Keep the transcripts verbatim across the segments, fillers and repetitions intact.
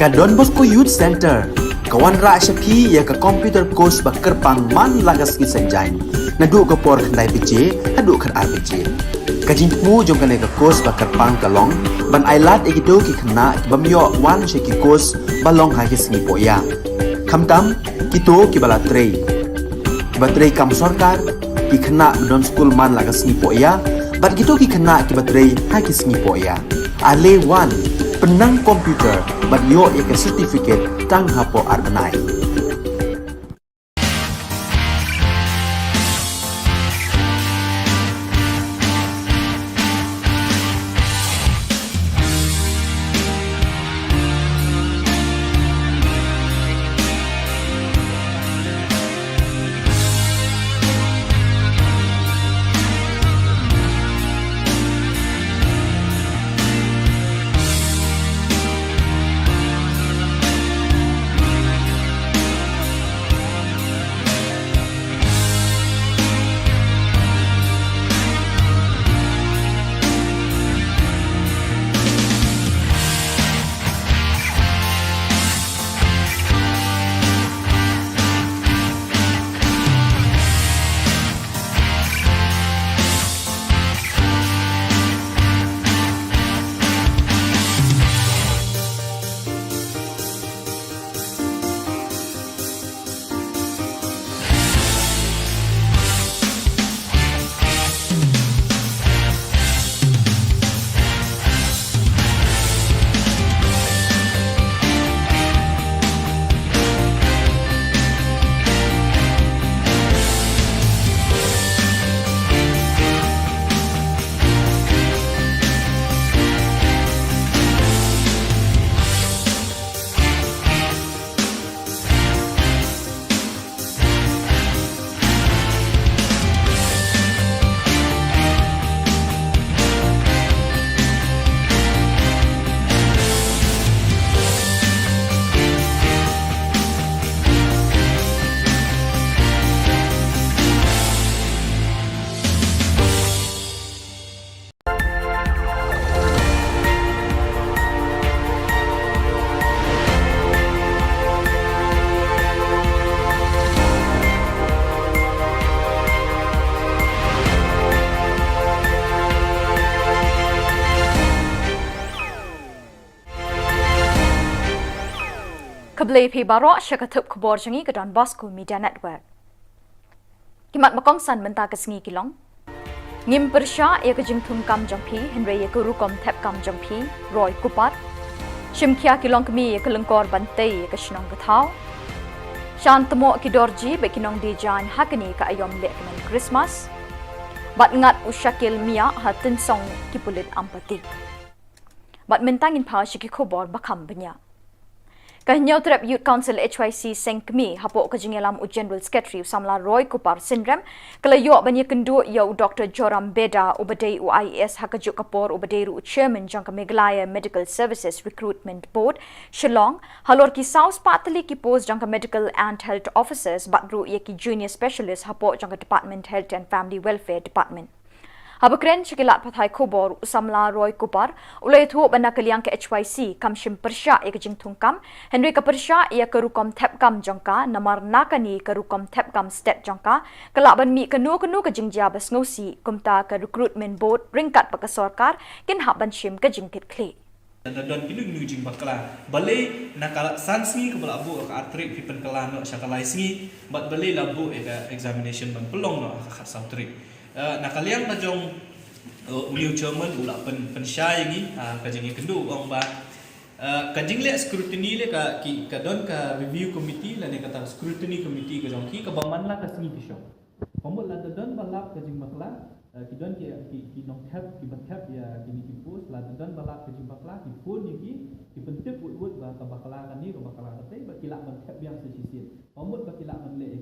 Ka Don Bosco Youth Centre ka wanrah sha phi ïa ka computer course ba kyrpang man la ka sngi Saitjaiñ, naduh ka por khyndai baje haduh khatar baje. Ka jingthmu jong kane ka course ba kyrpang ka long ban ailad ïa kito ki khynnah ki bym ïoh wan sha ki course ba long ha ki sngi pohïa, khamtam kito kiba la trei, kiba trei kam sorkar, ki khynnah ba don skul man la ka sngi pohïa bad kito ki khynnah kiba trei ha ki sngi pohïa. Ale wan, pynnang computer bad ïoh ïa ka certificate tang hapoh ar bnai. Khublei phi baroh sha ka thup khubor jong ngi ka Don Bosco Media Network. Ki mat ba kongsan mynta ka sngi ki long: Ngim pyrshah ïa ka jingthung kam jong phi, hynrei ïa ka rukom thep kam jong phi, Roy Cooper. Shim khia ki longkmie ïa ka lyngkor ban tei ïa ka shnong ka thaw. Shan tmoh ki dorji bad ki nongdie jaiñ ha kane ka aïom lehkmen Christmas. Bad ngat u Shakil Miah ha Tynsong ki pulit Ampati. Bad mynta ngin phai sha ki khubor ba kham bniah. Ka Hynñiewtrep Youth Council H Y C Seng Kmie hapoh ka jingïalam u General Secretary u samla Roy Cooper Synrem, ka la ïoh ban ïakynduh ïa u Doctor Joram Beda uba dei u I A S ha kajuh ka por uba dei ruh u Chairman jong ka Meghalaya Medical Services Recruitment Board, Shillong, halor ki saw spah tylli ki post jong ka Medical and Health Officers bad ruh ïa ki Junior Specialist hapoh jong ka Department Health and Family Welfare Department. Haba kren sha ki lad pathai khubor, u samla Roy Cooper u la ïathuh ba na ka liang ka H Y C kam shym pyrshah ïa ka jingthung kam, hynrei ka pyrshah ïa ka rukom thep kam jong ka, namar na kane ka rukom thep kam stet jong ka, ka lah ban mih kano kano ka jingjia ba sngewsih, kumta ka Recruitment Board ryngkat bad ka sorkar kin hap ban shim ka jingkitkhlieh. Lada don kino kino jingbakla, balei na ka san sngi kaba la buh ka ar tarik phi pynkylla noh sha ka lai sngi, bad balei la buh ïa ka examination ban pynlong noh ha ka khatsaw tarik. Eh, na ka liang ka jong, eh, u Leo Chairman u la pyn, pynshai ïa ngi, ah, ka jingïakynduh u ong ba, eh, ka jingleh scrutiny leh ka, ki, ka don ka review committee lane kata scrutiny committee ka jong ki kaba man la ka sngi ki shong. Ka mut lada don ba lap ka jingbakla, eh, ki don ki, ki, ki nongthep, kiba thep ïa kine ki post, lada don ba lap ka jingbakla, ki phone ïa ki, ki pyntip wut wut ba ka bakla kane, ka bakla katei, ba ki lah ban thep biang sa shisien. Ka mut ba ki lah ban leh.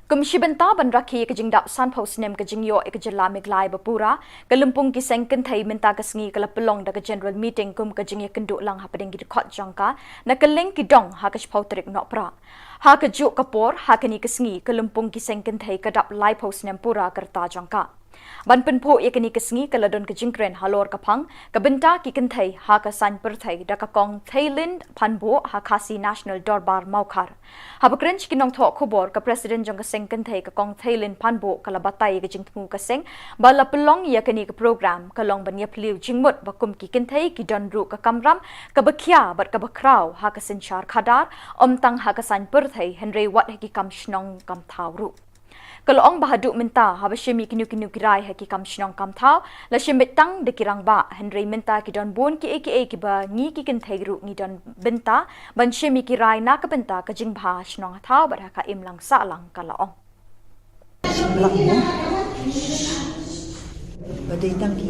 Kum shi bynta ban rakhe ïa ka jingdap sanphew snem ka jingïoh ïa ka jylla Meghalaya ba pura, ka lympung ki seng kynthei mynta ka sngi ka la pynlong da ka general meeting kum ka jingïakynduh lang hapdeng ki dkhot jong ka, na kylleng ki dong ha ka shiphew tarik Nohprah. Ha kajuh ka por, ha kane ka sngi, ka lympung ki seng kynthei ka dap laiphew snem pura ka rta jong ka. Ban pynphuh ïa kane ka sngi ka la don ka jingkren halor ka phang ka bynta ki kynthei ha ka saiñ pyrthei da ka Kong Theilin Phanbuh ha Khasi National Dorbar Mawkhar. Haba kren sha ki nongthoh khubor, ka President jong ka seng kynthei ka Kong Theilin Phanbuh ka la batai ïa ka jingthmu ka seng ba la pynlong ïa kane ka program ka long ban ïaphylliew jingmut ba kum ki kynthei ki don ruh ka kamram kaba khia bad kaba khraw ha ka synshar khadar, ym tang ha ka saiñ pyrthei hynrei wat ha ki kam shnong kam thaw ruh. Ka la ong ba haduh mynta haba shim ïa kino kino ki rai ha ki kam shnong kam thaw la shim beit tang da ki rangbah, hynrei mynta ki don bun kiei kiei kiba ngi ki kynthei ruh ngi don bynta ban shim ïa ki rai na ka bynta ka jingbha shnong ha thaw bad ha ka imlang sahlang, ka la ong. Shim lang mo. Ba dei tang ki,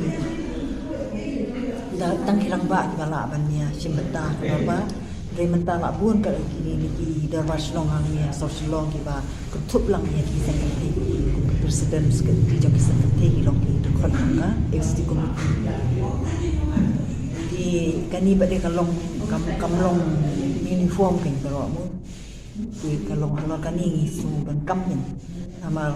da, tang ki rangbah kiba lah ban ïa shim bynta, ka dorbar. Hynrei mynta la bun ka kine ki dorbar shnong hangne ha South Shillong kiba kynthup lang ïa ki seng kynthei, kum ki president ki jong ki seng kynthei ki long ki dkhot jong ka executive committee. Te kane pat de ka long, kam, kam long uniform kein baroh mo. Te ka long halor kane ngi sngew donkam kein. Namar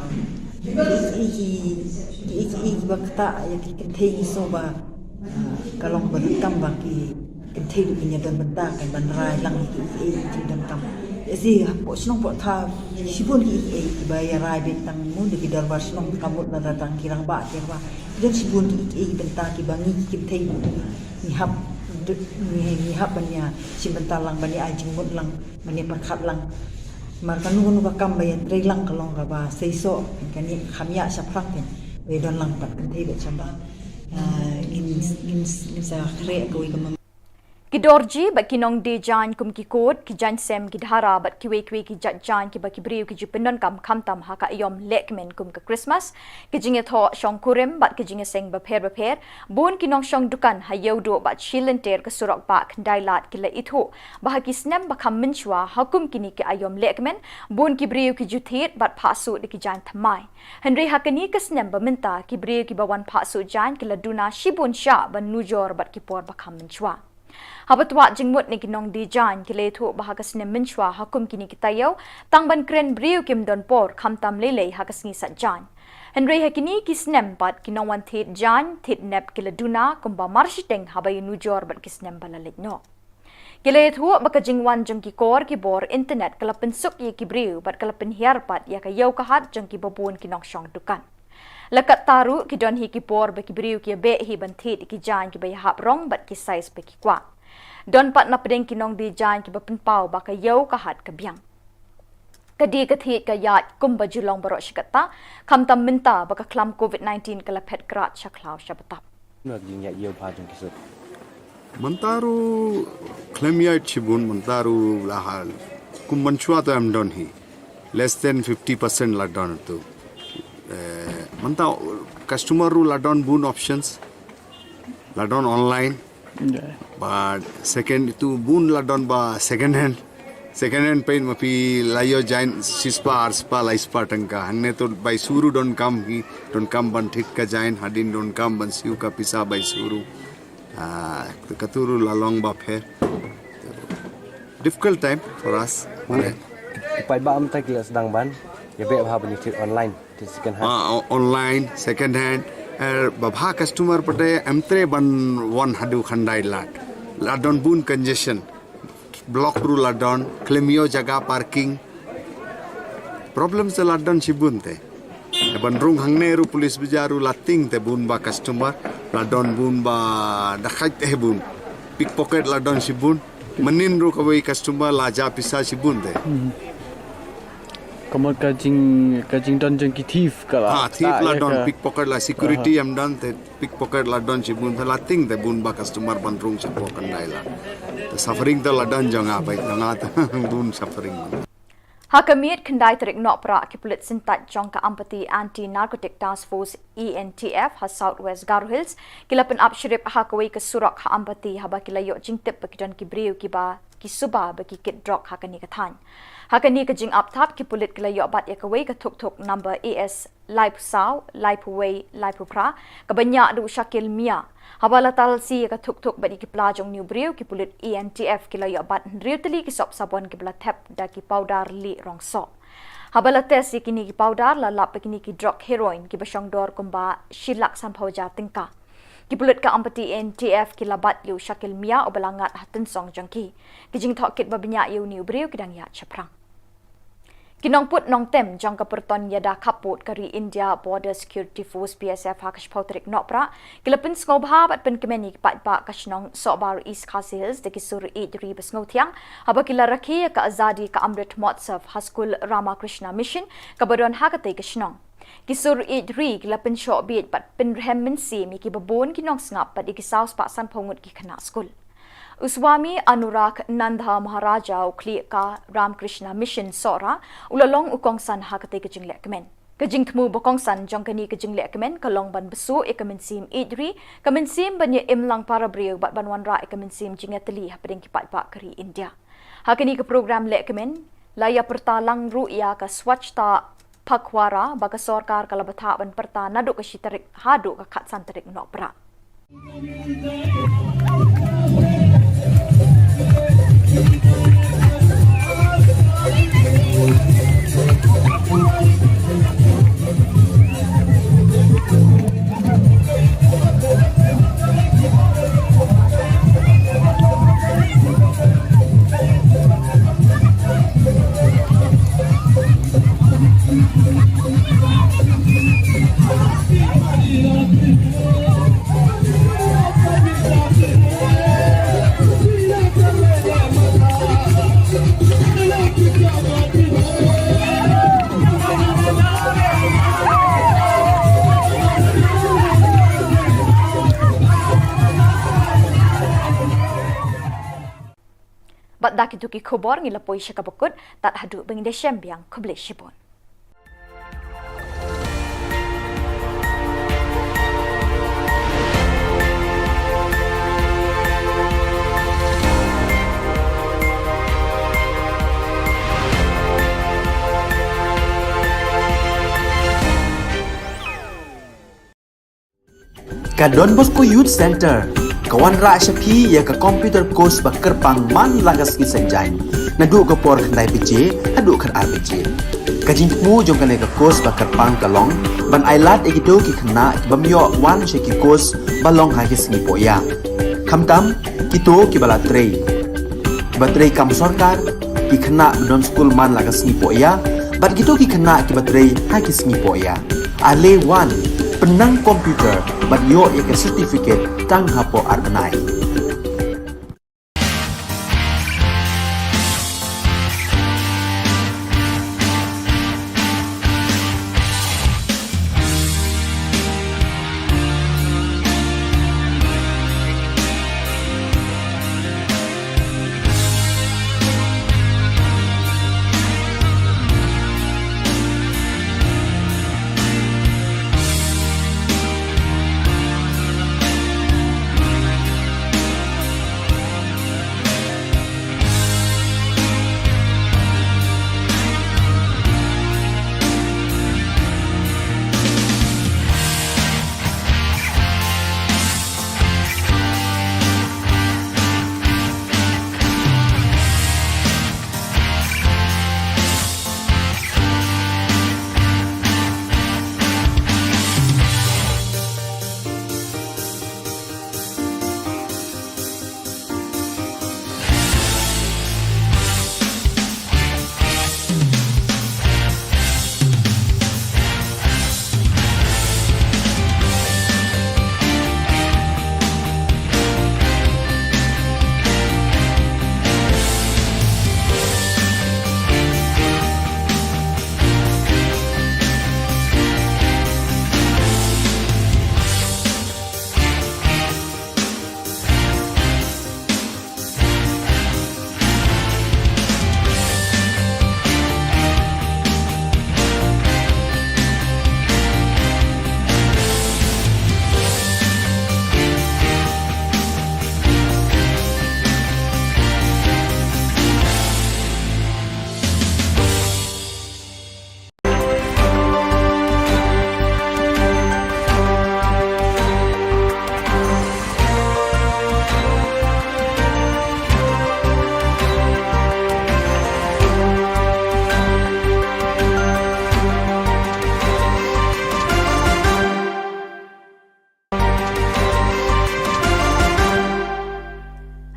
kiei kiei, kiei kiei kiba ktah ïa ki kynthei ngi sngew ba, ah, ka long ba donkam ba ki kynthei ruh kin ïa don bynta kein ban rai lang ïa kiei kiei ki donkam. Ïa shi hapoh shnong hapoh thaw shibun kiei kiei kiba ïa rai beit tang mo da ki dorbar shnong, ka mut lada tang ki rangbah ki rangbah. Ki don shibun kiei kiei ki bynta kiba ngi ki kynthei ngi hap, ngi, ngi hap ban ïa shim bynta lang, ban ïa ai jingmut lang, ban ïa pyrkhat lang. Namar kano kano ka kam ba ïa trei lang ka long kaba seisoh, kane kham ïa shaphrang kein. Ba ïa don lang pat kynthei bad shaba. Ah, ngin, ngin, ngin sa khreh kawei ka mem- Ki dorji bad ki nongdie jaiñ kum ki kut, ki jaiñ sem, ki dhara bad kiwei kiwei ki jait jaiñ kiba ki briew ki ju pyndonkam khamtam ha ka aïom lehkmen kum ka Christmas, ki jingïathoh shongkurim bad ki jingïaseng bapher bapher, bun ki nongshong dukan ha Ïewduh bad shi lynter ka surok bah Khyndailad ki la ithuh ba ha ki snem ba kham mynshuwa ha kum kine ki aïom lehkmen, bun ki briew ki ju thied bad phah suh da ki jaiñ thymmai. Hynrei ha kane ka snem ba mynta ki briew kiba wan phah suh jaiñ ki la duna shibun shah ban nujor bad ki por ba kham mynshuwa. Haba twad jingmut na ki nongdie jaiñ ki la ïathuh ba ha ka snem mynshuwa ha kum kine ki taïew tang ban kren briew kim don por khamtam lei lei ha ka sngi sait jaiñ. Hynrei ha kine ki snem pat ki nongwan thied jaiñ thied nep ki la duna kumba marshiteng haba ïanujor bad ki snem ba la leit noh. Ki la ïathuh ba ka jingwan jong ki kor ki bor internet ka la pynsuk ïa ki briew bad ka la pynhiar pat ïa ka ïew ka hat jong kiba bun ki nongshong dukan. La katta ruh ki don hi ki por ba ki briew ki ïabeh hi ban thied ïa ki jaiñ kiba ïahap rong bad ki size ba ki kwah. Don pat na pdeng ki nongdie jaiñ kiba pynpaw ba ka ïew ka hat ka biang. Ka die ka thied ka ïaid kumba ju long baroh shi katta, khamtam mynta ba ka khlam covid nineteen ka la phet krad sha khlaw sha btap. Mynta ruh khlem ïaid shibun, mynta ruh la hal. Kum mynshuwa to em don hi. Less than fifty percent la don tu. Eh, mynta customer ruh la don bun options. La don online. But second tu bun la don ba second hand. Second hand paint ma phi la ïoh jaiñ shispah arspah laispah tyngka. Hangne to bai shuh ruh donkam hi, donkam ban thied ka jaiñ, hadien donkam ban siew ka pisa bai shuh ruh. Ah, katu ruh la long ba pher. Difficult time for us. Mane, ki paidbah mynta ki la sdang ban ïabeh bha ban ïathied online, thied second hand. Ah, o-, online, second hand. Eh, ba bha customer pat em treh ban wan haduh Khyndailad. La don bun congestion. Block ruh la don, khlem ïoh jaka parking. Problem te la don shibun te. Ban rung hangne ruh police bazaar ruh la tieng te bun ba customer, la don bun ba dakaid te bun. Pickpocket la don shibun. Mynnin ruh kawei customer la jah pisa shibun te. Hmm. Ka mut ka jing, ka jingdon jong ki thief ka la. Ah, thief la don, pickpocket la, security em don te. Pickpocket la don shibun, la tieng te bun ba customer ban rung shapoh Khyndailad. Te suffering te la don jong nga, bai jong nga te bun suffering. Ha ka miet khyndai tarik Nohprah ki pulit syntait jong ka Ampati Anti Narcotic Task Force, A N T F, ha South West Garo Hills ki la pynap shrip ha kawei ka surok ha Ampati haba ki la ïoh jingtip ba ki don ki briew kiba ki suba ba ki kit drok ha kane ka thaiñ. Ha kane ka jingap thap ki pulit ki la ïoh bat ïa kawei ka thuk thuk number A S laiphew saw, laiphew wei, laiphew phra, kaba ñiah da u Shakil Mia. Haba la talsi ïa ka thuk thuk bad ïa ki pla jong une u briew, ki pulit A N T F ki la ïoh bat hynriew tylli ki sop sabon kiba la thep da ki powder lieh rong soh. Haba la test ïa kine ki powder, la lap ba kine ki drok heroin kiba shong dor kumba shi lak sanphew hajar tyngka. Ki pulit ka Ampati A N T F ki la bat ïa u Shakil Mia uba la ngat ha tynsong jong ki. Ki jingtohkit ba bniah ïa une u briew ki dang ïaid shaphrang. Ki nongput nongtem jong ka pyrton ïada khappud ka ri India Border Security Force, B S F, ha ka shiphew tarik Nohprah ki la pynsngewbha bad pynkmen ïa ki paidbah ka shnong Sohbar, East Khasi Hills da ki sur ïeid ri ba sngewthiang haba ki la rakhe ïa ka Azadi Ka Amrit Mahotsav ha skul Ramakrishna Mission kaba don ha katei ka shnong. Ki sur ïeid ri ki la pynshoh bieit bad pynrhem mynsiem ïa kiba bun ki nongsngap bad ïa ki saw spah sanphew ngut ki khynnah skul. U Swami Anurag Nanda Maharaja, u khlieh ka Ramakrishna Mission Sohra, u la long u kongsan ha katei ka jinglehkmen. Ka jingthmu ba kongsan jong kane ka jinglehkmen ka long ban bsuh ïa ka mynsiem ïeid ri, ka mynsiem ban ïa im lang para briew bad ban wanrah ïa ka mynsiem jingïatylli hapdeng ki paidbah ka ri India. Ha kane ka program lehkmen la ïa pyrta lang ruh ïa ka Swachhata Pakhwada ba ka sorkar ka la bthah ban pyrta naduh ka shi tarik haduh ka khatsan tarik Nohprah. Bad da kito ki khubor ngi la poi sha kaba kut, tad haduh ba ngin da shem biang, khublei shibun. Ka Don Bosco Youth Centre ka wanrah sha phi ïa ka computer course ba kyrpang man la ka sngi Saitjaiñ, naduh ka por khyndai baje haduh khatar baje. Ka jingthmu jong kane ka course ba kyrpang ka long ban ailad ïa kito ki khynnah ki bym ïoh wan sha ki course ba long ha ki sngi pohïa, khamtam kito kiba la trei, kiba trei kam sorkar, ki khynnah ba don skul man la ka sngi pohïa bad kito ki khynnah kiba trei ha ki sngi pohïa. Ale wan, pynnang computer bad ïoh ïa ka certificate tang hapoh ar bnai.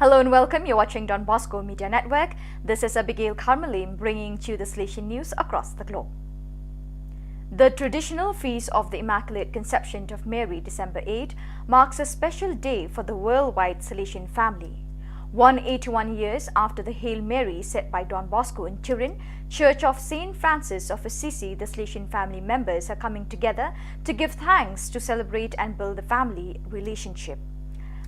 Hello and welcome. You're watching Don Bosco Media Network. This is Abigail Carmelim bringing to you the Salesian news across the globe. The traditional feast of the Immaculate Conception of Mary, December eighth, marks a special day for the worldwide Salesian family. One eighty-one years after the Hail Mary said by Don Bosco in Turin, Church of Saint Francis of Assisi, the Salesian family members are coming together to give thanks, to celebrate and build the family relationship.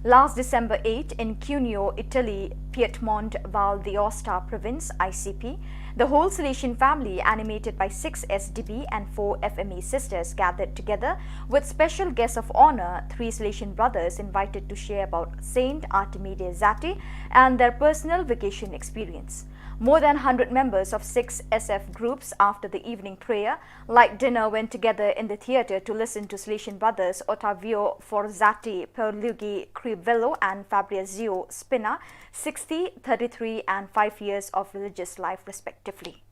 Last December eighth, in Cuneo, Italy, Piedmont Val d'Aosta province, I C P, the whole Salesian family, animated by six S D B and four F M A sisters, gathered together with special guests of honor, three Salesian brothers invited to share about Saint Artime de' Zatti and their personal vocation experience. More than hundred members of six S F groups, after the evening prayer, light dinner, went together in the theatre to listen to Salesian brothers Ottavio Forzatti, Pierluigi Crivello and Fabrizio Spina, sixty, thirty-three and five years of religious life respectively.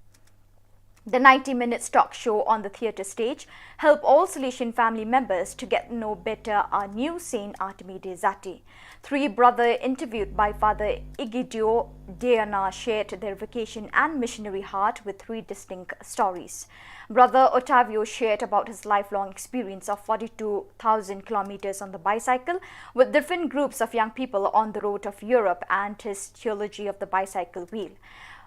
The ninety minutes talk show on the theatre stage help all Salesian family members to get to know better our new Saint Artime de' Zatti. Three brother interviewed by Father Egidio Deana shared their vocation and missionary heart with three distinct stories. Brother Ottavio shared about his lifelong experience of forty-two thousand kilometers on the bicycle with different groups of young people on the road of Europe and his theology of the bicycle wheel.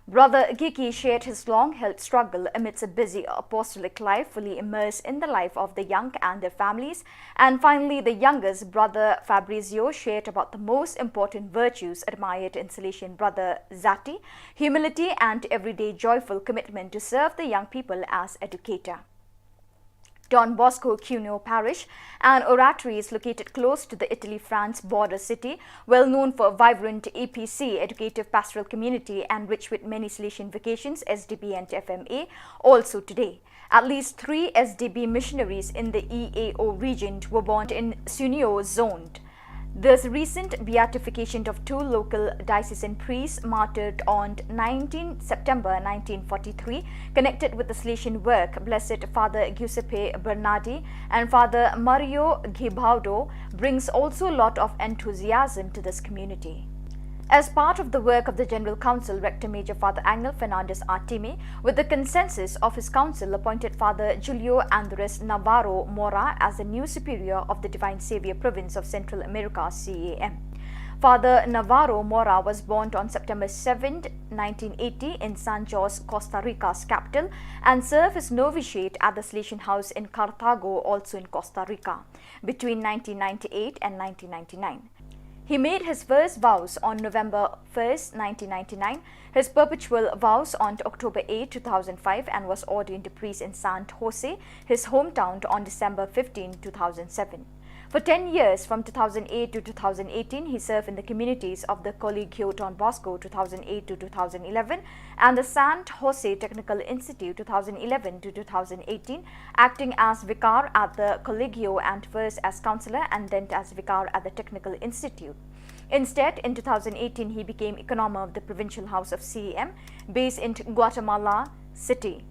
Brother Gigi shared his long-held struggle amidst a busy apostolic life, fully immersed in the life of the young and their families. And finally, the youngest brother Fabrizio shared about the most important virtues admired in Salesian brother Zatti: humility and everyday joyful commitment to serve the young people as educator. Don Bosco Cuneo Parish, an oratory, is located close to the Italy-France border city, well known for a vibrant E P C, educative pastoral community, and rich with many Salesian vocations, S D B and F M A, also today. At least three S D B missionaries in the E A O region were born in Cuneo zone. This recent beatification of two local diocesan priests martyred on nineteenth September nineteen forty-three, connected with the Salesian work, Blessed Father Giuseppe Bernardi and Father Mario Gibaudo, brings also a lot of enthusiasm to this community. As part of the work of the General Council, Rector Major Father Angel Fernandez Artime, with the consensus of his council, appointed Father Julio Andres Navarro Mora as the new superior of the Divine Savior Province of Central America, C A M. Father Navarro Mora was born on September seventh, nineteen eighty, in San Jose, Costa Rica's capital, and served his novitiate at the Salesian House in Cartago, also in Costa Rica, between nineteen ninety-eight and nineteen ninety-nine. He made his first vows on November first, nineteen ninety-nine, his perpetual vows on October eighth, two thousand five, and was ordained a priest in San Jose, his hometown, on December fifteenth, two thousand seven. For ten years, from two thousand eight to two thousand eighteen, he served in the communities of the Colegio Don Bosco, two thousand eight to two thousand eleven, and the San Jose Technical Institute, two thousand eleven to two thousand eighteen, acting as vicar at the Colegio and first as counselor and then as vicar at the Technical Institute. Instead, in two thousand eighteen, he became economer of the Provincial House of C A M, based in Guatemala City.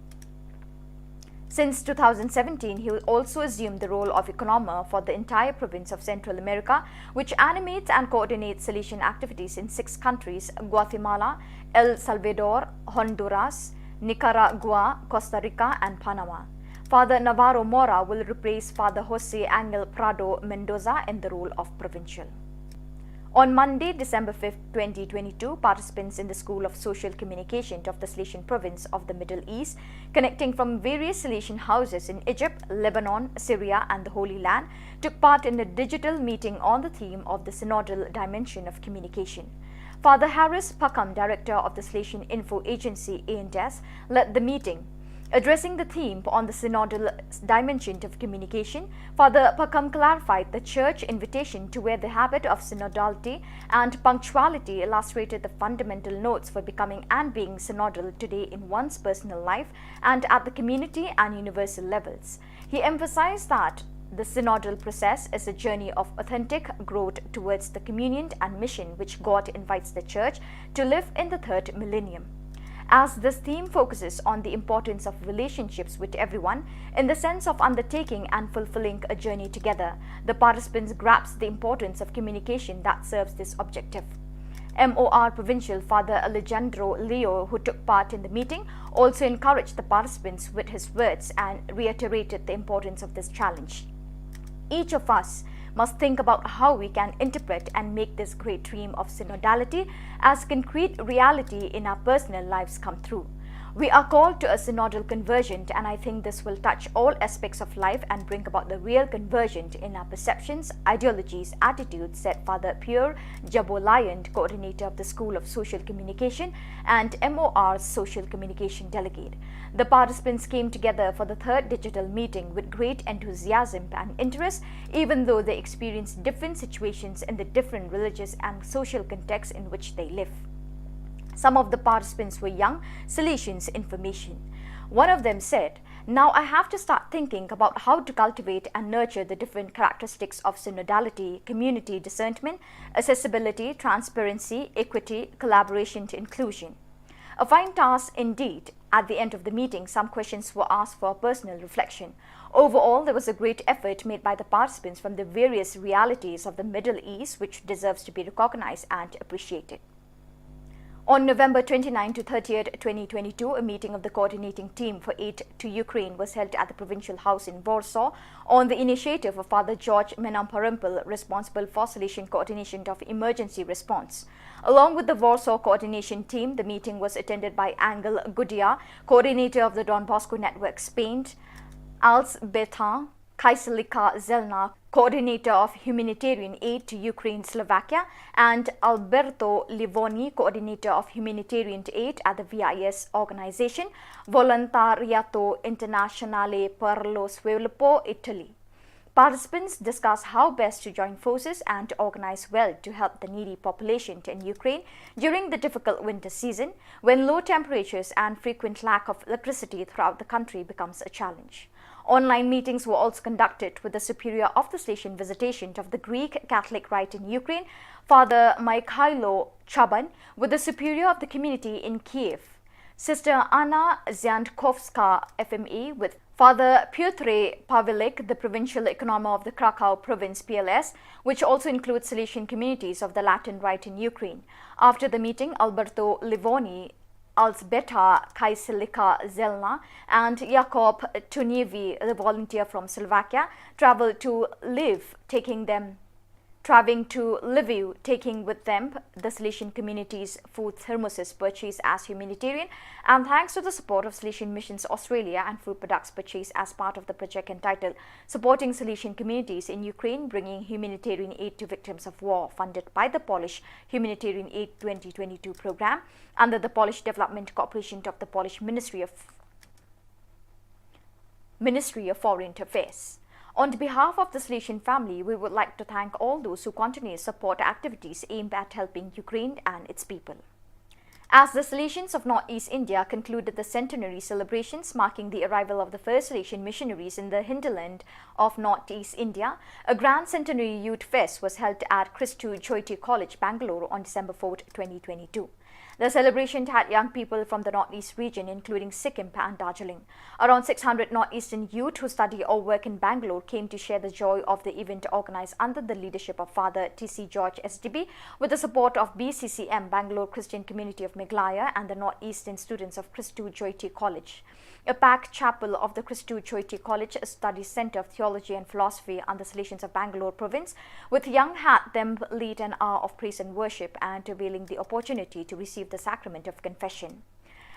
Since two thousand seventeen, he also assumed the role of economer for the entire province of Central America, which animates and coordinates Salesian activities in six countries: Guatemala, El Salvador, Honduras, Nicaragua, Costa Rica, and Panama. Father Navarro Mora will replace Father Jose Angel Prado Mendoza in the role of provincial. On Monday, December fifth, twenty twenty-two, participants in the School of Social Communication of the Salesian Province of the Middle East, connecting from various Salesian houses in Egypt, Lebanon, Syria, and the Holy Land, took part in a digital meeting on the theme of the synodal dimension of communication. Father Harris Pakham, director of the Salesian Info Agency, A and S, led the meeting. Addressing the theme on the synodal dimension of communication, Father Pakham clarified the Church invitation to wear the habit of synodality and punctuality, illustrated the fundamental notes for becoming and being synodal today in one's personal life and at the community and universal levels. He emphasized that the synodal process is a journey of authentic growth towards the communion and mission which God invites the Church to live in the third millennium. As this theme focuses on the importance of relationships with everyone in the sense of undertaking and fulfilling a journey together, the participants grasp the importance of communication that serves this objective. M O R Provincial Father Alejandro Leo, who took part in the meeting, also encouraged the participants with his words and reiterated the importance of this challenge. Each of us must think about how we can interpret and make this great dream of synodality as concrete reality in our personal lives come true. We are called to a synodal conversion, and I think this will touch all aspects of life and bring about the real conversion in our perceptions, ideologies, attitudes, said Father Pierre Jabolayant, coordinator of the School of Social Communication and M O R's social communication delegate. The participants came together for the third digital meeting with great enthusiasm and interest, even though they experienced different situations in the different religious and social contexts in which they live. Some of the participants were young Salesians, information. One of them said, "Now I have to start thinking about how to cultivate and nurture the different characteristics of synodality, community discernment, accessibility, transparency, equity, collaboration to inclusion." A fine task indeed. At the end of the meeting, some questions were asked for personal reflection. Overall, there was a great effort made by the participants from the various realities of the Middle East, which deserves to be recognized and appreciated. On November twenty-ninth to thirtieth, twenty twenty-two, a meeting of the coordinating team for aid to Ukraine was held at the Provincial House in Warsaw on the initiative of Father George Menamparampil, responsible for Salesian coordination of emergency response. Along with the Warsaw coordination team, the meeting was attended by Angel Gudia, coordinator of the Don Bosco Network Spain, Alzbeta Kaiselika Zelna, coordinator of humanitarian aid to Ukraine, Slovakia, and Alberto Livoni, coordinator of humanitarian aid at the V I S organization, Volontariato Internazionale per lo Sviluppo, Italy. Participants discussed how best to join forces and to organize well to help the needy population in Ukraine during the difficult winter season, when low temperatures and frequent lack of electricity throughout the country becomes a challenge. Online meetings were also conducted with the Superior of the Salesian Visitation of the Greek Catholic Rite in Ukraine, Father Mikhailo Chaban, with the Superior of the Community in Kiev, Sister Anna Ziantkowska, F M E, with Father Piotr Pavelik, the Provincial Economer of the Krakow Province, P L S, which also includes Salesian communities of the Latin Rite in Ukraine. After the meeting, Alberto Livoni, Alzbeta Kaiselika Zelna, and Jakob Tunievi, the volunteer from Slovakia, traveled to Lviv, taking them traveling to Lviv, taking with them the Salesian community's food thermoses purchased as humanitarian, and thanks to the support of Salesian Missions Australia and food products purchased as part of the project entitled Supporting Salesian Communities in Ukraine, Bringing Humanitarian Aid to Victims of War, funded by the Polish Humanitarian Aid twenty twenty-two program under the Polish Development Corporation of the Polish Ministry of Ministry of Foreign Affairs. On behalf of the Salesian family, we would like to thank all those who continue to support activities aimed at helping Ukraine and its people. As the Salesians of Northeast India concluded the centenary celebrations marking the arrival of the first Salesian missionaries in the hinterland of Northeast India, a grand centenary youth fest was held at Christu Jyoti College, Bangalore on December fourth, twenty twenty-two. The celebration had young people from the Northeast region, including Sikkim and Darjeeling. Around six hundred Northeastern youth who study or work in Bangalore came to share the joy of the event organized under the leadership of Father T C George S D B, with the support of B C C M, Bangalore Christian Community of Meghalaya, and the Northeastern students of Christu Jyoti College. A packed chapel of the Christu Jyoti College Study Centre of Theology and Philosophy under the Salesians of Bangalore province, with young had them lead an hour of praise and worship and availing the opportunity to receive the sacrament of confession.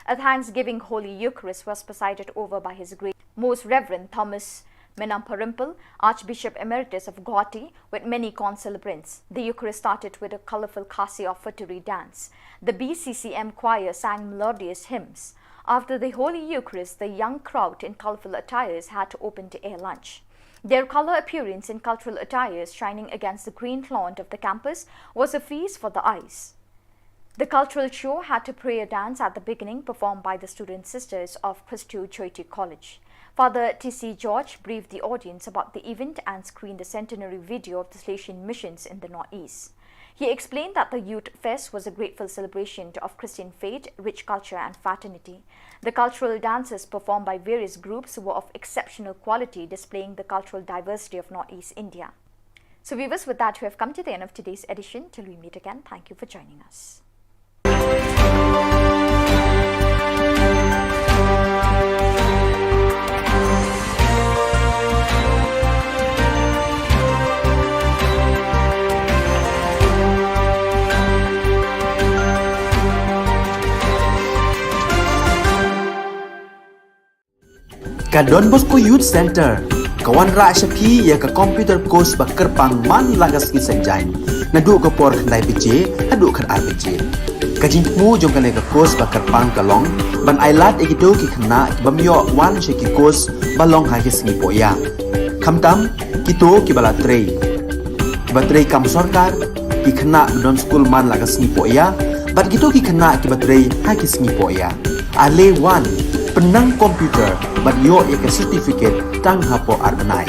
A thanksgiving Holy Eucharist was presided over by His Grace Most Reverend Thomas Menamparampil, Archbishop Emeritus of Guwahati, with many concelebrants. The Eucharist started with a colorful Khasi offertory dance. The B C C M choir sang melodious hymns. After the Holy Eucharist, the young crowd in colorful attires had open-air lunch. Their color appearance in cultural attires shining against the green lawn of the campus was a feast for the eyes. The cultural show had a prayer dance at the beginning, performed by the student sisters of Christu Jyoti College. Father T C George briefed the audience about the event and screened the centenary video of the Salesian missions in the Northeast. He explained that the Youth Fest was a grateful celebration of Christian faith, rich culture, and fraternity. The cultural dances performed by various groups were of exceptional quality, displaying the cultural diversity of Northeast India. So, viewers, with that, we have come to the end of today's edition. Till we meet again, thank you for joining us. Ka Don Bosco Youth Centre ka wanrah sha phi ïa ka computer course ba kyrpang man la ka sngi Saitjaiñ, naduh ka por khyndai baje haduh khatar baje. Ka jingthmu jong kane ka course ba kyrpang ka long ban ailad ïa kito ki khynnah ki bym ïoh wan sha ki course ba long ha ki sngi pohïa, khamtam kito kiba la trei, kiba trei kam sorkar, ki khynnah ba don skul man la ka sngi pohïa, bad kito ki khynnah kiba trei ha ki sngi pohïa. Ale wan, pynnang computer bad ïoh ïa ka certificate tang hapoh ar bnai.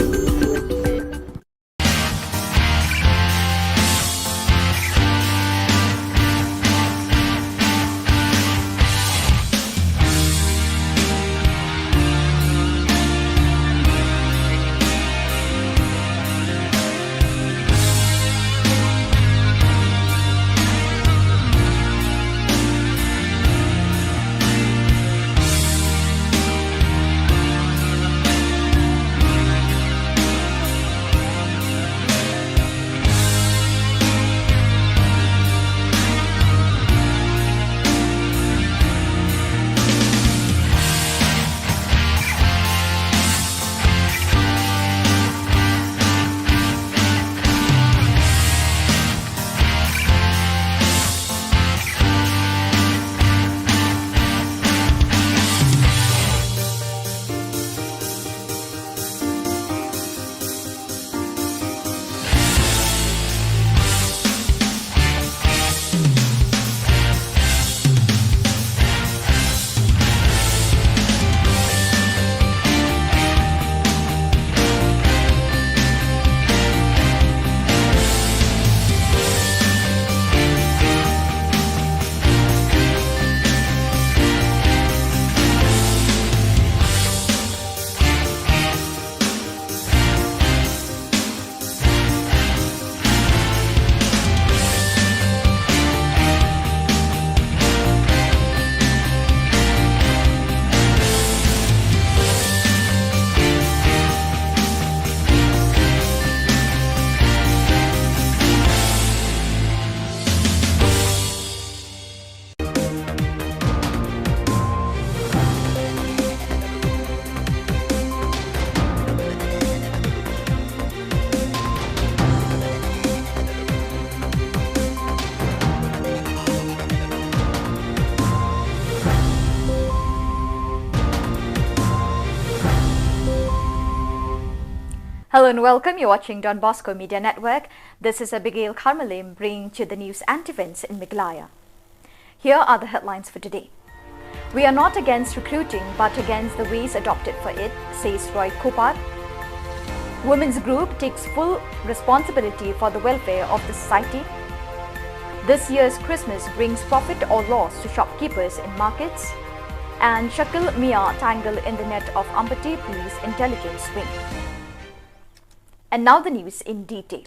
Hello and welcome. You're watching Don Bosco Media Network. This is Abigail Kharmalim bringing to you the news and events in Meghalaya. Here are the headlines for today. We are not against recruiting, but against the ways adopted for it, says Roy Cooper. Women's group takes full responsibility for the welfare of the society. This year's Christmas brings profit or loss to shopkeepers in markets. And Shakil Mia tangled in the net of Ampati Police Intelligence Wing. And now the news in detail.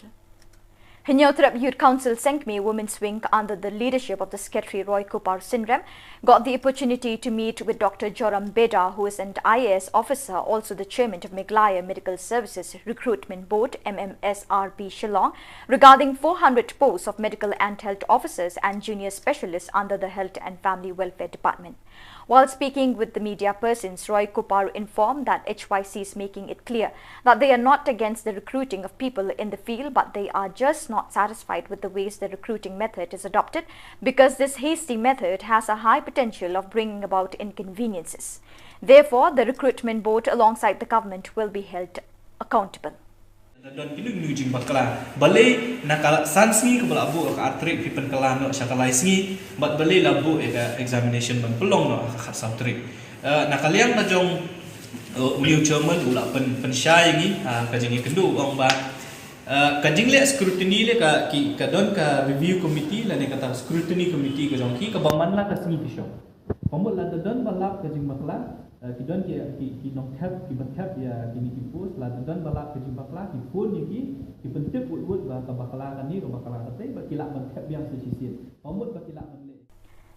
Hynñiewtrep Youth Council Sengkmie Women's Wing under the leadership of the Secretary Roy Cooper Synrem got the opportunity to meet with Doctor Joram Beda, who is an I A S officer, also the chairman of Meghalaya Medical Services Recruitment Board, M M S R B Shillong, regarding four hundred posts of medical and health officers and junior specialists under the Health and Family Welfare Department. While speaking with the media persons, Roy Cooper informed that H Y C is making it clear that they are not against the recruiting of people in the field, but they are just not satisfied with the ways the recruiting method is adopted, because this hasty method has a high potential of bringing about inconveniences. Therefore, the recruitment board alongside the government will be held accountable. Don kinu kinu jingbakla. Balei na ka san sngi kaba la buh ka ar tarik phi pynkylla noh sha ka lai sngi, bad balei la buh ïa ka examination ban pynlong noh ha ka khatsaw tarik. Eh, na ka liang ka jong, eh, u new chairman u la pyn, pynshai ïa ngi, ah, ka jingïakynduh u ong ba, eh, ka jingleh scrutiny leh ka ki, ka don ka review committee lane kata scrutiny committee ka jong ki kaba man la ka sngi ki shong. Ka mut lada don ba lap ka jingbakla, eh, ki don ki, ki, ki nongthep, kiba thep ïa kine ki post, lada don ba lap ka jingbakla, ki phone ïa ki, ki pyntip wut wut Ka bakla kane ka bakla ka tei ba ki lah ban thep biang sa shisien. Ba mut ba ki lah ban leh.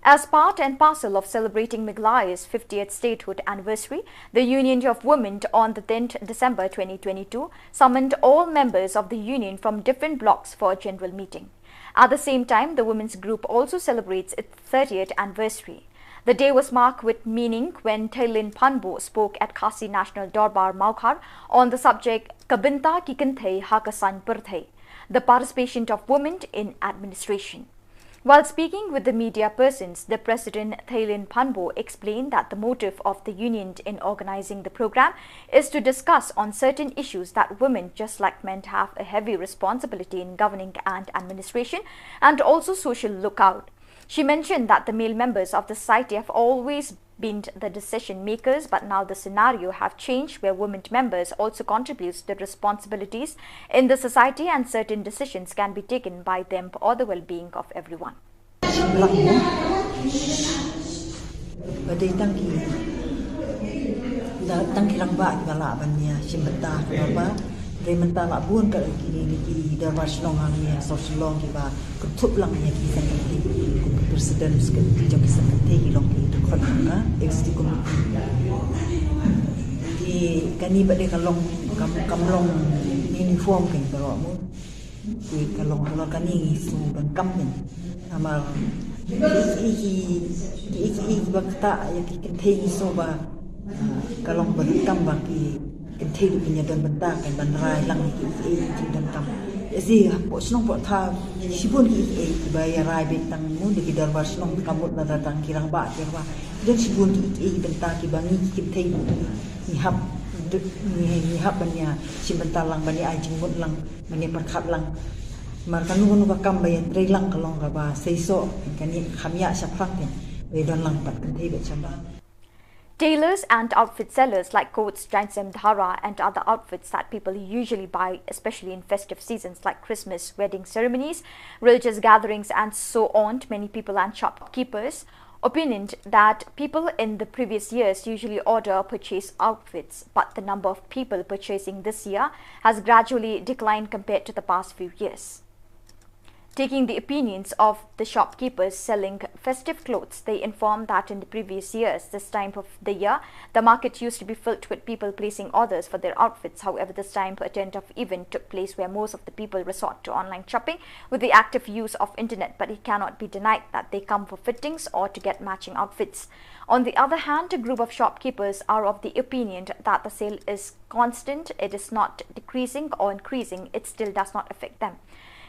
As part and parcel of celebrating Meghalaya's fiftieth statehood anniversary, the Union of Women on the tenth December twenty twenty-two summoned all members of the union from different blocks for a general meeting. At the same time, the women's group also celebrates its thirtieth anniversary. The day was marked with meaning when Theilin Phanbo spoke at Khasi National Dorbar Mawkhar on the subject Ka Bynta Ki Kynthei Ha Ka Saiñ Pyrthei, the participation of women in administration. While speaking with the media persons, the president Theilin Phanbo explained that the motive of the union in organizing the program is to discuss on certain issues that women, just like men, have a heavy responsibility in governing and administration and also social lookout. She mentioned that the male members of the society have always been the decision makers, but now the scenario have changed where women members also contributes the responsibilities in the society and certain decisions can be taken by them for the well-being of everyone. Ba dei tang ki, da tang ki rangbah kiba lah ban ïa shim bynta, kiba ba dei mynta lah bun ka ki, ki, ki dorbar shnong hangne ha Sor Shillong kiba kynthup lang ïa ki san ki, ki president ki jong ki san ki, ki long ki dkhot ka executive committee. Ki kane ba dei ka long kam, kam long uniform kan baroh mo. Ki ka long halor kane ngi shu donkam ne. Namar ki, ki, ki, ki, ki ba kata ïa ki kynthei ngi shu ba, ah, ka long ba donkam ba ki kynthei ruh kin ïa don bynta kan ban rai lang ïa ki, ki, ki donkam. Ïa shi hapoh shnong hapoh thaw shibun ki, ki, ki ba ïa rai beit tang mo da ki dorbar shnong ka mut lada tang ki rangbah ki rangbah. Don shibun ki, ki, ki bynta kiba ngi ki kynthei ngi hap, ngi, ngi hap ban ïa shim bynta lang, ban ïa ai jingmut lang, ban ïa pyrkhat lang. Namar kano kano ka kam ba ïatrei lang ka long kaba seisoh, kane kham ïa shaphrang te, ba ïa don lang pat kynthei bad shamra. Tailors and outfit sellers like coats, jaiñsem, dhara, and other outfits that people usually buy, especially in festive seasons like Christmas, wedding ceremonies, religious gatherings, and so on, many people and shopkeepers opined that people in the previous years usually order purchase outfits, but the number of people purchasing this year has gradually declined compared to the past few years. Taking the opinions of the shopkeepers selling festive clothes, they informed that in the previous years, this time of the year, the market used to be filled with people placing orders for their outfits. However, this time, a tent of event took place where most of the people resort to online shopping with the active use of internet, but it cannot be denied that they come for fittings or to get matching outfits. On the other hand, a group of shopkeepers are of the opinion that the sale is constant, it is not decreasing or increasing, it still does not affect them.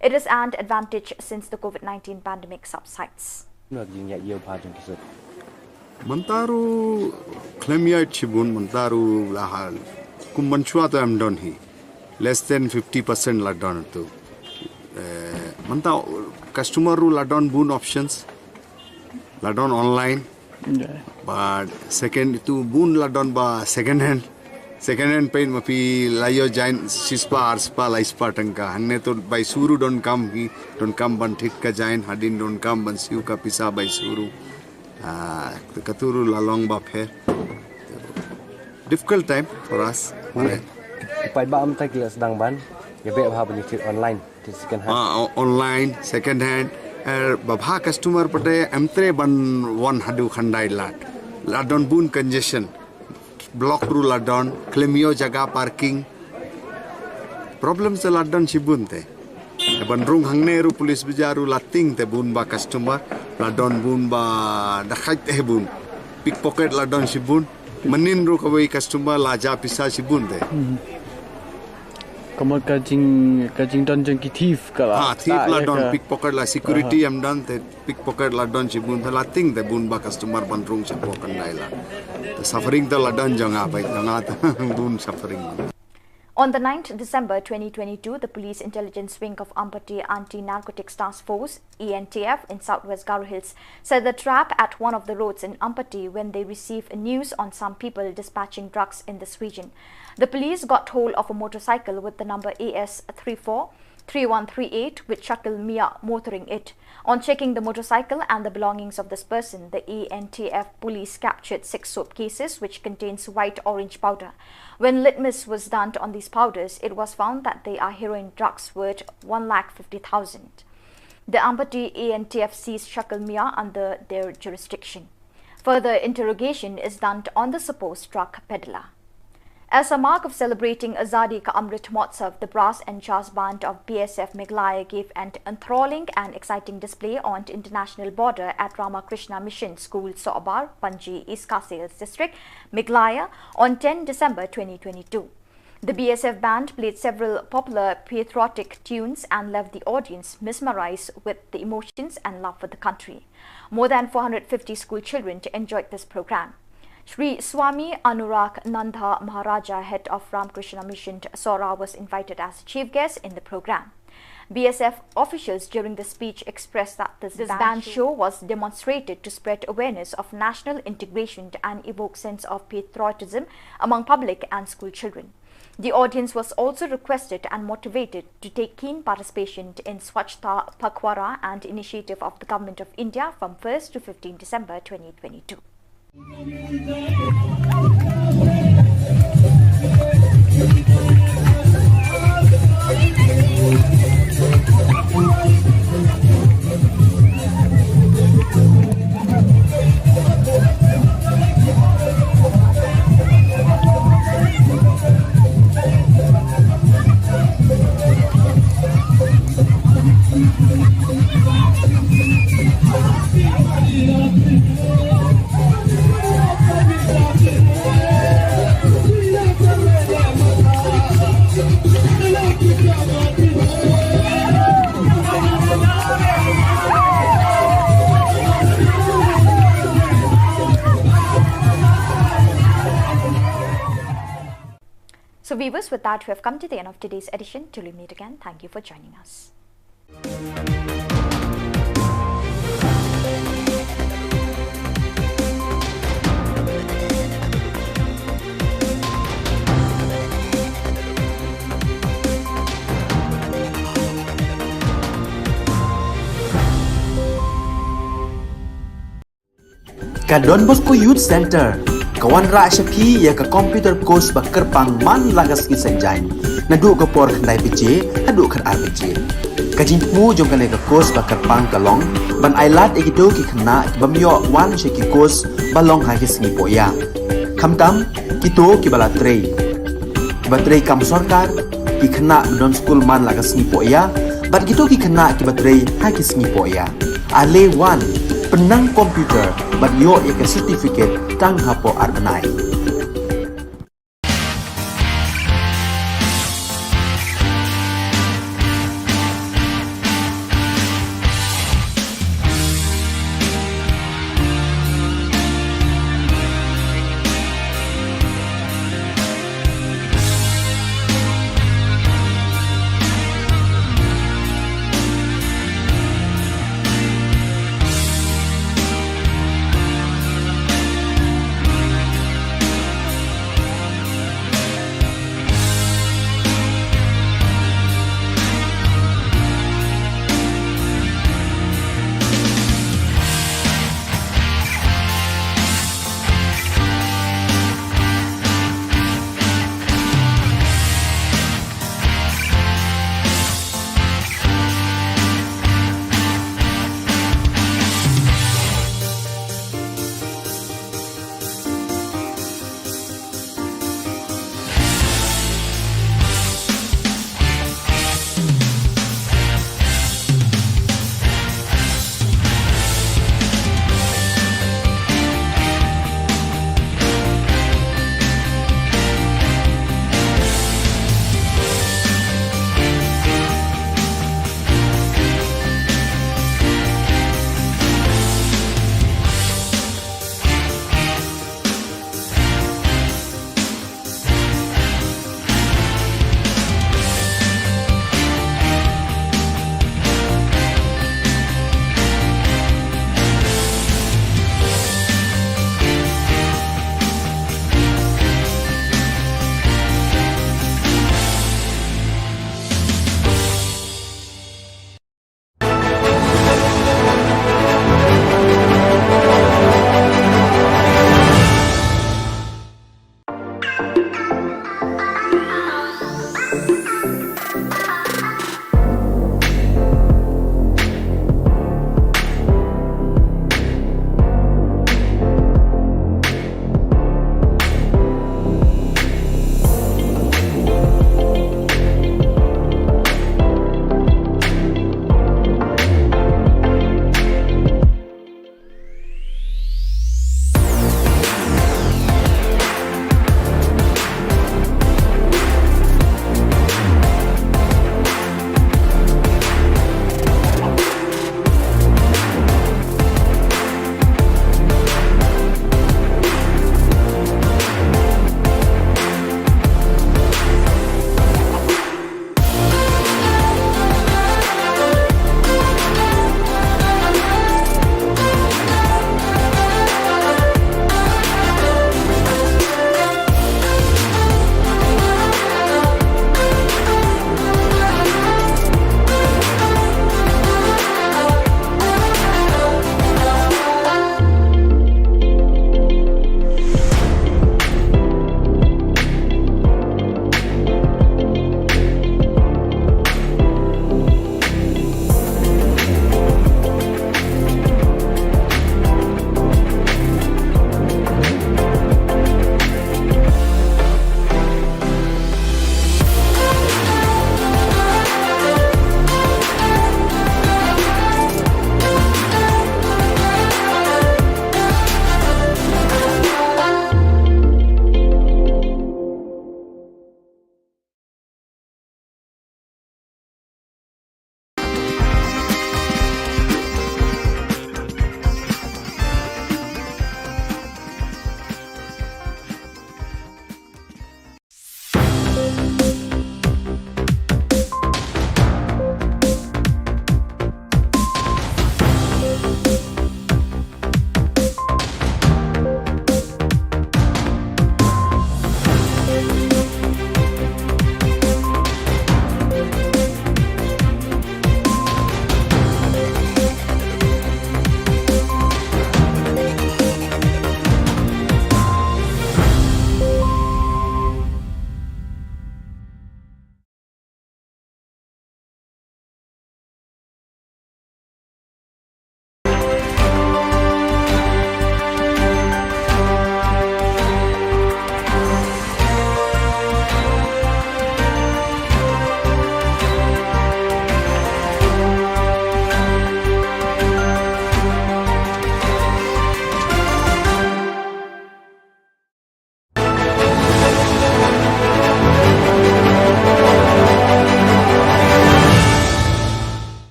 It is an advantage since the COVID nineteen pandemic subsides. Mynta ruh khlem ïaid shibun, mynta ruh la ha kum mynshuwa te em don hi. Less than fifty percent la don tu. Eh, mynta customer ruh la don bun options. La don online. But second tu bun la don ba second hand. Second hand peit ma phi la ïoh jaiñ shispah arspah laispah tyngka. Hangne tu bai shu ruh donkam hi, donkam ban thied ka jaiñ, hadien donkam ban siew ka pisa bai shu ruh. Ah, katu ruh la long ba pher. Difficult time for us. Paidbah mynta ki la sdang ban ïa beh bha ban ïa thied online, thied second hand. Ah, o-, online, second hand. Eh, ba bha customer pat em treh ban wan haduh khyndai lad. La don bun congestion. Block ruh la don, khlem ïoh jaka parking. Problem sa la don shibun te. Te ban rung hangne ruh police bazaar ruh la tieng te bun ba customer, la don bun ba dakhait te bun. Pickpocket la don shibun. Mynnin ruh kawei customer la jia pisa shibun te. Ka mut ka jing, ka jingdon jong ki thief ka la. Ha, thief la don, pickpocket la security em don te. Pickpocket la don shibun, te la tieng te bun ba customer ban rung shapoh khyndai lad. Te suffering te la don jong nga, bai jong nga te bun suffering. On the ninth December twenty twenty-two, the Police Intelligence Wing of Ampati Anti-Narcotics Task Force, E N T F, in Southwest Garo Hills set the trap at one of the roads in Ampati when they received news on some people dispatching drugs in this region. The police got hold of a motorcycle with the number A S three four three one three eight with Shakil Mia motoring it. On checking the motorcycle and the belongings of this person, the A N T F police captured six soap cases which contains white orange powder. When litmus was done on these powders, it was found that they are heroin drugs worth one lakh fifty thousand. The Ampati A N T F seized Shakil Mia under their jurisdiction. Further interrogation is done on the supposed drug peddler. As a mark of celebrating Azadi Ka Amrit Mahotsav, the Brass and Jazz Band of B S F Meghalaya gave an enthralling and exciting display on the international border at Ramakrishna Mission School, Sohbar, Panji, East Khasi Hills District, Meghalaya, on ten December twenty twenty-two. The B S F band played several popular patriotic tunes and left the audience mesmerized with the emotions and love for the country. More than four hundred fifty school children enjoyed this program. Shri Swami Anurag Nanda Maharaja, head of Ramakrishna Mission, Sohra, was invited as chief guest in the program. B S F officials during the speech expressed that this, this band, band show, show was demonstrated to spread awareness of national integration and evoke sense of patriotism among public and school children. The audience was also requested and motivated to take keen participation in Swachhata Pakhwada and initiative of the Government of India from first to fifteen December twenty twenty-two. So viewers, with that, we have come to the end of today's edition. Till we meet again, thank you for joining us. Ka Don Bosco Youth Centre ka wanrah sha phi ïa ka computer course ba kyrpang man la ka sngi Saitjaiñ, naduh ka por khyndai baje haduh khatar baje. Ka jingthmu jong kane ka course ba kyrpang ka long ban ailad ïa kito ki khynnah ki bym ïoh wan sha ki course ba long ha ki sngi pohïa, khamtam kito kiba la trei, kiba trei kam sorkar, ki khynnah ba don skul man la ka sngi pohïa, bad kito ki khynnah kiba trei ha ki sngi pohïa. Ale wan, pynnang computer bad ïoh ïa ka certificate tang hapoh ar bnai.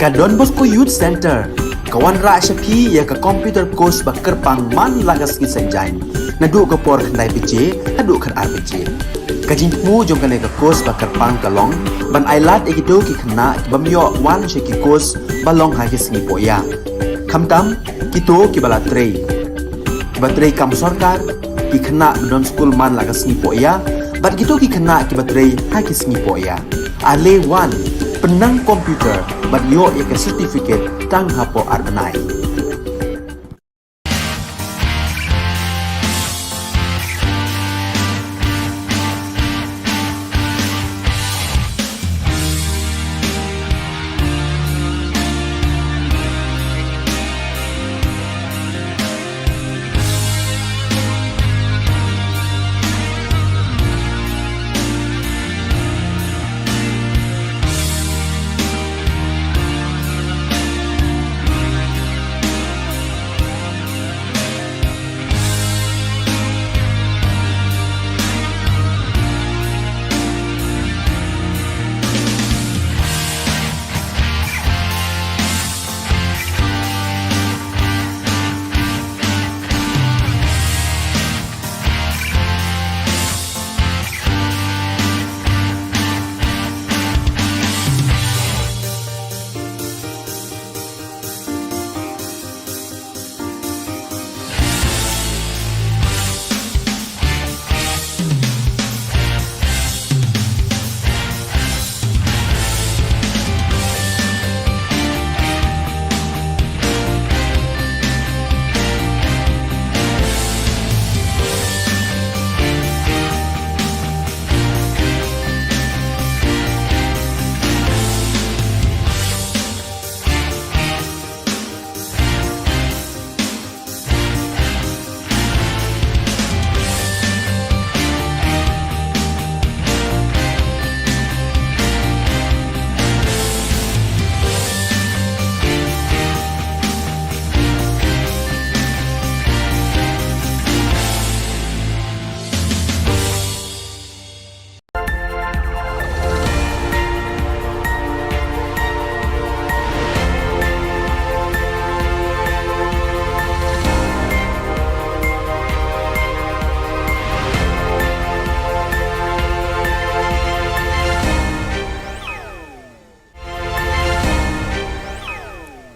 Ka Don Bosco Youth Centre ka wanrah sha phi ïa ka computer course ba kyrpang man la ka sngi Saitjaiñ, naduh ka por khyndai baje haduh khatar baje. Ka jingthmu jong kane ka course ba kyrpang ka long ban ailad ïa kito ki khynnah ki bym ïoh wan sha ki course ba long ha ki sngi pohïa, khamtam kito kiba la trei, kiba trei kam sorkar, ki khynnah ba don skul man la ka sngi pohïa bad kito ki khynnah kiba trei ha ki sngi pohïa. Ale wan, pynnang computer bad ïoh ïa ka certificate tang hapoh ar bnai.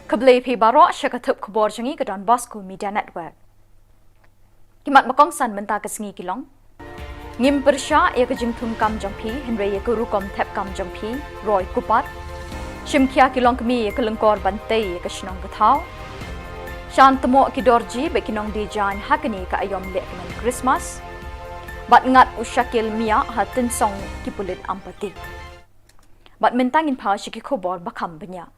Khublei phi baroh sha ka thup khubor jong ngi ka Don Bosco Media Network. Ki mat ba kongsan mynta ka sngi ki long: Ngim pyrshah ïa ka jingthung kam jong phi, hynrei ïa ka rukom thep kam jong phi, Roy Cooper. Shim khia ki longkmie ïa ka lyngkor ban tei ïa ka shnong ka thaw. Shan tmoh ki dorji bad ki nongdie jaiñ ha kane ka aïom lehkmen Christmas. Bad ngat u Shakil Miah ha Tynsong ki pulit Ampati. Bad mynta ngin phai sha ki khubor ba kham bniah.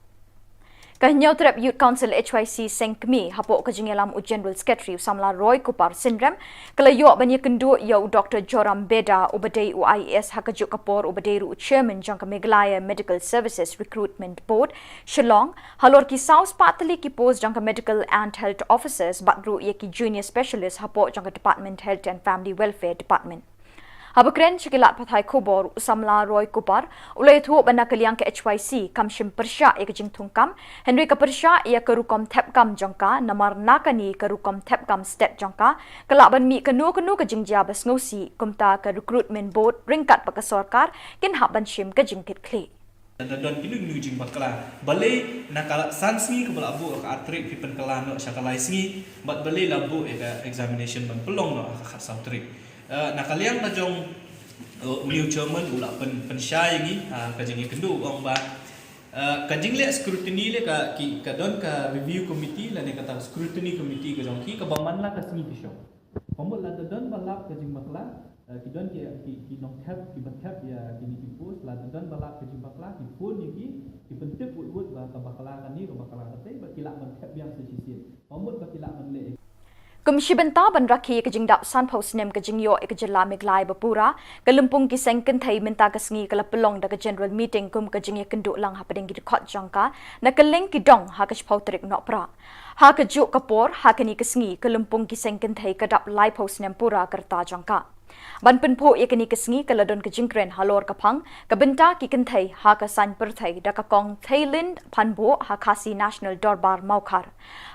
Ka Hynñiewtrep Youth Council H Y C seng kmie hapoh ka jingïalam u General Secretary u samla Roy Cooper Synrem, ka la ïoh ban ïakynduh ïa u Doctor Joram Beda uba dei u I A S ha kajuh ka por uba dei ruh u Chairman jong ka Meghalaya Medical Services Recruitment Board, Shillong, halor ki saw spah tylli ki post jong ka Medical and Health Officers bad ruh ïa ki Junior Specialist hapoh jong ka Department Health and Family Welfare Department. Haba kren sha ki lad pathai khubor, u samla Roy Cooper u la ïathuh ba na ka liang ka H Y C kam shym pyrshah ïa ka jingthung kam, hynrei ka pyrshah ïa ka rukom thep kam jong ka, namar na kane ka rukom thep kam stet jong ka, ka lah ban mih kano kano ka jingjia ba sngewsih, kumta ka Recruitment Board ryngkat bad ka sorkar kin hap ban shim ka jingkitkhlieh. Da don kino kino jingbakla, balei na ka san sngi kaba la buh ha ka ar tarik phi pynkylla noh sha ka lai sngi, bad balei la buh ïa ka examination ban pynlong noh ha ka khatsaw tarik. Eh, na ka liang ka jong, eh, u new chairman u la pyn, pynshai ïa ngi, ah, ka jingïakynduh, u ong ba, eh, ka jingleh scrutiny leh ka, ki, ka don ka review committee lane kata scrutiny committee ka jong ki kaba man la ka sngi ki shong. Ka mut lada don ba lap ka jingbakla, eh, ki don ki, ki, ki nongthep, kiba thep ïa kine ki post, lada don ba lap ka jingbakla, ki phone ïa ki, ki pyntip wut wut ba ka bakla kane, ka bakla katei, ba ki lah ban thep biang sa shisien. Ka mut ba ki lah ban leh. Kum shi bynta ban rakhe ïa ka jingdap sanphew snem ka jingïoh ïa ka jylla Meghalaya ba pura, ka lympung ki seng kynthei mynta ka sngi ka la pynlong da ka general meeting kum ka jingïakynduh lang hapdeng ki dkhot jong ka, na kylleng ki dong ha ka shiphew tarik Nohprah. Ha kajuh ka por, ha kane ka sngi, ka lympung ki seng kynthei ka dap laiphew snem pura ka rta jong ka. Ban pynphuh ïa kane ka sngi ka la don ka jingkren halor ka phang ka bynta ki kynthei ha ka saiñ pyrthei da ka Kong Theilin Phanbuh ha Khasi National Dorbar Mawkhar.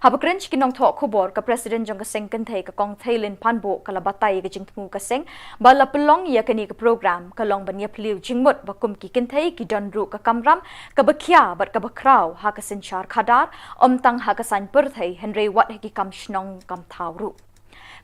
Haba kren sha ki nongthoh khubor, ka President jong ka seng kynthei ka Kong Theilin Phanbuh ka la batai ïa ka jingthmu ka seng ba la pynlong ïa kane ka program ka long ban ïaphylliew jingmut ba kum ki kynthei ki don ruh ka kamram kaba khia bad kaba khraw ha ka synshar khadar, ym tang ha ka saiñ pyrthei hynrei wat ha ki kam shnong kam thaw ruh.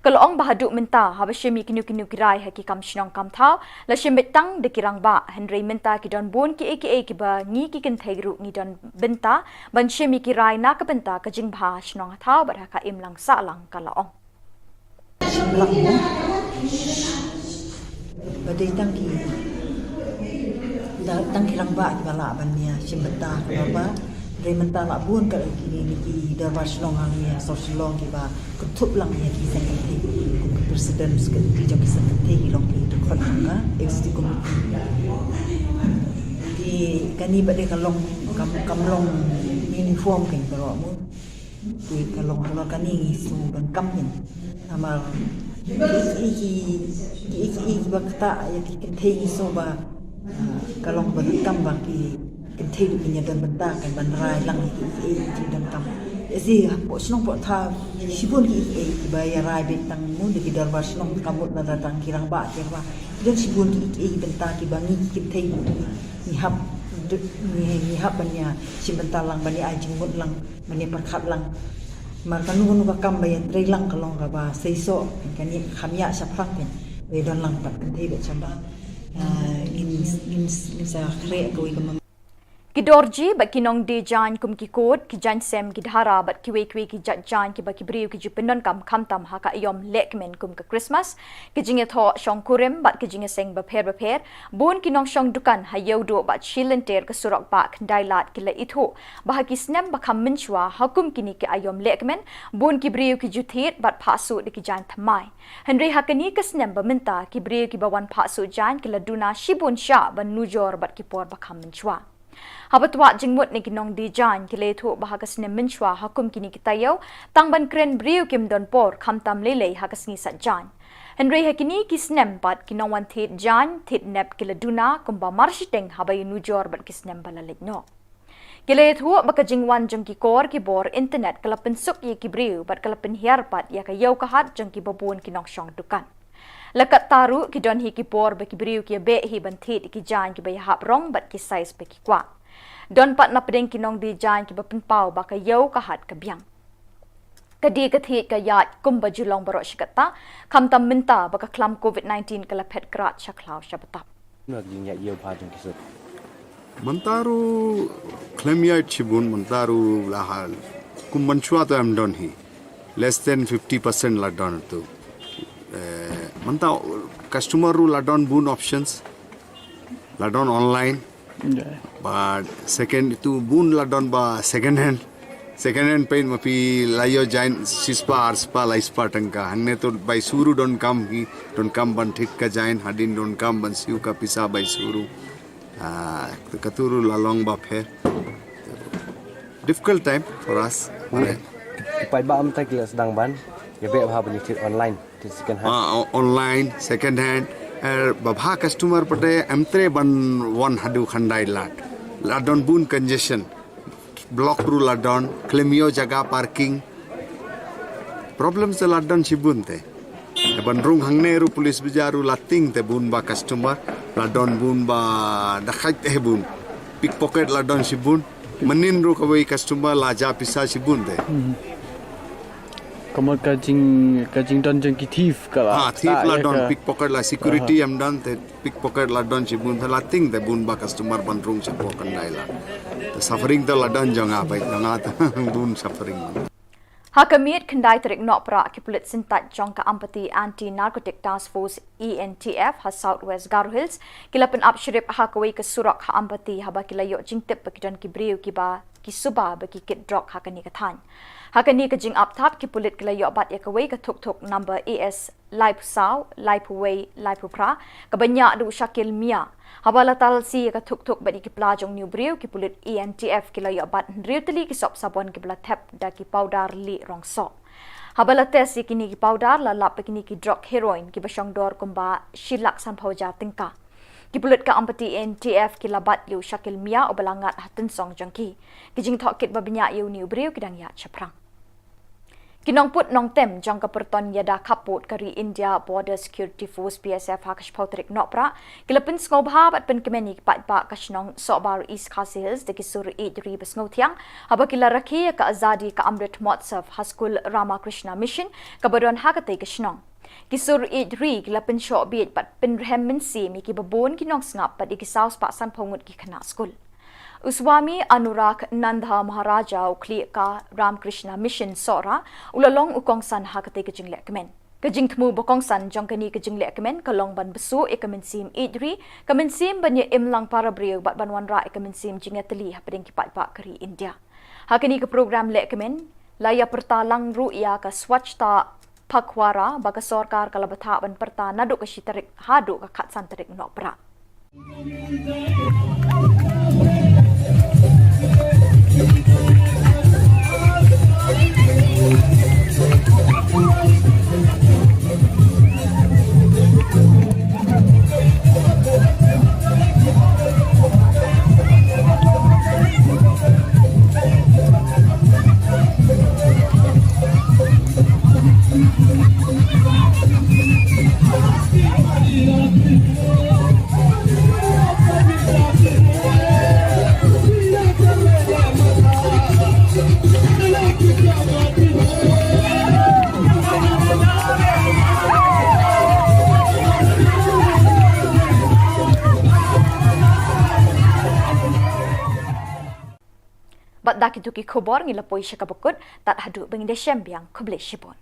Ka la ong ba haduh mynta haba shim ïa kino kino ki rai ha ki kam shnong kam thaw, la shim beit tang da ki rangbah, hynrei mynta ki don bun kiei kiei kiba ngi ki kynthei ruh ngi don bynta ban shim ïa ki rai na ka bynta ka jingbha shnong ha thaw bad ha ka imlang sahlang, ka la ong. Shim lang mo. Ba dei tang ki, da, tang ki rangbah kiba lah ban ïa shim bynta ha ka dorbar. Hynrei mynta la bun ka kine ki dorbar shnong hangne ha sor Shillong kiba kynthup lang ïa ki seng kynthei, kum ki president ki jong ki seng kynthei ki long ki dkhot jong ka executive committee. Te kane pat de ka long, kam, kam long uniform kein baroh mo. Te ka long halor kane ngi sngew donkam kein. Namar ki, ki, ki, ki, kiba ktah ïa ki kynthei ngi sngew ba, ah, ka long ba donkam ba ki kynthei ruh kin ïa don bynta kein ban rai lang ïa kiei kiei ki donkam. Ïa shi hapoh shnong hapoh thaw shibun kiei kiei kiba ïa rai beit tang mo da ki dorbar shnong, kam mut lada tang ki rangbah ki rangbah. Ki don shibun kiei kiei ki bynta kiba ngi ki kynthei ngi hap, ngi, ngi hap ban ïa shim bynta lang, ban ïa ai jingmut lang, ban ïa pyrkhat lang. Namar kano kano ka kam ba ïa trei lang ka long kaba seisoh, kane kham ïa shaphrang kein. Ba ïa don lang pat kynthei bad shabang. Ah, ngin, ngin, ngin sa khreh kawei ka mem- Ki dorji bad ki nongdie jaiñ kum ki kot, ki jaiñ sem, ki dhara bad kiwei kiwei ki jait jaiñ kiba ki briew ki ju pyndonkam khamtam ha ka aïom lehkmen kum ka Christmas, ki jingïathoh shongkurim bad ki jingïaseng bapher bapher, bun ki nongshong dukan ha Ïewduh bad shi lynter ka surok bah Khyndailad ki la ithuh ba ha ki snem ba kham mynshuwa ha kum kine ki aïom lehkmen, bun ki briew ki ju thied bad phah suh da ki jaiñ thymmai. Hynrei ha kane ka snem ba mynta ki briew kiba wan phah suh jaiñ ki la duna shibun shah ban nujor bad ki por ba kham mynshuwa. Haba twad jingmut na ki nongdie jaiñ ki la ïathuh ba ha ka snem mynshuwa ha kum kine ki taïew, tang ban kren briew kim don por khamtam lei lei ha ka sngi sait jaiñ. Hynrei ha kine ki snem pat ki nongwan thied jaiñ thied nep ki la duna kumba marshiteng haba ïanujor bad ki snem ba la leit noh. Ki la ïathuh ba ka jingwan jong ki kor ki bor internet ka la pynsuk ïa ki briew bad ka la pynhiar pat ïa ka ïew ka hat jong kiba bun ki nongshong dukan. La katta ruh ki don hi ki por ba ki briew ki ïabeh hi ban thied ïa ki jaiñ kiba ïahap rong bad ki size ba ki kwah. Don pat na pdeng ki nongdie jaiñ kiba pynpaw ba ka ïew ka hat ka biang. Ka die ka thied ka ïaid kumba ju long baroh shi katta, khamtam mynta ba ka khlam covid nineteen ka la phet krad sha khlaw sha btap. Mynta ruh khlem ïaid shibun, mynta ruh la hal. Kum mynshuwa te em don hi. Less than fifty percent la don tu. Eh, mynta customer ruh la don bun options. La don online. But second tu bun la don ba second hand. Second hand peit ma phi la ïoh jaiñ shispah arspah laispah tyngka. Hangne tu bai shuh ruh donkam hi, donkam ban thied ka jaiñ, hadien donkam ban siew ka pisa bai shuh ruh. Ah, katu ruh la long ba pher. Difficult time for us. Ki paidbah mynta ki la sdang ban ïabeh bha ban ïathied online, thied second hand. Ah, o-, online, second hand. Eh, ba bha customer pat em treh ban wan haduh Khyndailad. La don bun congestion. Block ruh la don, khlem ïoh jaka parking. Problem se la don shibun te. Te ban rung hangne ruh police bazaar ruh la tieng te bun ba customer, la don bun ba dakhait te bun. Pickpocket la don shibun. Mynnin ruh kawei customer la jah pisa shibun te. Ka mut ka jing, ka jingdon jong ki thief ka la. Ha, thief la don, pickpocket la security em don te. Pickpocket la don shibun, te la tieng te bun ba customer ban rung shapoh Khyndailad. Te suffering te la don jong nga, bai jong nga te bun suffering. Ha ka miet khyndai tarik Nohprah ki pulit syntait jong ka Ampati Anti Narcotic Task Force, A N T F, ha South West Garo Hills ki la pynap shrip ha kawei ka surok ha Ampati haba ki la ïoh jingtip ba ki don ki briew kiba ki suba ba ki kit drok ha kane ka thaiñ. Ha kane ka jingap thap ki pulit ki la ïoh bat ïa kawei ka thuk thuk number A S laiphew saw, laiphew wei, laiphew phra, kaba ñiah da u Shakil Mia. Haba la talsi ïa ka thuk thuk bad ïa ki pla jong une u briew, ki pulit A N T F ki la ïoh bat hynriew tylli ki sop sabon kiba la thep da ki powder lieh rong soh. Haba la test ïa kine ki powder, la lap ba kine ki drok heroin kiba shong dor kumba shi lak sanphew hajar tyngka. Ki pulit ka Ampati A N T F ki la bat ïa u Shakil Mia uba la ngat ha tynsong jong ki. Ki jingtohkit ba bniah ïa une u briew ki dang ïaid shaphrang. Ki nongput nongtem jong ka pyrton ïada khappud ka ri India Border Security Force, B S F, ha ka shiphew tarik Nohprah ki la pynsngewbha bad pynkmen ïa ki paidbah ka shnong Sohbar, East Khasi Hills da ki sur ïeid ri ba sngewthiang haba ki la rakhe ïa ka Azadi Ka Amrit Mahotsav ha skul Ramakrishna Mission kaba don ha katei ka shnong. Ki sur ïeid ri ki la pynshoh bieit bad pynrhem mynsiem ïa kiba bun ki nongsngap bad ïa ki saw spah sanphew ngut ki khynnah skul. U Swami Anurag Nanda Maharaja, u khlieh ka Ramakrishna Mission Sohra, u la long u kongsan ha katei ka jinglehkmen. Ka jingthmu ba kongsan jong kane ka jinglehkmen ka long ban bsuh ïa ka mynsiem ïeid ri, ka mynsiem ban ïa im lang para briew bad ban wanrah ïa ka mynsiem jingïatylli hapdeng ki paidbah ka ri India. Ha kane ka program lehkmen la ïa pyrta lang ruh ïa ka Swachhata Pakhwada ba ka sorkar ka la bthah ban pyrta naduh ka shi tarik haduh ka khatsan tarik Nohprah. Bad da kito ki khubor ngi la poi sha kaba kut, tad haduh ba ngin da shem biang, khublei shibun.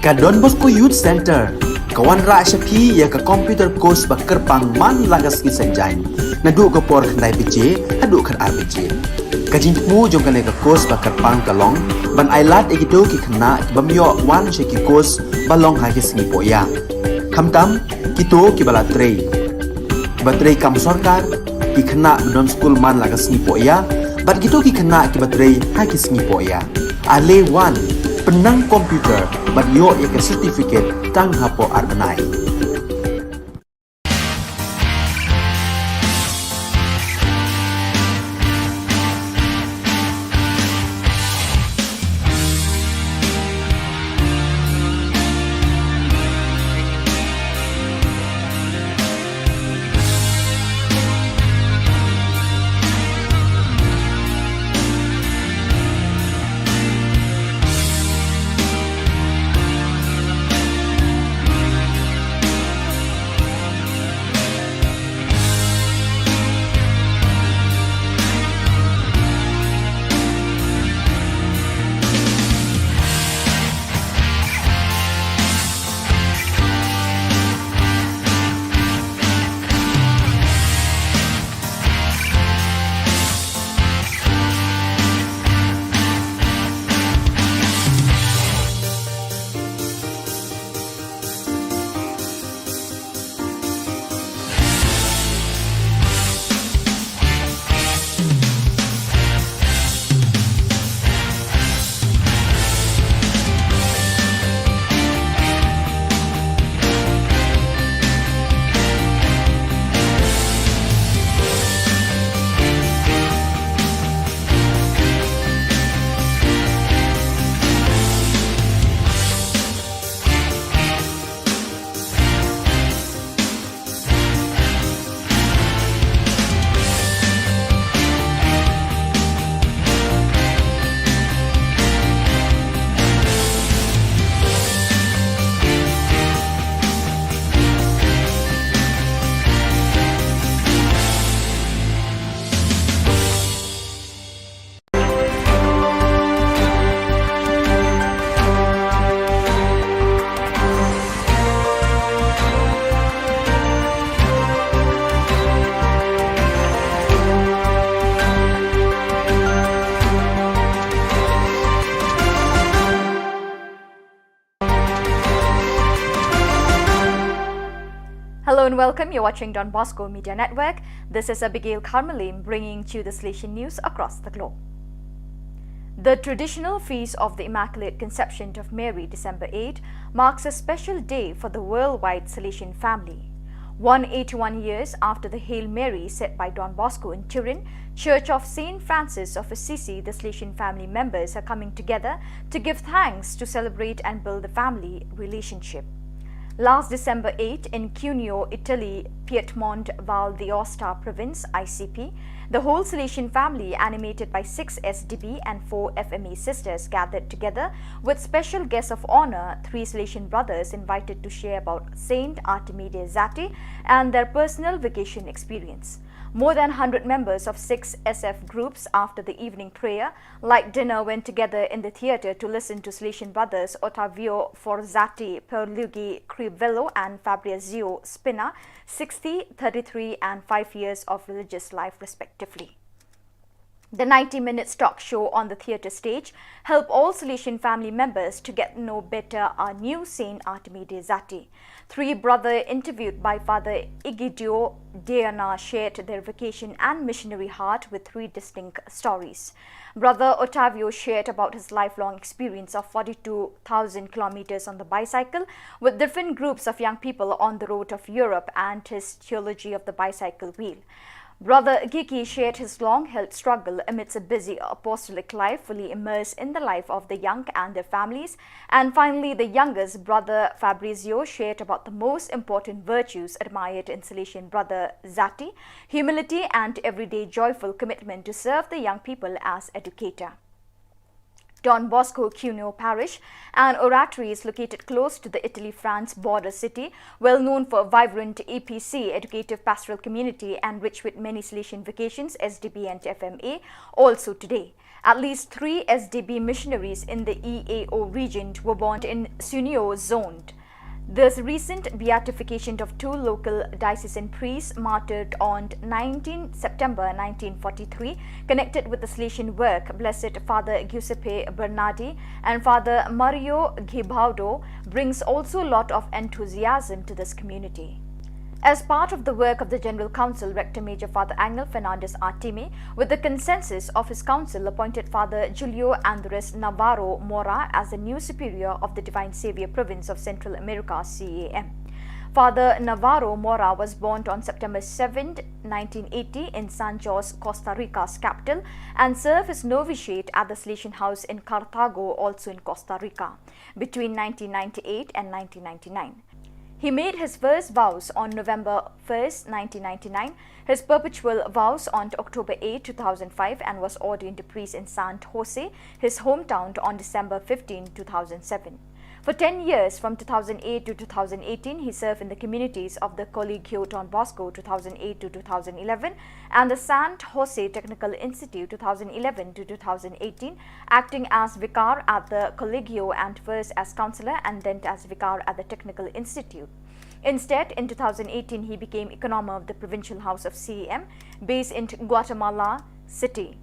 Ka Don Bosco Youth Centre ka wanrah sha phi ïa ka computer course ba kyrpang man la ka sngi Saitjaiñ, naduh ka por khyndai baje haduh khatar baje. Ka jingthmu jong kane ka course ba kyrpang ka long ban ailad ïa kito ki khynnah ki bym ïoh wan sha ki course ba long ha ki sngi pohïa. Khamtam kito kiba la trei, kiba trei kam sorkar, ki khynnah ba don skul man la ka sngi pohïa, bad kito ki khynnah kiba trei ha ki sngi pohïa. Ale wan, pynnang computer bad ïoh ïa ka certificate tang hapoh ar bnai. Hello and welcome. You're watching Don Bosco Media Network. This is Abigail Carmelim bringing to you the Salesian news across the globe. The traditional feast of the Immaculate Conception of Mary, December eighth, marks a special day for the worldwide Salesian family. One eighty-one years after the Hail Mary said by Don Bosco in Turin, Church of Saint Francis of Assisi, the Salesian family members are coming together to give thanks, to celebrate and build the family relationship. Last December eighth, in Cuneo, Italy, Piedmont Val d'Aosta province, I C P, the whole Salesian family, animated by six S D B and four F M A sisters, gathered together with special guests of honor, three Salesian brothers, invited to share about Saint Artemi de' Zatti and their personal vocation experience. More than hundred members of six S F groups, after the evening prayer, light dinner, went together in the theatre to listen to Salesian brothers Ottavio Forzatti, Pierluigi Crivello and Fabrizio Spina, sixty, thirty-three and five years of religious life respectively. The ninety minutes talk show on the theatre stage help all Salesian family members to get to know better our new Saint Artemi de' Zatti. Three brother, interviewed by Father Egidio Deana, shared their vocation and missionary heart with three distinct stories. Brother Ottavio shared about his lifelong experience of forty-two thousand kilometers on the bicycle with different groups of young people on the road of Europe and his theology of the bicycle wheel. Brother Gigi shared his long-held struggle amidst a busy apostolic life, fully immersed in the life of the young and their families. And finally, the youngest, Brother Fabrizio, shared about the most important virtues admired in Salesian Brother Zatti: humility and everyday joyful commitment to serve the young people as educator. Don Bosco Cuneo Parish, an oratory, is located close to the Italy-France border city, well known for a vibrant E P C, educative pastoral community, and rich with many Salesian vocations, S D B and F M A, also today. At least three S D B missionaries in the E A O region were born in Cuneo zone. This recent beatification of two local diocesan priests martyred on nineteenth September nineteen forty-three, connected with the Salesian work, Blessed Father Giuseppe Bernardi and Father Mario Gibaudo, brings also a lot of enthusiasm to this community. As part of the work of the General Council, Rector Major Father Angel Fernandez Artemi, with the consensus of his council, appointed Father Julio Andres Navarro Mora as the new superior of the Divine Savior Province of Central America, C A M. Father Navarro Mora was born on September seventh, nineteen eighty, in San Jose, Costa Rica's capital, and served his novitiate at the Salesian House in Cartago, also in Costa Rica, between nineteen ninety-eight and nineteen ninety-nine. He made his first vows on November first, nineteen ninety-nine, his perpetual vows on October eighth, two thousand five, and was ordained a priest in San Jose, his hometown, on December fifteenth, two thousand seven. For ten years, from two thousand eight to two thousand eighteen, he served in the communities of the Colegio Don Bosco, two thousand eight to two thousand eleven, and the San Jose Technical Institute, two thousand eleven to two thousand eighteen, acting as vicar at the Colegio and first as counselor and then as vicar at the Technical Institute. Instead, in two thousand eighteen, he became economer of the Provincial House of C A M, based in Guatemala City.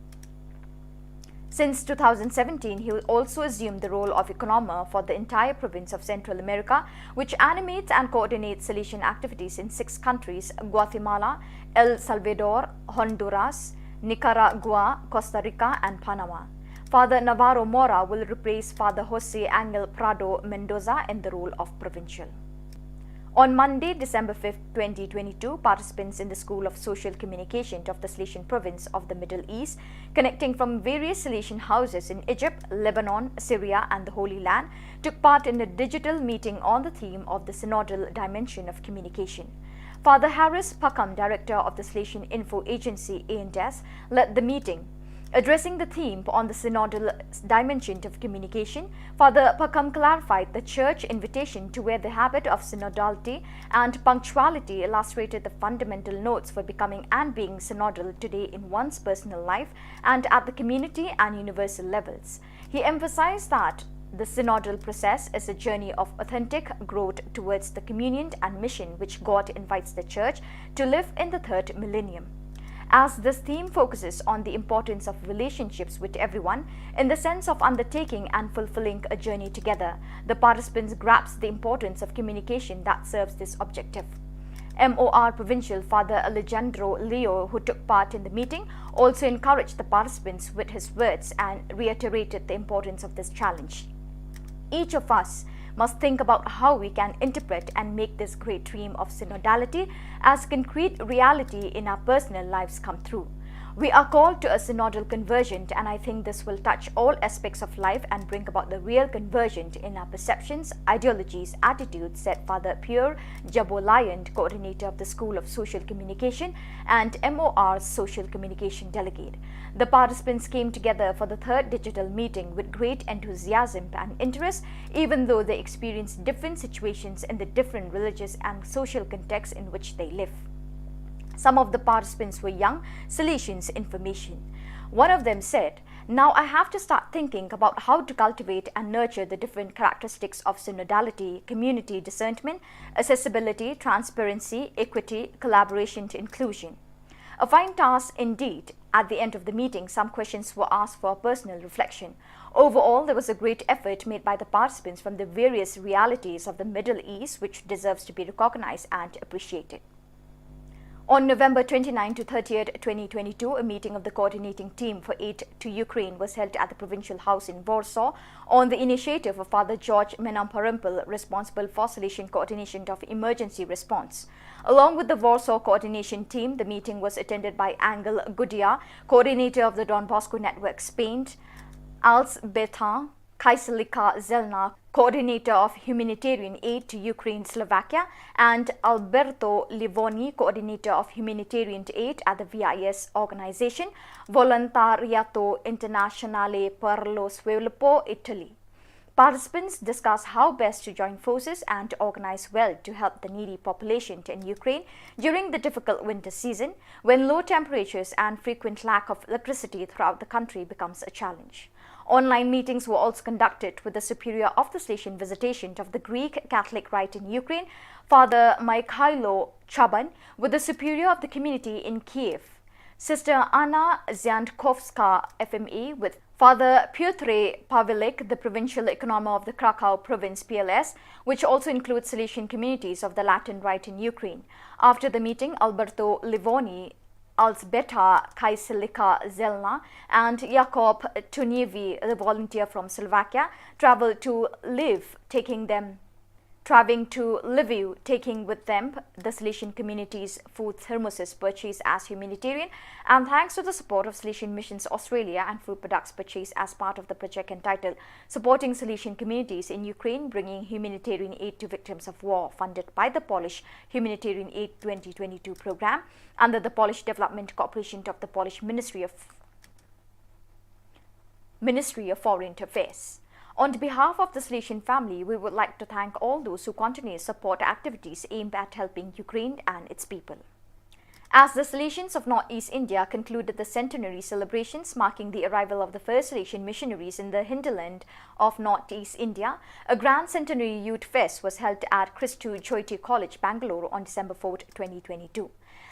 Since two thousand seventeen, he also assumed the role of economer for the entire province of Central America, which animates and coordinates Salesian activities in six countries: Guatemala, El Salvador, Honduras, Nicaragua, Costa Rica, and Panama. Father Navarro Mora will replace Father Jose Angel Prado Mendoza in the role of provincial. On Monday, December fifth, twenty twenty-two, participants in the School of Social Communication of the Salesian Province of the Middle East, connecting from various Salesian houses in Egypt, Lebanon, Syria, and the Holy Land, took part in a digital meeting on the theme of the synodal dimension of communication. Father Harris Pakham, director of the Salesian Info Agency, A and S, led the meeting. Addressing the theme on the synodal dimension of communication, Father Pakham clarified the Church invitation to wear the habit of synodality and punctuality, illustrated the fundamental notes for becoming and being synodal today in one's personal life and at the community and universal levels. He emphasized that the synodal process is a journey of authentic growth towards the communion and mission which God invites the Church to live in the third millennium. As this theme focuses on the importance of relationships with everyone in the sense of undertaking and fulfilling a journey together, the participants grasp the importance of communication that serves this objective. M O R Provincial Father Alejandro Leo, who took part in the meeting, also encouraged the participants with his words and reiterated the importance of this challenge. Each of us must think about how we can interpret and make this great dream of synodality as concrete reality in our personal lives come true. We are called to a synodal conversion, and I think this will touch all aspects of life and bring about the real conversion in our perceptions, ideologies, attitudes, said Father Pierre Jabolayant, coordinator of the School of Social Communication and M O R's social communication delegate. The participants came together for the third digital meeting with great enthusiasm and interest, even though they experienced different situations in the different religious and social contexts in which they live. Some of the participants were young Salesians in formation. One of them said, "Now I have to start thinking about how to cultivate and nurture the different characteristics of synodality, community discernment, accessibility, transparency, equity, collaboration, to inclusion." A fine task indeed. At the end of the meeting, some questions were asked for personal reflection. Overall, there was a great effort made by the participants from the various realities of the Middle East, which deserves to be recognized and appreciated. On November twenty-ninth to thirtieth, twenty twenty-two, a meeting of the coordinating team for aid to Ukraine was held at the provincial house in Warsaw on the initiative of Father George Menamparampil, responsible for Salesian coordination of emergency response. Along with the Warsaw coordination team, the meeting was attended by Angel Gudia, coordinator of the Don Bosco Network Spain, Alzbeta Kaiselika Zelna, coordinator of humanitarian aid to Ukraine, Slovakia, and Alberto Livoni, coordinator of humanitarian aid at the V I S organization, Volontariato Internazionale per lo Sviluppo, Italy. Participants discuss how best to join forces and organize well to help the needy population in Ukraine during the difficult winter season, when low temperatures and frequent lack of electricity throughout the country becomes a challenge. Online meetings were also conducted with the Superior of the Salesian Visitation of the Greek Catholic Rite in Ukraine, Father Mikhailo Chaban, with the Superior of the Community in Kiev, Sister Anna Ziantkowska, F M A, with Father Piotr Pavelik, the Provincial Economo of the Krakow Province, P L S, which also includes Salesian communities of the Latin Rite in Ukraine. After the meeting, Alberto Livoni, Alzbeta Kaiselika Zelna, and Jakob Tunievi, the volunteer from Slovakia, traveled to Lviv, taking them traveling to Lviv, taking with them the Salesian community's food thermoses purchased as humanitarian, and thanks to the support of Salesian Missions Australia and food products purchased as part of the project entitled Supporting Salesian Communities in Ukraine, Bringing Humanitarian Aid to Victims of War, funded by the Polish Humanitarian Aid twenty twenty-two program under the Polish Development Corporation of the Polish Ministry of Ministry of Foreign Affairs. On behalf of the Salesian family, we would like to thank all those who continue to support activities aimed at helping Ukraine and its people. As the Salesians of Northeast India concluded the centenary celebrations marking the arrival of the first Salesian missionaries in the hinterland of Northeast India, a grand centenary youth fest was held at Christu Jyoti College, Bangalore on December fourth, twenty twenty-two.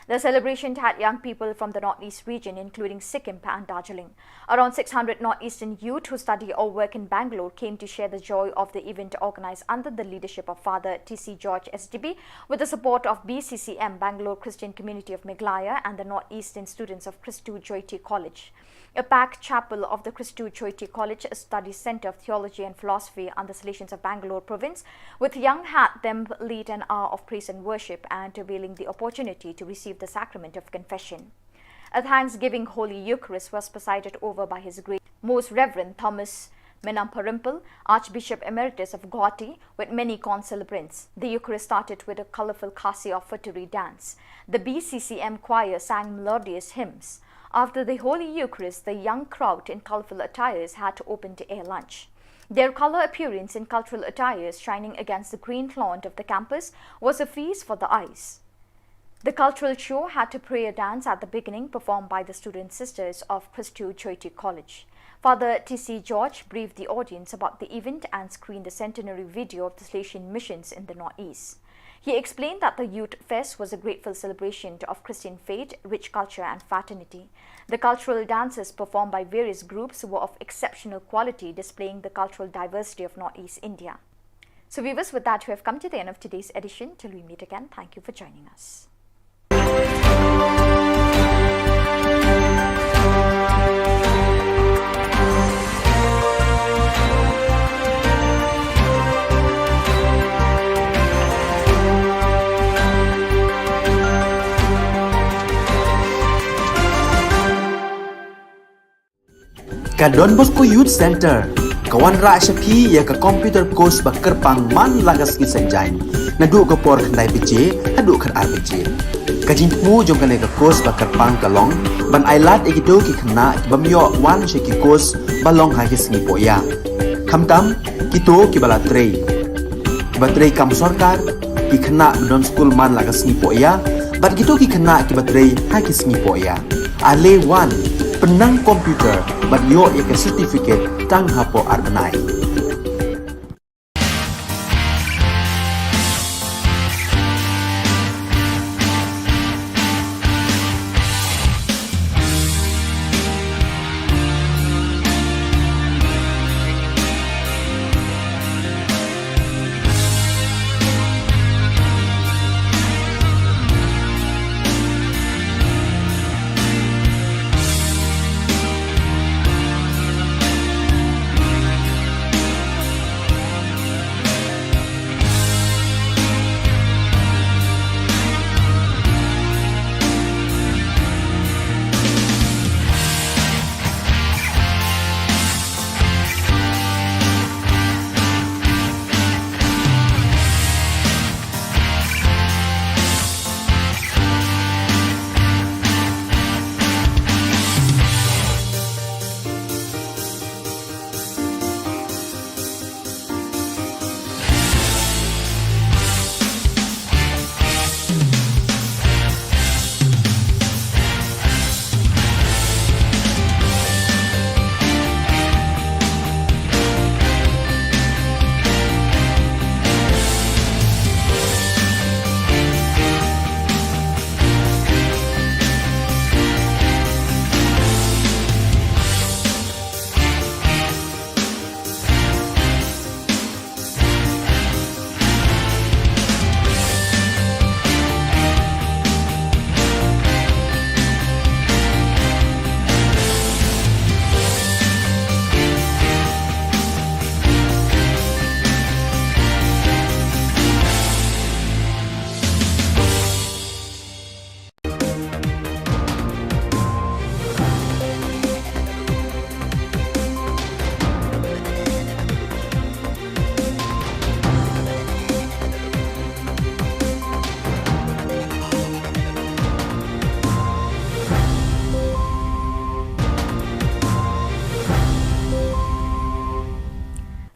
The celebration had young people from the Northeast region, including Sikkim and Darjeeling. Around six hundred Northeastern youth who study or work in Bangalore came to share the joy of the event organized under the leadership of Father T C George S D B, with the support of B C C M, Bangalore Christian Community of Meghalaya, and the Northeastern students of Christu Jyoti College. A packed chapel of the Christu Jyoti College Study Centre of Theology and Philosophy under the Salesians of Bangalore province, with young had them lead an hour of praise and worship and availing the opportunity to receive the sacrament of confession. A thanksgiving Holy Eucharist was presided over by His Grace Most Reverend Thomas Menamparampil, Archbishop Emeritus of Guwahati, with many concelebrants. The Eucharist started with a colourful Khasi offertory dance. The B C C M choir sang melodious hymns. After the Holy Eucharist, the young crowd in colourful attires had open-air lunch. Their colour appearance in cultural attires shining against the green lawn of the campus was a feast for the eyes. The cultural show had a prayer dance at the beginning, performed by the student sisters of Christu Jyoti College. Father T C George briefed the audience about the event and screened the centenary video of the Salesian missions in the Northeast. He explained that the Youth Fest was a grateful celebration of Christian faith, rich culture, and fraternity. The cultural dances performed by various groups were of exceptional quality, displaying the cultural diversity of Northeast India. So, viewers, with that, we have come to the end of today's edition. Till we meet again, thank you for joining us. Ka Don Bosco Youth Centre ka wanrah sha phi ïa ka computer course ba kyrpang man la ka sngi Saitjaiñ, naduh ka por khyndai baje haduh khatar baje. Ka jingthmu jong kane ka course ba kyrpang ka long ban ailad ïa kito ki khynnah ki bym ïoh wan sha ki course ba long ha ki sngi pohïa, khamtam kito kiba la trei, kiba trei kam sorkar, ki khynnah ba don skul man la ka sngi pohïa, bad kito ki khynnah kiba trei ha ki sngi pohïa. Ale wan, pynnang computer bad ïoh ïa ka certificate tang hapoh ar bnai.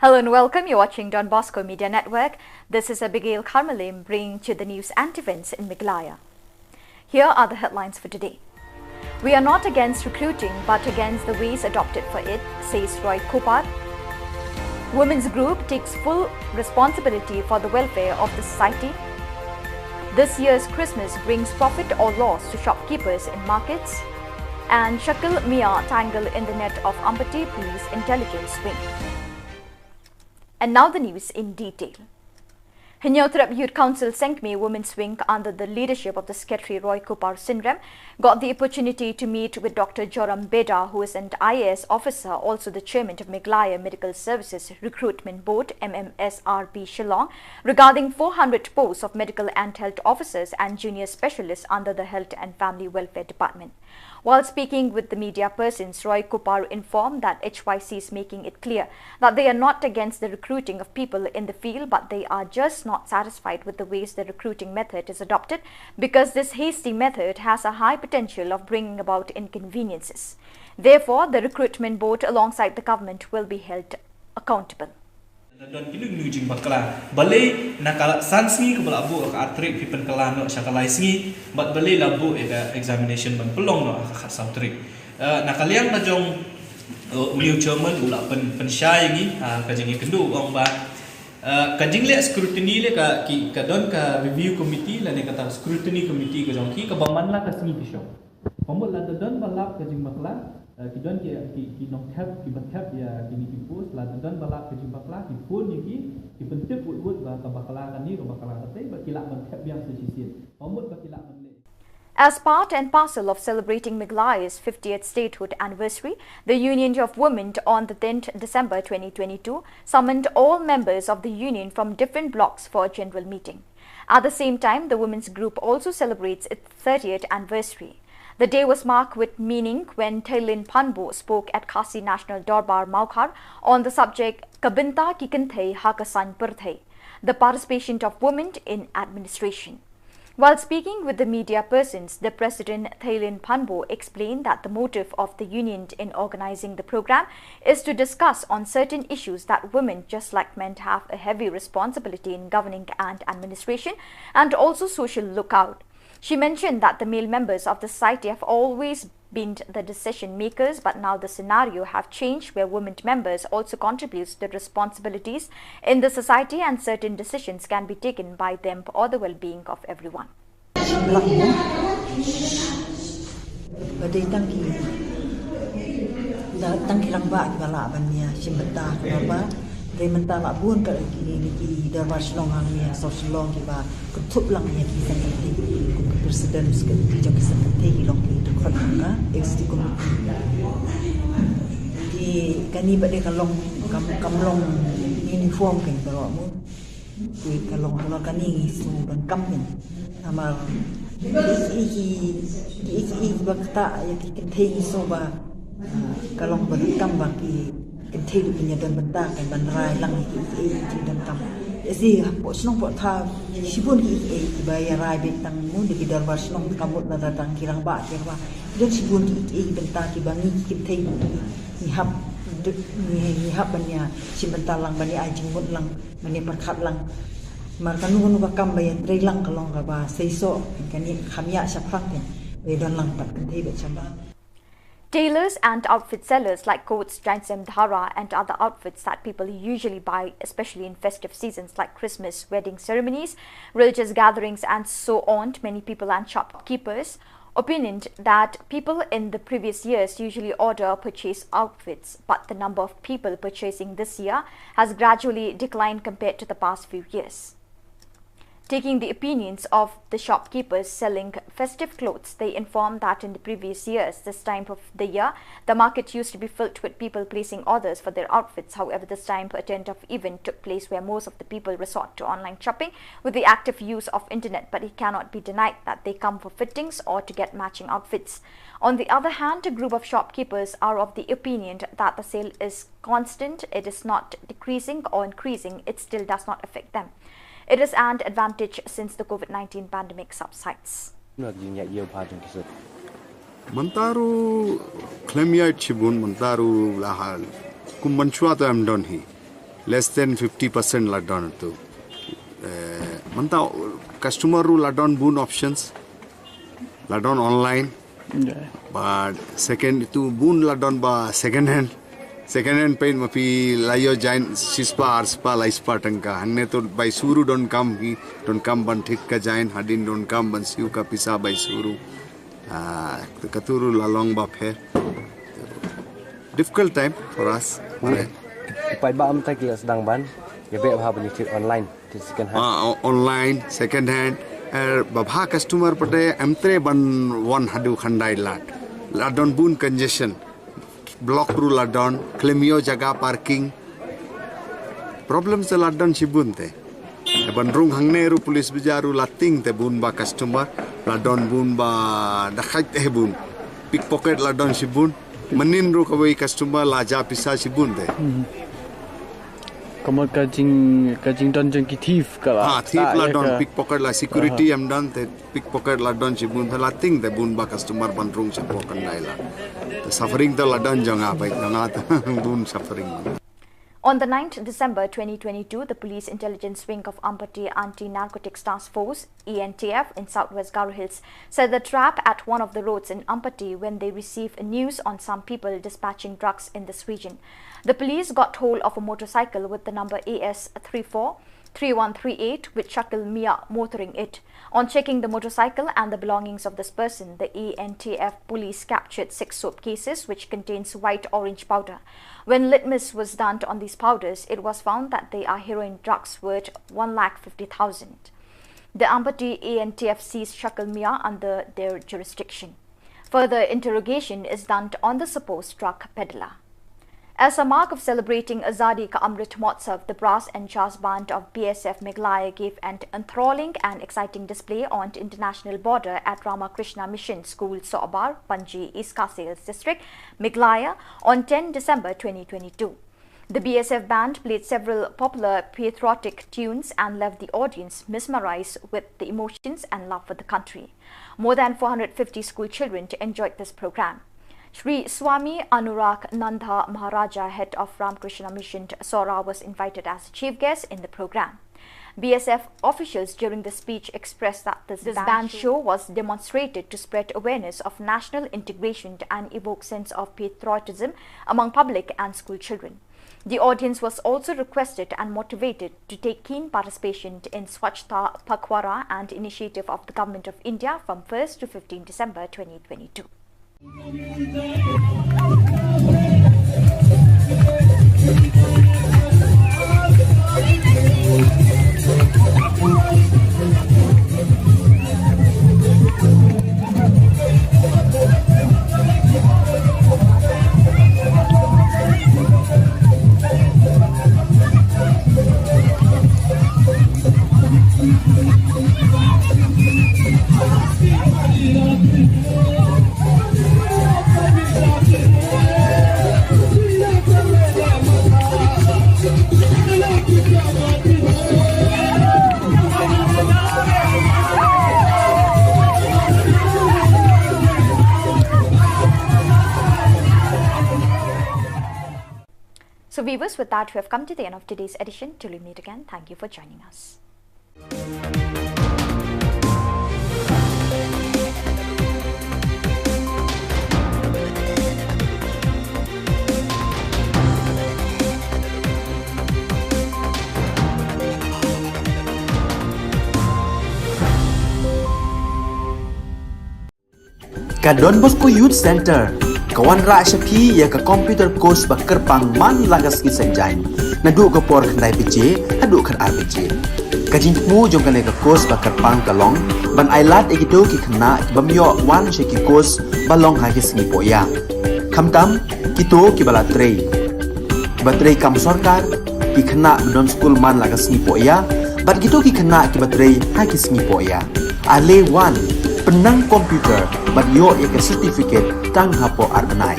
Hello and welcome. You're watching Don Bosco Media Network. This is Abigail Kharmalim bringing to you the news and events in Meghalaya. Here are the headlines for today. We are not against recruiting, but against the ways adopted for it, says Roy Cooper. Women's group takes full responsibility for the welfare of the society. This year's Christmas brings profit or loss to shopkeepers in markets. And Shakil Mia tangled in the net of Ampati Police Intelligence Wing. And now the news in detail. Hynñiewtrep Youth Council Sengkmie Women's Wing under the leadership of the Secretary Roy Cooper Synrem got the opportunity to meet with Doctor Joram Beda, who is an I A S officer, also the chairman of Meghalaya Medical Services Recruitment Board, M M S R B Shillong, regarding four hundred posts of medical and health officers and junior specialists under the Health and Family Welfare Department. While speaking with the media persons, Roy Cooper informed that H Y C is making it clear that they are not against the recruiting of people in the field, but they are just not satisfied with the ways the recruiting method is adopted, because this hasty method has a high potential of bringing about inconveniences. Therefore, the recruitment board alongside the government will be held accountable. La don kino kino jingbakla. Balei na ka san sngi kaba la buh ha ka ar tarik phi pynkylla noh sha ka lai sngi, bad balei la buh ïa ka examination ban pynlong noh ha ka khatsaw tarik. Eh, na ka liang ka jong, eh, u Leo Chairman u la pyn, pynshai ïa ngi, ah, ka jingïakynduh u ong ba, eh, ka jingleh scrutiny leh ka ki, ka don ka review committee lane kata scrutiny committee ka jong ki kaba man la ka sngi ki shong. Ka mut lada don ba lap ka jingbakla, Ki don ki ki ki nongthep ki ba thep ïa kine ki post, la don ba lah ka jingbakla, ki phone ïa ki, ki pyntip wut wut ba ka bakla kane ka bakla katei, ba ki lah ban thep biang sa shisien. Ba mut ba ki lah ban leh. As part and parcel of celebrating Meghalaya's fiftieth statehood anniversary, the Union of Women on the tenth December twenty twenty-two summoned all members of the union from different blocks for a general meeting. At the same time, the women's group also celebrates its thirtieth anniversary. The day was marked with meaning when Theilin Phanbo spoke at Khasi National Dorbar Mawkhar on the subject Ka Bynta Ki Kynthei Ha Ka Saiñ Pyrthei, the participation of women in administration. While speaking with the media persons, the president Theilin Phanbo explained that the motive of the union in organizing the program is to discuss on certain issues that women, just like men, have a heavy responsibility in governing and administration and also social lookout. She mentioned that the male members of the society have always been the decision makers, but now the scenario have changed where women members also contributes the responsibilities in the society and certain decisions can be taken by them for the well-being of everyone. Ba dei tang ki, da tang ki rangbah kiba lah ban ïa shim bynta ka dorbar. Dei mynta la bun ka ki, ki dorbar shnong hangne ha South Shillong kiba kynthup lang ïa ki seng kynthei. Kum ki president, ki jong ki seng kynthei ki long ki dkhot ka executive committee. Ki kane pat dei ka long kam, kam long uniform kan baroh mo. Ki ka long halor kane ngi shu donkam kin. Namar ki, ki, ki, ki, ki ba kata ïa ki kynthei ngi shu ba, ah, ka long ba donkam ba ki kynthei ruh kin ïa don bynta kan ban rai lang ïa ki, ki, ki donkam. Ïa shi hapoh shnong hapoh thaw shibun ki, ki, ki ba ïa rai beit tang mo da ki dorbar shnong, ka mut lada tang ki rangbah ki rangbah. Don shibun ki, ki, ki bynta kiba ngi ki kynthei ngi hap, ngi, ngi hap ban ïa shim bynta lang, ban ïa ai jingmut lang, ban ïa pyrkhat lang. Namar kano kano ka kam ba ïa trei lang ka long kaba seisoh, kane kham ïa shaphrang kin ba ïa don lang pat kynthei bad shynrang. Tailors and outfit sellers like coats, jaiñsem, dhara, and other outfits that people usually buy, especially in festive seasons like Christmas, wedding ceremonies, religious gatherings, and so on. Many people and shopkeepers opinioned that people in the previous years usually order or purchase outfits, but the number of people purchasing this year has gradually declined compared to the past few years. Taking the opinions of the shopkeepers selling festive clothes, they inform that in the previous years, this time of the year, the market used to be filled with people placing orders for their outfits. However, this time, a tent of event took place where most of the people resort to online shopping with the active use of internet, but it cannot be denied that they come for fittings or to get matching outfits. On the other hand, a group of shopkeepers are of the opinion that the sale is constant, it is not decreasing or increasing, it still does not affect them. It is an advantage since the COVID nineteen pandemic subsides. Mynta ruh khlem ïaid shibun, mynta ruh la ha kum mynshuwa te em don hi. Less than fifty percent la don tu. Eh, mynta customer ruh la don bun options. La don online. But second itu bun la don ba second hand. Second hand peit ma phi la ïoh jaiñ shispah arspah laispah tyngka. Hangne to bai shu ruh donkam hi, donkam ban thik ka jaiñ, hadien donkam ban siew ka pisa bai shu ruh. Ah, katu ruh la long ba pher. Difficult time for us. Paidbah mynta ki la sdang ban ïa beh bha ban ïa trade online, trade second hand. Ah, o-, online, second hand. Eh, ba bha customer pat em trei ban wan haduh khyndai lad. La don bun congestion. Block ruh la don, khlem ïoh jaka parking. Problem se la don shibun te. Ban rung hangne ruh police bazaar ruh la tieng te bun ba customer, la don bun ba dakhait te bun. Pickpocket la don shibun. Mynnin ruh kawei customer la ja pisa shibun te. Ka mut ka jing, ka jingdon jong ki thief ka la. Ha, thief la don, pickpocket la, security em don te, pickpocket la don shibun te, la tieng te bun ba customer ban rung shapoh khyndai lad. Te suffering te la don jong nga, bai jong nga te bun suffering. On the ninth December twenty twenty-two, the Police Intelligence Wing of Ampati Anti-Narcotics Task Force, E N T F, in Southwest Garo Hills set the trap at one of the roads in Ampati when they received news on some people dispatching drugs in this region. The police got hold of a motorcycle with the number A S three four three one three eight with Shakil Mia motoring it. On checking the motorcycle and the belongings of this person, the A N T F police captured six soap cases which contains white orange powder. When litmus was done on these powders, it was found that they are heroin drugs worth one lakh fifty thousand. The Ampati A N T F seized Shakil Mia under their jurisdiction. Further interrogation is done on the supposed drug peddler. As a mark of celebrating Azadi Ka Amrit Mahotsav, the Brass and Jazz Band of B S F Meghalaya gave an enthralling and exciting display on the international border at Ramakrishna Mission School, Sohbar, Panji, East Khasi Hills District, Meghalaya, on ten December twenty twenty-two. The B S F band played several popular patriotic tunes and left the audience mesmerized with the emotions and love for the country. More than four hundred fifty school children enjoyed this program. Shri Swami Anurag Nanda Maharaja, head of Ramakrishna Mission, Sohra, was invited as a chief guest in the program. B S F officials during the speech expressed that this, this band show was demonstrated to spread awareness of national integration and evoke sense of patriotism among public and school children. The audience was also requested and motivated to take keen participation in Swachhata Pakhwada and initiative of the Government of India from first to fifteen December twenty twenty-two. So viewers, with that, we have come to the end of today's edition. Till we meet again, thank you for joining us. Ka Don Bosco Youth Centre ka wanrah sha phi ïa ka computer course ba kyrpang man la ka sngi Saitjaiñ, naduh ka por khyndai baje haduh khatar baje. Ka jingthmu jong kane ka course ba kyrpang ka long ban ailad ïa kito ki khynnah bym ïoh wan sha ki course ba long ha ki sngi pohïap. Khamtam kito kiba la trei, kiba trei kam sorkar, ki khynnah ba don skul man la ka sngi pohïap, bad kito ki khynnah kiba trei ha ki sngi pohïap. Ale wan, pynnang computer bad ïoh ïa ka certificate tang hapoh ar bnai.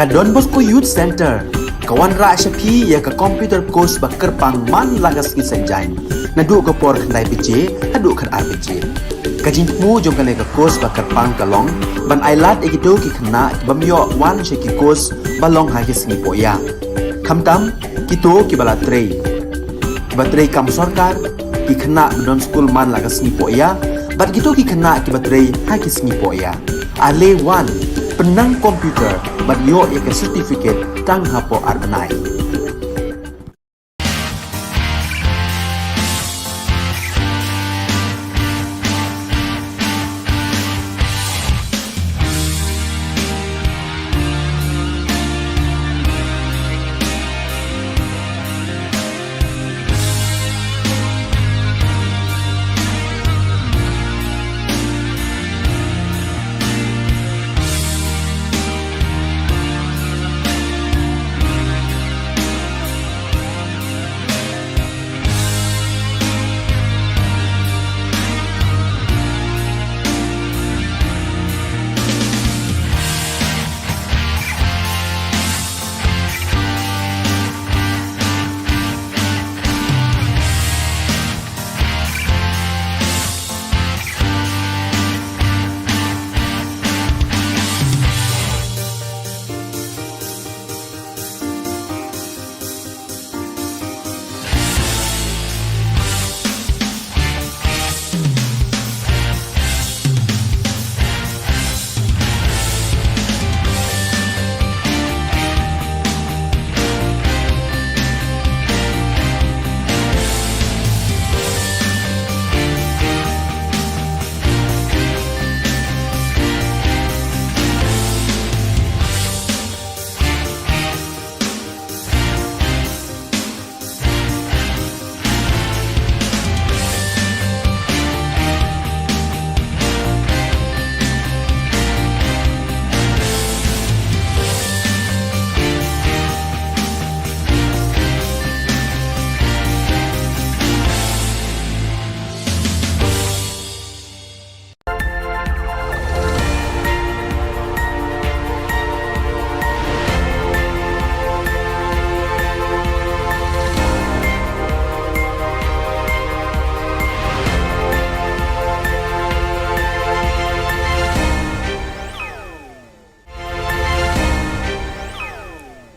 Ka Don Bosco Youth Centre ka wanrah sha phi ïa ka computer course ba kyrpang man la ka sngi Saitjaiñ, naduh ka por khyndai baje haduh khatar baje. Ka jingthmu jong kane ka course ba kyrpang ka long ban ailad ïa kito ki khynnah ki bym ïoh wan sha ki course ba long ha ki sngi pohïa, khamtam kito kiba la trei, kiba trei kam sorkar, ki khynnah ba don skul man la ka sngi pohïa, bad kito ki khynnah kiba trei ha ki sngi pohïa. Ale wan, pynnang computer bad ïoh ïa ka certificate tang hapoh ar bnai.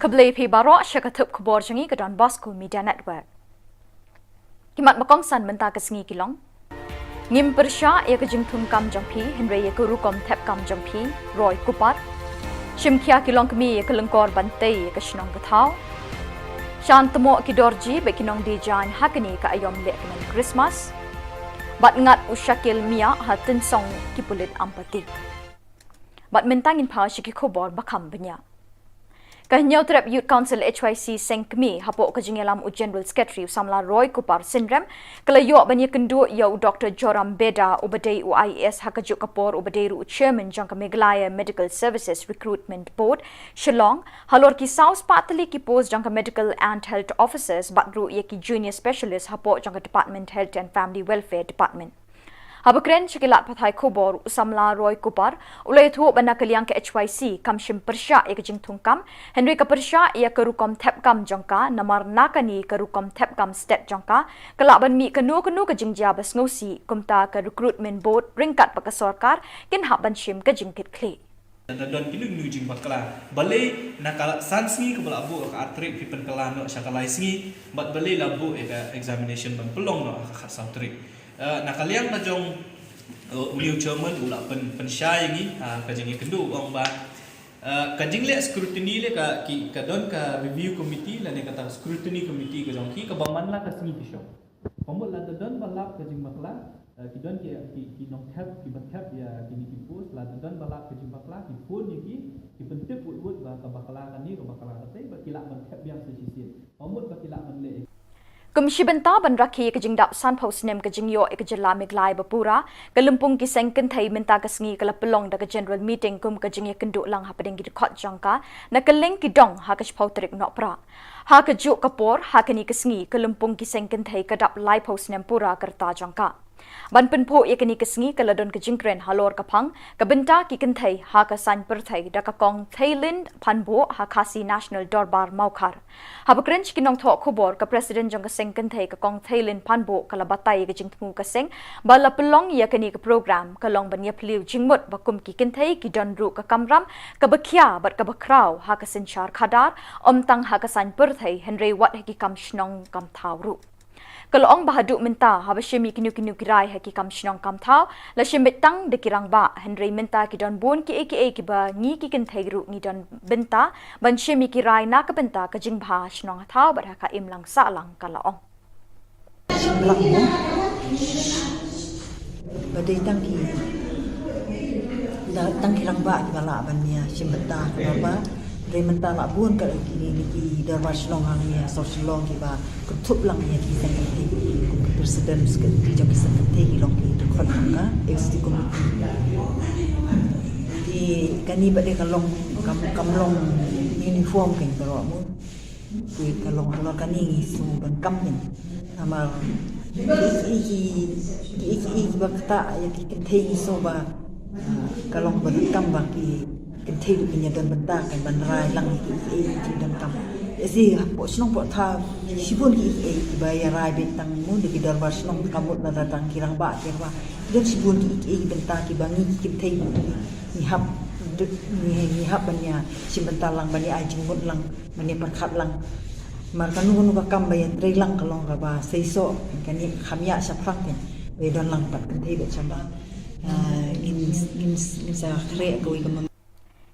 Khublei phi baroh sha ka thup khubor jong ngi ka Don Bosco Media Network. Ki mat ba kongsan mynta ka sngi ki long: Ngim pyrshah ïa ka jingthung kam jong phi, hynrei ïa ka rukom thep kam jong phi, Roy Cooper. Shim khia ki longkmie ïa ka lyngkor ban tei ïa ka shnong ka thaw. Shan tmoh ki dorji bad ki nongdie jaiñ ha kane ka aïom lehkmen Christmas. Bad ngat u Shakil Miah ha Tynsong ki pulit Ampati. Bad mynta ngin phai sha ki khubor ba kham bniah. Ka Hynñiewtrep Youth Council H Y C Seng Kmie hapoh ka jingïalam u General Secretary u samla Roy Cooper Synrem, ka la ïoh ban ïakynduh ïa u Doctor Joram Beda uba dei u I A S ha kajuh ka por uba dei ruh u Chairman jong ka Meghalaya Medical Services Recruitment Board, Shillong, halor ki saw spah tylli ki post jong ka Medical and Health Officers bad ruh ïa ki Junior Specialist hapoh jong ka Department Health and Family Welfare Department. Haba kren sha ki lad pathai khubor, u samla Roy Cooper u la ïathuh ba na ka liang ka H Y C kam shym pyrshah ïa ka jingthung kam, hynrei ka pyrshah ïa ka rukom thep kam jong ka, namar na kane ka rukom thep kam stet jong ka, ka lah ban mih kano kano ka jingjia ba sngewsih, kumta ka Recruitment Board ryngkat bad ka sorkar kin hap ban shim ka jingkitkhlieh. Lada don kino kino jingbakla, balei na ka san sngi kaba la buh ha ka ar tarik phi pynkylla noh sha ka lai sngi, bad balei la buh ïa ka examination ban pynlong noh ha ka khatsaw tarik. Eh, na ka liang ka jong, eh, u new chairman u la pyn, pynshai ïa ngi, ah, ka jingïakynduh u ong ba, eh, ka jingleh scrutiny leh ka, ki, ka don ka review committee lane kata scrutiny committee ka jong ki kaba man la ka sngi ki shong. Ka mut lada don ba lap ka jingbakla, eh, ki don ki, ki, ki nongthep, kiba thep ïa kine ki post, lada don ba lap ka jingbakla, ki phone ïa ki, ki pyntip wut wut ba ka bakla kane, ka bakla katei, bad ki lah ban thep biang sa shisien. Ka mut ba ki lah ban leh. Kum shi bynta ban rakhe ïa ka jingdap sanphew snem ka jingïoh ïa ka jylla Meghalaya ba pura, ka lympung ki seng kynthei mynta ka sngi ka la pynlong da ka general meeting kum ka jingïakynduh lang hapdeng ki dkhot jong ka, na kylleng ki dong ha ka shiphew tarik Nohprah. Ha kajuh ka por, ha kane ka sngi, ka lympung ki seng kynthei ka dap laiphew snem pura ka rta jong ka. Ban pynphuh ïa kane ka sngi ka la don ka jingkren halor ka phang ka bynta ki kynthei ha ka saiñ pyrthei da ka Kong Theilin Phanbuh ha Khasi National Dorbar Mawkhar. Haba kren sha ki nongthoh khubor, ka President jong ka seng kynthei ka Kong Theilin Phanbuh ka la batai ïa ka jingthmu ka seng ba la pynlong ïa kane ka program ka long ban ïaphylliew jingmut ba kum ki kynthei ki don ruh ka kamram kaba khia bad kaba khraw ha ka synshar khadar, ym tang ha ka saiñ pyrthei hynrei wat ha ki kam shnong kam thaw ruh. Ka la ong ba haduh mynta haba shim ïa kino kino ki rai ha ki kam shnong kam thaw la shim beit tang da ki rangbah, hynrei mynta ki don bun kiei kiei kiba ngi ki kynthei ruh ngi don bynta ban shim ïa ki rai na ka bynta ka jingbha shnong ha thaw bad ha ka imlang sahlang, ka la ong. Shim lang mo. Ba dei tang ki, da, tang ki rangbah kiba lah ban ïa shim bynta ka dorbar. Hynrei mynta la bun ka kine ki dorbar shnong hangne ha South Shillong kiba kynthup lang ïa ki seng kynthei, kum ki president ki jong ki seng kynthei ki long ki dkhot jong ka executive committee. Te kane pat de ka long, kam, kam long uniform kein baroh mo. Te ka long halor kane ngi sngew donkam kein. Namar ki, ki, ki, ki, kiba ktah ïa ki kynthei ngi sngew ba, ah, ka long ba donkam ba ki kynthei ruh kin ïa don bynta kein ban rai lang ïa ki, ki, ki jingdonkam. Ïa shi hapoh shnong hapoh thaw shibun ki, ki, kiba ïa rai beit tang mo da ki dorbar shnong, ka mut lada tang ki rangbah ki rangbah. Ki don shibun ki, ki, ki bynta kiba ngi ki kynthei ngi hap, ngi, ngi hap ban ïa shim bynta lang, ban ïa ai jingmut lang, ban ïa pyrkhat lang. Namar kano kano ka kam ba ïa trei lang ka long kaba seisoh, kan ïa kham ïa shaphrang kein ba ïa don lang pat kynthei bad shabang. Ah, ngin, ngin, ngin sa khreh kawei ka mem-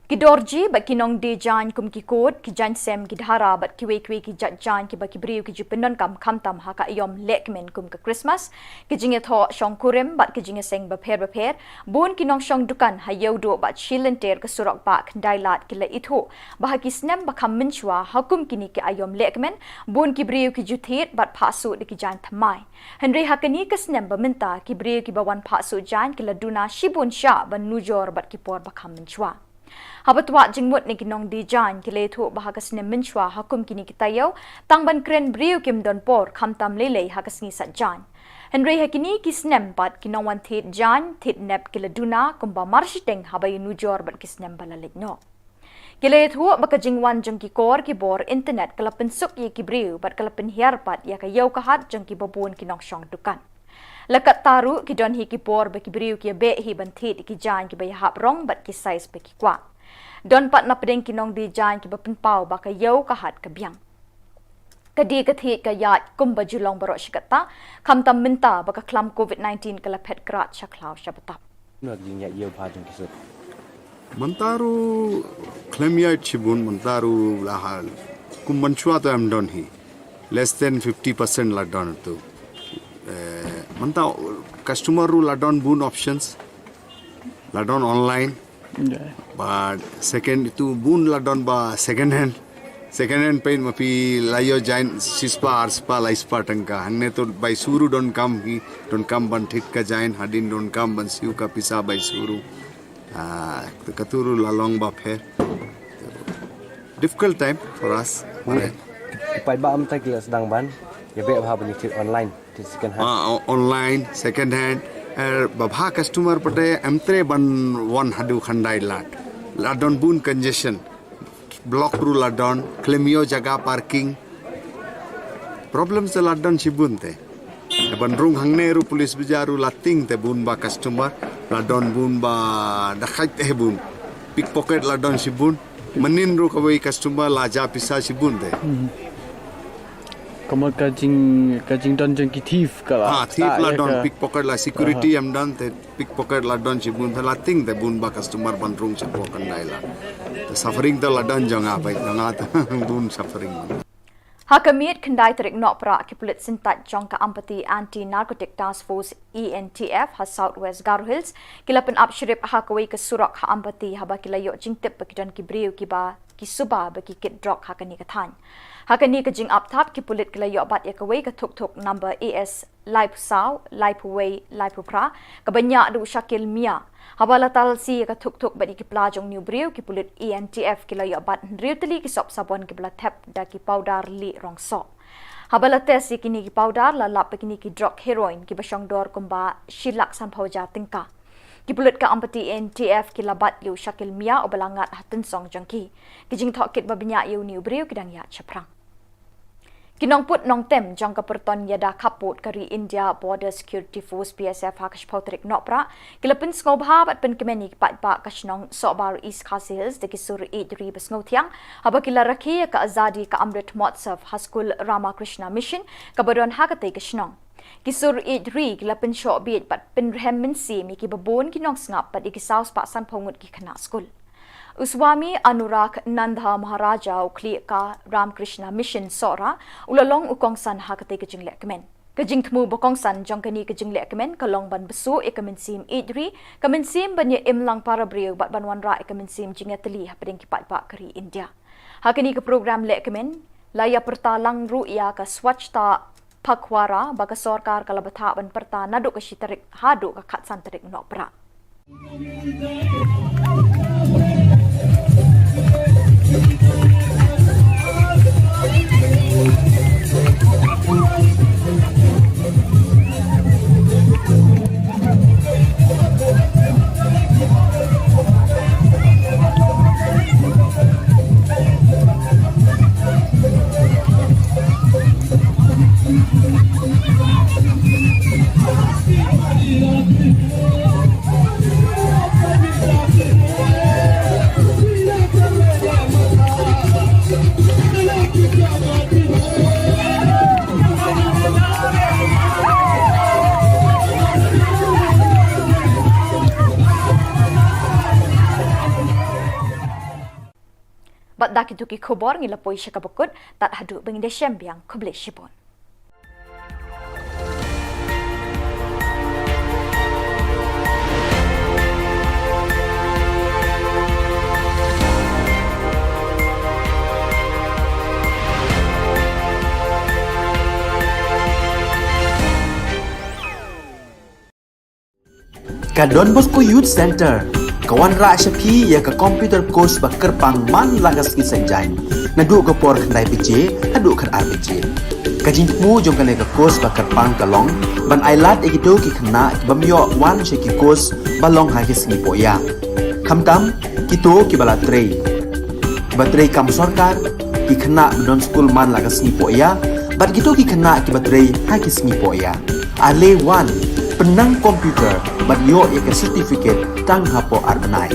Ki dorji bad ki nongdie jaiñ kum ki kut, ki jaiñsem, ki dhara bad kiwei kiwei ki jait jaiñ kiba ki briew ki ju pyndonkam khamtam ha ka aïom lehkmen kum ka Christmas, ki jingïathoh shongkurim bad ki jingïaseng bapher bapher, bun ki nongshong dukan ha Ïewduh bad shi lynter ka surok bah Khyndailad ki la ithuh ba ha ki snem ba kham mynshuwa ha kum kine ki aïom lehkmen, bun ki briew ki ju thied bad phah suh da ki jaiñ thymmai. Hynrei ha kane ka snem ba mynta ki briew kiba wan phah suh jaiñ ki la duna shibun shah ban nujor bad ki por ba kham mynshuwa. Haba twad jingmut na ki nongdie jaiñ ki la ïathuh ba ha ka snem mynshuwa ha kum kine ki taïew tang ban kren briew kim don por khamtam lei lei ha ka sngi sait jaiñ. Hynrei ha kine ki snem pat ki nongwan thied jaiñ thied nep ki la duna kumba marshiteng haba ïanujor bad ki snem ba la leit noh. Ki la ïathuh ba ka jingwan jong ki kor ki bor internet ka la pynsuk ïa ki briew bad ka la pynhiar pat ïa ka ïew ka hat jong kiba bun ki nongshong dukan. La katta ruh ki don hi ki por ba ki briew ki ïabeh hi ban thied ïa ki jaiñ kiba ïahap rong bad ki size ba ki kwah. Don pat na pdeng ki nongdie jaiñ kiba pynpaw ba ka ïew ka hat ka biang. Ka die ka thied ka ïaid kumba ju long baroh shi katta, khamtam mynta ba ka khlam covid nineteen ka la phet krad sha khlaw sha btap. Mynta ruh khlem ïaid shibun, mynta ruh la ha, kum mynshuwa to em don hi. Less than fifty percent la don tu. Eh, mynta customer ruh la don bun options. La don online. But second itu bun la don ba second hand. Second hand peit ma phi la ïoh jaiñ shispah, arspah, laispah tyngka. Hangne to bai shu ruh donkam hi, donkam ban thied ka jaiñ, hadien donkam ban siew ka pisa bai shu ruh. Ah, katu ruh la long ba pher. Difficult time for us. Mane, ki paidbah mynta ki la sdang ban ïabeh bha ban ïathied online, thied second hand. Ah, o-, online, second hand. Eh, ba bha customer pat em treh ban wan haduh Khyndailad. La don bun congestion. Block ruh la don, khlem ïoh jaka parking. Problem sa la don shibun te. Ban rung hangne ruh police bazaar ruh la tieng te bun ba customer, la don bun ba dakhait te bun. Pickpocket la don shibun. Mynnin ruh kawei customer la jah pisa shibun te. Hmm. Ka mut ka jing, ka jingdon jong ki thief ka la. Ah, thief la don, pickpocket la, security em don te. Pickpocket la don shibun te, la tieng te bun ba customer ban rung shapoh Khyndailad. Te suffering te la don jong nga, bai jong nga te bun suffering. Ha ka miet khyndai tarik Nohprah ki pulit syntait jong ka Ampati Anti Narcotic Task Force, A N T F, ha South West Garo Hills ki la pynap shrip ha kawei ka surok ha Ampati haba ki la ïoh jingtip ba ki don ki briew kiba ki suba ba ki kit drok ha kane ka thaiñ. Ha kane ka jingap thap ki pulit ki la ïoh bat ïa kawei ka thuk thuk number A S laiphew saw, laiphew wei, laiphew phra, kaba ñiah da u Shakil Mia. Haba la talsi ïa ka thuk thuk bad ïa ki pla jong u briew, ki pulit A N T F ki la ïoh bat hynriew tylli ki sop sabon kiba la thep da ki powder lieh rong soh. Haba la test ïa kine ki powder, la lap ba kine ki drok heroin kiba shong dor kumba shi lak sanphew hajar tyngka. Ki pulit ka Ampati A N T F ki la bat ïa u Shakil Mia uba la ngat ha tynsong jong ki. Ki jingthoh kit ba bniah ïa une u briew ki dang ïaid shaphrang. Ki nongput nongtem jong ka pyrton ïada khappud ka ri India Border Security Force, B S F, ha ka shiphew tarik Nohprah ki la pynsngewbha bad pynkmen ïa ki paidbah ka shnong Sohbar, East Khasi Hills da ki sur ïeid ri ba sngewthiang haba ki la rakhe ïa ka Azadi Ka Amrit Mahotsav ha skul Ramakrishna Mission kaba don ha katei ka shnong. Ki sur ïeid ri ki la pynshoh bieit bad pynrhem mynsiem ïa kiba bun ki nongsngap bad ïa ki saw spah sanphew ngut ki khynnah skul. U Swami Anurag Nanda Maharaja, u khlieh ka Ramakrishna Mission Sohra, u la long u kongsan ha katei ka jinglehkmen. Ka jingthmu ba kongsan jong kane ka jinglehkmen ka long ban bsuh ïa ka mynsiem ïeid ri, ka mynsiem ban ïa im lang para briew bad ban wanrah ïa ka mynsiem jingïatylli hapdeng ki paidbah ka ri India. Ha kane ka program lehkmen la ïa pyrta lang ruh ïa ka Swachhata Pakhwada ba ka sorkar ka la bthah ban pyrta naduh ka shi tarik haduh ka khatsan tarik Nohprah. Bad da kito ki khubor ngi la poi sha kaba kut, tad haduh ba ngin da shem biang, khublei shibun. Ka Don Bosco Youth Center ka wanrah sha phi ïa ka computer course ba kyrpang man la ka sngi Saitjaiñ, naduh ka por khyndai baje haduh khatar baje. Ka jingthmu jong kane ka course ba kyrpang ka long ban ailad ïa kito ki khynnah ki bym ïoh wan sha ki course ba long ha ki sngi pohïa, khamtam kito kiba la trei, kiba trei kam sorkar, ki khynnah ba don skul man la ka sngi pohïa bad kito ki khynnah kiba trei ha ki sngi pohïa. Ale wan, pynnang computer bad ïoh ïa ka certificate tang hapoh ar bnai.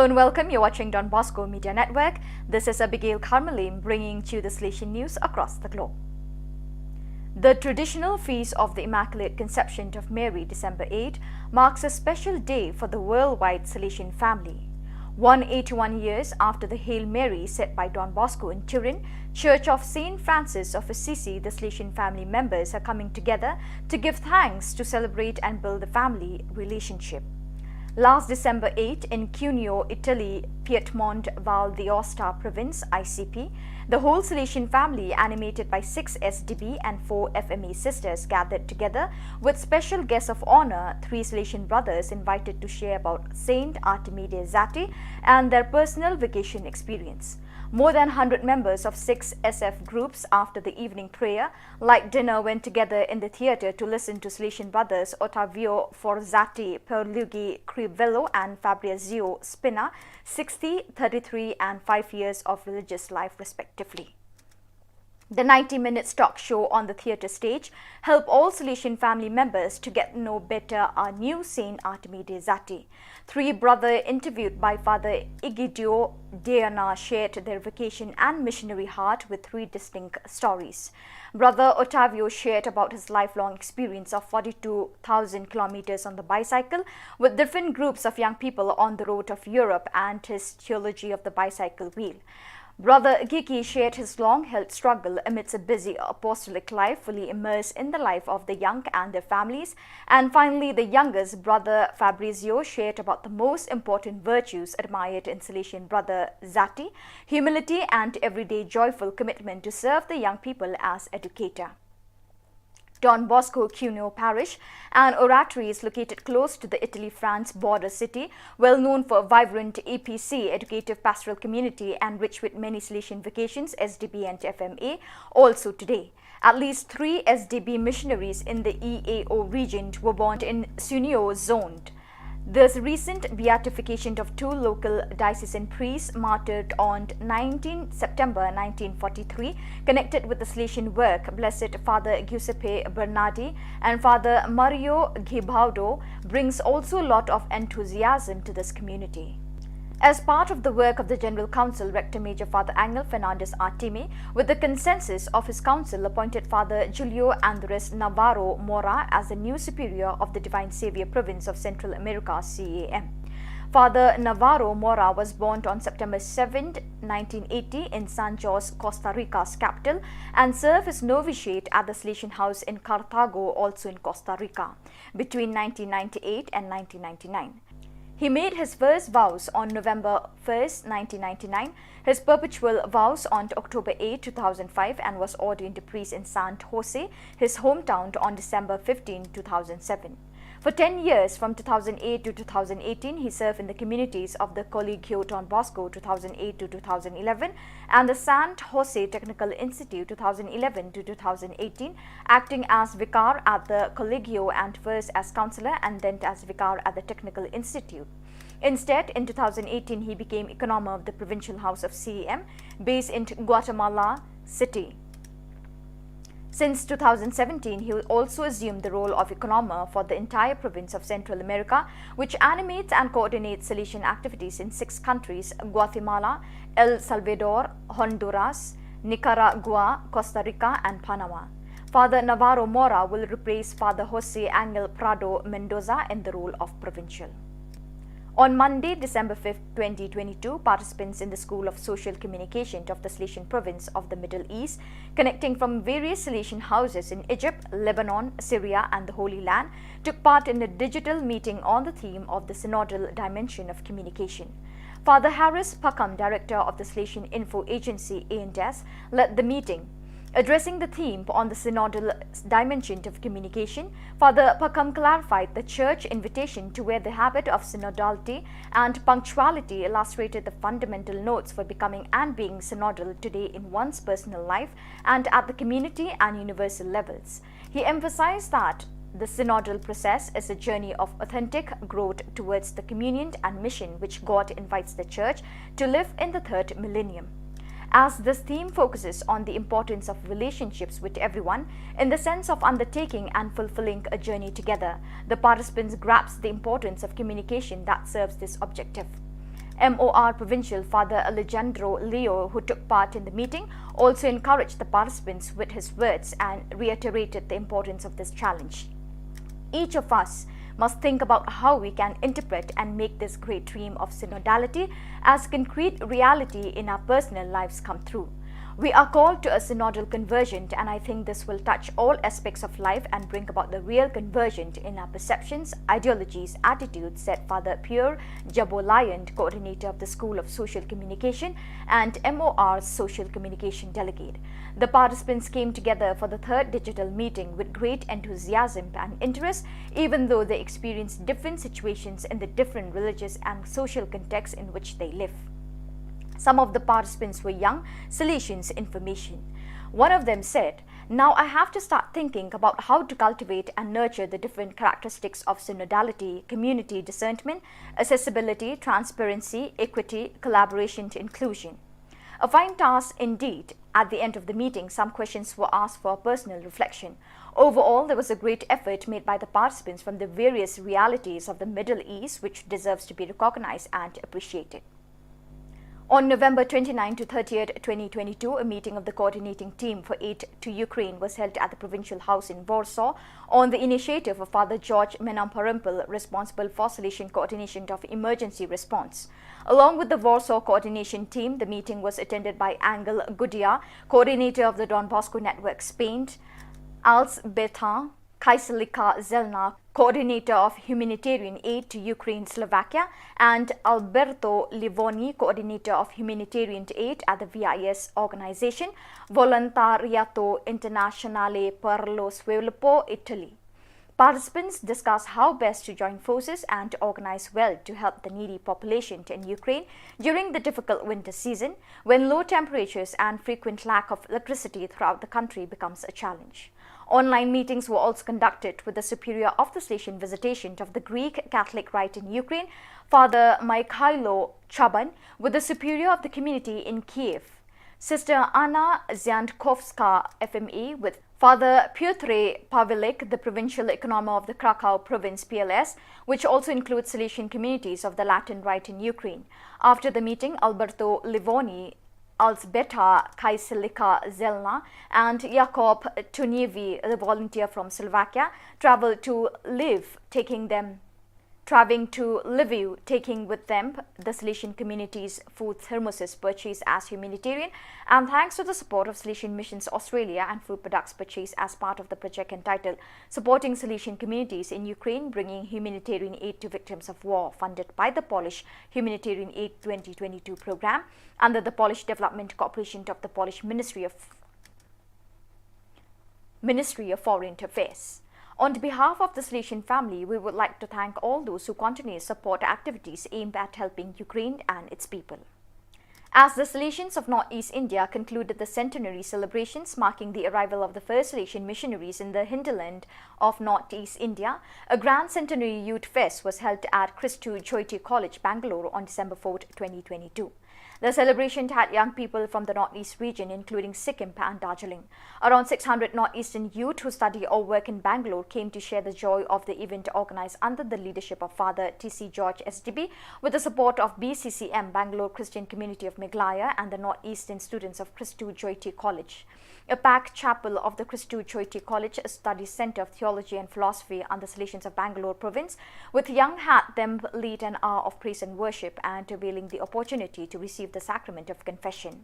And welcome, you're watching Don Bosco Media Network. This is Abigail Carmelim bringing to you the Salesian news across the globe. The traditional feast of the Immaculate Conception of Mary, December eighth, marks a special day for the worldwide Salesian family. One eighty-one years after the Hail Mary said by Don Bosco in Turin, Church of Saint Francis of Assisi, the Salesian family members are coming together to give thanks, to celebrate and build the family relationship. Last December eighth, in Cuneo, Italy, Piedmont Val d'Aosta province, I C P, the whole Salesian family, animated by six S D B and four F M A sisters, gathered together with special guests of honor, three Salesian brothers invited to share about Saint Artemi de' Zatti and their personal vocation experience. More than hundred members of six S F groups, after the evening prayer, light dinner, went together in the theatre to listen to Salesian brothers Ottavio Forzatti, Pierluigi Crivello and Fabrizio Spina, sixty, thirty-three and five years of religious life respectively. The ninety minutes talk show on the theatre stage help all Salesian family members to get to know better our new Saint Artemi de' Zatti. Three brother interviewed by Father Egidio Deana shared their vocation and missionary heart with three distinct stories. Brother Ottavio shared about his lifelong experience of forty-two thousand kilometers on the bicycle with different groups of young people on the road of Europe and his theology of the bicycle wheel. Brother Gigi shared his long-held struggle amidst a busy apostolic life, fully immersed in the life of the young and their families. And finally, the youngest, Brother Fabrizio, shared about the most important virtues admired in Salesian Brother Zatti: humility and everyday joyful commitment to serve the young people as educator. Don Bosco Cuneo Parish, an oratory, is located close to the Italy-France border city, well known for a vibrant E P C, educative pastoral community, and rich with many Salesian vocations, S D B and F M A, also today. At least three S D B missionaries in the E A O region were born in Cuneo zone. This recent beatification of two local diocesan priests martyred on nineteenth September nineteen forty-three, connected with the Salesian work, Blessed Father Giuseppe Bernardi and Father Mario Gibaudo, brings also a lot of enthusiasm to this community. As part of the work of the General Council, Rector Major Father Angel Fernandez Artemi, with the consensus of his council, appointed Father Julio Andres Navarro Mora as the new superior of the Divine Savior Province of Central America, C A M. Father Navarro Mora was born on September seventh, nineteen eighty, in San Jose, Costa Rica's capital, and served his novitiate at the Salesian House in Cartago, also in Costa Rica, between nineteen ninety-eight and nineteen ninety-nine. He made his first vows on November first, nineteen ninety-nine, his perpetual vows on October eighth, two thousand five, and was ordained a priest in San Jose, his hometown, on December fifteenth, two thousand seven. For ten years, from two thousand eight to two thousand eighteen, he served in the communities of the Colegio Don Bosco, two thousand eight to two thousand eleven, and the San Jose Technical Institute, two thousand eleven to two thousand eighteen, acting as vicar at the Colegio and first as counselor and then as vicar at the Technical Institute. Instead, in two thousand eighteen, he became economer of the Provincial House of C A M, based in Guatemala City. Since two thousand seventeen, he also assumed the role of economer for the entire province of Central America, which animates and coordinates Salesian activities in six countries: Guatemala, El Salvador, Honduras, Nicaragua, Costa Rica, and Panama. Father Navarro Mora will replace Father Jose Angel Prado Mendoza in the role of provincial. On Monday, December fifth, twenty twenty-two, participants in the School of Social Communication of the Salesian Province of the Middle East, connecting from various Salesian houses in Egypt, Lebanon, Syria, and the Holy Land, took part in a digital meeting on the theme of the synodal dimension of communication. Father Harris Pakham, director of the Salesian Info Agency, A and S, led the meeting. Addressing the theme on the synodal dimension of communication, Father Pakham clarified the Church invitation to wear the habit of synodality and punctuality, illustrated the fundamental notes for becoming and being synodal today in one's personal life and at the community and universal levels. He emphasized that the synodal process is a journey of authentic growth towards the communion and mission which God invites the Church to live in the third millennium. As this theme focuses on the importance of relationships with everyone in the sense of undertaking and fulfilling a journey together, the participants grasp the importance of communication that serves this objective. M O R Provincial Father Alejandro Leo, who took part in the meeting, also encouraged the participants with his words and reiterated the importance of this challenge. Each of us must think about how we can interpret and make this great dream of synodality as concrete reality in our personal lives come true. We are called to a synodal conversion, and I think this will touch all aspects of life and bring about the real conversion in our perceptions, ideologies, attitudes, said Father Pierre Jabolayant, coordinator of the School of Social Communication and M O R's social communication delegate. The participants came together for the third digital meeting with great enthusiasm and interest, even though they experienced different situations in the different religious and social contexts in which they live. Some of the participants were young Salesians in formation. One of them said, "Now I have to start thinking about how to cultivate and nurture the different characteristics of synodality, community discernment, accessibility, transparency, equity, collaboration to inclusion." A fine task indeed. At the end of the meeting, some questions were asked for personal reflection. Overall, there was a great effort made by the participants from the various realities of the Middle East, which deserves to be recognized and appreciated. On November twenty-ninth to thirtieth, twenty twenty-two, a meeting of the coordinating team for aid to Ukraine was held at the provincial house in Warsaw on the initiative of Father George Menamparimpal, responsible for Salesian coordination of emergency response. Along with the Warsaw coordination team, the meeting was attended by Angel Gudia, coordinator of the Don Bosco Network Spain, Alzbeta Kaiselika Zelna, coordinator of humanitarian aid to Ukraine, Slovakia, and Alberto Livoni, coordinator of humanitarian aid at the V I S organization, Volontariato Internazionale per lo Sviluppo, Italy. Participants discussed how best to join forces and organize well to help the needy population in Ukraine during the difficult winter season, when low temperatures and frequent lack of electricity throughout the country becomes a challenge. Online meetings were also conducted with the superior of the Salesian visitation of the Greek Catholic Rite in Ukraine, Father Mikhailo Chaban, with the superior of the community in Kiev, Sister Anna Ziantkowska, F M A, with Father Pyotr Pavelik, the provincial economo of the Krakow province, P L S, which also includes Salesian communities of the Latin Rite in Ukraine. After the meeting, Alberto Livoni, Alzbeta Kaiselika Zelna, and Jakob Tunievi, the volunteer from Slovakia, traveled to Lviv, taking them traveling to Lviv, taking with them the Salesian community's food thermoses purchased as humanitarian, and thanks to the support of Salesian Missions Australia and food products purchased as part of the project entitled Supporting Salesian Communities in Ukraine, Bringing Humanitarian Aid to Victims of War, funded by the Polish Humanitarian Aid twenty twenty-two program under the Polish Development Cooperation of the Polish Ministry of Ministry of Foreign Affairs. On behalf of the Salesian family, we would like to thank all those who continue to support activities aimed at helping Ukraine and its people. As the Salesians of Northeast India concluded the centenary celebrations marking the arrival of the first Salesian missionaries in the hinterland of Northeast India, a grand centenary youth fest was held at Christu Jyoti College, Bangalore on December fourth, twenty twenty-two. The celebration had young people from the Northeast region, including Sikkim and Darjeeling. Around six hundred Northeastern youth who study or work in Bangalore came to share the joy of the event organized under the leadership of Father T C George S D B, with the support of B C C M, Bangalore Christian Community of Meghalaya, and the Northeastern students of Christu Jyoti College. A packed chapel of the Christu Jyoti College Study Centre of Theology and Philosophy under the Salesians of Bangalore province, with young had them lead an hour of praise and worship and availing the opportunity to receive the sacrament of confession.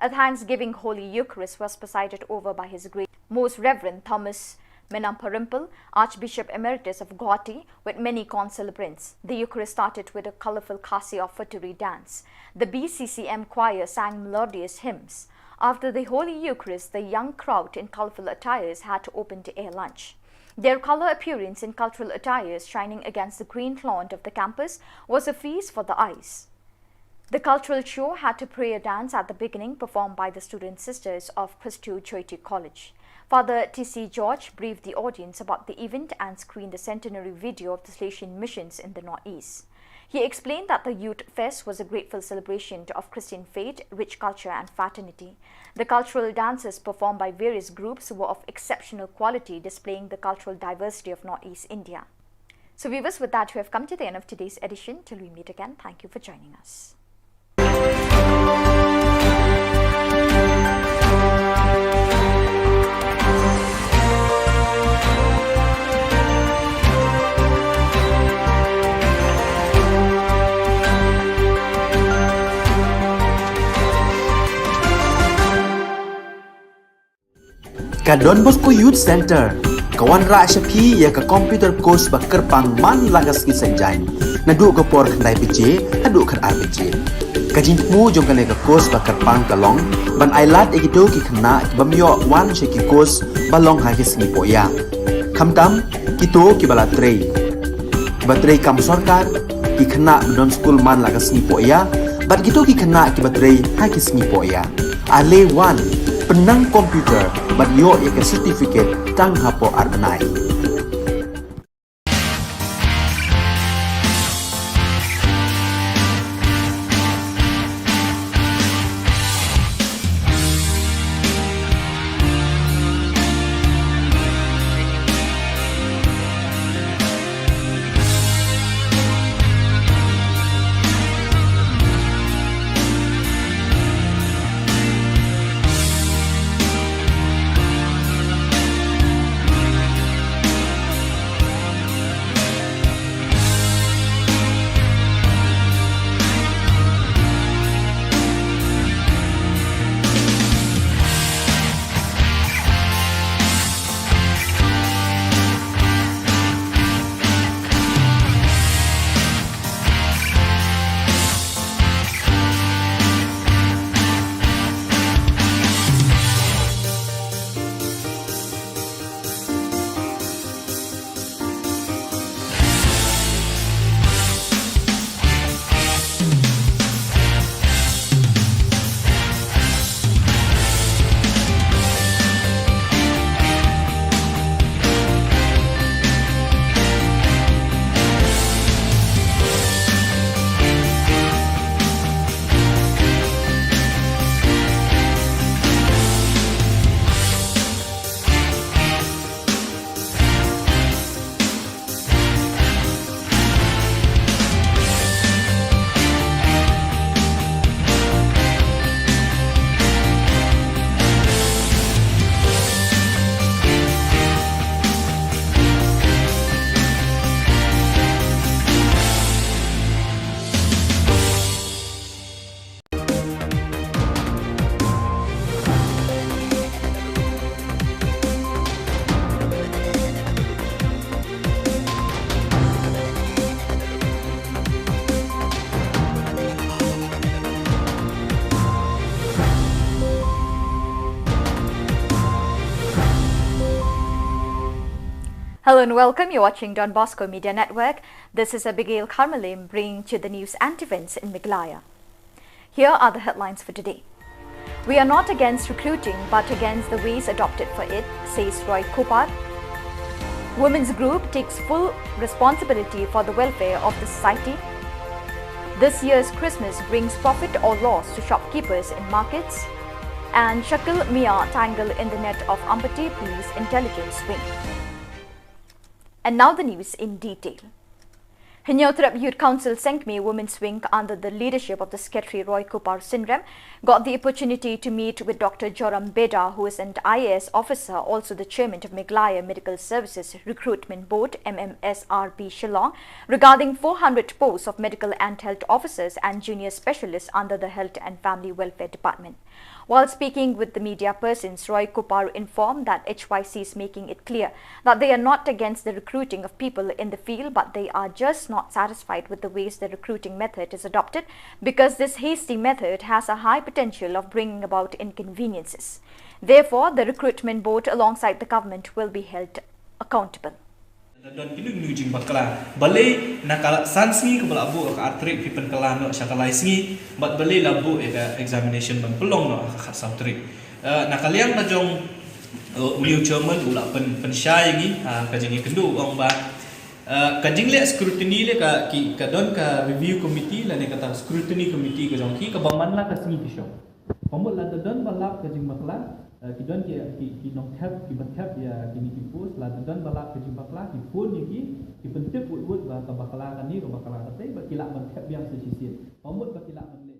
A thanksgiving Holy Eucharist was presided over by His Grace Most Reverend Thomas Menamparimpal, Archbishop Emeritus of Guwahati, with many concelebrants. The Eucharist started with a colorful Khasi offertory dance. The B C C M choir sang melodious hymns. After the Holy Eucharist, the young crowd in colorful attires had open-air lunch. Their color appearance in cultural attires shining against the green lawn of the campus was a feast for the eyes. The cultural show had a prayer dance at the beginning, performed by the student sisters of Christu Jyoti College. Father T C George briefed the audience about the event and screened the centenary video of the Salesian missions in the Northeast. He explained that the Youth Fest was a grateful celebration of Christian faith, rich culture, and fraternity. The cultural dances performed by various groups were of exceptional quality, displaying the cultural diversity of Northeast India. So, viewers, with that, we have come to the end of today's edition. Till we meet again, thank you for joining us. Ka Don Bosco Youth Centre ka wanrah sha phi ïa ka computer course ba kyrpang man la ka sngi Saitjaiñ, naduh ka por khyndai baje haduh khatar baje. Ka jingthmu jong kane ka course ba kyrpang ka long ban ailad ïa kito ki khynnah ki bym ïoh wan sha ki course ba long ha ki sngi pohïa, khamtam kito kiba la trei, kiba trei kam sorkar, ki khynnah ba don skul man la ka sngi pohïa, bad kito ki khynnah kiba trei ha ki sngi pohïa. Ale wan, pynnang computer bad ïoh ïa ka certificate tang hapoh ar bnai. Hello and welcome. You're watching Don Bosco Media Network. This is Abigail Kharmalim bringing to you the news and events in Meghalaya. Here are the headlines for today. We are not against recruiting, but against the ways adopted for it, says Roy Cooper. Women's group takes full responsibility for the welfare of the society. This year's Christmas brings profit or loss to shopkeepers in markets. And Shakil Mia tangled in the net of Ampati Police Intelligence Wing. And now the news in detail. Hynñiewtrep Youth Council Sengkmie Women's Wing under the leadership of the Secretary Roy Cooper Synrem got the opportunity to meet with Doctor Joram Beda, who is an I A S officer, also the chairman of Meghalaya Medical Services Recruitment Board, M M S R B Shillong, regarding four hundred posts of medical and health officers and junior specialists under the Health and Family Welfare Department. While speaking with the media persons, Roy Cooper informed that H Y C is making it clear that they are not against the recruiting of people in the field, but they are just not satisfied with the ways the recruiting method is adopted, because this hasty method has a high potential of bringing about inconveniences. Therefore, the recruitment board alongside the government will be held accountable. Don kinu kinu jingbakla. Balei na ka san sngi kaba la buh ka ar tarik phi pynkylla noh sha ka lai sngi, bad balei la buh ïa ka examination ban pynlong noh ha ka khatsaw tarik. Eh, na ka liang ka jong, eh, u new chairman u la pyn, pynshai ïa ngi, ah, ka jingïakynduh u ong ba, eh, ka jingleh scrutiny leh ka ki, ka don ka review committee lane kata scrutiny committee ka jong ki kaba man la ka sngi ki shong. Pynmut lada don ba lap ka jingbakla, Eh, ki don ki, ki, ki nongthep, ki ba thep ïa kine ki post, lada don ba lap ka jingbakla, ki phone ïa ki, ki pyntip wut wut ba ka bakla kane, ka bakla katei, ba ki lah ban thep biang sa shisien. Ka mut ba ki lah ban leh.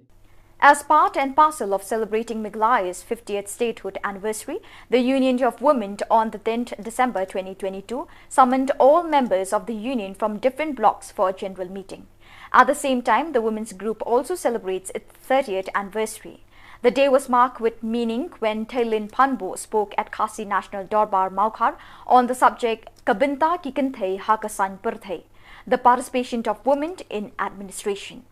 As part and parcel of celebrating Meghalaya's fiftieth statehood anniversary, the Union of Women on the tenth December twenty twenty-two summoned all members of the union from different blocks for a general meeting. At the same time, the women's group also celebrates its thirtieth anniversary. The day was marked with meaning when Theilin Phanbo spoke at Khasi National Dorbar Mawkhar on the subject Ka Bynta Ki Kynthei ha ka Saiñ Pyrthei, the participation of women in administration.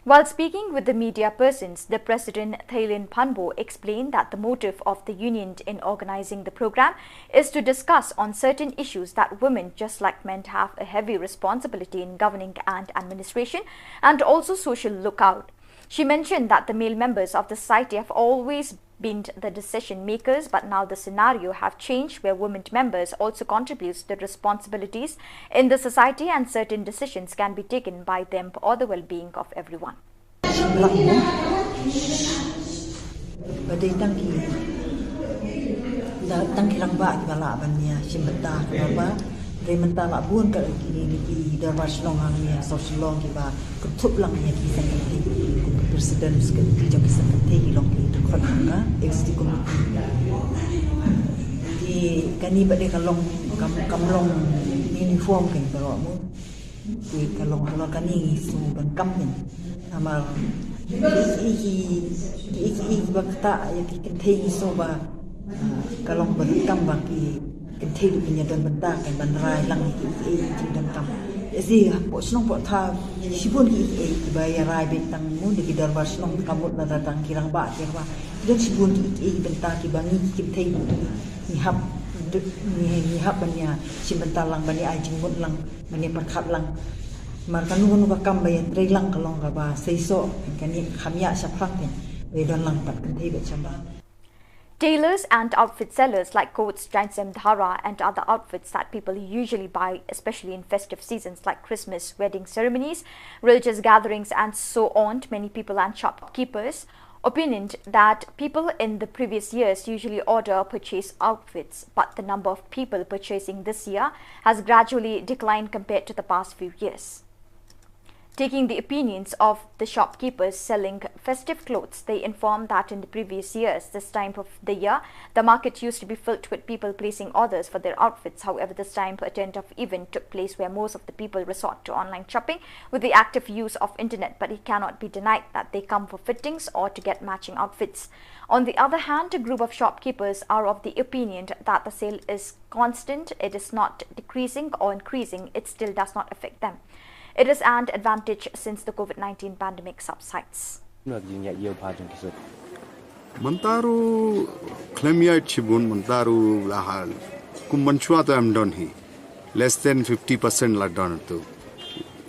While speaking with the media persons, the president Theilin Phanbo explained that the motive of the union in organizing the program is to discuss on certain issues that women, just like men, have a heavy responsibility in governing and administration and also social lookout. She mentioned that the male members of the society have always been the decision makers, but now the scenario have changed where women members also contributes the responsibilities in the society and certain decisions can be taken by them for the well-being of everyone. Lang mo. Ba dei tang ki, da, tang ki rangbah kiba lah ban ïa shim bynta ha ka dorbar. Dei mynta la bun ka ki, ki, ki dorbar shnong hangne ha South Shillong kiba kynthup lang ïa ki seng kynthei, kum ki president ki jong ki seng kynthei ki long ki dkhot ha ka executive committee. Ki kane pat dei ka long kam, kam long uniform kein baroh mo. Ki ka long halor kane ngi shu donkam kein. Namar ki, ki, ki, ki, ki, ki ba ktah ïa ki kynthei ngi shu ba, ah, ka long ba donkam ba ki kynthei ruh kin ïa don bynta kein ban rai lang ïa ki, ki, ki, ki donkam. Ïa shi hapoh shnong hapoh thaw shibun ki, ki, ki ba ïa rai beit tang mo da ki dorbar shnong, ka mut lada tang ki rangbah ki rangbah. Ki don shibun ki, ki, ki bynta kiba ngi ki kynthei ngi hap, ngi, ngi hap ban ïa shim bynta lang, ban ïa ai jingmut lang, ban ïa pyrkhat lang. Namar kano kano ka kam ba ïa trei lang ka long kaba seisoh, kane kham ïa shaphrang kein, ba ïa don lang pat kynthei bad shamar. Tailors and outfit sellers like coats, jaiñsem, dhara, and other outfits that people usually buy, especially in festive seasons like Christmas, wedding ceremonies, religious gatherings, and so on. Many people and shopkeepers opined that people in the previous years usually order purchase outfits, but the number of people purchasing this year has gradually declined compared to the past few years. Taking the opinions of the shopkeepers selling festive clothes, they informed that in the previous years, this time of the year, the market used to be filled with people placing orders for their outfits. However, this time, a tenth of event took place where most of the people resort to online shopping with the active use of internet, but it cannot be denied that they come for fittings or to get matching outfits. On the other hand, a group of shopkeepers are of the opinion that the sale is constant, it is not decreasing or increasing, it still does not affect them. It is an advantage since the COVID nineteen pandemic subsides. Mynta ruh khlem ïaid shibun, mynta ruh la hal. Kum mynshuwa te em don hi. Less than fifty percent la don tu.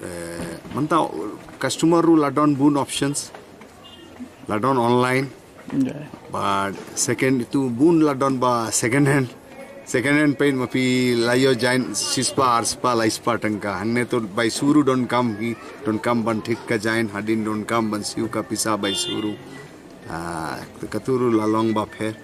Eh, mynta customer ruh la don bun options. La don online. But second itu bun la don ba second hand. Second hand peit ma phi la ïoh jaiñ shispah arspah laispah tyngka. Hangne to bai shu ruh donkam hi, donkam ban thied ka jaiñ, hadien donkam ban siew ka pisa bai shu ruh. Ah, katu ruh la long ba pher.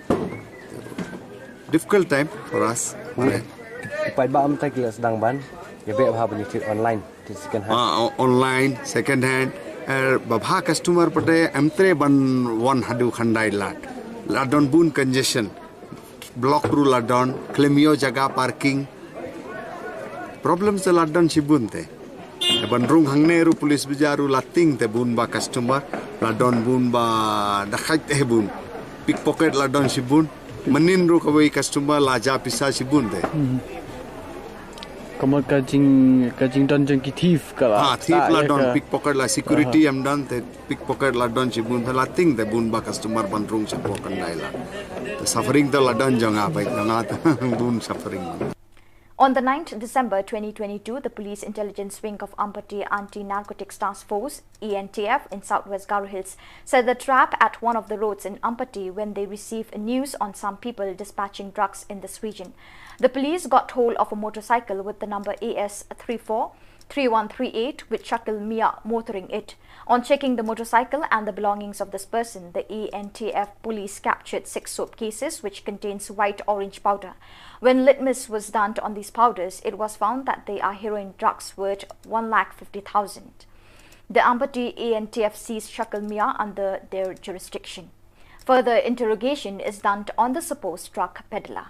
Difficult time for us. Paidbah mynta ki la sdang ban ïa beh bha ban ïa thied online, thied second hand. Ah, o-, online, second hand. Eh, ba bha customer pat em treh ban wan haduh khyndai lad. La don bun congestion. Block ruh la don, khlem ïoh jaka parking. Problem te la don shibun te. Te ban rung hangne ruh police bazaar ruh la tieng te bun ba customer, la don bun ba dakaid te bun. Pickpocket la don shibun. Mynnin ruh kawei customer la jia pisa shibun te. Hmm. Kamut ka jing, ka jingdon jong ki thief ka la. Ha, thief la don, pickpocket la, security em don te. Pickpocket la don shibun, te la tieng te bun ba customer ban rung shapoh khyndai lad. Te suffering te la don jong nga, bai jong nga te bun suffering. On the ninth December twenty twenty-two, the Police Intelligence Wing of Ampati Anti-Narcotics Task Force, E N T F, in Southwest Garo Hills set the trap at one of the roads in Ampati when they received news on some people dispatching drugs in this region. The police got hold of a motorcycle with the number A S three four three one three eight with Shakil Mia motoring it. On checking the motorcycle and the belongings of this person, the A N T F police captured six soap cases which contains white orange powder. When litmus was done on these powders, it was found that they are heroin drugs worth one lakh fifty thousand. The Ampati A N T F seized Shakil Mia under their jurisdiction. Further interrogation is done on the supposed drug peddler.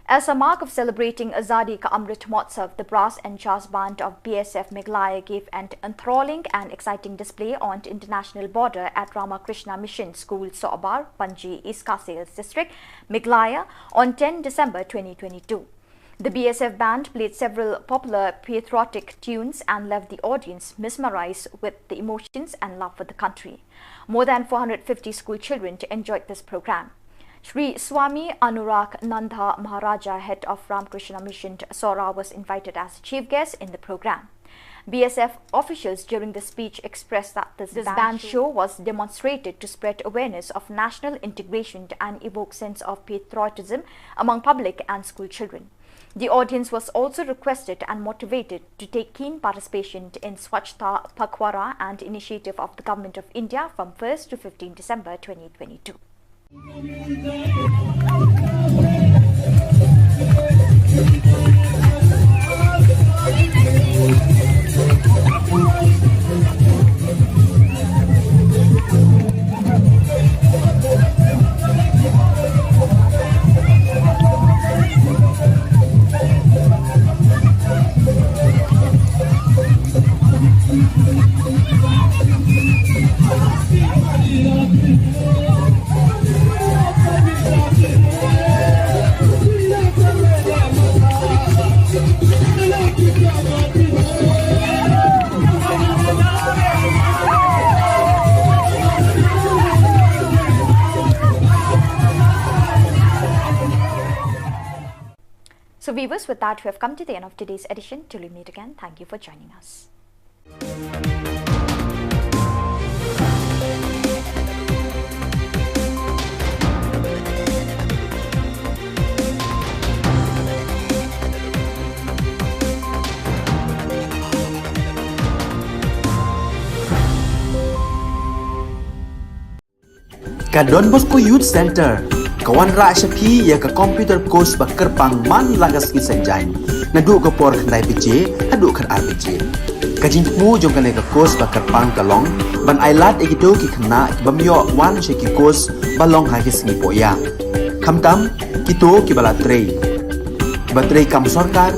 As a mark of celebrating Azadi Ka Amrit Mahotsav, the brass and jazz band of B S F Meghalaya gave an enthralling and exciting display on the international border at Ramakrishna Mission School, Sohbar, Panji, East Khasi Hills District, Meghalaya, on ten December twenty twenty-two. The B S F band played several popular patriotic tunes and left the audience mesmerized with the emotions and love for the country. More than four hundred fifty school children enjoyed this program. Shri Swami Anurag Nanda Maharaja, head of Ramakrishna Mission Sohra, was invited as chief guest in the program. B S F officials during the speech expressed that this, this band show was demonstrated to spread awareness of national integration and evoke sense of patriotism among public and school children. The audience was also requested and motivated to take keen participation in Swachhata Pakhwada and initiative of the Government of India from first to fifteen December twenty twenty-two. So viewers, with that, we have come to the end of today's edition. Till we meet again, thank you for joining us. Ka Don Bosco Youth Centre ka wanrah sha phi ïa ka computer course ba kyrpang man la ka sngi Saitjaiñ, naduh ka por khyndai baje haduh khatar baje. Ka jingthmu jong kane ka course ba kyrpang ka long ban ailad ïa kito ki khynnah ki bym ïoh wan sha ki course ba long ha ki sngi pohïap. Khamtam kito kiba la trei, kiba trei kam sorkar,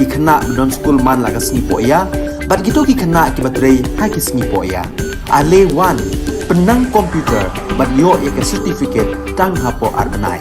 ki khynnah ba don skul man la ka sngi pohïap, bad kito ki khynnah kiba trei ha ki sngi pohïap. Ale wan, pynnang computer bad ïoh ïa ka certificate tang hapoh ar bnai.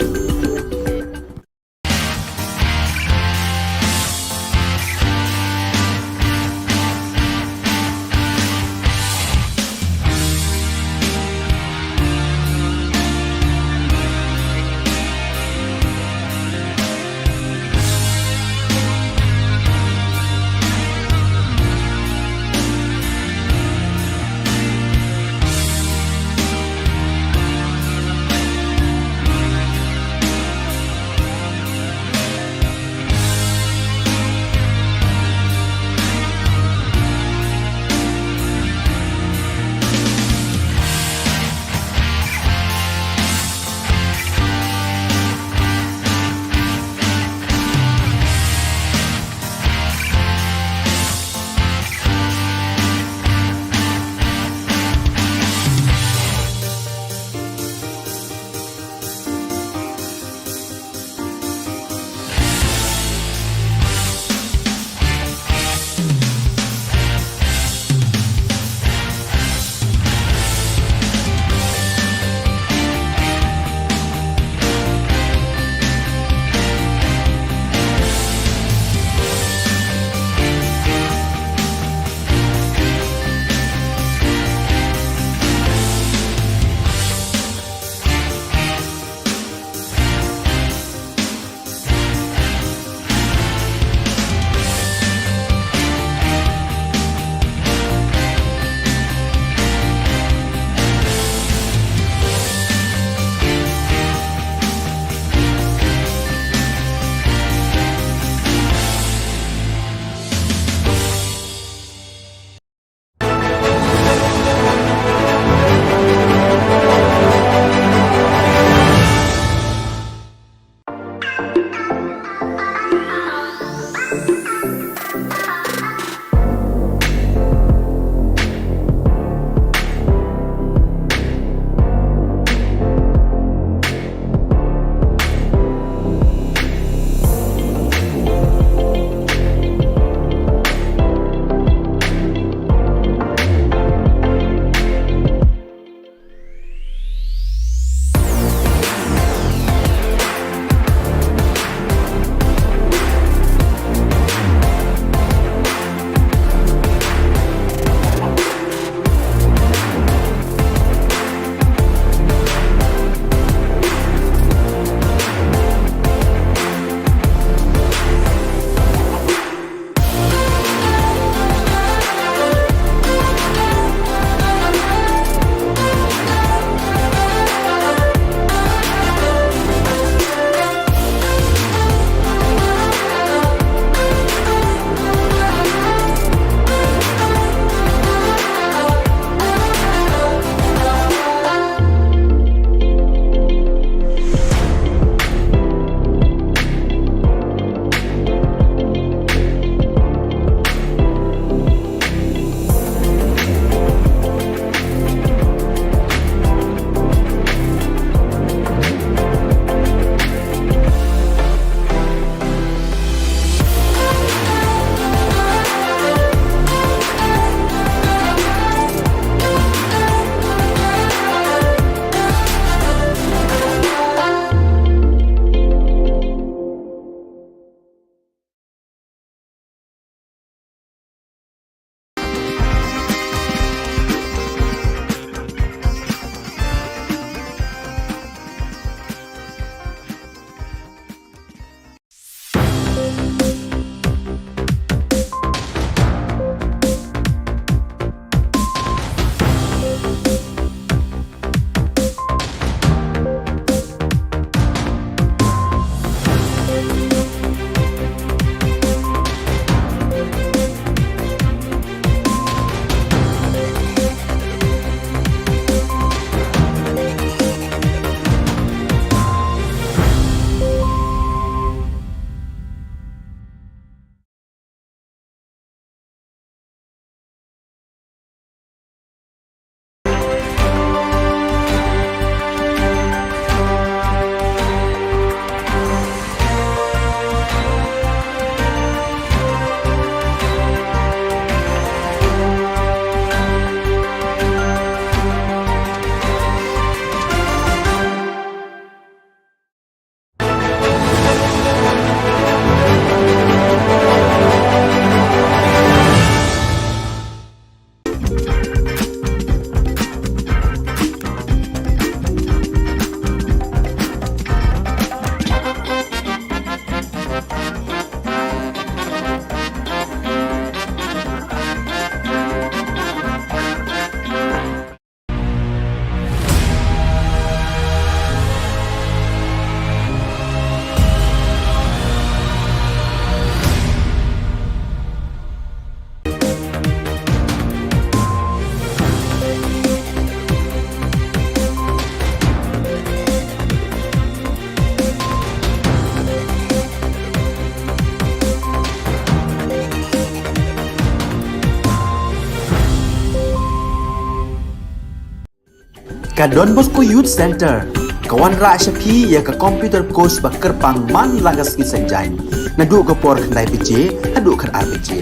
Don Bosco Youth Centre ka wanrah sha phi ïa ka computer course ba kyrpang man la ka sngi Saitjaiñ, naduh ka por khyndai baje haduh khatar baje.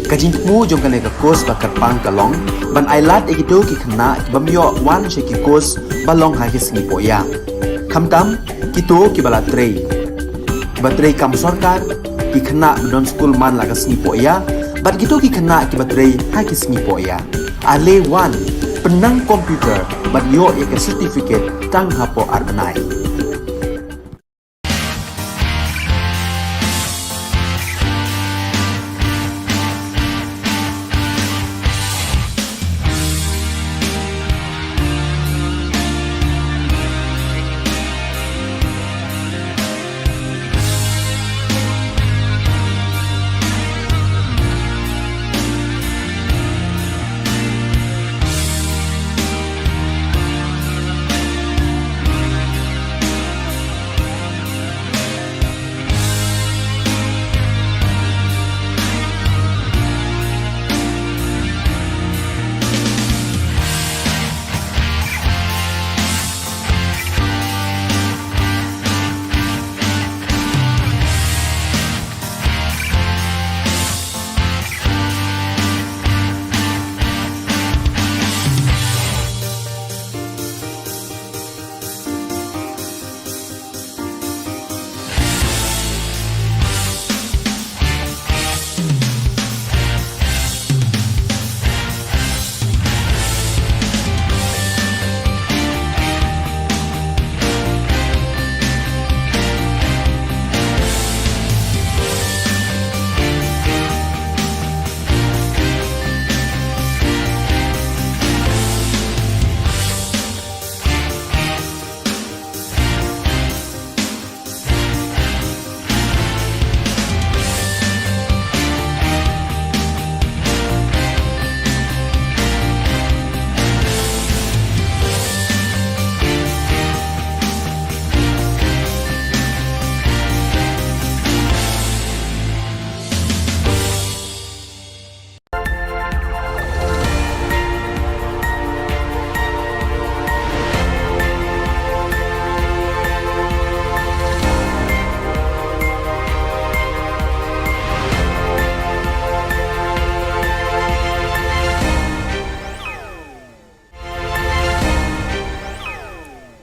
Ka jingthmu jong kane ka course ba kyrpang ka long ban ailad ïa kito ki khynnah ki bym ïoh wan sha ki course ba long ha ki sngi pohïa, khamtam kito kiba la trei, kiba trei kam sorkar, ki khynnah ba don skul man la ka sngi pohïa, bad kito ki khynnah kiba trei ha ki sngi pohïa. Ale wan, pynnang computer bad ïoh ïa ka certificate tang hapoh ar bnai.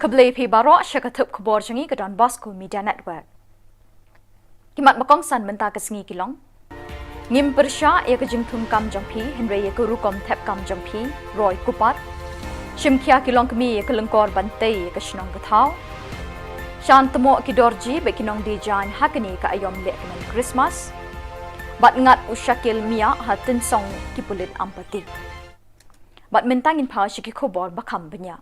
Khublei phi baroh sha ka thup khubor jong ngi ka Don Bosco Media Network. Ki mat ba kongsan mynta ka sngi ki long: Ngim pyrshah ïa ka jingthung kam jong phi, hynrei ïa ka rukom thep kam jong phi, Roy Cooper. Shim khia ki longkmie ïa ka lyngkor ban tei ïa ka shnong ka thaw. Shan tmoh ki dorji bad ki nongdie jaiñ ha kane ka aïom lehkmen Christmas. Bad ngat u Shakil Mia ha Tynsong ki pulit Ampati. Bad mynta ngin phai sha ki khubor ba kham bniah.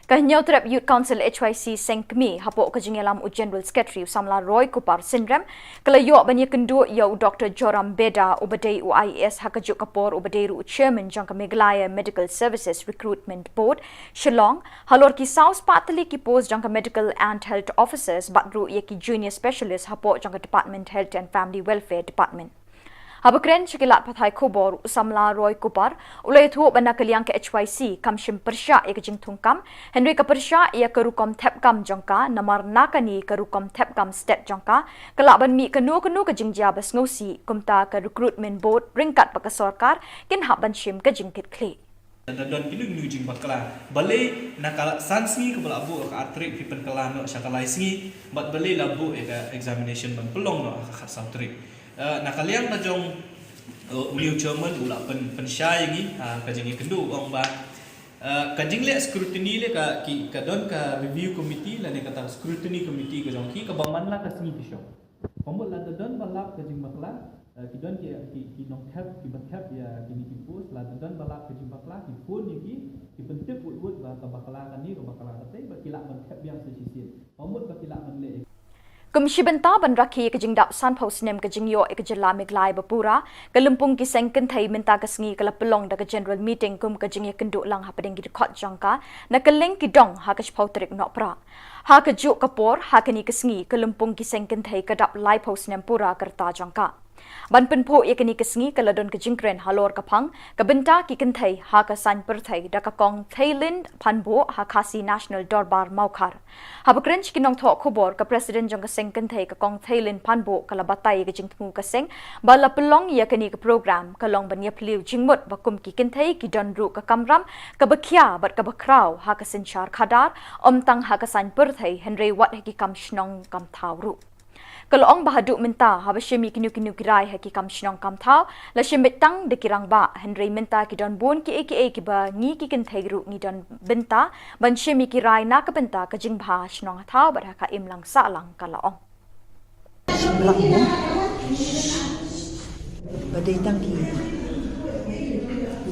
Ka Hynñiewtrep Youth Council H Y C Seng Kmie hapoh ka jingïalam u General Secretary u samla Roy Cooper Synrem, ka la ïoh ban ïakynduh ïa u Doctor Joram Beda uba dei u I A S ha kajuh ka por uba dei ruh u Chairman jong ka Meghalaya Medical Services Recruitment Board, Shillong, halor ki saw spah tylli ki post jong ka Medical and Health Officers bad ruh ïa ki Junior Specialist hapoh jong ka Department Health and Family Welfare Department. Haba kren sha ki lad pathai khubor, u samla Roy Cooper u la ïathuh ba na ka liang ka H Y C kam shym pyrshah ïa ka jingthung kam, hynrei ka pyrshah ïa ka rukom thep kam jong ka, namar na kane ka rukom thep kam stet jong ka, ka lah ban mih kano kano ka jingjia ba sngewsih, kumta ka Recruitment Board ryngkat bad ka sorkar kin hap ban shim ka jingkitkhlieh. Da don ki lyngngoh jingbakla. Balei na ka san sngi kaba la buh ka ar tarik phi pynkylla noh sha ka lai sngi, bad balei la buh ïa ka examination ban pynlong noh ha ka khatsaw tarik. Eh, na ka liang ka jong, eh, u Leo Chairman u la pyn, pynshai ïa ngi, ah, ka jingïakynduh u ong ba, eh, ka jingleh scrutiny leh ka, ki, ka don ka review committee lane kata scrutiny committee ka jong ki kaba man la ka sngi ki shong. Ka mut lada don ba lap ka jingbakla, eh, ki don ki, ki, ki nongthep, kiba thep ïa kine ki post, lada don ba lap ka jingbakla, ki phone ïa ki, ki pyntip wut wut ba ka bakla kane, ka bakla katei, ba ki lah ban thep biang sa shisien. Ka mut ba ki lah ban leh. Kum shi bynta ban rakhe ïa ka jingdap sanphew snem ka jingïoh ïa ka jylla Meghalaya ba pura, ka lympung ki seng kynthei mynta ka sngi ka la pynlong da ka general meeting kum ka jingïakynduh lang hapdeng ki dkhot jong ka, na kylleng ki dong ha ka shiphew tarik Nohprah. Ha kajuh ka por, ha kane ka sngi, ka lympung ki seng kynthei ka dap laiphew snem pura ka rta jong ka. Ban pynphuh ïa kane ka sngi ka la don ka jingkren halor ka phang ka bynta ki kynthei ha ka saiñ pyrthei da ka Kong Theilin Phanbuh ha Khasi National Dorbar Mawkhar. Haba kren sha ki nongthoh khubor, ka President jong ka seng kynthei ka Kong Theilin Phanbuh ka la batai ïa ka jingthmu ka seng ba la pynlong ïa kane ka program ka long ban ïaphylliew jingmut ba kum ki kynthei ki don ruh ka kamram kaba khia bad kaba khraw ha ka synshar khadar, ym tang ha ka saiñ pyrthei hynrei wat ha ki kam shnong kam thaw ruh. Ka la ong ba haduh mynta haba shim ïa kino kino ki rai ha ki kam shnong kam thaw la shim beit tang da ki rangbah, hynrei mynta ki don bun kiei kiei kiba ngi ki kynthei ruh ngi don bynta ban shim ïa ki rai na ka bynta ka jingbha shnong ha thaw bad ha ka imlang sahlang, ka la ong. Shim lang mo. Ba dei tang ki,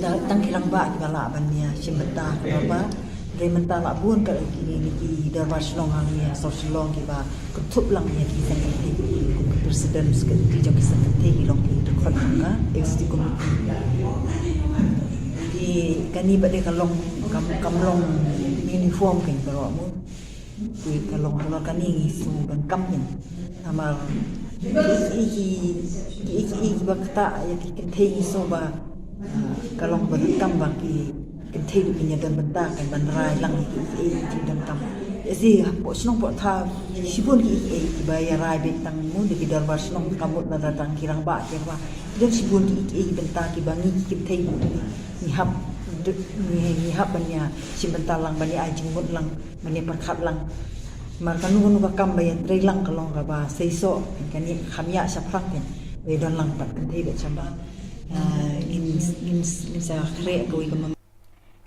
da tang ki rangbah kiba lah ban ïa shim bynta ka dorbar. Hynrei mynta la bun ka kine ki dorbar shnong hangne ha South Shillong kiba kynthup lang ïa ki seng kynthei, kum ki president ki jong ki seng kynthei ki long ki dkhot jong ka executive committee. Ki kane ba dei ka long kam, kam long uniform kein baroh mo. Ki ka long halor kane ngi shu donkam kein. Namar ki, ki, ki, ki, kiba ktah ïa ki kynthei ngi shu ba, ah, ka long ba donkam ba ki kynthei ruh kin ïa don bynta kan ban rai lang ïa ki, ki, ki donkam. Ïa shi hapoh shnong hapoh thaw shibun ki, ki, kiba ïa rai beit tang mo da ki dorbar shnong, ka mut lada tang ki rangbah ki rangbah. Ki don shibun ki, ki, ki bynta kiba ngi ki kynthei ngi hap, ngi, ngi hap ban ïa shim bynta lang, ban ïa ai jingmut lang, ban ïa pyrkhat lang. Namar kano kano ka kam ba ïa trei lang ka long kaba seisoh, kane kham ïa shaphrang kein. Ba ïa don lang bad kynthei bad shabar. Ah, ngin, ngin, ngin sa khreh kawei ka mem-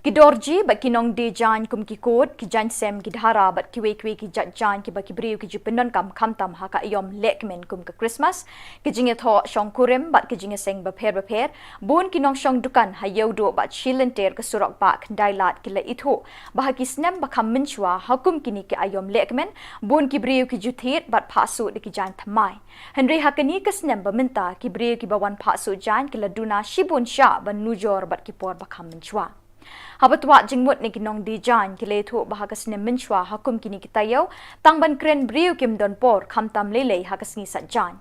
Ki dorji bad ki nongdie jaiñ kum ki kot, ki jaiñ sem, ki dhara bad kiwei kiwei ki jait jaiñ kiba ki briew ki ju pyndonkam khamtam ha ka aïom lehkmen kum ka Christmas, ki jingïathoh shongkurim bad ki jingïaseng bapher bapher, bun ki nongshong dukan ha Ïewduh bad shi lynter ka surok bah Khyndailad ki la ithuh ba ha ki snem ba kham mynshuwa ha kum kine ki aïom lehkmen, bun ki briew ki ju thied bad phah suh da ki jaiñ thymmai. Hynrei ha kane ka snem ba mynta ki briew kiba wan phah suh jaiñ ki la duna shibun shah ban nujor bad ki por ba kham mynshuwa. Haba twad jingmut na ki nongdie jaiñ ki la ïathuh ba ha ka snem mynshuwa ha kum kine ki taïew tang ban kren briew kim don por khamtam lei lei ha ka sngi sait jaiñ.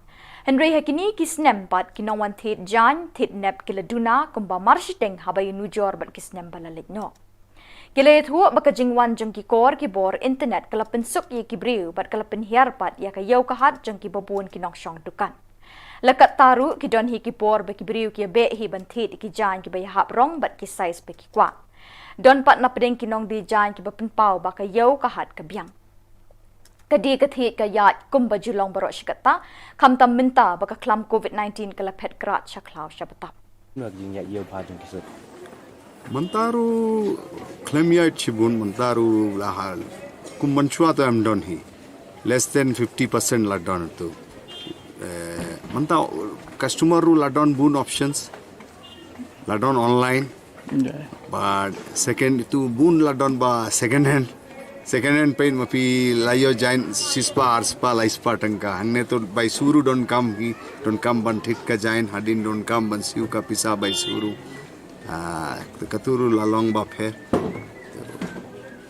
Hynrei ha kine ki snem pat ki nongwan thied jaiñ thied nep ki la duna kumba marshiteng haba ïanujor bad ki snem ba la leit noh. Ki la ïathuh ba ka jingwan jong ki kor ki bor internet ka la pynsuk ïa ki briew bad ka la pynhiar pat ïa ka ïew ka hat jong kiba bun ki nongshong dukan. La katta ruh ki don hi ki por ba ki briew ki ïa beh hi ban thied ïa ki jaiñ kiba ïahap rong bad ki size ba ki kwah. Don pat na pdeng ki nongdie jaiñ kiba pynpaw ba ka ïew ka hat ka biang. Ka die ka thied ka ïaid kumba ju long baroh shi katta, khamtam mynta ba ka khlam covid nineteen ka la phet krad sha khlaw sha btap. Mynta ruh khlem ïaid shibun, mynta ruh la hal. Kum mynshuwa to em don hi. Less than fifty percent la don tu. Eh, mynta customer ruh la don bun options. La don online. But second tu bun la don ba second hand. Second hand paint ma phi la ïoh jaiñ shispah arspah laispah tyngka. Hangne to bai shu ruh donkam hi, donkam ban thied ka jaiñ, hadien donkam ban siew ka pisa bai shu ruh. Ah, katu ruh la long ba pher.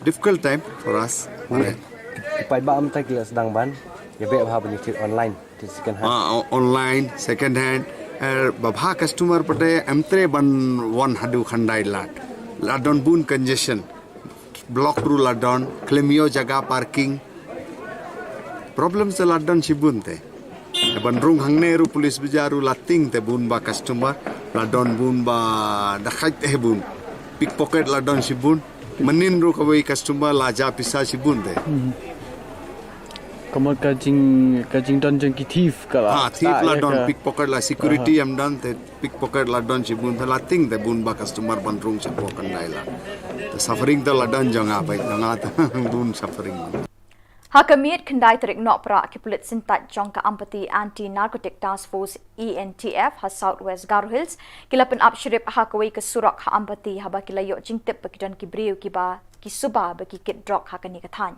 Difficult time for us. Ki paidbah mynta ki la sdang ban ïa beh bha ban ïa thied online, thied second hand. Ah, o-, online, second hand. Eh, ba bha customer pat em treh ban wan haduh Khyndailad. La don bun congestion. Block ruh la don, khlem ïoh jaka parking. Problem sa la don shibun te. Ban rung hangne ruh police bazaar ruh la tieng te bun ba customer, la don bun ba dakhait te bun. Pickpocket la don shibun. Mynnin ruh kawei customer la jah pisa shibun te. Hmm. Ka mut ka jing, ka jingdon jong ki thief ka la. Ah, thief la don, pickpocket la, security em don te. Pickpocket la don shibun, la tieng te bun ba customer ban rung shapoh Khyndailad. Te suffering te la don jong nga, bai jong nga te bun suffering. Ha ka miet khyndai tarik Nohprah ki pulit syntait jong ka Ampati Anti Narcotic Task Force, A N T F, ha South West Garo Hills ki la pynap shrip ha kawei ka surok ha Ampati haba ki la ïoh jingtip ba ki don ki briew kiba ki suba bad ki kit drok ha kane ka thaiñ.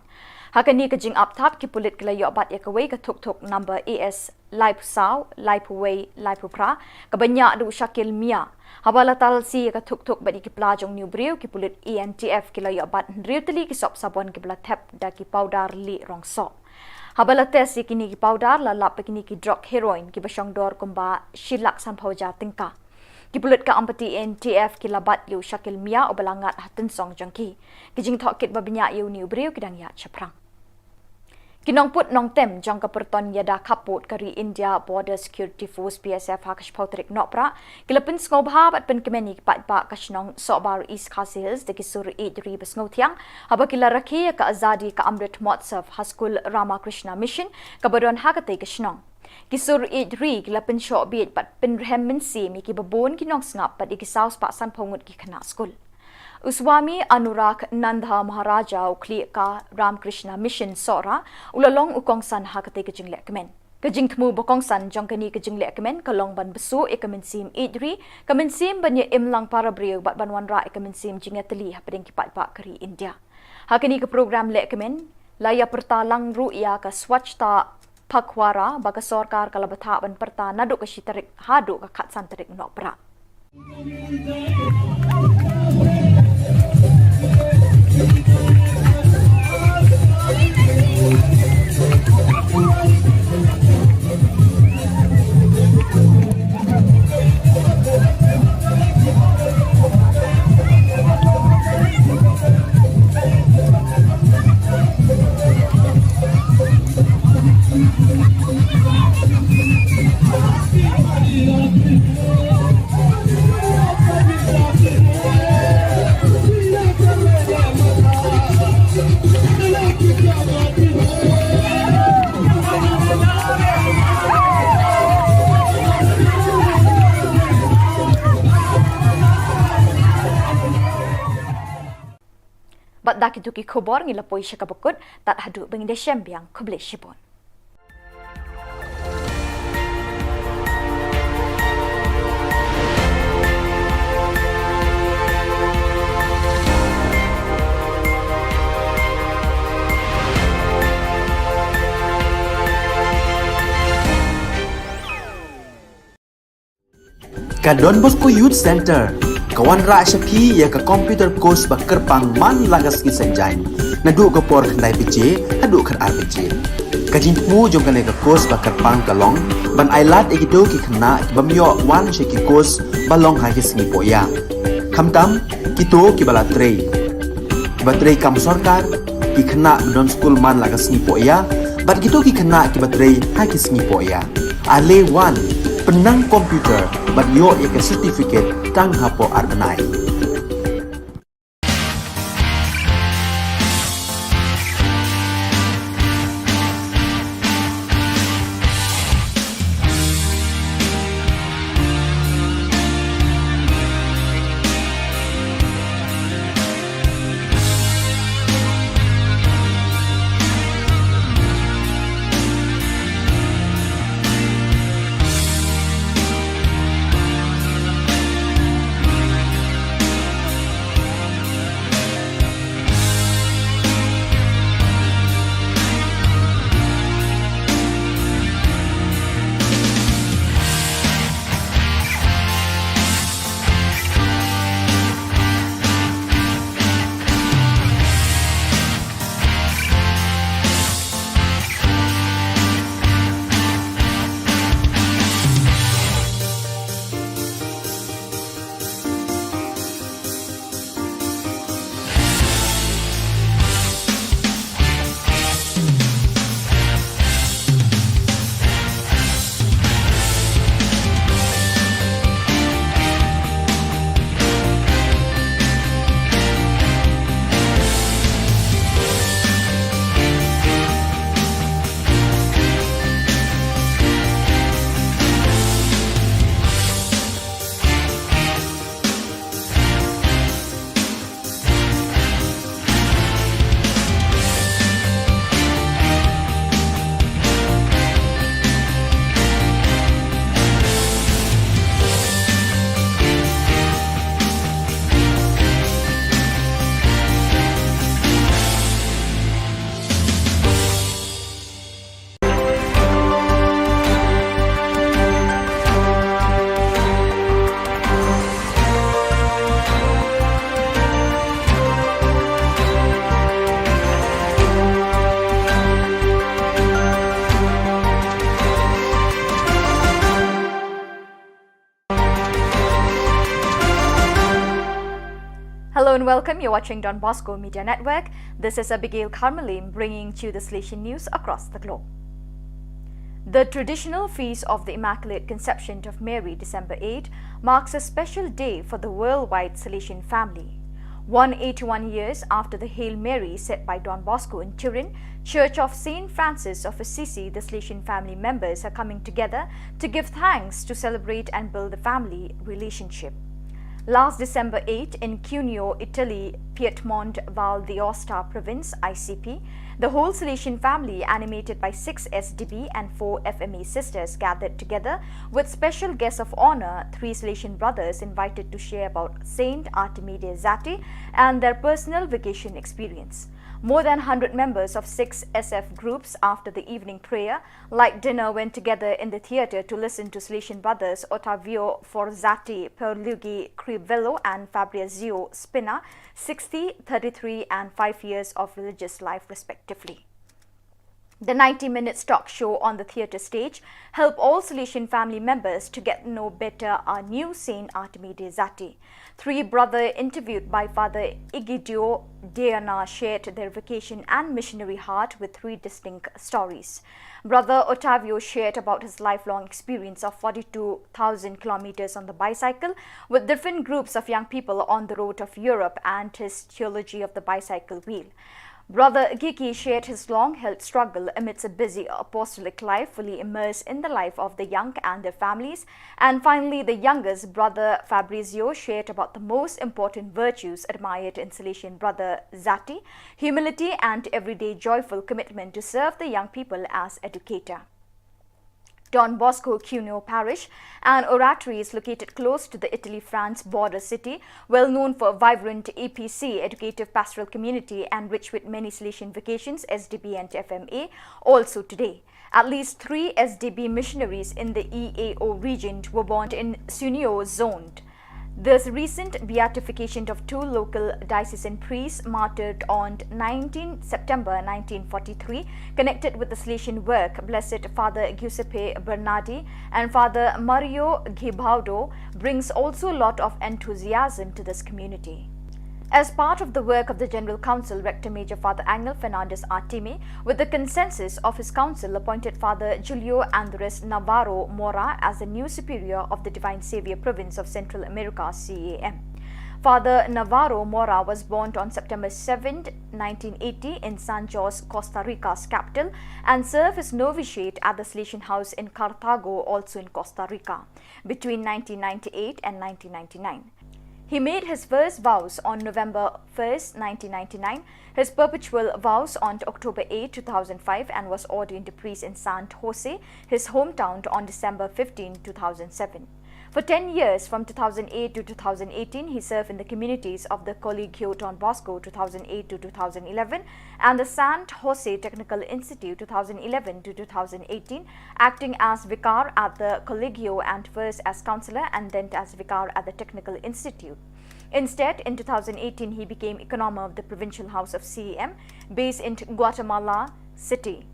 Ha kane ka jingap thap, ki pulit ki la ïoh bat ïa kawei ka thuk thuk number A S laiphew saw, laiphew wei, laiphew phra, kaba ñiah da u Shakil Mia. Haba la talsi ïa ka thuk thuk bad ïa ki pla jong une u briew, ki pulit E N T F ki la ïoh bat hynriew tylli ki sop sabon kiba la thep da ki powder lieh rong soh. Haba la test ïa kine ki powder, la lap ba kine ki drok heroin kiba shong dor kumba shi lak sanphew hajar tyngka. Ki pulit ka Ampati E N T F ki la bat ïa u Shakil Mia uba la ngat ha tynsong jong ki. Ki jingthoh kit ba bniah ïa une u briew ki dang ïaid shaphrang. Ki nongput nongtem jong ka pyrton ïada khappud ka ri India Border Security Force, B S F, ha ka shiphew tarik Nohprah ki la pynsngewbha bad pynkmen ïa ki paidbah ka shnong Sohbar, East Khasi Hills da ki sur ïeid ri ba sngewthiang, haba ki la rakhe ïa ka Azadi Ka Amrit Mahotsav ha skul Ramakrishna Mission kaba don ha katei ka shnong. Ki sur ïeid ri ki la pynshoh bieit bad pynrhem mynsiem ïa kiba bun ki nongsngap bad ïa ki saw spah sanphew ngut ki khynnah skul. U Swami Anuragnanda Maharaja, u khlieh ka Ramakrishna Mission Sohra, u la long u kongsan ha katei ka jinglehkmen. Ka jingthmu ba kongsan jong kane ka jinglehkmen ka long ban bsuh ïa ka mynsiem ïeid ri, ka mynsiem ban ïa im lang para briew bad ban wanrah ïa ka mynsiem jingïatylli hapdeng ki paidbah ka ri India. Ha kane ka program lehkmen la ïa pyrta lang ruh ïa ka Swachhata Pakhwada ba ka sorkar ka la bthah ban pyrta naduh ka shi tarik haduh ka khatsan tarik Nohprah. Bad da kito ki khubor ngi la poi sha kaba kut, tad haduh ba ngin da shem biang, khublei shibun. Ka Don Bosco Youth Centre ka wanrah sha phi ïa ka computer course ba kyrpang man la ka sngi Saitjaiñ, naduh ka por khyndai baje haduh khatar baje. Ka jingthmu jong kane ka course ba kyrpang ka long ban ailad ïa kito ki khynnah kiba ym ïoh wan sha ki course ba long ha ki sngi pohïa, khamtam kito kiba la trei, kiba trei kam sorkar, ki khynnah ba don skul man la ka sngi pohïa bad kito ki khynnah kiba trei ha ki sngi pohïa. Ale wan, pynnang computer bad ïoh ïa ka certificate tang hapoh ar bnai. Welcome, you're watching Don Bosco Media Network. This is Abigail Karmalim bringing to you the Salesian news across the globe. The traditional feast of the Immaculate Conception of Mary, December eighth, marks a special day for the worldwide Salesian family. One eighty-one years after the Hail Mary said by Don Bosco in Turin, Church of Saint Francis of Assisi, the Salesian family members are coming together to give thanks, to celebrate and build the family relationship. Last December eighth, in Cuneo, Italy, Piedmont Val d'Aosta province, I C P, the whole Salesian family, animated by six S D B and four F M A sisters, gathered together with special guests of honor, three Salesian brothers invited to share about Saint Artemide Zatti and their personal vocation experience. More than hundred members of six S F groups, after the evening prayer, light dinner, went together in the theatre to listen to Salesian brothers Ottavio Forzatti, Pierluigi Crivello and Fabrizio Spina, sixty, thirty-three and five years of religious life respectively. The ninety minutes talk show on the theatre stage help all Salesian family members to get to know better our new Saint Artemide Zatti. Three brother interviewed by Father Egidio Deana shared their vocation and missionary heart with three distinct stories. Brother Ottavio shared about his lifelong experience of forty-two thousand kilometers on the bicycle with different groups of young people on the road of Europe and his theology of the bicycle wheel. Brother Gigi shared his long-held struggle amidst a busy apostolic life, fully immersed in the life of the young and their families. And finally, the youngest, Brother Fabrizio, shared about the most important virtues admired in Salesian Brother Zatti: humility and everyday joyful commitment to serve the young people as educator. Don Bosco Cuneo Parish, an oratory, is located close to the Italy-France border city, well known for a vibrant E P C, educative pastoral community, and rich with many Salesian vocations, S D B and F M A, also today. At least three S D B missionaries in the E A O region were born in Cuneo zone. This recent beatification of two local diocesan priests martyred on nineteenth September nineteen forty-three, connected with the Salesian work, Blessed Father Giuseppe Bernardi and Father Mario Gibaudo, brings also a lot of enthusiasm to this community. As part of the work of the General Council, Rector Major Father Angel Fernandez Artime, with the consensus of his council, appointed Father Julio Andres Navarro Mora as the new superior of the Divine Savior Province of Central America, C A M. Father Navarro Mora was born on September seventh, nineteen eighty, in San Jose, Costa Rica's capital, and served his novitiate at the Salesian House in Cartago, also in Costa Rica, between nineteen ninety-eight and nineteen ninety-nine. He made his first vows on November first, nineteen ninety-nine, his perpetual vows on October eighth, two thousand five, and was ordained a priest in San Jose, his hometown, on December fifteenth, two thousand seven. For ten years, from two thousand eight to two thousand eighteen, he served in the communities of the Colegio Don Bosco, two thousand eight to two thousand eleven, and the San Jose Technical Institute, two thousand eleven to two thousand eighteen, acting as vicar at the Colegio and first as counselor and then as vicar at the Technical Institute. Instead, in two thousand eighteen, he became economer of the Provincial House of C A M, based in Guatemala City.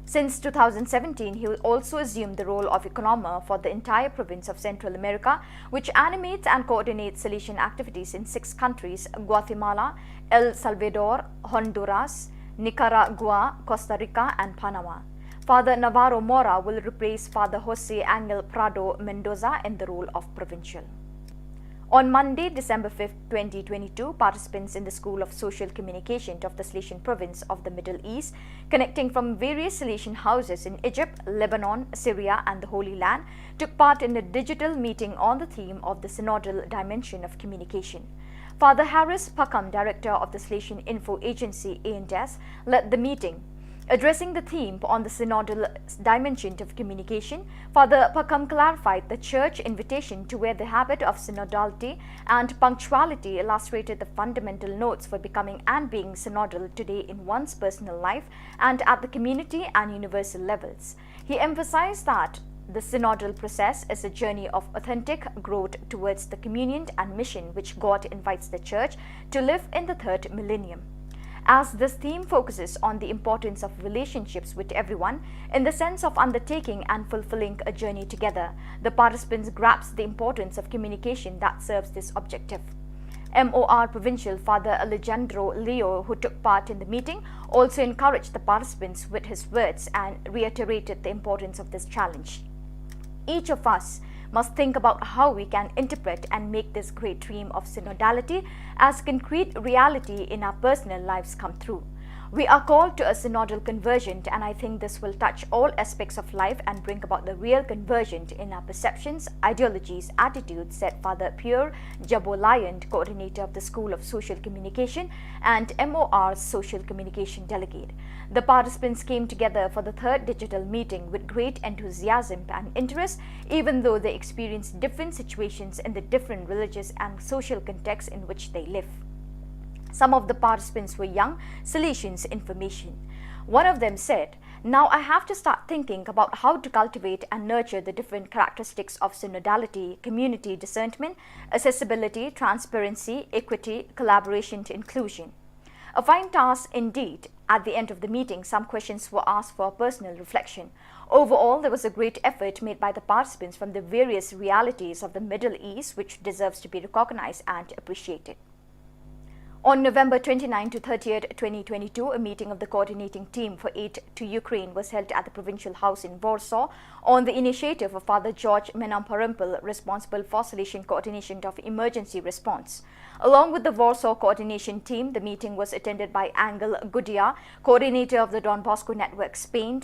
Since two thousand seventeen, he also assumed the role of economer for the entire province of Central America, which animates and coordinates Salesian activities in six countries: Guatemala, El Salvador, Honduras, Nicaragua, Costa Rica, and Panama. Father Navarro Mora will replace Father Jose Angel Prado Mendoza in the role of provincial. On Monday, December fifth, twenty twenty-two, participants in the School of Social Communication of the Salesian Province of the Middle East, connecting from various Salesian houses in Egypt, Lebanon, Syria, and the Holy Land, took part in a digital meeting on the theme of the synodal dimension of communication. Father Harris Pakham, director of the Salesian Info Agency, A and S, led the meeting. Addressing the theme on the synodal dimension of communication, Father Pakham clarified the Church invitation to wear the habit of synodality and punctuality, illustrated the fundamental notes for becoming and being synodal today in one's personal life and at the community and universal levels. He emphasized that the synodal process is a journey of authentic growth towards the communion and mission which God invites the Church to live in the third millennium. As this theme focuses on the importance of relationships with everyone in the sense of undertaking and fulfilling a journey together, the participants grasp the importance of communication that serves this objective. M O R Provincial Father Alejandro Leo, who took part in the meeting, also encouraged the participants with his words and reiterated the importance of this challenge. Each of us must think about how we can interpret and make this great dream of synodality as concrete reality in our personal lives come true. We are called to a synodal conversion, and I think this will touch all aspects of life and bring about the real conversion in our perceptions, ideologies, attitudes, said Father Pierre Jabolayant, coordinator of the School of Social Communication and M O R's social communication delegate. The participants came together for the third digital meeting with great enthusiasm and interest, even though they experienced different situations in the different religious and social contexts in which they live. Some of the participants were young Salesians in formation. One of them said, "Now I have to start thinking about how to cultivate and nurture the different characteristics of synodality, community discernment, accessibility, transparency, equity, collaboration to inclusion." A fine task indeed. At the end of the meeting, some questions were asked for personal reflection. Overall, there was a great effort made by the participants from the various realities of the Middle East, which deserves to be recognized and appreciated. On November twenty-ninth to thirtieth, twenty twenty-two, a meeting of the coordinating team for aid to Ukraine was held at the provincial house in Warsaw on the initiative of Father George Menamparampil, responsible for Salesian coordination of emergency response. Along with the Warsaw coordination team, the meeting was attended by Angel Gudia, coordinator of the Don Bosco Network Spain,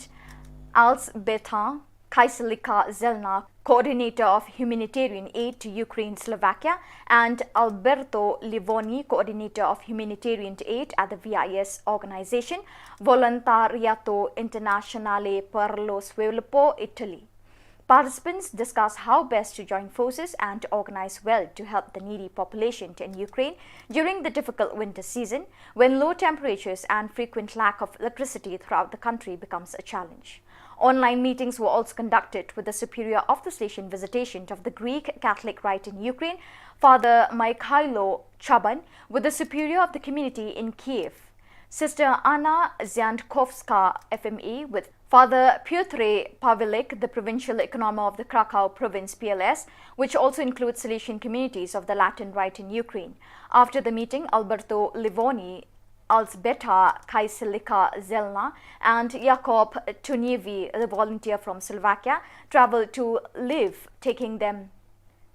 Alzbeta Kaiselika Zelna, coordinator of humanitarian aid to Ukraine, Slovakia, and Alberto Livoni, coordinator of humanitarian aid at the V I S organization, Volontariato Internazionale per lo Sviluppo, Italy. Participants discussed how best to join forces and to organize well to help the needy population in Ukraine during the difficult winter season, when low temperatures and frequent lack of electricity throughout the country becomes a challenge. Online meetings were also conducted with the superior of the Salesian Visitation of the Greek Catholic Rite in Ukraine, Father Mikhailo Chaban, with the superior of the community in Kiev, Sister Anna Ziantkowska, F M A, with Father Piotr Pavelik, the provincial economo of the Krakow province, P L S, which also includes Salesian communities of the Latin Rite in Ukraine. After the meeting, Alberto Livoni, Alzbeta Kaiselika Zelna, and Jakob Tunievi, the volunteer from Slovakia, traveled to Lviv, taking them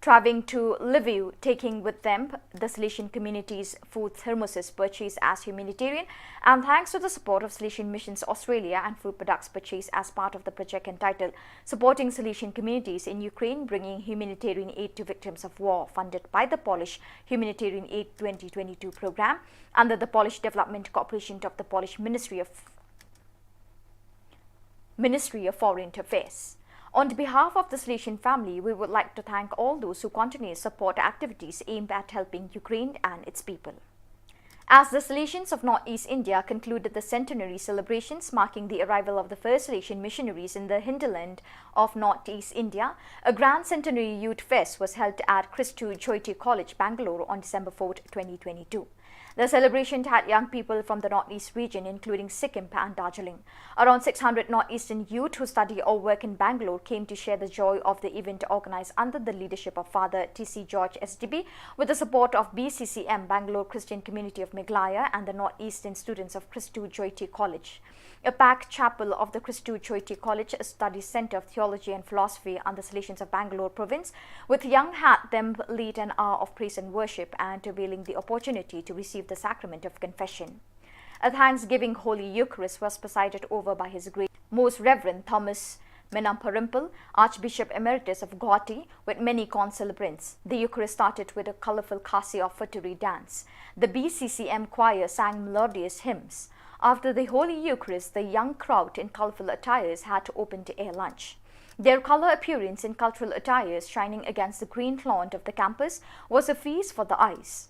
traveling to Lviv, taking with them the Salesian community's food thermoses purchased as humanitarian, and thanks to the support of Salesian Missions Australia and food products purchased as part of the project entitled Supporting Salesian Communities in Ukraine, Bringing Humanitarian Aid to Victims of War, funded by the Polish Humanitarian Aid twenty twenty-two program under the Polish Development Cooperation of the Polish Ministry of Ministry of Foreign Affairs. On behalf of the Salesian family, we would like to thank all those who continue to support activities aimed at helping Ukraine and its people. As the Salesians of Northeast India concluded the centenary celebrations marking the arrival of the first Salesian missionaries in the hinterland of Northeast India, a grand centenary youth fest was held at Christu Jyoti College, Bangalore on December fourth, twenty twenty-two. The celebration had young people from the Northeast region, including Sikkim and Darjeeling. Around six hundred Northeastern youth who study or work in Bangalore came to share the joy of the event organized under the leadership of Father T C George S D B, with the support of B C C M, Bangalore Christian Community of Meghalaya, and the Northeastern students of Christu Jyoti College. A packed chapel of the Christu Jyoti College Study Centre of Theology and Philosophy under the Salesians of Bangalore province, with young had them lead an hour of praise and worship and availing the opportunity to receive the sacrament of confession. A thanksgiving Holy Eucharist was presided over by His Grace Most Reverend Thomas Menamparampil, Archbishop Emeritus of Guwahati, with many concelebrants. The Eucharist started with a colorful Khasi offertory dance. The B C C M choir sang melodious hymns. After the Holy Eucharist, the young crowd in colorful attires had open-air lunch. Their color appearance in cultural attires shining against the green lawn of the campus was a feast for the eyes.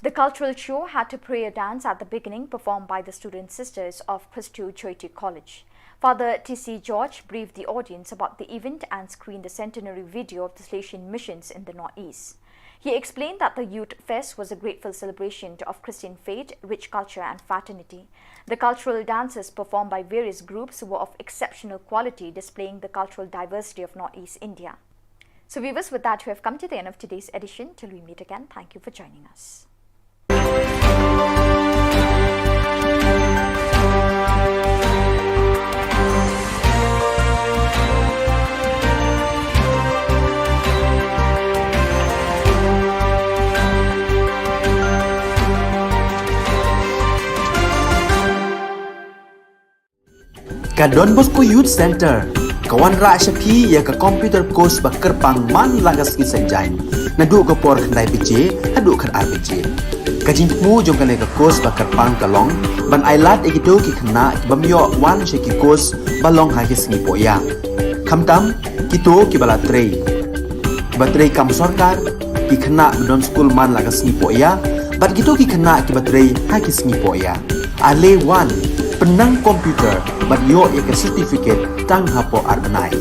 The cultural show had a prayer dance at the beginning, performed by the student sisters of Christu Jyoti College. Father T C George briefed the audience about the event and screened the centenary video of the Salesian missions in the Northeast. He explained that the Youth Fest was a grateful celebration of Christian faith, rich culture, and fraternity. The cultural dances performed by various groups were of exceptional quality, displaying the cultural diversity of Northeast India. So viewers, with that, we have come to the end of today's edition. Till we meet again, thank you for joining us. Ka Don Bosco Youth Centre ka wanrah sha phi ïa ka computer course ba kyrpang man la ka sngi Saitjaiñ, naduh ka por khyndai baje haduh khatar baje. Ka jingthmu jong kane ka course ba kyrpang ka long ban ailad ïa kito ki khynnah ki bym ïoh wan sha ki course ba long ha ki sngi pohïa, khamtam kito kiba la trei, kiba trei kam sorkar, ki khynnah ba don skul man la ka sngi pohïa, bad kito ki khynnah kiba trei ha ki sngi pohïa. Ale wan, pynnang computer bad ïoh ïa ka certificate tang hapoh ar bnai.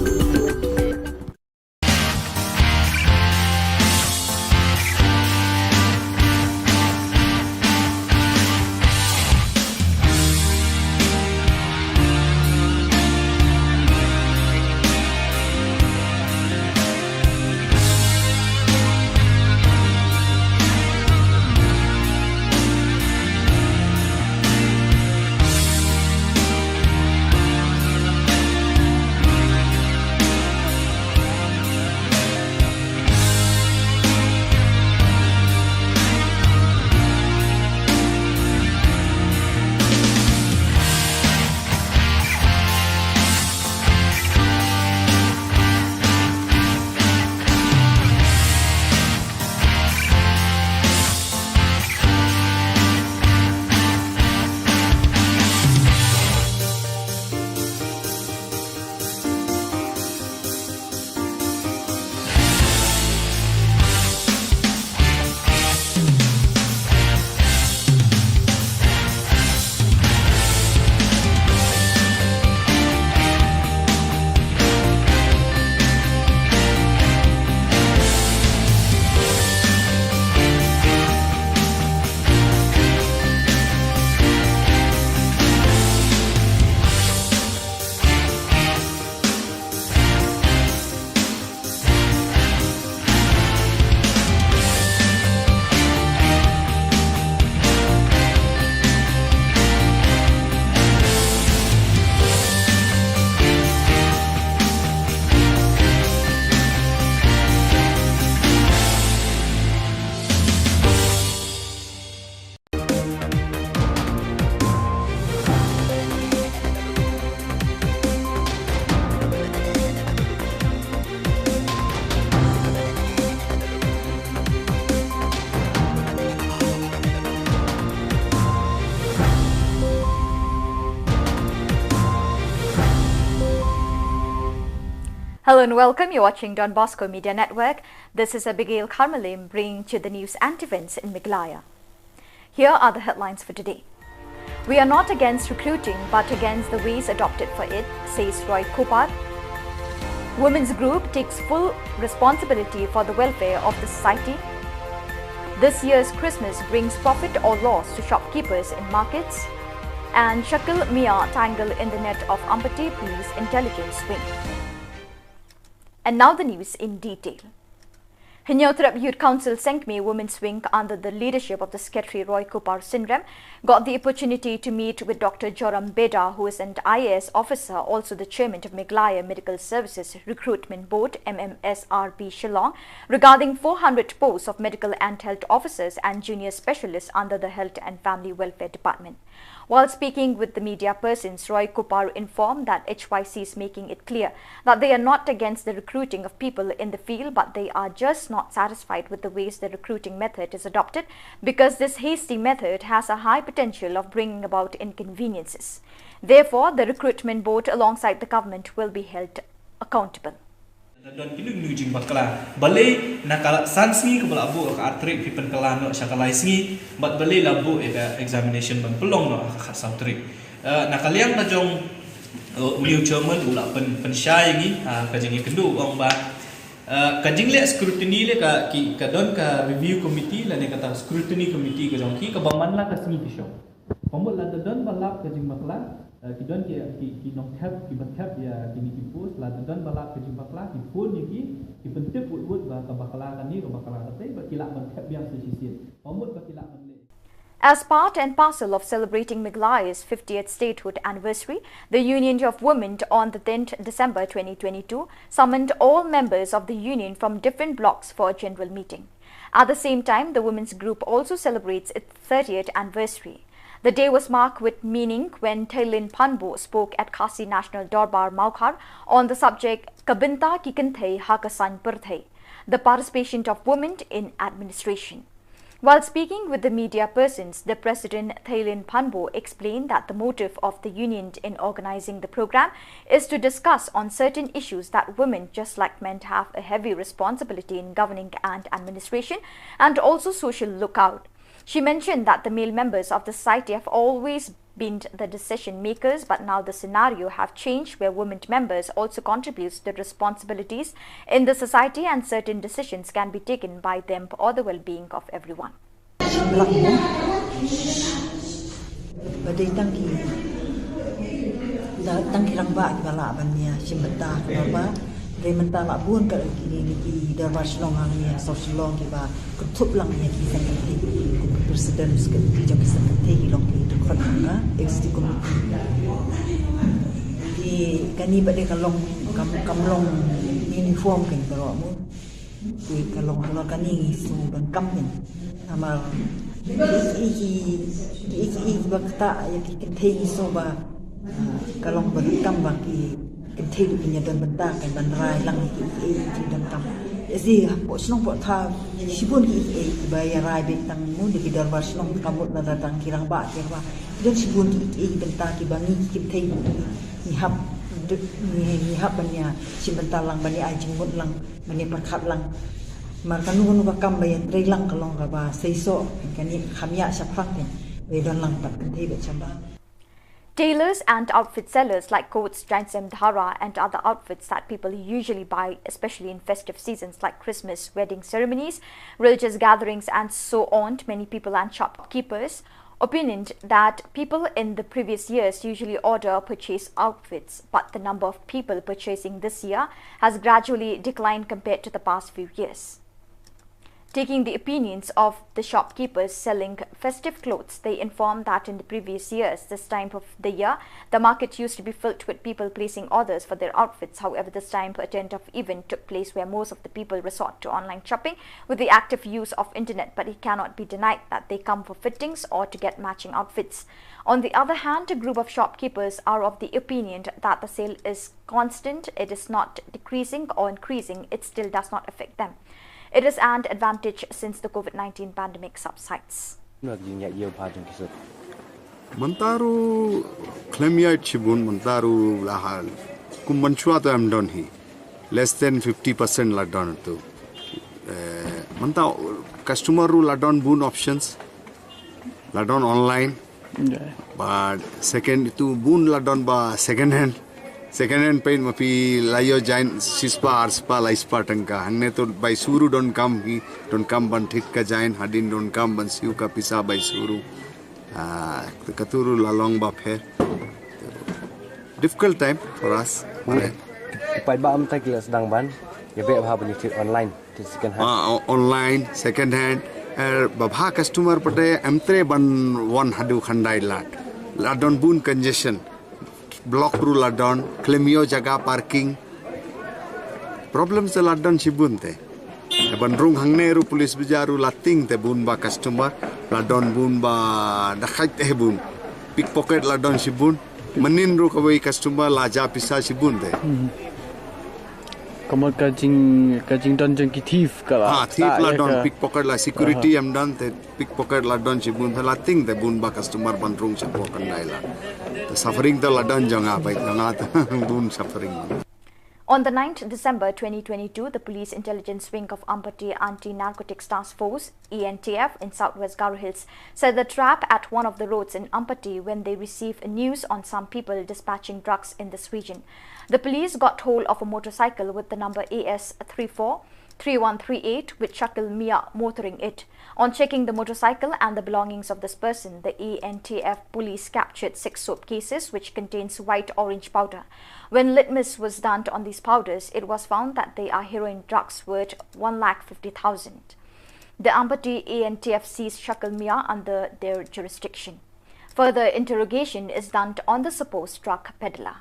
Hello and welcome. You're watching Don Bosco Media Network. This is Abigail Kharmalim bringing to you the news and events in Meghalaya. Here are the headlines for today. We are not against recruiting, but against the ways adopted for it, says Roy Cooper. Women's group takes full responsibility for the welfare of the society. This year's Christmas brings profit or loss to shopkeepers in markets. And Shakil Mia tangled in the net of Ampati Police Intelligence Wing. And now the news in detail. Hynñiewtrep Youth Council Sengkmie Women's Wing under the leadership of the Secretary Roy Kupar Synrem got the opportunity to meet with Doctor Joram Beda, who is an I A S officer, also the chairman of Meghalaya Medical Services Recruitment Board, M M S R B Shillong, regarding four hundred posts of medical and health officers and junior specialists under the Health and Family Welfare Department. While speaking with the media persons, Roy Kupar informed that H Y C is making it clear that they are not against the recruiting of people in the field, but they are just not satisfied with the ways the recruiting method is adopted, because this hasty method has a high potential of bringing about inconveniences. Therefore, the recruitment board alongside the government will be held accountable. Da don ki lyngngoh jingbakla. Balei na ka san sngi kaba la buh ka ar tarik phi pynkylla noh sha ka lai sngi, bad balei la buh ïa ka examination ban pynlong noh ha ka khatsaw tarik. Eh, na ka liang ka jong, eh, u Leo Chairman u la pyn, pynshai ïa ngi, ah, ka jingïakynduh u ong ba, eh, ka jingleh scrutiny leh ka ki, ka don ka review committee lane kata scrutiny committee ka jong ki kaba man la ka sngi ki shong. Ka mut lada don ba lap ka jingbakla, eh, ki don ki, ki, ki nongthep, ki ba thep ïa kine ki post, lada don ba lap ka jingbakla, ki phone ïa ki, ki pyntip wut wut ba ka bakla kane, ka bakla katei, ba ki lah ban thep biang sa shisien. Ka mut ba ki lah ban leh. As part and parcel of celebrating Meghalaya's fiftieth statehood anniversary, the Union of Women on the tenth December twenty twenty-two summoned all members of the union from different blocks for a general meeting. At the same time, the women's group also celebrates its thirtieth anniversary. The day was marked with meaning when Theilin Phanbo spoke at Khasi National Dorbar Mawkhar on the subject Ka Bynta Ki Kynthei Ha Ka Saiñ Pyrthei, the participation of women in administration. While speaking with the media persons, the president Theilin Phanbo explained that the motive of the union in organizing the program is to discuss on certain issues that women, just like men, have a heavy responsibility in governing and administration and also social lookout. She mentioned that the male members of the society have always been the decision makers, but now the scenario have changed where women members also contributes the responsibilities in the society and certain decisions can be taken by them for the well-being of everyone. Ba dei tang ki, la, tang ki rangbah kiba lah ban ïa shim bynta ha ka dorbar. Hynrei mynta la bun ka kine ki dorbar shnong hangne ha South Shillong kiba kynthup lang ïa ki seng kynthei, kum ki president ki jong ki seng kynthei ki long ki dkhot jong ka executive committee. Te kane pat de ka long, kam, kam long uniform kein baroh mo. Te ka long halor kane ngi sngew donkam kein. Namar ki, ki, ki, ki, ki ba ktah ïa ki kynthei ngi sngew ba, ah, ka long ba donkam ba ki kynthei ruh kin ïa don bynta kein ban rai lang ïa ki, ki, ki donkam. Ïa shi hapoh shnong hapoh thaw shibun ki, ki, kiba ïa rai beit tang mo, da ki dorbar shnong, ka mut lada tang ki rangbah ki rangbah. Ki don shibun ki, ki, ki bynta kiba ngi ki kynthei ngi hap, ngi, ngi hap ban ïa shim bynta lang, ban ïa ai jingmut lang, ban ïa pyrkhat lang. Namar kano kano ka kam ba ïa trei lang ka long kaba seisoh, kane kham ïa shaphrang kein, ba ïa don lang pat kynthei bad shaba. Tailors and outfit sellers like coats, jaiñsem dhara, and other outfits that people usually buy, especially in festive seasons like Christmas, wedding ceremonies, religious gatherings, and so on. Many people and shopkeepers opinioned that people in the previous years usually order purchase outfits, but the number of people purchasing this year has gradually declined compared to the past few years. Taking the opinions of the shopkeepers selling festive clothes, they informed that in the previous years, this time of the year, the market used to be filled with people placing orders for their outfits. However, this time a tent of event took place where most of the people resort to online shopping with the active use of internet, but it cannot be denied that they come for fittings or to get matching outfits. On the other hand, a group of shopkeepers are of the opinion that the sale is constant, it is not decreasing or increasing, it still does not affect them. It is an advantage since the COVID nineteen pandemic subsides. Mynta ruh khlem ïaid shibun, mynta ruh la ha, kum mynshuwa to em don hi. Less than fifty percent la don to. Eh, mynta customer ruh la don bun options. La don online. But second itu bun la don ba second hand. Second hand peit ma phi la ïoh jaiñ shispah arspah laispah tyngka. Hangne to bai shu ruh donkam hi, donkam ban thied ka jaiñ, hadien donkam ban siew ka pisa bai shu ruh. Ah, katu ruh la long ba pher. Difficult time for us. Paidbah mynta ki la sdang ban ïa beh bha ban ïa thied online. Second hand. Ah, o-, online, second hand. Eh, ba bha customer pat em treh ban wan haduh khyndai lad. La don bun congestion. Block ruh la don, khlem ïoh jaka parking. Problem sa la don shibun te. Ban rung hangne ruh police bazaar ruh la tieng te bun ba customer, la don bun ba dakhait te bun. Pickpocket la don shibun. Mynnin ruh kawei customer la ja pisa shibun te. Ka mut ka jing, ka jingdon jong ki thief ka la. Ah, thief la don, pickpocket la, security em don te, pickpocket la don shibun te, la tieng te bun ba customer ban rung shapoh khyndai lad. Te suffering te la don jong nga, bai jong nga te bun suffering. On the ninth December twenty twenty-two, the Police Intelligence Wing of Ampati Anti-Narcotics Task Force, E N T F, in southwest Garo Hills said the trap at one of the roads in Ampati when they received news on some people dispatching drugs in this region. The police got hold of a motorcycle with the number A S three four three one three eight with Shakil Mia motoring it. On checking the motorcycle and the belongings of this person, the A N T F police captured six soap cases which contains white orange powder. When litmus was done on these powders, it was found that they are heroin drugs worth one lakh fifty thousand. The Ampati A N T F seized Shakil Mia under their jurisdiction. Further interrogation is done on the supposed drug peddler.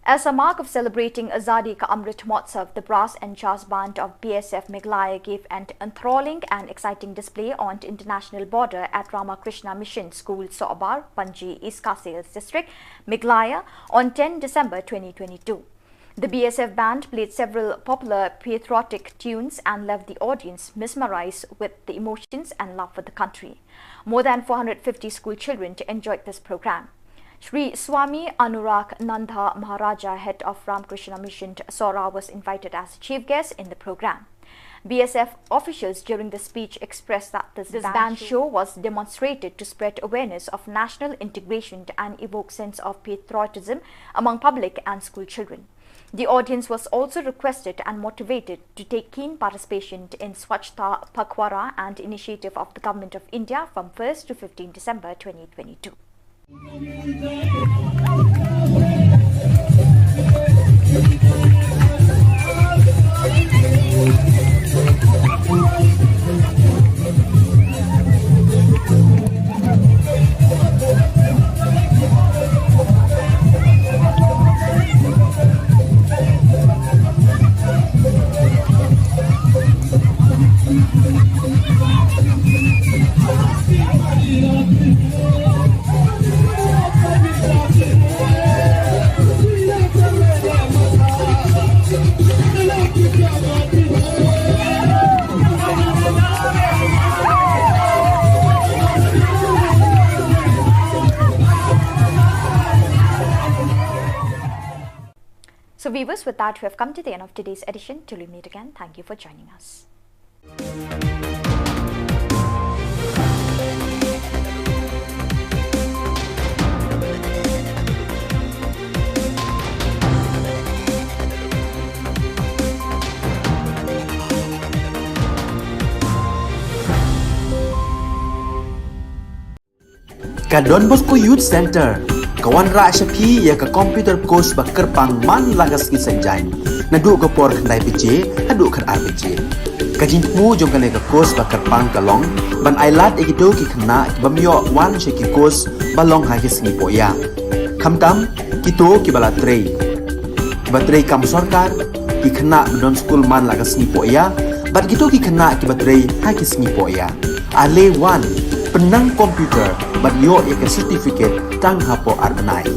As a mark of celebrating Azadi Ka Amrit Mahotsav, the brass and jazz band of B S F Meghalaya gave an enthralling and exciting display on the international border at Ramakrishna Mission School, Sohbar, Panji, East Khasi Hills District, Meghalaya, on ten December twenty twenty-two. The B S F band played several popular patriotic tunes and left the audience mesmerized with the emotions and love for the country. More than four hundred fifty school children enjoyed this program. Shri Swami Anurag Nanda Maharaja, head of Ramakrishna Mission Sohra, was invited as chief guest in the program. B S F officials during the speech expressed that this, this band show was demonstrated to spread awareness of national integration and evoke sense of patriotism among public and school children. The audience was also requested and motivated to take keen participation in Swachhata Pakhwada, an initiative of the Government of India, from first to fifteen December twenty twenty-two. So viewers, with that, we have come to the end of today's edition. Till we meet again, thank you for joining us. Ka Don Bosco Youth Centre ka wanrah sha phi ïa ka computer course ba kyrpang man la ka sngi Saitjaiñ, naduh ka por khyndai baje haduh khatar baje. Ka jingthmu jong kane ka course ba kyrpang ka long ban ai lad ïa kito ki khynnah ki bym ïoh wan sha ki course ba long ha ki sngi pohïa, khamtam kito kiba la trei, kiba trei kam sorkar, ki khynnah ba don skul man la ka sngi pohïa, bad kito ki khynnah kiba trei ha ki sngi pohïa. Ale wan, pynnang computer bad ïoh ïa ka certificate tang hapoh ar bnai.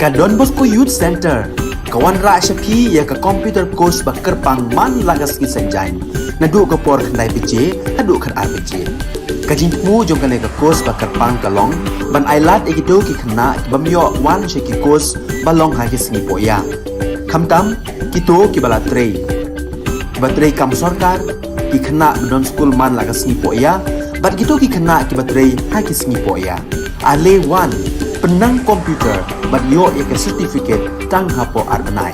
Ka Don Bosco Youth Centre ka wanrah sha phi ïa ka computer course ba kyrpang man la ka sngi Saitjaiñ, naduh ka por khyndai baje haduh khatar baje. Ka jingthmu jong kane ka course ba kyrpang ka long ban ailad ïa kito ki khynnah ki bym ïoh wan sha ki course ba long ha ki sngi pohïa, khamtam kito kiba la trei, kiba trei kam sorkar, ki khynnah ba don skul man la ka sngi pohïa, bad kito ki khynnah kiba trei ha ki sngi pohïa. Ale wan, pynnang computer bad ïoh ïa ka certificate tang hapoh ar bnai.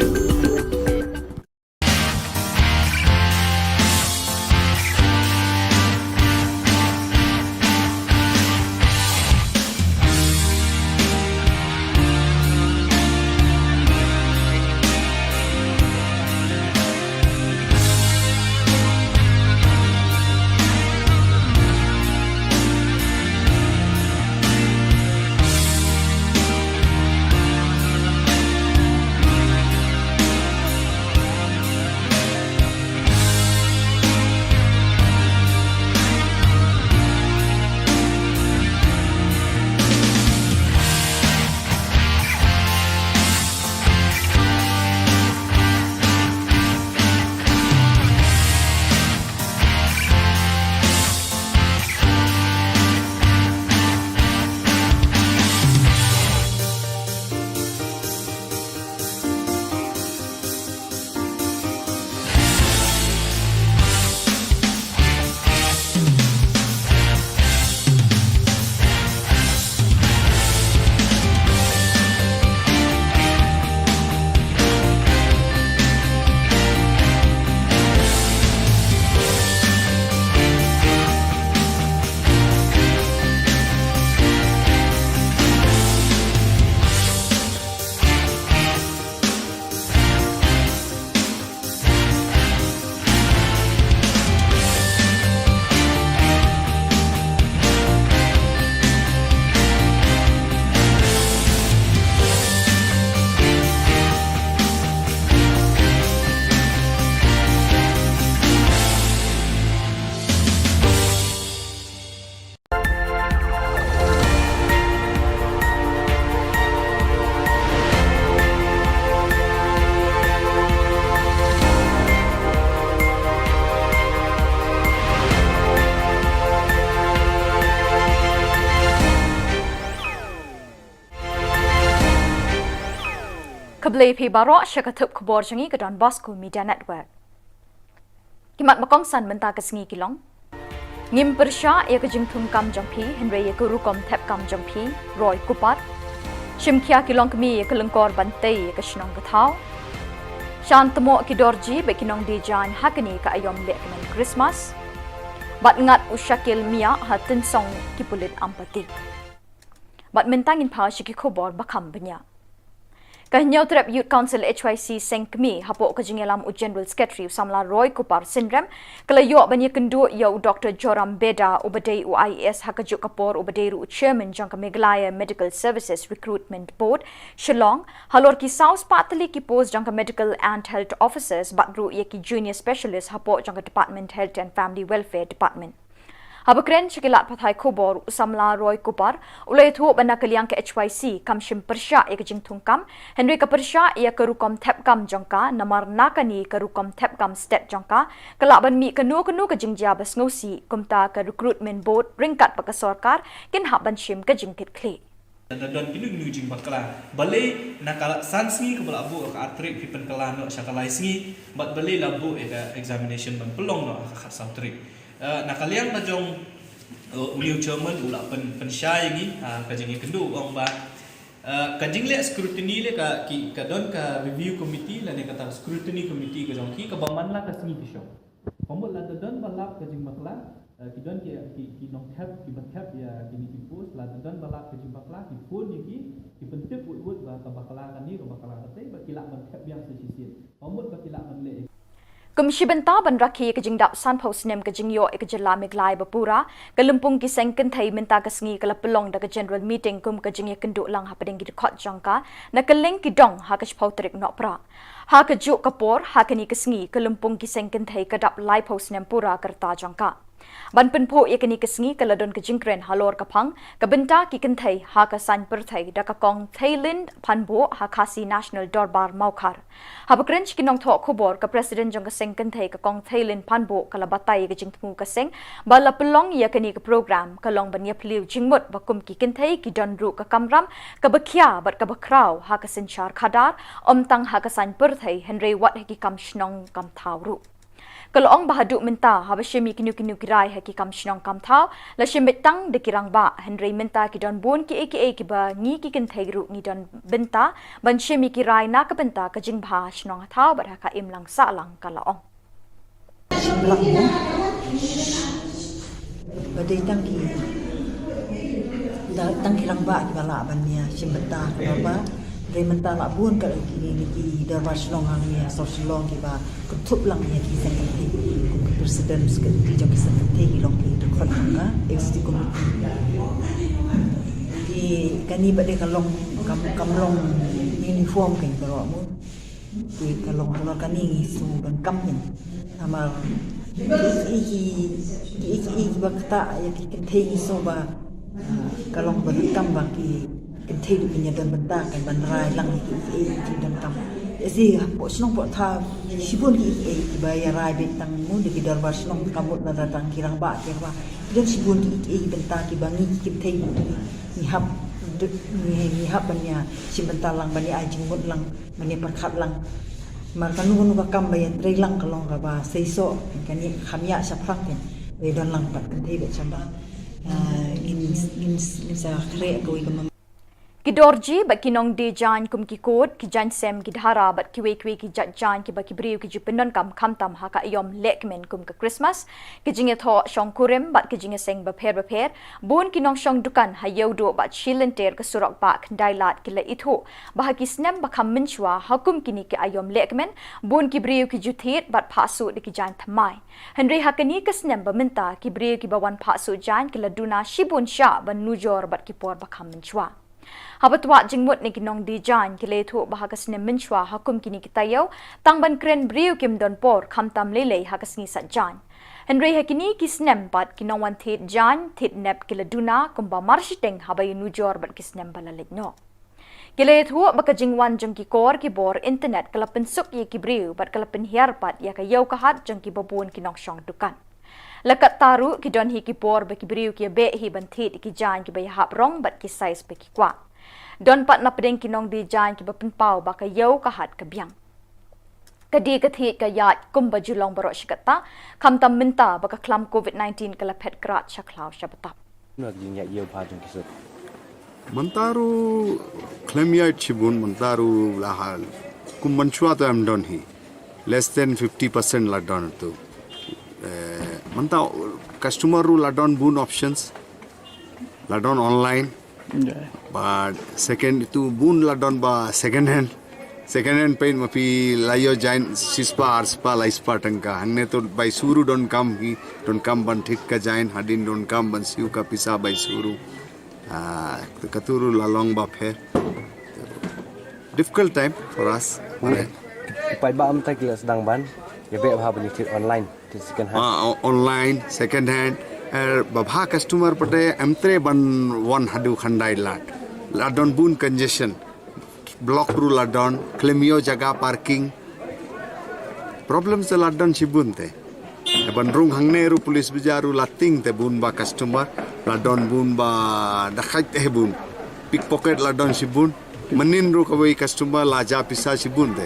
Khublei phi baroh sha ka thup khubor jong ngi ka Don Bosco Media Network. Ki mat ba kongsan mynta ka sngi ki long: Ngim pyrshah ïa ka jingthung kam jong phi, hynrei ïa ka rukom thep kam jong phi, Roy Kupar. Shim khia ki longkmie ïa ka lyngkor ban tei ïa ka shnong ka thaw. Shan tmoh ki dorji bad ki nongdie jaiñ ha kane ka aiom lehkmen Christmas. Bad ngat u Shakil Miah ha Tynsong ki pulit Ampati. Bad mynta ngin phai sha ki khubor ba kham bniah. Ka Hynñiewtrep Youth Council H Y C Seng Kmie, hapoh ka jingïalam u General Secretary u samla Roy Kupar Synrem, ka la ïoh ban ïakynduh ïa u Doktor Joram Beda uba dei u I A S ha kajuh ka por uba dei ruh u Chairman jong ka Meghalaya Medical Services Recruitment Board, Shillong, halor ki saw spah tylli ki post jong ka Medical and Health Officers bad ruh ïa ki Junior Specialist hapoh jong ka Department Health and Family Welfare Department. Haba kren sha ki lad pathai khubor, u samla Roy Kupar u la ïathuh ba na ka liang ka H Y C kam shym pyrshah ïa ka jingthung kam, hynrei ka pyrshah ïa ka rukom thep kam jong ka, namar na kane ka rukom thep kam stet jong ka, ka lah ban mih kano kano ka jingjia ba sngewsih, kumta ka Recruitment Board ryngkat bad ka sorkar kin hap ban shim ka jingkitkhlieh. Lada don kino kino jingbakla, balei na ka san sngi kaba la buh ka ar tarik phi pynkylla noh sha ka lai sngi, bad balei la buh ïa ka examination ban pynlong noh ha ka khatsaw tarik. Eh, na ka liang ka jong, eh, u Leo Chairman u la pyn, pynshai ïa ngi, ah, ka jingïakynduh, u ong ba, eh, ka jingleh scrutiny leh ka, ki, ka don ka review committee lane kata scrutiny committee ka jong ki kaba man la ka sngi ki shong. Ka mut lada don ba lap ka jingbakla, eh, ki don ki, ki, ki nongthep, kiba thep ïa kine ki post, lada don ba lap ka jingbakla, ki phone ïa ki, ki pyntip wut wut ba ka bakla kane, ka bakla katei, ba ki lah ban thep biang sa shisien. Ka mut ba ki lah ban leh. Kum shi bynta ban rakhe ïa ka jingdap sanphew snem ka jingïoh ïa ka jylla Meghalaya ba pura, ka lympung ki seng kynthei mynta ka sngi ka la pynlong da ka general meeting kum ka jingïakynduh lang hapdeng ki dkhot jong ka, na kylleng ki dong ha ka shiphew tarik Nohprah. Ha kajuh ka por, ha kane ka sngi, ka lympung ki seng kynthei ka dap laiphew snem pura ka rta jong ka. Ban pynphuh ïa kane ka sngi ka la don ka jingkren halor ka phang ka bynta ki kynthei ha ka saiñ pyrthei da ka Kong Theilin Phanbuh ha Khasi National Dorbar Mawkhar. Haba kren sha ki nongthoh khubor, ka President jong ka seng kynthei ka Kong Theilin Phanbuh ka la batai ïa ka jingthmu ka seng ba la pynlong ïa kane ka program ka long ban ïaphylliew jingmut ba kum ki kynthei ki don ruh ka kamram kaba khia bad kaba khraw ha ka synshar khadar, ym tang ha ka saiñ pyrthei hynrei wat ha ki kam shnong kam thaw ruh. Ka la ong ba haduh mynta haba shim ïa kino kino ki rai ha ki kam shnong kam thaw, la shim beit tang da ki rangbah, hynrei mynta ki don bun kiei kiei kiba ngi ki kynthei ruh ngi don bynta ban shim ïa ki rai na ka bynta ka jingbha shnong thaw bad ha ka imlang sahlang, ka la ong. Shim lang mo. Ba dei tang ki, da, tang ki rangbah kiba lah ban ïa shim bynta ka dorbar. Hynrei mynta la bun ka ki, ki, ki dorbar shnong hangne ha South Shillong kiba kynthup lang ïa ki seng kynthei. Kum ki president ki jong ki seng kynthei ki long ki dkhot jong ka executive committee. Ki kane ba dei ka long kam, kam long uniform ka baroh mo. Ki ka long halor kane ngi sngew donkam ïa. Namar ki, ki, ki, ki, ki ba ktah ïa ki kynthei ngi sngew ba, ah, ka long ba donkam ba ki kynthei ruh kin ïa don bynta kan ban rai lang ïa ki, ki, ki donkam. Ïa shi hapoh shnong hapoh thaw shibun ki, ki, kiba ïa rai beit tang mo da ki dorbar shnong, ka mut lada tang ki rangbah ki rangbah. Ki don shibun ki, ki, ki bynta kiba ngi ki kynthei ngi hap, ngi, ngi hap ban ïa shim bynta lang, ban ïa ai jingmut lang. Mane pyrkhat lang. Mar kano kano ka kam ba ïatrei lang ka long kaba seisoh, kane kham ïa shaphrang ken. Ba ïa don lang pat kynthei bad shamba. Ah, ngin, ngin, ngin sa khreh kawei ka mem- Ki dorji bad ki nongdie jaiñ kum ki kut, ki jaiñ sem, ki dhara bad kiwei kiwei ki jait jaiñ kiba ki briew ki ju pyndonkam khamtam ha ka aiom lehkmen kum ka Christmas, ki jingïathoh shongkurim bad ki jingïaseng bapher bapher, bun ki nongshong dukan ha Ïewduh bad shi lynter ka surok bah Khyndailad ki la ithuh ba ha ki snem ba kham mynshuwa ha kum kine ki aiom lehkmen, bun ki briew ki ju thied bad phah suh da ki jaiñ thymmai. Hynrei ha kane ka snem ba mynta ki briew kiba wan phah suh jaiñ ki la duna shibun shah ban nujor bad ki por ba kham mynshuwa. Haba twad jingmut na ki nongdie jaiñ ki la ïathuh ba ha ka snem mynshuwa ha kum kine ki taïew, tang ban kren briew kim don por khamtam lei lei ha ka sngi sait jaiñ. Hynrei ha kine ki snem pat ki nongwan thied jaiñ thied nep ki la duna kumba marshiteng haba ïanujor bad ki snem ba la leit noh. Ki la ïathuh ba ka jingwan jong ki kor ki bor internet ka la pynsuk ïa ki briew bad ka la pynhiar pat ïa ka ïew ka hat jong kiba bun ki nongshong dukan. La katta ruh ki don hi ki por ba ki briew ki ïa beh hi ban thied ïa ki jaiñ kiba ïahap rong bad ki size ba ki kwah. Don pat na pdeng ki nongdie jaiñ kiba pynpaw ba ka ïew ka hat ka biang. Ka die ka thied ka ïaid kumba ju long baroh shi katta, khamtam mynta ba ka khlam covid nineteen ka la phet krad sha khlaw sha btap. Mynta ruh khlem ïaid shibun, mynta ruh la hal. Kum mynshuwa te em don hi. Less than fifty percent la don tu. Eh, mynta customer ruh la don bun options. La don online. But second tu bun la don ba second hand. Second hand paint ma phi la ïoh jaiñ shispah, arspah, laispah tyngka. Hangne tu bai shu ruh donkam hi, donkam ban thied ka jaiñ, hadien donkam ban siew ka pisa bai shu ruh. Ah, katu ruh la long ba pher. Difficult time for us. Paidbah mynta ki la sdang ban ïa beh bha ban ïa thied online, thied second hand. Ah, o-, online, second hand. Eh, ba bha customer pat em treh ban wan haduh khyndai lad. La don bun congestion. Block ruh la don, khlem ïoh jaka parking. Problem se la don shibun te. Ban rung hangne ruh police bazaar ruh la tieng te bun ba customer, la don bun ba dakhait te bun. Pickpocket la don shibun. Mynnin ruh kawei customer la jah pisa shibun te.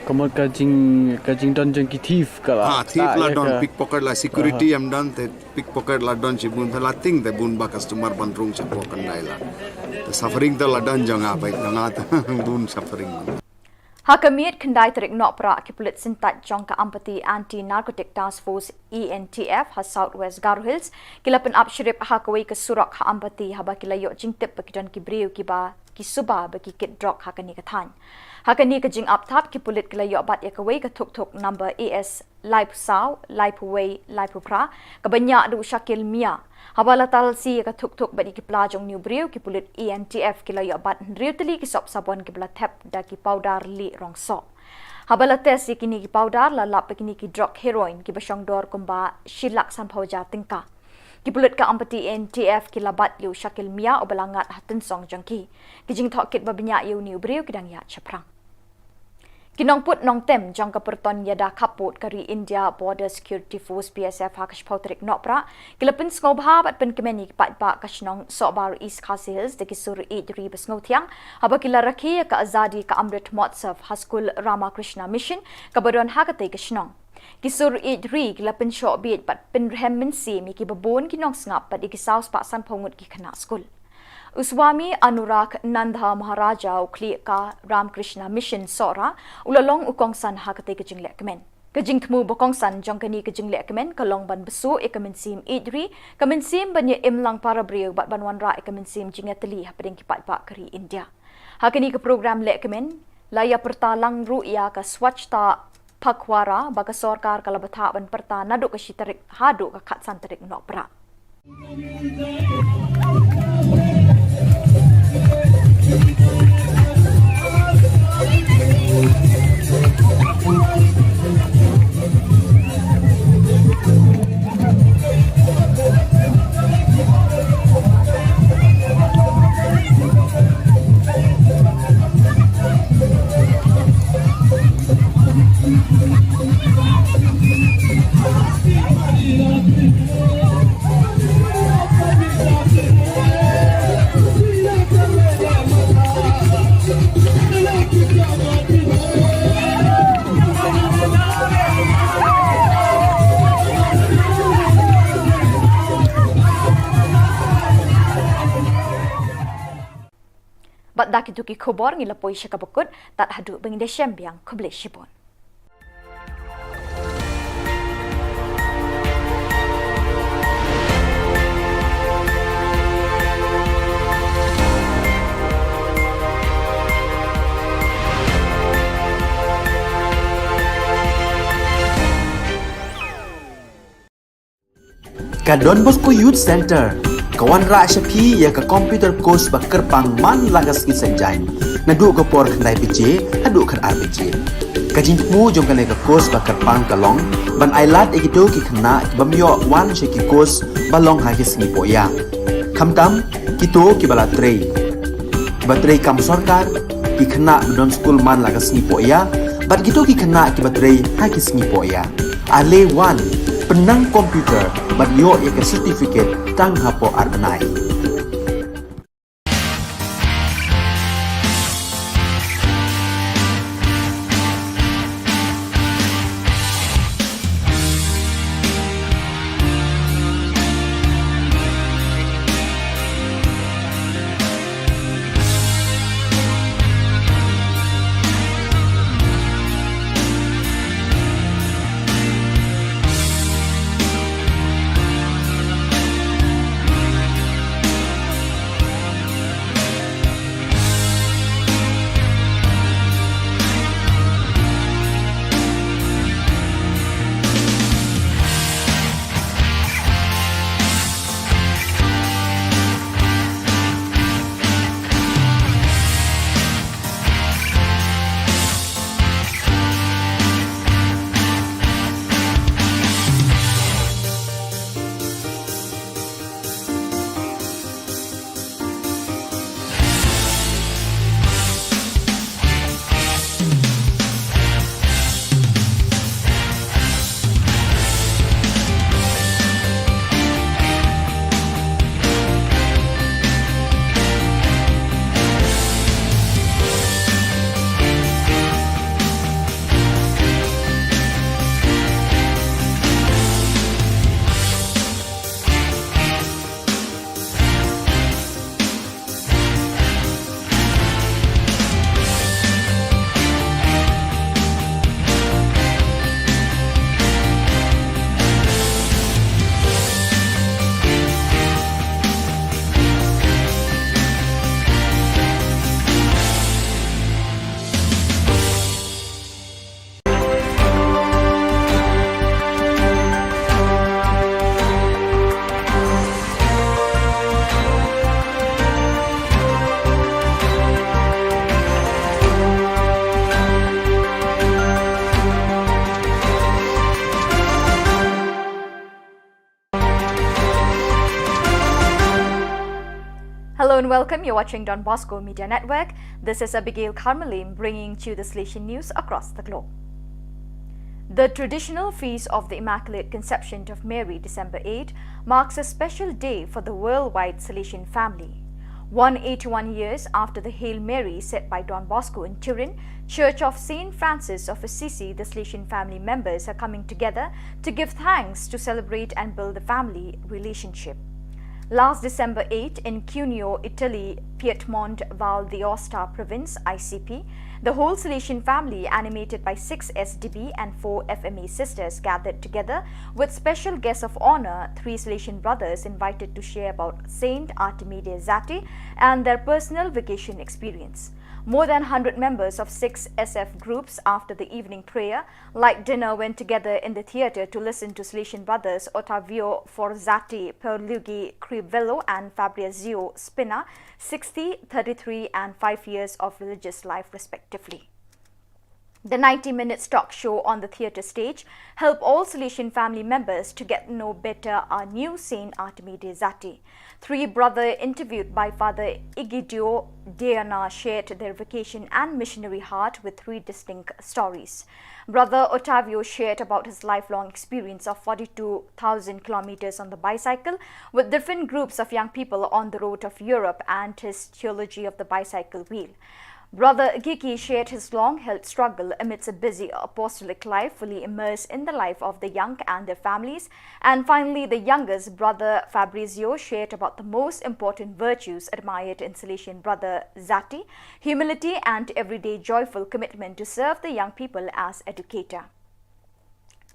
Ka mut ka jing, ka jingdon jong ki thief ka la. Ah, thief la don, pickpocket la, security em don te. Pickpocket la don shibun, la tieng te bun ba customer ban rung shapoh khyndai lad. Te suffering te la don jong nga, bai jong nga te bun suffering. Ha ka miet khyndai tarik Nohprah, ki pulit syntait jong ka Ampati Anti Narcotic Task Force, A N T F, ha South West Garo Hills, ki la pynap shrip ha kawei ka surok ha Ampati, haba ki la ïoh jingtip ba ki don ki briew kiba ki suba ba ki kit drok ha kane ka thaiñ. Ha kane ka jingap thap, ki pulit ki la ïoh bat ïa kawei ka thuk thuk number A S laiphew saw, laiphew wei, laiphew phra, kaba ñiah da u Shakil Mia. Haba la talsi ïa ka thuk thuk bad ïa ki pla jong une u briew, ki pulit A N T F ki la ïoh bat hynriew tylli ki sop sabon kiba la thep da ki powder lieh rong soh. Haba la test ïa kine ki powder, la lap ba kine ki drok heroin kiba shong dor kumba shi lak sanphew hajar tyngka. Ki pulit ka Ampati A N T F ki la bat ïa u Shakil Mia uba la ngat ha tynsong jong ki. Ki jingtohkit ba bniah ïa une u briew ki dang ïaid shaphrang. Ki nongput nongtem jong ka pyrton ïada khappud ka ri India Border Security Force, B S F, ha ka shiphew tarik Nohprah, ki la pynsngewbha bad pynkmen ïa ki paidbah ka shnong Sohbar, East Khasi Hills, da ki sur ïeid ri ba sngewthiang, haba ki la rakhe ïa ka Azadi Ka Amrit Mahotsav ha skul Ramakrishna Mission kaba don ha katei ka shnong. Ki sur ïeid ri ki la pynshoh bieit bad pynrhem mynsiem ïa kiba bun ki nongsngap bad ïa ki saw spah sanphew ngut ki khynnah skul. U Swami Anurag Nanda Maharaja, u khlieh ka Ramakrishna Mission Sohra, u la long u kongsan ha katei ka jinglehkmen. Ka jingthmu ba kongsan jong kane ka jinglehkmen ka long ban bsuh ïa ka mynsiem ïeid ri, ka mynsiem ban ïa im lang para briew bad ban wanrah ïa ka mynsiem jingïatylli hapdeng ki paidbah ka ri India. Ha kane ka program lehkmen, la ïa pyrta lang ruh ïa ka Swachhata Pakhwada ba ka sorkar ka la bthah ban pyrta naduh ka shi tarik haduh ka khatsan tarik Nohprah. Bad da kito ki khubor ngi la poi sha kaba kut, tad haduh ba ngin da shem biang, khublei shibun. Ka Don Bosco Youth Centre ka wanrah sha phi ïa ka computer course ba kyrpang man la ka sngi Saitjaiñ, naduh ka por khyndai baje haduh khatar baje. Ka jingthmu jong kane ka course ba kyrpang ka long ban ailad ïa kito ki khynnah ki bym ïoh wan sha ki course ba long ha ki sngi pohïa, khamtam kito kiba la trei, kiba trei kam sorkar, ki khynnah ba don skul man la ka sngi pohïa, bad kito ki khynnah kiba trei ha ki sngi pohïa. Ale wan, pynnang computer bad ïoh ïa ka certificate tang hapoh ar bnai. Welcome, you're watching Don Bosco Media Network. This is Abigail Karmalim bringing to you the Salesian news across the globe. The traditional feast of the Immaculate Conception of Mary, December eight, marks a special day for the worldwide Salesian family. One eighty-one years after the Hail Mary said by Don Bosco in Turin, Church of Saint Francis of Assisi, the Salesian family members are coming together to give thanks, to celebrate and build the family relationship. Last December eight, in Cuneo, Italy, Piedmont Val d'Aosta province, I C P, the whole Salesian family, animated by six S D B and four F M A sisters, gathered together with special guests of honor, three Salesian brothers invited to share about Saint Artemide Zatti and their personal vocation experience. More than one hundred members of six S F groups, after the evening prayer, light dinner, went together in the theatre to listen to Salesian brothers Ottavio Forzatti, Pierluigi Crivello and Fabrizio Spina, sixty, thirty-three and five years of religious life respectively. The ninety minutes talk show on the theatre stage help all Salesian family members to get to know better our new Saint Artemide Zatti. Three brother interviewed by Father Egidio Deiana shared their vocation and missionary heart with three distinct stories. Brother Ottavio shared about his lifelong experience of forty-two thousand kilometers on the bicycle with different groups of young people on the road of Europe and his theology of the bicycle wheel. Brother Gigi shared his long-held struggle amidst a busy apostolic life, fully immersed in the life of the young and their families. And finally, the youngest, Brother Fabrizio, shared about the most important virtues admired in Salesian Brother Zatti: humility and everyday joyful commitment to serve the young people as educator.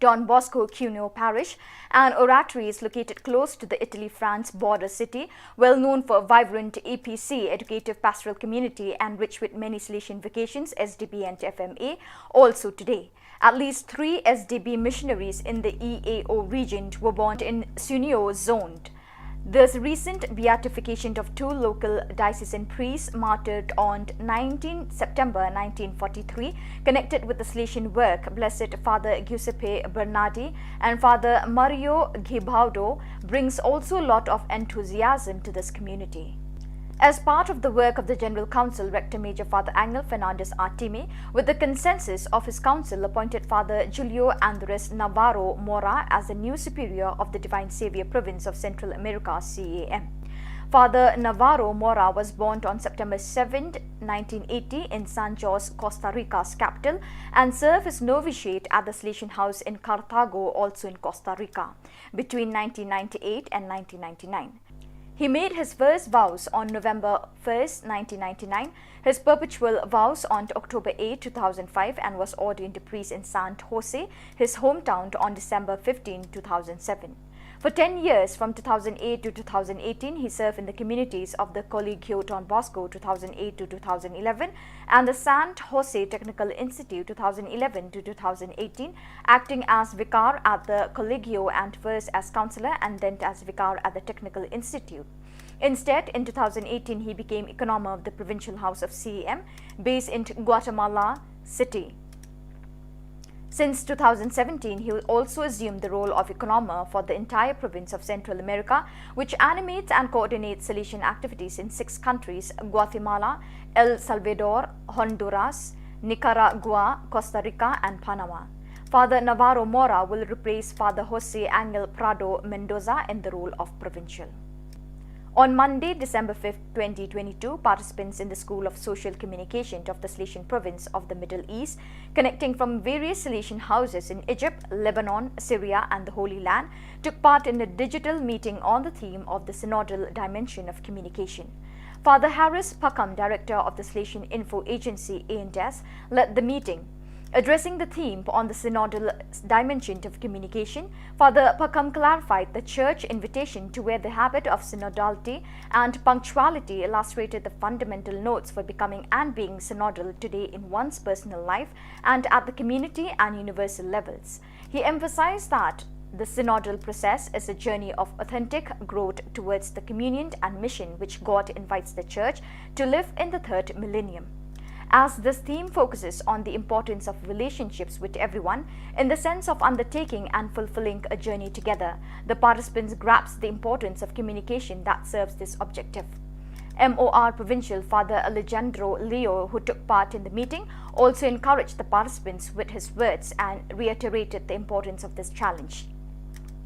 Don Bosco Cuneo Parish, an oratory, is located close to the Italy-France border city, well known for vibrant E P C, educative pastoral community, and rich with many Salesian vocations, S D B and F M A, also today. At least three S D B missionaries in the E A O region were born in Cuneo zone. This recent beatification of two local diocesan priests martyred on nineteenth September nineteen forty-three, connected with the Salesian work, Blessed Father Giuseppe Bernardi and Father Mario Gibaudo, brings also a lot of enthusiasm to this community. As part of the work of the General Council, Rector Major Father Angel Fernandez Artime, with the consensus of his council, appointed Father Julio Andres Navarro Mora as the new superior of the Divine Savior Province of Central America, C A M. Father Navarro Mora was born on September seventh, nineteen eighty, in San Jose, Costa Rica's capital, and served his novitiate at the Salesian House in Cartago, also in Costa Rica, between nineteen ninety-eight and nineteen ninety-nine. He made his first vows on November first, nineteen ninety-nine, his perpetual vows on October eighth, two thousand five, and was ordained a priest in San Jose, his hometown, on December fifteenth, two thousand seven. For ten years, from two thousand eight to two thousand eighteen, he served in the communities of the Colegio Don Bosco, two thousand eight to two thousand eleven, and the San Jose Technical Institute, two thousand eleven to two thousand eighteen, acting as vicar at the Colegio and first as counselor and then as vicar at the Technical Institute. Instead, in two thousand eighteen, he became economer of the Provincial House of C A M, based in Guatemala City. Since two thousand seventeen, he also assumed the role of economer for the entire province of Central America, which animates and coordinates Salesian activities in six countries: Guatemala, El Salvador, Honduras, Nicaragua, Costa Rica, and Panama. Father Navarro Mora will replace Father Jose Angel Prado Mendoza in the role of provincial. On Monday, December fifth, twenty twenty-two, participants in the School of Social Communication of the Salesian Province of the Middle East, connecting from various Salesian houses in Egypt, Lebanon, Syria, and the Holy Land, took part in a digital meeting on the theme of the synodal dimension of communication. Father Harris Pakham, director of the Salesian Info Agency, A and S, led the meeting. Addressing the theme on the synodal dimension of communication, Father Pakham clarified the Church invitation to wear the habit of synodality and punctuality, illustrated the fundamental notes for becoming and being synodal today in one's personal life and at the community and universal levels. He emphasized that the synodal process is a journey of authentic growth towards the communion and mission which God invites the Church to live in the third millennium. As this theme focuses on the importance of relationships with everyone in the sense of undertaking and fulfilling a journey together, the participants grasp the importance of communication that serves this objective. M O R Provincial Father Alejandro Leo, who took part in the meeting, also encouraged the participants with his words and reiterated the importance of this challenge.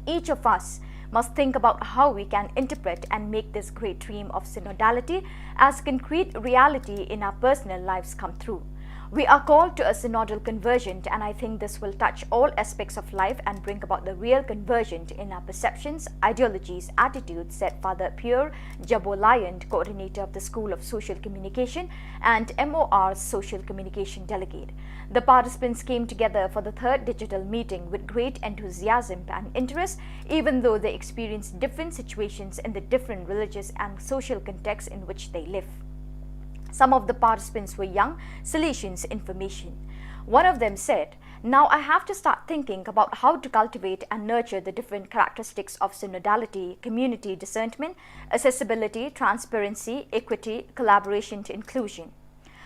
Each of us must think about how we can interpret and make this great dream of synodality as concrete reality in our personal lives come through. We are called to a synodal conversion, and I think this will touch all aspects of life and bring about the real conversion in our perceptions, ideologies, attitudes, said Father Pierre Jabolayant, coordinator of the School of Social Communication and M O R's social communication delegate. The participants came together for the third digital meeting with great enthusiasm and interest, even though they experienced different situations in the different religious and social contexts in which they live. Some of the participants were young Salesians in formation. One of them said, "Now I have to start thinking about how to cultivate and nurture the different characteristics of synodality, community discernment, accessibility, transparency, equity, collaboration, to inclusion."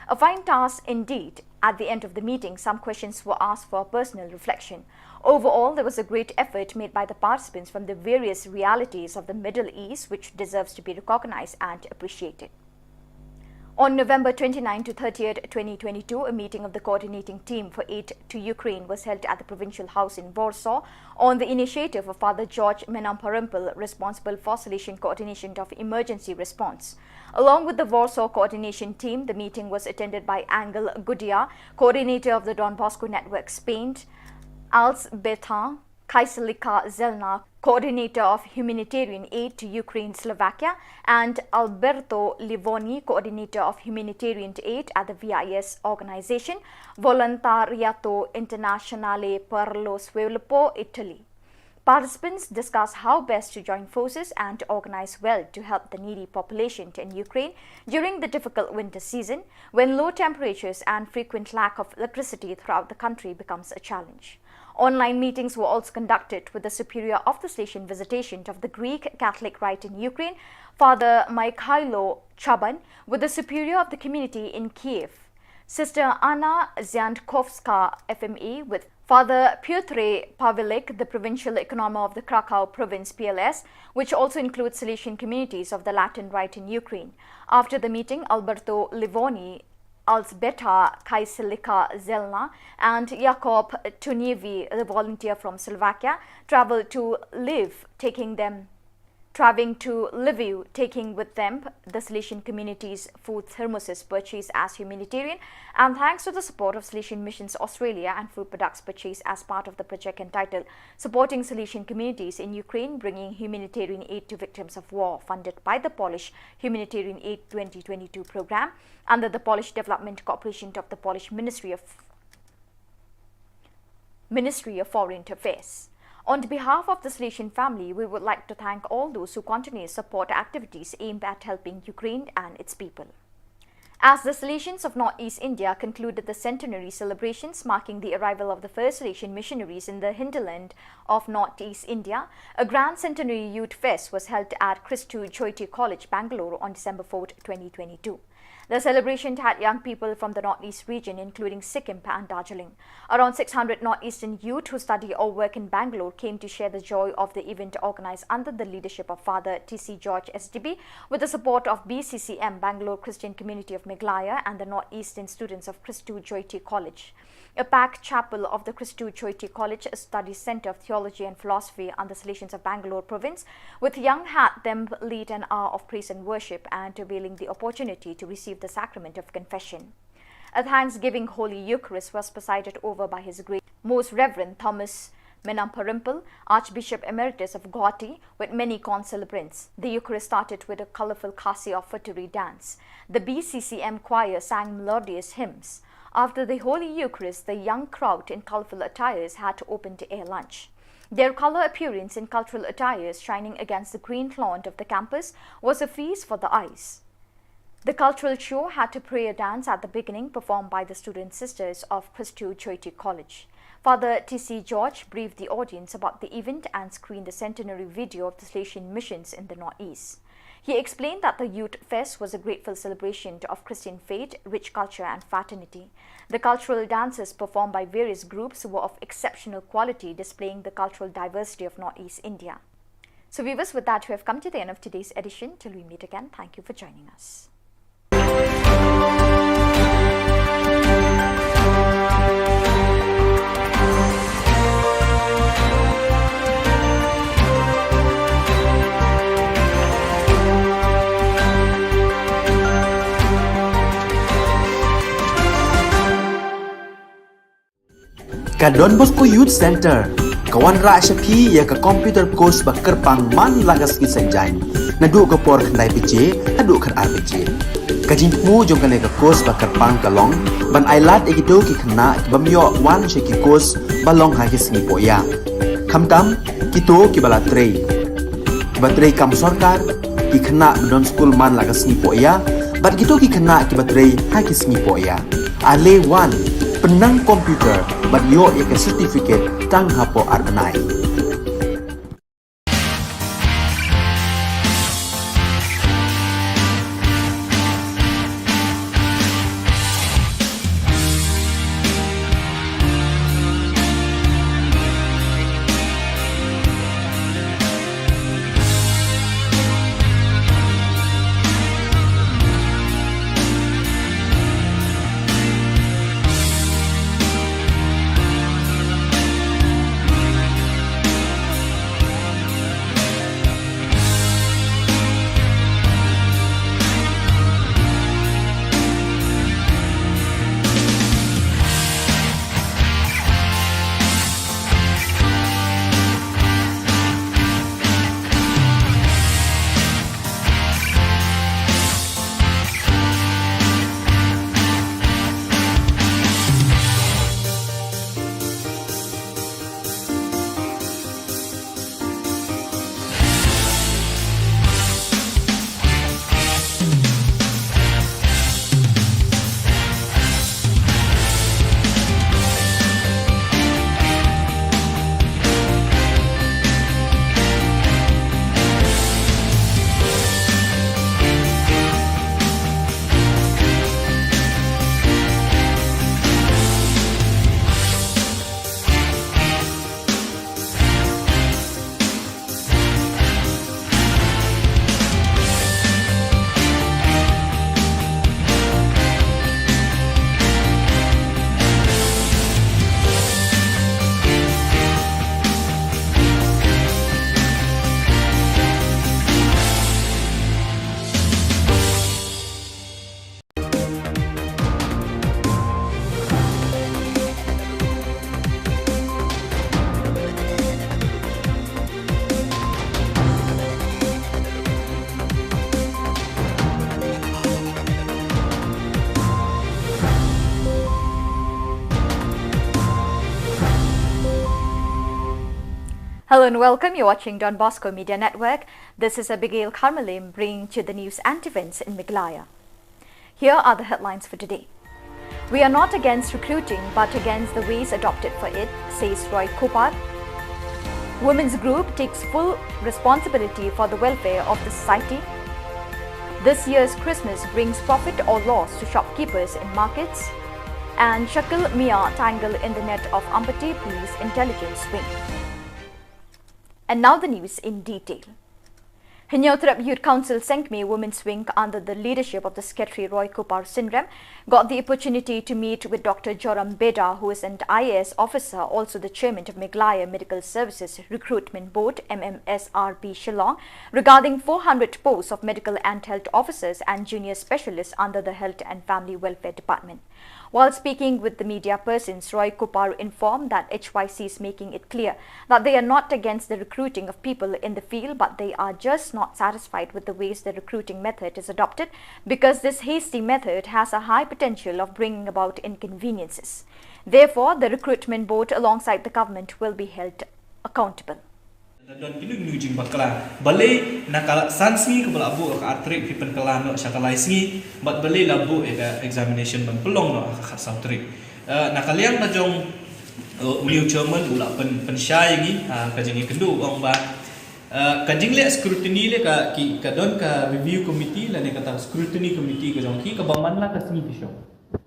A fine task indeed. At the end of the meeting, some questions were asked for personal reflection. Overall, there was a great effort made by the participants from the various realities of the Middle East, which deserves to be recognized and appreciated. On November twenty-ninth to thirtieth, twenty twenty-two, a meeting of the coordinating team for aid to Ukraine was held at the provincial house in Warsaw on the initiative of Father George Menamparempel, responsible for Salesian coordination of emergency response. Along with the Warsaw coordination team, the meeting was attended by Angel Gudia, coordinator of the Don Bosco Network Spain, Alzbeta Kaiselika Zelna, coordinator of humanitarian aid to Ukraine, Slovakia, and Alberto Livoni, coordinator of humanitarian aid at the V I S organization, Volontariato Internazionale per lo Sviluppo, Italy. Participants discussed how best to join forces and to organize well to help the needy population in Ukraine during the difficult winter season, when low temperatures and frequent lack of electricity throughout the country becomes a challenge. Online meetings were also conducted with the superior of the Salesian visitation of the Greek Catholic Rite in Ukraine, Father Mikhailo Chaban, with the superior of the community in Kiev, Sister Anna Ziankovska, F M A, with Father Pyotr Pavelik, the provincial economer of the Krakow province, P L S, which also includes Salesian communities of the Latin Rite in Ukraine. After the meeting, Alberto Livoni, Alzbeta Kaiselika Zelna, and Jakob Tunievi, the volunteer from Slovakia, traveled to Lviv, taking them traveling to Lviv, taking with them the Salesian community's food thermoses purchased as humanitarian, and thanks to the support of Salesian Missions Australia and food products purchased as part of the project entitled Supporting Salesian Communities in Ukraine, Bringing Humanitarian Aid to Victims of War, funded by the Polish Humanitarian Aid twenty twenty-two program under the Polish Development Cooperation of the Polish Ministry of Ministry of Foreign Affairs. On behalf of the Salesian family, we would like to thank all those who continue to support activities aimed at helping Ukraine and its people. As the Salesians of Northeast India concluded the centenary celebrations marking the arrival of the first Salesian missionaries in the hinterland of Northeast India, a grand centenary youth fest was held at Christu Jyoti College, Bangalore on December fourth, twenty twenty-two. The celebration had young people from the Northeast region, including Sikkim and Darjeeling. Around six hundred Northeastern youth who study or work in Bangalore came to share the joy of the event organized under the leadership of Father T C George S D B, with the support of B C C M, Bangalore Christian Community of Meghalaya, and the Northeastern students of Christu Jyoti College. A packed chapel of the Christu Jyoti College Study Centre of Theology and Philosophy under the Salesians of Bangalore province, with young had them lead an hour of praise and worship and availing the opportunity to receive the sacrament of confession. A thanksgiving Holy Eucharist was presided over by His Grace Most Reverend Thomas Menamparempel, Archbishop Emeritus of Guwahati, with many concelebrants. The Eucharist started with a colorful Khasi offertory dance. The B C C M choir sang melodious hymns. After the Holy Eucharist, the young crowd in colorful attires had open-air lunch. Their color appearance in cultural attires shining against the green lawn of the campus was a feast for the eyes. The cultural show had a prayer dance at the beginning, performed by the student sisters of Christu Jyoti College. Father T C George briefed the audience about the event and screened the centenary video of the Salesian missions in the Northeast. He explained that the Youth Fest was a grateful celebration of Christian faith, rich culture, and fraternity. The cultural dances performed by various groups were of exceptional quality, displaying the cultural diversity of Northeast India. So viewers, with that, we have come to the end of today's edition. Till we meet again, thank you for joining us. Ka Don Bosco Youth Centre ka wanrah sha phi ïa ka computer course ba kyrpang man la ka sngi Saitjaiñ, naduh ka por khyndai baje haduh khatar baje. Ka jingthmu jong kane ka course ba kyrpang ka long ban ailad ïa kito ki khynnah ki bym ïoh wan sha ki course ba long ha ki sngi pohïa, khamtam kito kiba la trei, kiba trei kam sorkar, ki khynnah ba don skul man la ka sngi pohïa, bad kito ki khynnah kiba trei ha ki sngi pohïa. Ale wan, pynnang computer bad ïoh ïa ka certificate tang hapoh ar bnai. Hello and welcome. You're watching Don Bosco Media Network. This is Abigail Kharmalim bringing to you the news and events in Meghalaya. Here are the headlines for today. We are not against recruiting, but against the ways adopted for it, says Roy Cooper. Women's group takes full responsibility for the welfare of the society. This year's Christmas brings profit or loss to shopkeepers in markets. And Shakil Mia tangled in the net of Ampati Police Intelligence Wing. And now the news in detail. Hynñiewtrep Youth Council Sengkmie Women's Wing under the leadership of the Secretary Roy Cooper Synrem got the opportunity to meet with Doctor Joram Beda, who is an I A S officer, also the chairman of Meghalaya Medical Services Recruitment Board, M M S R B Shillong, regarding four hundred posts of medical and health officers and junior specialists under the Health and Family Welfare Department. While speaking with the media persons, Roy Cooper informed that H Y C is making it clear that they are not against the recruiting of people in the field, but they are just not satisfied with the ways the recruiting method is adopted, because this hasty method has a high potential of bringing about inconveniences. Therefore, the recruitment board alongside the government will be held accountable. Da don kino kino jingbakla. Balei na ka san sngi kaba la buh ka ar tarik phi pynkylla noh sha ka lai sngi, bad balei la buh ïa ka examination ban pynlong noh ha ka khatsaw tarik. Eh, na ka liang ka jong, eh, u new chairman u la pyn, pynshai ïa ngi, ah, ka jingïakynduh u ong ba, eh, ka jingleh scrutiny leh ka, ki, ka don ka review committee lane kata scrutiny committee ka jong ki kaba man la ka sngi ki shong.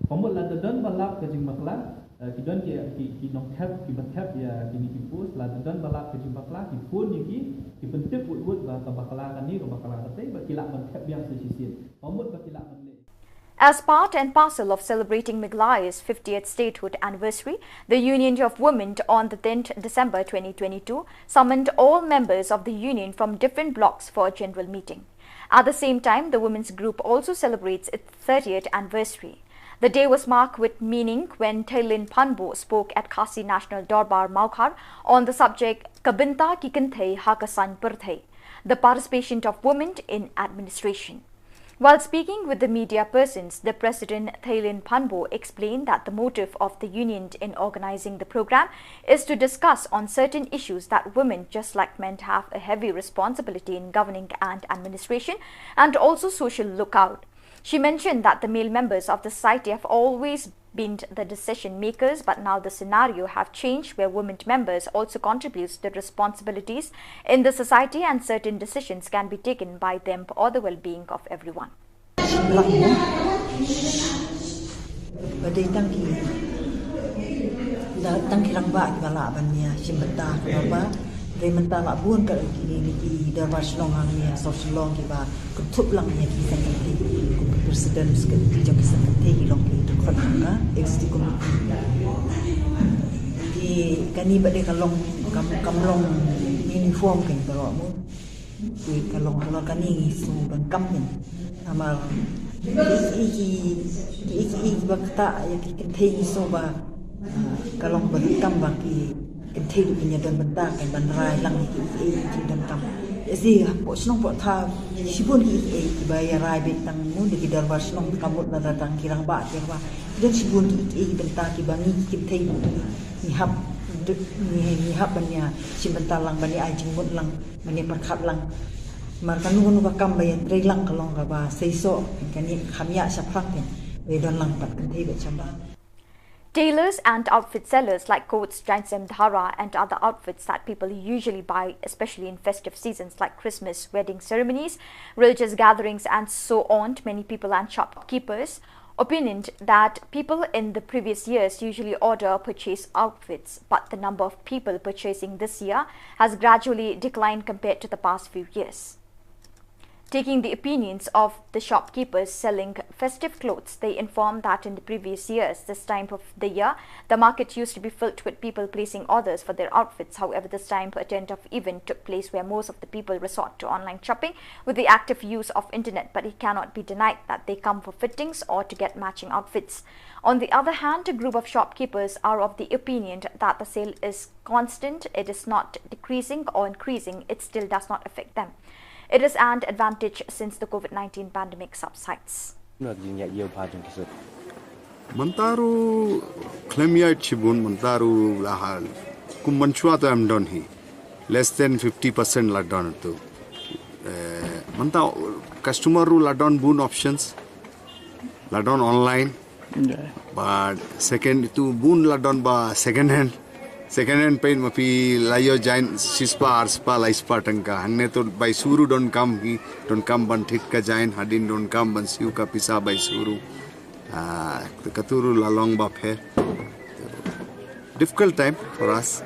Pynbud lada don ba lap ka jingbakla, Eh, ki don ki, ki, ki nongthep, ki ba thep ïa kine ki post, lada don ba lap ka jingbakla, ki phone ïa ki, ki pyntip wut wut ba ka bakla kane, ka bakla katei, ba ki lah ban thep biang sa shisien. Ka mut ba ki lah ban leh. As part and parcel of celebrating Meghalaya's fiftieth statehood anniversary, the Union of Women on the tenth December twenty twenty-two summoned all members of the union from different blocks for a general meeting. At the same time, the women's group also celebrates its thirtieth anniversary. The day was marked with meaning when Theilin Phanbo spoke at Khasi National Dorbar Mawkhar on the subject Ka Bynta Ki Kynthei ha ka Saiñ Pyrthei, the participation of women in administration. While speaking with the media persons, the president Theilin Phanbo explained that the motive of the union in organizing the program is to discuss on certain issues that women, just like men, have a heavy responsibility in governing and administration and also social lookout. She mentioned that the male members of the society have always been the decision makers, but now the scenario have changed where women members also contributes the responsibilities in the society and certain decisions can be taken by them for the well-being of everyone. Lang mo. Ba dei tang ki, da tang ki rangbah ki ba lah ban ïa shim bynta ka dorbar. Dei mynta lah bun ka ki, ki, ki dorbar shnong hangne ha South Shillong ki ba kynthup lang ïa ki seng kynthei, kum ki president ki jong ki seng kynthei ki long ki dkhot ha ka executive committee. Ki kane ba dei ka long kam, kam long uniform kan baroh mo. Ki ka long halor kane ngi sngew donkam ïa. Namar ki, ki, ki, ki, ki ba ktah ïa ki kynthei ngi sngew ba, ah, ka long ba donkam ba ki kynthei ruh kin ïa don bynta kan ban rai lang ïa ki, ki, ki donkam. Ïa si hapoh shnong hapoh thaw shibun ki, ki, ki ba ïa rai beit tang mo da ki dorbar shnong, ka mut na tang ki rangbah ki rangbah. Don shibun ki, ki, ki bynta ki ba ngi ki kynthei ngi hap, ngi, ngi hap ban ïa shim bynta lang, ban ïa ai jingmut lang, ban ïa pyrkhat lang. Namar kano kano ka kam ba ïa trei lang ka long kaba seisoh, kan ïa kham ïa shaphrang kan. Ba ïa don lang pat kynthei bad shambar. Tailors and outfit sellers like coats, jaiñsem, dhara, and other outfits that people usually buy, especially in festive seasons like Christmas, wedding ceremonies, religious gatherings, and so on. Many people and shopkeepers opined that people in the previous years usually order purchase outfits, but the number of people purchasing this year has gradually declined compared to the past few years. Taking the opinions of the shopkeepers selling festive clothes, they informed that in the previous years, this time of the year, the market used to be filled with people placing orders for their outfits. However, this time, a tent of event took place where most of the people resort to online shopping with the active use of internet, but it cannot be denied that they come for fittings or to get matching outfits. On the other hand, a group of shopkeepers are of the opinion that the sale is constant, it is not decreasing or increasing, it still does not affect them. It is an advantage since the COVID nineteen pandemic subsides. Mynta ruh khlem ïaid shibun, mynta ruh la ha kum mynshuwa te em don hi. Less than fifty percent la don tu. Eh, mynta customer ruh la don bun options. La don online. Ba second itu bun la don ba second hand. Second hand peit ma phi la ïoh jaiñ shispah arspah laispah tyngka. Hangne to bai shuh ruh donkam hi, donkam ban thied ka jaiñ, hadien donkam ban siew ka pisa bai shuh ruh. Ah, katu ruh la long ba pher. Difficult time for us.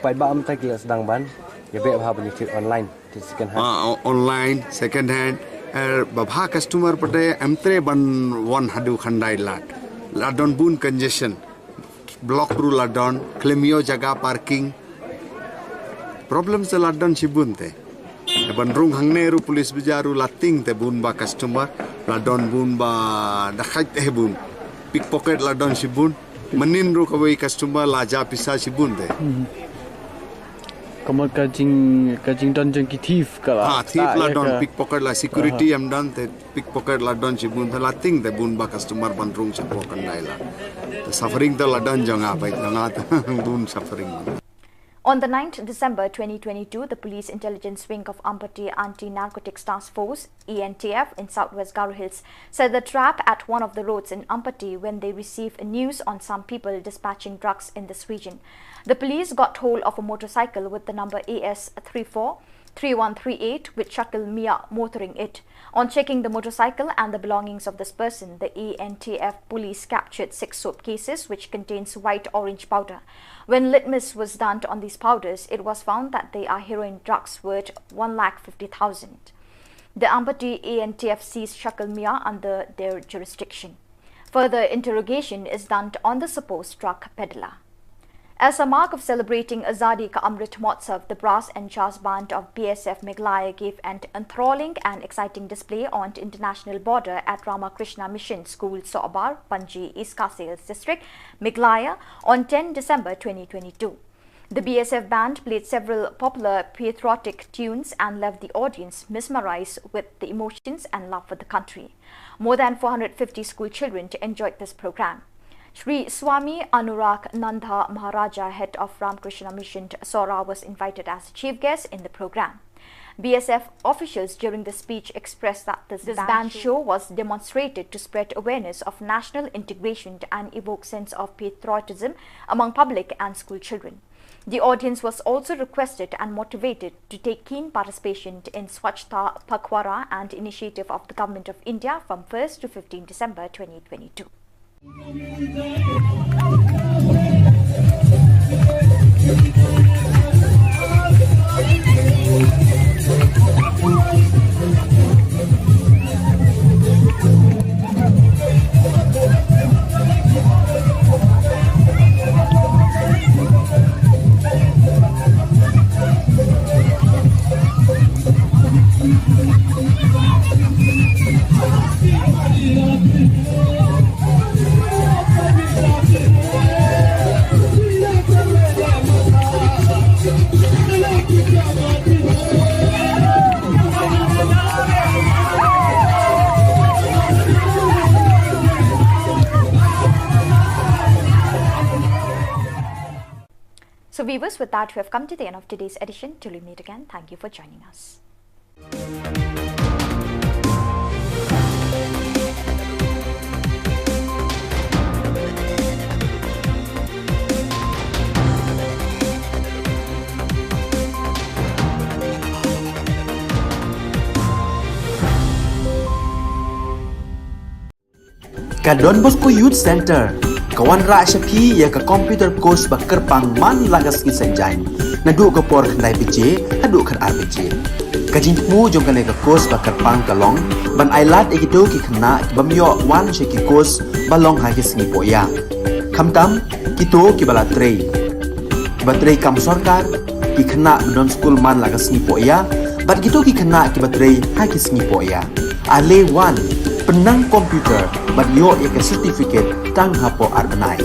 Paidbah mynta ki la sdang ban ïa beh bha ban ïa thied online. Second hand. Ah, o-, online, second hand. Eh, ba bha customer pat em treh ban wan haduh khyndai lad. La don bun congestion. Block ruh la don, khlem ïoh jaka parking. Problem se la don shibun te. Ban rung hangne ruh police bazaar ruh la tieng te bun ba customer, la don bun ba dakhait te bun. Pickpocket la don shibun. Mynnin ruh kawei customer la jia pisa shibun te. Kumba ka jing, ka jingdon jong ki thief ka la. Ha, thief la don, pickpocket la, security em don te, pickpocket la don shibun te, la tieng te bun ba customer ban rung shapoh khyndai lad. Te suffering te la don jong nga, bai jong nga te bun suffering. On the ninth December twenty twenty-two, the Police Intelligence Wing of Ampati Anti-Narcotics Task Force, E N T F, in Southwest Garo Hills set the trap at one of the roads in Ampati when they received news on some people dispatching drugs in this region. The police got hold of a motorcycle with the number A S three four three one three eight with Shakil Mia motoring it. On checking the motorcycle and the belongings of this person, the A N T F police captured six soap cases which contains white orange powder. When litmus was done on these powders, it was found that they are heroin drugs worth one lakh fifty thousand. The Ampati A N T F seized Shakil Mia under their jurisdiction. Further interrogation is done on the supposed drug peddler. As a mark of celebrating Azadi Ka Amrit Mahotsav, the brass and jazz band of B S F Meghalaya gave an enthralling and exciting display on the international border at Ramakrishna Mission School, Sohbar, Panji, East Khasi Hills District, Meghalaya, on ten December twenty twenty-two. The B S F band played several popular patriotic tunes and left the audience mesmerized with the emotions and love for the country. More than four hundred fifty school children enjoyed this program. Shri Swami Anurag Nanda Maharaja, head of Ramakrishna Mission, Sohra, was invited as chief guest in the program. B S F officials during the speech expressed that this, this band, band show, show was demonstrated to spread awareness of national integration and evoke sense of patriotism among public and school children. The audience was also requested and motivated to take keen participation in Swachhata Pakhwada and initiative of the Government of India from first to fifteenth December twenty twenty-two. So viewers, with that, we have come to the end of today's edition. Till we meet again, thank you for joining us. Ka Don Bosco Youth Centre ka wanrah sha phi ïa ka computer course ba kyrpang man la ka sngi Saitjaiñ, naduh ka por khyndai baje haduh khatar baje. Ka jingthmu jong kane ka course ba kyrpang ka long ban ailad ïa kito ki khynnah ki bym ïoh wan sha ki course ba long ha ki sngi pohïa, khamtam kito kiba la trei, kiba trei kam sorkar, ki khynnah ba don skul man la ka sngi pohïa, bad kito ki khynnah kiba trei ha ki sngi pohïa. Ale wan, pynnang computer bad ïoh ïa ka certificate tang hapoh ar bnai.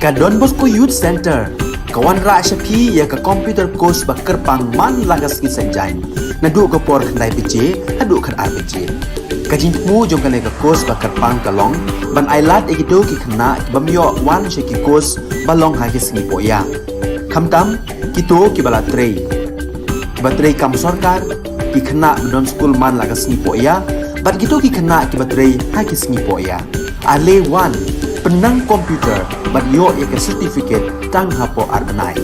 Ka Don Bosco Youth Centre ka wanrah sha phi ïa ka computer course ba kyrpang man la ka sngi Saitjaiñ, naduh ka por khyndai baje haduh khatar baje. Ka jingthmu jong kane ka course ba kyrpang ka long ban ailad ïa kito ki khynnah ki bym ïoh wan sha ki course ba long ha ki sngi pohïa, khamtam kito kiba la trei, kiba trei kam sorkar, ki khynnah ba don skul man la ka sngi pohïa bad kito ki khynnah kiba trei ha ki sngi pohïa. Ale wan, pynnang computer bad ïoh ïa ka certificate tang hapoh ar bnai.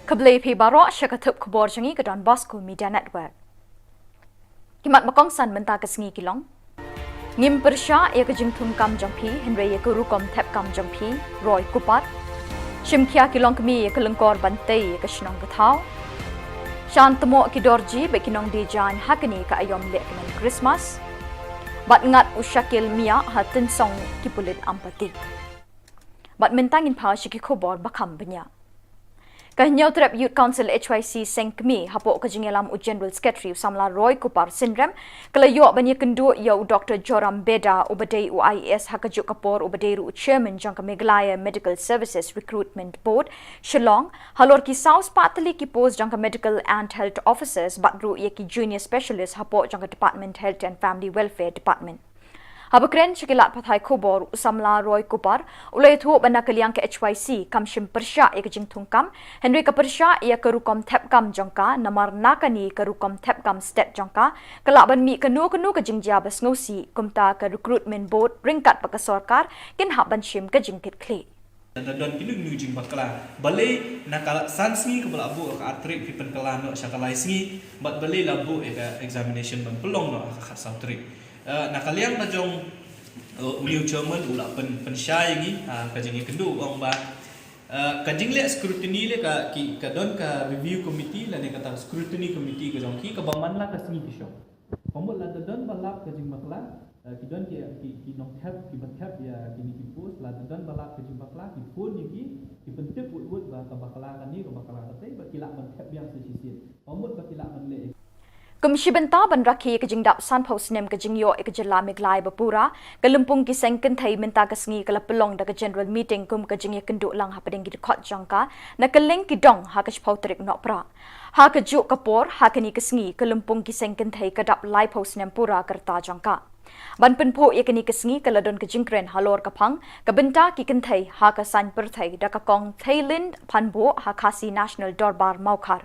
Khublei phi baroh sha ka thup khubor jong ngi ka Don Bosco Media Network. Ki mat ba kongsan mynta ka sngi ki long: Ngim pyrshah ïa ka jingthung kam jong phi, hynrei ïa ka rukom thep kam jong phi, Roy Cooper. Shim khia ki longkmie ïa ka lyngkor ban tei ïa ka shnong ka thaw. Shan tmoh ki dorji bad ki nongdie jaiñ ha kane ka aïom leh kmen Christmas. Bad ngat u Shakil Miah ha Tynsong ki pulit Ampati. Bad mynta ngin phai sha ki khubor ba kham bniah. Ka Hynñiewtrep Youth Council H Y C Seng Kmie hapoh ka jingïalam u General Secretary u samla Roy Cooper Synrem ka la ïoh ban ïakynduh ïa u Doctor Joram Beda uba dei u I A S ha kajuh ka por uba dei ruh u Chairman jong ka Meghalaya Medical Services Recruitment Board, Shillong, halor ki saw spah tylli ki post jong ka Medical and Health Officers bad ruh ïa ki Junior Specialist hapoh jong ka Department Health and Family Welfare Department. Haba kren sha ki lad pathai khubor, u samla Roy Cooper u la ïathuh ba na ka liang ka H Y C kam shym pyrshah ïa ka jingthung kam, hynrei ka pyrshah ïa ka rukom thep kam jong ka, namar na kane ka rukom thep kam stet jong ka, ka lah ban mih kano kano ka jingjia ba sngewsih, kumta ka Recruitment Board ryngkat bad ka sorkar kin hap ban shim ka jingkitkhlieh. Lada don kino kino jingbakla, balei na ka san sngi kaba la buh ha ka ar tarik phi pynkylla noh sha ka lai sngi, bad balei la buh ïa ka examination ban pynlong noh ha ka khatsaw tarik. Eh, na ka liang ka jong, eh, u new chairman u la pyn, pynshai ïa ngi, ah, ka jingïakynduh, u ong ba, eh, ka jingleh scrutiny leh ka, ki, ka don ka review committee lane kata scrutiny committee ka jong ki kaba man la ka sngi ki shong. Ka mut lada don ba lap ka jingbakla, eh, ki don ki, ki, ki nongthep, kiba thep ïa kine ki post, lada don ba lap ka jingbakla, ki phone ïa ki, ki pyntip wut wut ba ka bakla kane, ka bakla katei, ba ki lah ban thep biang sa shisien. Ka mut ba ki lah ban leh. Kum shi bynta ban rakhe ïa ka jingdap sanphew snem ka jingïoh ïa ka jylla Meghalaya ba pura, ka lympung ki seng kynthei mynta ka sngi ka la pynlong da ka general meeting kum ka jingïakynduh lang hapdeng ki dkhot jong ka, na kylleng ki dong ha ka shiphew tarik Nohprah. Ha kajuh ka por, ha kane ka sngi, ka lympung ki seng kynthei ka dap laiphew snem pura ka rta jong ka. Ban pynphuh ïa kane ka sngi ka la don ka jingkren halor ka phang ka bynta ki kynthei ha ka saiñ pyrthei da ka Kong Theilin Phanbuh ha Khasi National Dorbar Mawkhar.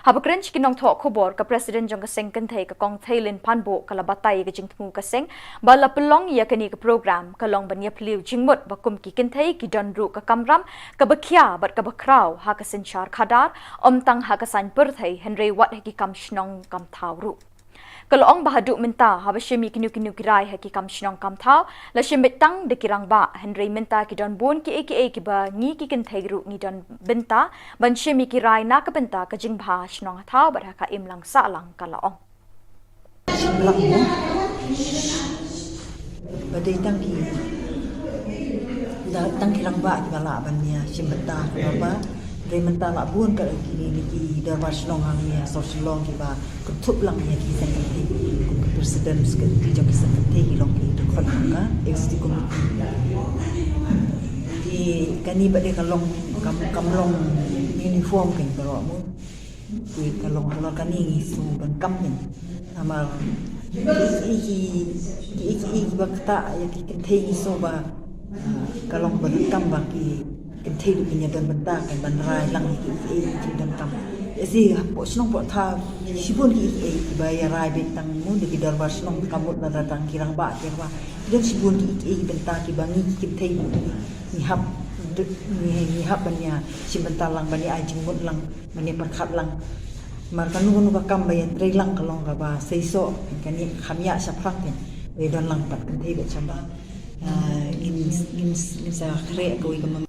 Haba kren sha ki nongthoh khubor, ka President jong ka seng kynthei ka Kong Theilin Phanbuh ka la batai ïa ka jingthmu ka seng ba la pynlong ïa kane ka program ka long ban ïaphylliew jingmut ba kum ki kynthei ki don ruh ka kamram kaba khia bad kaba khraw ha ka synshar khadar, ym tang ha ka saiñ pyrthei hynrei wat ha ki kam shnong kam thaw ruh. Ka la ong ba haduh mynta haba shim ïa kino kino ki rai ha ki kam shnong kam thaw la shim beit tang da ki rangbah, hynrei mynta ki don bun kiei kiei kiba ngi ki kynthei ruh ngi don bynta ban shim ïa ki rai na ka bynta ka jingbha shnong thaw bad ha ka imlang sahlang, ka la ong. Shim lang mo. Ba dei tang ki, da tang ki rangbah kiba lah ban ïa shim bynta, kiba ba dei mynta lah bun ka kine ki dorbar shnong hangne ha sor Shillong kiba kynthup lang ïa ki seng kynthei, kum ki president ki jong ki seng kynthei ki long ki dkhot jong ka executive committee. Ki kane ba dei ka long kam, kam long uniform kein baroh mo. Ki ka long halor kane ngi sngew donkam kein. Namar ki, ki, ki, ki, kiba ktah ïa ki kynthei ngi sngew ba, ah, ka long ba donkam ba ki kynthei ruh kin ïa don bynta kein ban rai lang ïa ki, ki, ki donkam. Ïa shi hapoh shnong hapoh thaw shibun ki, ki, kiba ïa rai beit tang mo da ki dorbar shnong, ka mut lada tang ki rangbah ki rangbah. Ki don shibun ki, ki, ki bynta kiba ngi ki kynthei ngi hap, ngi, ngi hap ban ïa shim bynta lang, ban ïa ai jingmut lang, ban ïa pyrkhat lang. Namar kano kano ka kam ba ïa trei lang ka long kaba seisoh, kane kham ïa shaphrang kein. Ba ïa don lang pat kynthei bad shaba. Ah, ngin, ngin, ngin sa khreh kawei ka mem-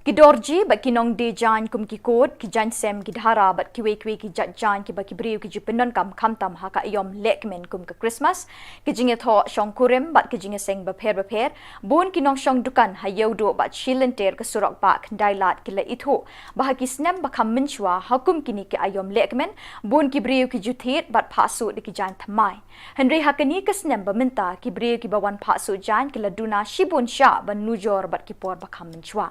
Ki dorji bad ki nongdie jaiñ kum ki kut, ki jaiñsem, ki dhara bad kiwei kiwei ki jait jaiñ kiba ki briew ki ju pyndonkam khamtam ha ka aïom lehkmen kum ka Christmas, ki jingïathoh shongkurim bad ki jingïaseng bapher bapher, bun ki nongshong dukan ha Ïewduh bad shi lynter ka surok bah Khyndailad ki la ithuh ba ha ki snem ba kham mynshuwa ha kum kine ki aïom lehkmen, bun ki briew ki ju thied bad phah suh da ki jaiñ thymmai. Hynrei ha kane ka snem ba mynta ki briew kiba wan phah suh jaiñ ki la duna shibun shah ban nujor bad ki por ba kham mynshuwa.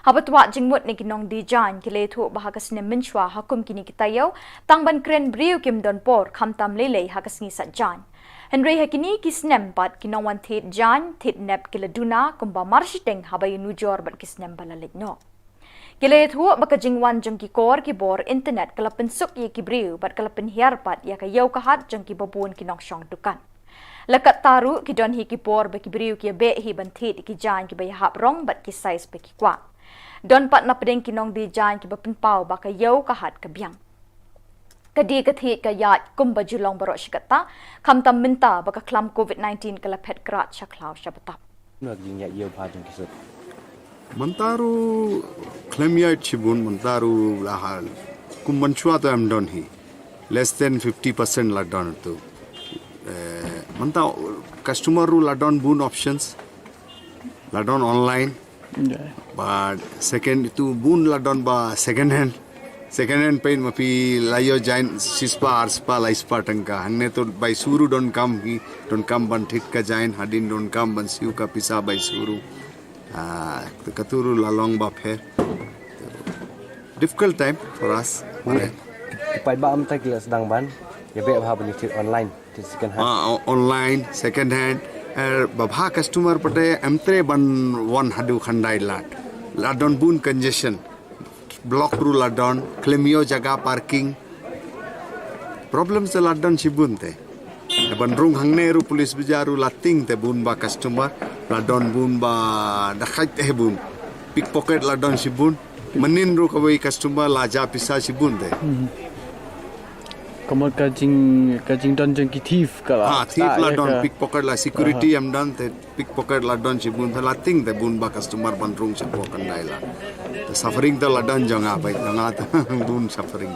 Haba twad jingmut na ki nongdie jaiñ ki la ïathuh ba ha ka snem mynshuwa ha kum kine ki taïew tang ban kren briew kim don por khamtam lei lei ha ka sngi sait jaiñ. Hynrei ha kine ki snem pat ki nongwan thied jaiñ thied nep ki la duna kumba mar shiteng haba ïanujor bad ki snem ba la leit noh. Ki la ïathuh ba ka jingwan jong ki kor ki bor internet ka la pynsuk ïa ki briew bad ka la pynhiar pat ïa ka ïew ka hat jong kiba bun ki nongshong dukan. La katta ruh ki don hi ki por ba ki briew ki ïabeh hi ban thied ïa ki jaiñ kiba ïahap rong bad ki size ba ki kwah. Don pat na pdeng ki nongdie jaiñ kiba pynpaw ba ka ïew ka hat ka biang. Ka die ka thied ka ïaid kumba ju long baroh shi katta, khamtam mynta ba ka khlam covid nineteen ka la phet krad sha khlaw sha btap. Mynta ruh khlem ïaid shibun, mynta ruh la hal. Kum mynshuwa te em don hi. Less than fifty percent la don tu. Eh, mynta customer ruh la don bun options. La don online. But second tu bun la don ba second hand. Second hand peit ma phi la ïoh jaiñ shispah arspah laispah tyngka. Hangne tu bai shu ruh donkam hi, donkam ban thied ka jaiñ, hadien donkam ban siew ka pisa bai shu ruh. Ah, katu ruh la long ba pher. Difficult time for us. Ki paidbah mynta ki la sdang ban ïabeh bha ban ïathied online, thied second hand. Ah, o-, online, second hand. Eh, ba bha customer pat em trei ban wan haduh Khyndailad. La don bun congestion. Block ruh la don, khlem ïoh jaka parking. Problem se la don shibun te. Te ban rung hangne ruh police bazaar ruh la tieng te bun ba customer, la don bun ba dakhait te bun. Pickpocket la don shibun. Mynnin ruh kawei customer la jah pisa shibun te. Ka mut ka jing, ka jingdon jong ki thief ka la. Ha, thief la don, pickpocket la, security em don te. Pickpocket la don shibun te, la tieng te bun ba customer ban rung shapoh Khyndailad. Te suffering te la don jong nga, bai jong nga te bun suffering.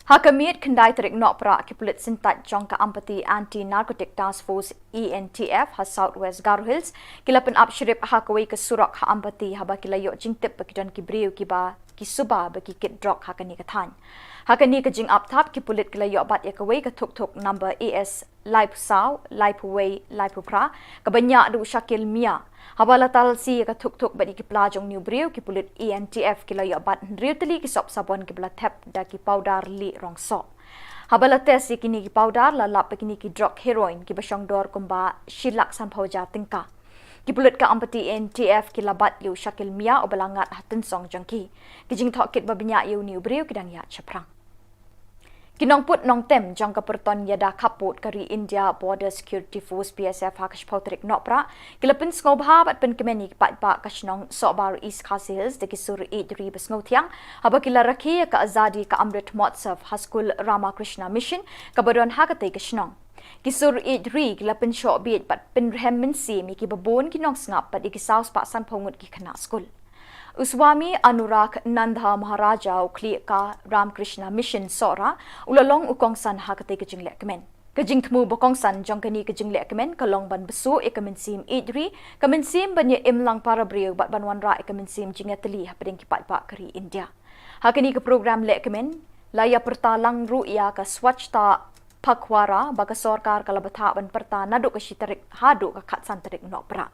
Ha ka miet khyndai tarik Nohprah ki pulit syntait jong ka Ampati Anti Narcotic Task Force, A N T F, ha South West Garo Hills ki la pynap shrip ha kawei ka surok ha Ampati haba ki la ïoh jingtip ba ki don ki briew kiba ki suba ba ki kit drok ha kane ka thaiñ. Ha kane ka jingap thap ki pulit ki la ïoh bat ïa kawei ka thuk thuk number A S laiphew saw, laiphew wei, laiphew phra, kaba ñiah da u Shakil Mia. Haba la talsi ïa ka thuk thuk bad ïa ki pla jong une u briew, ki pulit A N T F ki la ïoh bat hynriew tylli ki sop sabon kiba la thep da ki powder lieh rong soh. Haba la test ïa kine ki powder, la lap ba kine ki drok heroin kiba shong dor kumba shi lak sanphew hajar tyngka. Ki pulit ka Ampati A N T F ki la bat ïa u Shakil Mia uba la ngat ha tynsong jong ki. Ki jingthoh kit ba bniah ïa une u briew ki dang ïaid shaphrang. Ki nongput nongtem jong ka pyrton ïada khappud ka ri India Border Security Force, B S F, ha ka shiphew tarik Nohprah ki la pynsngewbha bad pynkmen ïa ki paidbah ka shnong Sohbar, East Khasi Hills da ki sur ïeid ri ba sngewthiang haba ki la rakhe ïa ka Azadi Ka Amrit Mahotsav ha skul Ramakrishna Mission kaba don ha katei ka shnong. Ki sur ïeid ri ki la pynshoh bieit bad pynrhem mynsiem ïa kiba bun ki nongsngap bad ïa ki saw spah sanphew ngut ki khynnah skul. U Swami Anuragh Nanda Maharaja, u khlieh ka Ramakrishna Mission Sohra, u la long u kongsan ha katei ka jinglehkmen. Ka jingthmu ba kongsan jong kane ka jinglehkmen ka long ban bsuh ïa ka mynsiem ïeid ri, ka mynsiem ban ïa im lang para briew bad ban wanrah ïa ka mynsiem jingïatylli hapdeng ki paidbah ka ri India. Ha kane ka program lehkmen la ïa pyrta lang ruh ïa ka Swachhata Pakhwada ba ka sorkar ka la bthah ban pyrta naduh ka shi tarik haduh ka khatsan tarik Nohprah.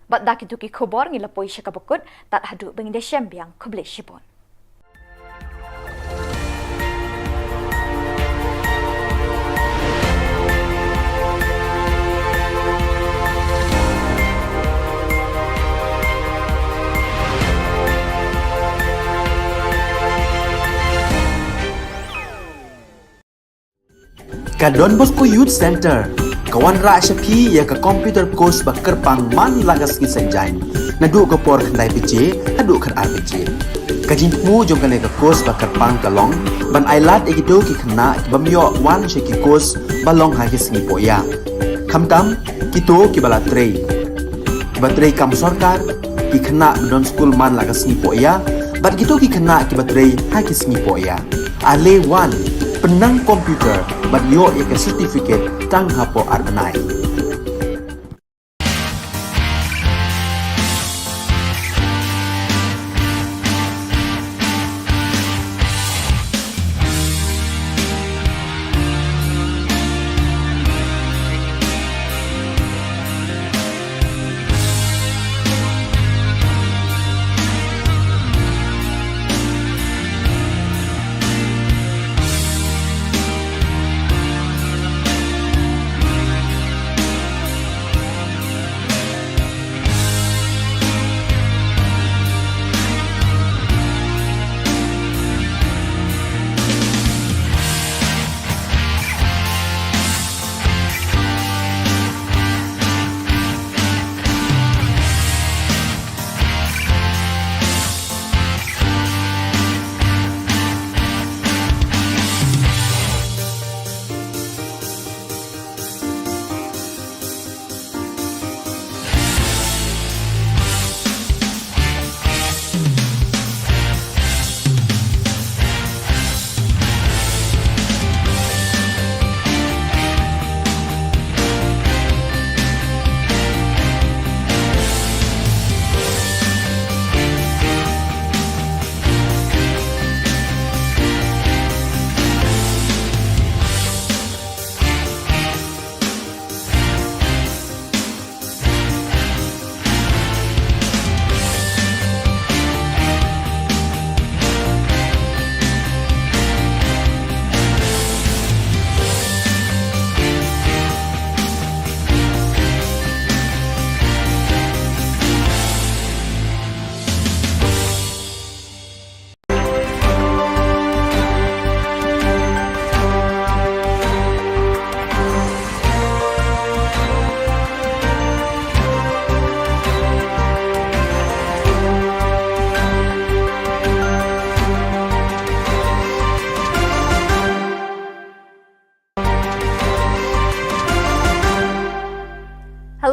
Bad da kito ki khubor ngi la poi sha kaba kut, tad haduh ba ngin da shem biang, khublei shibun. Ka Don Bosco Youth Centre ka wanrah sha phi ïa ka computer course ba kyrpang man la ka sngi Saitjaiñ, naduh ka por khyndai baje haduh khatar baje. Ka jingthmu jong kane ka course ba kyrpang ka long ban ailad ïa kito ki khynnah ki bym ïoh wan sha ki course ba long ha ki sngi pohïa. Khamtam kito kiba la trei, kiba trei kam sorkar, ki khynnah ba don skul man la ka sngi pohïa, bad kito ki khynnah kiba trei ha ki sngi pohïa. Ale wan, pynnang computer bad ïoh ïa ka certificate tang hapoh ar bnai.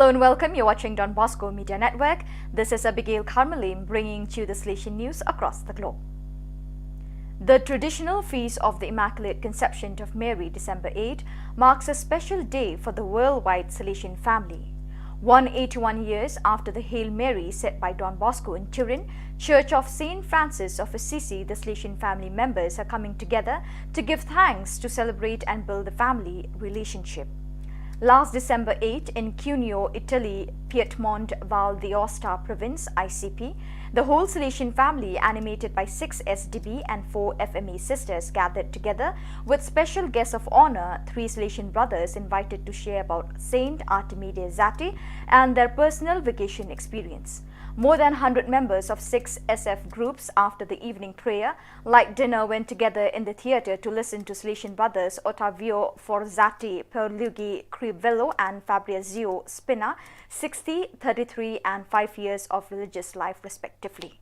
And welcome, you're watching Don Bosco Media Network. This is Abigail Carmelim bringing to you the Salesian news across the globe. The traditional feast of the Immaculate Conception of Mary, December eighth, marks a special day for the worldwide Salesian family. One eighty-one years after the Hail Mary said by Don Bosco in Turin, Church of Saint Francis of Assisi, the Salesian family members are coming together to give thanks, to celebrate and build the family relationship. Last December eighth, in Cuneo, Italy, Piedmont Val d'Aosta province, I C P, the whole Salesian family, animated by six S D B and four F M A sisters, gathered together with special guests of honor, three Salesian brothers invited to share about Saint Artemi de' Zatti and their personal vocation experience. More than hundred members of six S F groups, after the evening prayer, light dinner, went together in the theatre to listen to Salesian brothers Ottavio Forzatti, Pierluigi Crivello and Fabrizio Spina, sixty, thirty-three and five years of religious life respectively.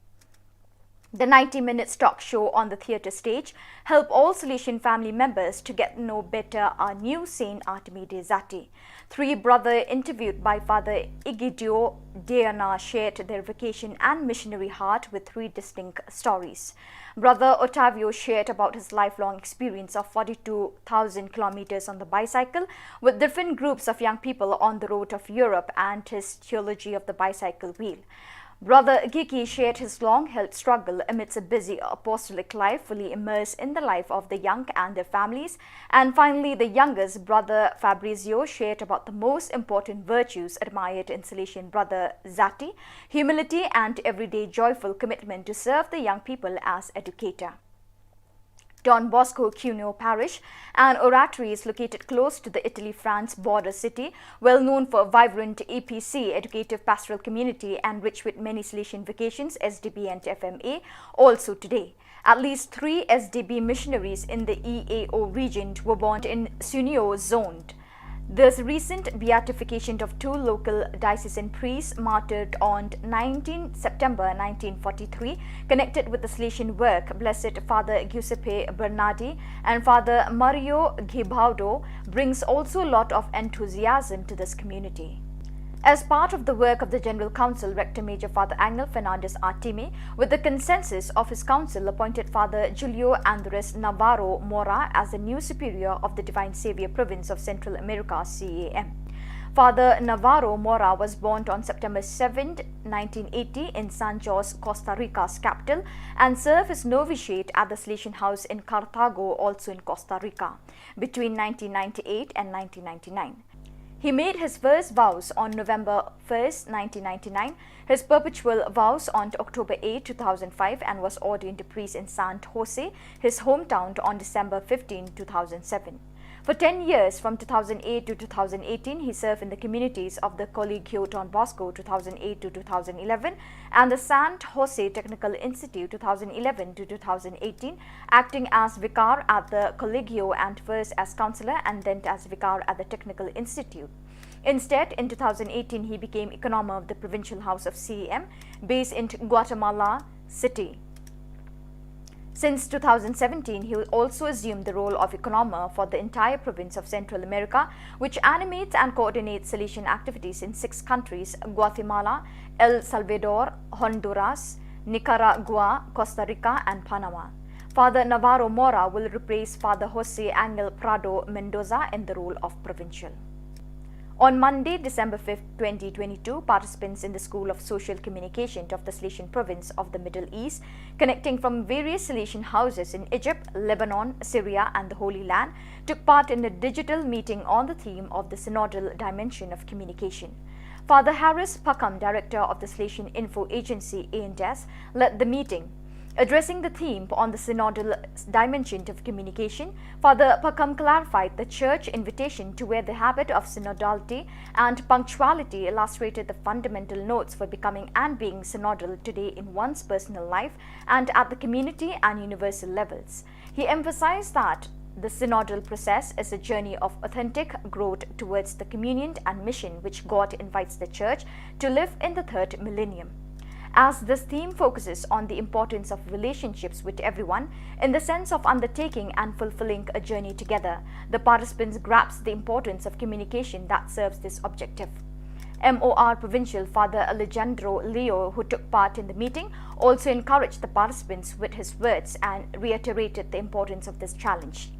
The ninety minutes talk show on the theatre stage help all Salesian family members to get to know better our new Saint Artemi de' Zatti. Three brother interviewed by Father Egidio Deana shared their vocation and missionary heart with three distinct stories. Brother Ottavio shared about his lifelong experience of forty-two thousand kilometers on the bicycle with different groups of young people on the road of Europe and his theology of the bicycle wheel. Brother Gigi shared his long-held struggle amidst a busy apostolic life, fully immersed in the life of the young and their families. And finally, the youngest brother Fabrizio shared about the most important virtues admired in Salesian brother Zatti: humility and everyday joyful commitment to serve the young people as educator. Don Bosco Cuneo Parish, an oratory, is located close to the Italy-France border city, well known for a vibrant E P C, educative pastoral community, and rich with many Salesian vocations, S D B and F M A, also today. At least three S D B missionaries in the E A O region were born in Cuneo zone. This recent beatification of two local diocesan priests martyred on nineteenth September nineteen forty-three, connected with the Salesian work, Blessed Father Giuseppe Bernardi and Father Mario Gibaudo, brings also a lot of enthusiasm to this community. As part of the work of the General Council, Rector Major Father Angel Fernandez Artemi, with the consensus of his council, appointed Father Julio Andres Navarro Mora as the new superior of the Divine Savior Province of Central America, C A M. Father Navarro Mora was born on September seventh, nineteen eighty, in San Jose, Costa Rica's capital, and served his novitiate at the Salesian House in Cartago, also in Costa Rica, between nineteen ninety-eight and nineteen ninety-nine. He made his first vows on November first, nineteen ninety-nine, his perpetual vows on October eighth, two thousand five, and was ordained a priest in San Jose, his hometown, on December fifteenth, two thousand seven. For ten years, from two thousand eight to two thousand eighteen, he served in the communities of the Colegio Don Bosco, two thousand eight to two thousand eleven, and the San Jose Technical Institute, two thousand eleven to two thousand eighteen, acting as vicar at the Colegio and first as counselor and then as vicar at the Technical Institute. Instead, in two thousand eighteen, he became economer of the Provincial House of C A M, based in Guatemala City. Since two thousand seventeen, he also assumed the role of economer for the entire province of Central America, which animates and coordinates Salesian activities in six countries: Guatemala, El Salvador, Honduras, Nicaragua, Costa Rica, and Panama. Father Navarro Mora will replace Father Jose Angel Prado Mendoza in the role of provincial. On Monday, December fifth, twenty twenty-two, participants in the School of Social Communication of the Salesian Province of the Middle East, connecting from various Salesian houses in Egypt, Lebanon, Syria, and the Holy Land, took part in a digital meeting on the theme of the synodal dimension of communication. Father Harris Pakham, director of the Salesian Info Agency, A and S, led the meeting. Addressing the theme on the synodal dimension of communication, Father Pakham clarified the Church invitation to wear the habit of synodality and punctuality, illustrated the fundamental notes for becoming and being synodal today in one's personal life and at the community and universal levels. He emphasized that the synodal process is a journey of authentic growth towards the communion and mission which God invites the Church to live in the third millennium. As this theme focuses on the importance of relationships with everyone in the sense of undertaking and fulfilling a journey together, the participants grasp the importance of communication that serves this objective. M O R Provincial Father Alejandro Leo, who took part in the meeting, also encouraged the participants with his words and reiterated the importance of this challenge.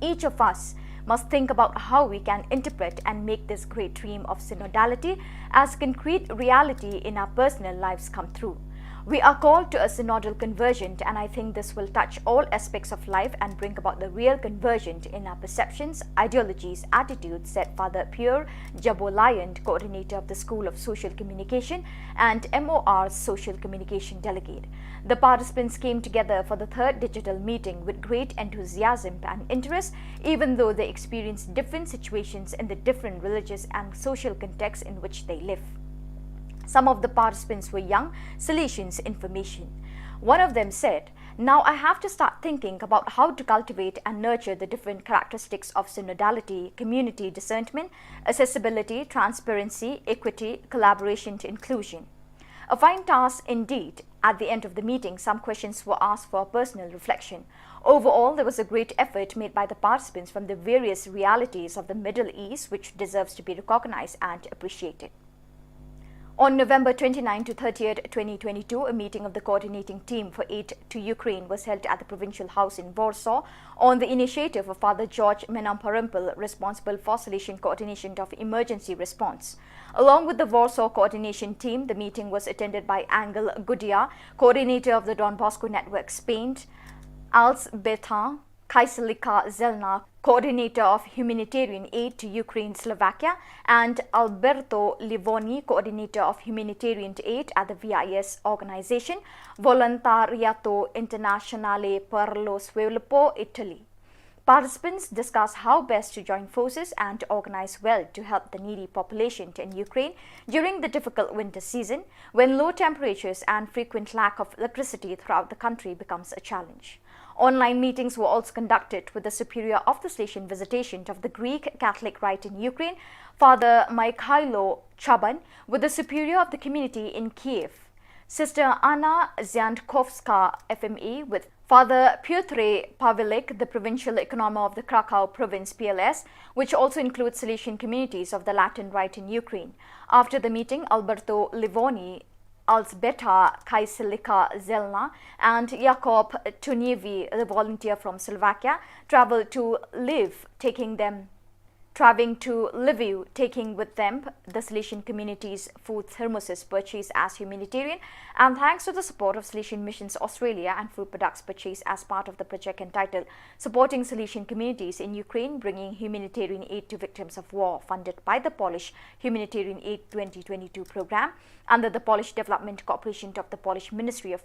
Each of us must think about how we can interpret and make this great dream of synodality as concrete reality in our personal lives come true. We are called to a synodal conversion, and I think this will touch all aspects of life and bring about the real conversion in our perceptions, ideologies, attitudes, said Father Pierre Jabolayant, coordinator of the School of Social Communication and M O R's social communication delegate. The participants came together for the third digital meeting with great enthusiasm and interest, even though they experienced different situations in the different religious and social contexts in which they live. Some of the participants were young Salesians, information. One of them said, "Now I have to start thinking about how to cultivate and nurture the different characteristics of synodality, community discernment, accessibility, transparency, equity, collaboration, inclusion." A fine task indeed. At the end of the meeting, some questions were asked for personal reflection. Overall, there was a great effort made by the participants from the various realities of the Middle East, which deserves to be recognized and appreciated. On November twenty-ninth to thirtieth, twenty twenty-two, a meeting of the coordinating team for aid to Ukraine was held at the provincial house in Warsaw on the initiative of Father George Menamparampil, responsible for Salesian coordination of emergency response. Along with the Warsaw coordination team, the meeting was attended by Angel Gudia, coordinator of the Don Bosco Network Spain, Alzbeta Kaiselika Zelna, coordinator of humanitarian aid to Ukraine, Slovakia, and Alberto Livoni, coordinator of humanitarian aid at the V I S organization, Volontariato Internazionale per lo Sviluppo, Italy. Participants discussed how best to join forces and organize well to help the needy population in Ukraine during the difficult winter season, when low temperatures and frequent lack of electricity throughout the country becomes a challenge. Online meetings were also conducted with the Superior of the Salesian Visitation of the Greek Catholic Rite in Ukraine, Father Mikhailo Chaban, with the Superior of the Community in Kiev, Sister Anna Ziankovska, F M E, with Father Pyotr Pavelik, the Provincial Economo of the Krakow Province, P L S, which also includes Salesian communities of the Latin Rite in Ukraine. After the meeting, Alberto Livoni, Alzbeta Kaiselika Zelna, and Jakob Tunievi, the volunteer from Slovakia, traveled to Lviv, taking them traveling to Lviv, taking with them the Salesian community's food thermoses purchased as humanitarian, and thanks to the support of Salesian Missions Australia and food products purchased as part of the project entitled Supporting Salesian Communities in Ukraine, Bringing Humanitarian Aid to Victims of War, funded by the Polish Humanitarian Aid twenty twenty-two program under the Polish Development Corporation of the Polish Ministry of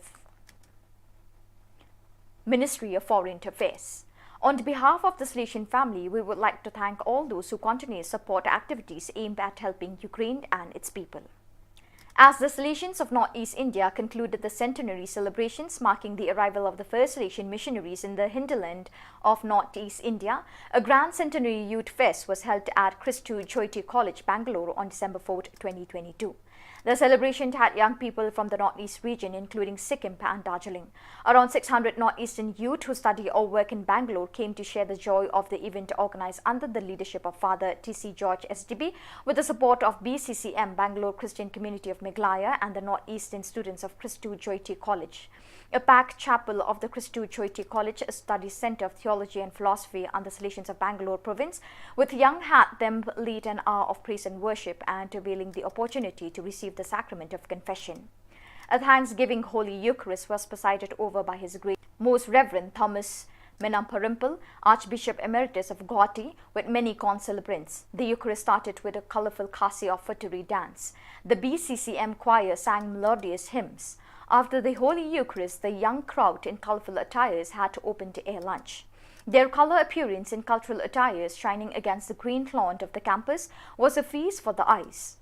Ministry of Foreign Affairs. On behalf of the Salesian family, we would like to thank all those who continue to support activities aimed at helping Ukraine and its people. As the Salesians of Northeast India concluded the centenary celebrations marking the arrival of the first Salesian missionaries in the hinterland of Northeast India, a grand centenary youth fest was held at Christu Jyoti College, Bangalore on December fourth, twenty twenty-two. The celebration had young people from the Northeast region, including Sikkim and Darjeeling. Around six hundred Northeastern youth who study or work in Bangalore came to share the joy of the event organized under the leadership of Father T C George S D B, with the support of B C C M, Bangalore Christian Community of Meghalaya, and the Northeastern students of Christu Jyoti College. A packed chapel of the Christu Jyoti College Study Centre of Theology and Philosophy under Salesians of Bangalore province, with young had them lead an hour of praise and worship and availing the opportunity to receive the sacrament of confession. A thanksgiving Holy Eucharist was presided over by His Grace Most Reverend Thomas Menamparampil, Archbishop Emeritus of Guwahati, with many concelebrants. The Eucharist started with a colorful Khasi offertory dance. The B C C M choir sang melodious hymns. After the Holy Eucharist, the young crowd in colorful attires had open-air lunch. Their color appearance in cultural attires shining against the green lawn of the campus was a feast for the eyes.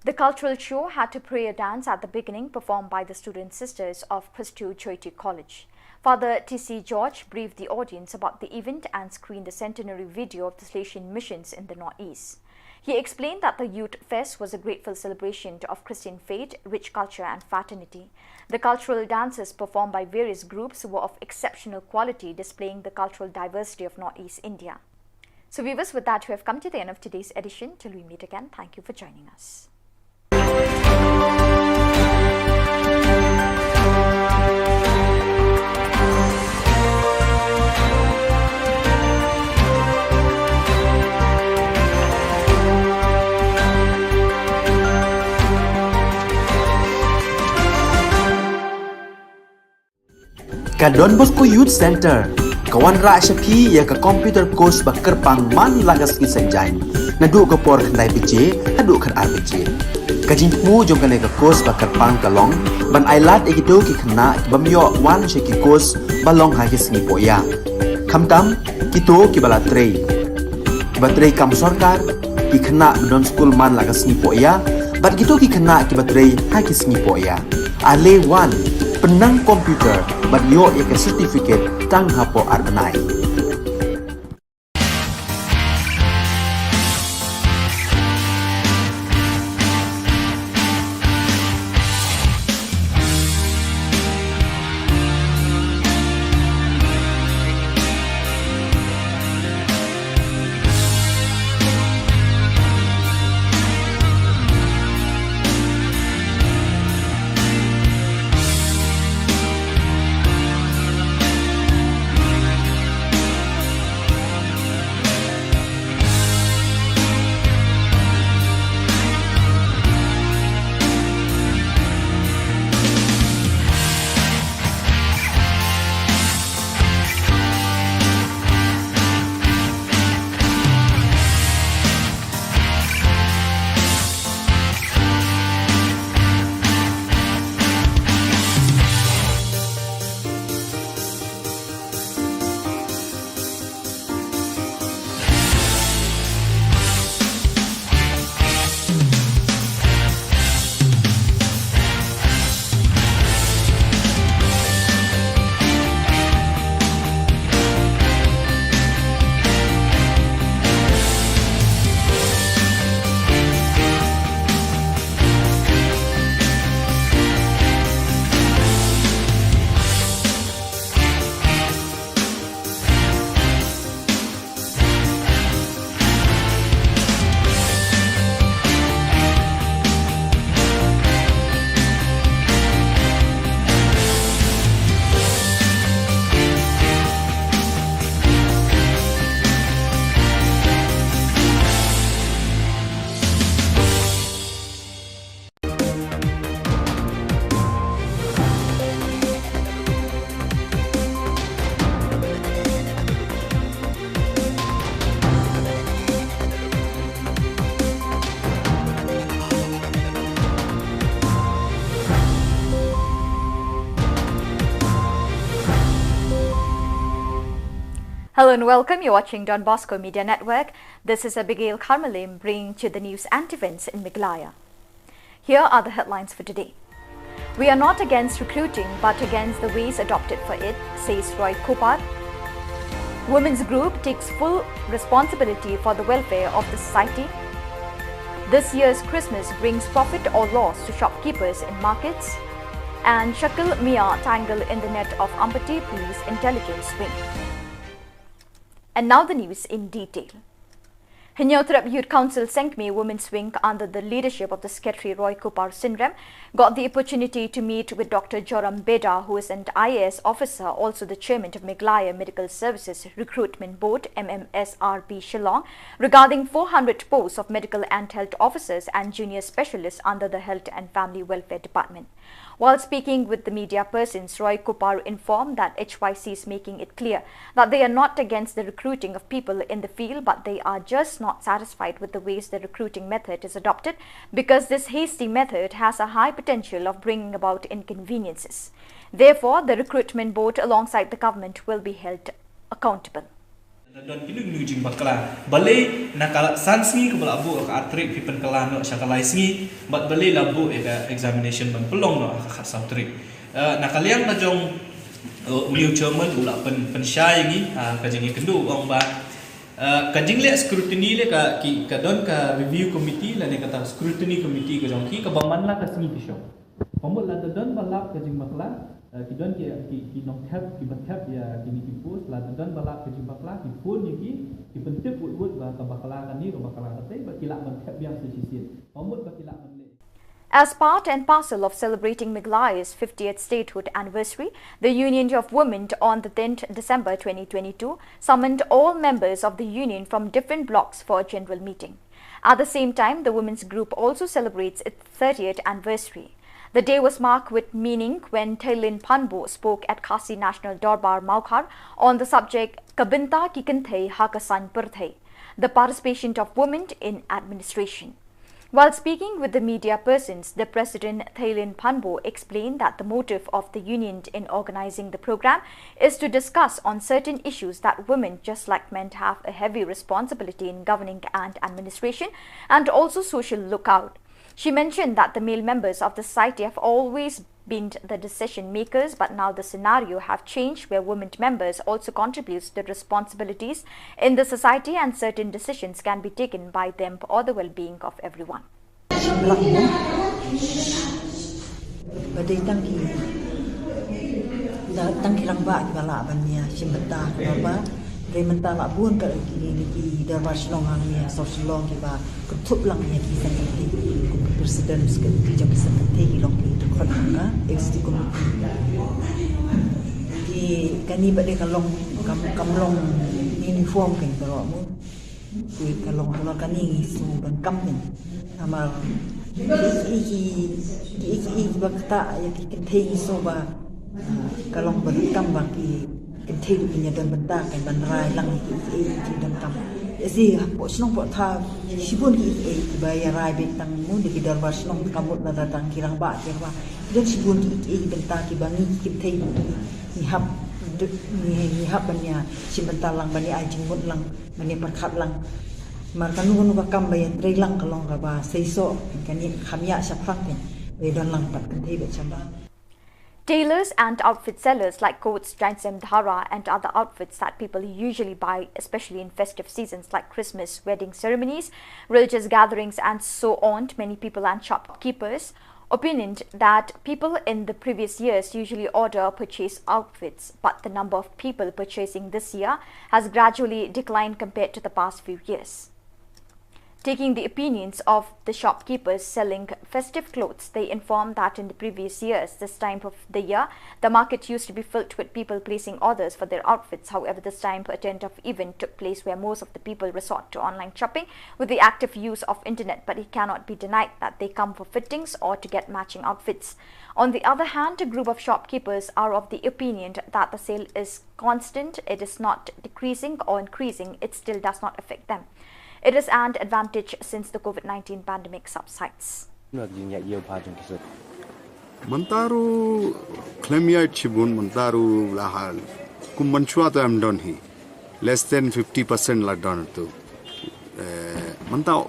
The cultural show had a prayer dance at the beginning, performed by the student sisters of Christu Jyoti College. Father T C George briefed the audience about the event and screened the centenary video of the Salesian missions in the Northeast. He explained that the Youth Fest was a grateful celebration of Christian faith, rich culture, and fraternity. The cultural dances performed by various groups were of exceptional quality, displaying the cultural diversity of Northeast India. So, viewers, with that, we have come to the end of today's edition. Till we meet again, thank you for joining us. Ka Don Bosco Youth Centre ka wanrah sha phi ïa ka computer course ba kyrpang man la ka sngi Saitjaiñ, naduh ka por khyndai baje haduh khatar baje. Ka jingthmu jong kane ka course ba kyrpang ka long ban ailad ïa kito ki khynnah ki bym ïoh wan sha ki course ba long ha ki sngi pohïa, khamtam kito kiba la trei, kiba trei kam sorkar, ki khynnah ba don skul man la ka sngi pohïa, bad kito ki khynnah kiba trei ha ki sngi pohïa. Ale wan, pynnang computer bad ïoh ïa ka certificate tang hapoh ar bnai. Hello and welcome. You're watching Don Bosco Media Network. This is Abigail Kharmalim bringing to you the news and events in Meghalaya. Here are the headlines for today. We are not against recruiting, but against the ways adopted for it, says Roy Kupar. Women's group takes full responsibility for the welfare of the society. This year's Christmas brings profit or loss to shopkeepers in markets. And Shakil Mia tangled in the net of Ampati Police Intelligence Wing. And now the news in detail. Hynñiewtrep Youth Council Sengkmie Women's Wing under the leadership of the Secretary Roy Kupar Synrem got the opportunity to meet with Doctor Joram Beda, who is an I A S officer, also the chairman of Meghalaya Medical Services Recruitment Board, M M S R B Shillong, regarding four hundred posts of medical and health officers and junior specialists under the Health and Family Welfare Department. While speaking with the media persons, Roy Kupar informed that H Y C is making it clear that they are not against the recruiting of people in the field, but they are just not satisfied with the ways the recruiting method is adopted, because this hasty method has a high potential of bringing about inconveniences. Therefore, the recruitment board alongside the government will be held accountable. Don kino kino jingbakla. Balei na ka san sngi kaba la buh ka ar tarik phi pynkylla noh sha ka lai sngi, bad balei la buh ïa ka examination ban pynlong noh ha ka khatsaw tarik. Eh, na ka liang ka jong, eh, u new chairman u la pyn, pynshai ïa ngi, ah, ka jingïakynduh u ong ba, eh, ka jingleh scrutiny leh ka ki, ka don ka review committee lane kata scrutiny committee ka jong ki kaba man la ka sngi ki shong. Ka mut lada don ba lap ka jingbakla, Eh, ki don ki, ki, ki nongthep, ki ba thep ïa kine ki post, lada don ba lah ka jingbakla, ki phone ïa ki, ki pyntip wut wut ba ka bakla kane, ka bakla katei, ba ki lah ban thep biang sa shisien. Ka mut ba ki lah ban leh. As part and parcel of celebrating Meghalaya's fiftieth statehood anniversary, the Union of Women on the tenth December twenty twenty-two summoned all members of the union from different blocks for a general meeting. At the same time, the women's group also celebrates its thirtieth anniversary. The day was marked with meaning when Theilin Phanbo spoke at Khasi National Dorbar Mawkhar on the subject Ka Bynta Ki Kynthei ha ka Saiñ Pyrthei, the participation of women in administration. While speaking with the media persons, the president Theilin Phanbo explained that the motive of the union in organizing the program is to discuss on certain issues that women, just like men, have a heavy responsibility in governing and administration and also social lookout. She mentioned that the male members of the society have always been the decision makers, but now the scenario have changed where women members also contributes the responsibilities in the society and certain decisions can be taken by them for the well-being of everyone. Ba dei tang ki, da, tang ki rangbah kiba lah ban ïa shim bynta ha ka dorbar. Hynrei mynta la bun ka ki, ki, ki dorbar shnong hangne ha South Shillong kiba kynthup lang ïa ki seng kynthei, kum ki president ki jong ki seng kynthei ki long ki dkhot ha ka executive committee. Ki kane ba dei ka long kam, kam long uniform kein baroh mo. Ki ka long halor kane ngi shu donkam kein. Namar ki, ki, ki, ki, ki, ki ba ktah ïa ki kynthei ngi shu ba, ah, ka long ba donkam ba ki kynthei ruh kin ïa don bynta kein ban rai lang ïa ki, ki, ki, ki donkam. Ïa shi hapoh shnong hapoh thaw shibun ki, ki, ki ba ïa rai beit tang mo da ki dorbar shnong, ka mut lada tang ki rangbah ki rangbah. Don shibun ki, ki, ki bynta kiba ngi ki kynthei ngi hap, ngi, ngi hap ban ïa shim bynta lang, ban ïa ai jingmut lang, ban ïa pyrkhat lang. Namar kano kano ka kam ba ïa trei lang ka long kaba seisoh, kane kham ïa shaphrang kein. Ba ïa don lang pat kynthei bad shamra. Tailors and outfit sellers like coats, jaiñsem, dhara, and other outfits that people usually buy, especially in festive seasons like Christmas, wedding ceremonies, religious gatherings, and so on. Many people and shopkeepers opined that people in the previous years usually order purchase outfits, but the number of people purchasing this year has gradually declined compared to the past few years. Taking the opinions of the shopkeepers selling festive clothes, they informed that in the previous years, this time of the year, the market used to be filled with people placing orders for their outfits. However, this time, a tent of event took place where most of the people resort to online shopping with the active use of internet, but it cannot be denied that they come for fittings or to get matching outfits. On the other hand, a group of shopkeepers are of the opinion that the sale is constant, it is not decreasing or increasing, it still does not affect them. It is an advantage since the COVID nineteen pandemic subsides. Mynta ruh khlem ïaid shibun, mynta ruh la hal. Kum mynshuwa te em don hi. Less than fifty percent la don tu. Eh, mynta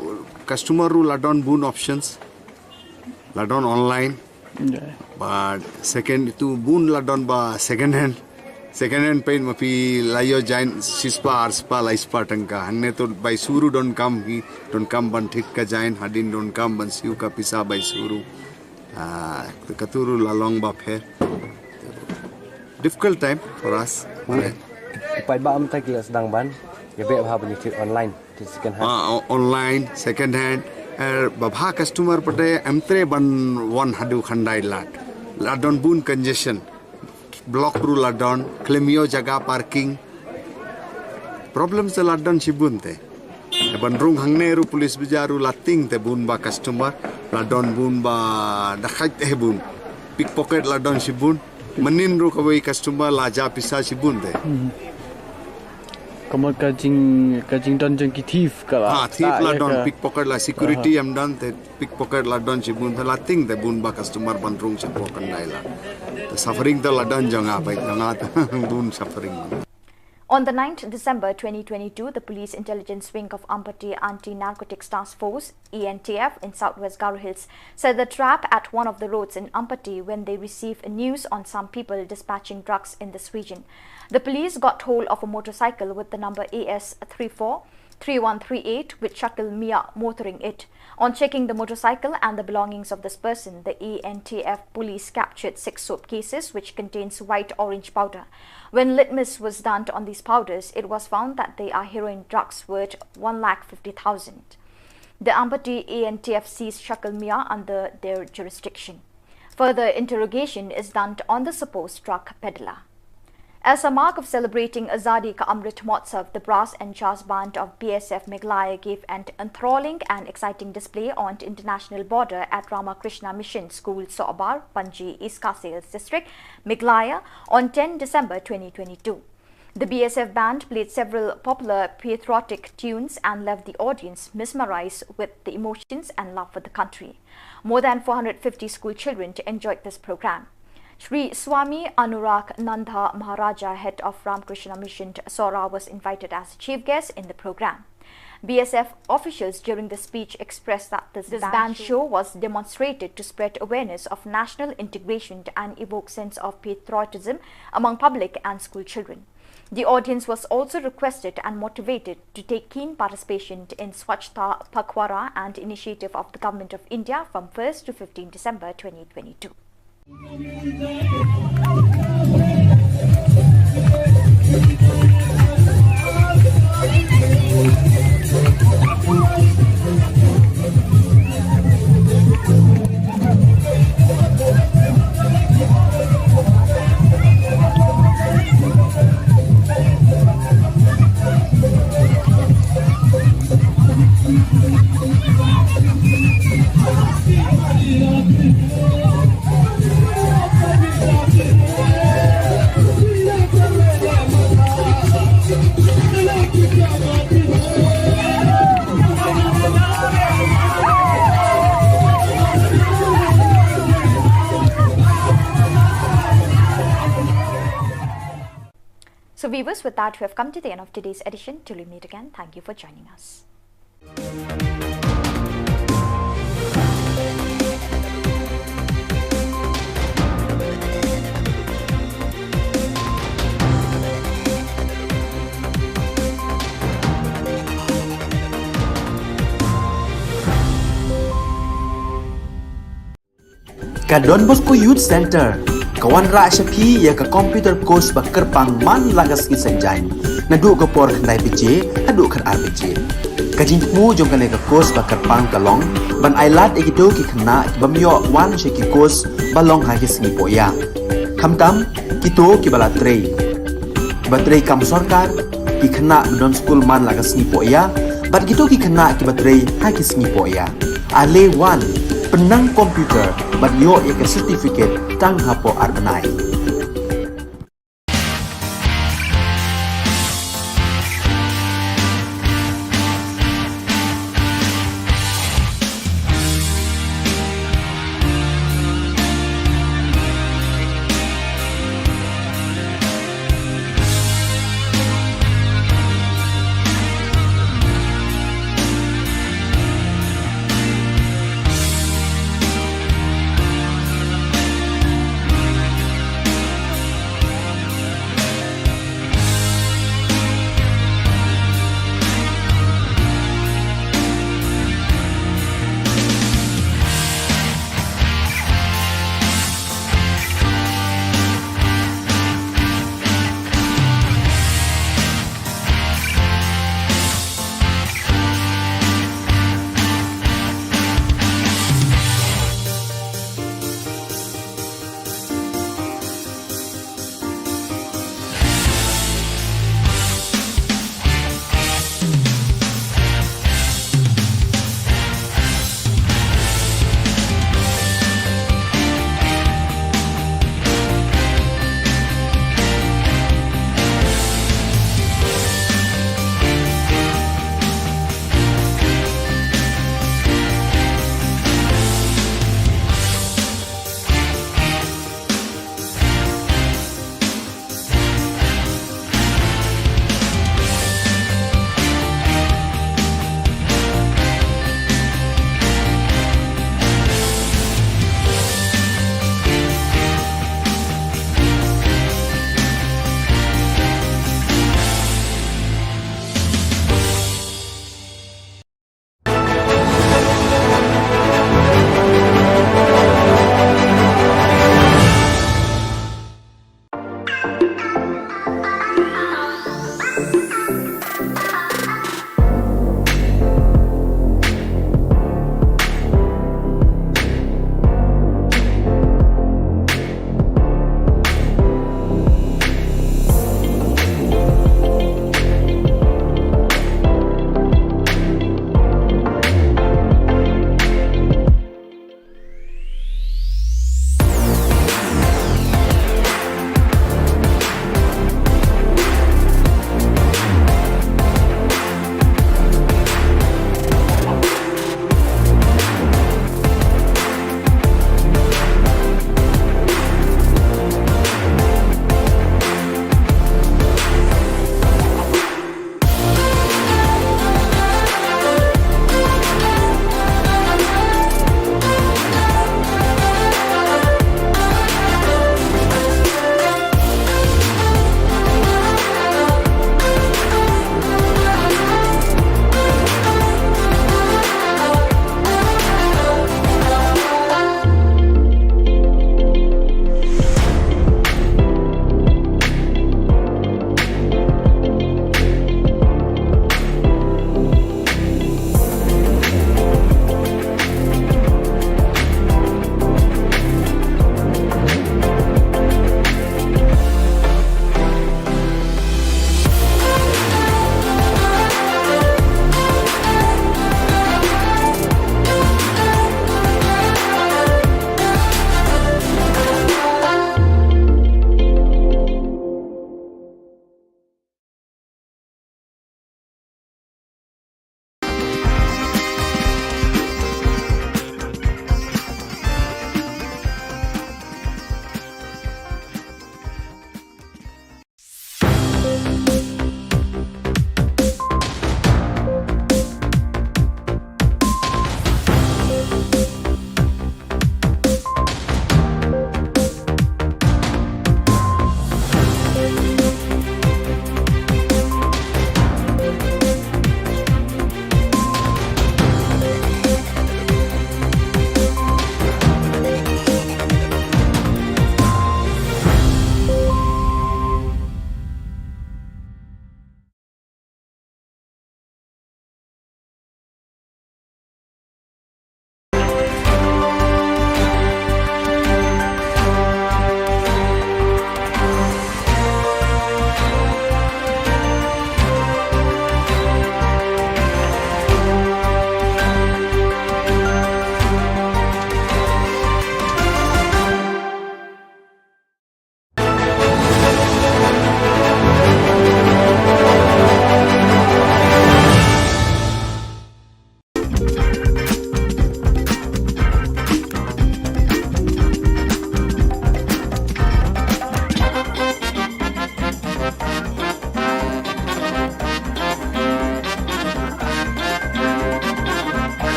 customer ruh la don bun options. La don online. But second tu bun la don ba second hand. Second hand peit ma phi la ïoh jaiñ shispah, arspah, laispah tyngka. Hangne tu bai shu ruh donkam hi, donkam ban thik ka jaiñ, hadien donkam ban siew ka pisa bai shu ruh. Ah, katu ruh la long ba pher. Difficult time for us. Paidbah mynta ki la sdang ban ïa beh bha ban ïa thied online, thied second hand. Ah, o-, online, second hand. Eh, ba bha customer pat em treh ban wan haduh khyndai lad. La don bun congestion. Block ruh la don, khlem ïoh jaka parking. Problem te la don shibun te. Ban rung hangne ruh police bazaar ruh la tieng te bun ba customer, la don bun ba dakaid te bun. Pickpocket la don shibun. Mynnin ruh kawei customer la jia pisa shibun te. Hmm. Kamar ka jing, ka jingdon jong ki thief ka la. Ha, thief la don, pickpocket la, security em don te, pickpocket la don shibun te, la tieng te bun ba customer ban rung shapoh khyndai lad. Te suffering te la don jong nga, bai jong nga te bun suffering. On the ninth December twenty twenty-two, the Police Intelligence Wing of Ampati Anti-Narcotics Task Force, E N T F, in Southwest Garo Hills set the trap at one of the roads in Ampati when they received news on some people dispatching drugs in this region. The police got hold of a motorcycle with the number A S three four three one three eight with Shakil Mia motoring it. On checking the motorcycle and the belongings of this person, the A N T F police captured six soap cases which contains white orange powder. When litmus was done on these powders, it was found that they are heroin drugs worth one lakh fifty thousand. The Ampati A N T F seized Shakil Mia under their jurisdiction. Further interrogation is done on the supposed drug peddler. As a mark of celebrating Azadi Ka Amrit Mahotsav, the brass and jazz band of B S F Meghalaya gave an enthralling and exciting display on the international border at Ramakrishna Mission School, Sohbar, Panji, East Khasi Hills District, Meghalaya, on ten December twenty twenty-two. The B S F band played several popular patriotic tunes and left the audience mesmerized with the emotions and love for the country. More than four hundred fifty school children enjoyed this program. Shri Swami Anurag Nanda Maharaja, head of Ramakrishna Mission, Sohra, was invited as chief guest in the program. B S F officials during the speech expressed that this, this band, band show, show was demonstrated to spread awareness of national integration and evoke sense of patriotism among public and school children. The audience was also requested and motivated to take keen participation in Swachhata Pakhwada and initiative of the Government of India from first to fifteenth December twenty twenty-two. So viewers, with that, we have come to the end of today's edition. Till we meet again, thank you for joining us. Ka Don Bosco Youth Centre ka wanrah sha phi ïa ka computer course ba kyrpang man la ka sngi Saitjaiñ, naduh ka por khyndai baje haduh khatar baje. Ka jingthmu jong kane ka course ba kyrpang ka long ban ailad ïa kito ki khynnah ki bym ïoh wan sha ki course ba long ha ki sngi pohïa, khamtam kito kiba la trei, kiba trei kam sorkar, ki khynnah ba don skul man la ka sngi pohïa bad kito ki khynnah kiba trei ha ki sngi pohïa. Ale wan, pynnang computer bad ïoh ïa ka certificate tang hapoh ar bnai.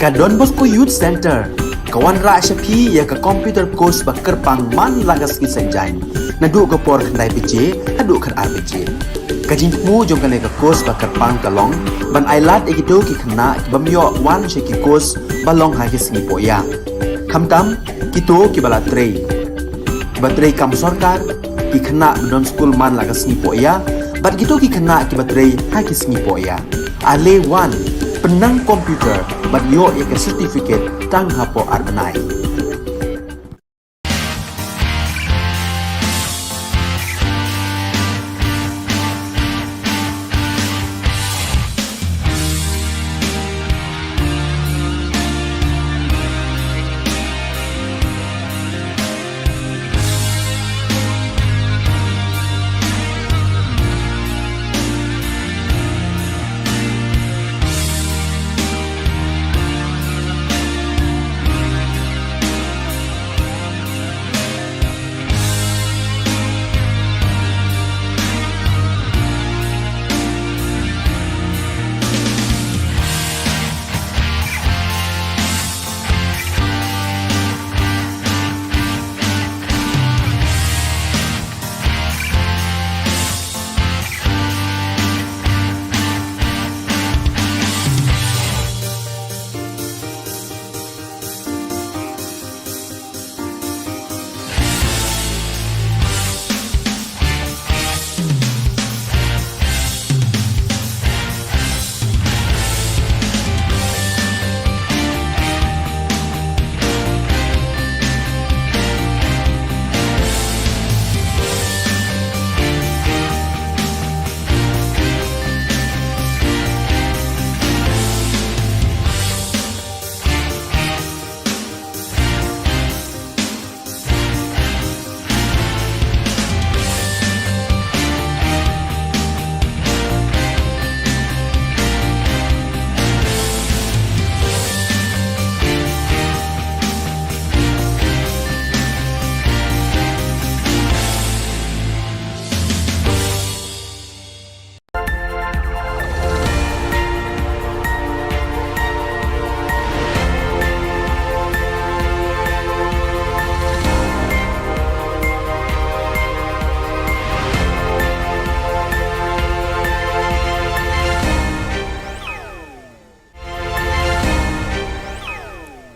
Ka Don Bosco Youth Centre ka wanrah sha phi ïa ka computer course ba kyrpang man la ka sngi Saitjaiñ, naduh ka por khyndai baje haduh khatar baje. Ka jingthmu jong kane ka course ba kyrpang ka long ban ailad ïa kito ki khynnah ki bym ïoh wan sha ki course ba long ha ki sngi pohïa, khamtam kito kiba la trei, kiba trei kam sorkar, ki khynnah ba don skul man la ka sngi pohïa bad kito ki khynnah kiba trei ha ki sngi pohïa. Ale wan, pynnang computer bad ïoh ïa ka certificate tang hapoh ar bnai.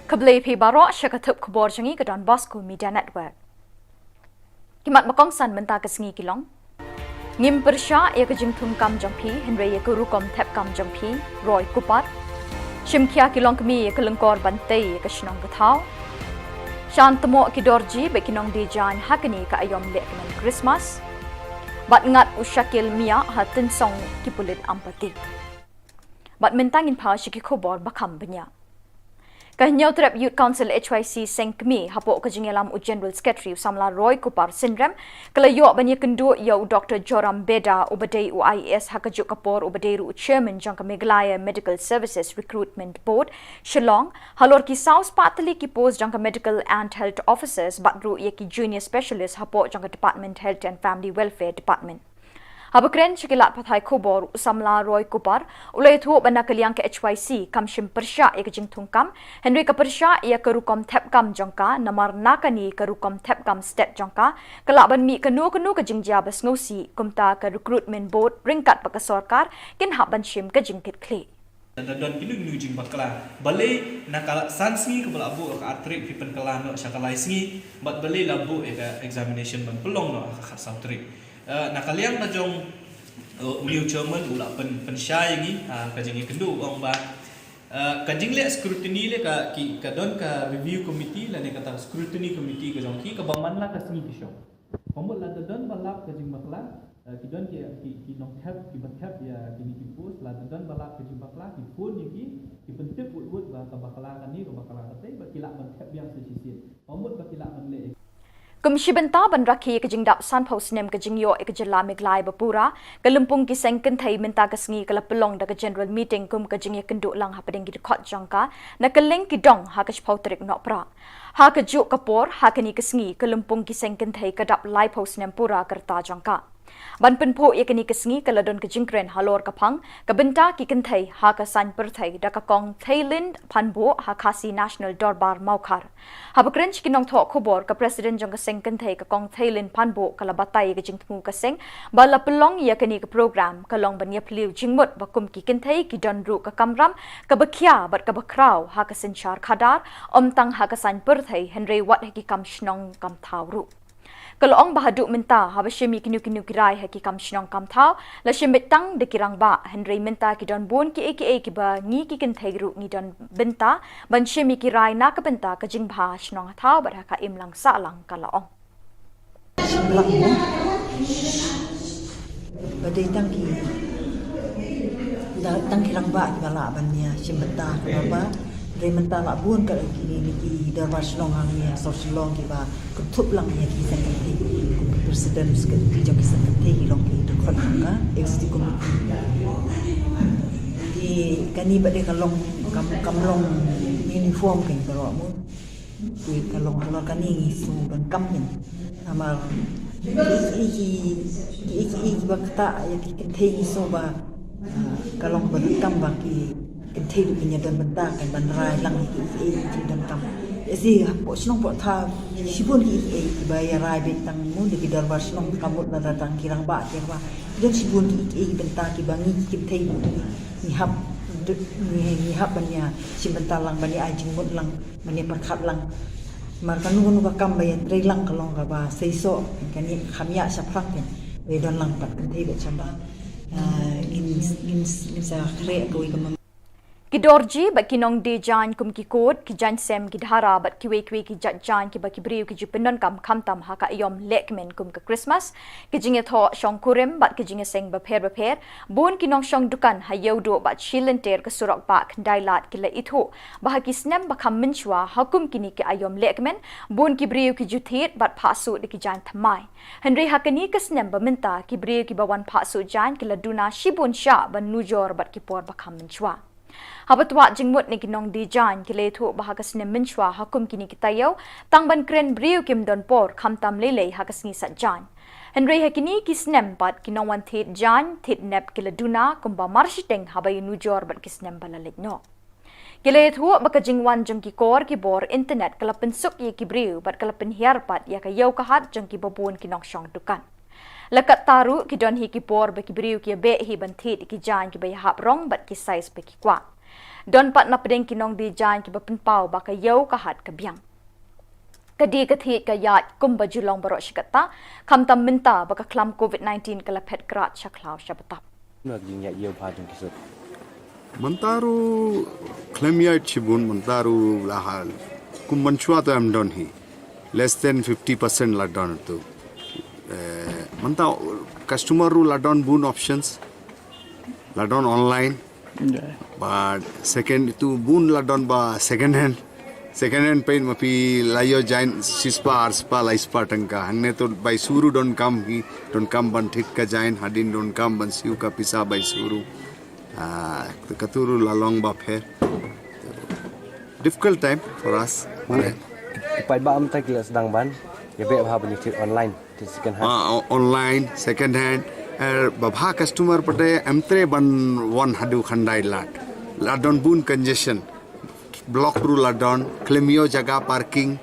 Khublei phi baroh sha ka thup khubor jong ngi ka Don Bosco Media Network. Ki mat ba kongsan mynta ka sngi ki long: Ngim pyrshah ïa ka jingthung kam jong phi, hynrei ïa ka rukom thep kam jong phi, Roy Cooper. Shim khia ki longkmie ïa ka lyngkor ban tei ïa ka shnong ka thaw. Shan tmoh ki dorji bad ki nongdie jaiñ ha kane ka aïom lehkmen Christmas. Bad ngat u Shakil Miah ha tyngsong ki pulit Ampati. Bad mynta ngin phai sha ki khubor ba kham bniah. Ka Hynñiewtrep Youth Council, H Y C, seng kmie hapoh ka jingïalam u General Secretary u samla Roy Cooper synrem, ka la ïoh ban ïakynduh ïa u Doctor Joram Beda, uba dei u I A S ha kajuh ka por uba dei ruh u Chairman jong ka Meghalaya Medical Services Recruitment Board, Shillong, halor ki saw spah tylli ki post jong ka Medical and Health Officers bad ruh ïa ki Junior Specialist hapoh jong ka Department Health and Family Welfare Department. Haba kren sha ki lad pathai khubor, u samla Roy Cooper u la ïathuh ba na ka liang ka H Y C kam shym pyrshah ïa ka jingthung kam, hynrei ka pyrshah ïa ka rukom thep kam jong ka, namar na kane ka rukom thep kam stet jong ka, ka lah ban mih kano kano ka jingjia ba sngewsih, kumta ka Recruitment Board ryngkat bad ka sorkar kin hap ban shim ka jingkitkhlieh. Da don kino kino jingbakla, balei na ka san sngi kaba la buh ha ka ar tarik phi pynkylla noh sha ka lai sngi, bad balei la buh ïa ka examination ban pynlong noh ha ka khatsaw tarik. Eh, na ka liang ka jong, eh, u new chairman u la pyn, pynshai ïa ngi, ah, ka jingïakynduh, u ong ba, eh, ka jingleh scrutiny leh ka, ki, ka don ka review committee lane kata scrutiny committee ka jong ki kaba man la ka sngi ki shong. Ka mut lada don ba lap ka jingbakla, eh, ki don ki, ki, ki nongthep, kiba thep ïa kine ki post, lada don ba lap ka jingbakla, ki phone ïa ki, ki pyntip wut wut ba ka bakla kane, ka bakla katei, ba ki lah ban thep biang sa shisien. Ka mut ba ki lah ban leh. Kum shi bynta ban rakhe ïa ka jingdap sanphew snem ka jingïoh ïa ka jylla Meghalaya ba pura, ka lympung ki seng kynthei mynta ka sngi ka la pynlong da ka general meeting kum ka jingïakynduh lang hapdeng ki dkhot jong ka, na kylleng ki dong ha ka shiphew tarik Nohprah. Ha kajuh ka por, ha kane ka sngi, ka lympung ki seng kynthei ka dap laiphew snem pura ka rta jong ka. Ban pynphuh ïa kane ka sngi ka la don ka jingkren halor ka phang ka bynta ki kynthei ha ka saiñ pyrthei da ka Kong Theilin Phanbuh ha Khasi National Dorbar Mawkhar. Haba kren sha ki nongthoh khubor, ka President jong ka seng kynthei ka Kong Theilin Phanbuh ka la batai ïa ka jingthmu ka seng ba la pynlong ïa kane ka program ka long ban ïaphylliew jingmut ba kum ki kynthei ki don ruh ka kamram kaba khia bad kaba khraw ha ka synshar khadar, ym tang ha ka saiñ pyrthei hynrei wat ha ki kam shnong kam thaw ruh. Ka la ong ba haduh mynta haba shim ïa kino kino ki rai ha ki kam shnong kam thaw la shim beit tang da ki rangbah, hynrei mynta ki don bun kiei kiei kiba ngi ki kynthei ruh ngi don bynta ban shim ïa ki rai na ka bynta ka jingbha shnong ha thaw bad ha ka imlang sahlang, ka la ong. Shim lang mo. Ba dei tang ki, da tang ki rangbah kiba lah ban ïa shim bynta, ka ba dei mynta la bun ka ki, ki dorbar shnong hangne ha sor Shillong kiba kynthup lang ïa ki seng kynthei, ki president ki jong ki seng kynthei ki long ki dkhot jong ka executive committee. Ki kane ba dei ka long kam, kam long uniform ka baroh mo. Ki ka long halor kane ngi shu donkam ïa. Namar ki, ki, ki, ki, ki, ki ba kata ïa ki kynthei ngi shu ba, ah, ka long ba donkam ba ki kynthei ruh kin ïa don bynta kan ban rai lang ïa ki, ki, ki donkam. Ïa shi hapoh shnong hapoh thaw shibun ki, ki, ki ba ïa rai beit tang mo da ki dorbar shnong, ka mut na tang ki rangbah ki rangbah. Ki don shibun ki, ki, ki bynta kiba ngi ki kynthei ngi hap, ngi, ngi hap ban ïa shim bynta lang, ban ïa ai jingmut lang, ban ïa pyrkhat lang. Namar kano kano ka kam ba ïa trei lang ka long kaba seisoh, kan ïa kham ïa shaphrang kan. Ba ïa don lang pat kynthei bad shamra. Ah, ngin, ngin, ngin sa khreh kawei ka mem- Ki dorji bad ki nongdie jaiñ kum ki kot, ki jaiñ sem, ki dhara bad kiwei kiwei ki jait jaiñ kiba ki briew ki ju pyndonkam khamtam ha ka aïom lehkmen kum ka Christmas, ki jingïathoh shongkurim bad ki jingïaseng bapher bapher. Bun ki nongshong dukan ha Ïewduh bad shi lynter ka surok bah Khyndailad ki la ithuh ba ha ki snem ba kham mynshuwa ha kum kine ki aïom lehkmen, bun ki briew ki ju thied bad phah suit da ki jaiñ thymmai. Hynrei ha kane ka snem ba mynta ki briew kiba wan phah suit jaiñ ki la duna shibun shah ban nujor bad ki por ba kham mynshuwa. Haba twad jingmut na ki nongdie jaiñ ki la ithuh ba ha ka snem mynshuwa ha kum kine ki taïew tang ban kren briew kim don por khamtam lei lei ha ka sngi sait jaiñ. Hynrei ha kine ki snem pat ki nongwan thied jaiñ thied nep ki la duna kumba marshiteng haba ïa nujor bad ki snem ba la leit noh. Ki la ithuh ba ka jingwan jong ki kor ki bor internet ka la pynsuk ïa ki briew bad ka la pynhiar pat ïa ka ïew ka hat jong kiba bun ki nongshong dukan. La katta ruh ki don hi ki por ba ki briew ki ïa beh hi ban thied ïa ki jaiñ kiba ïahap rong bad ki size ba ki kwah. Don pat na pdeng ki nongdie jaiñ kiba pynpaw ba ka ïew ka hat ka biang. Ka die ka thied ka ïaid kumba ju long baroh shi katta, khamtam mynta ba ka khlam covid nineteen ka la phet krad sha khlaw sha btap. Mynta ruh khlem ïaid shibun, mynta ruh la hal. Kum mynshuwa te em don hi. Less than fifty percent la don tu. Eh, mynta customer ruh la don bun options. La don online. But second tu bun la don ba second hand. Second hand peit ma phi la ïoh jaiñ shispah arspah laispah tyngka. Hangne tu bai shu ruh donkam hi, donkam ban thied ka jaiñ, hadien donkam ban siew ka pisa bai shu ruh. Ah, katu ruh la long ba pher. Difficult time for us. Ki paidbah mynta ki la sdang ban ïa beh bha ban ïa thied online. Second hand. Ah, o-, online, second hand. Er, ba bha customer pat em treh ban wan haduh Khyndailad. La don bun congestion. Block ruh la don, khlem ïoh jaka parking.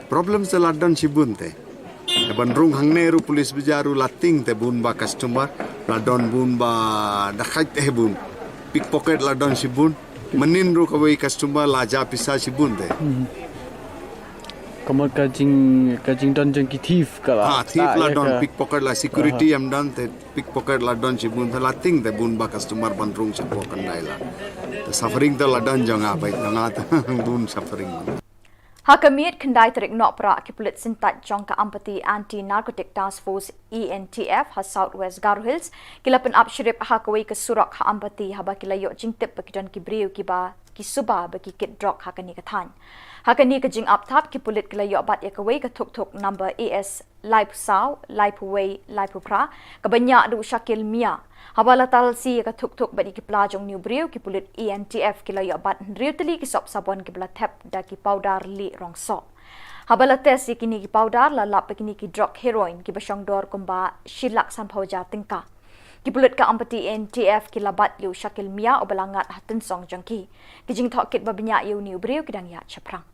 Problem te la don shibun te. Ban rung hangne ruh police bazaar ruh la tieng te bun ba customer, la don bun ba dakhait te bun. Pickpocket la don shibun. Mynnin ruh kawei customer la jah pisa shibun te. Ka mut ka jing, ka jingdon jong ki thief ka la. Ha, thief la don, pickpocket la security em don te, pickpocket la don shibun te, la tieng te bun ba customer ban rung shapoh Khyndailad. Te suffering te la don jong nga, bai jong nga te bun suffering. Ha ka miet khyndai tarik Nohprah ki pulit syntait jong ka Ampati Anti Narcotic Task Force, A N T F, ha South West Garo Hills ki la pynap shrip ha kawei ka surok ha Ampati haba ki la ïoh jingtip ba ki don ki briew kiba ki suba ba ki kit drok ha kane ka thaiñ. Ha kane ka jingap thap ki pulit ki la ïoh bat ïa kawei ka thuk thuk number A S laiphew saw, laiphew wei, laiphew phra, kaba ñiah da u Shakil Mia. Haba la talsi ïa ka thuk thuk bad ïa ki pla jong une u briew, ki pulit A N T F ki la ïoh bat hynriew tylli ki sop sabon kiba la thep da ki powder lieh rong soh. Haba la test ïa kine ki powder, la lap ba kine ki drok heroin kiba shong dor kumba shi lak sanphew hajar tyngka. Ki pulit ka Ampati A N T F ki la bat ïa u Shakil Mia uba la ngat ha tynsong jong ki. Ki jingtohkit ba bniah ïa une u briew ki dang ïaid shaphrang.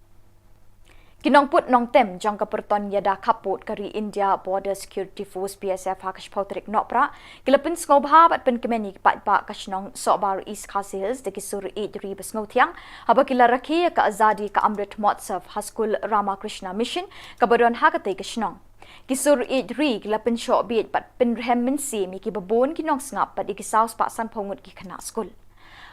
Ki nongput nongtem jong ka pyrton ïada khappud ka ri India Border Security Force, B S F, ha ka shiphew tarik Nohprah ki la pynsngewbha bad pynkmen ïa ki paidbah ka shnong Sohbar, East Khasi Hills da ki sur ïeid ri ba sngewthiang haba ki la rakhe ïa ka Azadi Ka Amrit Mahotsav ha skul Ramakrishna Mission kaba don ha katei ka shnong. Ki sur ïeid ri ki la pynshoh bieit bad pynrhem mynsiem ïa kiba bun ki nongsngap bad ïa ki saw spah sanphew ngut ki khynnah skul.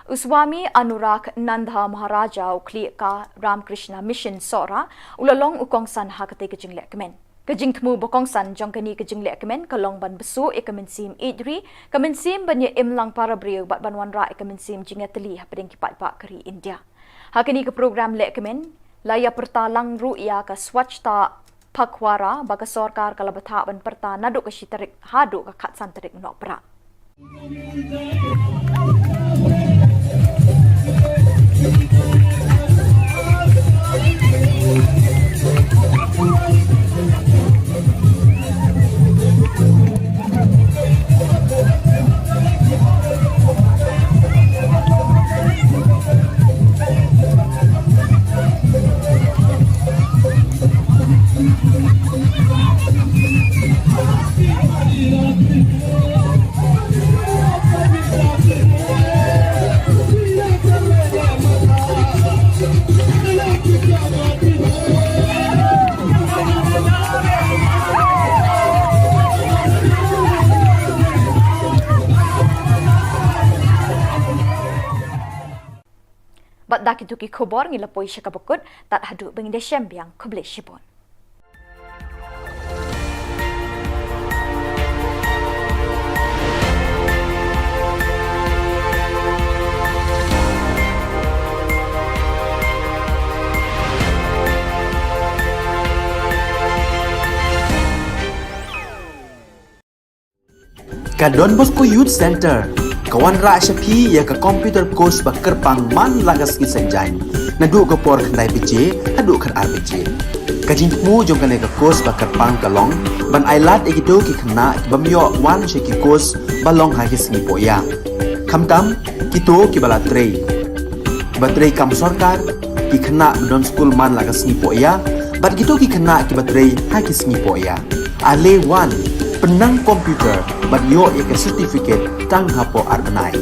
U Swami Anuragnanda Maharaja, u khlieh ka Ramakrishna Mission Sohra, u la long u kongsan ha katei ka jinglehkmen. Ka jingthmu ba kongsan jong kane ka jinglehkmen ka long ban bsuh ïa ka mynsiem ïeid ri, ka mynsiem ban ïa im lang para briew bad ban wanrah ïa ka mynsiem jingïatylli hapdeng ki paidbah ka ri India. Ha kane ka program lehkmen la ïa pyrta lang ruh ïa ka Swachhata Pakhwada ba ka sorkar ka la bthah ban pyrta naduh ka shi tarik haduh ka khatsan tarik Nohprah. Bad da kito ki khubor ngi la poi sha kaba kut, tad haduh ba ngin da shem biang, khublei shibun. Ka Don Bosco Youth Center ka wanrah sha phi ïa ka computer course ba kyrpang man la ka sngi Saitjaiñ, naduh ka por khyndai baje haduh khatar baje. Ka jingthmu jong kane ka course ba kyrpang ka long ban ailad ïa kito ki khynnah ki bym ïoh wan sha ki course ba long ha ki sngi pohïa, khamtam kito kiba la trei, kiba trei kam sorkar, ki khynnah ba don skul man la ka sngi pohïa bad kito ki khynnah kiba trei ha ki sngi pohïa. Ale wan, pynnang computer bad ïoh ïa ka certificate tang hapoh ar bnai.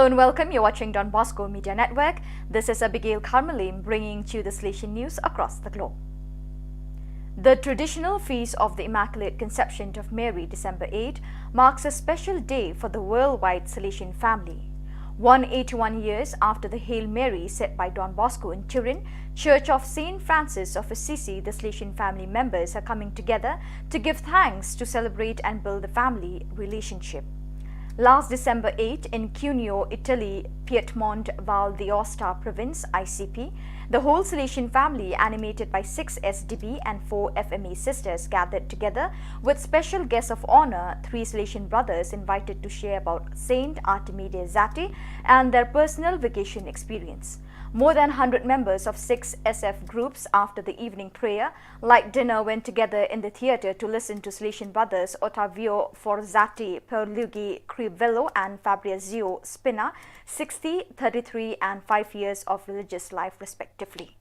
Hello and welcome. You're watching Don Bosco Media Network. This is Abigail Carmelim bringing to you the Salesian news across the globe. The traditional feast of the Immaculate Conception of Mary, December eighth, marks a special day for the worldwide Salesian family. One eighty-one years after the Hail Mary said by Don Bosco in Turin, Church of Saint Francis of Assisi, the Salesian family members are coming together to give thanks, to celebrate and build the family relationship. Last December eighth, in Cuneo, Italy, Piedmont Val d'Aosta province, I C P, the whole Salesian family, animated by six S D B and four F M A sisters, gathered together with special guests of honor, three Salesian brothers invited to share about Saint Artemi de' Zatti and their personal vocation experience. More than hundred members of six S F groups, after the evening prayer, light dinner, went together in the theatre to listen to Salesian brothers Ottavio Forzatti, Pierluigi Crivello and Fabrizio Spina, sixty, thirty-three and five years of religious life respectively.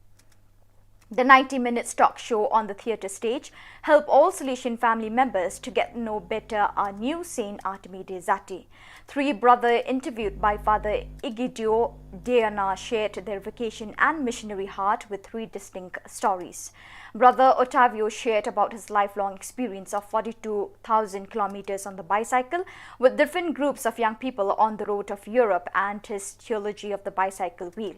The ninety minutes talk show on the theatre stage help all Salesian family members to get to know better our new Saint Artemi de' Zatti. Three brother interviewed by Father Egidio Deana shared their vocation and missionary heart with three distinct stories. Brother Ottavio shared about his lifelong experience of forty-two thousand kilometers on the bicycle with different groups of young people on the road of Europe and his theology of the bicycle wheel.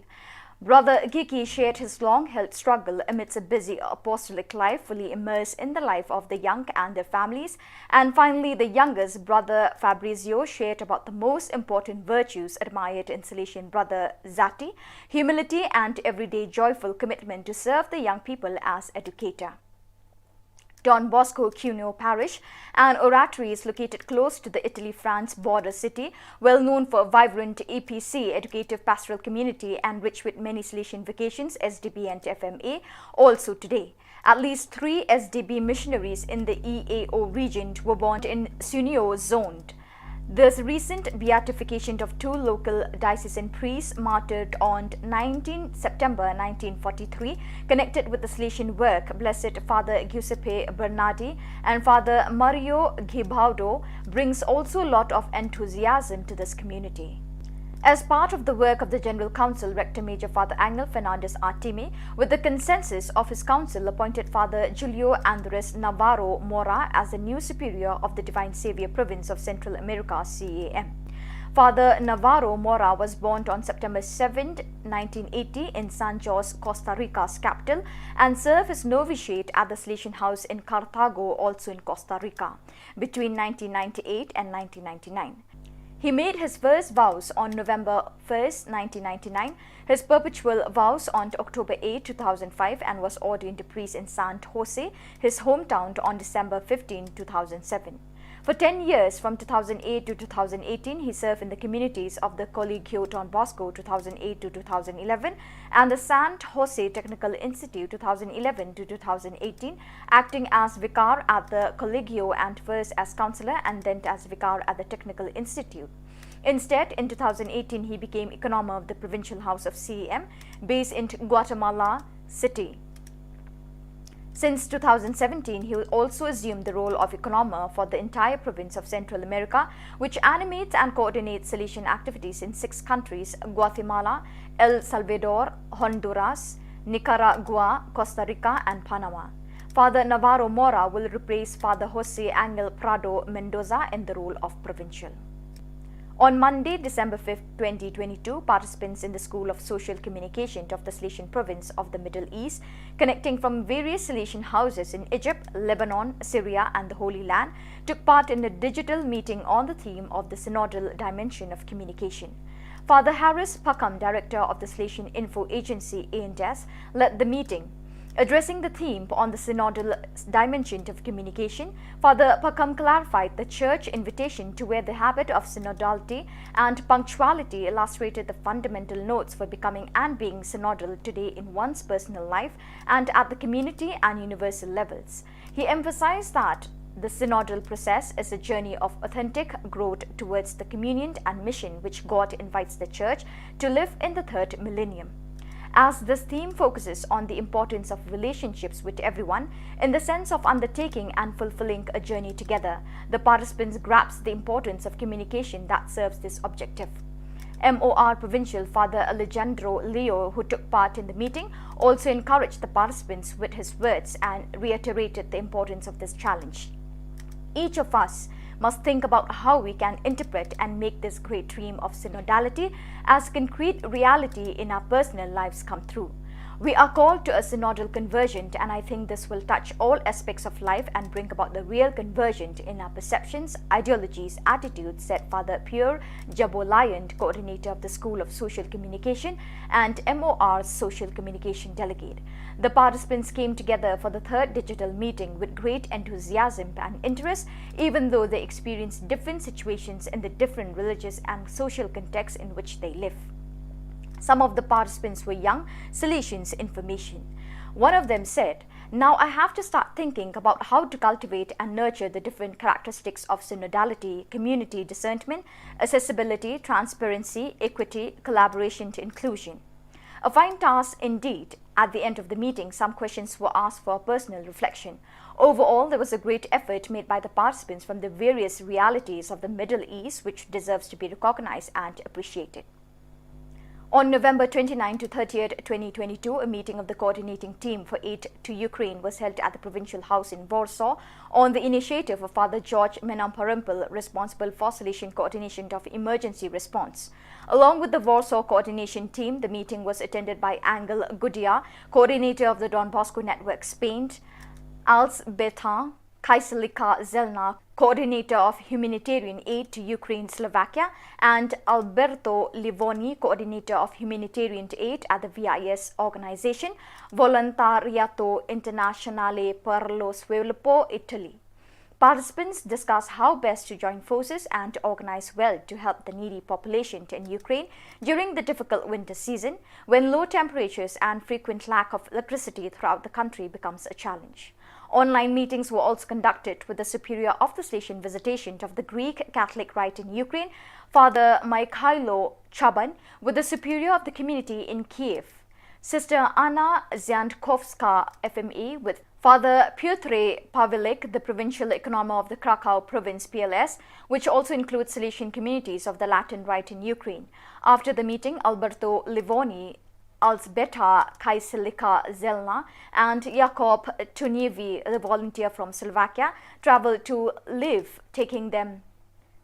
Brother Gigi shared his long-held struggle amidst a busy apostolic life, fully immersed in the life of the young and their families. And finally, the youngest, Brother Fabrizio, shared about the most important virtues admired in Salesian Brother Zatti: humility and everyday joyful commitment to serve the young people as educator. Don Bosco Cuneo Parish, an oratory, is located close to the Italy-France border city, well known for a vibrant E P C, educative pastoral community, and rich with many Salesian vocations, S D B and F M A, also today. At least three S D B missionaries in the E A O region were born in Cuneo zone. This recent beatification of two local diocesan priests martyred on nineteenth September nineteen forty-three, connected with the Salesian work, Blessed Father Giuseppe Bernardi and Father Mario Gibaudo, brings also a lot of enthusiasm to this community. As part of the work of the General Council, Rector Major Father Angel Fernandez Artemi, with the consensus of his council, appointed Father Julio Andres Navarro Mora as the new superior of the Divine Savior Province of Central America, C A M. Father Navarro Mora was born on September seventh, nineteen eighty, in San Jose, Costa Rica's capital, and served his novitiate at the Salesian House in Cartago, also in Costa Rica, between nineteen ninety-eight and nineteen ninety-nine. He made his first vows on November first, nineteen ninety-nine, his perpetual vows on October eighth, two thousand five, and was ordained a priest in San Jose, his hometown, on December fifteenth, two thousand seven. For ten years, from two thousand eight to two thousand eighteen, he served in the communities of the Colegio Don Bosco, two thousand eight to two thousand eleven, and the San Jose Technical Institute, two thousand eleven to two thousand eighteen, acting as vicar at the Colegio and first as counselor and then as vicar at the Technical Institute. Instead, in two thousand eighteen, he became economer of the Provincial House of C A M, based in Guatemala City. Since two thousand seventeen, he also assumed the role of economer for the entire province of Central America, which animates and coordinates Salesian activities in six countries: Guatemala, El Salvador, Honduras, Nicaragua, Costa Rica, and Panama. Father Navarro Mora will replace Father Jose Angel Prado Mendoza in the role of provincial. On Monday, December fifth, twenty twenty-two, participants in the School of Social Communication of the Salesian Province of the Middle East, connecting from various Salesian houses in Egypt, Lebanon, Syria, and the Holy Land, took part in a digital meeting on the theme of the synodal dimension of communication. Father Harris Pakham, director of the Salesian Info Agency, A and S, led the meeting. Addressing the theme on the synodal dimension of communication, Father Pakham clarified the Church invitation to wear the habit of synodality and punctuality, illustrated the fundamental notes for becoming and being synodal today in one's personal life and at the community and universal levels. He emphasized that the synodal process is a journey of authentic growth towards the communion and mission which God invites the Church to live in the third millennium. As this theme focuses on the importance of relationships with everyone in the sense of undertaking and fulfilling a journey together, the participants grasp the importance of communication that serves this objective. M O R Provincial Father Alejandro Leo, who took part in the meeting, also encouraged the participants with his words and reiterated the importance of this challenge. Each of us must think about how we can interpret and make this great dream of synodality as concrete reality in our personal lives come true. We are called to a synodal conversion, and I think this will touch all aspects of life and bring about the real conversion in our perceptions, ideologies, attitudes, said Father Pierre Jabolayant, coordinator of the School of Social Communication and M O R's social communication delegate. The participants came together for the third digital meeting with great enthusiasm and interest, even though they experienced different situations in the different religious and social contexts in which they live. Some of the participants were young Salesians, information. One of them said, "Now I have to start thinking about how to cultivate and nurture the different characteristics of synodality, community discernment, accessibility, transparency, equity, collaboration to inclusion." A fine task indeed. At the end of the meeting, some questions were asked for personal reflection. Overall, there was a great effort made by the participants from the various realities of the Middle East, which deserves to be recognized and appreciated. On November twenty-ninth to thirtieth, twenty twenty-two, a meeting of the coordinating team for aid to Ukraine was held at the provincial house in Warsaw on the initiative of Father George Menamparampil, responsible for Salesian coordination of emergency response. Along with the Warsaw coordination team, the meeting was attended by Angel Gudia, coordinator of the Don Bosco Network Spain, Alzbeta Kaiselika Zelna, coordinator of humanitarian aid to Ukraine, Slovakia, and Alberto Livoni, coordinator of humanitarian aid at the V I S organization, Volontariato Internazionale per lo Sviluppo, Italy. Participants discussed how best to join forces and to organize well to help the needy population in Ukraine during the difficult winter season, when low temperatures and frequent lack of electricity throughout the country becomes a challenge. Online meetings were also conducted with the superior of the Salesian visitation of the Greek Catholic Rite in Ukraine, Father Mikhailo Chaban, with the superior of the community in Kiev, Sister Anna Ziantkowska, F M A, with Father Piotr Pavelik, the provincial economo of the Krakow province, P L S, which also includes Salesian communities of the Latin Rite in Ukraine. After the meeting, Alberto Livoni, Alzbeta Kaiselika Zelna, and Jakob Tunievi, the volunteer from Slovakia, traveled to Lviv, taking them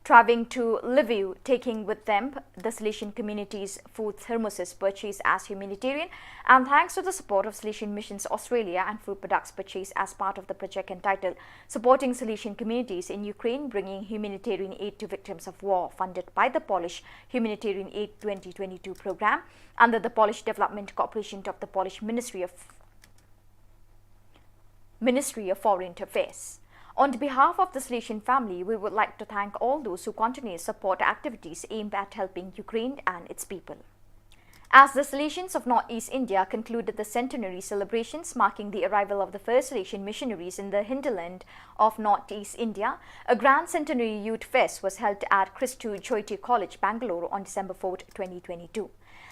traveling to Lviv, taking with them the Salesian community's food thermoses purchased as humanitarian, and thanks to the support of Salesian Missions Australia and food products purchased as part of the project entitled Supporting Salesian Communities in Ukraine, Bringing Humanitarian Aid to Victims of War, funded by the Polish Humanitarian Aid twenty twenty-two program under the Polish Development Corporation of the Polish Ministry of Ministry of Foreign Affairs. On behalf of the Salesian family, we would like to thank all those who continue to support activities aimed at helping Ukraine and its people. As the Salesians of Northeast India concluded the centenary celebrations marking the arrival of the first Salesian missionaries in the hinterland of Northeast India, a grand centenary youth fest was held at Christu Jyoti College, Bangalore on December fourth, twenty twenty-two.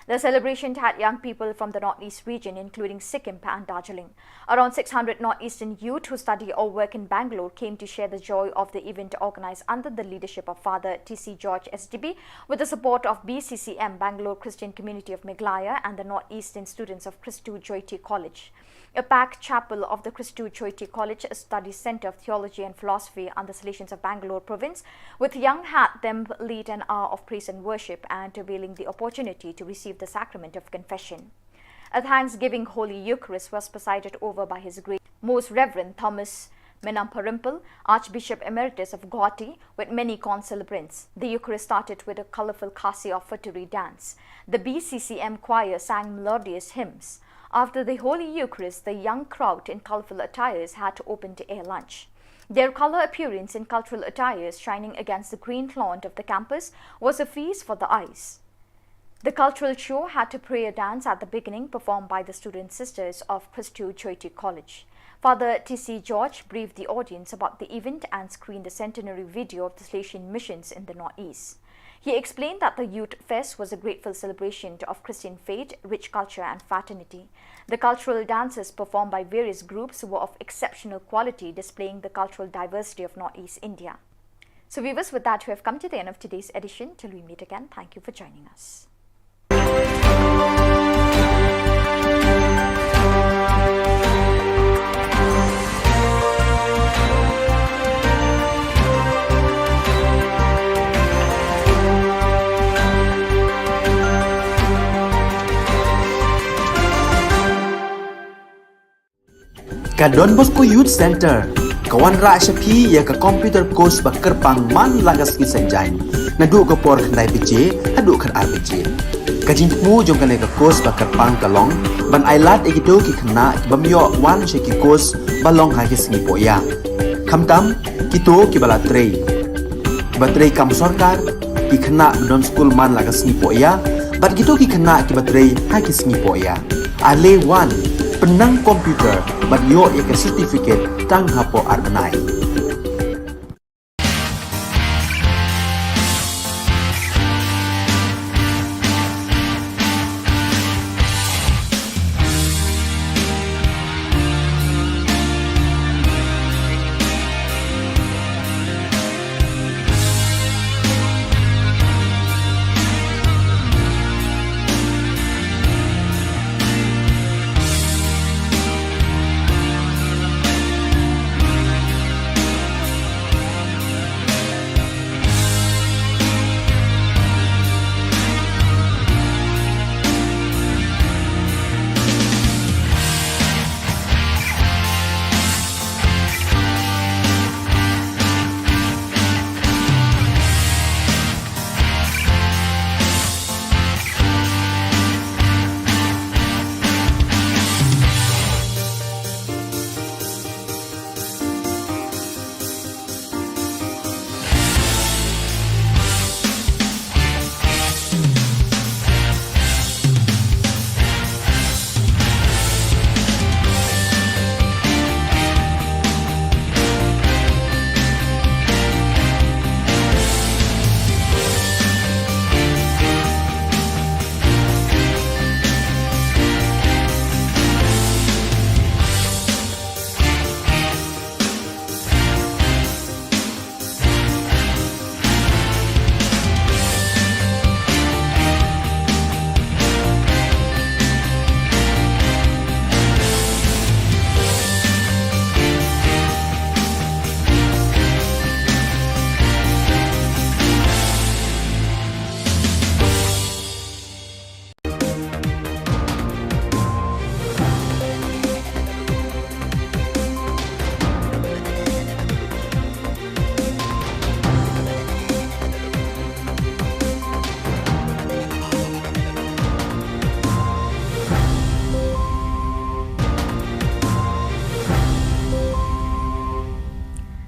The celebration had young people from the Northeast region, including Sikkim and Darjeeling. Around six hundred Northeastern youth who study or work in Bangalore came to share the joy of the event organized under the leadership of Father T C George S D B, with the support of B C C M, Bangalore Christian Community of Meghalaya, and the Northeastern students of Christu Jyoti College. A packed chapel of the Christu Jyoti College Study Centre of Theology and Philosophy under the Salesians of Bangalore province, with young had them lead an hour of praise and worship and availing the opportunity to receive the sacrament of confession. A Thanksgiving Holy Eucharist was presided over by His Grace Most Reverend Thomas Menamparampil, Archbishop Emeritus of Guwahati, with many concelebrants. The Eucharist started with a colorful Khasi offertory dance. The B C C M choir sang melodious hymns. After the Holy Eucharist, the young crowd in colorful attires had open-air lunch. Their color appearance in cultural attires shining against the green lawn of the campus was a feast for the eyes. The cultural show had a prayer dance at the beginning, performed by the student sisters of Christu Jyoti College. Father T C George briefed the audience about the event and screened the centenary video of the Salesian missions in the Northeast. He explained that the Youth Fest was a grateful celebration of Christian faith, rich culture, and fraternity. The cultural dances performed by various groups were of exceptional quality, displaying the cultural diversity of Northeast India. So viewers, with that, we have come to the end of today's edition. Till we meet again, thank you for joining us. Ka Don Bosco Youth Centre ka wanrah sha phi ïa ka computer course ba kyrpang man la ka sngi Saitjaiñ, naduh ka por khyndai baje haduh khatar baje. Ka jingthmu jong kane ka course ba kyrpang ka long ban ailad ïa kito ki khynnah ki bym ïoh wan sha ki course ba long ha ki sngi poh ïa, khamtam kito kiba la trei, kiba trei kam sorkar, ki khynnah ba don skul man la ka sngi poh ïa, bad kito ki khynnah kiba trei ha ki sngi poh ïa. Ale wan, pynnang computer bad ïoh ïa ka certificate tang hapoh ar bnai.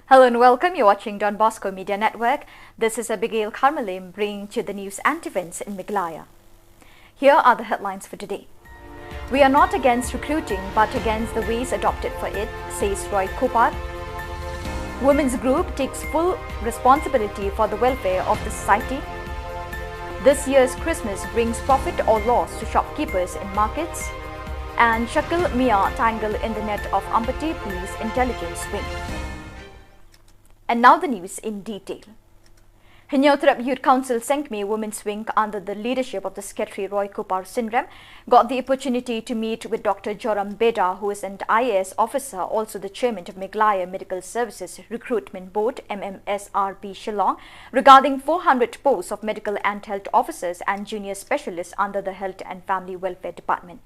Hello and welcome. You're watching Don Bosco Media Network. This is Abigail Kharmalim bringing to you the news and events in Meghalaya. Here are the headlines for today. We are not against recruiting, but against the ways adopted for it, says Roy Kupar. Women's group takes full responsibility for the welfare of the society. This year's Christmas brings profit or loss to shopkeepers in markets. And Shakil Mia tangled in the net of Ampati Police Intelligence Wing. And now the news in detail. Hynñiewtrep Youth Council Sengkmie Women's Wing under the leadership of the Secretary Roy Kupar Synrem got the opportunity to meet with Doctor Joram Beda, who is an I A S officer, also the chairman of Meghalaya Medical Services Recruitment Board, M M S R B Shillong, regarding four hundred posts of medical and health officers and junior specialists under the Health and Family Welfare Department.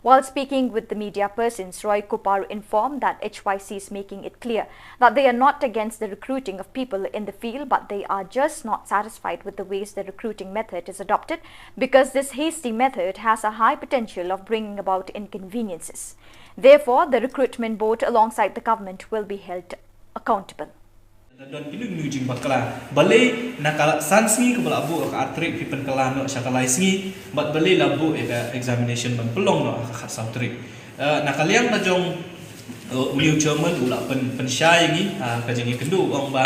While speaking with the media persons, Roy Kupar informed that H Y C is making it clear that they are not against the recruiting of people in the field, but they are just not satisfied with the ways the recruiting method is adopted, because this hasty method has a high potential of bringing about inconveniences. Therefore, the recruitment board alongside the government will be held accountable. La don kino kino jingbakla. Balei na ka san sngi kaba la buh ha ka ar tarik phi pynkylla noh sha ka lai sngi, bad balei la buh ïa ka examination ban pynlong noh ha ka khatsaw tarik. Eh, na ka liang ka jong, eh, u new chairman u la pyn, pynshai ïa ngi, ah, ka jingïakynduh u ong ba,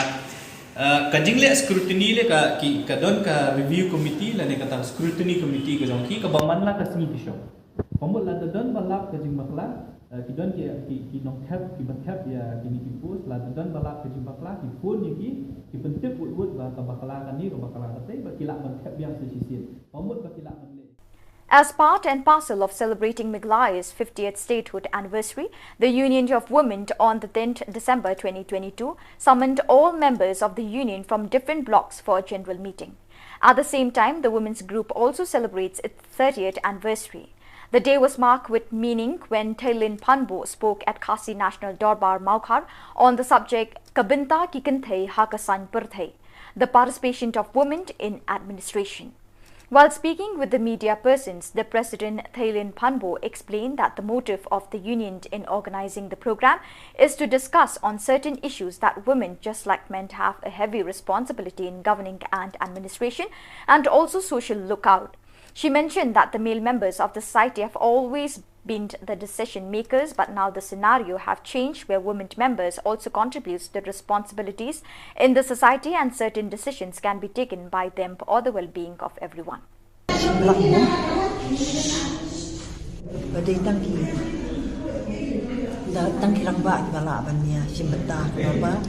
eh, ka jingleh scrutiny leh ka ki, ka don ka review committee lane kata scrutiny committee ka jong ki kaba man la ka sngi ki shong. Ka mut lada don ba lap ka jingbakla, Ki don ki ki ki nongthep ki ba thep ïa kine ki post, la don ba lap ka jingbakla, ki phone ïa ki, ki pyntip wut wut ba ka bakla kane ka bakla katei, ba ki lah ban thep biang sa shisien. Ba mut ba ki lah ban leh. As part and parcel of celebrating Meghalaya's fiftieth statehood anniversary, the Union of Women on the tenth December twenty twenty-two summoned all members of the union from different blocks for a general meeting. At the same time, the women's group also celebrates its thirtieth anniversary. The day was marked with meaning when Theilin Phanbo spoke at Khasi National Dorbar Mawkhar on the subject Ka Bynta Ki Kynthei Ha Ka Saiñ Pyrthei, the participation of women in administration. While speaking with the media persons, the president Theilin Phanbo explained that the motive of the union in organizing the program is to discuss on certain issues that women, just like men, have a heavy responsibility in governing and administration and also social lookout. She mentioned that the male members of the society have always been the decision makers, but now the scenario have changed where women members also contributes the responsibilities in the society and certain decisions can be taken by them for the well-being of everyone. Shim lang mo. Ba dei tang ki, da tang ki rangbah kiba lah ban ïa shim bynta ka dorbar.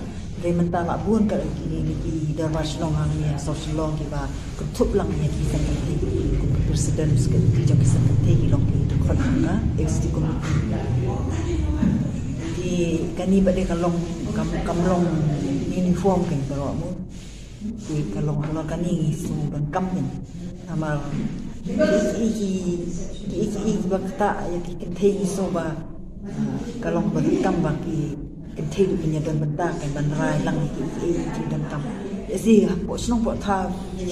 Dei mynta lah bun ka ki, ki dorbar shnong hangne ha Sor Shillong kiba kynthup lang ïa ki seng kynthei. Kum ki president ki jong ki seng kynthei ki long ki dkhot ha ka executive committee. Te kane pat dei ka long kam, kam long uniform kein baroh mo. Te ka long halor kane ngi sngewbha donkam kein. Namar ki, ki, ki, ki, ki ba ktah ïa ki kynthei ngi sngewbha, ah, ka long ba donkam ba ki kynthei ruh kin ïa don bynta kein ban rai lang ïa ki, ki, ki donkam. Ïa shi hapoh shnong hapoh thaw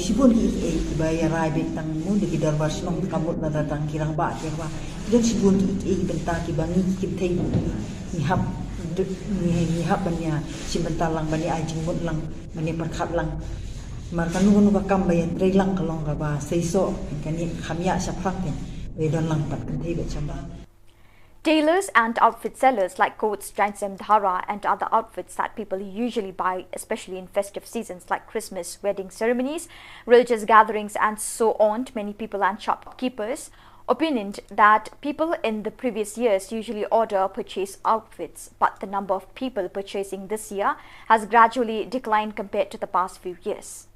shibun ki, ki, kiba ïa rai beit tang mo da ki dorbar shnong, ka mut na da tang ki rangbah ki rangbah. Ki don shibun ki, ki, ki bynta kiba ngi ki kynthei ngi hap, ngi, ngi hap ban ïa shim bynta lang, ban ïa ai jingmut lang, ban ïa pyrkhat lang. Namar kano kano ka kam ba ïa trei lang ka long kaba seisoh, kane kham ïa shaphrang kein ba ïa don lang pat kynthei bad shaba. Tailors and outfit sellers like coats, jaiñsem, dhara, and other outfits that people usually buy, especially in festive seasons like Christmas, wedding ceremonies, religious gatherings, and so on. Many people and shopkeepers opinioned that people in the previous years usually order purchase outfits, but the number of people purchasing this year has gradually declined compared to the past few years.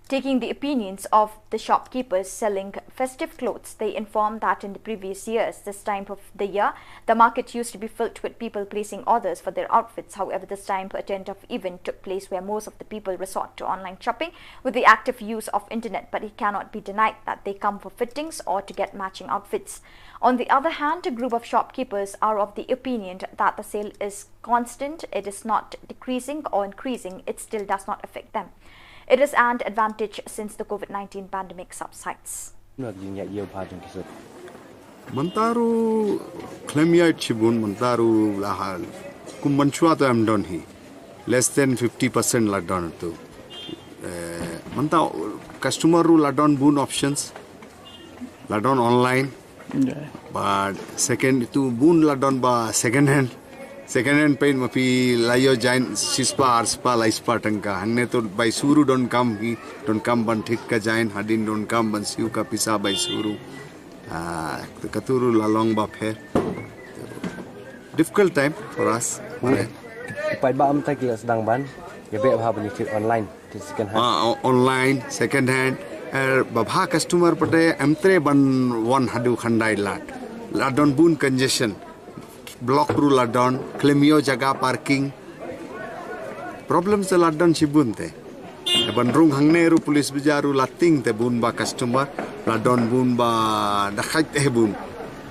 Taking the opinions of the shopkeepers selling festive clothes, they inform that in the previous years, this time of the year, the market used to be filled with people placing orders for their outfits. However, this time, a tent of event took place where most of the people resort to online shopping with the active use of internet, but it cannot be denied that they come for fittings or to get matching outfits. On the other hand, a group of shopkeepers are of the opinion that the sale is constant, it is not decreasing or increasing, it still does not affect them. It is an advantage since the COVID nineteen pandemic subsides. Mynta ruh khlem ïaid shibun, mynta ruh la ha kum mynshuwa te em don hi. Less than fifty percent la don tu. Eh, mynta customer ruh la don bun options. La don online. But second itu bun la don ba second hand. Second hand peit ma phi la ïoh jaiñ shispah arspah laispah tyngka. Hangne to bai shuh ruh donkam hi, donkam ban thied ka jaiñ, hadien donkam ban siew ka pisa bai shuh ruh. Ah, katu ruh la long ba pher. Difficult time for us. Paidbah mynta ki la sdang ban ïa beh bha ban ïa thied online. Second hand. Ah, o-, online, second hand. Eh, ba bha customer pat em treh ban wan haduh khyndai lad. La don bun congestion. Block ruh la don, khlem ïoh jaka parking. Problem te la don shibun te. Ban rung hangne ruh police bazaar ruh la tieng te bun ba customer, la don bun ba dakhait te bun.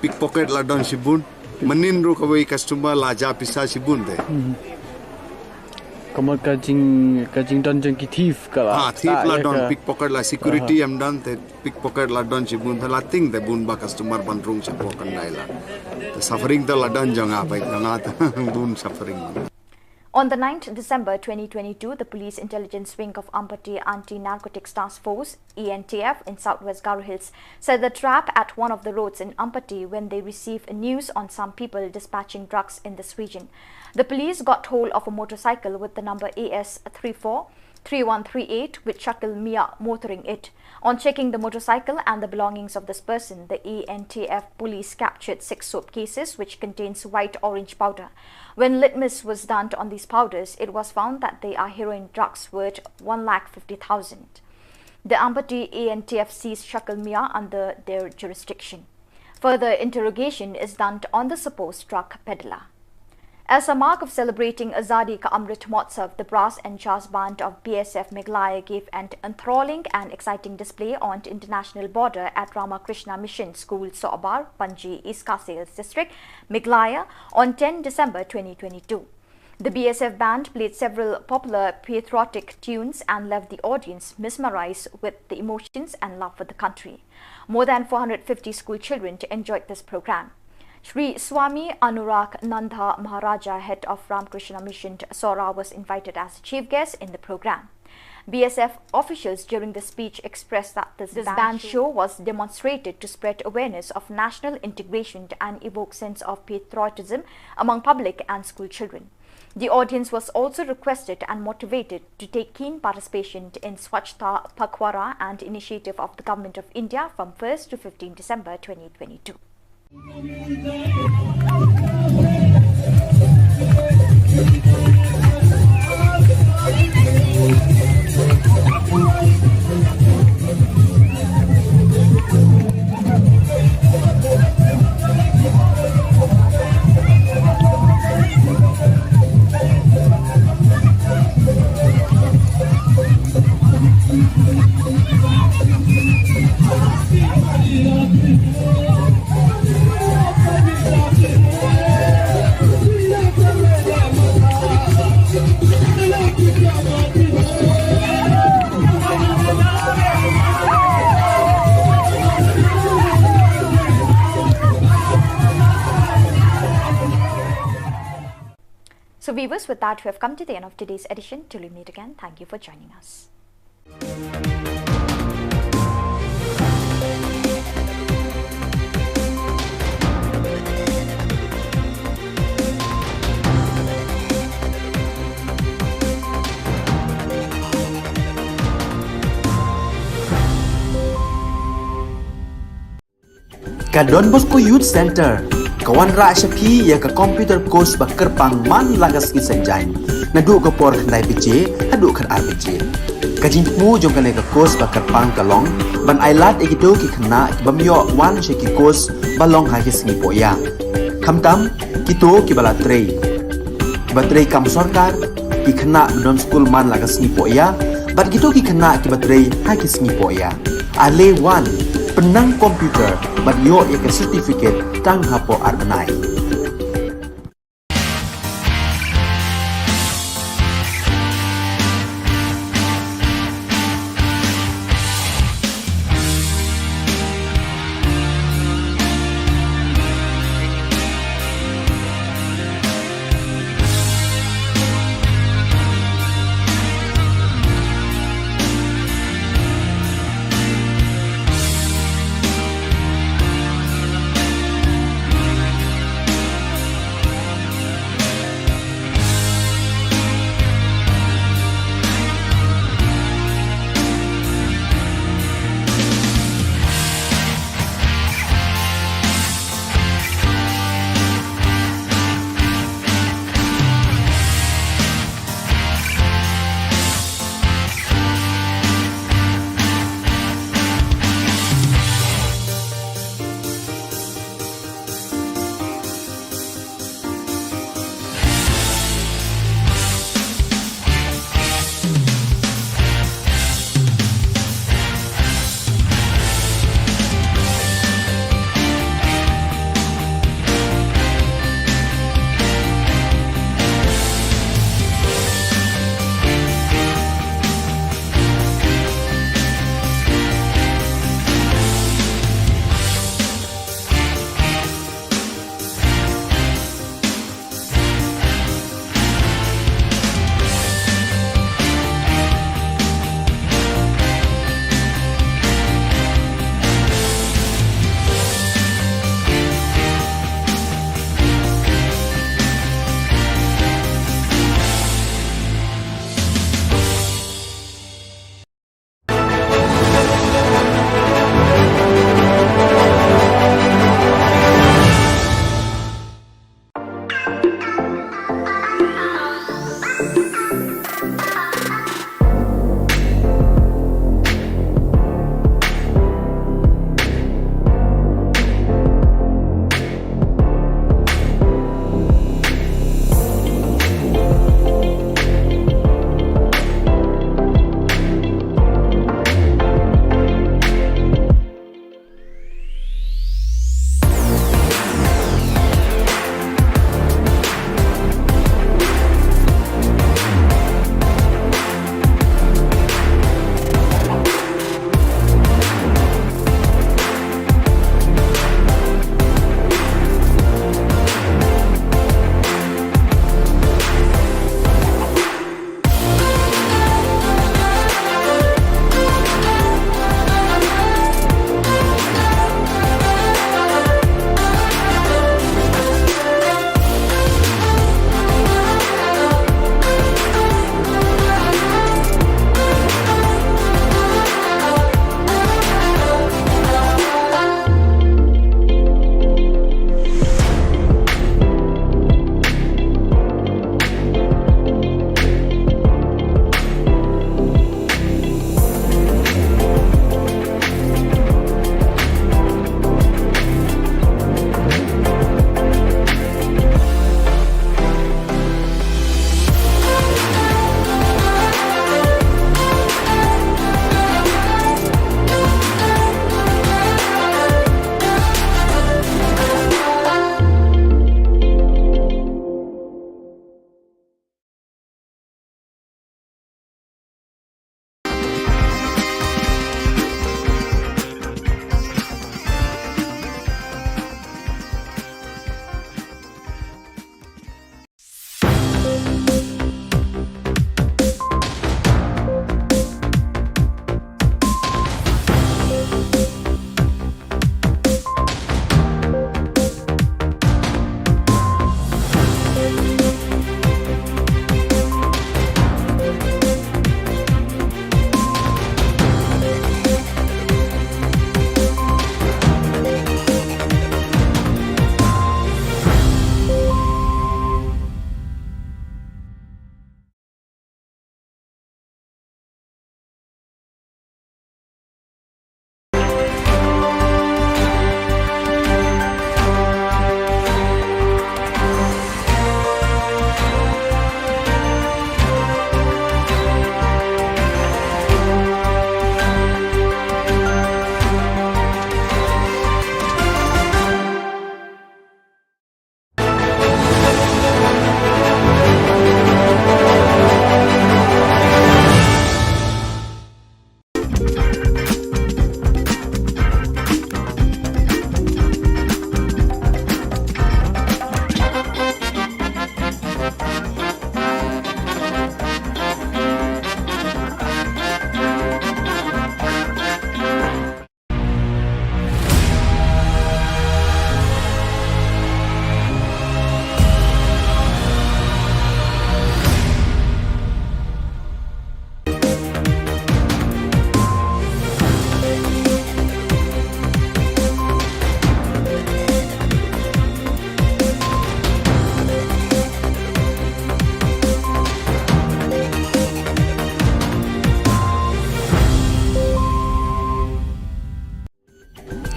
Pickpocket la don shibun. Mynnin ruh kawei customer la jah pisa shibun te. Hmm. Ka mut ka jing, ka jingdon jong ki thief ka la. Ah, thief la don, pickpocket la, security em don te pickpocket la don shibun te, la tieng te bun ba customer ban rung shapoh khyndai lad. Te suffering te la don jong nga, bai jong nga te bun suffering. On the ninth December twenty twenty-two, the Police Intelligence Wing of Ampati Anti-Narcotics Task Force, E N T F, in Southwest Garo Hills set the trap at one of the roads in Ampati when they received news on some people dispatching drugs in this region. The police got hold of a motorcycle with the number A S three four three one three eight with Shakil Mia motoring it. On checking the motorcycle and the belongings of this person, the A N T F police captured six soap cases which contains white orange powder. When litmus was done on these powders, it was found that they are heroin drugs worth one lakh fifty thousand. The Ampati A N T F seized Shakil Mia under their jurisdiction. Further interrogation is done on the supposed drug peddler. As a mark of celebrating Azadi Ka Amrit Mahotsav, the Brass and Jazz Band of B S F Meghalaya gave an enthralling and exciting display on the international border at Ramakrishna Mission School, Sohbar, Panji, East Khasi Hills District, Meghalaya, on ten December twenty twenty-two. The B S F band played several popular patriotic tunes and left the audience mesmerized with the emotions and love for the country. More than four hundred fifty school children enjoyed this program. Shri Swami Anurag Nanda Maharaja, head of Ramakrishna Mission, Sohra, was invited as a chief guest in the program. B S F officials during the speech expressed that this band show was demonstrated to spread awareness of national integration and evoke sense of patriotism among public and school children. The audience was also requested and motivated to take keen participation in Swachhata Pakhwada, an initiative of the Government of India, from first to fifteen December twenty twenty-two. So, viewers, with that, we have come to the end of today's edition. Till we meet again, thank you for joining us. Ka Don Bosco Youth Centre ka wanrah sha phi ïa ka computer course ba kyrpang man la ka sngi Saitjaiñ, naduh ka por khyndai baje haduh khatar baje. Ka jingthmu jong kane ka course ba kyrpang ka long ban ailad ïa kito ki khynnah ki bym ïoh wan sha ki course ba long ha ki sngi pohïa, khamtam kito kiba la trei, kiba trei kam sorkar, ki khynnah ba don skul man la ka sngi pohïa, bad kito ki khynnah kiba trei ha ki sngi pohïa. Ale wan, pynnang computer bad ïoh ïa ka certificate tang hapoh ar bnai.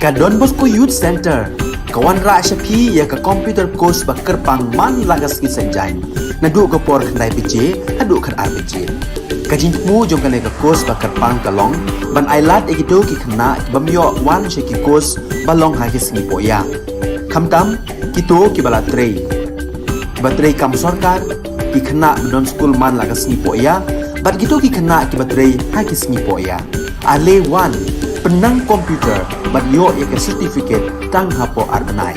Ka Don Bosco Youth Centre ka wanrah sha phi ïa ka computer course ba kyrpang man la ka sngi Saitjaiñ, naduh ka por khyndai baje haduh khatar baje. Ka jingthmu jong kane ka course ba kyrpang ka long ban ailad ïa kito ki khynnah ki bym ïoh wan sha ki course ba long ha ki sngi pohïa, khamtam kito kiba la trei, kiba trei kam sorkar, ki khynnah ba don skul man la ka sngi pohïa bad kito ki khynnah kiba trei ha ki sngi pohïa. Ale wan, pynnang computer bad ïoh ïa ka certificate tang hapoh ar bnai.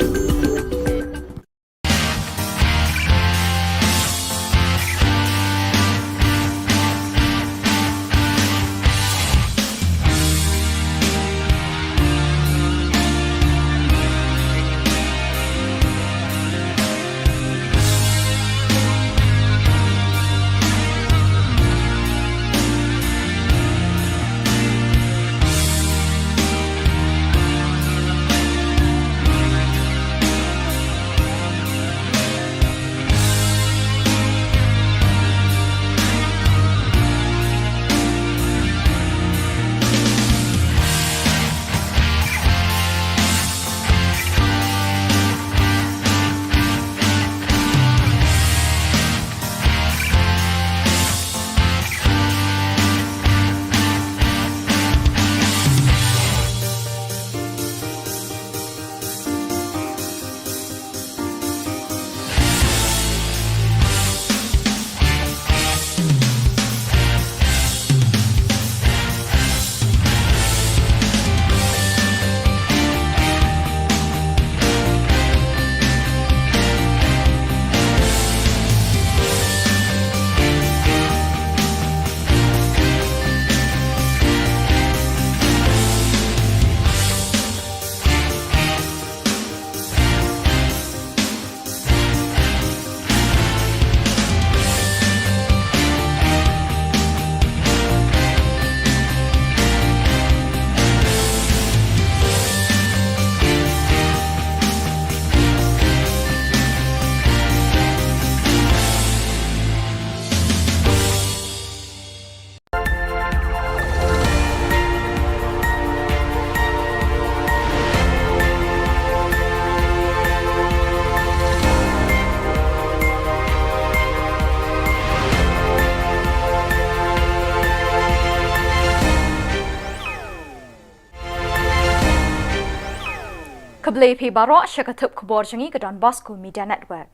Khublei phi baroh sha ka thup khubor jong ngi ka Don Bosco Media Network.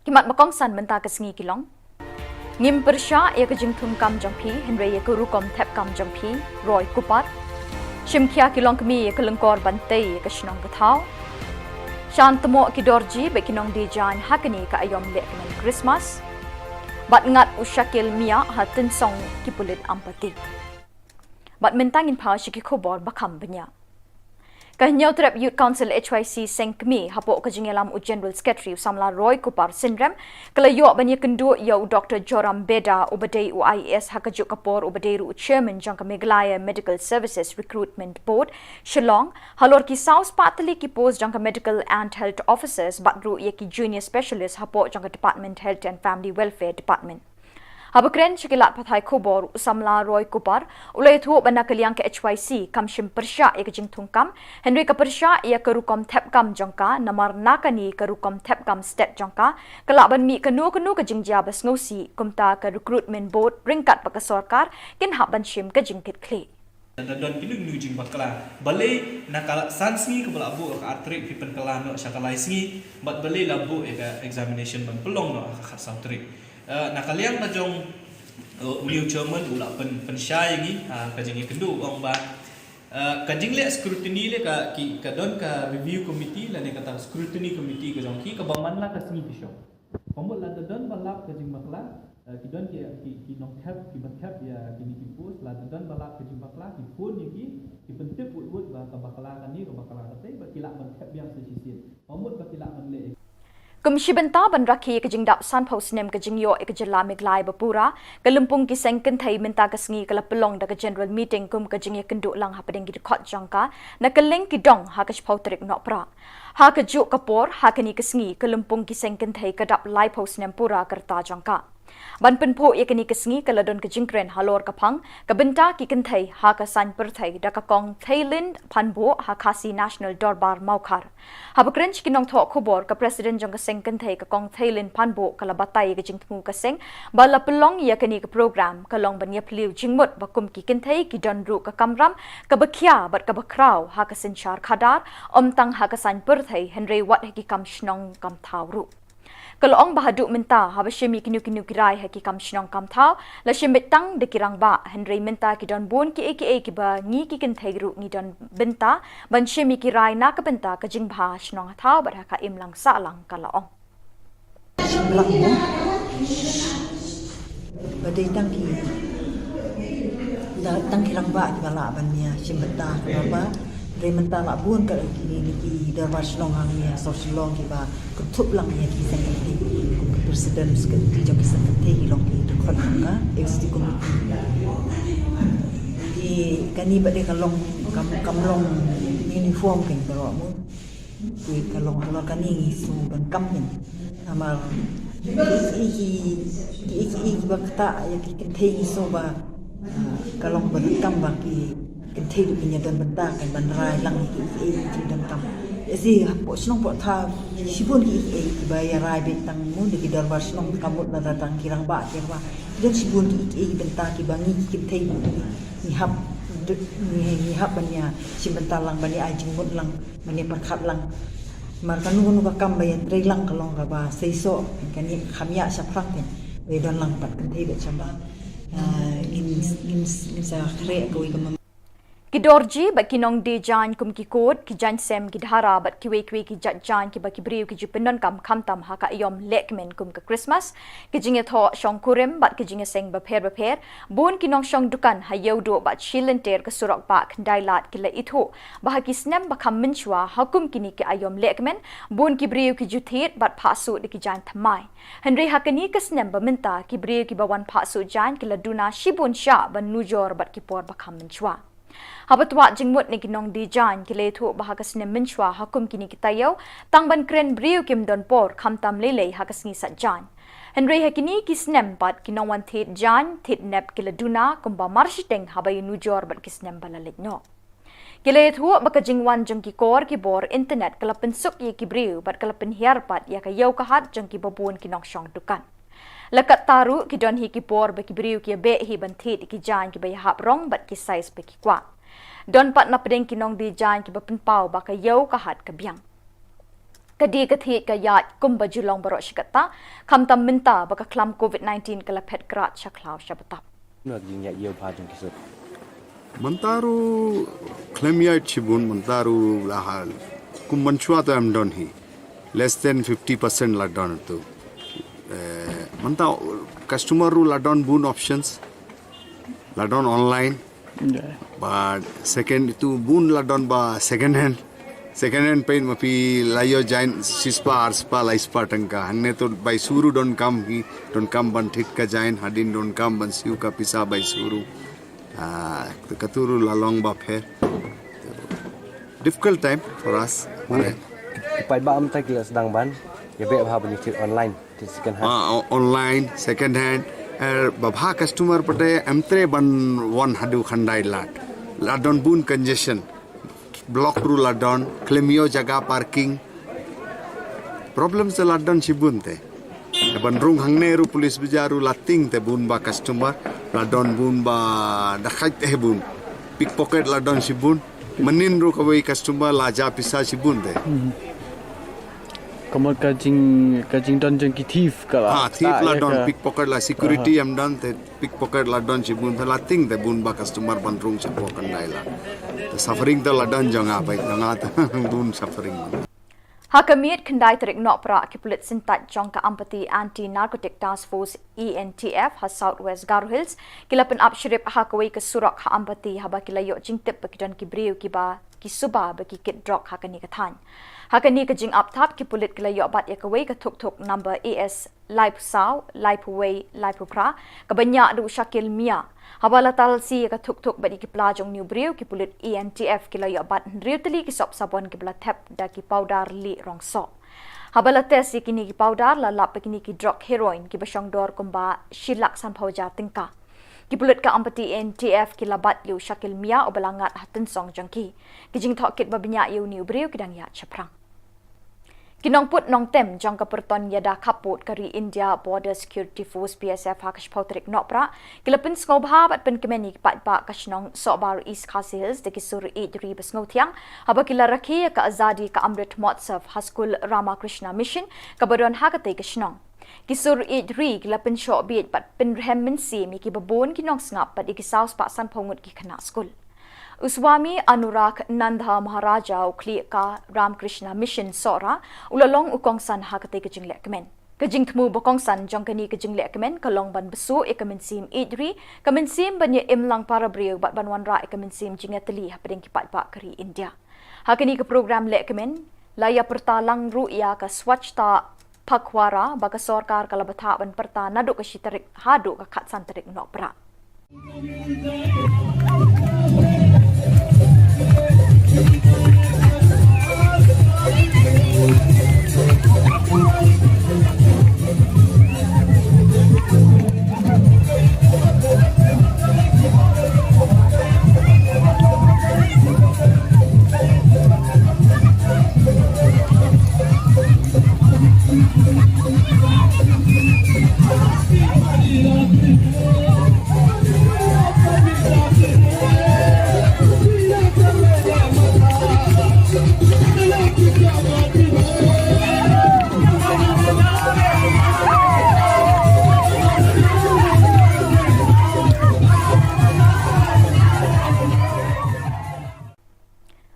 Ki mat ba kongsan mynta ka sngi ki long: Ngim pyrshah ïa ka jingthung kam jong phi, hynrei ïa ka rukom thep kam jong phi, Roy Kupar. Shim khia ki longkmie ïa ka lyngkor ban tei ïa ka shnong ka thaw. Shan tmoh ki dorji bad ki nongdie jaiñ ha kane ka aïom lehkmen Christmas. Bad ngat u Shakil Miah ha Tynsong ki pulit Ampati. Bad mynta ngin phai sha ki khubor ba kham bniah. Ka Hynñiewtrep Youth Council H Y C Seng Kmie hapoh ka jingïalam u General Secretary u samla Roy Kupar Synrem, ka la ïoh ban ïakynduh ïa u Doctor Joram Beda uba dei u I A S ha kajuh ka por uba dei ruh u Chairman jong ka Meghalaya Medical Services Recruitment Board, Shillong, halor ki saw spah tylli ki post jong ka Medical and Health Officers bad ruh ïa ki Junior Specialist hapoh jong ka Department Health and Family Welfare Department. Haba kren sha ki lad pathai khubor, u samla Roy Kupar u la ïathuh ba na ka liang ka H Y C kam shym pyrshah ïa ka jingthung kam, hynrei ka pyrshah ïa ka rukom thep kam jong ka, namar na kane ka rukom thep kam stet jong ka, ka lah ban mih kano kano ka jingjia ba sngewsih, kumta ka Recruitment Board ryngkat bad ka sorkar kin hap ban shim ka jingkitkhlieh. Lada don kino kino jingbakla, balei na ka san sngi kaba la buh ha ka ar tarik phi pynkylla noh sha ka lai sngi, bad balei la buh ïa ka examination ban pynlong noh ha ka khatsaw tarik. Eh, na ka liang ka jong, eh, u new chairman u la pyn, pynshai ïa ngi, ah, ka jingïakynduh, u ong ba, eh, ka jingleh scrutiny leh ka, ki, ka don ka review committee lane kata scrutiny committee ka jong ki kaba man la ka sngi ki shong. Ka mut lada don ba lap ka jingbakla, eh, ki don ki, ki, ki nongthep, kiba thep ïa kine ki post, lada don ba lap ka jingbakla, ki phone ïa ki, ki pyntip wut wut ba ka bakla kane, ka bakla katei, bad ki lah ban thep biang sa shisien. Ka mut ba ki lah ban leh. Kum shi bynta ban rakhe ïa ka jingdap sanphew snem ka jingïoh ïa ka jylla Meghalaya ba pura, ka lympung ki seng kynthei mynta ka sngi ka la pynlong da ka general meeting kum ka jingïakynduh lang hapdeng ki dkhot jong ka, na kylleng ki dong ha ka shiphew tarik Nohprah. Ha kajuh ka por, ha kane ka sngi, ka lympung ki seng kynthei ka dap laiphew snem pura ka rta jong ka. Ban pynphuh ïa kane ka sngi ka la don ka jingkren halor ka phang ka bynta ki kynthei ha ka saiñ pyrthei da ka Kong Theilin Phanbuh ha Khasi National Dorbar Mawkhar. Haba kren sha ki nongthoh khubor, ka President jong ka seng kynthei ka Kong Theilin Phanbuh ka la batai ïa ka jingthmu ka seng ba la pynlong ïa kane ka program ka long ban ïaphylliew jingmut ba kum ki kynthei ki don ruh ka kamram kaba khia bad kaba khraw ha ka synshar khadar, ym tang ha ka saiñ pyrthei hynrei wat ha ki kam shnong kam thaw ruh. Ka la ong ba haduh mynta haba shim ïa kino kino ki rai ha ki kam shnong kam thaw la shim beit tang da ki rangbah, hynrei mynta ki don bun kiei kiei kiba ngi ki kynthei ruh ngi don bynta ban shim ïa ki rai na ka bynta ka jingbha shnong ha thaw bad ha ka imlang sahlang, ka la ong. Shim lang mo. Ba dei tang ki, da, tang ki rangbah kiba lah ban ïa shim bynta ka dorbar. Hynrei mynta la bun ka ki, ki dorbar shnong hangne ha South Shillong kiba kynthup lang ïa ki seng kynthei, kum ki president ki jong ki seng kynthei ki long ki dkhot jong ka executive committee. Ki, kane pat de ka long, kam, kam long uniform kein baroh mo. Ki, ka long halor kane ngi sngew donkam kein. Namar ki, ki, ki, ki, kiba ktah ïa ki kynthei ngi sngew ba, ah, ka long ba donkam ba ki kynthei ruh kin ïa don bynta kein ban rai lang ïa ki, ki, ki, ki donkam. Ïa shi hapoh shnong hapoh thaw shibun ki, ki, kiba ïa rai beit tang mo da ki dorbar shnong, ka mut lada tang ki rangbah ki rangbah. Ki don shibun ki, ki, ki bynta kiba ngi ki kynthei ngi hap, ngi, ngi hap ban ïa shim bynta lang, ban ïa ai jingmut lang, ban ïa pyrkhat lang. Namar kano kano ka kam ba ïa trei lang ka long kaba seisoh, kan ïa kham ïa shaphrang kein. Ba ïa don lang pat kynthei bad shaba. Ah, ngin, ngin, ngin sa khreh kawei ka mem- Ki dorji bad ki nongdie jaiñ kum ki kut, ki jaiñsem, ki dhara bad kiwei kiwei ki jait jaiñ kiba ki briew ki ju pyndonkam khamtam ha ka aïom lehkmen kum ka Christmas, ki jingïathoh shongkurim bad ki jingïaseng bapher bapher, bun ki nongshong dukan ha Ïewduh bad shi lynter ka surok bah Khyndailad ki la ithuh ba ha ki snem ba kham mynshuwa ha kum kine ki aïom lehkmen, bun ki briew ki ju thied bad phah suh da ki jaiñ thymmai. Hynrei ha kane ka snem ba mynta ki briew kiba wan phah suh jaiñ ki la duna shibun shah ban nujor bad ki por ba kham mynshuwa. Haba twad jingmut na ki nongdie jaiñ ki la ïathuh ba ha ka snem mynshuwa ha kum kine ki taïew tang ban kren briew kim don por khamtam lei lei ha ka sngi sait jaiñ. Hynrei ha kine ki snem pat ki nongwan thied jaiñ thied nep ki la duna kumba mar shiteng haba ïanujor bad ki snem ba la leit noh. Ki la ïathuh ba ka jingwan jong ki kor ki bor internet ka la pynsuk ïa ki briew bad ka la pynhiar pat ïa ka ïew ka hat jong kiba bun ki nongshong dukan. La katta ruh ki don hi ki por ba ki briew ki ïabeh hi ban thied ïa ki jaiñ kiba ïahap rong bad ki size ba ki kwah. Don pat na pdeng ki nongdie jaiñ kiba pynpaw ba ka ïew ka hat ka biang. Ka die ka thied ka ïaid kumba ju long baroh shi katta, khamtam mynta ba ka khlam covid nineteen ka la phet krad sha khlaw sha btap. Mynta ruh khlem ïaid shibun, mynta ruh la hal. Kum mynshuwa te em don hi. Less than fifty percent la don tu. Eh, mynta customer ruh la don bun options. La don online. But second itu bun la don ba second hand. Second hand peit ma phi la ïoh jaiñ shispah, arspah, laispah tyngka. Hangne to bai shu ruh donkam hi, donkam ban thied ka jaiñ, hadien donkam ban siew ka pisa bai shu ruh. Ah, katu ruh la long ba pher. Difficult time for us. Ki paidbah mynta ki la sdang ban ïabeh bha ban ïathied online. Second hand. Ah, o-, online, second hand. Eh, ba bha customer pat em treh ban wan haduh Khyndailad. La don bun congestion. Block ruh la don, khlem ïoh jaka parking. Problem te la don shibun te. Ban rung hangne ruh police bazaar ruh la tieng te bun ba customer, la don bun ba dakhait te bun. Pickpocket la don shibun. Mynnin ruh kawei customer la jah pisa shibun te. Ka mut ka jing, ka jingdon jong ki thief ka la. Ha, thief la don, pickpocket la, security em don te, pickpocket la don shibun te, la tieng te bun ba customer ban rung shapoh Khyndailad. Te suffering te la don jong nga, bai jong nga te bun suffering. Ha ka miet khyndai tarik Nohprah ki pulit syntait jong ka Ampati Anti Narcotic Task Force A N T F ha South West Garo Hills ki la pynap shrip ha kawei ka surok ha Ampati haba ki la ïoh jingtip ba ki don ki briew kiba ki suba ba ki kit drok ha kane ka thaiñ. Ha kane ka jingap thap ki pulit ki la ïoh bat ïa kawei ka thuk thuk number A S laiphew saw, laiphew wei, laiphew phra, kaba ñiah da u Shakil Mia. Haba la talsi ïa ka thuk thuk bad ïa ki pla jong u briew, ki pulit A N T F ki la ïoh bat hynriew tylli ki sop sabon kiba la thep da ki powder lieh rong soh. Haba la test ïa kine ki powder, la lap ba kine ki drok heroin kiba shong dor kumba shi lak sanphew hajar tyngka. Ki pulit ka Ampati A N T F ki la bat ïa u Shakil Mia uba la ngat ha tynsong jong ki. Ki jingthoh kit ba bniah ïa une u briew ki dang ïaid shaphrang. Ki nongput nongtem jong ka pyrton ïada khappud ka ri India Border Security Force, B S F, ha ka shiphew tarik Nohprah ki la pynsngewbha bad pynkmen ïa ki paidbah ka shnong Sohbar, East Khasi Hills da ki sur ïeid ri ba sngewthiang haba ki la rakhe ïa ka Azadi Ka Amrit Mahotsav ha skul Ramakrishna Mission kaba don ha katei ka shnong. Ki sur ïeid ri ki la pynshoh bieit bad pynrhem mynsiem ïa kiba bun ki nongsngap bad ïa ki saw spah sanphew ngut ki khynnah skul. U Swami Anurag Nanda Maharaja, u khlieh ka Ramakrishna Mission Sohra, u la long u kongsan ha katei ka jinglehkmen. Ka jingthmu ba kongsan jong kane ka jinglehkmen ka long ban bsuh ïa ka mynsiem ïeid ri, ka mynsiem ban ïa im lang para briew bad ban wanrah ïa ka mynsiem jingïatylli hapdeng ki paidbah ka ri India. Ha kane ka program lehkmen la ïa pyrta lang ruh ïa ka Swachhata Pakhwada ba ka sorkar ka la bthah ban pyrta naduh ka shi tarik haduh ka khatsan tarik Nohprah.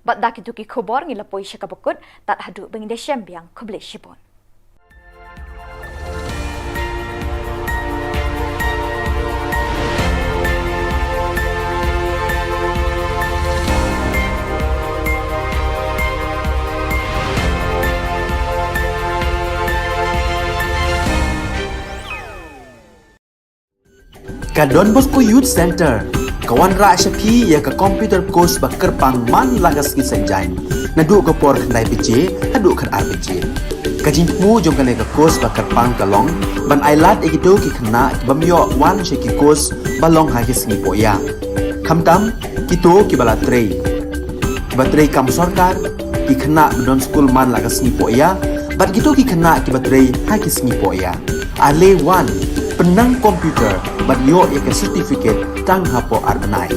Bad da kito ki khubor ngi la poi sha kaba kut, tad haduh ba ngin da shem biang, khublei shibun. Ka Don Bosco Youth Centre ka wanrah sha phi ïa ka computer course ba kyrpang man la ka sngi Saitjaiñ, naduh ka por khyndai baje haduh khatar baje. Ka jingthmu jong kane ka course ba kyrpang ka long ban ailad ïa kito ki khynnah ki bym ïoh wan sha ki course ba long ha ki sngi pohïa, khamtam kito kiba la trei, kiba trei kam sorkar, ki khynnah ba don skul man la ka sngi pohïa bad kito ki khynnah kiba trei ha ki sngi pohïa. Ale wan, pynnang computer bad ïoh ïa ka certificate tang hapoh ar bnai.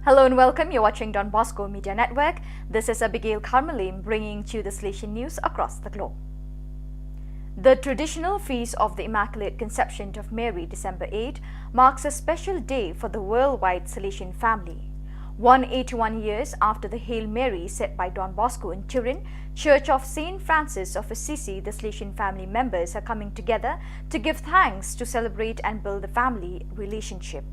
Hello and welcome. You're watching Don Bosco Media Network. This is Abigail Carmelim bringing to you the Salesian news across the globe. The traditional feast of the Immaculate Conception of Mary, December eighth, marks a special day for the worldwide Salesian family. One eighty-one years after the Hail Mary said by Don Bosco in Turin, Church of Saint Francis of Assisi, the Salesian family members are coming together to give thanks, to celebrate and build the family relationship.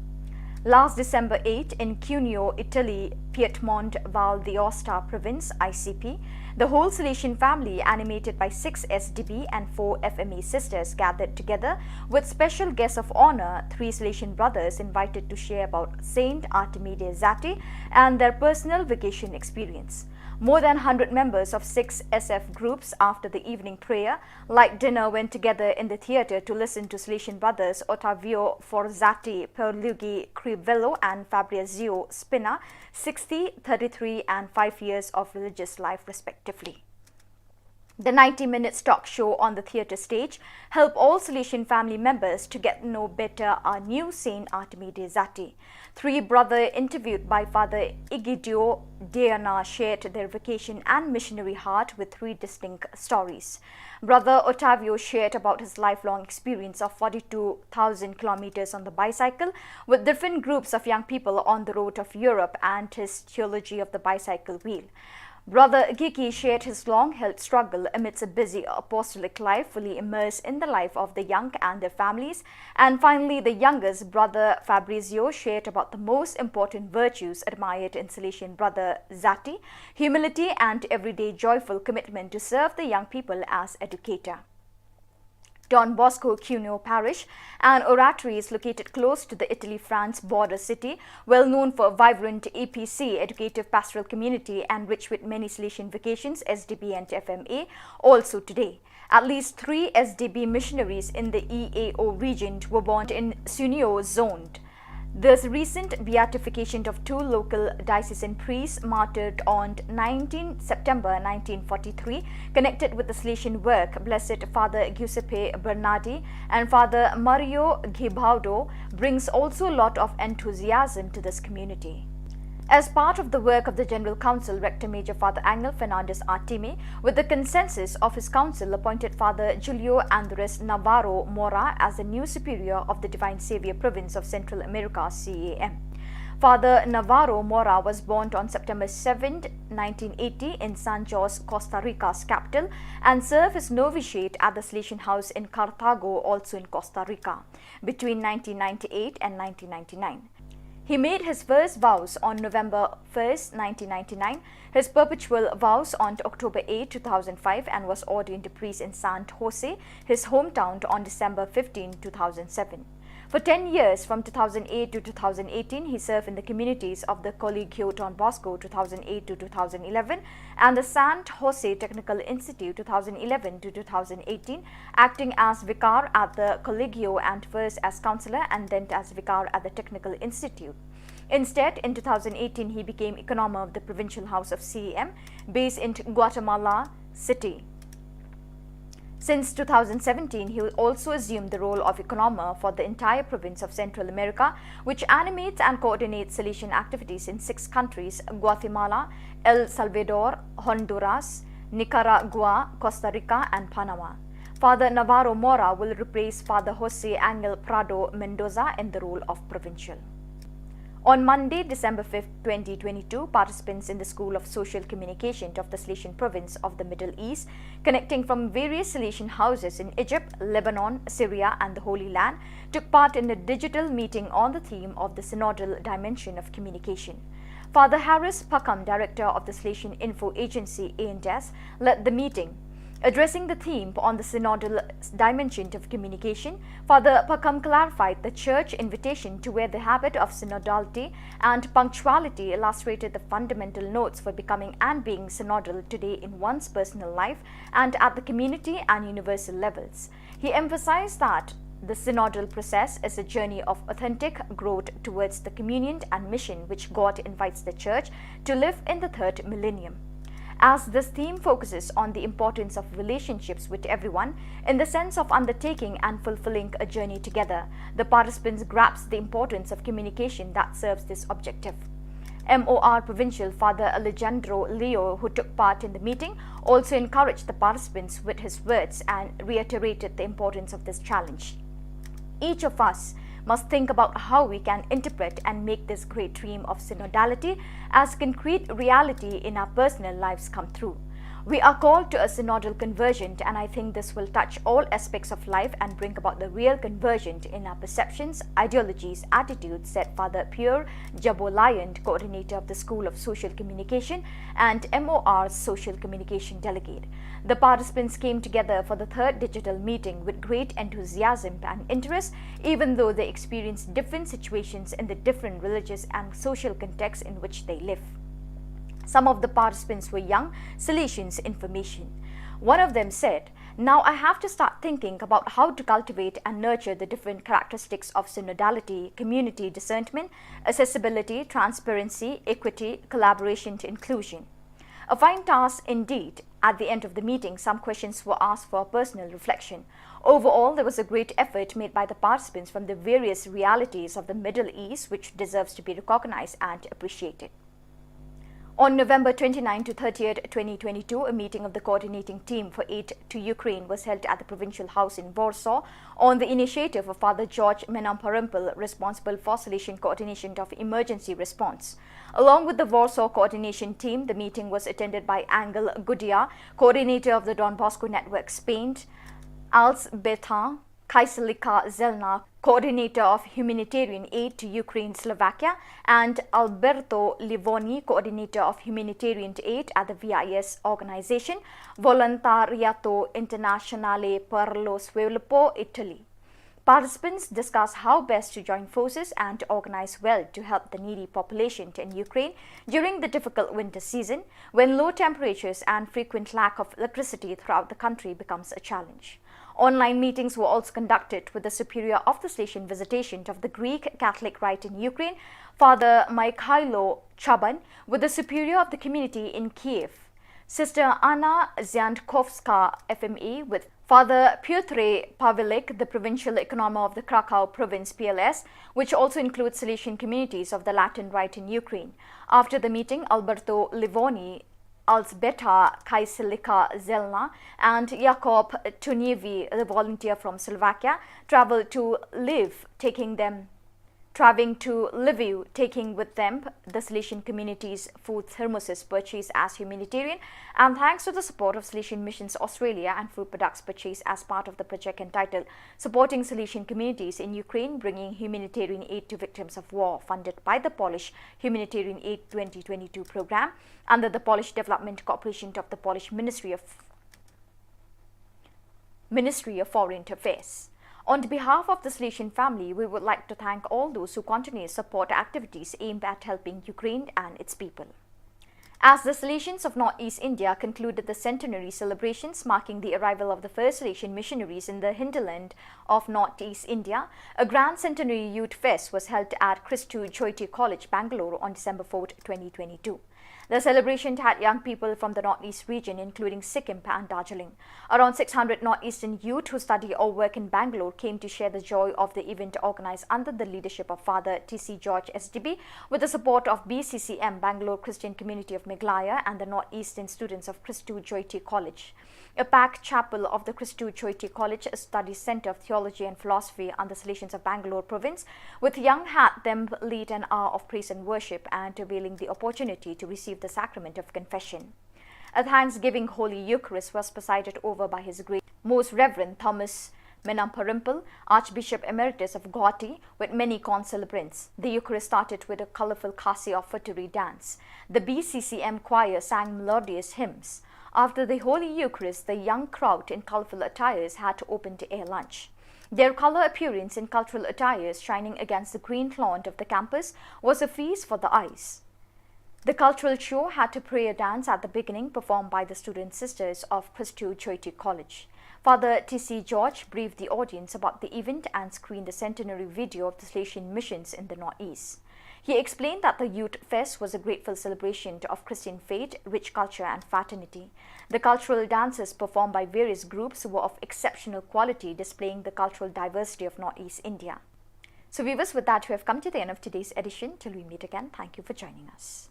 Last December eighth, in Cuneo, Italy, Piedmont Val d'Aosta province, I C P, the whole Salesian family, animated by six S D B and four F M A sisters, gathered together with special guests of honor, three Salesian brothers invited to share about Saint Artemi de' Zatti and their personal vocation experience. More than hundred members of six S F groups, after the evening prayer, light dinner, went together in the theatre to listen to Salesian brothers Ottavio Forzatti, Pierluigi Crivello and Fabrizio Spina, sixty, thirty-three and five years of religious life respectively. The ninety minutes talk show on the theatre stage help all Salesian family members to get to know better our new Saint Artemi de' Zatti. Three brother interviewed by Father Egidio Deana shared their vocation and missionary heart with three distinct stories. Brother Ottavio shared about his lifelong experience of forty-two thousand kilometers on the bicycle with different groups of young people on the road of Europe and his theology of the bicycle wheel. Brother Gigi shared his long-held struggle amidst a busy apostolic life, fully immersed in the life of the young and their families. And finally, the youngest, Brother Fabrizio, shared about the most important virtues admired in Salesian Brother Zatti: humility and everyday joyful commitment to serve the young people as educator. Don Bosco Cuneo Parish, an oratory, is located close to the Italy-France border city, well known for a vibrant E P C, educative pastoral community, and rich with many Salesian vocations, S D B and F M A, also today. At least three S D B missionaries in the E A O region were born in Cuneo zone. This recent beatification of two local diocesan priests martyred on nineteenth September nineteen forty-three, connected with the Salesian work, Blessed Father Giuseppe Bernardi and Father Mario Gibaudo, brings also a lot of enthusiasm to this community. As part of the work of the General Council, Rector Major Father Angel Fernandez Artemi, with the consensus of his council, appointed Father Julio Andres Navarro Mora as the new superior of the Divine Savior Province of Central America, C A M. Father Navarro Mora was born on September seventh, nineteen eighty, in San Jose, Costa Rica's capital, and served his novitiate at the Salesian House in Cartago, also in Costa Rica, between nineteen ninety-eight and nineteen ninety-nine. He made his first vows on November first, nineteen ninety-nine, his perpetual vows on October eighth, two thousand five, and was ordained a priest in San Jose, his hometown, on December fifteenth, two thousand seven. For ten years, from two thousand eight to two thousand eighteen, he served in the communities of the Colegio Don Bosco, two thousand eight to two thousand eleven, and the San Jose Technical Institute, two thousand eleven to two thousand eighteen, acting as vicar at the Colegio and first as counselor and then as vicar at the Technical Institute. Instead, in two thousand eighteen, he became economer of the Provincial House of C A M, based in Guatemala City. Since two thousand seventeen, he also assumed the role of economer for the entire province of Central America, which animates and coordinates Salesian activities in six countries: Guatemala, El Salvador, Honduras, Nicaragua, Costa Rica, and Panama. Father Navarro Mora will replace Father Jose Angel Prado Mendoza in the role of provincial. On Monday, December fifth, twenty twenty-two, participants in the School of Social Communication of the Salesian Province of the Middle East, connecting from various Salesian houses in Egypt, Lebanon, Syria, and the Holy Land, took part in a digital meeting on the theme of the synodal dimension of communication. Father Harris Pakham, director of the Salesian Info Agency, A and S, led the meeting. Addressing the theme on the synodal dimension of communication, Father Pakham clarified the Church invitation to wear the habit of synodality and punctuality illustrated the fundamental notes for becoming and being synodal today in one's personal life and at the community and universal levels. He emphasized that the synodal process is a journey of authentic growth towards the communion and mission which God invites the Church to live in the third millennium. As this theme focuses on the importance of relationships with everyone in the sense of undertaking and fulfilling a journey together, the participants grasp the importance of communication that serves this objective. M O R Provincial Father Alejandro Leo, who took part in the meeting, also encouraged the participants with his words and reiterated the importance of this challenge. Each of us must think about how we can interpret and make this great dream of synodality as concrete reality in our personal lives come true. We are called to a synodal conversion, and I think this will touch all aspects of life and bring about the real conversion in our perceptions, ideologies, attitudes, said Father Pierre Jabolayant, coordinator of the School of Social Communication and M O R's social communication delegate. The participants came together for the third digital meeting with great enthusiasm and interest, even though they experienced different situations in the different religious and social contexts in which they live. Some of the participants were young Salesians, information. One of them said, "Now I have to start thinking about how to cultivate and nurture the different characteristics of synodality, community discernment, accessibility, transparency, equity, collaboration, inclusion." A fine task indeed. At the end of the meeting, some questions were asked for personal reflection. Overall, there was a great effort made by the participants from the various realities of the Middle East, which deserves to be recognized and appreciated. On November twenty-ninth to thirtieth, twenty twenty-two, a meeting of the coordinating team for aid to Ukraine was held at the provincial house in Warsaw on the initiative of Father George Menamparimpal, responsible for Salesian coordination of emergency response. Along with the Warsaw coordination team, the meeting was attended by Angel Gudia, coordinator of the Don Bosco Network Spain, Alzbeta Kaiselika Zelna, coordinator of humanitarian aid to Ukraine, Slovakia, and Alberto Livoni, coordinator of humanitarian aid at the V I S organization, Volontariato Internazionale per lo Sviluppo, Italy. Participants discussed how best to join forces and organize well to help the needy population in Ukraine during the difficult winter season, when low temperatures and frequent lack of electricity throughout the country becomes a challenge. Online meetings were also conducted with the superior of the Salesian visitation of the Greek Catholic Rite in Ukraine, Father Mikhailo Chaban, with the superior of the community in Kiev, Sister Anna Ziantkowska, F M A, with Father Piotr Pavelik, the provincial economer of the Krakow province, P L S, which also includes Salesian communities of the Latin Rite in Ukraine. After the meeting, Alberto Livoni, Alzbeta Kaiselika Zelna, and Jakob Tunievi, the volunteer from Slovakia, traveled to Lviv, taking them traveling to Lviv, taking with them the Salesian community's food thermoses purchased as humanitarian, and thanks to the support of Salesian Missions Australia and food products purchased as part of the project entitled Supporting Salesian Communities in Ukraine, Bringing Humanitarian Aid to Victims of War, funded by the Polish Humanitarian Aid twenty twenty-two program under the Polish Development Corporation of the Polish Ministry of Ministry of Foreign Affairs. On behalf of the Salesian family, we would like to thank all those who continue to support activities aimed at helping Ukraine and its people. As the Salesians of Northeast India concluded the centenary celebrations marking the arrival of the first Salesian missionaries in the hinterland of Northeast India, a grand centenary youth fest was held at Christu Jyoti College, Bangalore on December fourth, twenty twenty-two. The celebration had young people from the Northeast region, including Sikkim and Darjeeling. Around six hundred Northeastern youth who study or work in Bangalore came to share the joy of the event organized under the leadership of Father T C George S D B, with the support of B C C M, Bangalore Christian Community of Meghalaya, and the Northeastern students of Christu Jyoti College. A packed chapel of the Christu Jyoti College Study Centre of Theology and Philosophy under the Salesians of Bangalore province, with young had them lead an hour of praise and worship and availing the opportunity to receive the sacrament of confession. A thanksgiving Holy Eucharist was presided over by His Grace Most Reverend Thomas Menamparimpal, Archbishop Emeritus of Guwahati, with many concelebrants. The Eucharist started with a colorful Khasi offertory dance. The B C C M choir sang melodious hymns. After the Holy Eucharist, the young crowd in colorful attires had open-air lunch. Their color appearance in cultural attires shining against the green lawn of the campus was a feast for the eyes. The cultural show had a prayer dance at the beginning, performed by the student sisters of Christu Jyoti College. Father T C George briefed the audience about the event and screened the centenary video of the Salesian missions in the Northeast. He explained that the Youth Fest was a grateful celebration of Christian faith, rich culture, and fraternity. The cultural dances performed by various groups were of exceptional quality, displaying the cultural diversity of Northeast India. So, viewers, with that, we have come to the end of today's edition. Till we meet again, thank you for joining us.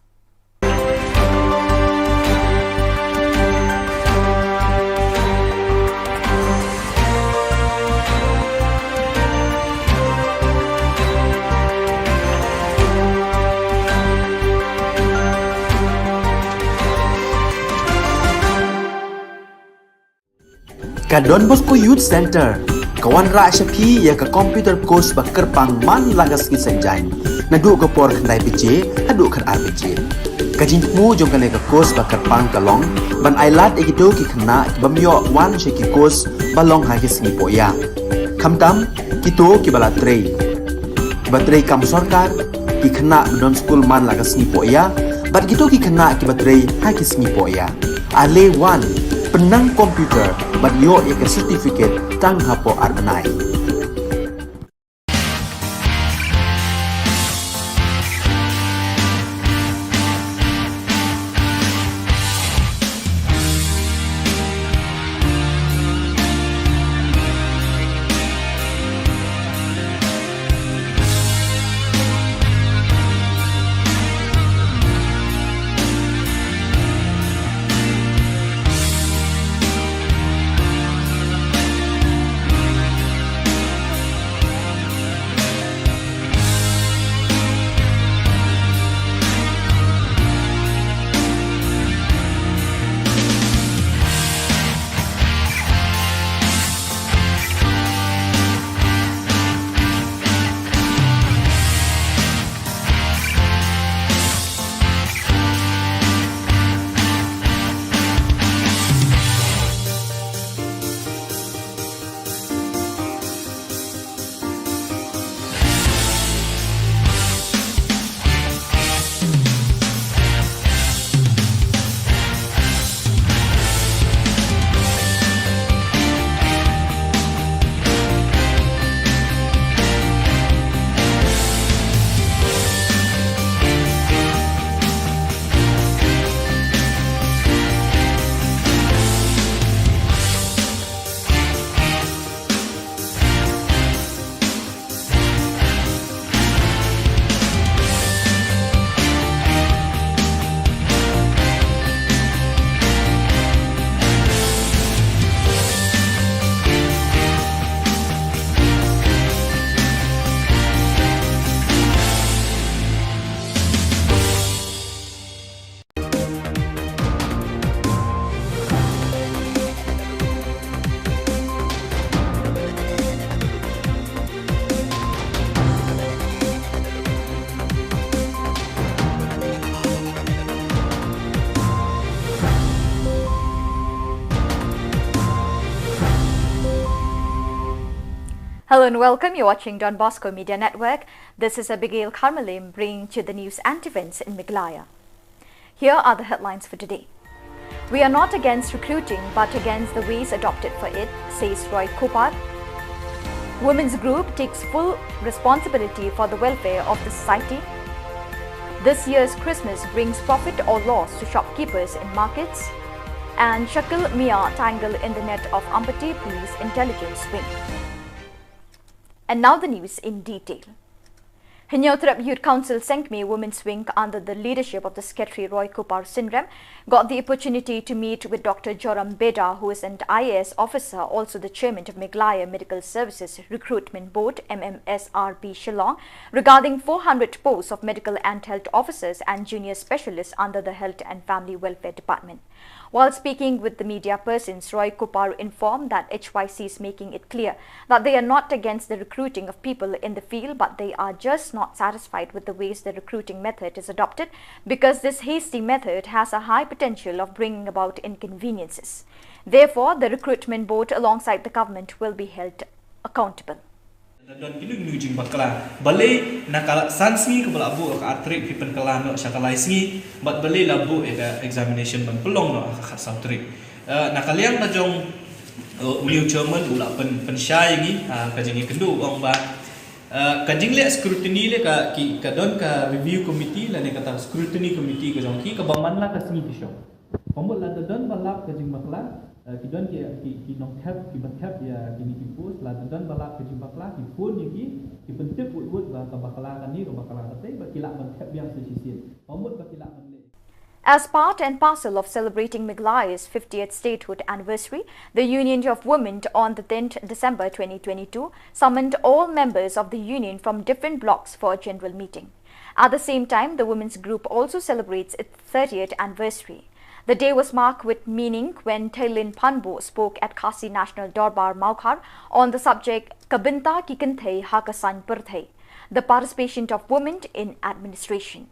Ka Don Bosco Youth Centre ka wanrah sha phi ïa ka computer course ba kyrpang man la ka sngi Saitjaiñ, naduh ka por khyndai baje haduh khatar baje. Ka jingthmu jong kane ka course ba kyrpang ka long ban ailad ïa kito ki khynnah ki bym ïoh wan sha ki course ba long ha ki sngi pohïa, khamtam kito kiba la trei, kiba trei kam sorkar, ki khynnah ba don skul man la ka sngi pohïa, bad kito ki khynnah kiba trei ha ki sngi pohïa. Ale wan, pynnang computer bad ïoh ïa ka certificate tang hapoh ar bnai. Hello and welcome. You're watching Don Bosco Media Network. This is Abigail Kharmalim bringing to you the news and events in Meghalaya. Here are the headlines for today. We are not against recruiting, but against the ways adopted for it, says Roy Cooper. Women's group takes full responsibility for the welfare of the society. This year's Christmas brings profit or loss to shopkeepers in markets. And Shakil Mia tangled in the net of Ampati Police Intelligence Wing. And now the news in detail. Hynñiewtrep Youth Council Sengkmie Women's Wing under the leadership of the Secretary Roy Cooper Synrem got the opportunity to meet with Doctor Joram Beda, who is an I A S officer, also the chairman of Meghalaya Medical Services Recruitment Board, M M S R B Shillong, regarding four hundred posts of medical and health officers and junior specialists under the Health and Family Welfare Department. While speaking with the media persons, Roy Cooper informed that H Y C is making it clear that they are not against the recruiting of people in the field, but they are just not satisfied with the ways the recruiting method is adopted, because this hasty method has a high potential of bringing about inconveniences. Therefore, the recruitment board alongside the government will be held accountable. Don kinu kinu jingbakla. Balei na ka san sngi kaba la buh ka ar tarik phi pynkylla noh sha ka lai sngi, bad balei la buh ïa ka examination ban pynlong noh ha ka khatsaw tarik. Eh, na ka liang ka jong, eh, u new chairman u la pyn, pynshai ïa ngi, ah, ka jingïakynduh u ong ba, eh, ka jingleh scrutiny leh ka ki, ka don ka review committee lane kata scrutiny committee ka jong ki kaba man la ka sngi ki shong. Ka mut lada don ba lap ka jingbakla, eh, ki don ki, ki, ki nongthep, ki ba thep ïa kine ki post, lada don ba lap ka jingbakla, ki phone ïa ki, ki pyntip wut wut ba ka bakla kane, ka bakla katei, ba ki lah ban thep biang sa shisien. Ka mut ba ki lah ban leh. As part and parcel of celebrating Meghalaya's fiftieth statehood anniversary, the Union of Women on the tenth December twenty twenty-two summoned all members of the union from different blocks for a general meeting. At the same time, the women's group also celebrates its thirtieth anniversary. The day was marked with meaning when Theilin Phanbo spoke at Khasi National Dorbar Mawkhar on the subject Ka Bynta Ki Kynthei Ha Ka Saiñ Pyrthei, the participation of women in administration.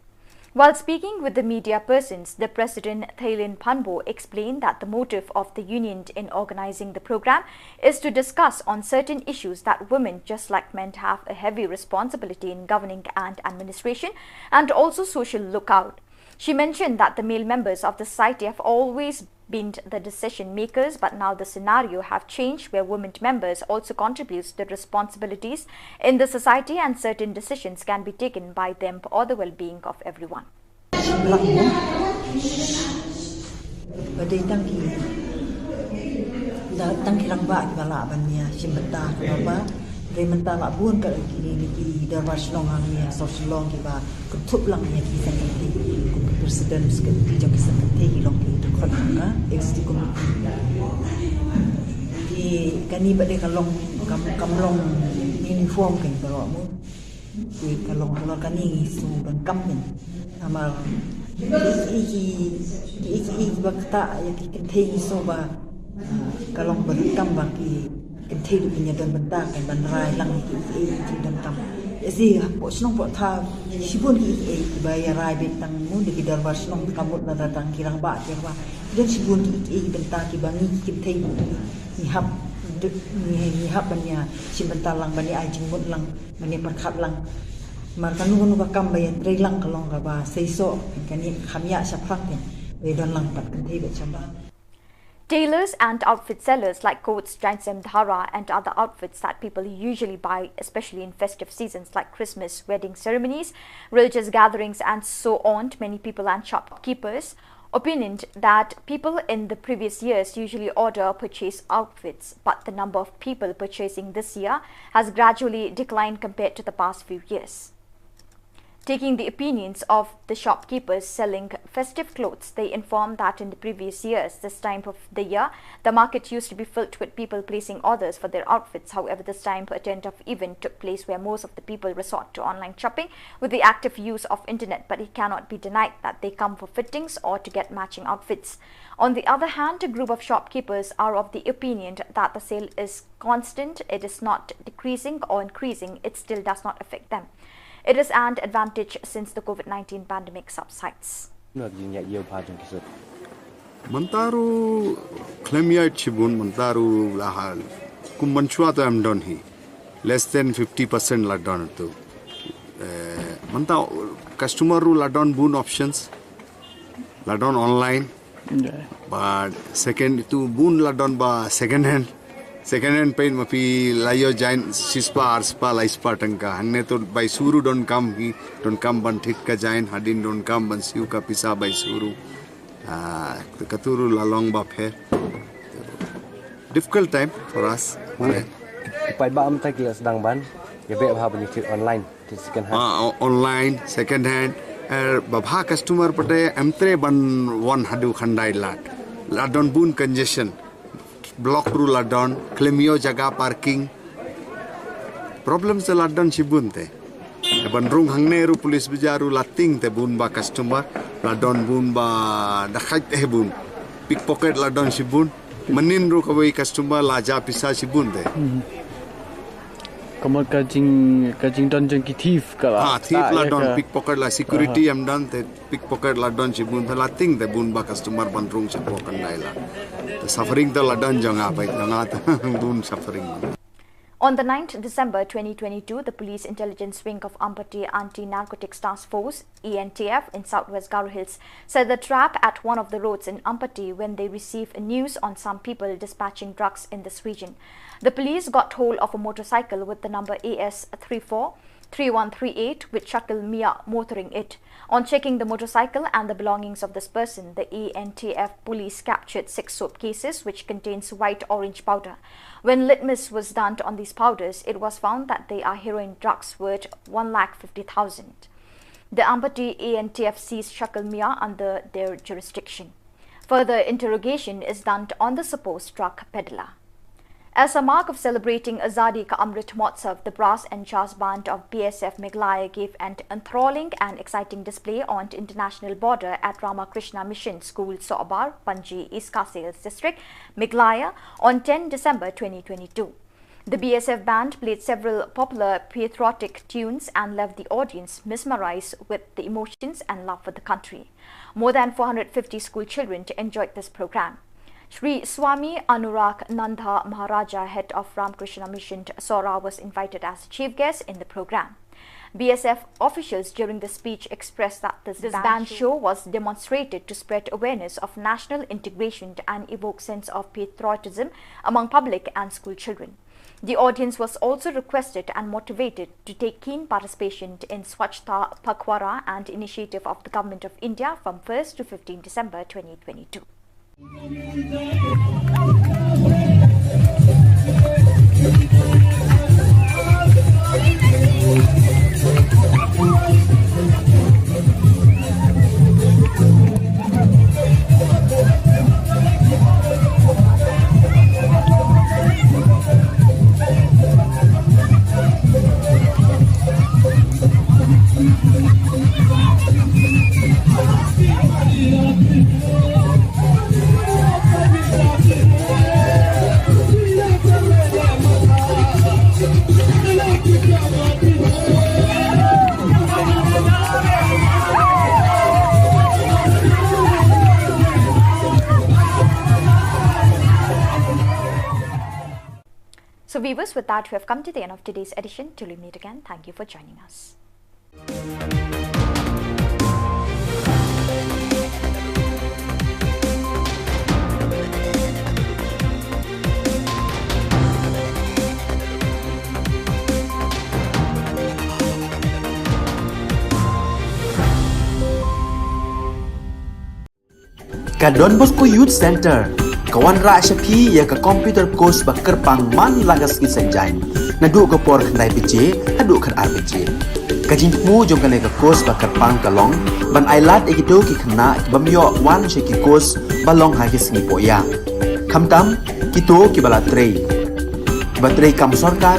While speaking with the media persons, the president Theilin Phanbo explained that the motive of the union in organizing the program is to discuss on certain issues that women, just like men, have a heavy responsibility in governing and administration and also social lookout. She mentioned that the male members of the society have always been the decision makers, but now the scenario have changed where women members also contributes the responsibilities in the society and certain decisions can be taken by them for the well-being of everyone. Ba dei tang ki, da, tang ki rangbah kiba lah ban ïa shim bynta ka dorbar. Hynrei mynta la bun ka ki, ki, ki dorbar shnong hangne ha South Shillong kiba kynthup lang ïa ki seng kynthei, kum ki president ki jong ki seng kynthei ki long ki dkhot jong ka executive committee. Ki kane pat de ka long kam, kam long uniform kein baroh mo. Ki ka long halor kane ngi sngew donkam kein. Namar ki, ki, ki, ki, ki ba ktah ïa ki kynthei ngi sngew ba, ah, ka long ba donkam ba ki kynthei ruh kin ïa don bynta kein ban rai lang ïa ki, ki, ki donkam. Ïa si hapoh shnong hapoh thaw shibun ki, ki, kiba ïa rai beit tang mo da ki dorbar shnong, ka mut na tang ki rangbah ki rangbah. Don shibun ki, ki, ki bynta kiba ngi ki kynthei ngi hap, ngi, ngi hap ban ïa shim bynta lang, ban ïa ai jingmut lang, ban ïa pyrkhat lang. Namar kano kano ka kam ba ïa trei lang ka long kaba seisoh, kane kham ïa shaphrang kein, ba ïa don lang pat kynthei bad shabah. Tailors and outfit sellers like coats, jaiñsem dhara, and other outfits that people usually buy, especially in festive seasons like Christmas, wedding ceremonies, religious gatherings, and so on. Many people and shopkeepers opinioned that people in the previous years usually order purchase outfits, but the number of people purchasing this year has gradually declined compared to the past few years. Taking the opinions of the shopkeepers selling festive clothes, they informed that in the previous years, this time of the year, the market used to be filled with people placing orders for their outfits. However, this time, a tent of event took place where most of the people resort to online shopping with the active use of internet, but it cannot be denied that they come for fittings or to get matching outfits. On the other hand, a group of shopkeepers are of the opinion that the sale is constant, it is not decreasing or increasing, it still does not affect them. It is an advantage since the COVID nineteen pandemic subsides. Mynta ruh khlem ïaid shibun, mynta ruh la hal. Kum mynshuwa to em don hi. Less than fifty percent la don tu. Eh, mynta customer ruh la don bun options. La don online. But second tu bun la don ba second hand. Second hand peit ma phi la ïoh jaiñ shispah arspah laispah tyngka. Hangne to bai shuh ruh donkam hi, donkam ban thied ka jaiñ, hadien donkam ban siew ka pisa bai shuh ruh. Ah, katu ruh la long ba pher. Difficult time for us. Paidbah mynta ki la sdang ban ïa beh bha ban ïa thied online, thied second hand. Ah, o-, online, second hand. Eh, ba bha customer pat em treh ban wan haduh khyndai lad. La don bun congestion. Block ruh la don, khlem ïoh jaka parking. Problem se la don shibun te. Te ban rung hangne ruh police bazaar ruh la tieng te bun ba customer, la don bun ba dakhait te bun. Pickpocket la don shibun. Mynnin ruh kawei customer la jia pisa shibun te. Hmm. Ka mut ka jing, ka jingdon jong ki thief ka la. Ha, thief la don, pickpocket la security em don te. Pickpocket la don shibun, te la tieng te bun ba customer ban rung shapoh khyndai lad. Te suffering te la don jong nga, bai jong nga te bun suffering. On the ninth December twenty twenty-two, the Police Intelligence Wing of Ampati Anti-Narcotics Task Force, E N T F, in southwest Garo Hills set the trap at one of the roads in Ampati when they received news on some people dispatching drugs in this region. The police got hold of a motorcycle with the number A S three four three one three eight with Shakil Mia motoring it. On checking the motorcycle and the belongings of this person, the A N T F police captured six soap cases which contains white orange powder. When litmus was done on these powders, it was found that they are heroin drugs worth one lakh fifty thousand. The Ampati A N T F seized Shakil Mia under their jurisdiction. Further interrogation is done on the supposed drug peddler. As a mark of celebrating Azadi Ka Amrit Mahotsav, the Brass and Jazz Band of B S F Meghalaya gave an enthralling and exciting display on the international border at Ramakrishna Mission School, Sohbar, Panji, East Khasi Hills District, Meghalaya, on ten December twenty twenty-two. The B S F band played several popular patriotic tunes and left the audience mesmerized with the emotions and love for the country. More than four hundred fifty school children enjoyed this program. Shri Swami Anurag Nanda Maharaja, head of Ramakrishna Mission, Sohra, was invited as chief guest in the program. B S F officials during the speech expressed that this, this band show was demonstrated to spread awareness of national integration and evoke sense of patriotism among public and school children. The audience was also requested and motivated to take keen participation in Swachhata Pakhwada and initiative of the Government of India from first to fifteen December twenty twenty-two. So viewers, with that, we have come to the end of today's edition. Till we meet again, thank you for joining us. Ka Don Bosco Youth Centre ka wanrah sha phi ïa ka computer course ba kyrpang man la ka sngi Saitjaiñ, naduh ka por khyndai baje haduh khatar baje. Ka jingthmu jong kane ka course ba kyrpang ka long ban ailad ïa kito ki khynnah ki bym ïoh wan sha ki course ba long ha ki sngi pohïa, khamtam kito kiba la trei, kiba trei kam sorkar,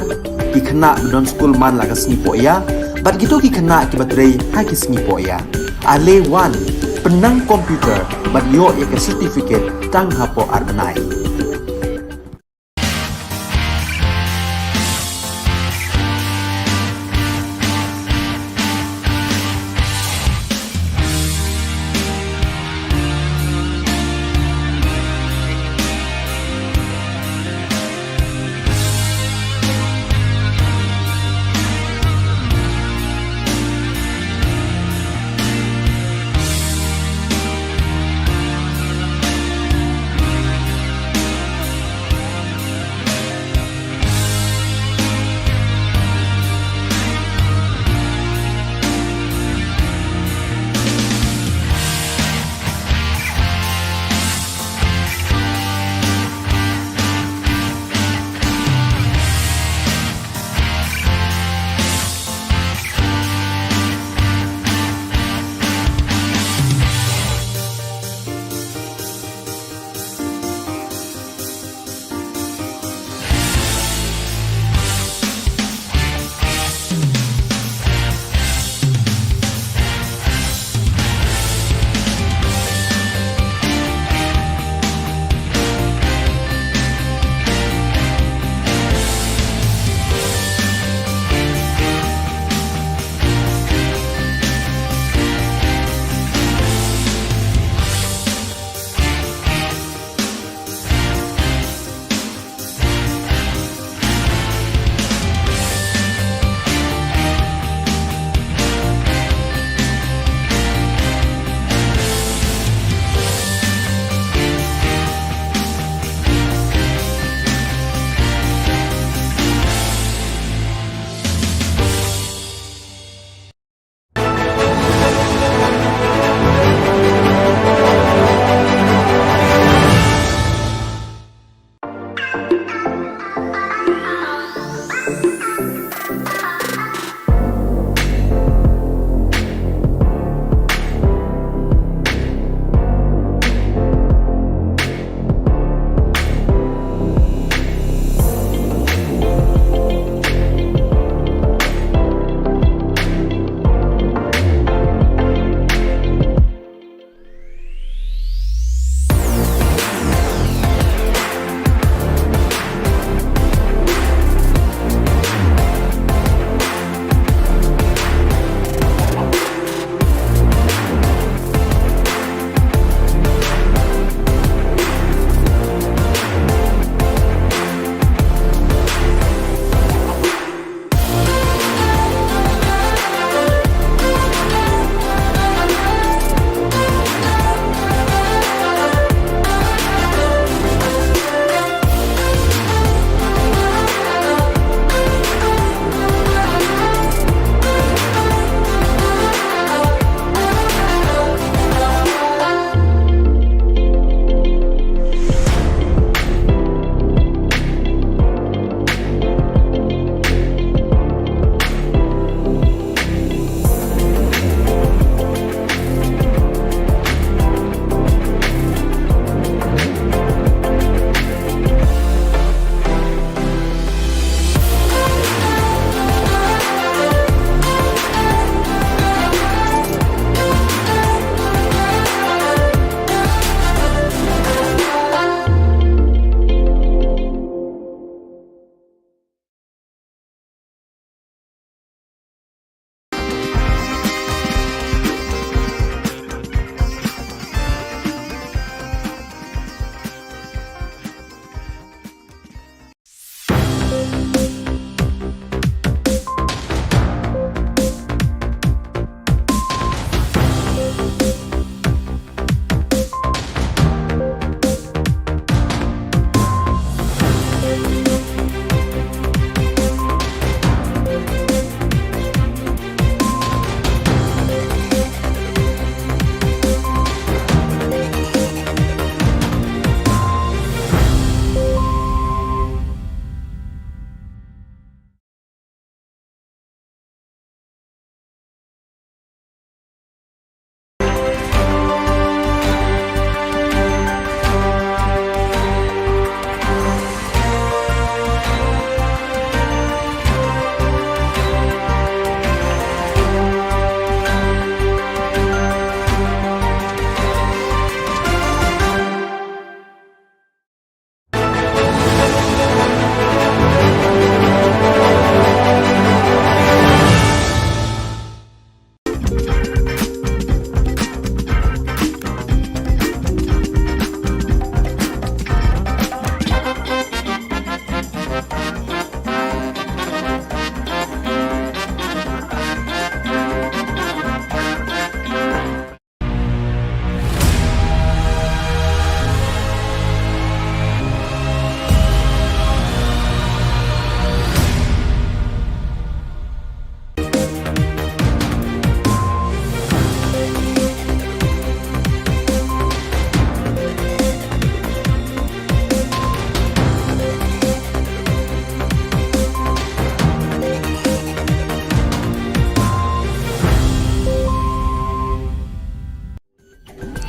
ki khynnah ba don skul man la ka sngi pohïa, bad kito ki khynnah kiba trei ha ki sngi pohïa. Ale wan, pynnang computer bad ïoh ïa ka certificate tang hapoh ar bnai.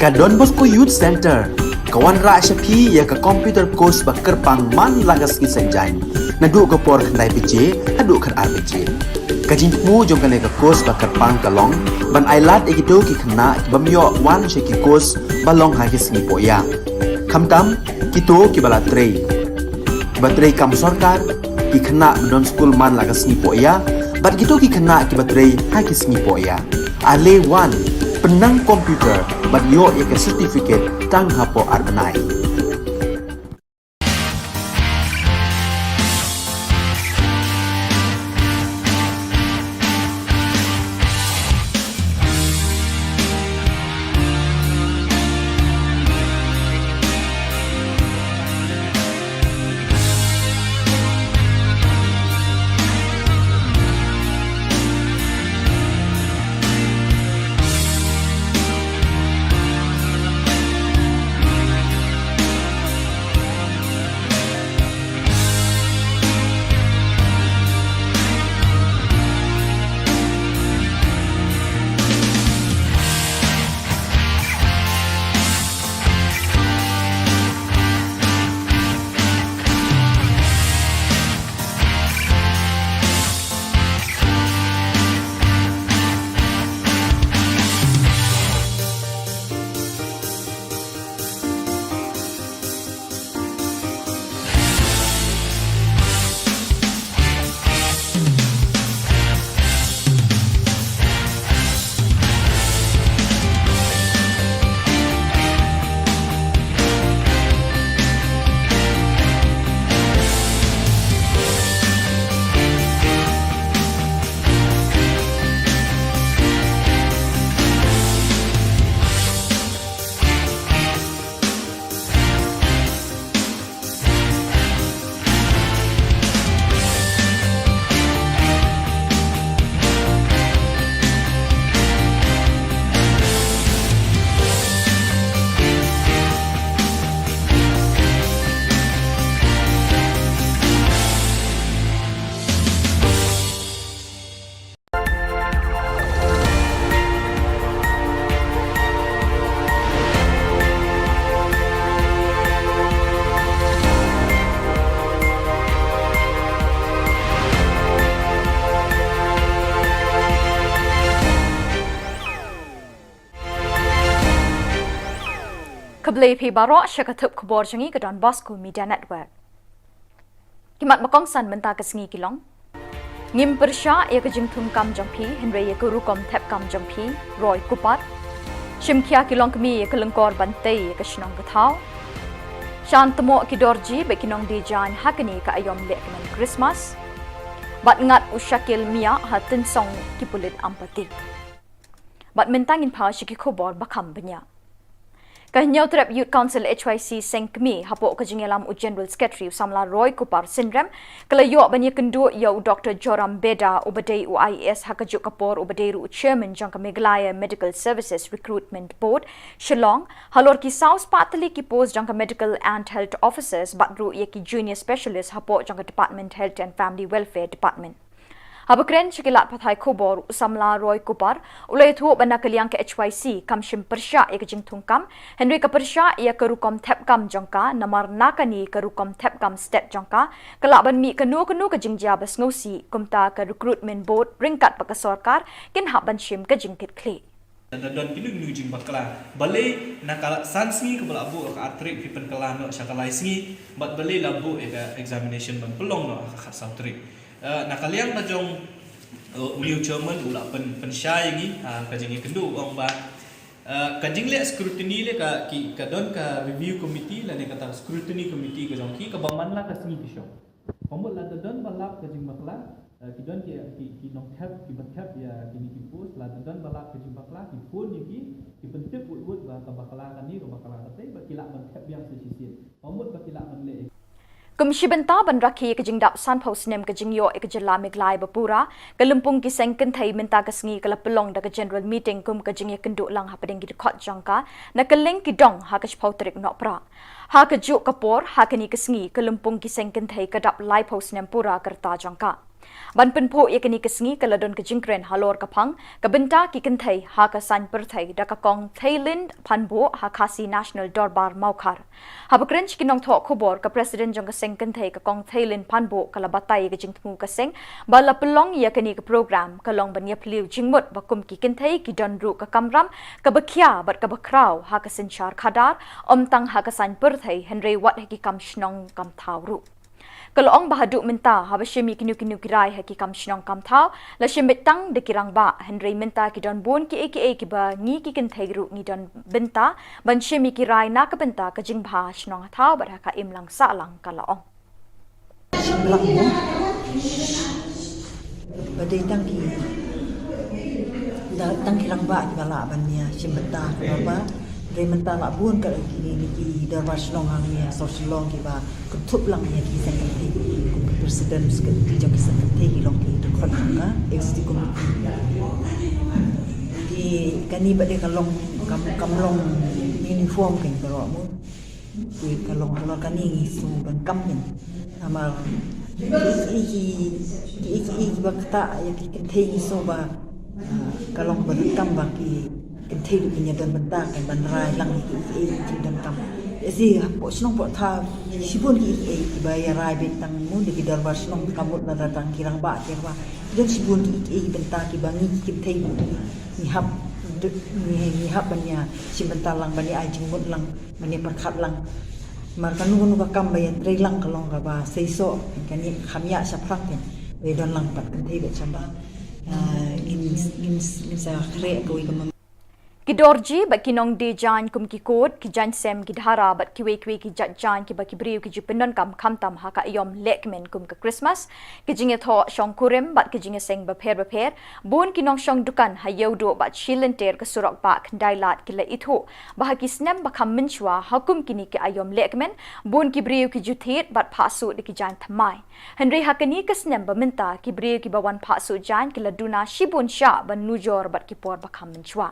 Ka Don Bosco Youth Centre ka wanrah sha phi ïa ka computer course ba kyrpang man la ka sngi Saitjaiñ, naduh ka por khyndai baje haduh khatar baje. Ka jingthmu jong kane ka course ba kyrpang ka long ban ailad ïa kito ki khynnah ki bym ïoh wan sha ki course ba long ha ki sngi pohïa, khamtam kito kiba la trei, kiba trei kam sorkar, ki khynnah ba don skul man la ka sngi pohïa bad kito ki khynnah kiba trei ha ki sngi pohïa. Ale wan, pynnang computer bad ïoh ïa ka certificate tang hapoh ar bnai. Khublei phi baroh sha ka thup khubor jong ngi ka Don Bosco Media Network. Ki mat ba kongsan mynta ka sngi ki long: Ngim pyrshah ïa ka jingthung kam jong phi, hynrei ïa ka rukom thep kam jong phi, Roy Cooper. Shim khia ki longkmie ïa ka lyngkor ban tei ïa ka shnong ka thaw. Shan tmoh ki dorji bad ki nongdie jaiñ ha kane ka aïom lehkmen Christmas. Bad ngat u Shakil Miah ha tyngsong ki pulit Ampati. Bad mynta ngin phai sha ki khubor ba kham bniah. Ka Hynñiewtrep Youth Council, H Y C, seng kmie hapoh ka jingïalam u General Secretary u samla Roy Cooper Synrem, ka la ïoh ban ïakynduh ïa u Doctor Joram Beda, uba dei u I A S ha kajuh ka por uba dei ruh u Chairman jong ka Meghalaya Medical Services Recruitment Board, Shillong, halor ki saw spah tylli ki post jong ka Medical and Health Officers bad ruh ïa ki Junior Specialist hapoh jong ka Department Health and Family Welfare Department. Haba kren sha ki lad pathai khubor, u samla Roy Cooper u la ïathuh ba na ka liang ka H Y C kam shym pyrshah ïa ka jingthung kam, hynrei ka pyrshah ïa ka rukom thep kam jong ka, namar na kane ka rukom thep kam stet jong ka, ka lah ban mih kano kano ka jingjia ba sngewsih, kumta ka Recruitment Board ryngkat bad ka sorkar kin hap ban shim ka jingkitkhlieh. Da don kino kino jingbakla. Balei na ka san sngi kaba la buh ha ka ar tarik phi pynkylla noh sha ka lai sngi, bad balei la buh ïa ka examination ban pynlong noh ha ka khatsaw tarik. Eh, na ka liang ka jong, eh, u new chairman u la pyn, pynshai ïa ngi, ah, ka jingïakynduh u ong ba, eh, ka jingleh scrutiny leh ka ki, ka don ka review committee lane kata scrutiny committee ka jong ki kaba man la ka sngi ki shong. Ka mut lada don ba lap ka jingbakla, eh, ki don ki, ki, ki nongthep, kiba thep ïa kine ki post, lada don ba lap ka jingbakla, ki phone ïa ki, ki pyntip wut wut ba ka bakla kane, ka bakla katei, ba ki lah ban thep biang sa shisien. Ka mut ba ki lah ban leh. Kum shi bynta ban rakhe ïa ka jingdap sanphew snem ka jingïoh ïa ka jylla Meghalaya ba pura, ka lympung ki seng kynthei mynta ka sngi ka la pynlong da ka general meeting kum ka jingïakynduh lang hapdeng ki dkhot jong ka, na kylleng ki dong ha ka shiphew tarik Nohprah. Ha kajuh ka por, ha kane ka sngi, ka lympung ki seng kynthei ka dap laiphew snem pura ka rta jong ka. Ban pynphuh ïa kane ka sngi ka la don ka jingkren halor ka phang ka bynta ki kynthei ha ka saiñ pyrthei da ka Kong Theilin Phanbuh ha Khasi National Dorbar Mawkhar. Haba kren sha ki nongthoh khubor, ka President jong ka seng kynthei ka Kong Theilin Phanbuh ka la batai ïa ka jingthmu ka seng ba la pynlong ïa kane ka program ka long ban ïaphylliew jingmut ba kum ki kynthei ki don ruh ka kamram kaba khia bad kaba khraw ha ka synshar khadar, ym tang ha ka saiñ pyrthei hynrei wat ha ki kam shnong kam thaw ruh. Ka la ong ba haduh mynta haba shim ïa kino kino ki rai ha ki kam shnong kam thaw la shim beit tang da ki rangbah, hynrei mynta ki don bun kiei kiei kiba ngi ki kynthei ruh ngi don bynta ban shim ïa ki rai na ka bynta ka jingbha shnong ha thaw bad ha ka imlang sahlang, ka la ong. Shim lang mo. Ba dei tang ki, da, tang ki rangbah kiba lah ban ïa shim bynta ha ka dorbar. Hynrei mynta la bun ka ki, ki, ki dorbar shnong hangne ha South Shillong kiba kynthup lang ïa ki seng kynthei, kum ki president ki jong ki seng kynthei ki long ki dkhot jong ka executive committee. Ki, kane pat de ka long, kam, kam long uniform kein baroh mo. Ki, ka long halor kane ngi sngew donkam kein. Namar ki, ki, ki, ki, kiba ktah ïa ki kynthei ngi sngew ba, ah, ka long ba donkam ba ki kynthei ruh kin ïa don bynta kein ban rai lang ïa ki, ki, ki, ki donkam. Ïa shi hapoh shnong hapoh thaw shibun ki, ki, kiba ïa rai beit tang mo da ki dorbar shnong, ka mut lada tang ki rangbah ki rangbah. Ki don shibun ki, ki, ki bynta kiba ngi ki kynthei ngi, ngi hap, ngi, ngi hap ban ïa shim bynta lang, ban ïa ai jingmut lang, ban ïa pyrkhat lang. Namar kano kano ka kam ba ïa trei lang ka long kaba seisoh, kane kham ïa shaphrang kein. Ba ïa don lang pat kynthei bad shabar. Ah, ngin, ngin, ngin sa khreh kawei ka mang- Ki dorji bad ki nongdie jaiñ kum ki kot, ki jaiñ sem, ki dhara bad kiwei kiwei ki jait jaiñ kiba ki briew ki ju pyndonkam khamtam ha ka aïom lehkmen kum ka Christmas, ki jingïathoh shongkurim bad ki jingïaseng bapher bapher. Bun ki nongshong dukan ha Ïewduh bad shi lynter ka surok bah Khyndailad ki la ithuh ba ha ki snem ba kham mynshuwa ha kum kine ki aïom lehkmen, bun ki briew ki ju thied bad phah suit da ki jaiñ thymmai. Hynrei ha kane ka snem ba mynta ki briew kiba wan phah suit jaiñ ki la duna shibun shah ban nujor bad ki por ba kham mynshuwa.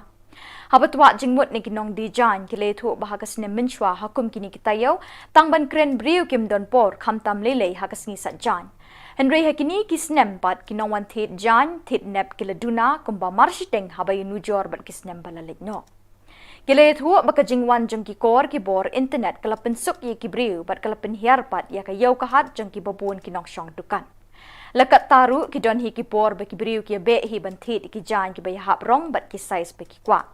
Haba twad jingmut na ki nongdie jaiñ ki la ithuh ba ha ka snem mynshuwa ha kum kine ki taïew tang ban kren briew kim don por khamtam lei lei ha ka sngi sait jaiñ. Hynrei ha kine ki snem pat ki nongwan thied jaiñ thied nep ki la duna kumba marshiteng haba ïa nujor bad ki snem ba la leit noh. Ki la ithuh ba ka jingwan jong ki kor ki bor internet ka la pynsuk ïa ki briew bad ka la pynhiar pat ïa ka ïew ka hat jong kiba bun ki nongshong dukan. La katta ruh ki don hi ki por ba ki briew ki ïa beh hi ban thied ïa ki jaiñ kiba ïahap rong bad ki size ba ki kwah.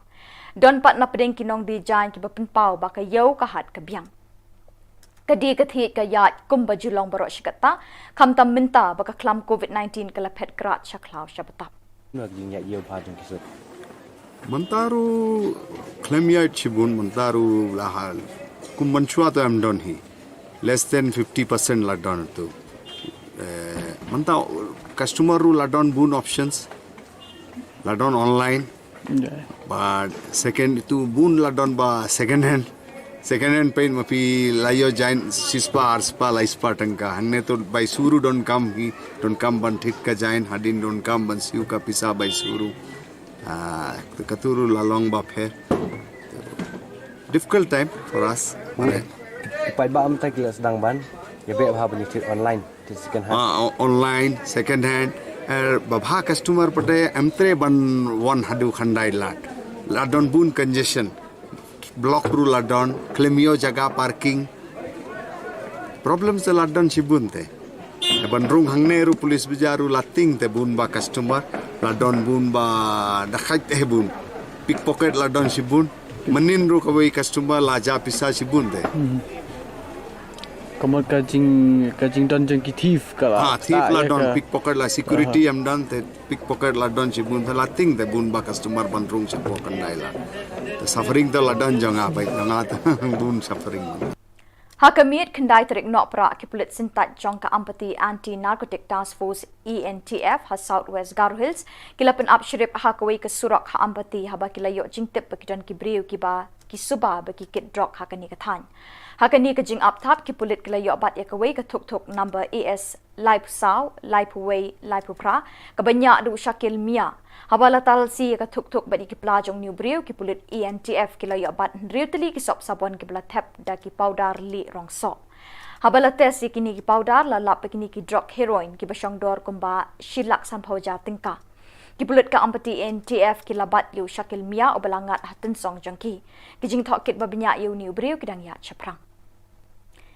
Don pat na pdeng ki nongdie jaiñ kiba pynpaw ba ka ïew ka hat ka biang. Ka die ka thied ka ïaid kumba ju long baroh shi katta, khamtam mynta ba ka khlam covid nineteen ka la phet krad sha khlaw sha btap. Mynta ruh khlem ïaid shibun, mynta ruh la hal. Kum mynshuwa te em don hi. Less than fifty percent la don tu. Eh, mynta customer ruh la don bun options. La don online. But second tu bun la don ba second hand. Second hand peit ma phi la ïoh jaiñ shispah arspah laispah tyngka. Hangne tu bai shu ruh donkam hi, donkam ban thied ka jaiñ, hadien donkam ban siew ka pisa bai shu ruh. Ah, katu ruh la long ba pher. Difficult time for us. Paidbah mynta ki la sdang ban ïa beh bha ban ïa thied online, thied second hand. Ah, o-, online, second hand. Eh, ba bha customer pat em treh ban wan haduh Khyndailad. La don bun congestion. Block ruh la don, khlem ïoh jaka parking. Problem te la don shibun te. Ban rung hangne ruh police bazaar ruh la tieng te bun ba customer, la don bun ba dakhait te bun. Pickpocket la don shibun. Mynnin ruh kawei customer la jah pisa shibun te. Ka mut ka jing, ka jingdon jong ki thief ka la. Ah, thief la don, pickpocket la, security em don te. Pickpocket la don shibun, te la tieng te bun ba customer ban rung shapoh Khyndailad. Te suffering te la don jong nga, bai jong nga te bun suffering. Ha ka miet khyndai tarik Nohprah ki pulit syntait jong ka Ampati Anti Narcotic Task Force, A N T F, ha South West Garo Hills ki la pynap shrip ha kawei ka surok ha Ampati haba ki la ïoh jingtip ba ki don ki briew kiba ki suba ba ki kit drok ha kane ka thaiñ. Ha kane ka jingap thap ki pulit ki la ïoh bat ïa kawei ka thuk thuk number A S laiphew saw, laiphew wei, laiphew phra, kaba ñiah da u Shakil Mia. Haba la talsi ïa ka thuk thuk bad ïa ki pla jong une u briew, ki pulit A N T F ki la ïoh bat hynriew tylli ki sop sabon kiba la thep da ki powder lieh rong soh. Haba la test ïa kine ki powder, la lap ba kine ki drok heroin kiba shong dor kumba shi lak sanphew hajar tyngka. Ki pulit ka Ampati N T F ki la bat ïa u Shakil Mia uba la ngat ha tynsong jong ki. Ki jingtohkit ba bniah ïa une u briew ki dang ïaid shaphrang.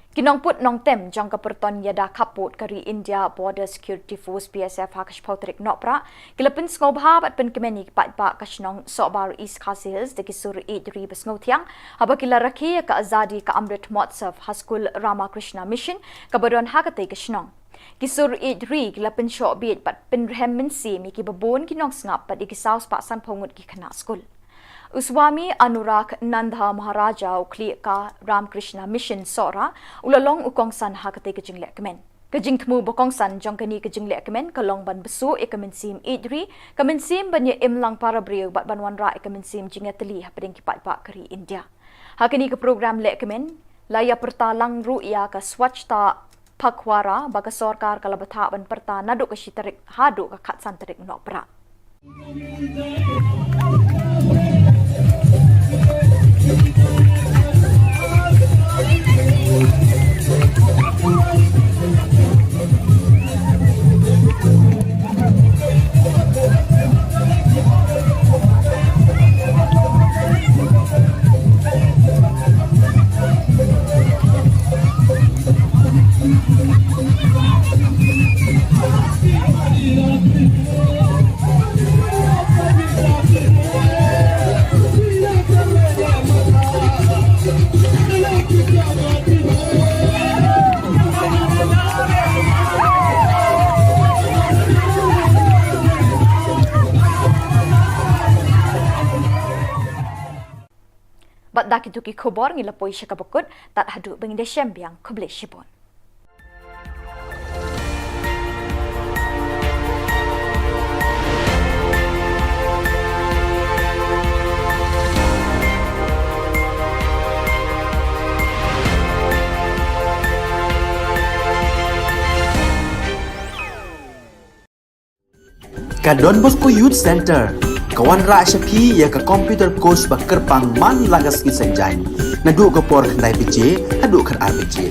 Ki nongput nongtem jong ka pyrton ïada khappud ka ri India Border Security Force, B S F, ha ka shiphew tarik Nohprah ki la pynsngewbha bad pynkmen ïa ki paidbah ka shnong Sohbar, East Khasi Hills da ki sur ïeid ri ba sngewthiang haba ki la rakhe ïa ka Azadi Ka Amrit Mahotsav ha skul Ramakrishna Mission kaba don ha katei ka shnong. Ki sur ïeid ri ki la pynshoh bieit bad pynrhem mynsiem ïa kiba bun ki nongsngap bad ïa ki saw spah sanphew ngut ki khynnah skul. U Swami Anurag Nanda Maharaja, u khlieh ka Ramakrishna Mission Sohra, u la long u kongsan ha katei ka jinglehkmen. Ka jingthmu ba kongsan jong kane ka jinglehkmen ka long ban bsuh ïa ka mynsiem ïeid ri, ka mynsiem ban ïa im lang para briew bad ban wanrah ïa ka mynsiem jingïatylli hapdeng ki paidbah ka ri India. Ha kane ka program lehkmen la ïa pyrta lang ruh ïa ka Swachhata Pakhwada ba ka sorkar ka la bthah ban pyrta naduh ka shi tarik haduh ka khatsan tarik Nohprah. Bad da kito ki khubor ngi la poi sha kaba kut, tad haduh ba ngin da shem biang, khublei shibun. Ka Don Bosco Youth Centre ka wanrah sha phi ïa ka computer course ba kyrpang man la ka sngi Saitjaiñ, naduh ka por khyndai baje haduh khatar baje.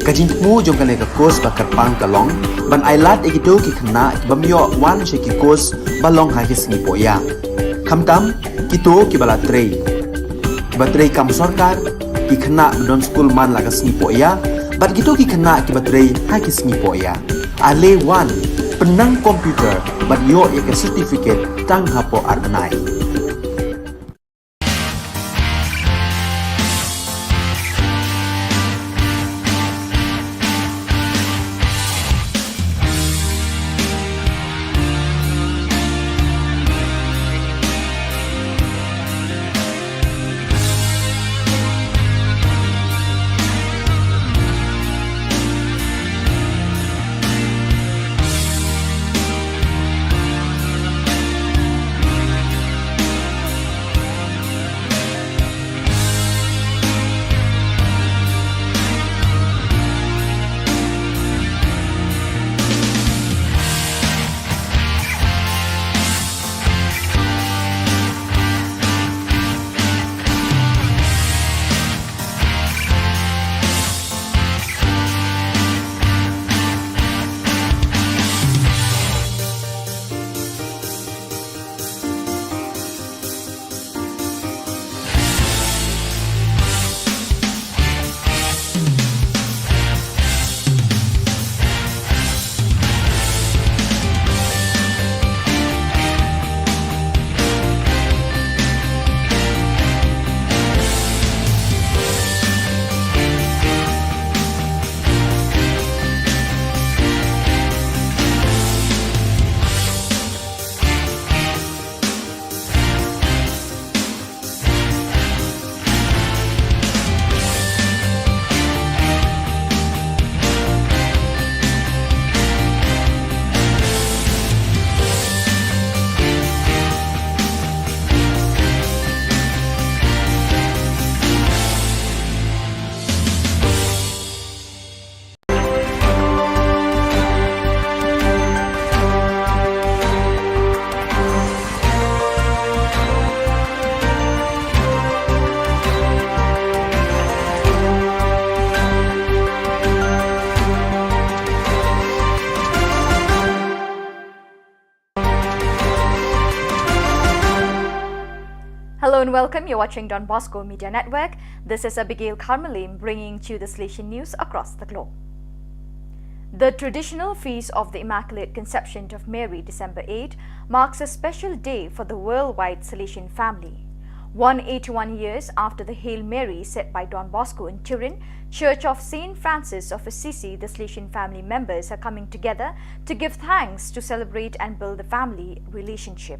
Ka jingthmu jong kane ka course ba kyrpang ka long ban ailad ïa kito ki khynnah ki bym ïoh wan sha ki course ba long ha ki sngi pohïa, khamtam kito kiba la trei, kiba trei kam sorkar, ki khynnah ba don skul man la ka sngi pohïa bad kito ki khynnah kiba trei ha ki sngi pohïa. Ale wan, pynnang computer bad ïoh ïa ka certificate tang hapoh ar bnai. Welcome, you're watching Don Bosco Media Network. This is Abigail Karmalim bringing to you the Salesian news across the globe. The traditional feast of the Immaculate Conception of Mary, December eight, marks a special day for the worldwide Salesian family. One eighty-one years after the Hail Mary said by Don Bosco in Turin, Church of Saint Francis of Assisi, the Salesian family members are coming together to give thanks, to celebrate and build the family relationship.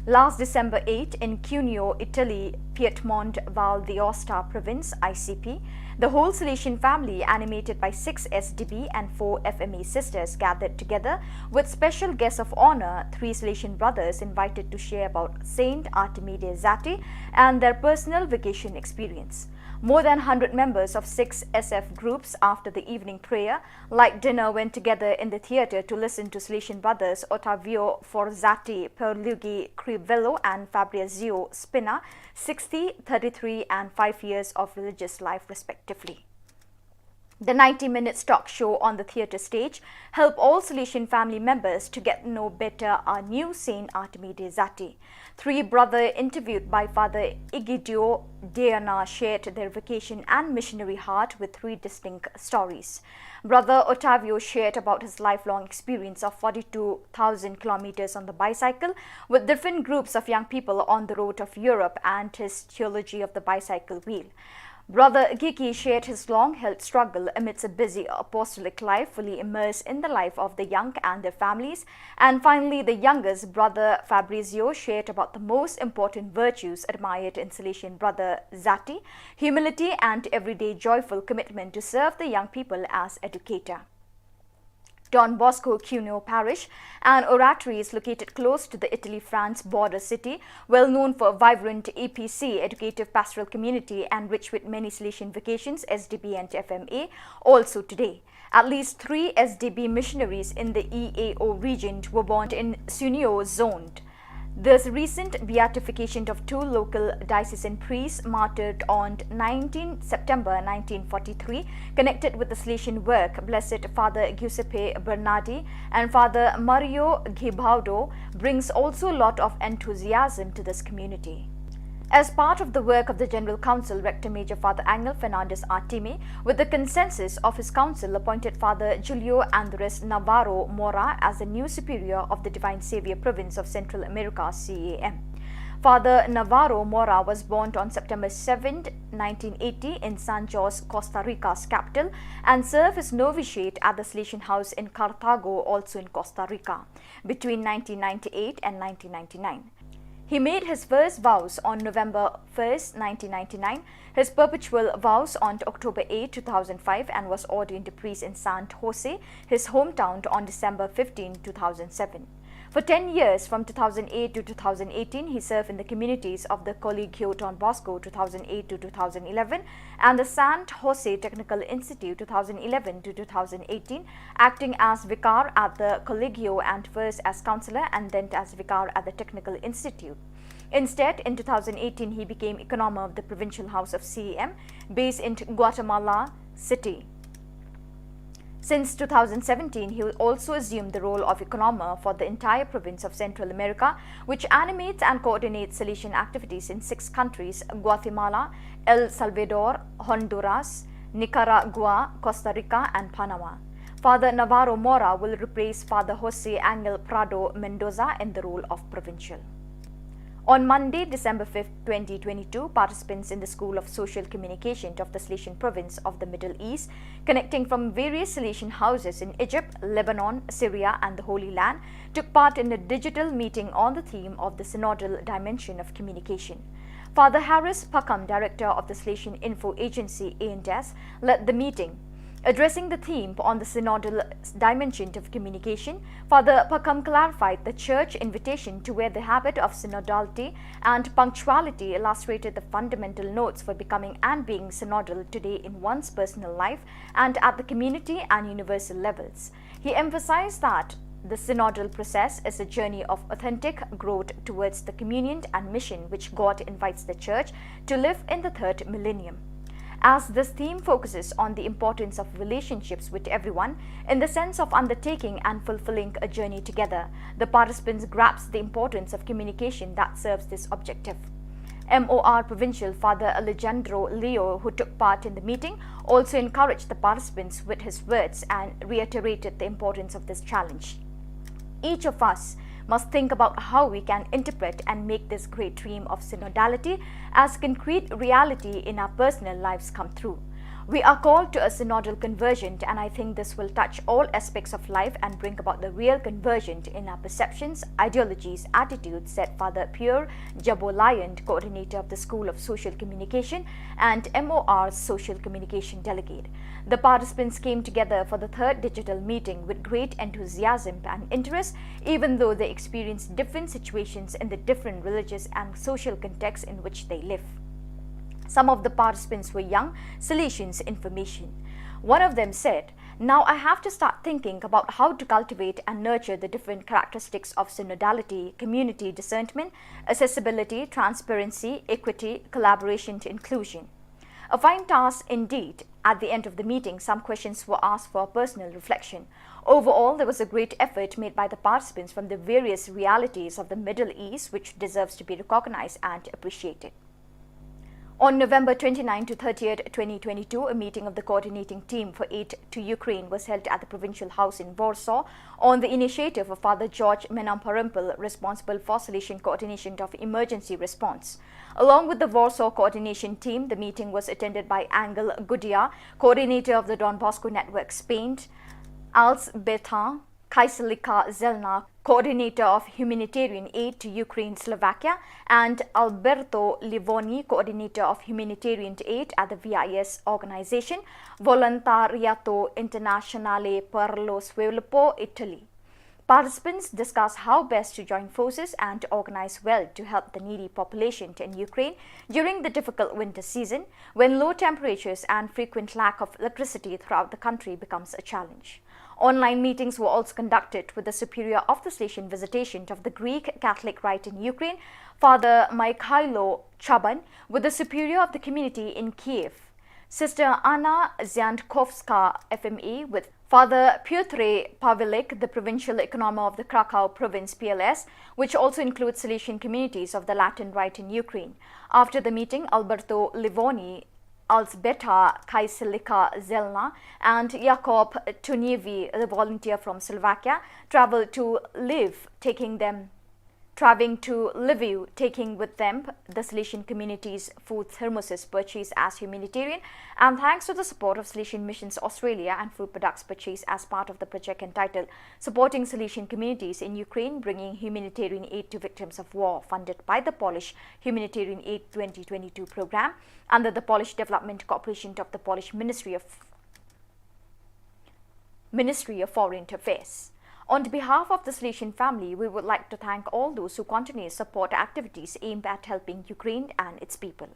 Last December eight, in Cuneo, Italy, Piedmont Val d'Aosta province, I C P, the whole Salesian family, animated by six S D B and four F M A sisters, gathered together with special guests of honor, three Salesian brothers invited to share about Saint Artemide Zatti and their personal vocation experience. More than one hundred members of six S F groups, after the evening prayer, light dinner, went together in the theatre to listen to Salesian brothers Ottavio Forzatti, Pierluigi Crivello and Fabrizio Spina, sixty, thirty-three and five years of religious life respectively. The ninety minutes talk show on the theatre stage help all Salesian family members to get to know better our new Saint Artemide Zatti. Three brother interviewed by Father Egidio Deiana shared their vocation and missionary heart with three distinct stories. Brother Ottavio shared about his lifelong experience of forty-two thousand kilometers on the bicycle with different groups of young people on the road of Europe and his theology of the bicycle wheel. Brother Gigi shared his long-held struggle amidst a busy apostolic life, fully immersed in the life of the young and their families. And finally, the youngest, Brother Fabrizio, shared about the most important virtues admired in Salesian Brother Zatti: humility and everyday joyful commitment to serve the young people as educator. Don Bosco Cuneo Parish, an oratory, is located close to the Italy-France border city, well known for vibrant E P C, educative pastoral community, and rich with many Salesian vocations, S D B and F M A, also today. At least three S D B missionaries in the E A O region were born in Cuneo zone. This recent beatification of two local diocesan priests martyred on nineteenth September nineteen forty-three, connected with the Salesian work, Blessed Father Giuseppe Bernardi and Father Mario Gibaudo, brings also a lot of enthusiasm to this community. As part of the work of the General Council, Rector Major Father Angel Fernandez Artime, with the consensus of his council, appointed Father Julio Andres Navarro Mora as the new superior of the Divine Savior Province of Central America, C A M. Father Navarro Mora was born on September seventh, nineteen eighty, in San Jose, Costa Rica's capital, and served his novitiate at the Salesian House in Cartago, also in Costa Rica, between nineteen ninety-eight and nineteen ninety-nine. He made his first vows on November first, nineteen ninety-nine, his perpetual vows on October eighth, two thousand five, and was ordained a priest in San Jose, his hometown, on December fifteenth, two thousand seven. For ten years, from two thousand eight to two thousand eighteen, he served in the communities of the Colegio Don Bosco, two thousand eight to two thousand eleven, and the San Jose Technical Institute, two thousand eleven to two thousand eighteen, acting as vicar at the Colegio and first as counselor and then as vicar at the Technical Institute. Instead, in two thousand eighteen, he became economer of the Provincial House of C A M, based in Guatemala City. Since two thousand seventeen, he also assumed the role of economer for the entire province of Central America, which animates and coordinates Salesian activities in six countries: Guatemala, El Salvador, Honduras, Nicaragua, Costa Rica, and Panama. Father Navarro Mora will replace Father Jose Angel Prado Mendoza in the role of provincial. On Monday, December fifth, twenty twenty-two, participants in the School of Social Communication of the Salesian Province of the Middle East, connecting from various Salesian houses in Egypt, Lebanon, Syria, and the Holy Land, took part in a digital meeting on the theme of the synodal dimension of communication. Father Harris Pakham, director of the Salesian Info Agency, A and S, led the meeting. Addressing the theme on the synodal dimension of communication, Father Pakham clarified the Church invitation to wear the habit of synodality and punctuality, illustrated the fundamental notes for becoming and being synodal today in one's personal life and at the community and universal levels. He emphasized that the synodal process is a journey of authentic growth towards the communion and mission which God invites the Church to live in the third millennium. As this theme focuses on the importance of relationships with everyone in the sense of undertaking and fulfilling a journey together, the participants grasp the importance of communication that serves this objective. M O R Provincial Father Alejandro Leo, who took part in the meeting, also encouraged the participants with his words and reiterated the importance of this challenge. Each of us must think about how we can interpret and make this great dream of synodality as concrete reality in our personal lives come through. We are called to a synodal conversion, and I think this will touch all aspects of life and bring about the real conversion in our perceptions, ideologies, attitudes, said Father Pierre Jabolayant, coordinator of the School of Social Communication and M O R's social communication delegate. The participants came together for the third digital meeting with great enthusiasm and interest, even though they experienced different situations in the different religious and social contexts in which they live. Some of the participants were young Salesians in formation. One of them said, "Now I have to start thinking about how to cultivate and nurture the different characteristics of synodality, community discernment, accessibility, transparency, equity, collaboration to inclusion." A fine task indeed. At the end of the meeting, some questions were asked for personal reflection. Overall, there was a great effort made by the participants from the various realities of the Middle East, which deserves to be recognized and appreciated. On November twenty-ninth to thirtieth, twenty twenty-two, a meeting of the coordinating team for aid to Ukraine was held at the provincial house in Warsaw on the initiative of Father George Menamparampil, responsible for Salesian coordination of emergency response. Along with the Warsaw coordination team, the meeting was attended by Angel Gudia, coordinator of the Don Bosco Network Spain, Alzbeta Kaiselika Zelna, coordinator of humanitarian aid to Ukraine, Slovakia, and Alberto Livoni, coordinator of humanitarian aid at the V I S organization, Volontariato Internazionale per lo Sviluppo, Italy. Participants discussed how best to join forces and to organize well to help the needy population in Ukraine during the difficult winter season, when low temperatures and frequent lack of electricity throughout the country becomes a challenge. Online meetings were also conducted with the superior of the Salesian visitation of the Greek Catholic Rite in Ukraine, Father Mikhailo Chaban, with the superior of the community in Kiev, Sister Anna Ziankovska, F M A, with Father Pyotr Pavelik, the provincial economo of the Krakow province, P L S, which also includes Salesian communities of the Latin Rite in Ukraine. After the meeting, Alberto Livoni, Alzbeta Kaiselika Zelna, and Jakob Tunievi, the volunteer from Slovakia, traveled to Lviv, taking them traveling to Lviv, taking with them the Salesian community's food thermoses purchased as humanitarian, and thanks to the support of Salesian Missions Australia and food products purchased as part of the project entitled Supporting Salesian Communities in Ukraine, Bringing Humanitarian Aid to Victims of War, funded by the Polish Humanitarian Aid twenty twenty-two program under the Polish Development Cooperation of the Polish Ministry of Ministry of Foreign Affairs. On behalf of the Salesian family, we would like to thank all those who continue to support activities aimed at helping Ukraine and its people.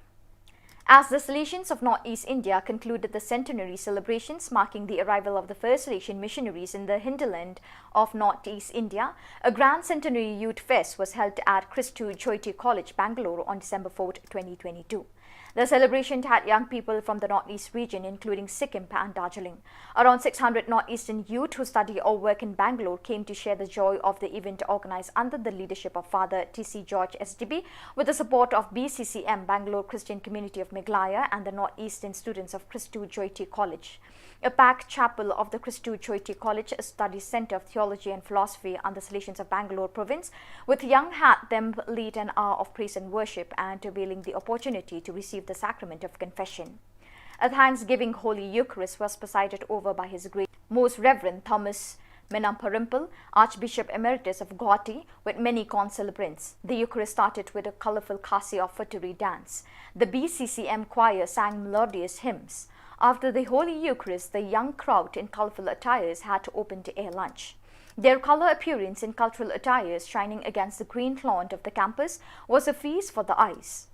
As the Salesians of Northeast India concluded the centenary celebrations marking the arrival of the first Salesian missionaries in the hinterland of Northeast India, a grand centenary youth fest was held at Christu Jyoti College, Bangalore on December fourth, twenty twenty-two. The celebration had young people from the Northeast region, including Sikkim and Darjeeling. Around six hundred Northeastern youth who study or work in Bangalore came to share the joy of the event organized under the leadership of Father T C George S D B, with the support of B C C M, Bangalore Christian Community of Meghalaya, and the Northeastern students of Christu Jyoti College. A packed chapel of the Christu Jyoti College Study Centre of Theology and Philosophy under the Salesians of Bangalore province, with young had them lead an hour of praise and worship and availing the opportunity to receive the sacrament of confession. A thanksgiving Holy Eucharist was presided over by His Grace Most Reverend Thomas Menamparampil, Archbishop Emeritus of Guwahati, with many concelebrants. The Eucharist started with a colorful Khasi offertory dance. The B C C M choir sang melodious hymns. After the Holy Eucharist, the young crowd in colorful attires had open-air lunch. Their color appearance in cultural attires shining against the green lawn of the campus was a feast for the eyes.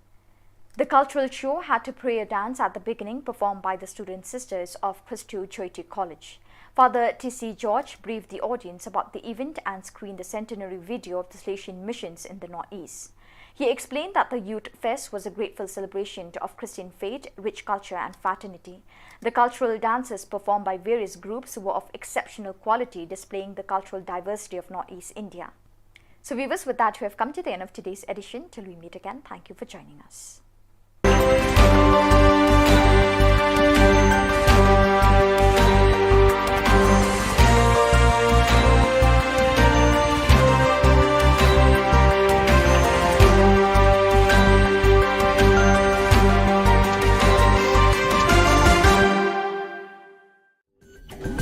The cultural show had a prayer dance at the beginning, performed by the student sisters of Christu Jyoti College. Father T C George briefed the audience about the event and screened the centenary video of the Salesian missions in the Northeast. He explained that the Youth Fest was a grateful celebration of Christian faith, rich culture, and fraternity. The cultural dances performed by various groups were of exceptional quality, displaying the cultural diversity of Northeast India. So viewers, with that, we have come to the end of today's edition. Till we meet again, thank you for joining us.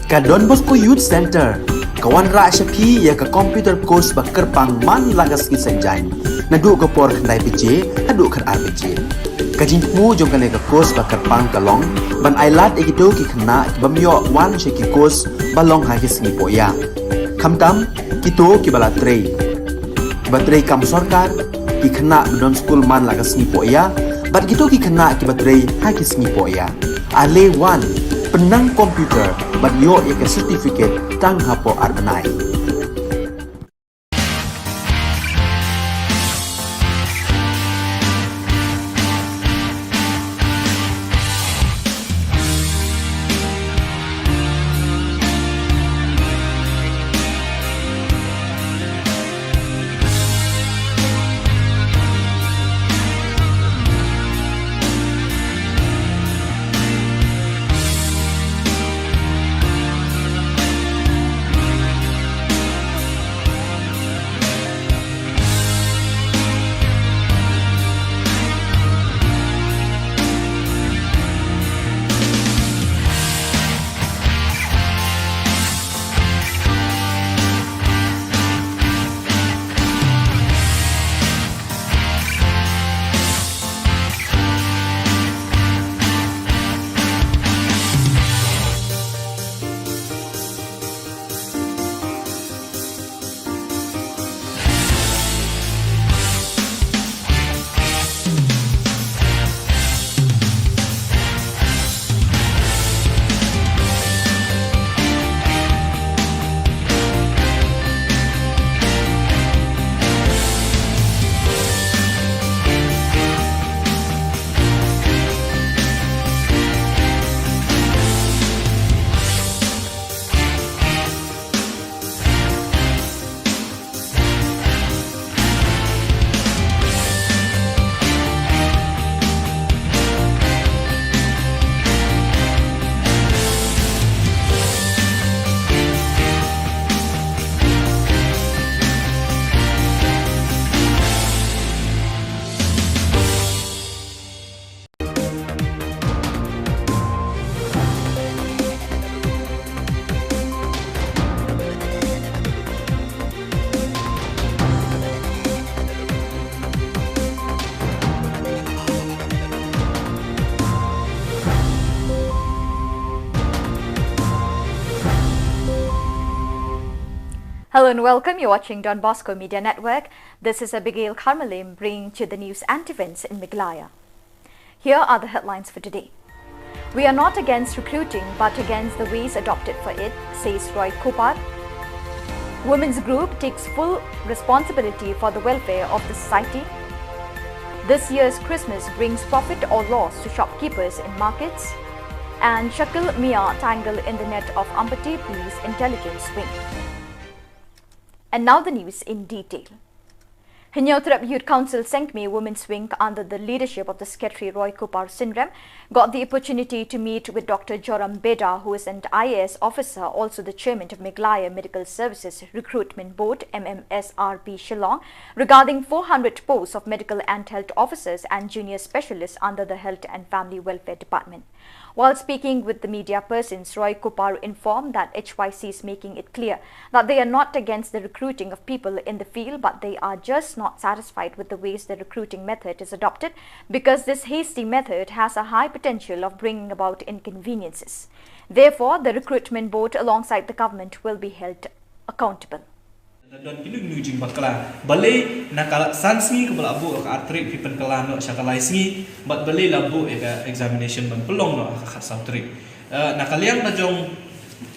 Ka Don Bosco Youth Centre ka wanrah sha phi ïa ka computer course ba kyrpang man la ka sngi Saitjaiñ, naduh ka por khyndai baje haduh khatar baje. Ka jingthmu jong kane ka course ba kyrpang ka long ban ailad ïa kito ki khynnah ki bym ïoh wan sha ki course ba long ha ki sngi pohïa, khamtam kito kiba la trei, kiba trei kam sorkar, ki khynnah ba don skul man la ka sngi pohïa, bad kito ki khynnah kiba trei ha ki sngi pohïa. Ale wan, pynnang computer bad ïoh ïa ka certificate tang hapoh ar bnai. Hello and welcome. You're watching Don Bosco Media Network. This is Abigail Kharmalim bringing to the news and events in Meghalaya. Here are the headlines for today. We are not against recruiting, but against the ways adopted for it, says Roy Cooper. Women's group takes full responsibility for the welfare of the society. This year's Christmas brings profit or loss to shopkeepers in markets. And Shakil Mia tangled in the net of Ampati Police Intelligence Wing. And now the news in detail. Hynñiewtrep Youth Council Sengkmie Women's Wing under the leadership of the Secretary Roy Cooper Synrem got the opportunity to meet with Doctor Joram Beda, who is an I A S officer, also the chairman of Meghalaya Medical Services Recruitment Board, M M S R B Shillong, regarding four hundred posts of medical and health officers and junior specialists under the Health and Family Welfare Department. While speaking with the media persons, Roy Cooper informed that H Y C is making it clear that they are not against the recruiting of people in the field, but they are just not satisfied with the ways the recruiting method is adopted, because this hasty method has a high potential of bringing about inconveniences. Therefore, the recruitment board alongside the government will be held accountable. La don kino kino jingbakla. Balei na ka san sngi kaba la buh ka ar tarik phi pynkylla noh sha ka lai sngi, bad balei la buh ïa ka examination ban pynlong noh ha ka khatsaw tarik. Eh, na ka liang ka jong,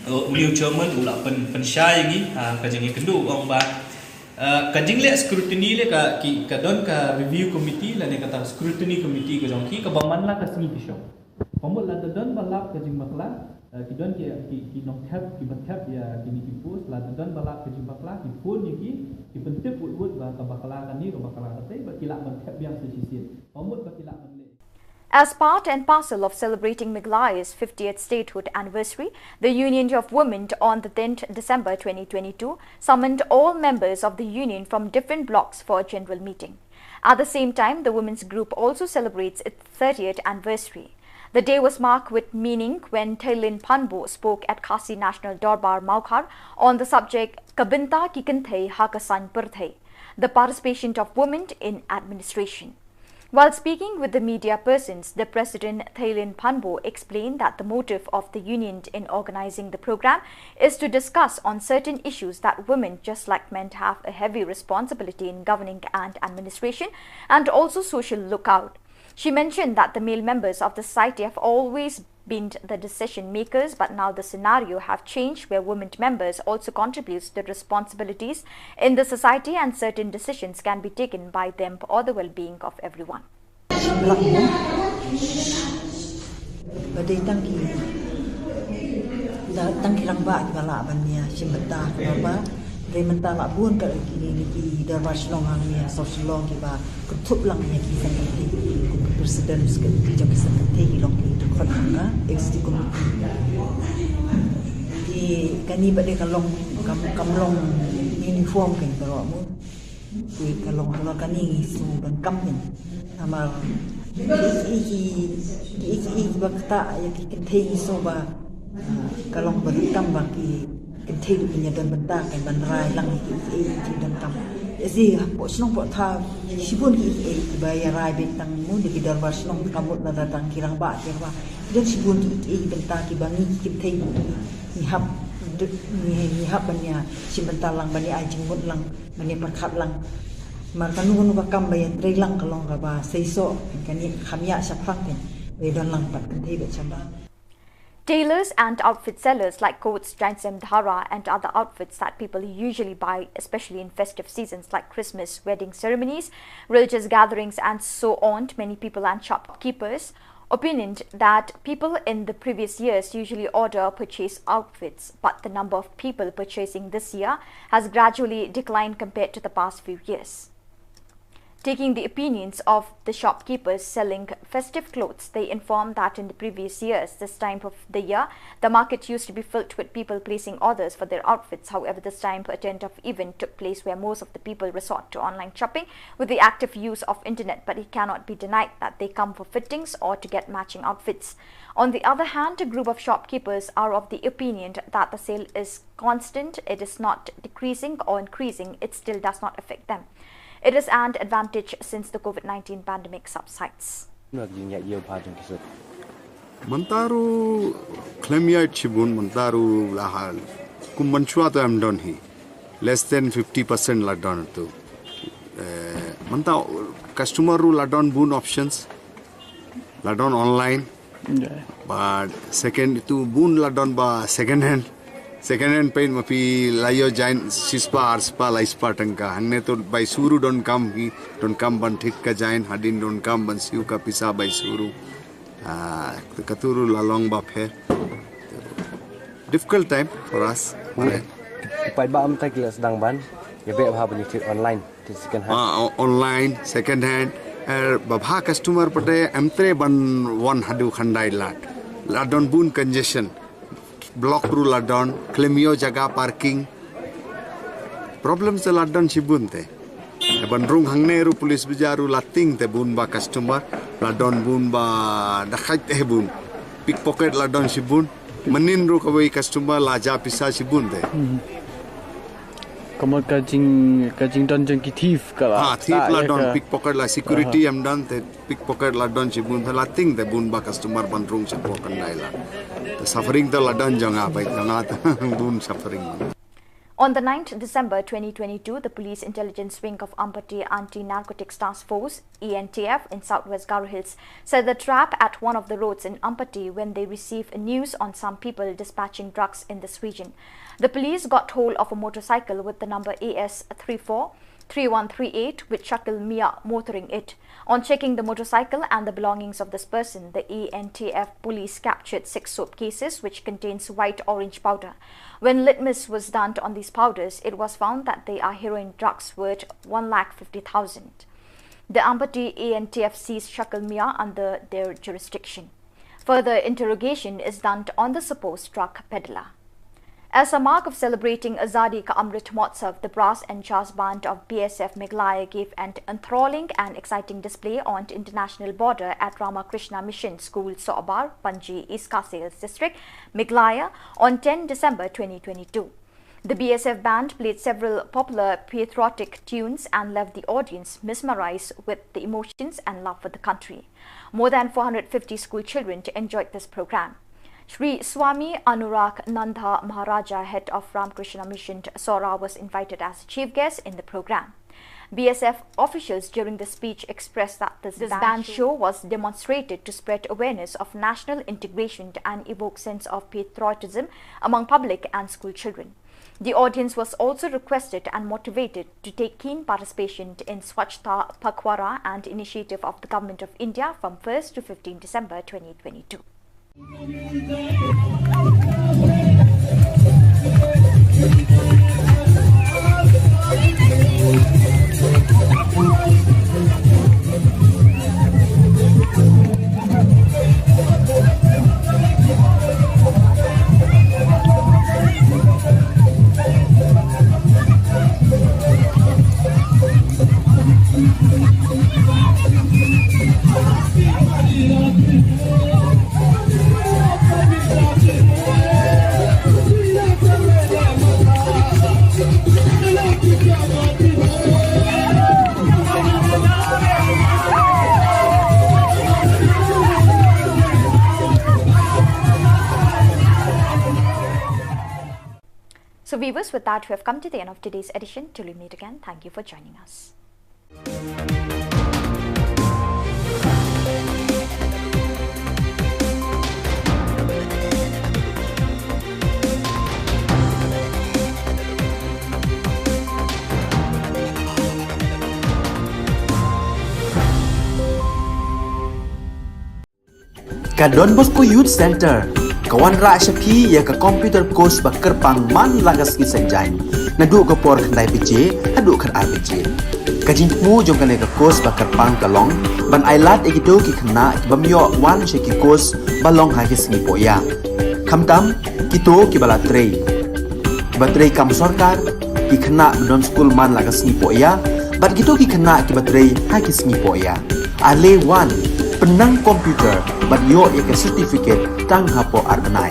eh, u new chairman u la pyn, pynshai ïa ngi, ah, ka jingïakynduh u ong ba, eh, ka jingleh scrutiny leh ka ki, ka don ka review committee lane kata scrutiny committee ka jong ki kaba man la ka sngi ki shong. Ka mut lada don ba lap ka jingbakla, eh, ki don ki, ki, ki nongthep, ki ba thep ïa kine ki post, lada don ba lap ka jingbakla, ki phone ïa ki, ki pyntip wut wut ba ka bakla kane, ka bakla katei, ba ki lah ban thep biang sa shisien. Ka mut ba ki lah ban leh. As part and parcel of celebrating Meghalaya's fiftieth statehood anniversary, the Union of Women on the tenth December twenty twenty-two summoned all members of the union from different blocks for a general meeting. At the same time, the women's group also celebrates its thirtieth anniversary. The day was marked with meaning when Theilin Phanbo spoke at Khasi National Dorbar Mawkhar on the subject Ka Bynta Ki Kynthei Ha Ka Saiñ Pyrthei, the participation of women in administration. While speaking with the media persons, the president Theilin Phanbo explained that the motive of the union in organizing the program is to discuss on certain issues that women, just like men, have a heavy responsibility in governing and administration and also social lookout. She mentioned that the male members of the society have always been the decision makers, but now the scenario have changed where women members also contributes the responsibilities in the society and certain decisions can be taken by them for the well-being of everyone. Ba dei tang ki, da, tang ki rangbah kiba lah ban ïa shim bynta ha ka dorbar. Hynrei mynta la bun ka ki, ki, ki dorbar shnong hangne ha South Shillong kiba kynthup lang ïa ki san kynthei, kum ki president ki jong ki san kynthei ki long ki dkhot jong ka executive committee. Te kane pat de ka long, kam, kam long uniform kein baroh mo. Te ka long halor kane ngi sngew donkam kein. Namar ki, ki, ki, ki, ki ba ktah ïa ki kynthei ngi sngew ba, ah, ka long ba donkam ba ki kynthei ruh kin ïa don bynta kein ban rai lang ïa ki, ki, ki donkam. Ïa shi hapoh shnong hapoh thaw shibun ki, ki, kiba ïa rai beit tang mo da ki dorbar shnong, ka mut lada tang ki rangbah ki rangbah. Ki don shibun ki, ki, ki bynta kiba ngi ki kynthei ngi hap, ngi, ngi hap ban ïa shim bynta lang, ban ïa ai jingmut lang, ban ïa pyrkhat lang. Namar kano kano ka kam ba ïatrei lang ka long kaba seisoh, kane kham ïa shaphrang kein, ba ïa don lang pat kynthei bad shabha. Tailors and outfit sellers like coats, jaiñsem dhara, and other outfits that people usually buy, especially in festive seasons like Christmas, wedding ceremonies, religious gatherings, and so on. Many people and shopkeepers opinioned that people in the previous years usually order purchase outfits, but the number of people purchasing this year has gradually declined compared to the past few years. Taking the opinions of the shopkeepers selling festive clothes, they informed that in the previous years, this time of the year, the market used to be filled with people placing orders for their outfits. However, this time, a tent of event took place where most of the people resort to online shopping with the active use of internet, but it cannot be denied that they come for fittings or to get matching outfits. On the other hand, a group of shopkeepers are of the opinion that the sale is constant, it is not decreasing or increasing, it still does not affect them. It is an advantage since the COVID nineteen pandemic subsides. Mynta ruh khlem ïaid shibun, mynta ruh la hal. Kum mynshuwa te em don hi. Less than fifty percent la don tu. Eh, mynta customer ruh la don bun options. La don online. But second tu bun la don ba second hand. Second hand peit ma phi la ïoh jaiñ shispah arspah laispah tyngka. Hangne tu bai shuh ruh donkam hi, donkam ban thied ka jaiñ, hadien donkam ban siew ka pisa bai shuh ruh. Ah, katu ruh la long ba pher. Difficult time for us. Paidbah mynta ki la sdang ban ïa beh bha ban ïa thied online, thied second hand. Ah, o-, online, second hand. Eh, ba bha customer pat em treh ban wan haduh khyndai lad. La don bun congestion. Block ruh la don, khlem ïoh jaka parking. Problem sa la don shibun te. Ban rung hangne ruh police bazaar ruh la tieng te bun ba customer, la don bun ba dakhait te bun. Pickpocket la don shibun. Mynnin ruh kawei customer la jah pisa shibun te. Ka mut ka jing, ka jingdon jong ki thief ka la. Ha, thief la don, pickpocket la security em don te. Pickpocket la don shibun, la tieng te bun ba customer ban rung shapoh khyndai lad. Te suffering te la don jong nga, bai jong nga te bun suffering. On the ninth December twenty twenty-two, the Police Intelligence Wing of Ampati Anti-Narcotics Task Force, E N T F, in Southwest Garo Hills set a trap at one of the roads in Ampati when they received news on some people dispatching drugs in this region. The police got hold of a motorcycle with the number A S three four three one three eight with Shakil Mia motoring it. On checking the motorcycle and the belongings of this person, the A N T F police captured six soap cases which contains white orange powder. When litmus was done on these powders, it was found that they are heroin drugs worth one lakh fifty thousand. The Ampati A N T F seized Shakil Mia under their jurisdiction. Further interrogation is done on the supposed drug peddler. As a mark of celebrating Azadi Ka Amrit Mahotsav, the Brass and Jazz Band of B S F Meghalaya gave an enthralling and exciting display on the international border at Ramakrishna Mission School, Sohbar, Panji, East Khasi Hills District, Meghalaya, on ten December twenty twenty-two. The B S F band played several popular patriotic tunes and left the audience mesmerized with the emotions and love for the country. More than four hundred fifty school children enjoyed this program. Shri Swami Anurag Nanda Maharaja, head of Ramakrishna Mission, Sohra, was invited as chief guest in the program. B S F officials during the speech expressed that this band show was demonstrated to spread awareness of national integration and evoke sense of patriotism among public and school children. The audience was also requested and motivated to take keen participation in Swachhata Pakhwada and initiative of the Government of India from first to fifteen December twenty twenty-two. So viewers, with that, we have come to the end of today's edition. Till we meet again, thank you for joining us. Ka Don Bosco Youth Centre ka wanrah sha phi ïa ka computer course ba kyrpang man la ka sngi Saitjaiñ, naduh ka por khyndai baje haduh khatar baje. Ka jingthmu jong kane ka course ba kyrpang ka long ban ailad ïa kito ki khynnah ki bym ïoh wan sha ki course ba long ha ki sngi pohïap. Khamtam kito kiba la trei, kiba trei kam sorkar, ki khynnah ba don skul man la ka sngi pohïap, bad kito ki khynnah kiba trei ha ki sngi pohïap. Ale wan, pynnang computer bad ïoh ïa ka certificate tang hapoh ar bnai.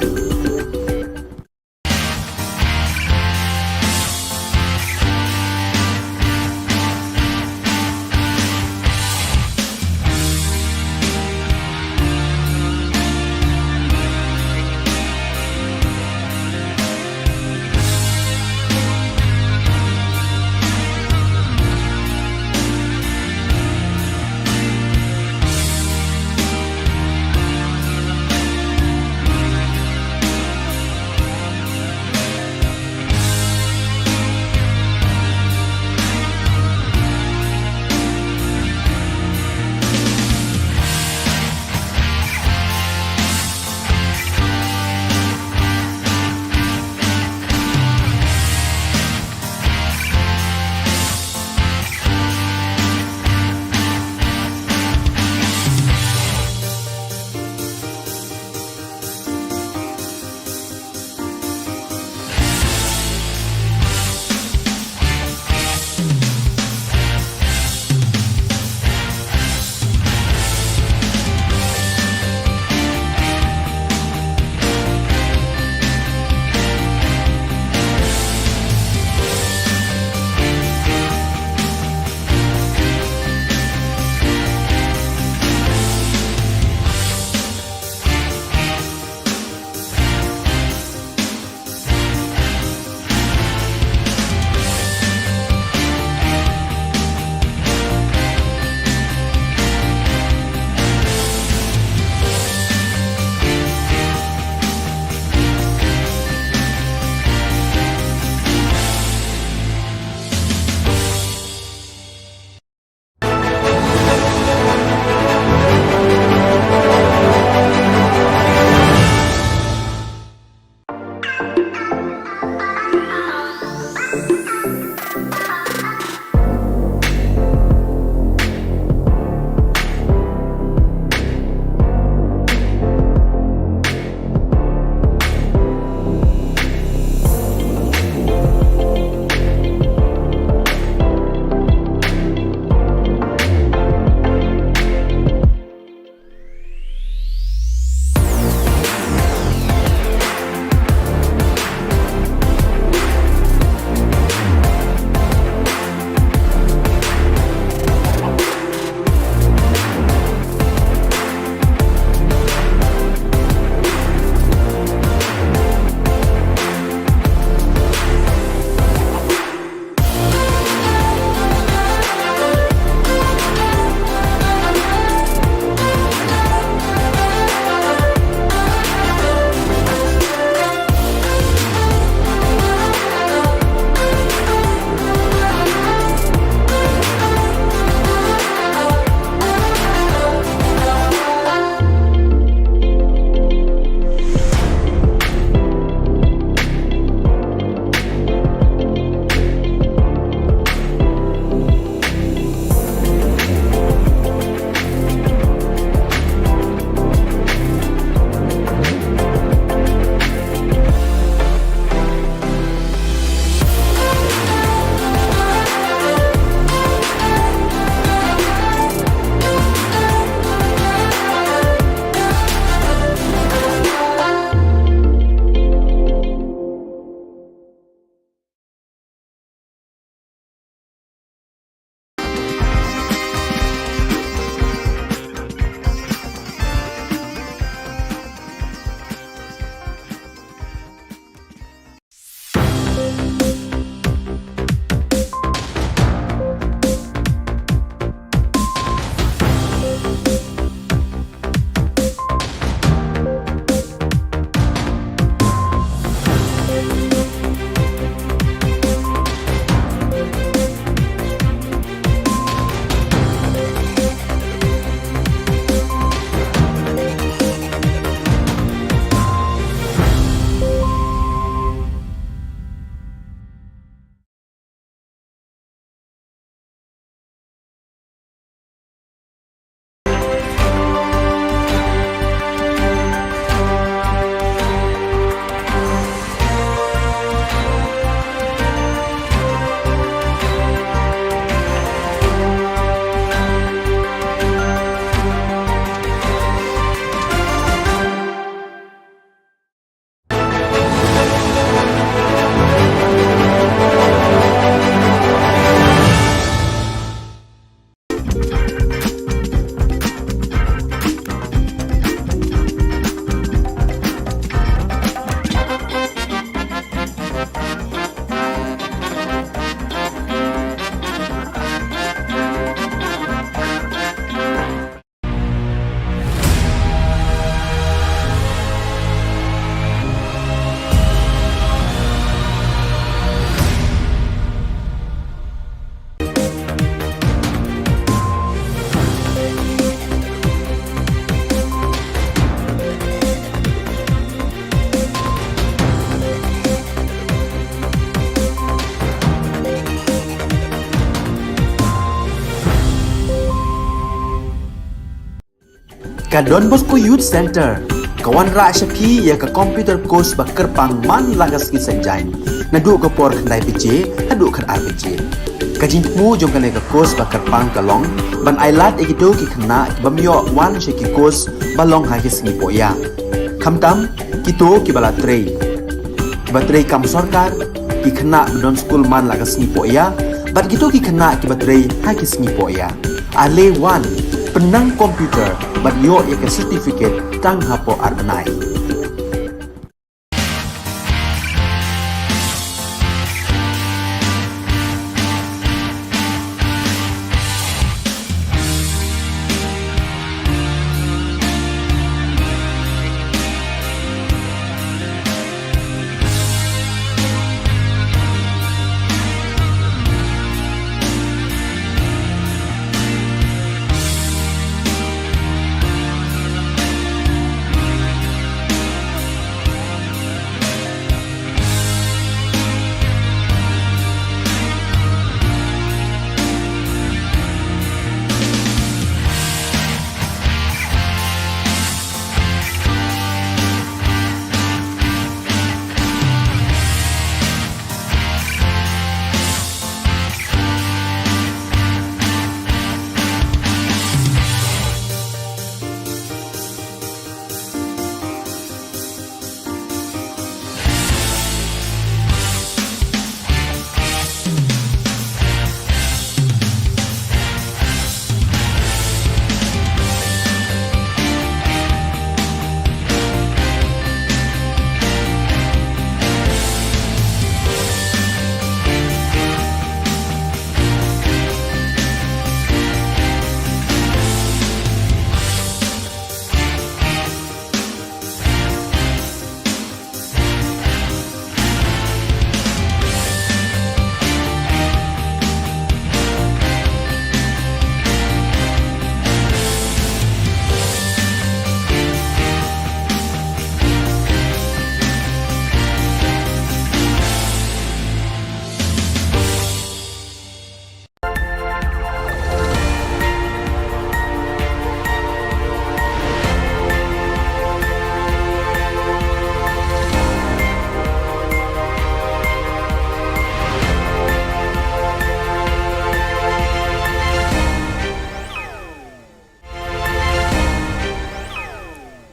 Ka Don Bosco Youth Centre ka wanrah sha phi ïa ka computer course ba kyrpang man la ka sngi Saitjaiñ, naduh ka por khyndai baje haduh khatar baje. Ka jingthmu jong kane ka course ba kyrpang ka long ban ailad ïa kito ki khynnah ki bym ïoh wan sha ki course ba long ha ki sngi pohïa, khamtam kito kiba la trei, kiba trei kam sorkar, ki khynnah ba don skul man la ka sngi pohïa, bad kito ki khynnah kiba trei ha ki sngi pohïa. Ale wan, pynnang computer bad ïoh ïa ka certificate tang hapoh ar bnai.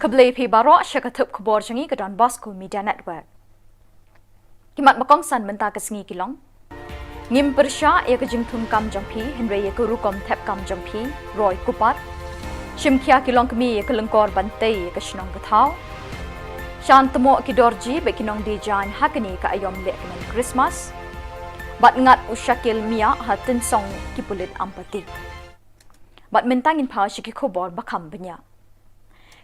Khublei phi baroh sha ka thup khubor jong ngi ka Don Bosco Media Network. Ki mat ba kongsan mynta ka sngi ki long: Ngim pyrshah ïa ka jingthung kam jong phi, hynrei ïa ka rukom thep kam jong phi, Roy Cooper. Shim khia ki longkmie ïa ka lyngkor ban tei ïa ka shnong ka thaw. Shan tmoh ki dorji bad ki nongdie jaiñ ha kane ka aïom leh kmen Christmas. Bad ngat u Shakil Miah ha Tynsong ki pulit Ampati. Bad mynta ngin phai sha ki khubor ba kham bniah.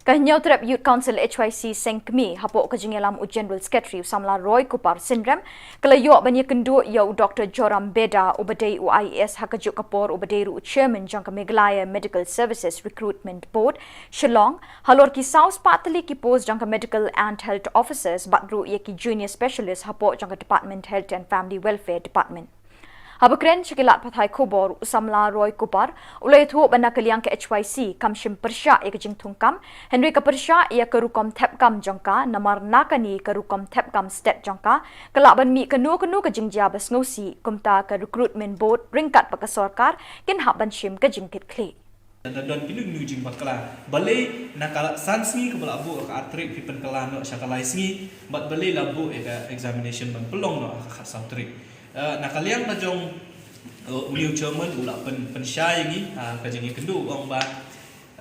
Ka Hynñiewtrep Youth Council H Y C Seng Kmie hapoh ka jingïalam u General Secretary u samla Roy Cooper Synrem, ka la ïoh ban ïakynduh ïa u Doctor Joram Beda uba dei u I A S ha kajuh ka por uba dei ruh u Chairman jong ka Meghalaya Medical Services Recruitment Board, Shillong, halor ki saw spah tylli ki post jong ka Medical and Health Officers bad ruh ïa ki Junior Specialist hapoh jong ka Department Health and Family Welfare Department. Haba kren sha ki lad pathai khubor, u samla Roy Cooper u la ïathuh ba na ka liang ka H Y C kam shym pyrshah ïa ka jingthung kam, hynrei ka pyrshah ïa ka rukom thep kam jong ka, namar na kane ka rukom thep kam stet jong ka, ka lah ban mih kano kano ka jingjia ba sngewsih, kumta ka Recruitment Board ryngkat bad ka sorkar kin hap ban shim ka jingkitkhlieh. Lada don kino kino jingbakla, balei na ka san sngi kaba la buh ha ka ar tarik phi pynkylla noh sha ka lai sngi, bad balei la buh ïa ka examination ban pynlong noh ha ka khatsaw tarik. Eh, na ka liang ka jong, eh, u new chairman u la pyn, pynshai ïa ngi, ah, ka jingïakynduh, u ong ba,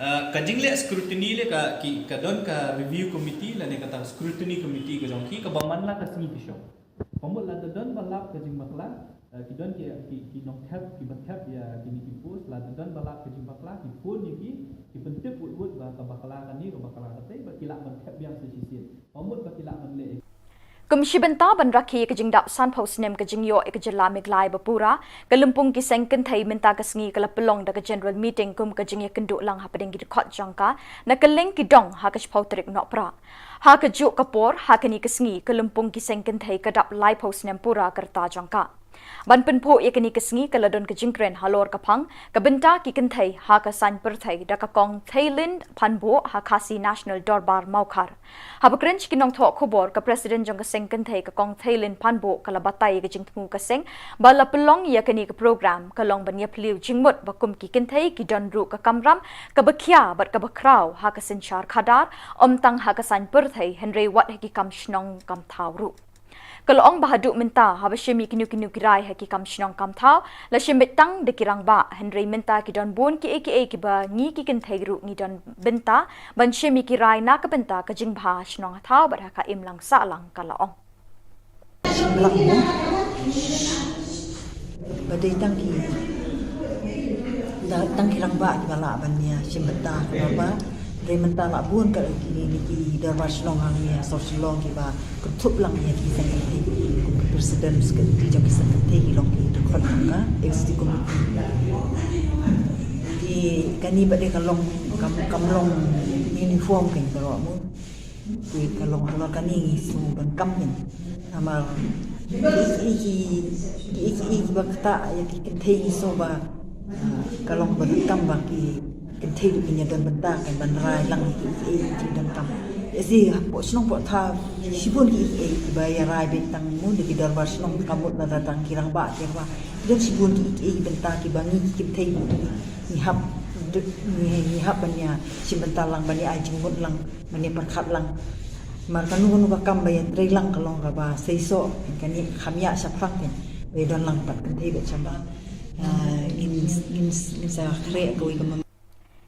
eh, ka jingleh scrutiny leh ka, ki, ka don ka review committee lane kata scrutiny committee ka jong ki kaba man la ka sngi ki shong. Ka mut lada don ba lap ka jingbakla, eh, ki don ki, ki, ki nongthep, kiba thep ïa kine ki post, lada don ba lap ka jingbakla, ki phone ïa ki, ki pyntip wut wut ba ka bakla kane, ka bakla katei, ba ki lah ban thep biang sa shisien. Ka mut ba ki lah ban leh. Kum shi bynta ban rakhe ïa ka jingdap sanphew snem ka jingïoh ïa ka jylla Meghalaya ba pura, ka lympung ki seng kynthei mynta ka sngi ka la pynlong da ka general meeting kum ka jingïakynduh lang hapdeng ki dkhot jong ka, na kylleng ki dong ha ka shiphew tarik Nohprah. Ha kajuh ka por, ha kane ka sngi, ka lympung ki seng kynthei ka dap laiphew snem pura ka rta jong ka. Ban pynphuh ïa kane ka sngi ka la don ka jingkren halor ka phang ka bynta ki kynthei ha ka saiñ pyrthei da ka Kong Theilin Phanbuh ha Khasi National Dorbar Mawkhar. Haba kren sha ki nongthoh khubor, ka President jong ka seng kynthei ka Kong Theilin Phanbuh ka la batai ïa ka jingthmu ka seng ba la pynlong ïa kane ka program ka long ban ïaphylliew jingmut ba kum ki kynthei ki don ruh ka kamram kaba khia bad kaba khraw ha ka synshar khadar, ym tang ha ka saiñ pyrthei hynrei wat ha ki kam shnong kam thaw ruh. Ka la ong ba haduh mynta haba shim ïa kino kino ki rai ha ki kam shnong kam thaw la shim beit tang da ki rangbah, hynrei mynta ki don bun kiei kiei kiba ngi ki kynthei ruh ngi don bynta ban shim ïa ki rai na ka bynta ka jingbha shnong ha thaw bad ha ka imlang sahlang, ka la ong. Shim lang mo. Ba dei tang ki, da, tang ki rangbah kiba lah ban ïa shim bynta ka dorbar. Dei mynta lah bun ka ki, ki, ki dorbar shnong hangne ha sor Shillong kiba kynthup lang ïa ki seng kynthei, kum ki president ki jong ki seng kynthei ki long ki dkhot jong ka executive committee. Ki, kane pat dei ka long, kam, kam long uniform kein baroh mo. Ki, ka long halor kane ngi sngew donkam kein. Namar ki, ki, ki, ki, kiba ktah ïa ki kynthei ngi sngew ba, ah, ka long ba donkam ba ki kynthei ruh kin ïa don bynta kein ban rai lang ïa ki, ki, ki jingdonkam. Ïa shi hapoh shnong hapoh thaw shibun ki, ki, kiba ïa rai beit tang mo da ki dorbar shnong, ka mut lada tang ki rangbah ki rangbah. Ki don shibun ki, ki, ki bynta kiba ngi ki kynthei ngi hap, ngi, ngi hap ban ïa shim bynta lang, ban ïa ai jingmut lang, ban ïa pyrkhat lang. Namar kano kano ka kam ba ïa trei lang ka long kaba seisoh, kane kham ïa shaphrang kein ba ïa don lang pat kynthei bad shabah. Ah, ngin, ngin, ngin sa khreh kawei ka mem-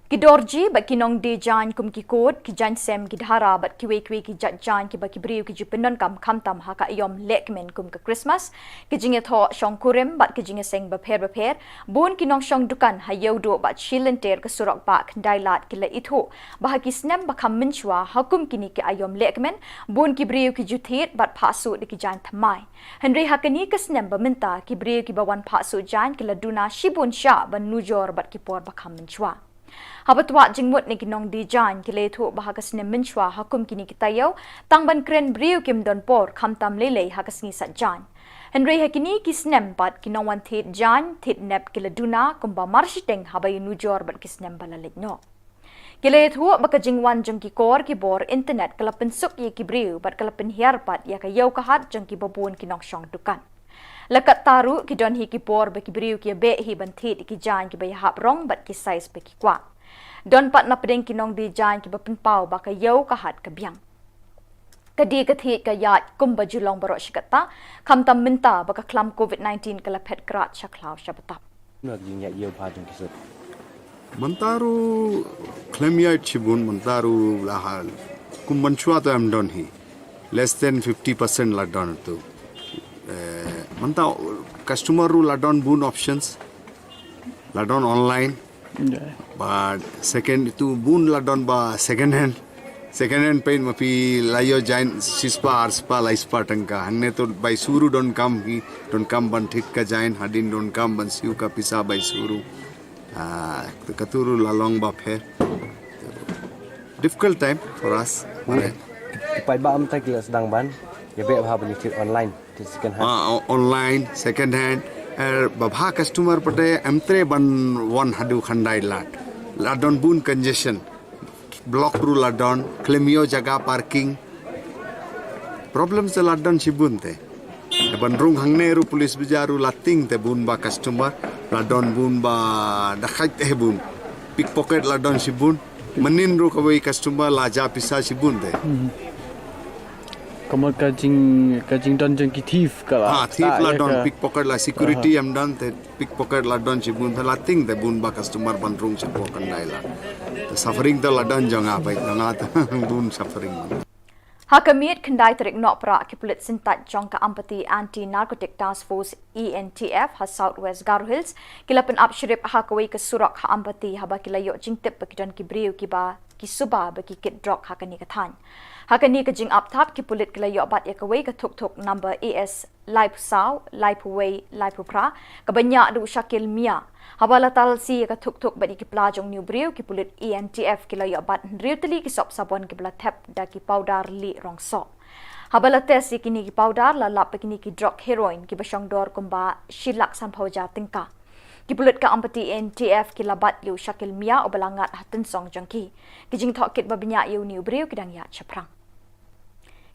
Ki dorji bad ki nongdie jaiñ kum ki kut, ki jaiñsem, ki dhara bad kiwei kiwei ki jait jaiñ kiba ki briew ki ju pyndonkam khamtam ha ka aïom lehkmen kum ka Christmas, ki jingïathoh shongkurim bad ki jingïaseng bapher bapher, bun ki nongshong dukan ha Ïewduh bad shi lynter ka surok bah Khyndailad ki la ithuh ba ha ki snem ba kham mynshuwa ha kum kine ki aïom lehkmen, bun ki briew ki ju thied bad phah suh da ki jaiñ thymmai. Hynrei ha kane ka snem ba mynta ki briew kiba wan phah suh jaiñ ki la duna shibun shah ban nujor bad ki por ba kham mynshuwa. Haba twad jingmut na ki nongdie jaiñ ki la ïathuh ba ha ka snem mynshuwa ha kum kine ki taïew tang ban kren briew kim don por khamtam lei lei ha ka sngi sait jaiñ. Hynrei ha kine ki snem pat ki nongwan thied jaiñ thied nep ki la duna kumba mar shiteng haba ïanujor bad ki snem ba la leit noh. Ki la ïathuh ba ka jingwan jong ki kor ki bor internet ka la pynsuk ïa ki briew bad ka la pynhiar pat ïa ka ïew ka hat jong kiba bun ki nongshong dukan. La katta ruh ki don hi ki por ba ki briew ki ïabeh hi ban thied ïa ki jaiñ kiba ïahap rong bad ki size ba ki kwah. Don pat na pdeng ki nongdie jaiñ kiba pynpaw ba ka ïew ka hat ka biang. Ka die ka thied ka ïaid kumba ju long baroh shi katta, khamtam mynta ba ka khlam covid nineteen ka la phet krad sha khlaw sha btap. Mynta ruh khlem ïaid shibun, mynta ruh la ha, kum mynshuwa te ym don hi. Less than fifty percent la don tu. Eh, mynta customer ruh la don bun options. La don online. But second tu bun la don ba second hand. Second hand peit ma phi la ïoh jaiñ shispah, arspah, laispah tyngka. Hangne tu bai shu ruh donkam hi, donkam ban thied ka jaiñ, hadien donkam ban siew ka pisa bai shu ruh. Ah, katu ruh la long ba pher. Difficult time for us. Ki paidbah mynta ki la sdang ban ïabeh bha ban ïathied online, thied second hand. Ah, o-, online, second hand. Eh, ba bha customer pat em treh ban wan haduh Khyndailad. La don bun congestion. Block ruh la don, khlem ïoh jaka parking. Problem se la don shibun te. Te ban rung hangne ruh police bazaar ruh la tieng te bun ba customer, la don bun ba dakhait te bun. Pickpocket la don shibun. Mynnin ruh kawei customer la jah pisa shibun te. Hmm. Ka mut ka jing, ka jingdon jong ki thief ka la. Ha, thief la don, pickpocket la, security em don te. Pickpocket la don shibun te, la tieng te bun ba customer ban rung shapoh Khyndailad. Te suffering te la don jong nga, peit jong nga te bun suffering. Ha ka miet khyndai tarik Nohprah ki pulit syntait jong ka Ampati Anti Narcotic Task Force, A N T F, ha South West Garo Hills ki la pynap shrip ha kawei ka surok ha Ampati haba ki la ïoh jingtip ba ki don ki briew kiba ki suba ba ki kit drok ha kane ka thaiñ. Ha kane ka jingap thap ki pulit ki la ïoh bat ïa kawei ka thuk thuk number A S laiphew saw, laiphew wei, laiphew phra, kaba ñiah da u Shakil Mia. Haba la talsi ïa ka thuk thuk bad ïa ki pla jong une u briew, ki pulit A N T F ki la ïoh bat hynriew tylli ki sop sabon kiba la thep da ki powder lieh rong soh. Haba la test ïa kine ki powder, la lap ba kine ki drok heroin kiba shong dor kumba shi lak sanphew hajar tyngka. Ki pulit ka Ampati A N T F ki la bat ïa u Shakil Mia uba la ngat ha tynsong jong ki. Ki jingthoh kit ba bniah ïa une u briew ki dang ïaid shaphrang.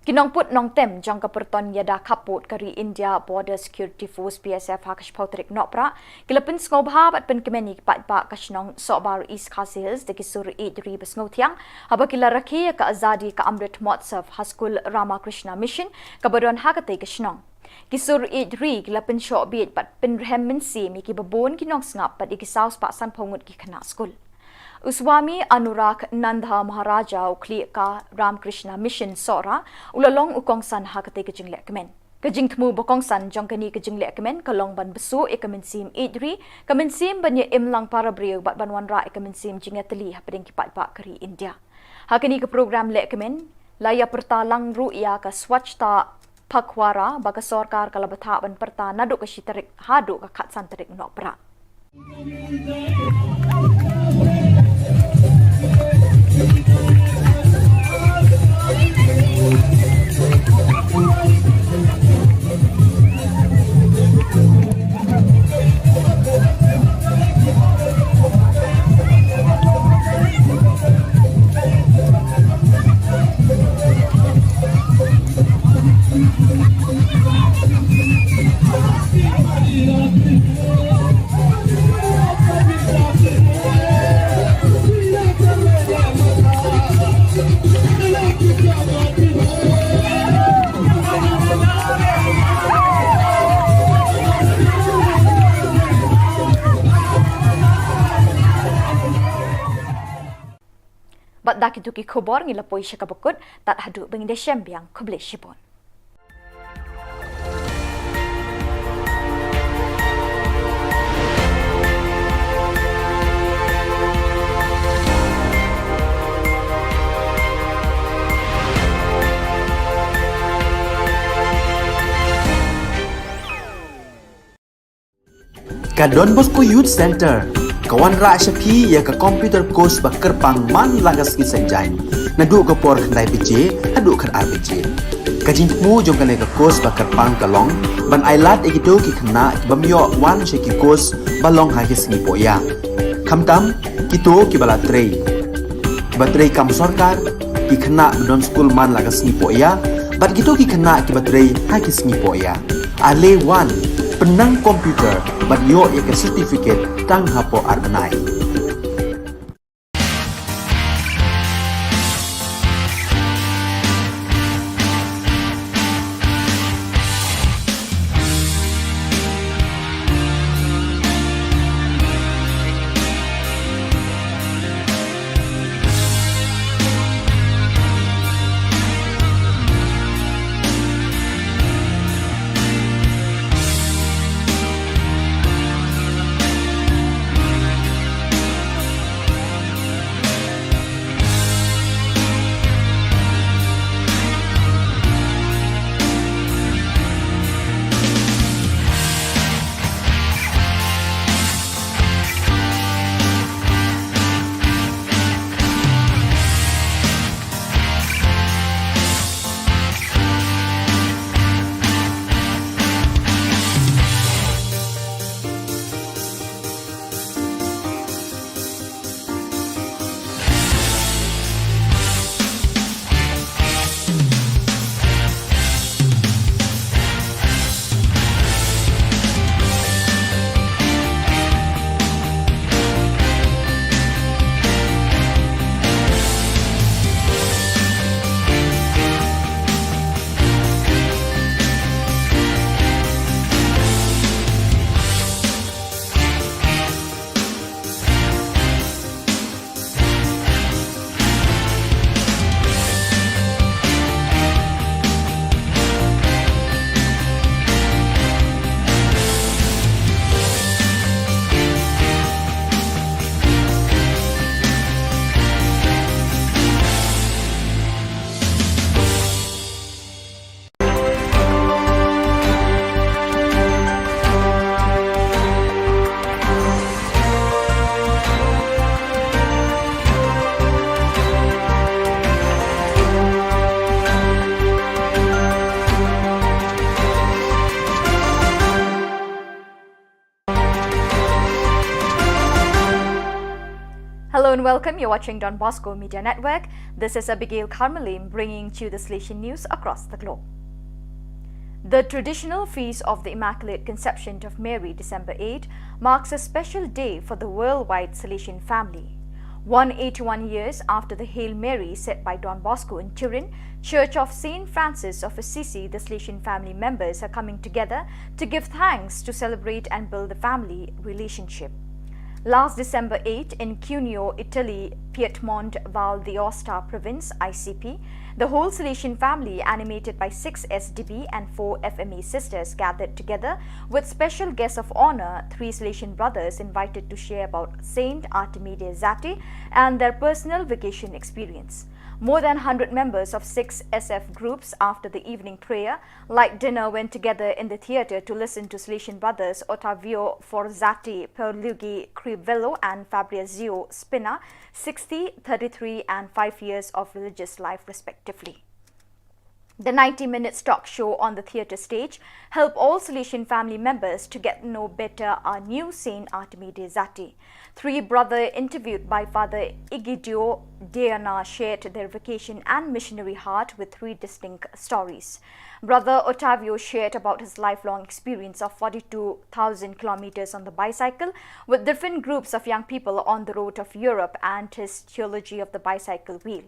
Ki nongput nongtem jong ka pyrton ïada khappud ka ri India Border Security Force, B S F, ha ka shiphew tarik Nohprah ki la pynsngewbha bad pynkmen ïa ki paidbah ka shnong Sohbar, East Khasi Hills da ki sur ïeid ri ba sngewthiang haba ki la rakhe ïa ka Azadi Ka Amrit Mahotsav ha skul Ramakrishna Mission kaba don ha katei ka shnong. Ki sur ïeid ri ki la pynshoh bieit bad pynrhem mynsiem ïa kiba bun ki nongsngap bad ïa ki saw spah sanphew ngut ki khynnah skul. U Swami Anuragh Nanda Maharaja, u khlieh ka Ramakrishna Mission Sohra, u la long u kongsan ha katei ka jinglehkmen. Ka jingthmu ba kongsan jong kane ka jinglehkmen ka long ban bsuh ïa ka mynsiem ïeid ri, ka mynsiem ban ïa imlang para briew bad ban wanrah ïa ka mynsiem jingïatylli hapdeng ki paidbah ka ri India. Ha kane ka program lehkmen la ïa pyrta lang ruh ïa ka Swachhata Pakhwada ba ka sorkar ka la bthah ban pyrta naduh ka shi tarik haduh ka khatsan tarik Nohprah. Bad da kito ki khubor ngi la poi sha kaba kut, tad haduh ba ngin da shem biang, khublei shibun. Ka Don Bosco Youth Centre ka wanrah sha phi ïa ka computer course ba kyrpang man la ka sngi Saitjaiñ, naduh ka por khyndai baje haduh khatar baje. Ka jingthmu jong kane ka course ba kyrpang ka long ban ailad ïa kito ki khynnah ki bym ïoh wan sha ki course ba long ha ki sngi poh ïa. Khamtam kito kiba la trei, kiba trei kam sorkar, ki khynnah ba don skul man la ka sngi poh ïa, bad kito ki khynnah kiba trei ha ki sngi poh ïa. Ale wan, pynnang computer bad ïoh ïa ka certificate tang hapoh ar bnai. And welcome, you're watching Don Bosco Media Network. This is Abigail Carmelim bringing to you the Salesian news across the globe. The traditional feast of the Immaculate Conception of Mary, December eight, marks a special day for the worldwide Salesian family. One eighty-one years after the Hail Mary said by Don Bosco in Turin, Church of Saint Francis of Assisi, the Salesian family members are coming together to give thanks, to celebrate and build the family relationship. Last December eight, in Cuneo, Italy, Piedmont Val d'Aosta province, I C P, the whole Salesian family, animated by six S D B and four F M A sisters, gathered together with special guests of honor, three Salesian brothers invited to share about Saint Artemide Zatti and their personal vocation experience. More than one hundred members of six S F groups, after the evening prayer, light dinner, went together in the theatre to listen to Salesian brothers Ottavio Forzatti, Pierluigi Crivello and Fabrizio Spina, sixty, thirty-three and five years of religious life respectively. The ninety minutes talk show on the theatre stage help all Salesian family members to get to know better our new Saint Artemide Zatti. Three brother interviewed by Father Egidio Deiana shared their vocation and missionary heart with three distinct stories. Brother Ottavio shared about his lifelong experience of forty-two thousand kilometers on the bicycle with different groups of young people on the road of Europe and his theology of the bicycle wheel.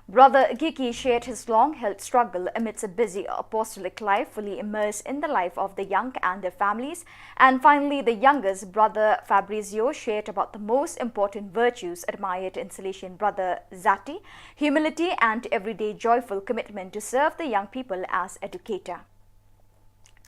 Brother Gigi shared his long-held struggle amidst a busy apostolic life, fully immersed in the life of the young and their families. And finally, the youngest, Brother Fabrizio, shared about the most important virtues admired in Salesian Brother Zatti: humility and everyday joyful commitment to serve the young people as educator.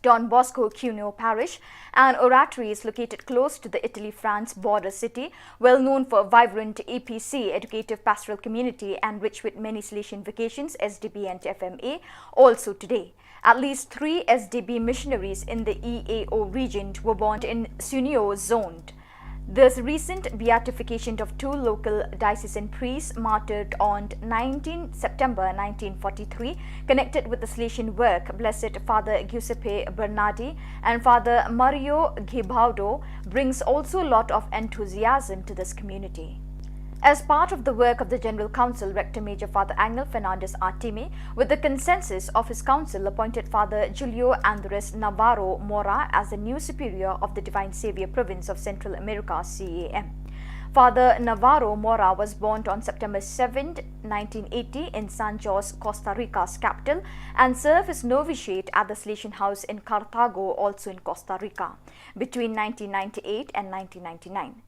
Don Bosco Cuneo Parish, an oratory, is located close to the Italy-France border city, well known for vibrant E P C, educative pastoral community, and rich with many Salesian vocations, S D B and F M A, also today. At least three S D B missionaries in the E A O region were born in Cuneo zone. This recent beatification of two local diocesan priests martyred on nineteenth September nineteen forty-three, connected with the Salesian work, Blessed Father Giuseppe Bernardi and Father Mario Gibaudo, brings also a lot of enthusiasm to this community. As part of the work of the General Council, Rector Major Father Angel Fernandez Artime, with the consensus of his council, appointed Father Julio Andres Navarro Mora as the new superior of the Divine Savior Province of Central America, C A M. Father Navarro Mora was born on September seventh, nineteen eighty, in San Jose, Costa Rica's capital, and served his novitiate at the Salesian House in Cartago, also in Costa Rica, between nineteen ninety-eight and nineteen ninety-nine.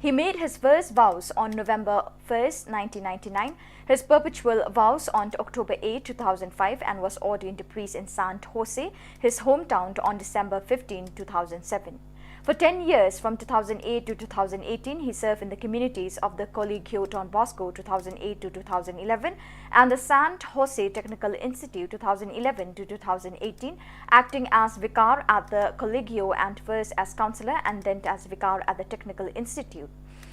He made his first vows on November first, nineteen ninety-nine, his perpetual vows on October eighth, two thousand five, and was ordained a priest in San Jose, his hometown, on December fifteenth, two thousand seven. For ten years, from two thousand eight to two thousand eighteen, he served in the communities of the Colegio Don Bosco, two thousand eight to two thousand eleven, and the San Jose Technical Institute, two thousand eleven to two thousand eighteen, acting as vicar at the Colegio and first as counselor and then as vicar at the Technical Institute.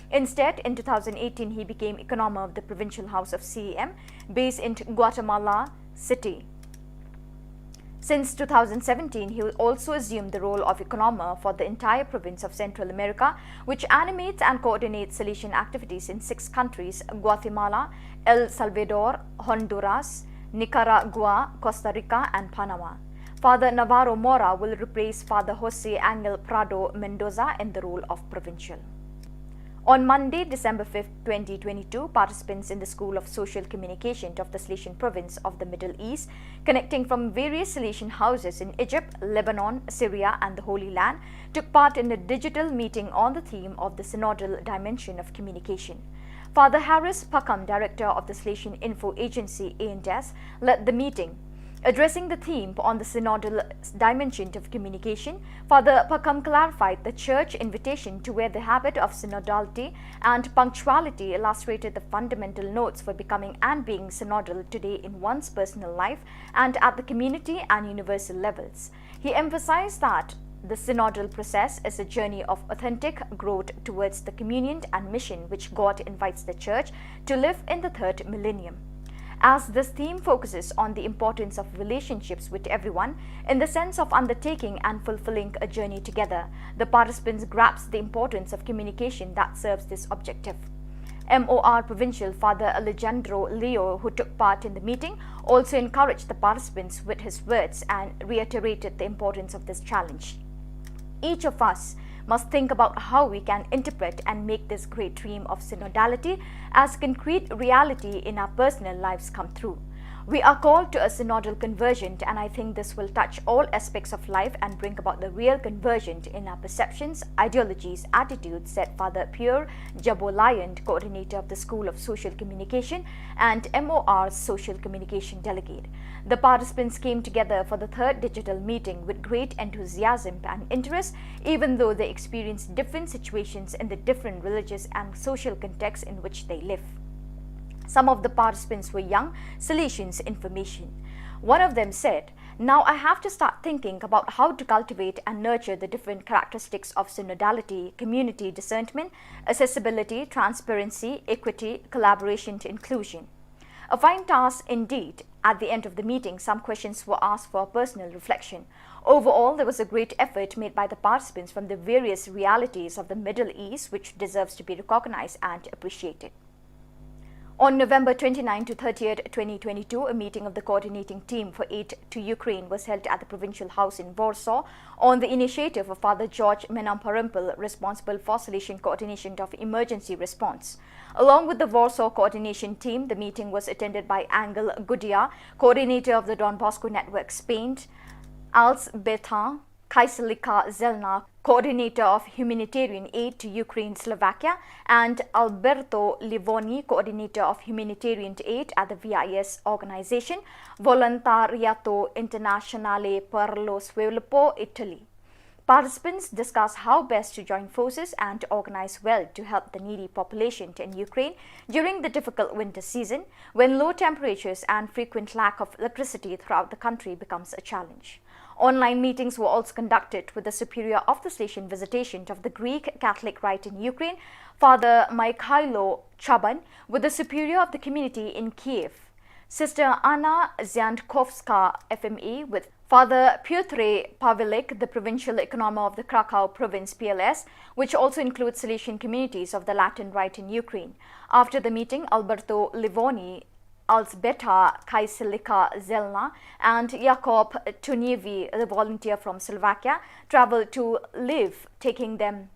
Instead, in two thousand eighteen, he became economer of the Provincial House of C A M, based in Guatemala City. Since two thousand seventeen, he also assumed the role of economer for the entire province of Central America, which animates and coordinates Salesian activities in six countries: Guatemala, El Salvador, Honduras, Nicaragua, Costa Rica, and Panama. Father Navarro Mora will replace Father Jose Angel Prado Mendoza in the role of provincial. On Monday, December fifth, twenty twenty-two, participants in the School of Social Communication of the Salesian Province of the Middle East, connecting from various Salesian houses in Egypt, Lebanon, Syria, and the Holy Land, took part in a digital meeting on the theme of the synodal dimension of communication. Father Harris Pakham, director of the Salesian Info Agency, A and S, led the meeting. Addressing the theme on the synodal dimension of communication, Father Pakham clarified the Church invitation to wear the habit of synodality and punctuality, illustrated the fundamental notes for becoming and being synodal today in one's personal life and at the community and universal levels. He emphasized that the synodal process is a journey of authentic growth towards the communion and mission which God invites the Church to live in the third millennium. As this theme focuses on the importance of relationships with everyone in the sense of undertaking and fulfilling a journey together, the participants grasp the importance of communication that serves this objective. M O R Provincial Father Alejandro Leo, who took part in the meeting, also encouraged the participants with his words and reiterated the importance of this challenge. Each of us must think about how we can interpret and make this great dream of synodality as concrete reality in our personal lives come through. We are called to a synodal conversion, and I think this will touch all aspects of life and bring about the real conversion in our perceptions, ideologies, attitudes, said Father Pierre Jabolayant, coordinator of the School of Social Communication and M O R's social communication delegate. The participants came together for the third digital meeting with great enthusiasm and interest, even though they experienced different situations in the different religious and social contexts in which they live. Some of the participants were young Salesians in formation. One of them said, "Now I have to start thinking about how to cultivate and nurture the different characteristics of synodality, community discernment, accessibility, transparency, equity, collaboration, to inclusion." A fine task indeed. At the end of the meeting, some questions were asked for personal reflection. Overall, there was a great effort made by the participants from the various realities of the Middle East, which deserves to be recognized and appreciated. On November twenty-ninth to thirtieth, twenty twenty-two, a meeting of the coordinating team for aid to Ukraine was held at the provincial house in Warsaw on the initiative of Father George Menamparempel, responsible for Salesian coordination of emergency response. Along with the Warsaw coordination team, the meeting was attended by Angel Gudia, coordinator of the Don Bosco Network Spain, Alzbeta Kaiselika Zelna, coordinator of humanitarian aid to Ukraine, Slovakia, and Alberto Livoni, coordinator of humanitarian aid at the V I S organization, Volontariato Internazionale per lo Sviluppo, Italy. Participants discussed how best to join forces and organize well to help the needy population in Ukraine during the difficult winter season, when low temperatures and frequent lack of electricity throughout the country becomes a challenge. Online meetings were also conducted with the Superior of the Salesian Visitation of the Greek Catholic Rite in Ukraine, Father Mikhailo Chaban, with the Superior of the Community in Kiev, Sister Anna Ziankovska, F M A, with Father Pyotr Pavelik, the Provincial Economo of the Krakow Province, P L S, which also includes Salesian communities of the Latin Rite in Ukraine. After the meeting, Alberto Livoni, Alzbeta Kaiselika Zelna, and Jakob Tunievi, the volunteer from Slovakia, traveled to Lviv, taking them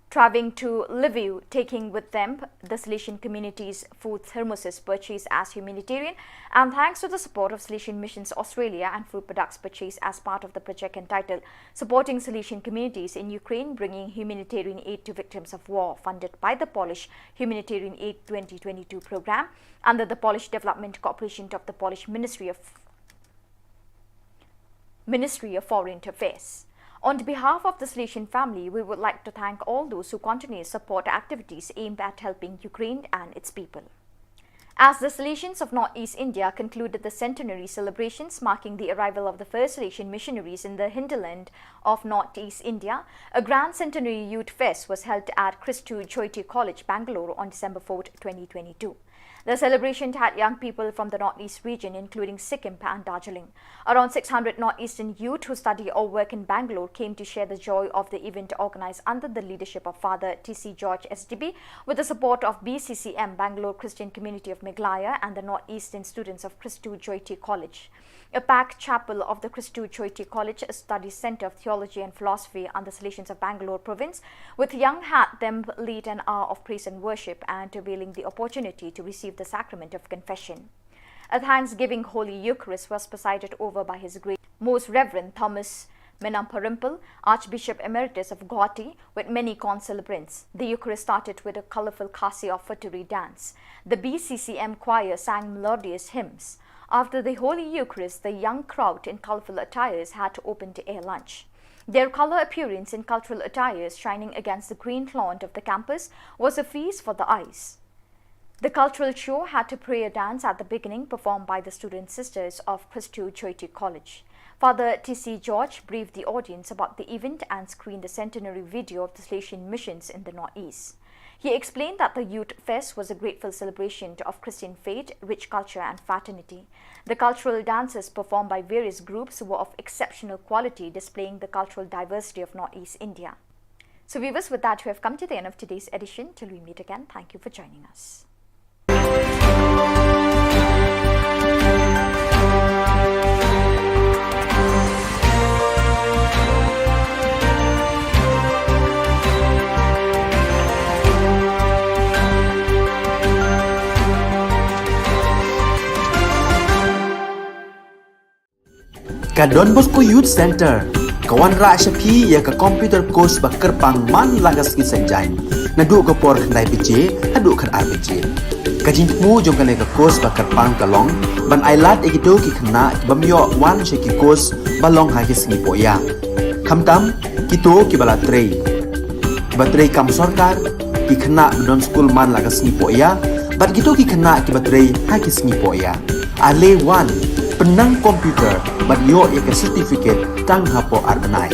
traveling to Lviv, taking with them the Salesian community's food thermoses purchased as humanitarian, and thanks to the support of Salesian Missions Australia and food products purchased as part of the project entitled Supporting Salesian Communities in Ukraine, Bringing Humanitarian Aid to Victims of War, funded by the Polish Humanitarian Aid twenty twenty-two program under the Polish Development Cooperation of the Polish Ministry of Ministry of Foreign Affairs. On behalf of the Salesian family, we would like to thank all those who continue to support activities aimed at helping Ukraine and its people. As the Salesians of Northeast India concluded the centenary celebrations marking the arrival of the first Salesian missionaries in the hinterland of Northeast India, a grand centenary youth fest was held at Christu Jyoti College, Bangalore on December fourth, twenty twenty-two. The celebration had young people from the Northeast region, including Sikkim and Darjeeling. Around six hundred Northeastern youth who study or work in Bangalore came to share the joy of the event organized under the leadership of Father T C George S D B, with the support of B C C M, Bangalore Christian Community of Meghalaya, and the Northeastern students of Christu Jyoti College. A packed chapel of the Christu Jyoti College Study Centre of Theology and Philosophy under the Salesians of Bangalore province, with young had them lead an hour of praise and worship and availing the opportunity to receive the sacrament of confession. A thanksgiving Holy Eucharist was presided over by His Grace Most Reverend Thomas Menamparempal, Archbishop Emeritus of Guwahati, with many concelebrants. The Eucharist started with a colorful Khasi offertory dance. The B C C M choir sang melodious hymns. After the Holy Eucharist, the young crowd in colorful attires had open-air lunch. Their color appearance in cultural attires shining against the green lawn of the campus was a feast for the eyes. The cultural show had a prayer dance at the beginning, performed by the student sisters of Christu Jyoti College. Father T C George briefed the audience about the event and screened the centenary video of the Salesian missions in the Northeast. He explained that the Youth Fest was a grateful celebration of Christian faith, rich culture, and fraternity. The cultural dances performed by various groups were of exceptional quality, displaying the cultural diversity of Northeast India. So viewers, with that, we have come to the end of today's edition. Till we meet again, thank you for joining us. Ka Don Bosco Youth Centre ka wanrah sha phi ïa ka computer course ba kyrpang man la ka sngi Saitjaiñ, naduh ka por khyndai baje haduh khatar baje. Ka jingthmu jong kane ka course ba kyrpang ka long ban ailad ïa kito ki khynnah ki bym ïoh wan sha ki course ba long ha ki sngi pohïa, khamtam kito kiba la trei, kiba trei kam sorkar, ki khynnah ba don skul man la ka sngi pohïa, bad kito ki khynnah kiba trei ha ki sngi pohïa. Ale wan, pynnang computer bad ïoh ïa ka certificate tang hapoh ar bnai.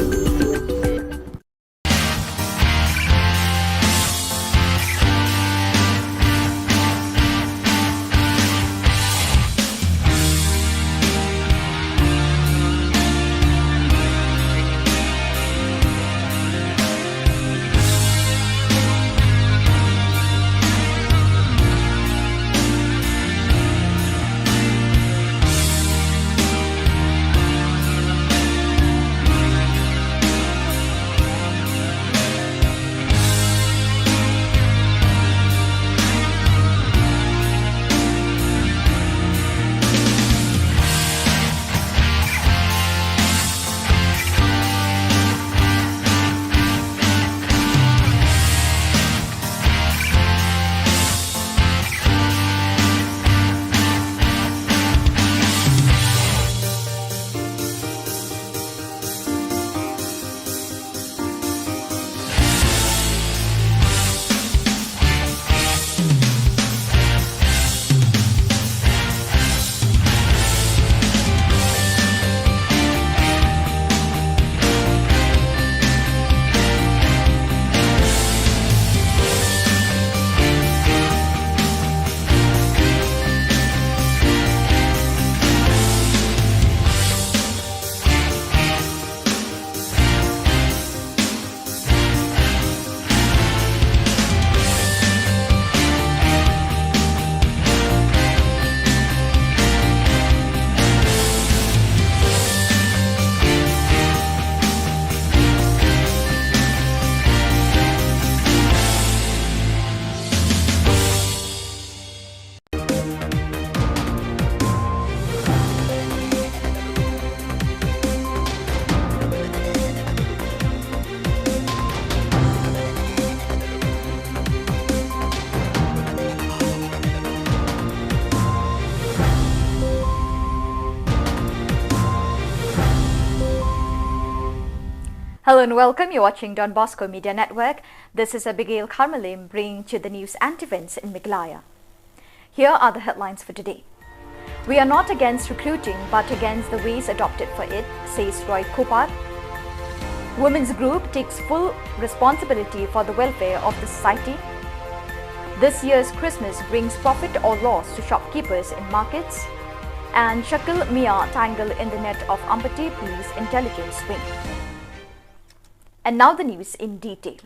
Hello and welcome. You're watching Don Bosco Media Network. This is Abigail Kharmalim bringing to the news and events in Meghalaya. Here are the headlines for today. We are not against recruiting, but against the ways adopted for it, says Roy Cooper. Women's group takes full responsibility for the welfare of the society. This year's Christmas brings profit or loss to shopkeepers in markets. And Shakil Mia tangled in the net of Ampati Police Intelligence Wing. And now the news in detail.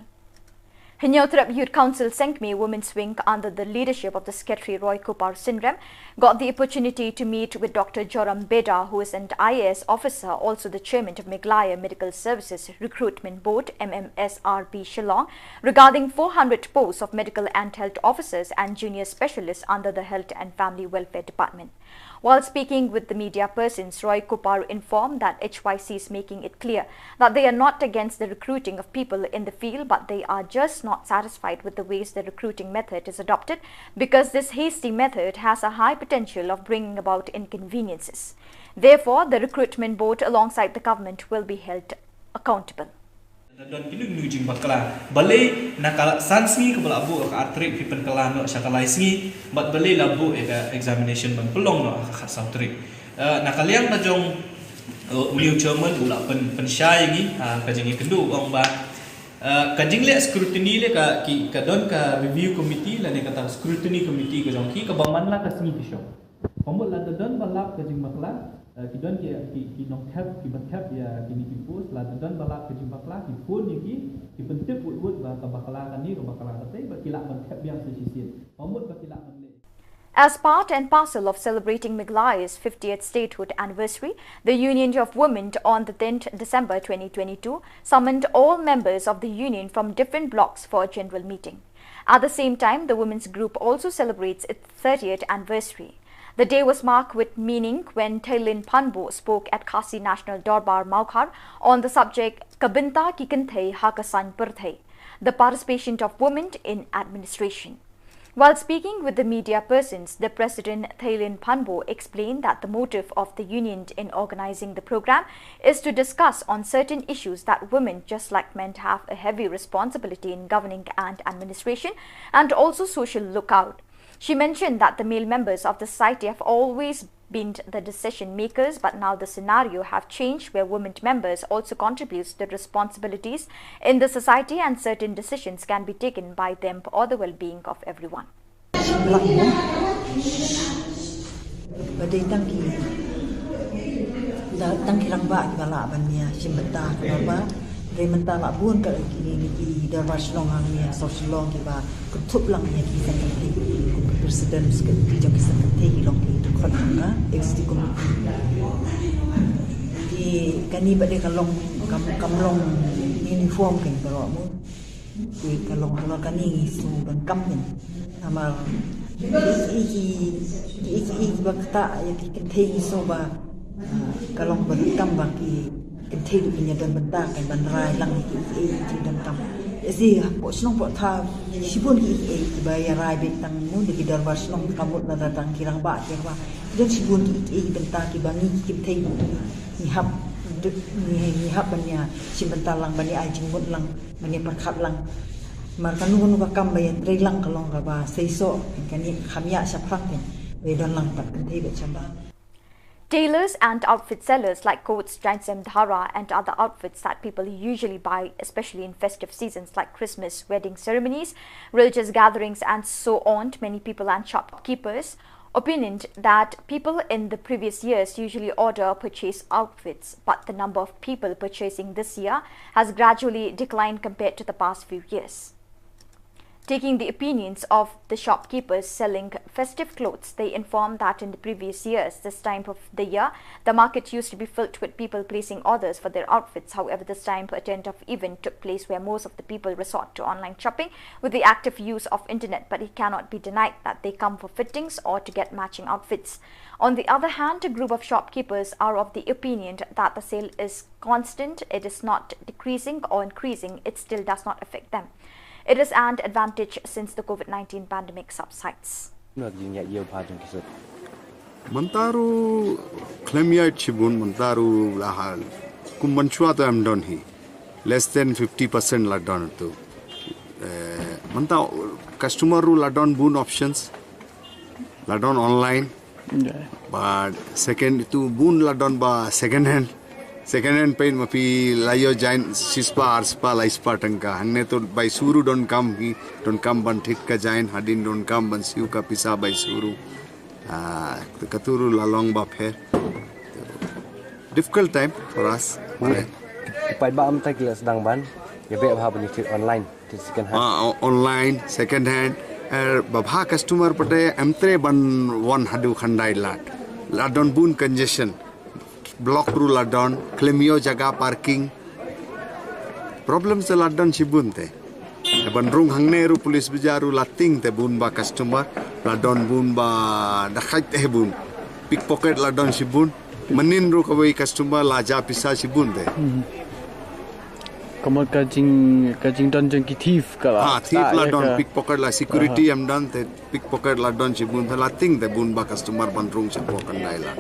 Hynñiewtrep Youth Council Sengkmie Women's Wing under the leadership of the Secretary Roy Cooper Synrem got the opportunity to meet with Doctor Joram Beda, who is an I A S officer, also the chairman of Meghalaya Medical Services Recruitment Board, M M S R B Shillong, regarding four hundred posts of medical and health officers and junior specialists under the Health and Family Welfare Department. While speaking with the media persons, Roy Cooper informed that H Y C is making it clear that they are not against the recruiting of people in the field, but they are just not satisfied with the ways the recruiting method is adopted, because this hasty method has a high potential of bringing about inconveniences. Therefore, the recruitment board alongside the government will be held accountable. Don kinu kinu jingbakla. Balei na ka san sngi kaba la buh ka ar tarik phi pynkylla noh sha ka lai sngi, bad balei la buh ïa ka examination ban pynlong noh ha ka khatsaw tarik. Eh, na ka liang ka jong, eh, u new chairman u la pyn, pynshai ïa ngi, ah, ka jingïakynduh u ong ba, eh, ka jingleh scrutiny leh ka ki, ka don ka review committee lane kata scrutiny committee ka jong ki kaba man la ka sngi ki shong. Ka mut lada don ba lap ka jingbakla, Eh, ki don ki, ki, ki nongthep, ki ba thep ïa kine ki post, lada don ba lap ka jingbakla, ki phone ïa ki, ki pyntip wut wut ba ka bakla kane, ka bakla katei, ba ki lah ban thep biang sa shisien. Ba mut ba ki lah ban leh. As part and parcel of celebrating Meghalaya's fiftieth statehood anniversary, the Union of Women on the tenth December twenty twenty-two summoned all members of the union from different blocks for a general meeting. At the same time, the women's group also celebrates its thirtieth anniversary. The day was marked with meaning when Theilin Phanbo spoke at Khasi National Dorbar Mawkhar on the subject Ka Bynta Ki Kynthei Ha Ka Saiñ Pyrthei, the participation of women in administration. While speaking with the media persons, the president Theilin Phanbo explained that the motive of the union in organizing the program is to discuss on certain issues that women, just like men, have a heavy responsibility in governing and administration and also social lookout. She mentioned that the male members of the society have always been the decision makers, but now the scenario have changed where women members also contributes the responsibilities in the society and certain decisions can be taken by them for the well-being of everyone. Ba dei tang ki, da, tang ki rangbah kiba lah ban ïa shim bynta ka dorbar. Hynrei mynta la bun ka ki, ki, ki dorbar shnong hangne ha South Shillong kiba kynthup lang ïa ki seng kynthei, kum ki president ki jong ki seng kynthei ki long ki dkhot jong ka executive committee. Ki kane pat de ka long kam, kam long uniform kein baroh mo. Ki ka long halor kane ngi sngew donkam kein. Namar ki, ki, ki, ki, ki ba ktah ïa ki kynthei ngi sngew ba, ah, ka long ba donkam ba ki kynthei ruh kin ïa don bynta kein ban rai lang ïa ki, ki, ki donkam. Ïa si hapoh shnong hapoh thaw shibun ki, ki, kiba ïa rai beit tang mo da ki dorbar shnong, ka mut na tang ki rangbah ki rangbah. Ki don shibun ki, ki, ki bynta kiba ngi ki kynthei ngi hap, ngi, ngi hap ban ïa shim bynta lang, ban ïa ai jingmut lang, ban ïa pyrkhat lang. Namar kano kano ka kam ba ïa trei lang ka long kaba seisoh, kane kham ïa shaphrang kein, ba ïa don lang pat kynthei bad shabah. Tailors and outfit sellers like coats, jaiñsim, dhara, and other outfits that people usually buy, especially in festive seasons like Christmas, wedding ceremonies, religious gatherings, and so on. Many people and shopkeepers opined that people in the previous years usually order purchase outfits, but the number of people purchasing this year has gradually declined compared to the past few years. Taking the opinions of the shopkeepers selling festive clothes, they inform that in the previous years, this time of the year, the market used to be filled with people placing orders for their outfits. However, this time, a tent of event took place where most of the people resort to online shopping with the active use of internet, but it cannot be denied that they come for fittings or to get matching outfits. On the other hand, a group of shopkeepers are of the opinion that the sale is constant, it is not decreasing or increasing, it still does not affect them. It is an advantage since the COVID nineteen pandemic subsides. Mynta ruh khlem ïaid shibun, mynta ruh la hal. Kum mynshuwa te em don hi. Less than fifty percent la don tu. Eh, mynta customer ruh la don bun options. La don online. Ba second tu bun la don ba second hand. Second hand peit ma phi la ïoh jaiñ shispah arspah laispah tyngka. Hangne tu bai shuh ruh donkam hi, donkam ban thied ka jaiñ, hadien donkam ban siew ka pisa bai shuh ruh. Ah, katu ruh la long ba pher. Difficult time for us. Paidbah mynta ki la sdang ban ïa beh bha ban ïa thied online. Second hand. Ah, o-, online, second hand. Eh, ba bha customer pat em treh ban wan haduh khyndai lad. La don bun congestion. Block ruh la don, khlem ïoh jaka parking. Problem te la don shibun te. Ban rung hangne ruh police bazaar ruh la tieng te bun ba customer, la don bun ba dakhait te bun. Pickpocket la don shibun. Mynnin ruh kawei customer la jia pisa shibun te. Hmm. Kamut ka jing, ka jingdon jong ki thief ka la. Ha, thief la don, pickpocket la security em don te, pickpocket la don shibun te, la tieng te bun ba customer ban rung shapoh khyndai lad.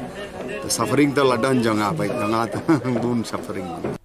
Te suffering te la don jong nga, bai jong nga te bun suffering.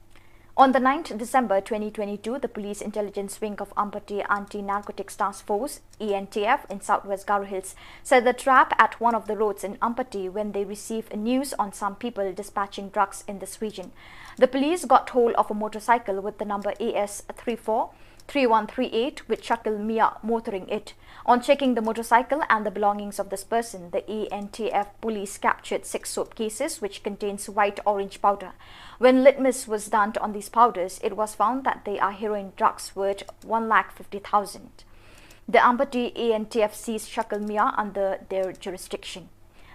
On the ninth December twenty twenty-two, the Police Intelligence Wing of Ampati Anti-Narcotics Task Force, E N T F, in Southwest Garo Hills set the trap at one of the roads in Ampati when they received news on some people dispatching drugs in this region. The police got hold of a motorcycle with the number A S three four three one three eight with Shakil Mia motoring it. On checking the motorcycle and the belongings of this person, the A N T F police captured six soap cases which contains white orange powder. When litmus was done on these powders, it was found that they are heroin drugs worth one lakh fifty thousand. The Ampati A N T F seized Shakil Mia under their jurisdiction.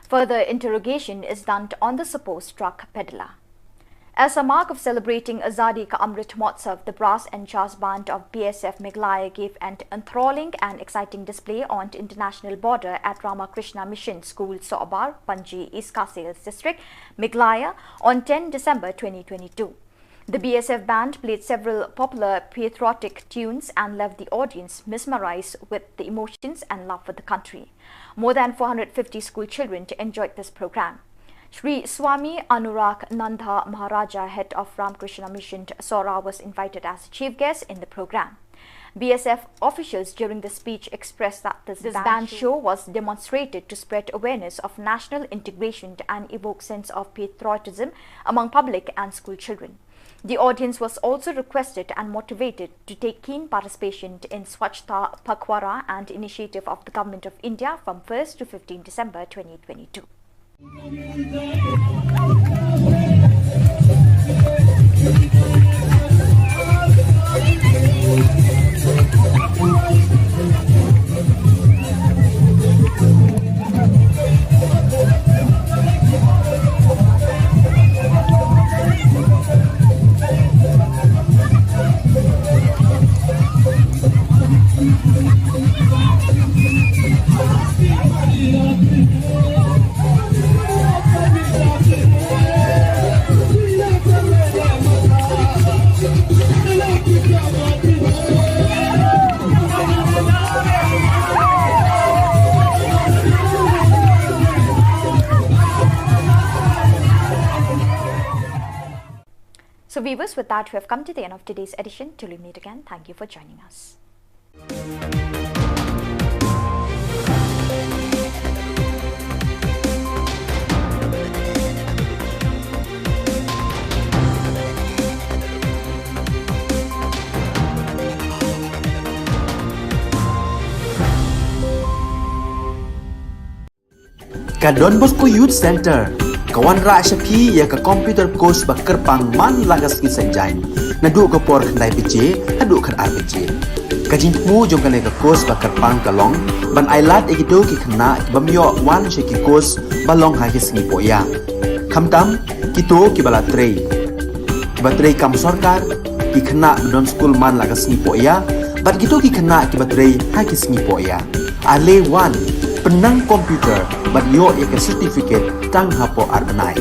Further interrogation is done on the supposed drug peddler. As a mark of celebrating Azadi Ka Amrit Mahotsav, the Brass and Jazz Band of B S F Meghalaya gave an enthralling and exciting display on the international border at Ramakrishna Mission School, Sohbar, Panji, East Khasi Hills District, Meghalaya, on ten December twenty twenty-two. The B S F band played several popular patriotic tunes and left the audience mesmerized with the emotions and love for the country. More than four hundred fifty school children enjoyed this program. Shri Swami Anurag Nanda Maharaja, head of Ramakrishna Mission, Sohra, was invited as chief guest in the program. B S F officials during the speech expressed that this band show was demonstrated to spread awareness of national integration and evoke sense of patriotism among public and school children. The audience was also requested and motivated to take keen participation in Swachhata Pakhwada and initiative of the Government of India from first to fifteen December twenty twenty-two. So viewers, with that, we have come to the end of today's edition. Till we meet again, thank you for joining us. Ka Don Bosco Youth Centre ka wanrah sha phi ïa ka computer course ba kyrpang man la ka sngi Saitjaiñ, naduh ka por khyndai baje haduh khatar baje. Ka jingthmu jong kane ka course ba kyrpang ka long ban ailad ïa kito ki khynnah kiba ym ïoh wan sha ki course ba long ha ki sngi pohïa, khamtam kito kiba la trei, kiba trei kam sorkar, ki khynnah ba don skul man la ka sngi pohïa, bad kito ki khynnah kiba trei ha ki sngi pohïa. Ale wan, pynnang computer bad ïoh ïa ka certificate tang hapoh ar bnai.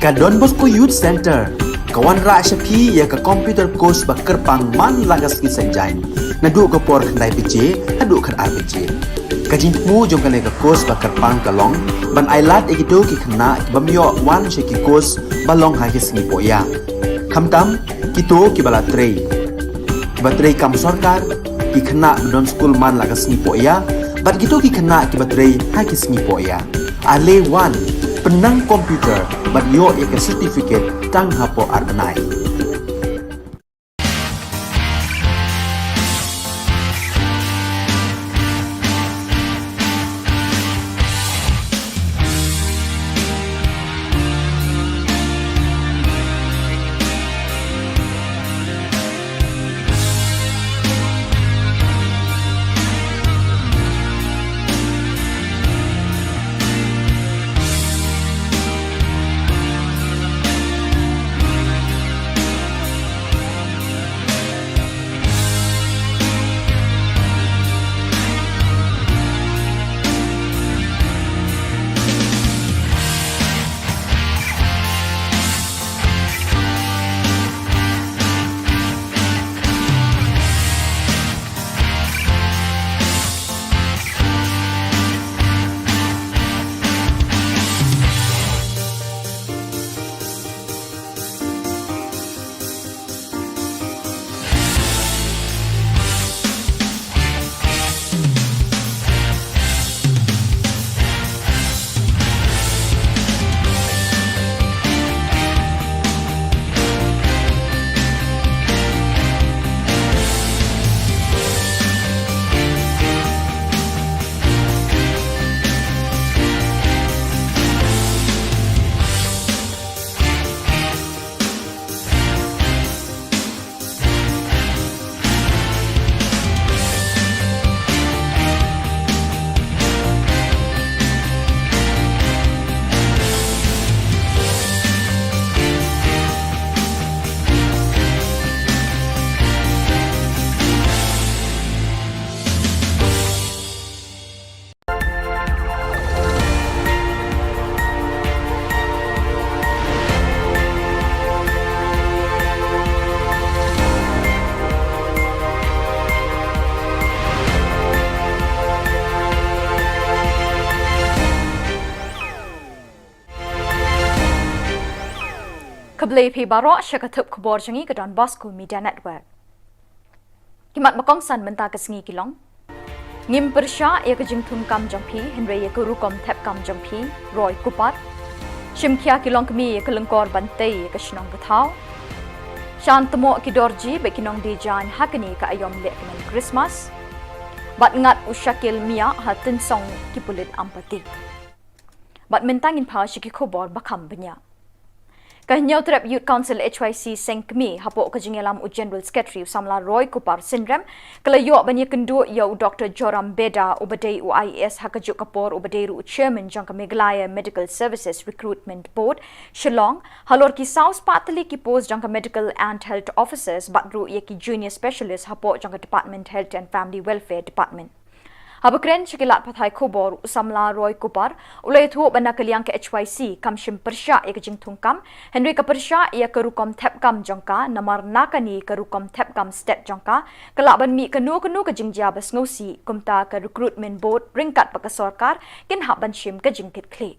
Ka Don Bosco Youth Centre ka wanrah sha phi ïa ka computer course ba kyrpang man la ka sngi Saitjaiñ, naduh ka por khyndai baje haduh khatar baje. Ka jingthmu jong kane ka course ba kyrpang ka long ban ailad ïa kito ki khynnah ki bym ïoh wan sha ki course ba long ha ki sngi pohïa, khamtam kito kiba la trei, kiba trei kam sorkar, ki khynnah ba don skul man la ka sngi pohïa bad kito ki khynnah kiba trei ha ki sngi pohïa. Ale wan, pynnang computer bad ïoh ïa ka certificate tang hapoh ar bnai. Khublei phi baroh sha ka thup khubor jong ngi ka Don Bosco Media Network. Ki mat ba kongsan mynta ka sngi ki long: Ngim pyrshah ïa ka jingthung kam jong phi, hynrei ïa ka rukom thep kam jong phi, Roy Cooper. Shim khia ki longkmie ïa ka lyngkor ban tei ïa ka shnong ka thaw. Shan tmoh ki dorji bad ki nongdie jaiñ ha kane ka aïom lehkmen Christmas. Bad ngat u Shakil Miah ha tyngsong ki pulit Ampati. Bad mynta ngin phai sha ki khubor ba kham bniah. Ka Hynñiewtrep Youth Council, H Y C, seng kmie hapoh ka jingïalam u General Secretary u samla Roy Cooper Synrem, ka la ïoh ban ïakynduh ïa u Doctor Joram Beda, uba dei u I A S ha kajuh ka por uba dei ruh u Chairman jong ka Meghalaya Medical Services Recruitment Board, Shillong, halor ki saw spah tylli ki post jong ka Medical and Health Officers bad ruh ïa ki Junior Specialist hapoh jong ka Department Health and Family Welfare Department. Haba kren sha ki lad pathai khubor, u samla Roy Cooper u la ïathuh ba na ka liang ka H Y C kam shym pyrshah ïa ka jingthung kam, hynrei ka pyrshah ïa ka rukom thep kam jong ka, namar na kane ka rukom thep kam stet jong ka, ka lah ban mih kano kano ka jingjia ba sngewsih, kumta ka Recruitment Board ryngkat bad ka sorkar kin hap ban shim ka jingkitkhlieh.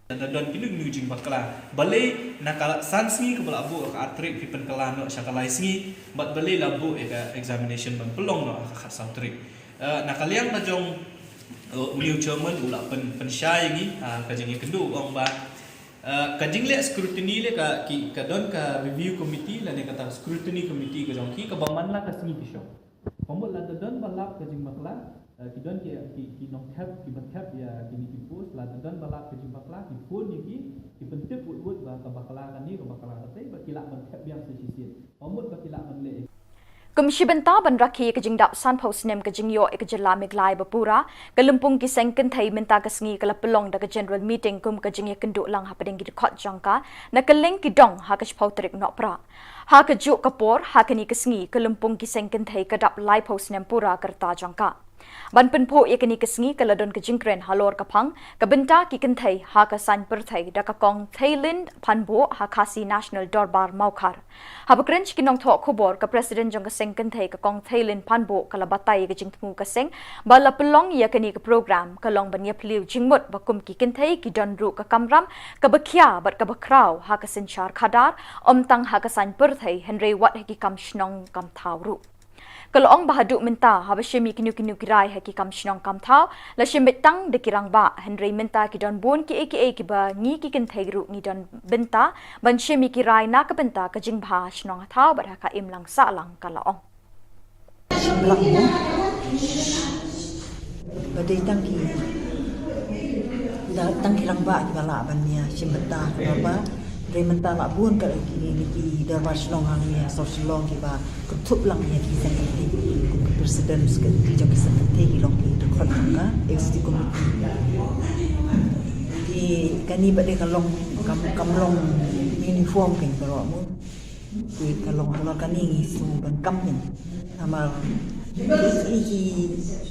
Da don kino kino jingbakla, balei na ka san sngi kaba la buh ka ar tarik phi pynkylla noh sha ka lai sngi, bad balei la buh ïa ka examination ban pynlong noh ha ka khatsaw tarik. Eh, na ka liang ka jong, eh, une u chairman u la pyn, pynshai ïa ngi, ah, ka jingïakynduh, u ong ba, eh, ka jingleh scrutiny leh ka, ki, ka don ka review committee lane kata scrutiny committee ka jong ki kaba man la ka sngi ki shong. Ka mut lada don ba lap ka jingbakla, eh, ki don ki, ki, ki nongthep, kiba thep ïa kine ki post, lada don ba lap ka jingbakla, ki phone ïa ki, ki pyntip wut wut ba ka bakla kane, ka bakla katei, ba ki lah ban thep biang sa shisien. Ka mut ba ki lah ban leh. Kum shi bynta ban rakhe ïa ka jingdap sanphew snem ka jingïoh ïa ka jylla Meghalaya ba pura, ka lympung ki seng kynthei mynta ka sngi ka la pynlong da ka general meeting kum ka jingïakynduh lang hapdeng ki dkhot jong ka, na kylleng ki dong ha ka shiphew tarik Nohprah. Ha kajuh ka por, ha kane ka sngi, ka lympung ki seng kynthei ka dap laiphew snem pura ka rta jong ka. Ban pynphuh ïa kane ka sngi ka la don ka jingkren halor ka phang ka bynta ki kynthei ha ka saiñ pyrthei da ka Kong Theilin Phanbuh ha Khasi National Dorbar Mawkhar. Haba kren sha ki nongthoh khubor, ka President jong ka seng kynthei ka Kong Theilin Phanbuh ka la batai ïa ka jingthmu ka seng ba la pynlong ïa kane ka program ka long ban ïaphylliew jingmut ba kum ki kynthei ki don ruh ka kamram kaba khia bad kaba khraw ha ka synshar khadar, ym tang ha ka saiñ pyrthei hynrei wat ha ki kam shnong kam thaw ruh. Ka la ong ba haduh mynta haba shim ïa kino kino ki rai ha ki kam shnong kam thaw la shim beit tang da ki rangbah, hynrei mynta ki don bun kiei kiei kiba ngi ki kynthei ruh ngi don bynta ban shim ïa ki rai na ka bynta ka jingbha shnong ha thaw bad ha ka imlang sahlang, ka la ong. Shim lang mo. Ba dei tang ki, da tang ki rangbah kiba lah ban ïa shim bynta, namar ba dei mynta la bun ka ki, ki dorbar shnong hangne ha South Shillong kiba kynthup lang ïa ki seng kynthei, kum ki president ki jong ki seng kynthei ki long ki dkhot jong ka executive committee. Ki kane ba dei ka long kam, kam long uniform kein baroh mo. Ki ka long halor kane ngi shu donkam kein. Namar ki, ki,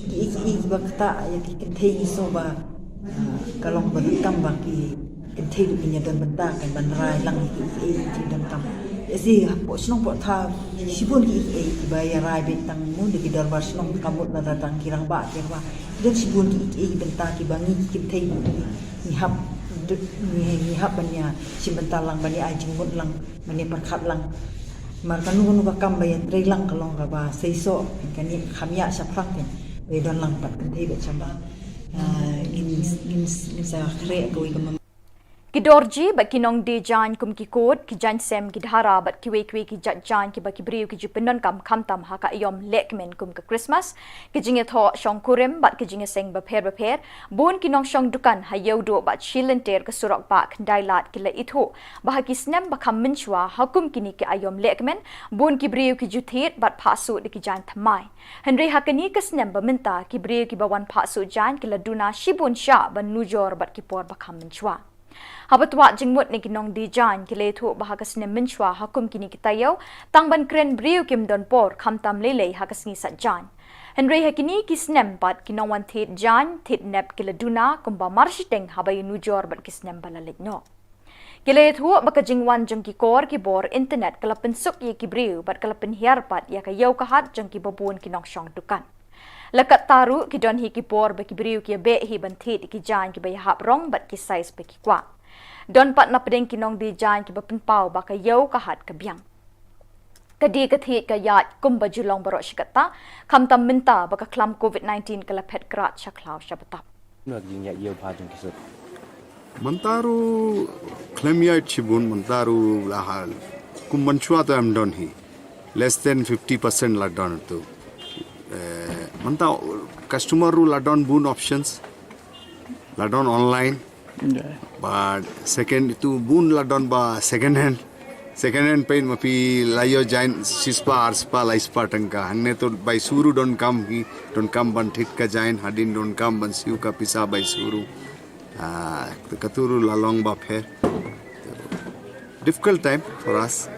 ki, ki, ki ba ktah ïa ki kynthei ngi shu ba, ah, ka long ba donkam ba ki kynthei ruh kin ïa don bynta kein ban rai lang ïa ki, ki, ki donkam. Ïa shi hapoh shnong hapoh thaw shibun ki, ki, kiba ïa rai beit tang mo da ki dorbar shnong, ka mut lada tang ki rangbah ki rangbah. Don shibun ki, ki, ki bynta kiba ngi ki kynthei ngi, ngi hap, ngi, ngi hap ban ïa shim bynta lang, ban ïa ai jingmut lang, ban ïa pyrkhat lang. Namar kano kano ka kam ba ïa trei lang ka long kaba seisoh, kane kham ïa shaphrang kein. Ba ïa don lang pat kynthei bad shamar. Ah, ngin, ngin, ngin sa khreh kawei ka mem- Ki dorji bad ki nongdie jaiñ kum ki kot, ki jaiñ sem, ki dhara bad kiwei kiwei ki jait jaiñ kiba ki briew ki ju pyndonkam khamtam ha ka aïom lehkmen kum ka Christmas, ki jingïathoh shongkurim bad ki jingïaseng bapher bapher, bun ki nongshong dukan ha Ïewduh bad shi lynter ka surok bah Khyndailad ki la ithuh ba ha ki snem ba kham mynshuwa ha kum kine ki aïom lehkmen, bun ki briew ki ju thied bad phah suit da ki jaiñ thymmai. Hynrei ha kane ka snem ba mynta ki briew kiba wan phah suit jaiñ ki la duna shibun shah ban nujor bad ki por ba kham mynshuwa. Haba twad jingmut na ki nongdie jaiñ ki la ithuh ba ha ka snem mynshuwa ha kum kine ki taïew tang ban kren briew kim don por khamtam lei lei ha ka sngi sait jaiñ. Hynrei ha kine ki snem pat ki nongwan thied jaiñ thied nep ki la duna kumba marshiteng haba ïa nujor bad ki snem ba la leit noh. Ki la ïathuh ba ka jingwan jong ki kor ki bor internet ka la pynsuk ïa ki briew bad ka la pynhiar pat ïa ka ïew ka hat jong kiba bun ki nongshong dukan. La katta ruh ki don hi ki por ba ki briew ki ïa beh hi ban thied ïa ki jaiñ kiba ïahap rong bad ki size ba ki kwah. Don pat na pdeng ki nongdie jaiñ kiba pynpaw ba ka ïew ka hat ka biang. Ka die ka thied ka ïaid kumba ju long baroh shi katta, khamtam mynta ba ka khlam covid nineteen ka la phet krad sha khlaw sha btap. Mynta ruh khlem ïaid shibun, mynta ruh la hal. Kum mynshuwa te em don hi. Less than fifty percent la don tu. Eh, mynta customer ruh la don bun options. La don online. But second tu bun la don ba second hand. Second hand peit ma phi la ïoh jaiñ shispah arspah laispah tyngka. Hangne tu bai shu ruh donkam hi, donkam ban thied ka jaiñ, hadien donkam ban siew ka pisa bai shu ruh. Ah, katu ruh la long ba pher. Difficult time for us.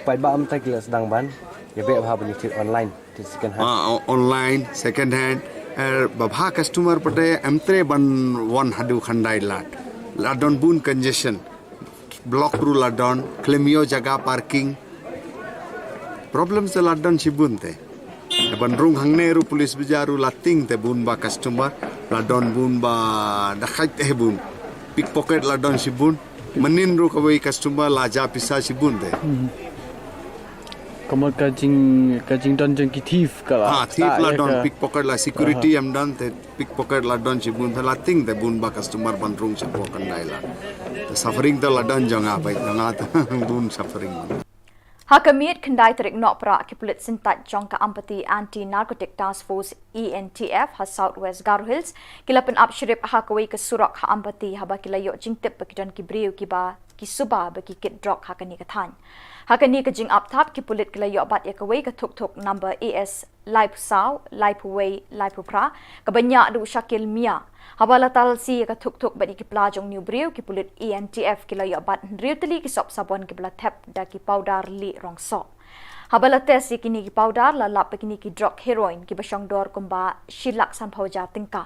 Paidbah mynta ki la sdang ban ïa beh bha ban ïa thied online, thied second hand. Ah, o-, online, second hand. Eh, ba bha customer pat em treh ban wan haduh Khyndai Lad. La don bun congestion. Block ruh la don, khlem ïoh jaka parking. Problem te la don shibun te. Ban rung hangne ruh police bazaar ruh la tieng te bun ba customer, la don bun ba dakhait te bun. Pickpocket la don shibun. Mynnin ruh kawei customer la jah pisa shibun te. Ka mut ka jing, ka jingdon jong ki thief ka la. Ah, thief la don, pickpocket la security em don te. Pickpocket la don shibun te, la tieng te bun ba customer ban rung shapoh Khyndai Lad. Te suffering te la don jong nga, bai jong nga te bun suffering. Ha ka miet Khyndai tarik Nohprah ki pulit syntait jong ka Ampati Anti Narcotic Task Force, A N T F, ha South West Garo Hills ki la pynap shrip ha kawei ka surok ha Ampati haba ki la ïoh jingtip ba ki don ki briew kiba ki suba ba ki kit drok ha kane ka thaiñ. Ha kane ka jingap thap ki pulit ki la ïoh bat ïa kawei ka thuk thuk number A S laiphew saw, laiphew wei, laiphew phra, kaba ñiah da u Shakil Mia. Haba la talsi ïa ka thuk thuk bad ïa ki pla jong une u briew, ki pulit A N T F ki la ïoh bat hynriew tylli ki sop sabon kiba la thep da ki powder lieh rong soh. Haba la test ïa kine ki powder, la lap ba kine ki drok heroin kiba shong dor kumba shi lak sanphew hajar tyngka.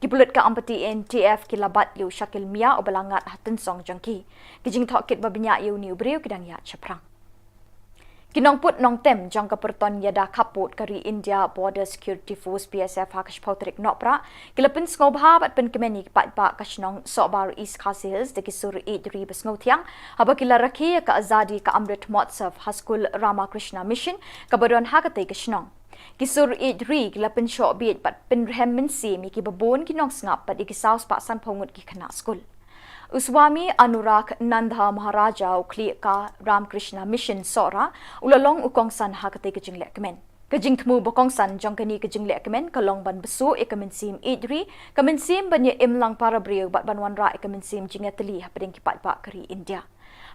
Ki pulit ka Ampati A N T F ki la bat ïa u Shakil Mia uba la ngat ha tynsong jong ki. Ki jingtohkit ba bniah ïa une u briew ki dang ïaid shaphrang. Ki nongput nongtem jong ka pyrton ïada khappud ka ri India Border Security Force, B S F, ha ka shiphew tarik Nohprah ki la pynsngewbha bad pynkmen ïa ki paidbah ka shnong Sohbar, East Khasi Hills da ki sur ïeid ri ba sngewthiang haba ki la rakhe ïa ka Azadi Ka Amrit Mahotsav ha skul Ramakrishna Mission kaba don ha katei ka shnong. Ki sur ïeid ri ki la pynshoh bieit bad pynrhem mynsiem ïa kiba bun ki nongsngap bad ïa ki saw spah sanphew ngut ki khynnah skul. U Swami Anuraghananda Maharaja, u khlieh ka Ramakrishna Mission Sohra, u la long u kongsan ha katei ka jinglehkmen. Ka jingthmu ba kongsan jong kane ka jinglehkmen ka long ban bsuh ïa ka mynsiem ïeid ri, ka mynsiem ban ïa im lang para briew bad ban wanrah ïa ka mynsiem jingïatylli hapdeng ki paidbah ka ri India.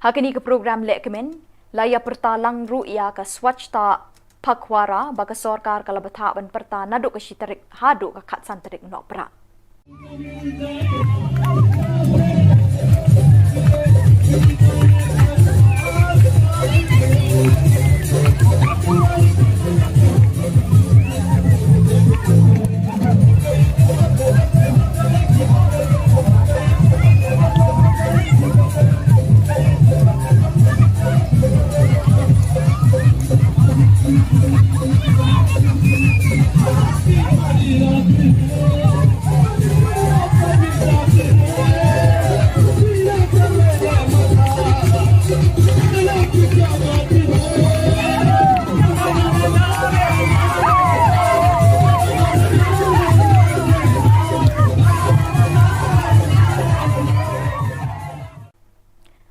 Ha kane ka program lehkmen la ïa pyrta lang ruh ïa ka Swachhata Pakhwada ba ka sorkar ka la bthah ban pyrta naduh ka shi tarik haduh ka khatsan tarik Nohprah.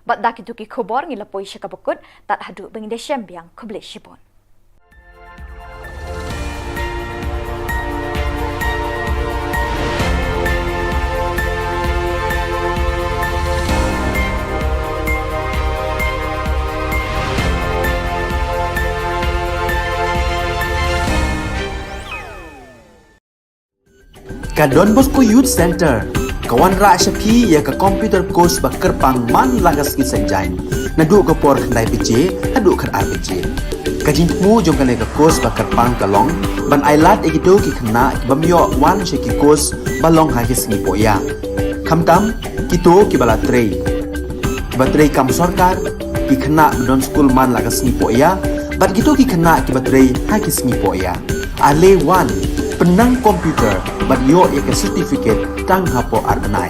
Bad da kito ki khubor ngi la poi sha kaba kut, tad haduh ba ngin da shem biang, khublei shibun. Ka Don Bosco Youth Centre ka wanrah sha phi ïa ka computer course ba kyrpang man la ka sngi Saitjaiñ, naduh ka por khyndai baje haduh khatar baje. Ka jingthmu jong kane ka course ba kyrpang ka long ban ailad ïa kito ki khynnah ki bym ïoh wan sha ki course ba long ha ki sngi pohïa, khamtam kito kiba la trei, kiba trei kam sorkar, ki khynnah ba don skul man la ka sngi pohïa bad kito ki khynnah kiba trei ha ki sngi pohïa. Ale wan, pynnang computer bad ïoh ïa ka certificate tang hapoh ar bnai.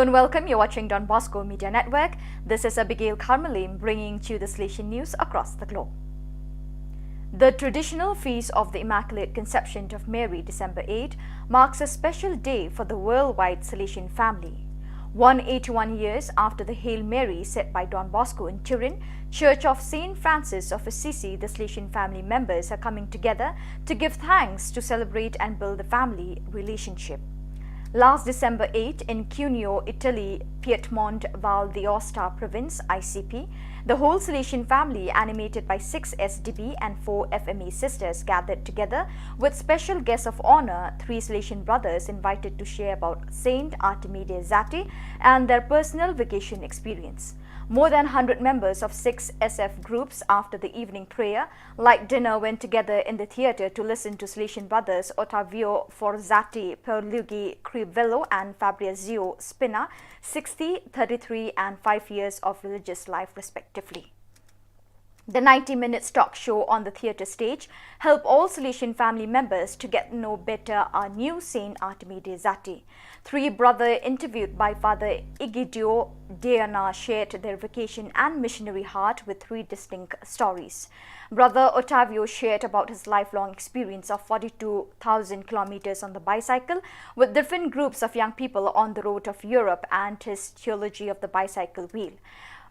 And welcome, you're watching Don Bosco Media Network. This is Abigail Karmalim bringing to you the Salesian news across the globe. The traditional feast of the Immaculate Conception of Mary, December eighth, marks a special day for the worldwide Salesian family. One eighty-one years after the Hail Mary said by Don Bosco in Turin, Church of Saint Francis of Assisi, the Salesian family members are coming together to give thanks, to celebrate and build the family relationship. Last December eighth, in Cuneo, Italy, Piedmont Val d'Aosta province, I C P, the whole Salesian family, animated by six S D B and four F M A sisters, gathered together with special guests of honor, three Salesian brothers invited to share about Saint Artemide Zatti and their personal vocation experience. More than hundred members of six S F groups, after the evening prayer, light dinner, went together in the theatre to listen to Salesian brothers Ottavio Forzatti, Pierluigi Crivello and Fabrizio Spina, sixty, thirty-three and five years of religious life respectively. The ninety minutes talk show on the theatre stage help all Salesian family members to get to know better our new Saint Artemide Zatti. Three brother interviewed by Father Egidio Deiana shared their vocation and missionary heart with three distinct stories. Brother Ottavio shared about his lifelong experience of forty-two thousand kilometers on the bicycle with different groups of young people on the road of Europe and his theology of the bicycle wheel.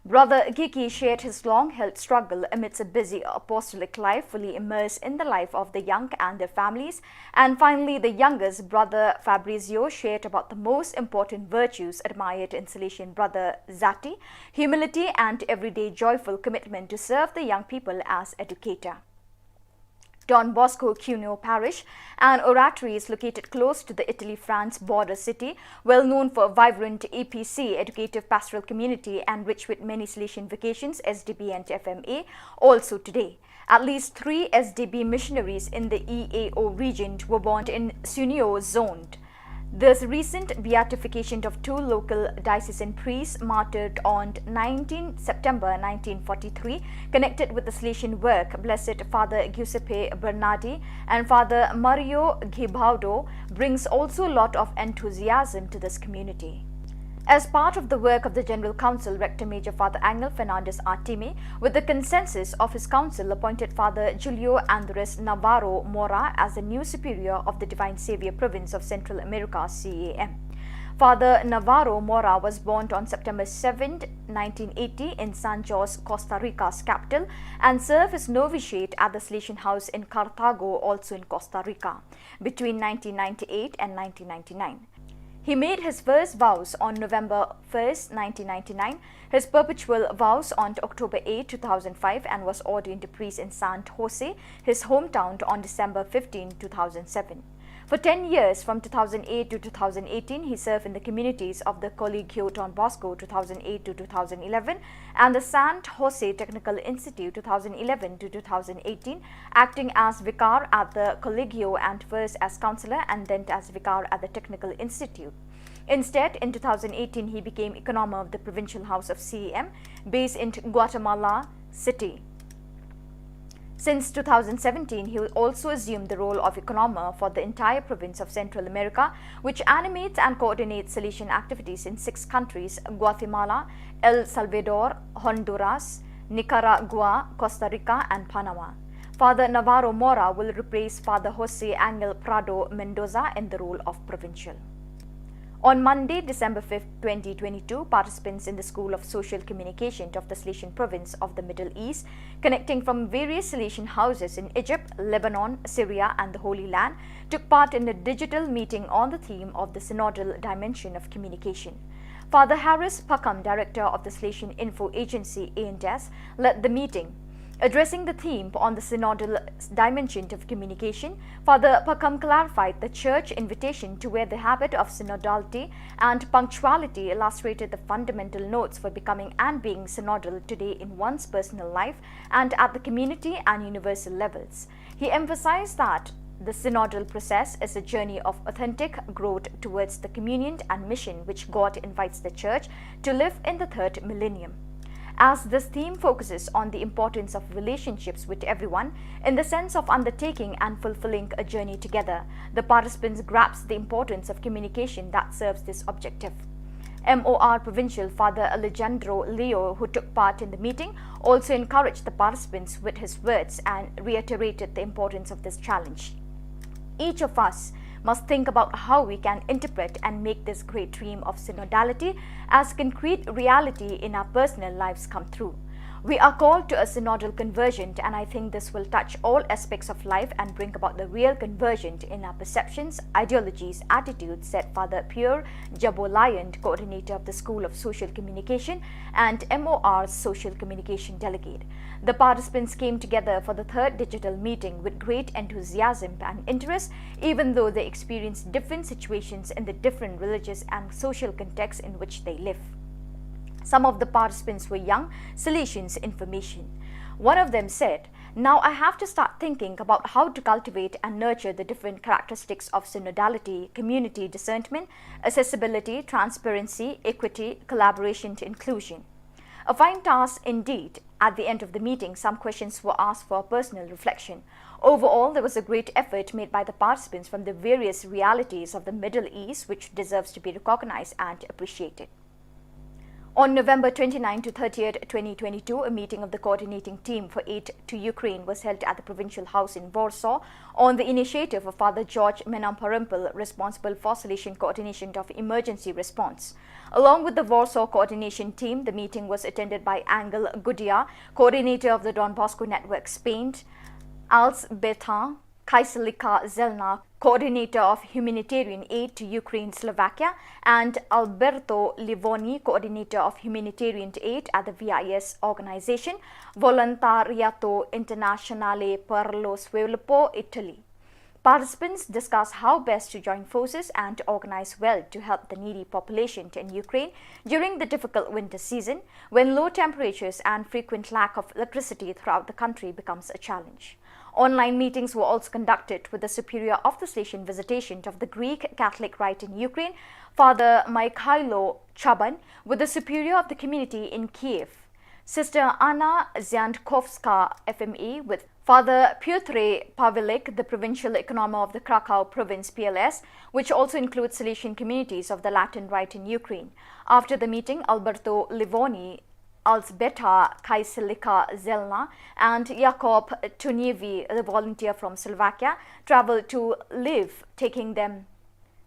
Brother Gigi shared his long-held struggle amidst a busy apostolic life, fully immersed in the life of the young and their families. And finally, the youngest, Brother Fabrizio, shared about the most important virtues admired in Salesian Brother Zatti: humility and everyday joyful commitment to serve the young people as educator. Don Bosco Cuneo Parish, an oratory, is located close to the Italy-France border city, well known for vibrant E P C, educative pastoral community, and rich with many Salesian vocations, S D B and F M A, also today. At least three S D B missionaries in the E A O region were born in Cuneo zone. This recent beatification of two local diocesan priests martyred on nineteenth September nineteen forty-three, connected with the Salesian work, Blessed Father Giuseppe Bernardi and Father Mario Gibaudo, brings also a lot of enthusiasm to this community. As part of the work of the General Council, Rector Major Father Angel Fernandez Artime, with the consensus of his council, appointed Father Julio Andres Navarro Mora as the new superior of the Divine Savior Province of Central America, C A M. Father Navarro Mora was born on September seventh, nineteen eighty, in San Jose, Costa Rica's capital, and served his novitiate at the Salesian House in Cartago, also in Costa Rica, between nineteen ninety-eight and nineteen ninety-nine. He made his first vows on November first, nineteen ninety-nine, his perpetual vows on October eighth, two thousand five, and was ordained a priest in San Jose, his hometown, on December fifteenth, two thousand seven. For ten years, from two thousand eight to two thousand eighteen, he served in the communities of the Colegio Don Bosco, two thousand eight to two thousand eleven, and the San Jose Technical Institute, two thousand eleven to two thousand eighteen, acting as vicar at the Colegio and first as counselor and then as vicar at the Technical Institute. Instead, in two thousand eighteen, he became economer of the Provincial House of C A M, based in Guatemala City. Since two thousand seventeen, he also assumed the role of economer for the entire province of Central America, which animates and coordinates Salesian activities in six countries: Guatemala, El Salvador, Honduras, Nicaragua, Costa Rica, and Panama. Father Navarro Mora will replace Father Jose Angel Prado Mendoza in the role of provincial. On Monday, December fifth, twenty twenty-two, participants in the School of Social Communication of the Salesian Province of the Middle East, connecting from various Salesian houses in Egypt, Lebanon, Syria, and the Holy Land, took part in a digital meeting on the theme of the synodal dimension of communication. Father Harris Pakham, director of the Salesian Info Agency, A and S, led the meeting. Addressing the theme on the synodal dimension of communication, Father Pakham clarified the Church invitation to wear the habit of synodality and punctuality, illustrated the fundamental notes for becoming and being synodal today in one's personal life and at the community and universal levels. He emphasized that the synodal process is a journey of authentic growth towards the communion and mission which God invites the Church to live in the third millennium. As this theme focuses on the importance of relationships with everyone in the sense of undertaking and fulfilling a journey together, the participants grasp the importance of communication that serves this objective. M O R Provincial Father Alejandro Leo, who took part in the meeting, also encouraged the participants with his words and reiterated the importance of this challenge. Each of us must think about how we can interpret and make this great dream of synodality as concrete reality in our personal lives come true. We are called to a synodal conversion, and I think this will touch all aspects of life and bring about the real conversion in our perceptions, ideologies, attitudes, said Father Pierre Jabolayant, coordinator of the School of Social Communication and M O R's social communication delegate. The participants came together for the third digital meeting with great enthusiasm and interest, even though they experienced different situations in the different religious and social contexts in which they live. Some of the participants were young Salesians in formation. One of them said, "Now I have to start thinking about how to cultivate and nurture the different characteristics of synodality, community discernment, accessibility, transparency, equity, collaboration to inclusion." A fine task indeed. At the end of the meeting, some questions were asked for personal reflection. Overall, there was a great effort made by the participants from the various realities of the Middle East, which deserves to be recognized and appreciated. On November twenty-ninth to thirtieth, twenty twenty-two, a meeting of the coordinating team for aid to Ukraine was held at the provincial house in Warsaw on the initiative of Father George Menamparampil, responsible for Salesian coordination of emergency response. Along with the Warsaw coordination team, the meeting was attended by Angel Gudia, coordinator of the Don Bosco Network Spain, Alzbeta Kaiselika Zelna, coordinator of humanitarian aid to Ukraine, Slovakia, and Alberto Livoni, coordinator of humanitarian aid at the V I S organization, Volontariato Internazionale per lo Sviluppo, Italy. Participants discussed how best to join forces and to organize well to help the needy population in Ukraine during the difficult winter season, when low temperatures and frequent lack of electricity throughout the country becomes a challenge. Online meetings were also conducted with the superior of the Salesian visitation of the Greek Catholic Rite in Ukraine, Father Mikhailo Chaban, with the superior of the community in Kiev, Sister Anna Ziantkowska, F M A, with Father Piotr Pavelik, the provincial economo of the Krakow province, P L S, which also includes Salesian communities of the Latin Rite in Ukraine. After the meeting, Alberto Livoni, Alzbeta Kaiselika Zelna, and Jakob Tunievi, the volunteer from Slovakia, traveled to Lviv, taking them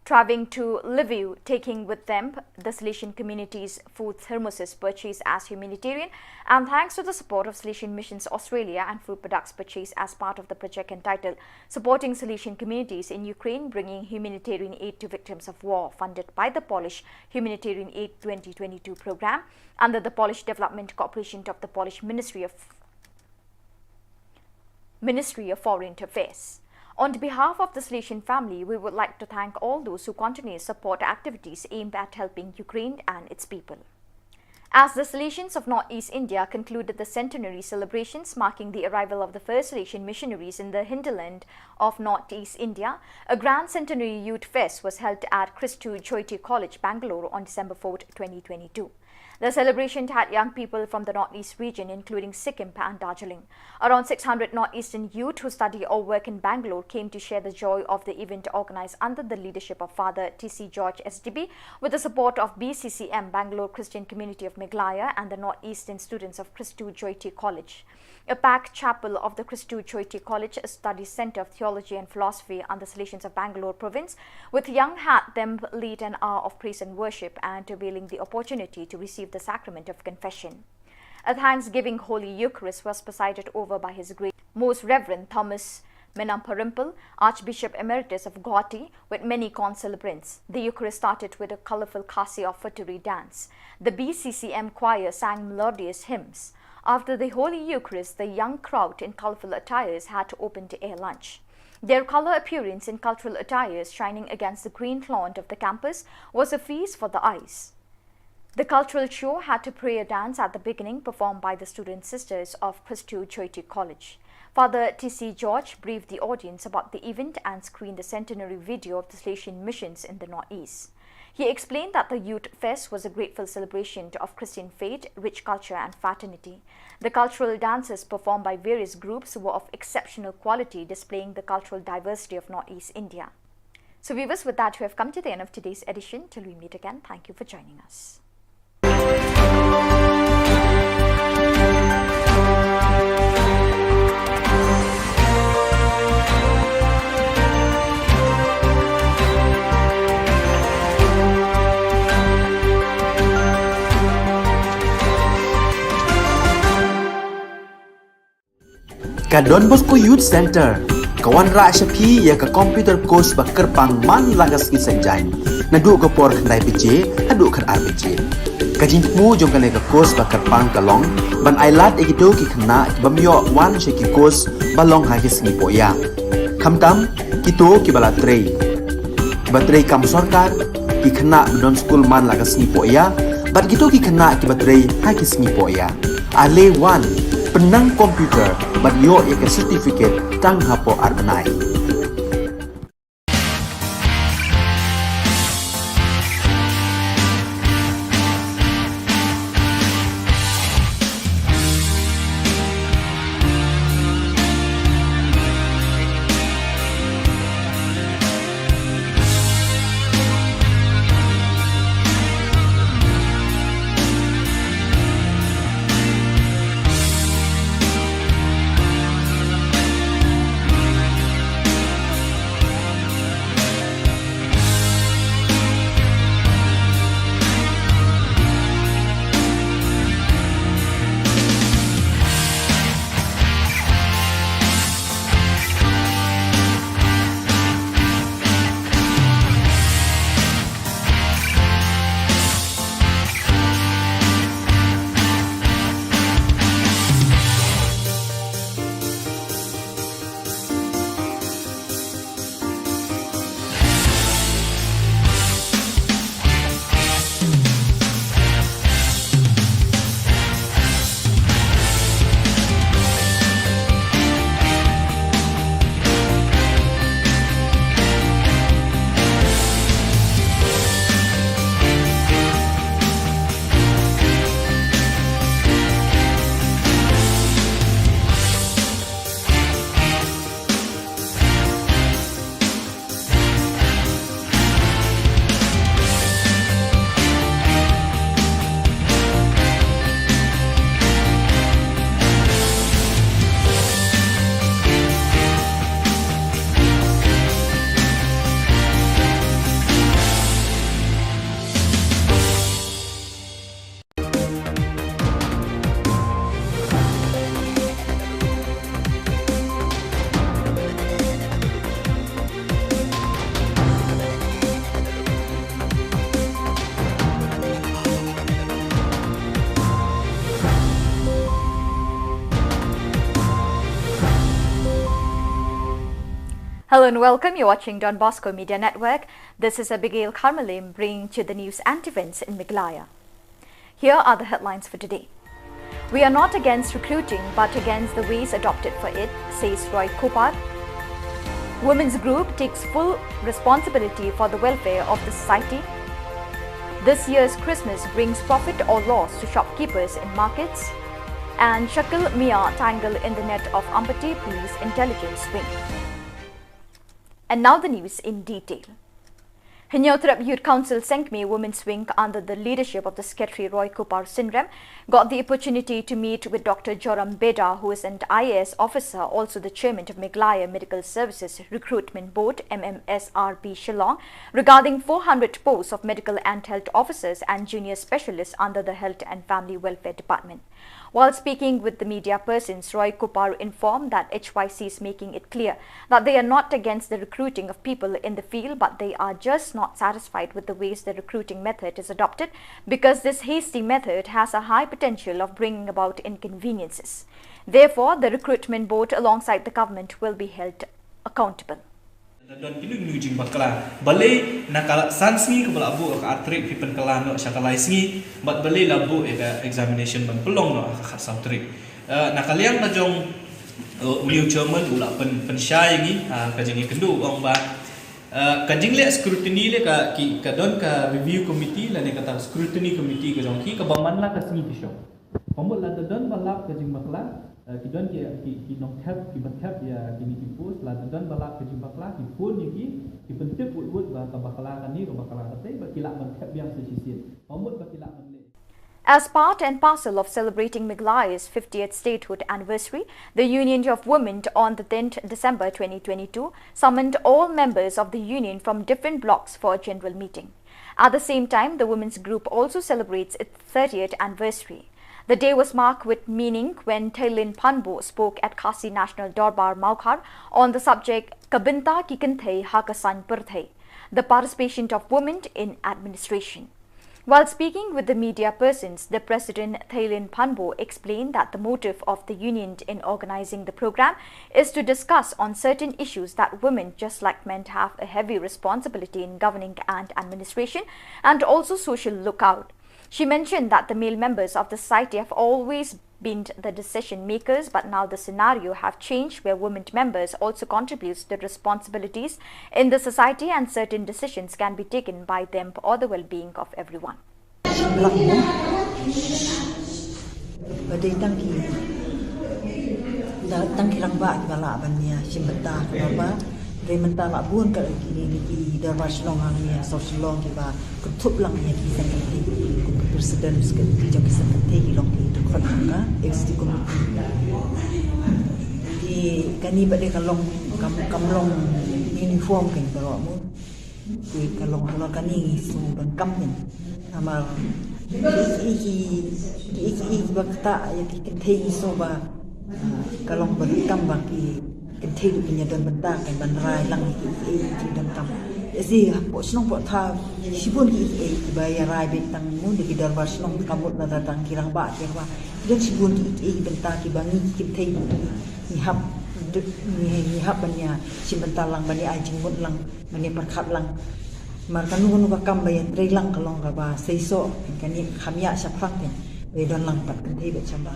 traveling to Lviv, taking with them the Salesian community's food thermoses purchased as humanitarian, and thanks to the support of Salesian Missions Australia and food products purchased as part of the project entitled Supporting Salesian Communities in Ukraine, Bringing Humanitarian Aid to Victims of War, funded by the Polish Humanitarian Aid twenty twenty-two program under the Polish Development Cooperation of the Polish Ministry of Ministry of Foreign Affairs. On behalf of the Salesian family, we would like to thank all those who continue to support activities aimed at helping Ukraine and its people. As the Salesians of Northeast India concluded the centenary celebrations marking the arrival of the first Salesian missionaries in the hinterland of Northeast India, a grand centenary youth fest was held at Christu Jyoti College, Bangalore on December fourth, twenty twenty-two. The celebration had young people from the Northeast region, including Sikkim and Darjeeling. Around six hundred Northeastern youth who study or work in Bangalore came to share the joy of the event organized under the leadership of Father T C George S D B, with the support of B C C M, Bangalore Christian Community of Meghalaya, and the Northeastern students of Christu Jyoti College. A packed chapel of the Christu Jyoti College Study Centre of Theology and Philosophy under the Salesians of Bangalore province, with young had them lead an hour of praise and worship and availing the opportunity to receive the sacrament of confession. A thanksgiving Holy Eucharist was presided over by His Grace Most Reverend Thomas Menamparampil, Archbishop Emeritus of Guwahati, with many concelebrants. The Eucharist started with a colorful Khasi offertory dance. The B C C M choir sang melodious hymns. After the Holy Eucharist, the young crowd in colorful attires had open-air lunch. Their color appearance in cultural attires shining against the green lawn of the campus was a feast for the eyes. The cultural show had a prayer dance at the beginning, performed by the student sisters of Christu Jyoti College. Father T C George briefed the audience about the event and screened the centenary video of the Salesian missions in the Northeast. He explained that the Youth Fest was a grateful celebration of Christian faith, rich culture, and fraternity. The cultural dances performed by various groups were of exceptional quality, displaying the cultural diversity of Northeast India. So viewers, with that, we have come to the end of today's edition. Till we meet again, thank you for joining us. Ka Don Bosco Youth Centre ka wanrah sha phi ïa ka computer course ba kyrpang man la ka sngi Saitjaiñ, naduh ka por khyndai baje haduh khatar baje. Ka jingthmu jong kane ka course ba kyrpang ka long ban ailad ïa kito ki khynnah ki bym ïoh wan sha ki course ba long ha ki sngi pohïa, khamtam kito kiba la trei, kiba trei kam sorkar, ki khynnah ba don skul man la ka sngi pohïa, bad kito ki khynnah kiba trei ha ki sngi pohïa. Ale wan, pynnang computer bad ïoh ïa ka certificate tang hapoh ar bnai. Hello and welcome. You're watching Don Bosco Media Network. This is Abigail Kharmalim bringing to you the news and events in Meghalaya. Here are the headlines for today. We are not against recruiting, but against the ways adopted for it, says Roy Kupar. Women's group takes full responsibility for the welfare of the society. This year's Christmas brings profit or loss to shopkeepers in markets. And Shakil Mia tangled in the net of Ampati Police Intelligence Wing. And now the news in detail. Hynñiewtrep Youth Council Sengkmie Women's Wing under the leadership of the Secretary Roy Kupar Synrem got the opportunity to meet with Doctor Joram Beda, who is an I A S officer, also the chairman of Meghalaya Medical Services Recruitment Board, M M S R B Shillong, regarding four hundred posts of medical and health officers and junior specialists under the Health and Family Welfare Department. While speaking with the media persons, Roy Kupar informed that H Y C is making it clear that they are not against the recruiting of people in the field, but they are just not satisfied with the ways the recruiting method is adopted, because this hasty method has a high potential of bringing about inconveniences. Therefore, the recruitment board alongside the government will be held accountable. Da don kino kino jingbakla. Balei na ka san sngi kaba la buh ka ar tarik phi pynkylla noh sha ka lai sngi, bad balei la buh ïa ka examination ban pynlong noh ha ka khatsaw tarik. Eh, na ka liang ka jong, eh, u new chairman u la pyn, pynshai ïa ngi, ah, ka jingïakynduh u ong ba, eh, ka jingleh scrutiny leh ka, ki, ka don ka review committee lane kata scrutiny committee ka jong ki kaba man la ka sngi ki shong. Pynbud lada don ba lap ka jingbakla, Eh, ki don ki, ki, ki nongthep, ki ba thep ïa kine ki post, lada don ba lap ka jingbakla, ki phone ïa ki, ki pyntip wut wut ba ka bakla kane, ka bakla katei, ba ki lah ban thep biang sa shisien. Ka mut ba ki lah ban leh. As part and parcel of celebrating Meghalaya's fiftieth statehood anniversary, the Union of Women on the tenth December twenty twenty-two summoned all members of the union from different blocks for a general meeting. At the same time, the women's group also celebrates its thirtieth anniversary. The day was marked with meaning when Theilin Phanbo spoke at Khasi National Dorbar Mawkhar on the subject Ka Bynta Ki Kynthei Ha Ka Saiñ Pyrthei, the participation of women in administration. While speaking with the media persons, the president Theilin Phanbo explained that the motive of the union in organizing the program is to discuss on certain issues that women, just like men, have a heavy responsibility in governing and administration and also social lookout. She mentioned that the male members of the society have always been the decision makers, but now the scenario have changed where women members also contributes the responsibilities in the society and certain decisions can be taken by them for the well-being of everyone. Lang mo. Ba dei tang ki, da tang ki rangbah ki ba lah ban ïa shim bynta ka dorbar. Dei mynta lah bun ka ki, ki, ki dorbar shnong hangne ha South Shillong ki ba kynthup lang ïa ki seng kynthei, kum ki president ki jong ki seng kynthei ki long ki dkhot ha ka executive committee. Ki kane ba dei ka long kam, kam long uniform kan baroh mo. Ki ka long halor kane ngi shu donkam ïa. Namar ki, ki, ki, ki, ki, ki ba kata ïa ki kynthei ngi shu ba, ah, ka long ba donkam ba ki kynthei ruh kin ïa don bynta kan ban rai lang ïa ki, ki, ki, ki donkam. Ïa shi hapoh shnong hapoh thaw shibun ki, ki, ki ba ïa rai beit tang mo da ki dorbar shnong ka mut na tang ki rangbah ki rangbah. Don shibun ki, ki, ki bynta ki ba ngi ki kynthei ngi hap, ngi, ngi hap ban ïa shim bynta lang ban ïa ai jingmut lang. Mane pyrkhat lang. Mar kano kano ka kam ba ïa trei lang ka long kaba seisoh, kane kham ïa shaphrang te. Ba ïa don lang pat kynthei bad shamba.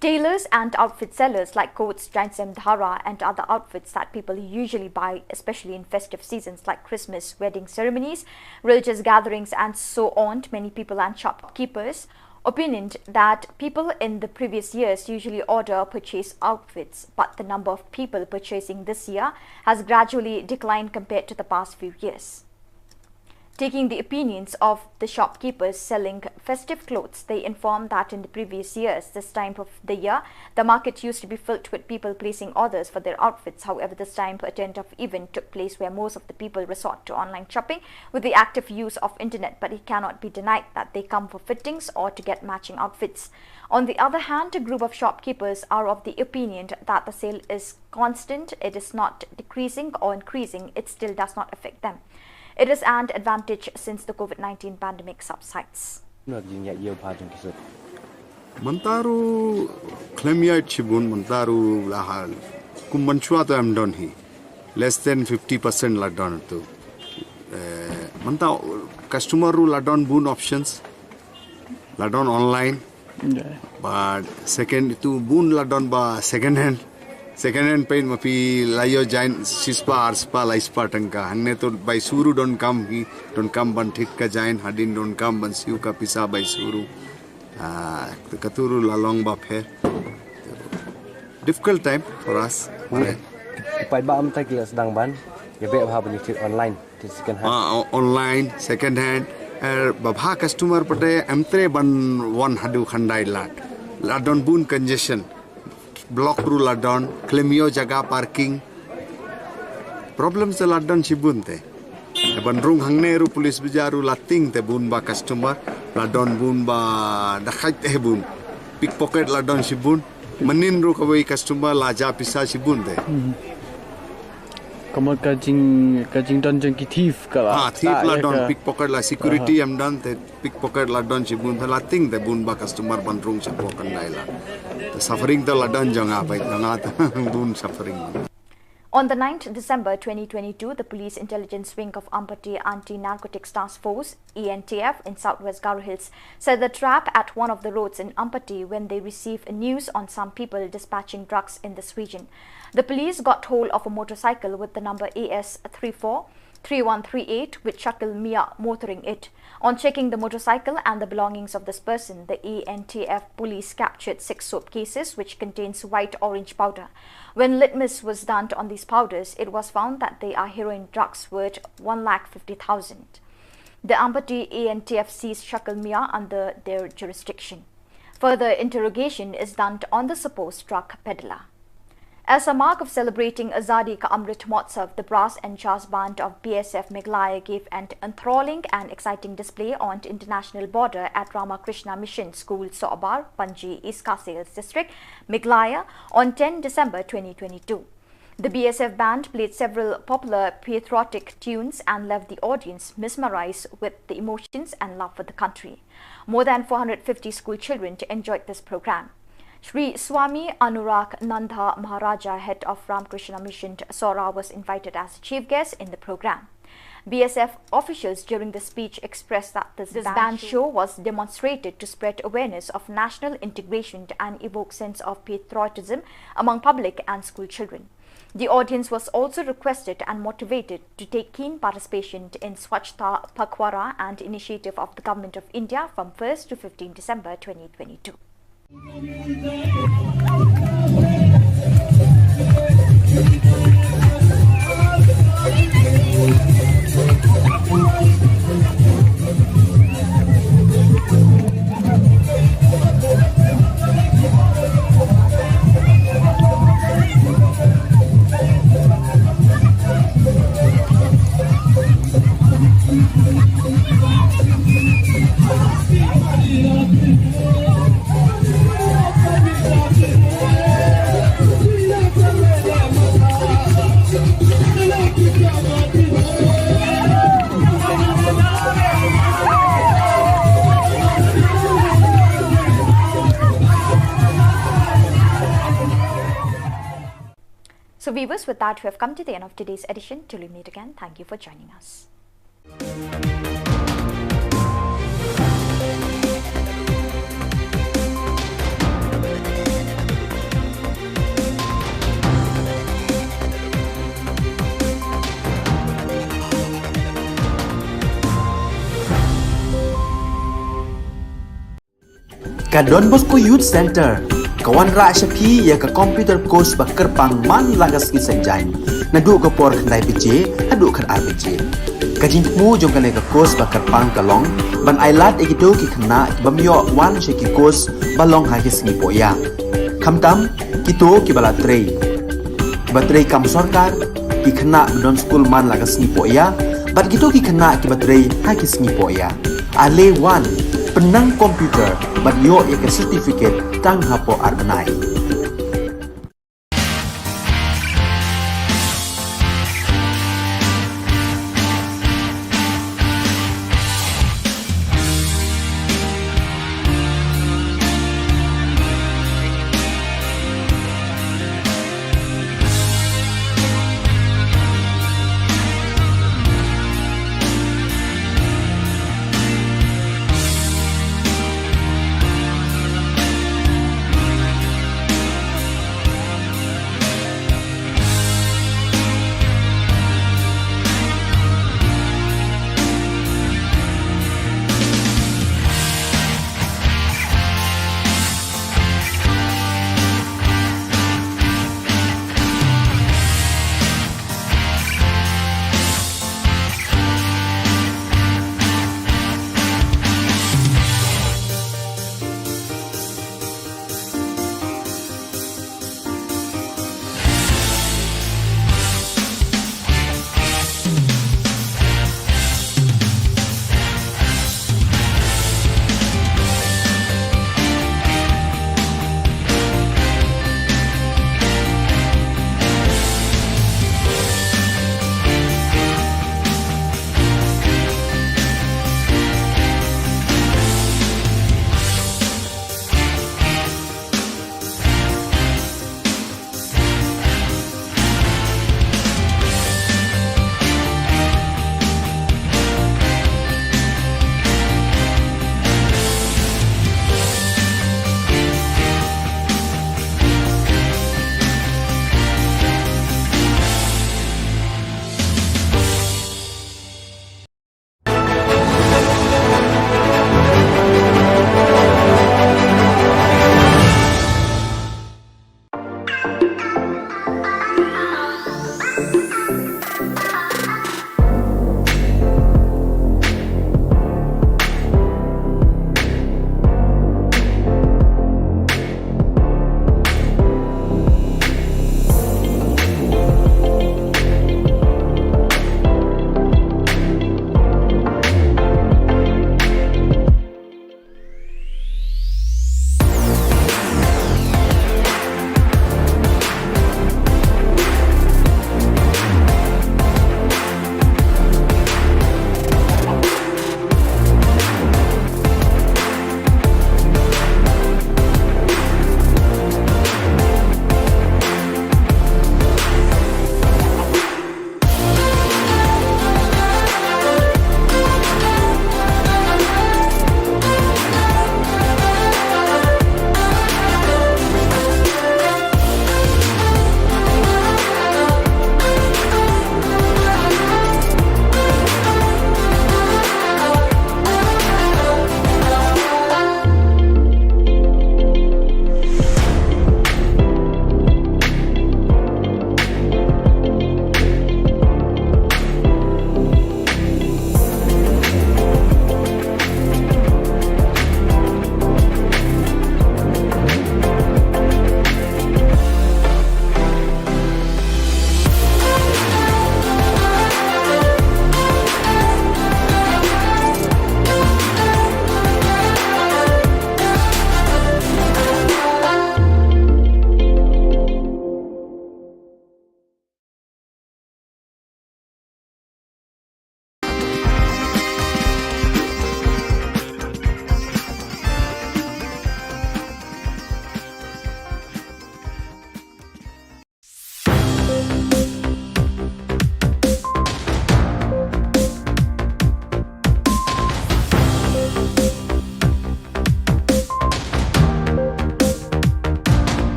Tailors and outfit sellers like coats, jaiñsem, dhara, and other outfits that people usually buy, especially in festive seasons like Christmas, wedding ceremonies, religious gatherings, and so on. Many people and shopkeepers opined that people in the previous years usually order purchase outfits, but the number of people purchasing this year has gradually declined compared to the past few years. Taking the opinions of the shopkeepers selling festive clothes, they informed that in the previous years, this time of the year, the market used to be filled with people placing orders for their outfits. However, this time, a tent of event took place where most of the people resort to online shopping with the active use of internet, but it cannot be denied that they come for fittings or to get matching outfits. On the other hand, a group of shopkeepers are of the opinion that the sale is constant, it is not decreasing or increasing, it still does not affect them. It is an advantage since the COVID nineteen pandemic subsides. Mynta ruh khlem ïa shibun, mynta ruh la ha kum mynshuwa to em don hi. Less than fifty percent la don tu. Eh, mynta customer ruh la don bun options. La don online. But second itu bun la don ba second hand. Second hand peit ma phi la ïoh jaiñ shispah arspah laispah tyngka. Hangne to bai shu ruh donkam hi, donkam ban thik ka jaiñ, hadien donkam ban siew ka pisa bai shu ruh. Ah, katu ruh la long ba pher. Difficult time for us. Paidbah mynta ki la sdang ban ïa beh bha ban ïa trade online, trade second hand. Ah, o-, online, second hand. Eh, ba bha customer pat em trei ban wan haduh khyndai lad. La don bun congestion. Block ruh la don, khlem ïoh jaka parking. Problem se la don shibun te. Ban rung hangne ruh police bazaar ruh la tieng te bun ba customer, la don bun ba dakaid te bun. Pickpocket la don shibun. Mynnin ruh kawei customer la jia pisa shibun te. Kumno ka jing, ka jingdon jong ki thief ka la. Ah, thief la don, pickpocket la, security em don te, pickpocket la don shibun te, la tieng te bun ba customer ban rung shapoh khyndai lad. Te suffering te la don jong nga, bai jong nga te bun suffering. On the ninth December twenty twenty-two, the Police Intelligence Wing of Ampati Anti-Narcotics Task Force, E N T F, in Southwest Garo Hills set the trap at one of the roads in Ampati when they received news on some people dispatching drugs in this region. The police got hold of a motorcycle with the number A S three four three one three eight with Shakil Mia motoring it. On checking the motorcycle and the belongings of this person, the A N T F police captured six soap cases which contains white orange powder. When litmus was done on these powders, it was found that they are heroin drugs worth one lakh fifty thousand. The Ampati A N T F seized Shakil Mia under their jurisdiction. Further interrogation is done on the supposed drug peddler. As a mark of celebrating Azadi Ka Amrit Mahotsav, the Brass and Jazz Band of B S F Meghalaya gave an enthralling and exciting display on the international border at Ramakrishna Mission School, Sohbar, Panji, East Khasi Hills District, Meghalaya, on ten December twenty twenty-two. The B S F band played several popular patriotic tunes and left the audience mesmerized with the emotions and love for the country. More than four hundred fifty school children enjoyed this program. Shri Swami Anurag Nanda Maharaja, head of Ramakrishna Mission, Sohra, was invited as chief guest in the program. B S F officials during the speech expressed that this, this band, band show, show was demonstrated to spread awareness of national integration and evoke sense of patriotism among public and school children. The audience was also requested and motivated to take keen participation in Swachhata Pakhwada, an initiative of the Government of India, from first to fifteenth December twenty twenty-two. So viewers, with that, we have come to the end of today's edition. Till we meet again, thank you for joining us. Ka Don Bosco Youth Centre ka wanrah sha phi ïa ka computer course ba kyrpang man la ka sngi Saitjaiñ, naduh ka por khyndai baje haduh khatar baje. Ka jingthmu jong kane ka course ba kyrpang ka long ban ailad ïa kito ki khynnah ki bym ïoh wan sha ki course ba long ha ki sngi pohïa, khamtam kito kiba la trei, kiba trei kam sorkar, ki khynnah ba don skul man la ka sngi pohïa, bad kito ki khynnah kiba trei ha ki sngi pohïa. Ale wan, pynnang computer bad ïoh ïa ka certificate tang hapoh ar bnai.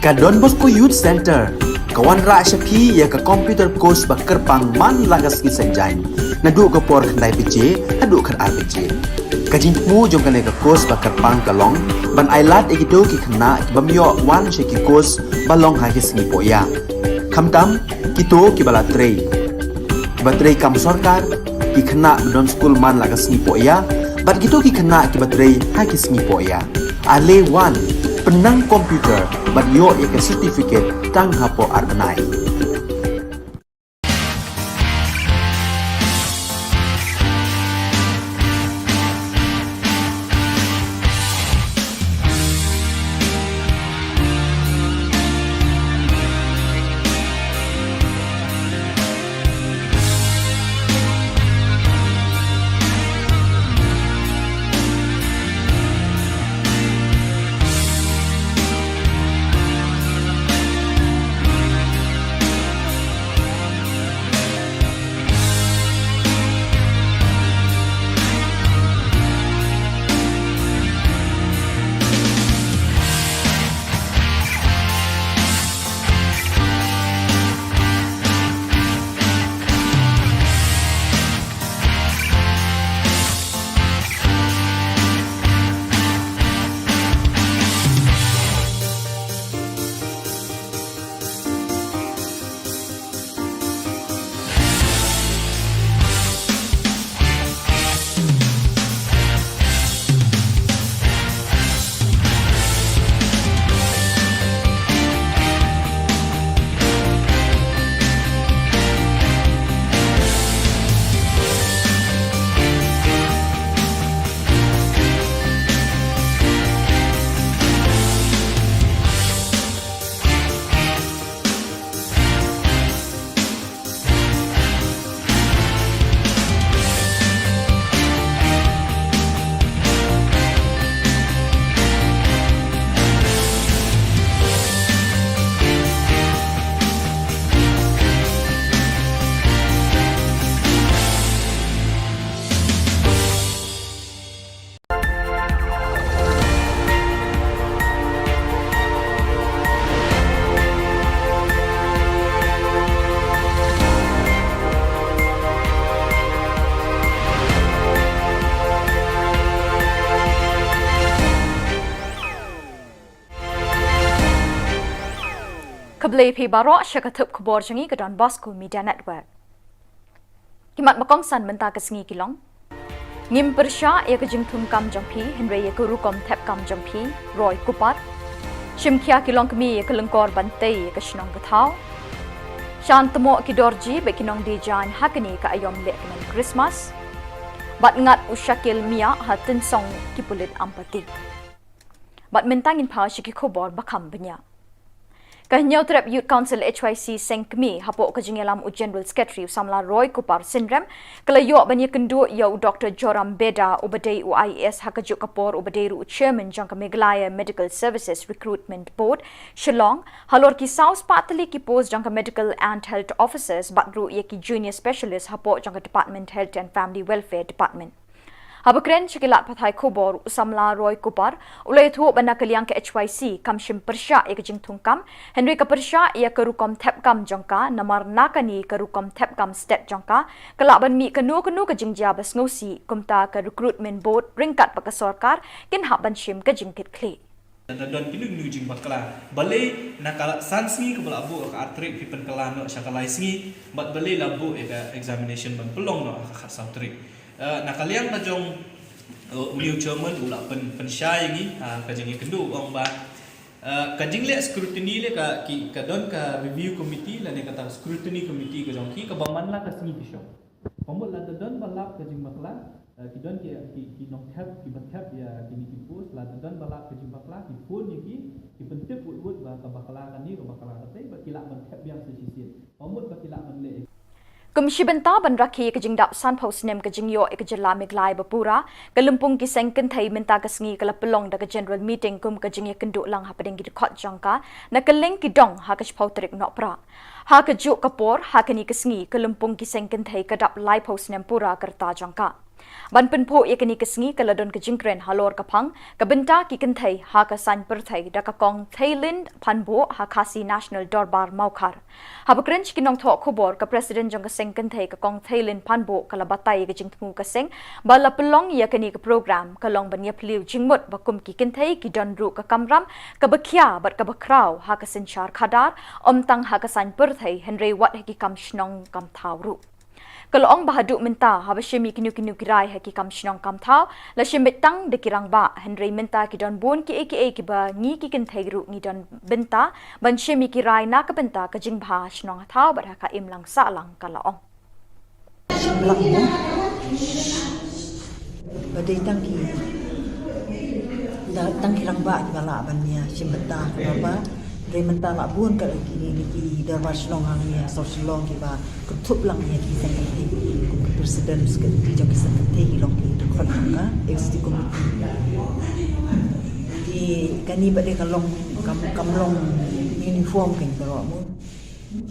Ka Don Bosco Youth Centre ka wanrah sha phi ïa ka computer course ba kyrpang man la ka sngi Saitjaiñ, naduh ka por khyndai baje haduh khatar baje. Ka jingthmu jong kane ka course ba kyrpang ka long ban ailad ïa kito ki khynnah ki bym ïoh wan sha ki course ba long ha ki sngi pohïa. Khamtam kito kiba la trei, kiba trei kam sorkar, ki khynnah ba don skul man la ka sngi pohïa, bad kito ki khynnah kiba trei ha ki sngi pohïa. Ale wan, pynnang computer bad ïoh ïa ka certificate tang hapoh ar bnai. Khublei phi baroh sha ka thup khubor jong ngi ka Don Bosco Media Network. Ki mat ba kongsan mynta ka sngi ki long: Ngim pyrshah ïa ka jingthung kam jong phi, hynrei ïa ka rukom thep kam jong phi, Roy Cooper. Shim khia ki longkmie ïa ka lyngkor ban tei ïa ka shnong ka thaw. Shan tmoh ki dorji bad ki nongdie jaiñ ha kane ka aiom lehkmen Christmas. Bad ngat u Shakil Miah ha tynsong ki pulit Ampati. Bad mynta ngin phai sha ki khubor ba kham bniah. Ka Hynñiewtrep Youth Council, H Y C, seng kmie hapoh ka jingïalam u General Secretary u samla Roy Cooper Synrem, ka la ïoh ban ïakynduh ïa u Doctor Joram Beda, uba dei u I A S ha kajuh ka por uba dei ruh u Chairman jong ka Meghalaya Medical Services Recruitment Board, Shillong, halor ki saw spah tylli ki post jong ka Medical and Health Officers bad ruh ïa ki Junior Specialist hapoh jong ka Department Health and Family Welfare Department. Haba kren sha ki lad pathai khubor, u samla Roy Cooper u la ïathuh ba na ka liang ka H Y C kam shym pyrshah ïa ka jingthung kam, hynrei ka pyrshah ïa ka rukom thep kam jong ka, namar na kane ka rukom thep kam stet jong ka, ka lah ban mih kano kano ka jingjia ba sngewsih, kumta ka Recruitment Board ryngkat bad ka sorkar kin hap ban shim ka jingkitkhlieh. Lada don kino kino jingbakla, balei na ka san sngi kaba la buh ka artylli phi pynkylla noh sha ka lai sngi, bad balei la buh ïa ka examination ban pynlong noh ha ka khatsaw tarik. Eh, na ka liang ka jong, eh, u new chairman u la pyn, pynshai ïa ngi, ah, ka jingïakynduh, u ong ba, eh, ka jingleh scrutiny leh ka, ki, ka don ka review committee lane kata scrutiny committee ka jong ki kaba man la ka sngi ki shong. Ka mut lada don ba lap ka jingbakla, eh, ki don ki, ki, ki nongthep, kiba thep ïa kine ki post, lada don ba lap ka jingbakla, ki phone ïa ki, ki pyntip wut wut ba ka bakla kane, ka bakla katei, ba ki lah ban thep biang sa shisien. Ka mut ba ki lah ban leh. Kum shi bynta ban rakhe ïa ka jingdap sanphew snem ka jingïoh ïa ka jylla Meghalaya bapura, ka lympung ki seng kynthei mynta ka sngi ka la pynlong da ka general meeting kum ka jingïakynduh lang hapdeng ki dkhot jong ka, na kylleng ki dong ha ka shiphew tarik Nohprah. Ha kajuh ka por, ha kane ka sngi, ka lympung ki seng kynthei ka dap laiphew snem pura ka rta jong ka. Ban pynphuh ïa kane ka sngi ka la don ka jingkren halor ka phang ka bynta ki kynthei ha ka saiñ pyrthei da ka Kong Theilin Phanbuh ha Khasi National Dorbar Mawkhar. Haba kren sha ki nongthoh khubor, ka President jong ka seng kynthei ka Kong Theilin Phanbuh ka la batai ïa ka jingthmu ka seng ba la pynlong ïa kane ka program ka long ban ïaphylliew jingmut ba kum ki kynthei ki don ruh ka kamram kaba khia bad kaba khraw ha ka synshar khadar, ym tang ha ka saiñ pyrthei hynrei wat ha ki kam shnong kam thaw ruh. Ka la ong ba haduh mynta haba shim ïa kino kino ki rai ha ki kam shnong kam thaw, la shim beit tang da ki rangbah, hynrei mynta ki don bun kiei kiei kiba ngi ki kynthei ruh ngi don bynta ban shim ïa ki rai na ka bynta ka jingbha shnong thaw bad ha ka imlang sahlang, ka la ong. Shim lang mo. Ba dei tang ki, da, tang ki rangbah kiba lah ban ïa shim bynta, kaba hynrei mynta la bun ka ki, ki, ki dorbar shnong hangne ha South Shillong kiba kynthup lang ïa ki seng kynthei, kum ki president, ki jong ki seng kynthei ki long ki dkhot jong ka executive committee. Ki kane ba dei ka long kam, kam long uniform kan baroh mo.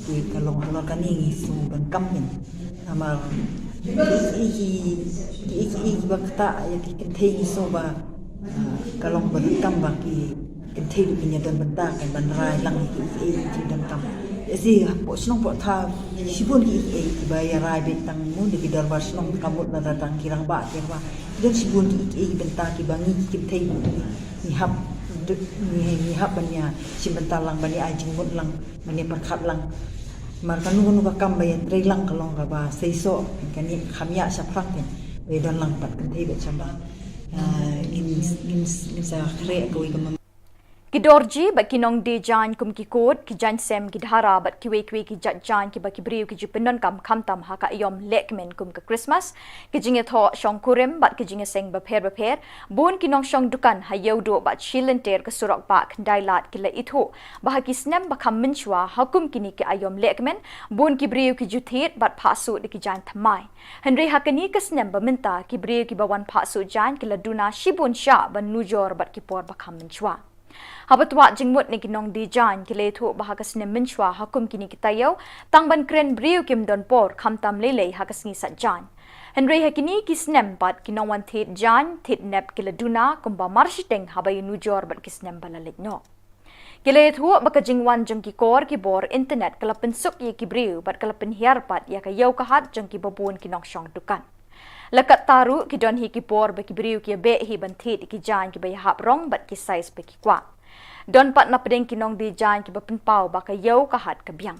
Ki ka long halor kane ngi sngew donkam ïa. Namar ki, ki, ki, ki, ki ba kata ïa ki kynthei ngi sngew ba, ah, ka long ba donkam ba ki kynthei ruh kin ïa don bynta kan ban rai lang ïa ki, ki, ki jingdonkam. Ïa shi hapoh shnong hapoh thaw shibun ki, ki, kiba ïa rai beit tang mo da ki dorbar shnong, ka mut lada tang ki rangbah ki rangbah. Ki don shibun ki, ki, ki bynta kiba ngi ki kynthei ngi hap, ngi, ngi hap ban ïa shim bynta lang, ban ïa ai jingmut lang, ban ïa pyrkhat lang. Namar kano kano ka kam ba ïatrei lang ka long kaba seisoh, kane kham ïa shaphrang kan ba ïa don lang pat kynthei bad shaba. Ah, ngin, ngin, ngin sa khreh kawei ka mem- Ki dorji bad ki nongdie jaiñ kum ki kut, ki jaiñsem, ki dhara bad kiwei kiwei ki jait jaiñ kiba ki briew ki ju pyndonkam khamtam ha ka aiom lehkmen kum ka Christmas, ki jingïathoh shongkurim bad ki jingïaseng bapher bapher, bun ki nongshong dukan ha Ïewduh bad shi lynter ka surok bah Khyndailad ki la ithuh ba ha ki snem ba kham mynshuwa ha kum kine ki aiom lehkmen, bun ki briew ki ju thied bad phah suit da ki jaiñ thymmai. Hynrei ha kane ka snem ba mynta ki briew kiba wan phah suit jaiñ ki la duna shibun shah ban nujor bad ki por ba kham mynshuwa. Haba twad jingmut na ki nongdie jaiñ ki la ïathuh ba ha ka snem mynshuwa ha kum kine ki taïew, tang ban kren briew kim don por, khamtam lei lei ha ka sngi sait jaiñ. Hynrei ha kine ki snem pat ki nongwan thied jaiñ thied nep ki la duna kumba mar shiteng haba ïanujor bad ki snem ba la leit noh. Ki la ïathuh ba ka jingwan jong ki kor ki bor internet ka la pynsuk ïa ki briew bad ka la pynhiar pat ïa ka ïew ka hat jong kiba bun ki nongshong dukan. La katta ruh ki don hi ki por ba ki briew ki ïa beh hi ban thied ïa ki jaiñ kiba ïahap rong bad ki size ba ki kwah. Don pat na pdeng ki nongdie jaiñ kiba pynpaw ba ka ïew ka hat ka biang.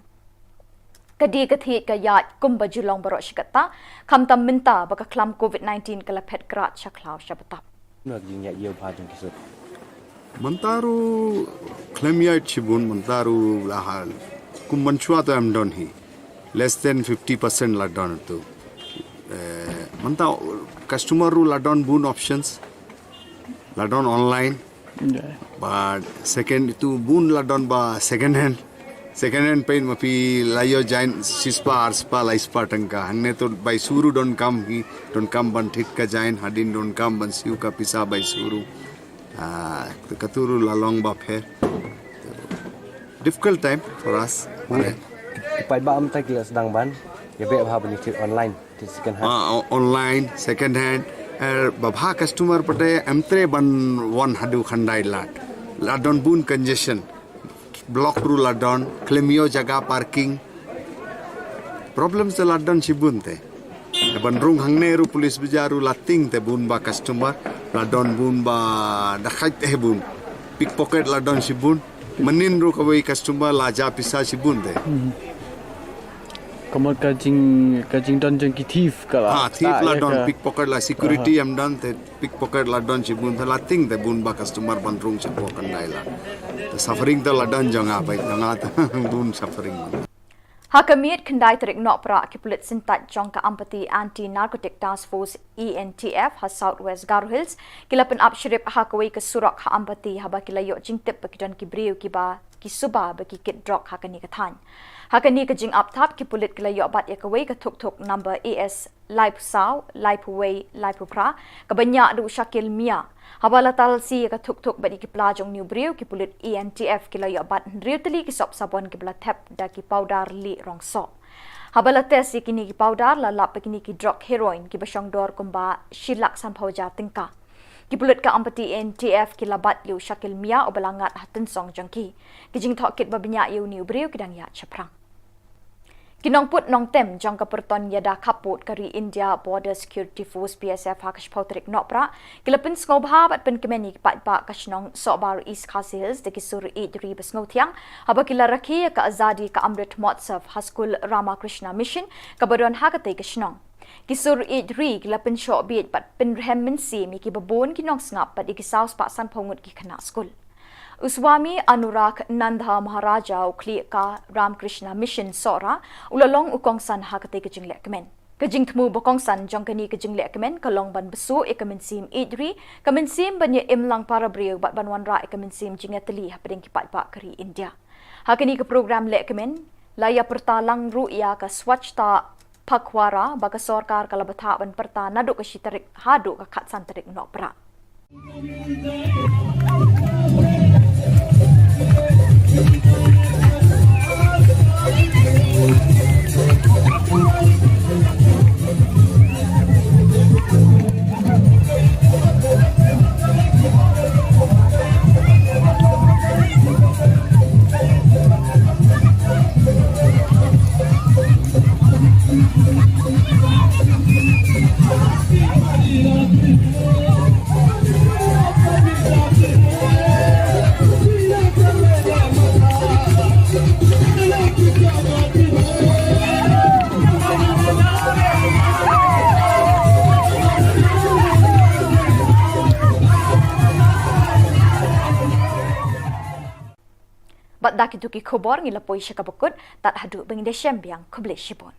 Ka die ka thied ka ïaid kumba ju long baroh shi katta, khamtam mynta ba ka khlam covid nineteen ka la phet krad sha khlaw sha btap. Mynta ruh khlem ïaid shibun, mynta ruh la hal. Kum mynshuwa to em don hi. Less than fifty percent la don tu. Eh, mynta customer ruh la don bun options. La don online. Ba second itu bun la don ba second hand. Second hand paint ma phi la ïoh jaiñ shispah arspah laispah tyngka. Hangne to bai shuh ruh donkam hi, donkam ban thied ka jaiñ, hadien donkam ban siew ka pisa bai shuh ruh. Ah, katu ruh la long ba pher. Difficult time for us. Ki paidbah mynta ki la sdang ban ïa beh bha ban ïa thied online, thied second hand. Ah, o-, online, second hand. Eh, ba bha customer pat em treh ban wan haduh khyndai lad. La don bun congestion. Block ruh la don, khlem ïoh jaka parking. Problem te la don shibun te. Te ban rung hangne ruh police bazaar ruh la tieng te bun ba customer, la don bun ba dakaid te bun. Pickpocket la don shibun. Mynnin ruh kawei customer la jah pisa shibun te. Ka mut ka jing, ka jingdon jong ki thief ka la. Ha, thief la don, pickpocket la, security em don te. Pickpocket la don shibun te, la tieng te bun ba customer ban rung shapoh khyndai lad. Te suffering te la don jong nga, bai jong nga te bun suffering. Ha ka miet khyndai tarik Nohprah, ki pulit syntait jong ka Ampati Anti Narcotic Task Force, E N T F, ha South West Garo Hills ki la pynap shrip ha kawei ka surok ha Ampati, haba ki la ïoh jingtip ba ki don ki briew kiba ki suba ba ki kit drok ha kane ka thaiñ. Ha kane ka jingap thap, ki pulit ki la ïoh bat ïa kawei ka thuk thuk number A S laiphew saw, laiphew wei, laiphew phra, kaba ñiah da u Shakil Mia. Haba la talsi ïa ka thuk thuk bad ïa ki pla jong une u briew, ki pulit E N T F ki la ïoh bat hynriew tylli ki sop sabon kiba la thep da ki powder lieh rong soh. Haba la test ïa kine ki powder, la lap ba kine ki drok heroin kiba shong dor kumba shi lak sanphew hajar tyngka. Ki pulit ka Ampati E N T F ki la bat ïa u Shakil Mia uba la ngat ha tynsong jong ki. Ki jingthoh kit ba bniah ïa une u briew ki dang ïaid shaphrang. Ki nongput nongtem jong ka pyrton ïada khappud ka ri India Border Security Force, B S F, ha ka shiphew tarik Nohprah ki la pynsngewbha bad pynkmen ïa ki paidbah ka shnong Sohbar, East Khasi Hills da ki sur ïeid ri ba sngewthiang, haba ki la rakhe ïa ka Azadi Ka Amrit Mahotsav ha skul Ramakrishna Mission kaba don ha katei ka shnong. Ki sur ïeid ri ki la pynshoh bieit bad pynrhem mynsiem ïa kiba bun ki nongsngap bad ïa ki saw spah sanphew ngut ki khynnah skul. U Swami Anuragananda Maharaja, u khlieh ka Ramakrishna Mission Sohra, u la long u kongsan ha katei ka jinglehkmen. Ka jingthmu ba kongsan jong kane ka jinglehkmen ka long ban bsuh ïa ka mynsiem ïeid ri, ka mynsiem ban ïa im lang para briew bad ban wanrah ïa ka mynsiem jingïatylli hapdeng ki paidbah ka ri India. Ha kane ka program lehkmen la ïa pyrta lang ruh ïa ka Swachhata Pakhwada ba ka sorkar ka la bthah ban pyrta naduh ka shi tarik haduh ka khatsan tarik Nohprah. Bad da kito ki khubor ngi la poi sha kaba kut, tad haduh ba ngin da shem biang, khublei shibun.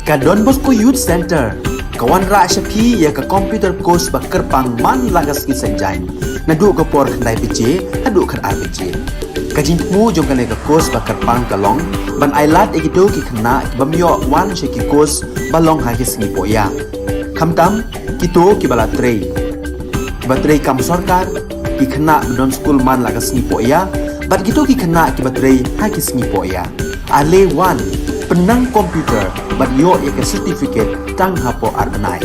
Ka Don Bosco Youth Centre ka wanrah sha phi ïa ka computer course ba kyrpang man la ka sngi Saitjaiñ, naduh ka por khyndai baje haduh khatar baje. Ka jingthmu jong kane ka course ba kyrpang ka long ban ailad ïa kito ki khynnah ki bym ïoh wan sha ki course ba long ha ki sngi pohïa. Khamtam kito kiba la trei, kiba trei kam sorkar, ki khynnah ba don skul man la ka sngi pohïa, bad kito ki khynnah kiba trei ha ki sngi pohïa. Ale wan, pynnang computer bad ïoh ïa ka certificate tang hapoh ar bnai.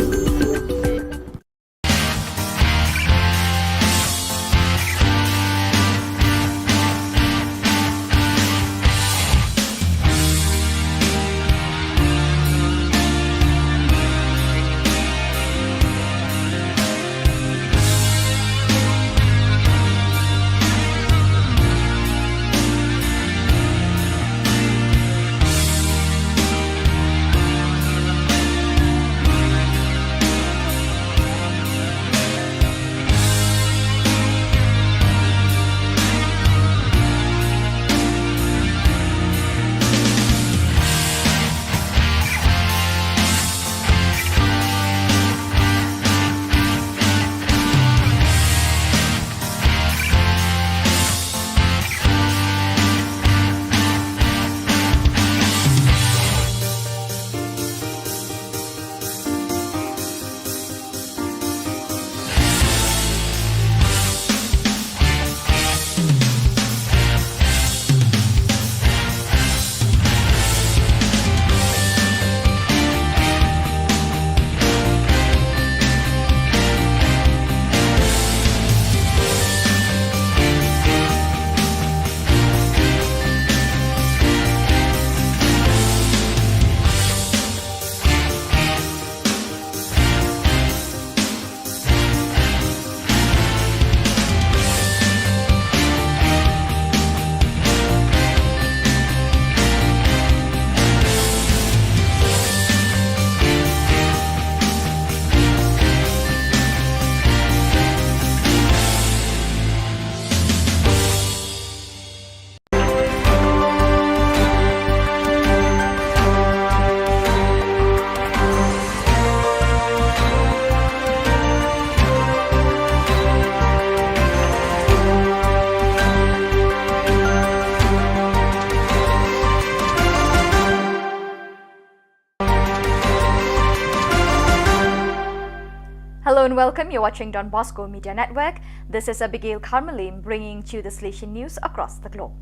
And welcome, you're watching Don Bosco Media Network. This is Abigail Carmelim bringing to you the Salesian news across the globe.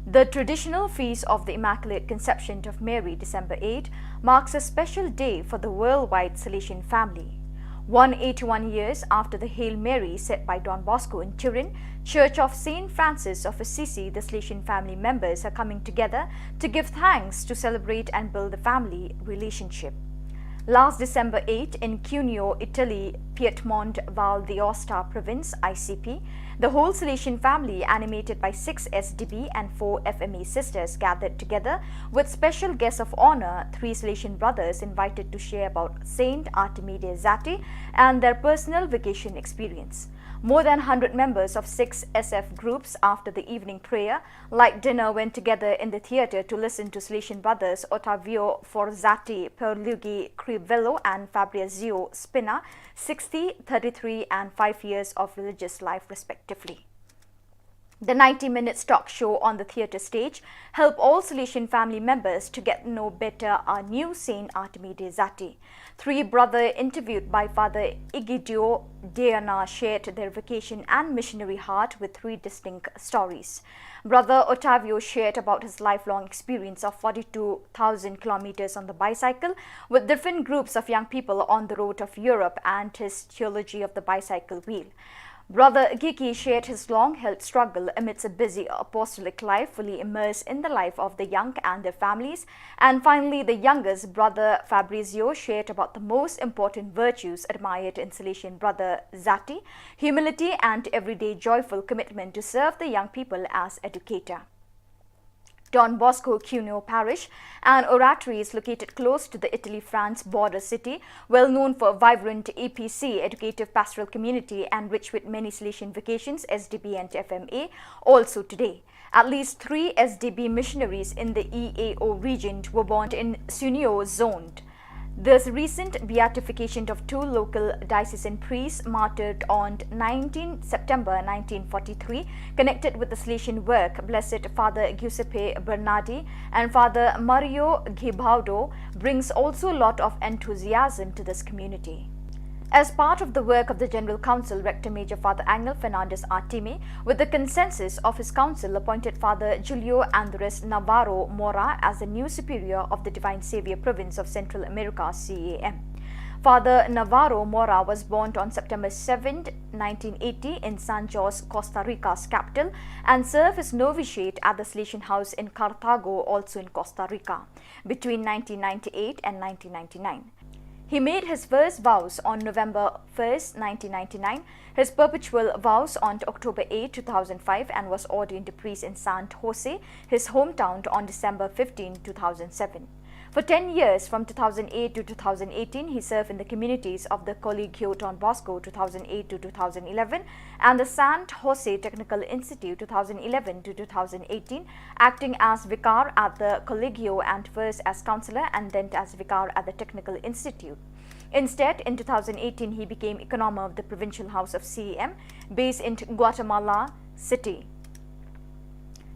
The traditional feast of the Immaculate Conception of Mary, December eighth, marks a special day for the worldwide Salesian family. One eighty-one years after the Hail Mary said by Don Bosco in Turin, Church of Saint Francis of Assisi, the Salesian family members are coming together to give thanks, to celebrate and build the family relationship. Last December eighth, in Cuneo, Italy, Piedmont Val d'Aosta province, I C P, the whole Salesian family, animated by six S D B and four F M A sisters, gathered together with special guests of honor, three Salesian brothers invited to share about Saint Artemi de' Zatti and their personal vocation experience. More than hundred members of six S F groups, after the evening prayer, light dinner, went together in the theatre to listen to Salesian brothers Ottavio Forzatti, Pierluigi Crivello and Fabrizio Spina, sixty, thirty-three and five years of religious life respectively. The ninety minutes talk show on the theatre stage help all Salesian family members to get to know better our new Saint Artemi de' Zatti. Three brother interviewed by Father Egidio Deana shared their vocation and missionary heart with three distinct stories. Brother Ottavio shared about his lifelong experience of forty-two thousand kilometers on the bicycle with different groups of young people on the road of Europe and his theology of the bicycle wheel. Brother Gigi shared his long-held struggle amidst a busy apostolic life, fully immersed in the life of the young and their families. And finally, the youngest brother Fabrizio shared about the most important virtues admired in Salesian brother Zatti: humility and everyday joyful commitment to serve the young people as educator. Don Bosco Cuneo Parish, an oratory, is located close to the Italy-France border city, well known for vibrant E P C, educative pastoral community, and rich with many Salesian vocations, S D B and F M A, also today. At least three S D B missionaries in the E A O region were born in Cuneo zone. This recent beatification of two local diocesan priests martyred on nineteenth September nineteen forty-three, connected with the Salesian work, Blessed Father Giuseppe Bernardi and Father Mario Gibaudo, brings also a lot of enthusiasm to this community. As part of the work of the General Council, Rector Major Father Angel Fernandez Artemi, with the consensus of his council, appointed Father Julio Andres Navarro Mora as the new superior of the Divine Savior Province of Central America, C A M. Father Navarro Mora was born on September seventh, nineteen eighty, in San Jose, Costa Rica's capital, and served his novitiate at the Salesian House in Cartago, also in Costa Rica, between nineteen ninety-eight and nineteen ninety-nine. He made his first vows on November first, nineteen ninety-nine, his perpetual vows on October eighth, two thousand five, and was ordained a priest in San Jose, his hometown, on December fifteenth, two thousand seven. For ten years, from two thousand eight to two thousand eighteen, he served in the communities of the Colegio Don Bosco, two thousand eight to two thousand eleven, and the San Jose Technical Institute, two thousand eleven to two thousand eighteen, acting as vicar at the Colegio and first as counselor and then as vicar at the Technical Institute. Instead, in two thousand eighteen, he became economer of the Provincial House of C A M, based in Guatemala City.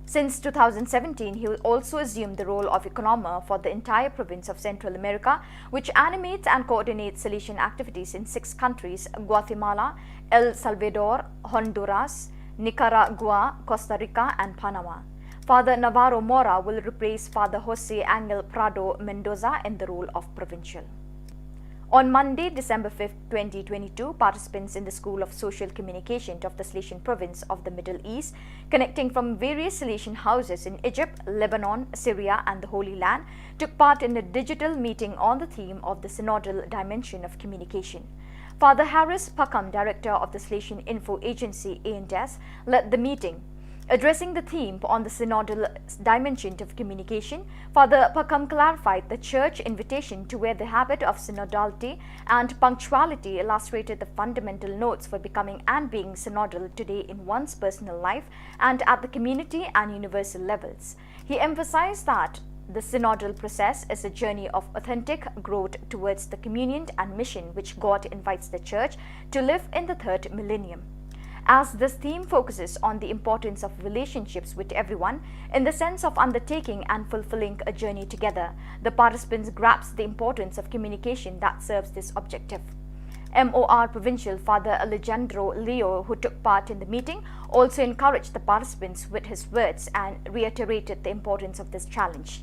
Since two thousand seventeen, he also assumed the role of economer for the entire province of Central America, which animates and coordinates Salesian activities in six countries: Guatemala, El Salvador, Honduras, Nicaragua, Costa Rica, and Panama. Father Navarro Mora will replace Father Jose Angel Prado Mendoza in the role of provincial. On Monday, December fifth, twenty twenty-two, participants in the School of Social Communication of the Salesian Province of the Middle East, connecting from various Salesian houses in Egypt, Lebanon, Syria, and the Holy Land, took part in a digital meeting on the theme of the synodal dimension of communication. Father Harris Pakham, director of the Salesian Info Agency, A and S, led the meeting. Addressing the theme on the synodal dimension of communication, Father Pakham clarified the Church invitation to wear the habit of synodality and punctuality, illustrated the fundamental notes for becoming and being synodal today in one's personal life and at the community and universal levels. He emphasized that the synodal process is a journey of authentic growth towards the communion and mission which God invites the Church to live in the third millennium. As this theme focuses on the importance of relationships with everyone in the sense of undertaking and fulfilling a journey together, the participants grasp the importance of communication that serves this objective. M O R Provincial Father Alejandro Leo, who took part in the meeting, also encouraged the participants with his words and reiterated the importance of this challenge.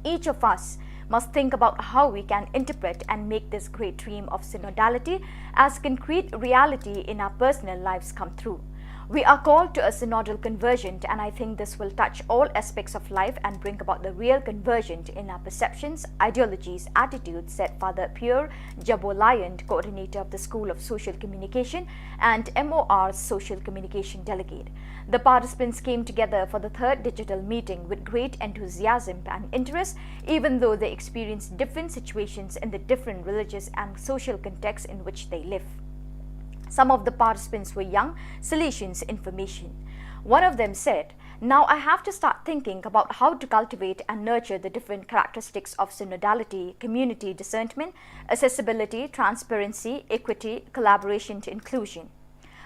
Each of us must think about how we can interpret and make this great dream of synodality as concrete reality in our personal lives come true. We are called to a synodal conversion, and I think this will touch all aspects of life and bring about the real conversion in our perceptions, ideologies, attitudes, said Father Pierre Jabolayand, coordinator of the School of Social Communication and M O R's social communication delegate. The participants came together for the third digital meeting with great enthusiasm and interest, even though they experienced different situations in the different religious and social contexts in which they live. Some of the participants were young Salesians, information. One of them said, "Now I have to start thinking about how to cultivate and nurture the different characteristics of synodality, community discernment, accessibility, transparency, equity, collaboration, to inclusion."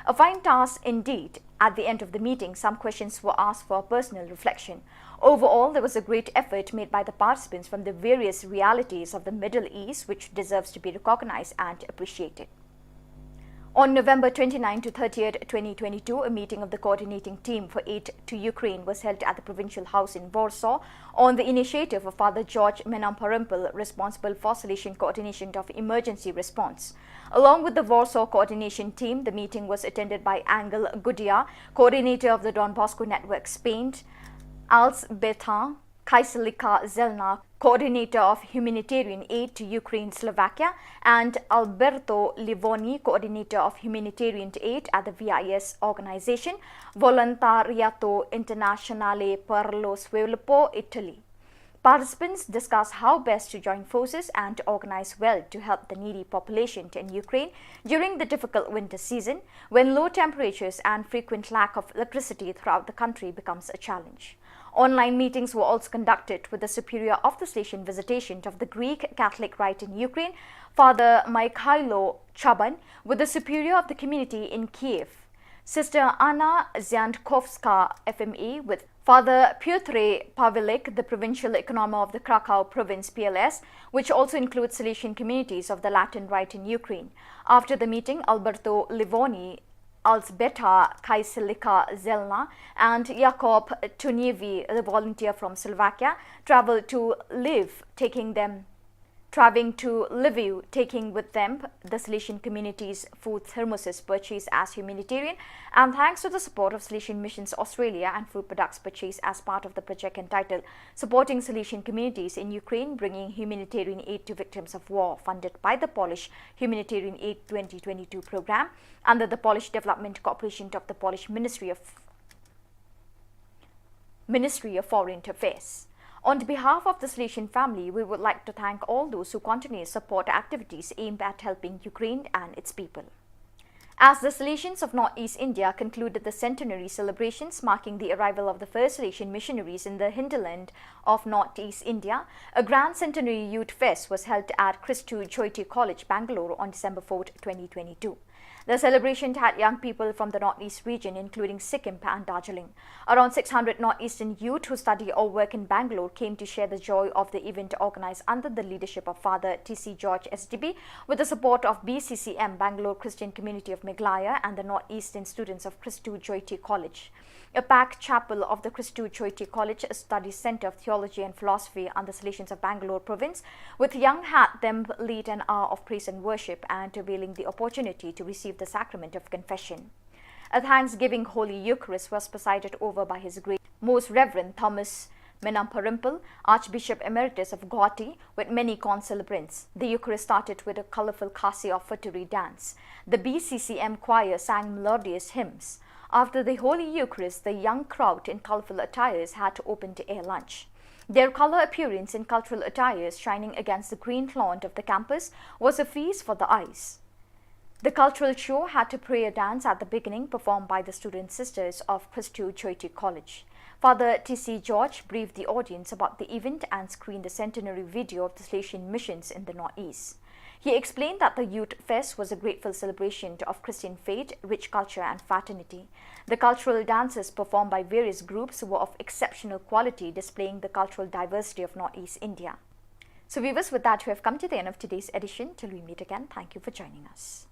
A fine task indeed. At the end of the meeting, some questions were asked for personal reflection. Overall, there was a great effort made by the participants from the various realities of the Middle East, which deserves to be recognized and appreciated. On November twenty-ninth to thirtieth, twenty twenty-two, a meeting of the coordinating team for aid to Ukraine was held at the provincial house in Warsaw on the initiative of Father George Menamparampil, responsible for Salesian coordination of emergency response. Along with the Warsaw coordination team, the meeting was attended by Angel Gudia, coordinator of the Don Bosco Network Spain, Alzbeta Kaiselika Zelna, coordinator of humanitarian aid to Ukraine, Slovakia, and Alberto Livoni, coordinator of humanitarian aid at the V I S organization, Volontariato Internazionale per lo Sviluppo, Italy. Participants discussed how best to join forces and organize well to help the needy population in Ukraine during the difficult winter season, when low temperatures and frequent lack of electricity throughout the country becomes a challenge. Online meetings were also conducted with the Superior of the Salesian Visitation of the Greek Catholic Rite in Ukraine, Father Mikhailo Chaban, with the Superior of the Community in Kiev, Sister Anna Ziantkowska, F M A, with Father Piotr Pavelik, the Provincial Economer of the Krakow Province, P L S, which also includes Salesian communities of the Latin Rite in Ukraine. After the meeting, Alberto Livoni, Alzbeta Kaiselika Zelna, and Jakob Tunievi, the volunteer from Slovakia, traveled to Lviv, taking them traveling to Lviv, taking with them the Salesian community's food thermoses purchased as humanitarian, and thanks to the support of Salesian Missions Australia and food products purchased as part of the project entitled Supporting Salesian Communities in Ukraine, Bringing Humanitarian Aid to Victims of War, funded by the Polish Humanitarian Aid twenty twenty-two program under the Polish Development Corporation of the Polish Ministry of Ministry of Foreign Affairs. On behalf of the Salesian family, we would like to thank all those who continue to support activities aimed at helping Ukraine and its people. As the Salesians of Northeast India concluded the centenary celebrations marking the arrival of the first Salesian missionaries in the hinterland of Northeast India, a grand centenary youth fest was held at Christu Jyoti College, Bangalore on December fourth, twenty twenty-two. The celebration had young people from the Northeast region, including Sikkim and Darjeeling. Around six hundred Northeastern youth who study or work in Bangalore came to share the joy of the event organized under the leadership of Father T C George S D B, with the support of B C C M, Bangalore Christian Community of Meghalaya, and the Northeastern students of Christu Jyoti College. A packed chapel of the Christu Jyoti College Study Centre of Theology and Philosophy under the Salesians of Bangalore province, with young had them lead an hour of praise and worship and availing the opportunity to receive the sacrament of confession. A thanksgiving Holy Eucharist was presided over by His Grace Most Reverend Thomas Menamparampil, Archbishop Emeritus of Guwahati, with many concelebrants. The Eucharist started with a colorful Khasi offertory dance. The B C C M choir sang melodious hymns. After the Holy Eucharist, the young crowd in colorful attires had open-air lunch. Their color appearance in cultural attires shining against the green lawn of the campus was a feast for the eyes. The cultural show had a prayer dance at the beginning, performed by the student sisters of Christu Jyoti College. Father T C George briefed the audience about the event and screened the centenary video of the Salesian missions in the Northeast. He explained that the Youth Fest was a grateful celebration of Christian faith, rich culture, and fraternity. The cultural dances performed by various groups were of exceptional quality, displaying the cultural diversity of Northeast India. So, viewers, with that, we have come to the end of today's edition. Till we meet again, thank you for joining us.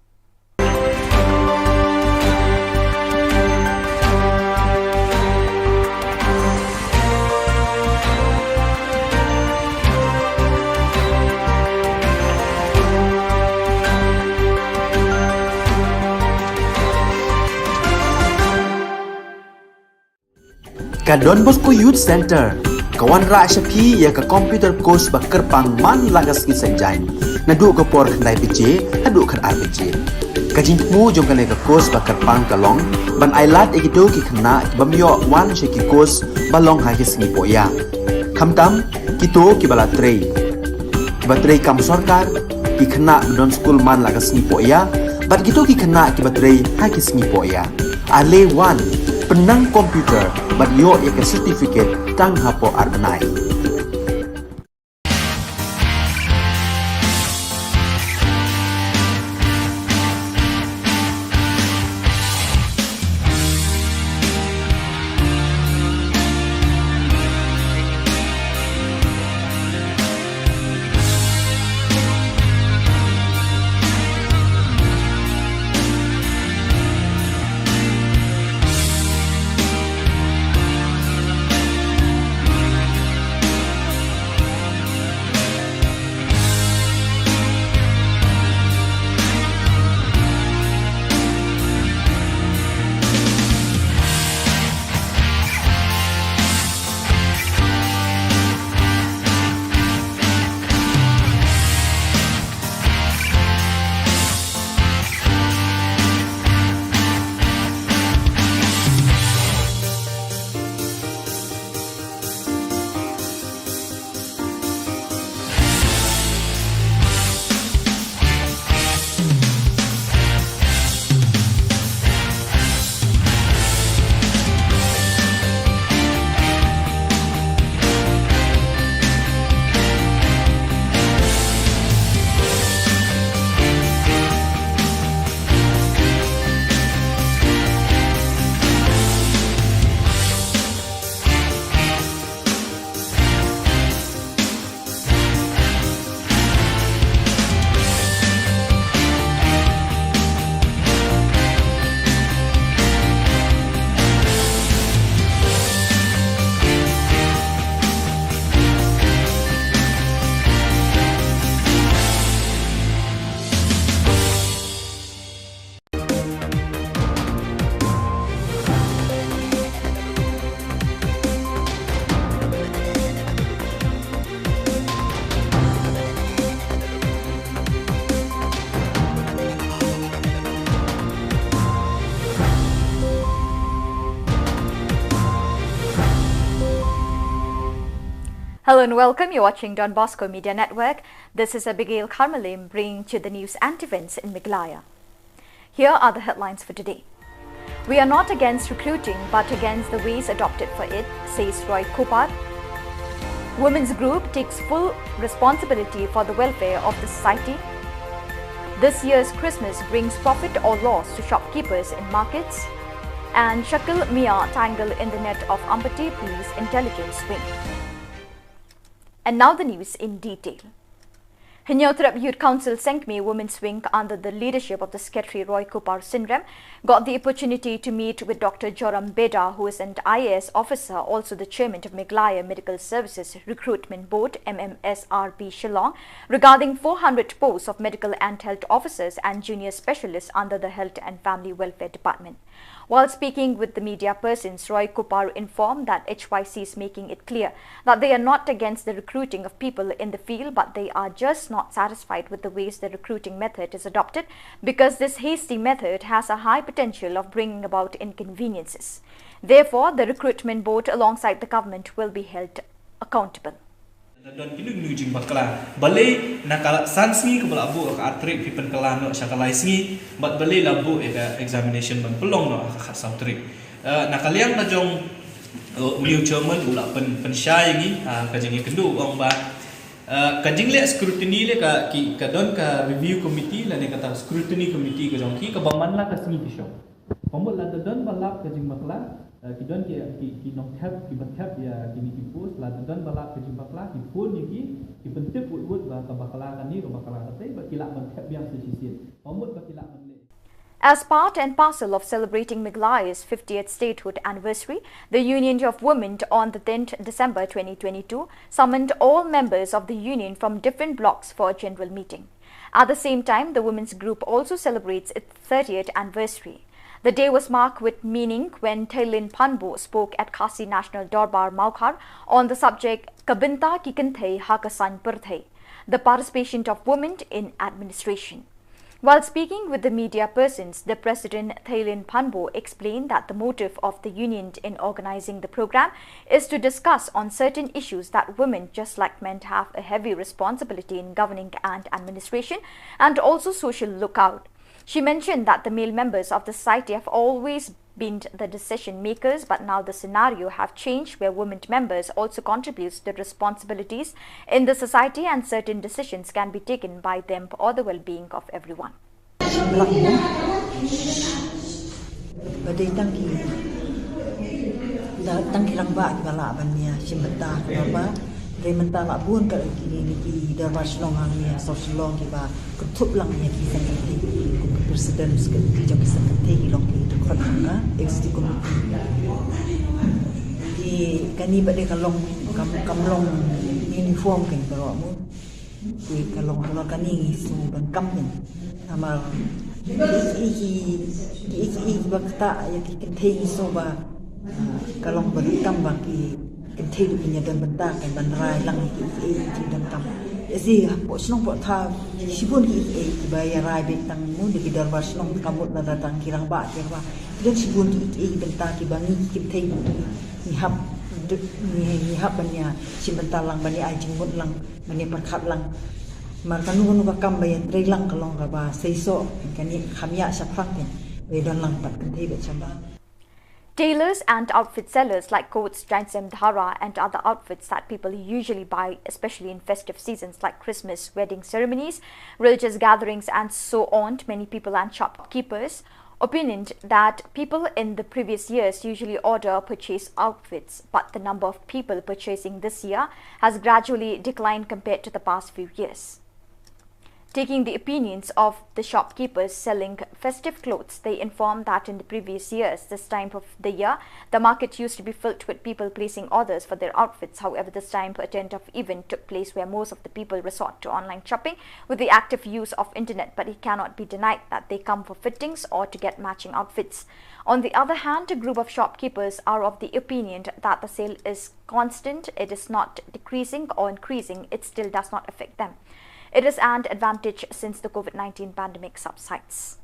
Ka Don Bosco Youth Centre ka wanrah sha phi ïa ka computer course ba kyrpang man la ka sngi Saitjaiñ, naduh ka por khyndai baje haduh khatar baje. Ka jingthmu jong kane ka course ba kyrpang ka long ban ailad ïa kito ki khynnah ki bym ïoh wan sha ki course ba long ha ki sngi pohïa, khamtam kito kiba la trei, kiba trei kam sorkar, ki khynnah ba don skul man la ka sngi pohïa, bad kito ki khynnah kiba trei ha ki sngi pohïa. Ale wan, pynnang computer bad ïoh ïa ka certificate tang hapoh ar bnai. Hello and welcome. You're watching Don Bosco Media Network. This is Abigail Kharmalim bringing to you the news and events in Meghalaya. Here are the headlines for today. We are not against recruiting, but against the ways adopted for it, says Roy Cooper. Women's group takes full responsibility for the welfare of the society. This year's Christmas brings profit or loss to shopkeepers in markets. And Shakil Mia tangled in the net of Ampati Police Intelligence Wing. And now the news in detail. Hynñiewtrep Youth Council Sengkmie Women's Wing under the leadership of the Secretary Roy Cooper Synrem got the opportunity to meet with Doctor Joram Beda, who is an I A S officer, also the chairman of Meghalaya Medical Services Recruitment Board, M M S R B Shillong, regarding four hundred posts of medical and health officers and junior specialists under the Health and Family Welfare Department. While speaking with the media persons, Roy Cooper informed that H Y C is making it clear that they are not against the recruiting of people in the field, but they are just not satisfied with the ways the recruiting method is adopted, because this hasty method has a high potential of bringing about inconveniences. Therefore, the recruitment board alongside the government will be held accountable. Don kinu kinu jingbakla. Balei na ka san sngi kaba la buh ka ar tarik phi pynkylla noh sha ka lai sngi, bad balei la buh ïa ka examination ban pynlong noh ha ka khatsaw tarik. Eh, na ka liang ka jong, eh, u new chairman u la pyn, pynshai ïa ngi, ah, ka jingïakynduh u ong ba, eh, ka jingleh scrutiny leh ka ki, ka don ka review committee lane kata scrutiny committee ka jong ki kaba man la ka sngi ki shong. Ka mut lada don ba lap ka jingbakla, eh, ki don ki, ki, ki nongthep, kiba thep ïa kine ki post, lada don ba lap ka jingbakla, ki phone ïa ki, ki pyntip u Ka bakla kane ka bakla katei ba ki lah ban thep biang sa shisien. Ba mut ba ki lah ban leh. As part and parcel of celebrating Meghalaya's fiftieth statehood anniversary, the Union of Women on the tenth December twenty twenty-two summoned all members of the union from different blocks for a general meeting. At the same time, the women's group also celebrates its thirtieth anniversary. The day was marked with meaning when Theilin Phanbo spoke at Khasi National Dorbar Mawkhar on the subject Ka Bynta Ki Kynthei Ha Ka Saiñ Pyrthei, the participation of women in administration. While speaking with the media persons, the president Theilin Phanbo explained that the motive of the union in organizing the program is to discuss on certain issues that women, just like men, have a heavy responsibility in governing and administration and also social lookout. She mentioned that the male members of the society have always been the decision makers, but now the scenario have changed where women members also contributes the responsibilities in the society and certain decisions can be taken by them for the well-being of everyone. Ba dei tang ki, da tang ki rangbah kiba lah ban ïa shim bynta ka dorbar. Hynrei mynta la bun ka ki, ki dorbar shnong hangne, social law kiba kynthup lang ïa ki seng kynthei kum ki president ki jong ki seng kynthei ki long ki dkhot jong ka executive committee. Ki kane ba dei ka long kam, kam long uniform kan baroh mo. Ki ka long halor kane ngi sngew donkam ïa. Namar ki, ki, ki, ki, ki ba ktah ïa ki kynthei ngi sngew ba, ah, ka long ba donkam ba ki kynthei ruh kin ïa don bynta kan ban rai lang ïa ki, ki, ki donkam. Ïa shi hapoh shnong hapoh thaw shibun ki, ki, kiba ïa rai beit tang mo da ki dorbar shnong ka mut lada tang ki rangbah ki rangbah. Ki don shibun ki, ki, ki bynta kiba ngi ki kynthei ngi hap, ngi, ngi hap ban ïa shim bynta lang ban ïa ai jingmut lang. Ban ïa pyrkhat lang. Namar kano kano ka kam ba ïa trei lang ka long kaba seisoh, kane kham ïa shaphrang phin. Ba ïa don lang pat kynthei bad shynrang. Tailors and outfit sellers like coats, jaiñsem dhara, and other outfits that people usually buy, especially in festive seasons like Christmas, wedding ceremonies, religious gatherings, and so on. Many people and shopkeepers opined that people in the previous years usually order purchase outfits, but the number of people purchasing this year has gradually declined compared to the past few years. Taking the opinions of the shopkeepers selling festive clothes, they inform that in the previous years, this time of the year, the market used to be filled with people placing orders for their outfits. However, this time a tent of event took place where most of the people resort to online shopping with the active use of internet, but it cannot be denied that they come for fittings or to get matching outfits. On the other hand, a group of shopkeepers are of the opinion that the sale is constant, it is not decreasing or increasing, it still does not affect them. It is an advantage since the COVID nineteen pandemic subsides.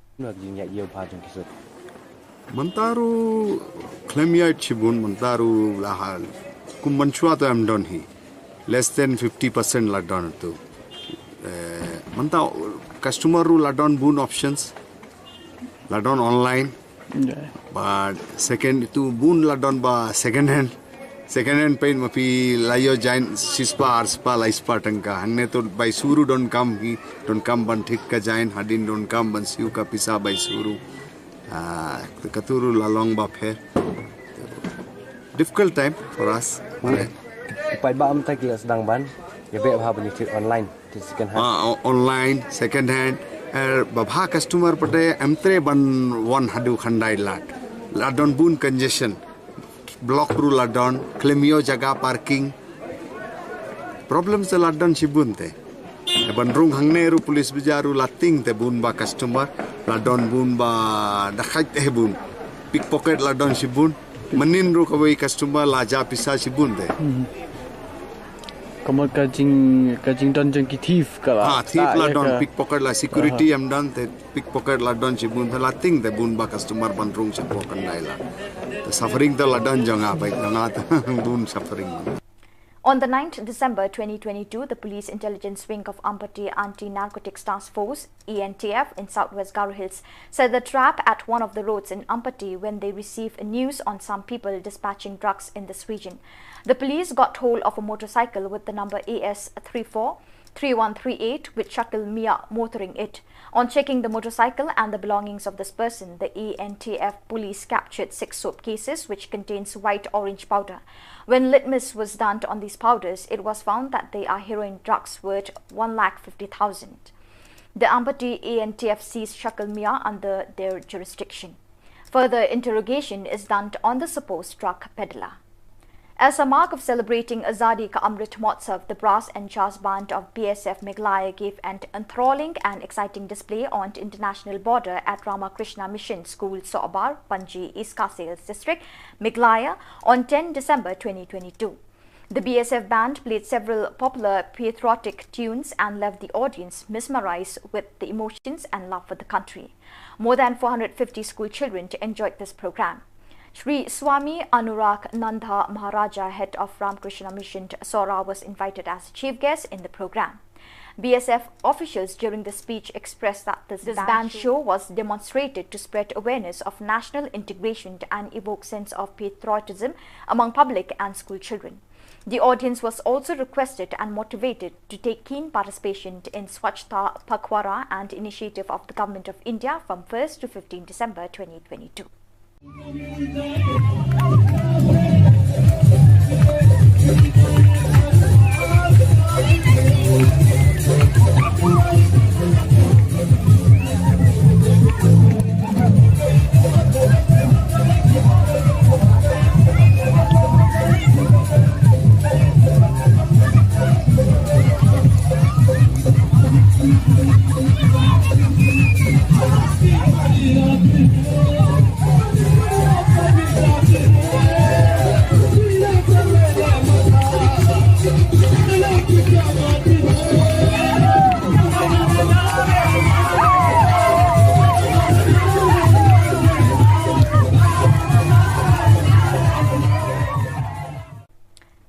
Mynta ruh khlem ïaid shibun, mynta ruh la hal kum mynshuwa te em don hi. Less than fifty percent la don tu. Eh, mynta customer ruh la don bun options. La don online. But second tu bun la don ba second hand. Second hand peit ma phi la ïoh jaiñ shispah arspah laispah tyngka. Hangne tu bai shuh ruh donkam hi, donkam ban thik ka jaiñ, hadien donkam ban siew ka pisa bai shuh ruh. Ah, katu ruh la long ba pher. Difficult time for us. Paidbah mynta ki la sdang ban ïa beh bha ban ïa trade online, trade second hand. Ah, o-, online, second hand. Eh, ba bha customer pat em treh ban wan haduh khyndai lad. La don bun congestion. Block ruh la don, khlem ïoh jaka parking. Problem sa la don shibun te. Ban rung hangne ruh police bazaar ruh la tieng te bun ba customer, la don bun ba dakhait te bun. Pickpocket la don shibun. Mynnin ruh kawei customer la jah pisa shibun te. Ka mut ka jing, ka jingdon jong ki thief ka la. Ha, thief la don, pickpocket la security em don te, pickpocket la don shibun te, la tieng te bun ba customer ban rung shapoh khyndai lad. Te suffering te la don jong nga, bai jong nga te bun suffering. On the ninth December twenty twenty-two, the Police Intelligence Wing of Ampati Anti-Narcotics Task Force, E N T F, in Southwest Garo Hills set the trap at one of the roads in Ampati when they received news on some people dispatching drugs in this region. The police got hold of a motorcycle with the number A S three four three one three eight with Shakil Mia motoring it. On checking the motorcycle and the belongings of this person, the A N T F police captured six soap cases which contains white orange powder. When litmus was done on these powders, it was found that they are heroin drugs worth one lakh fifty thousand. The Ampati A N T F seized Shakil Mia under their jurisdiction. Further interrogation is done on the supposed drug peddler. As a mark of celebrating Azadi Ka Amrit Mahotsav, the Brass and Jazz Band of B S F Meghalaya gave an enthralling and exciting display on the international border at Ramakrishna Mission School, Sohbar, Panji, East Khasi Hills District, Meghalaya, on ten December twenty twenty-two. The B S F band played several popular patriotic tunes and left the audience mesmerized with the emotions and love for the country. More than four hundred fifty school children enjoyed this program. Shri Swami Anurag Nanda Maharaja, head of Ramakrishna Mission, Sohra, was invited as chief guest in the program. B S F officials during the speech expressed that this band show was demonstrated to spread awareness of national integration and evoke sense of patriotism among public and school children. The audience was also requested and motivated to take keen participation in Swachhata Pakhwada and initiative of the Government of India from first to fifteen December twenty twenty-two.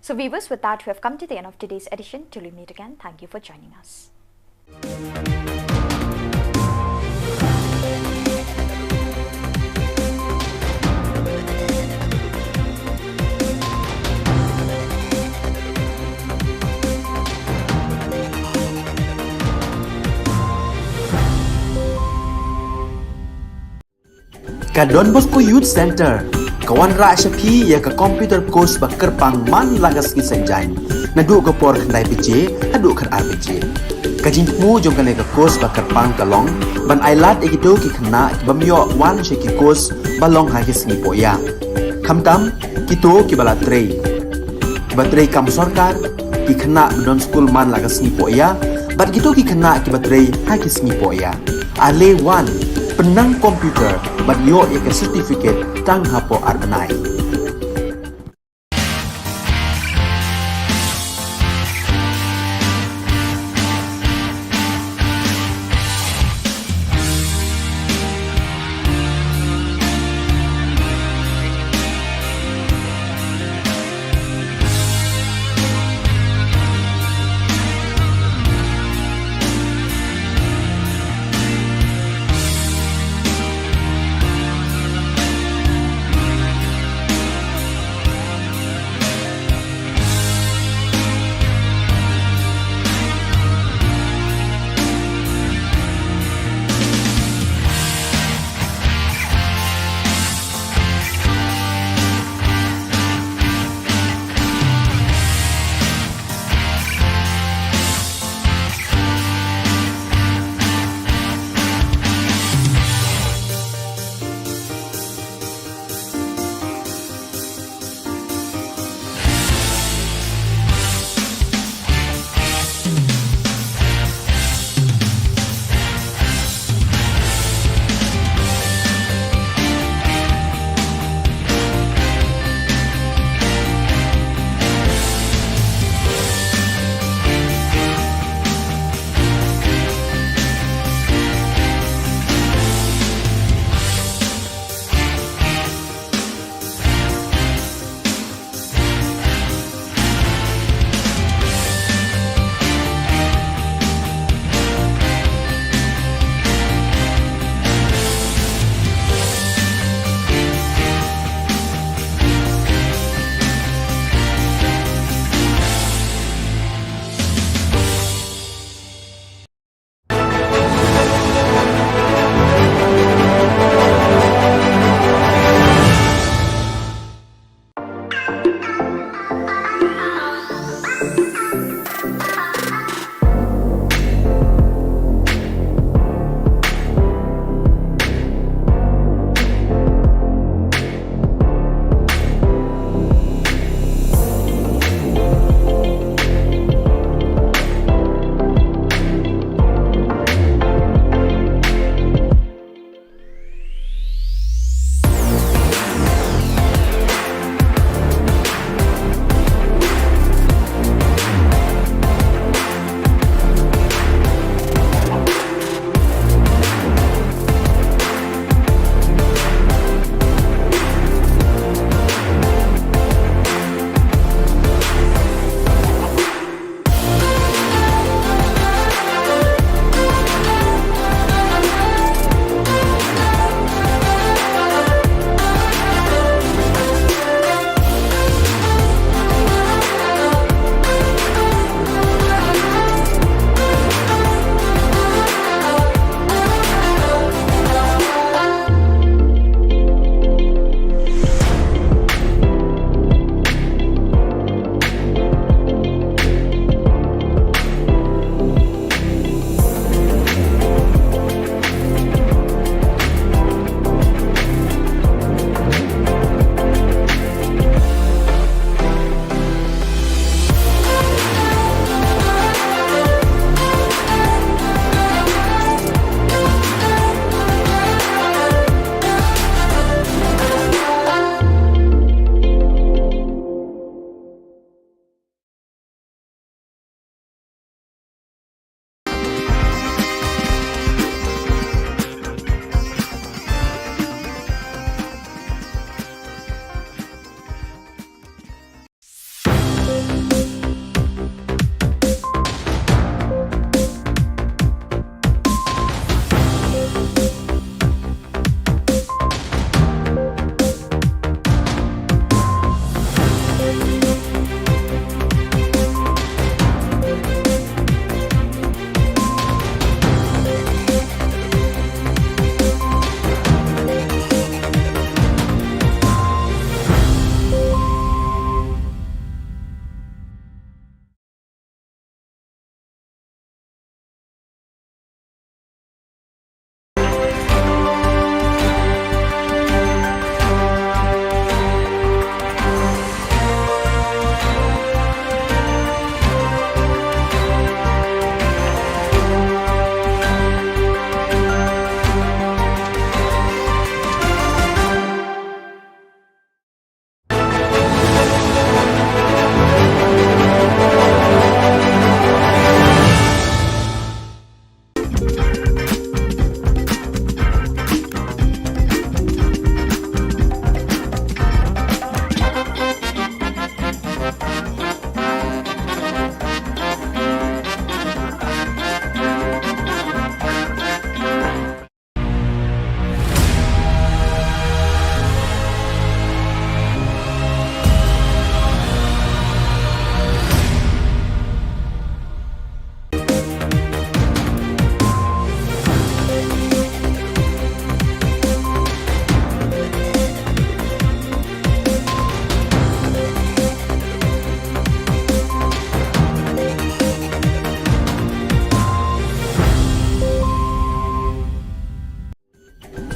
So viewers, with that, we have come to the end of today's edition. Till we meet again, thank you for joining us. Ka Don Bosco Youth Centre ka wanrah sha phi ïa ka computer course ba kyrpang man la ka sngi Saitjaiñ, naduh ka por khyndai baje haduh khatar baje. Ka jingthmu jong kane ka course ba kyrpang ka long ban ailad ïa kito ki khynnah kiba ym ïoh wan sha ki course ba long ha ki sngi pohïa, khamtam kito kiba la trei, kiba trei kam sorkar, ki khynnah ba don skul man la ka sngi pohïa, bad kito ki khynnah kiba trei ha ki sngi pohïa. Ale wan, pynnang computer bad ïoh ïa ka certificate tang hapoh ar bnai.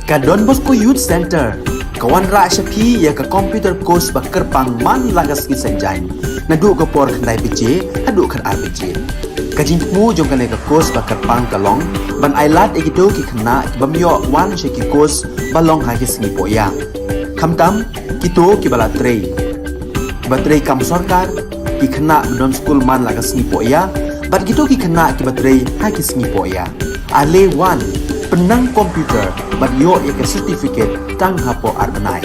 Ka Don Bosco Youth Centre ka wanrah sha phi ïa ka computer course ba kyrpang man la ka sngi Saitjaiñ, naduh ka por khyndai baje haduh khatar baje. Ka jingthmu jong kane ka course ba kyrpang ka long ban ailad ïa kito ki khynnah ki bym ïoh wan sha ki course ba long ha ki sngi pohïa, khamtam kito kiba la trei, kiba trei kam sorkar, ki khynnah ba don skul man la ka sngi pohïa, bad kito ki khynnah kiba trei ha ki sngi pohïa. Ale wan, pynnang computer bad ïoh ïa ka certificate tang hapoh ar bnai.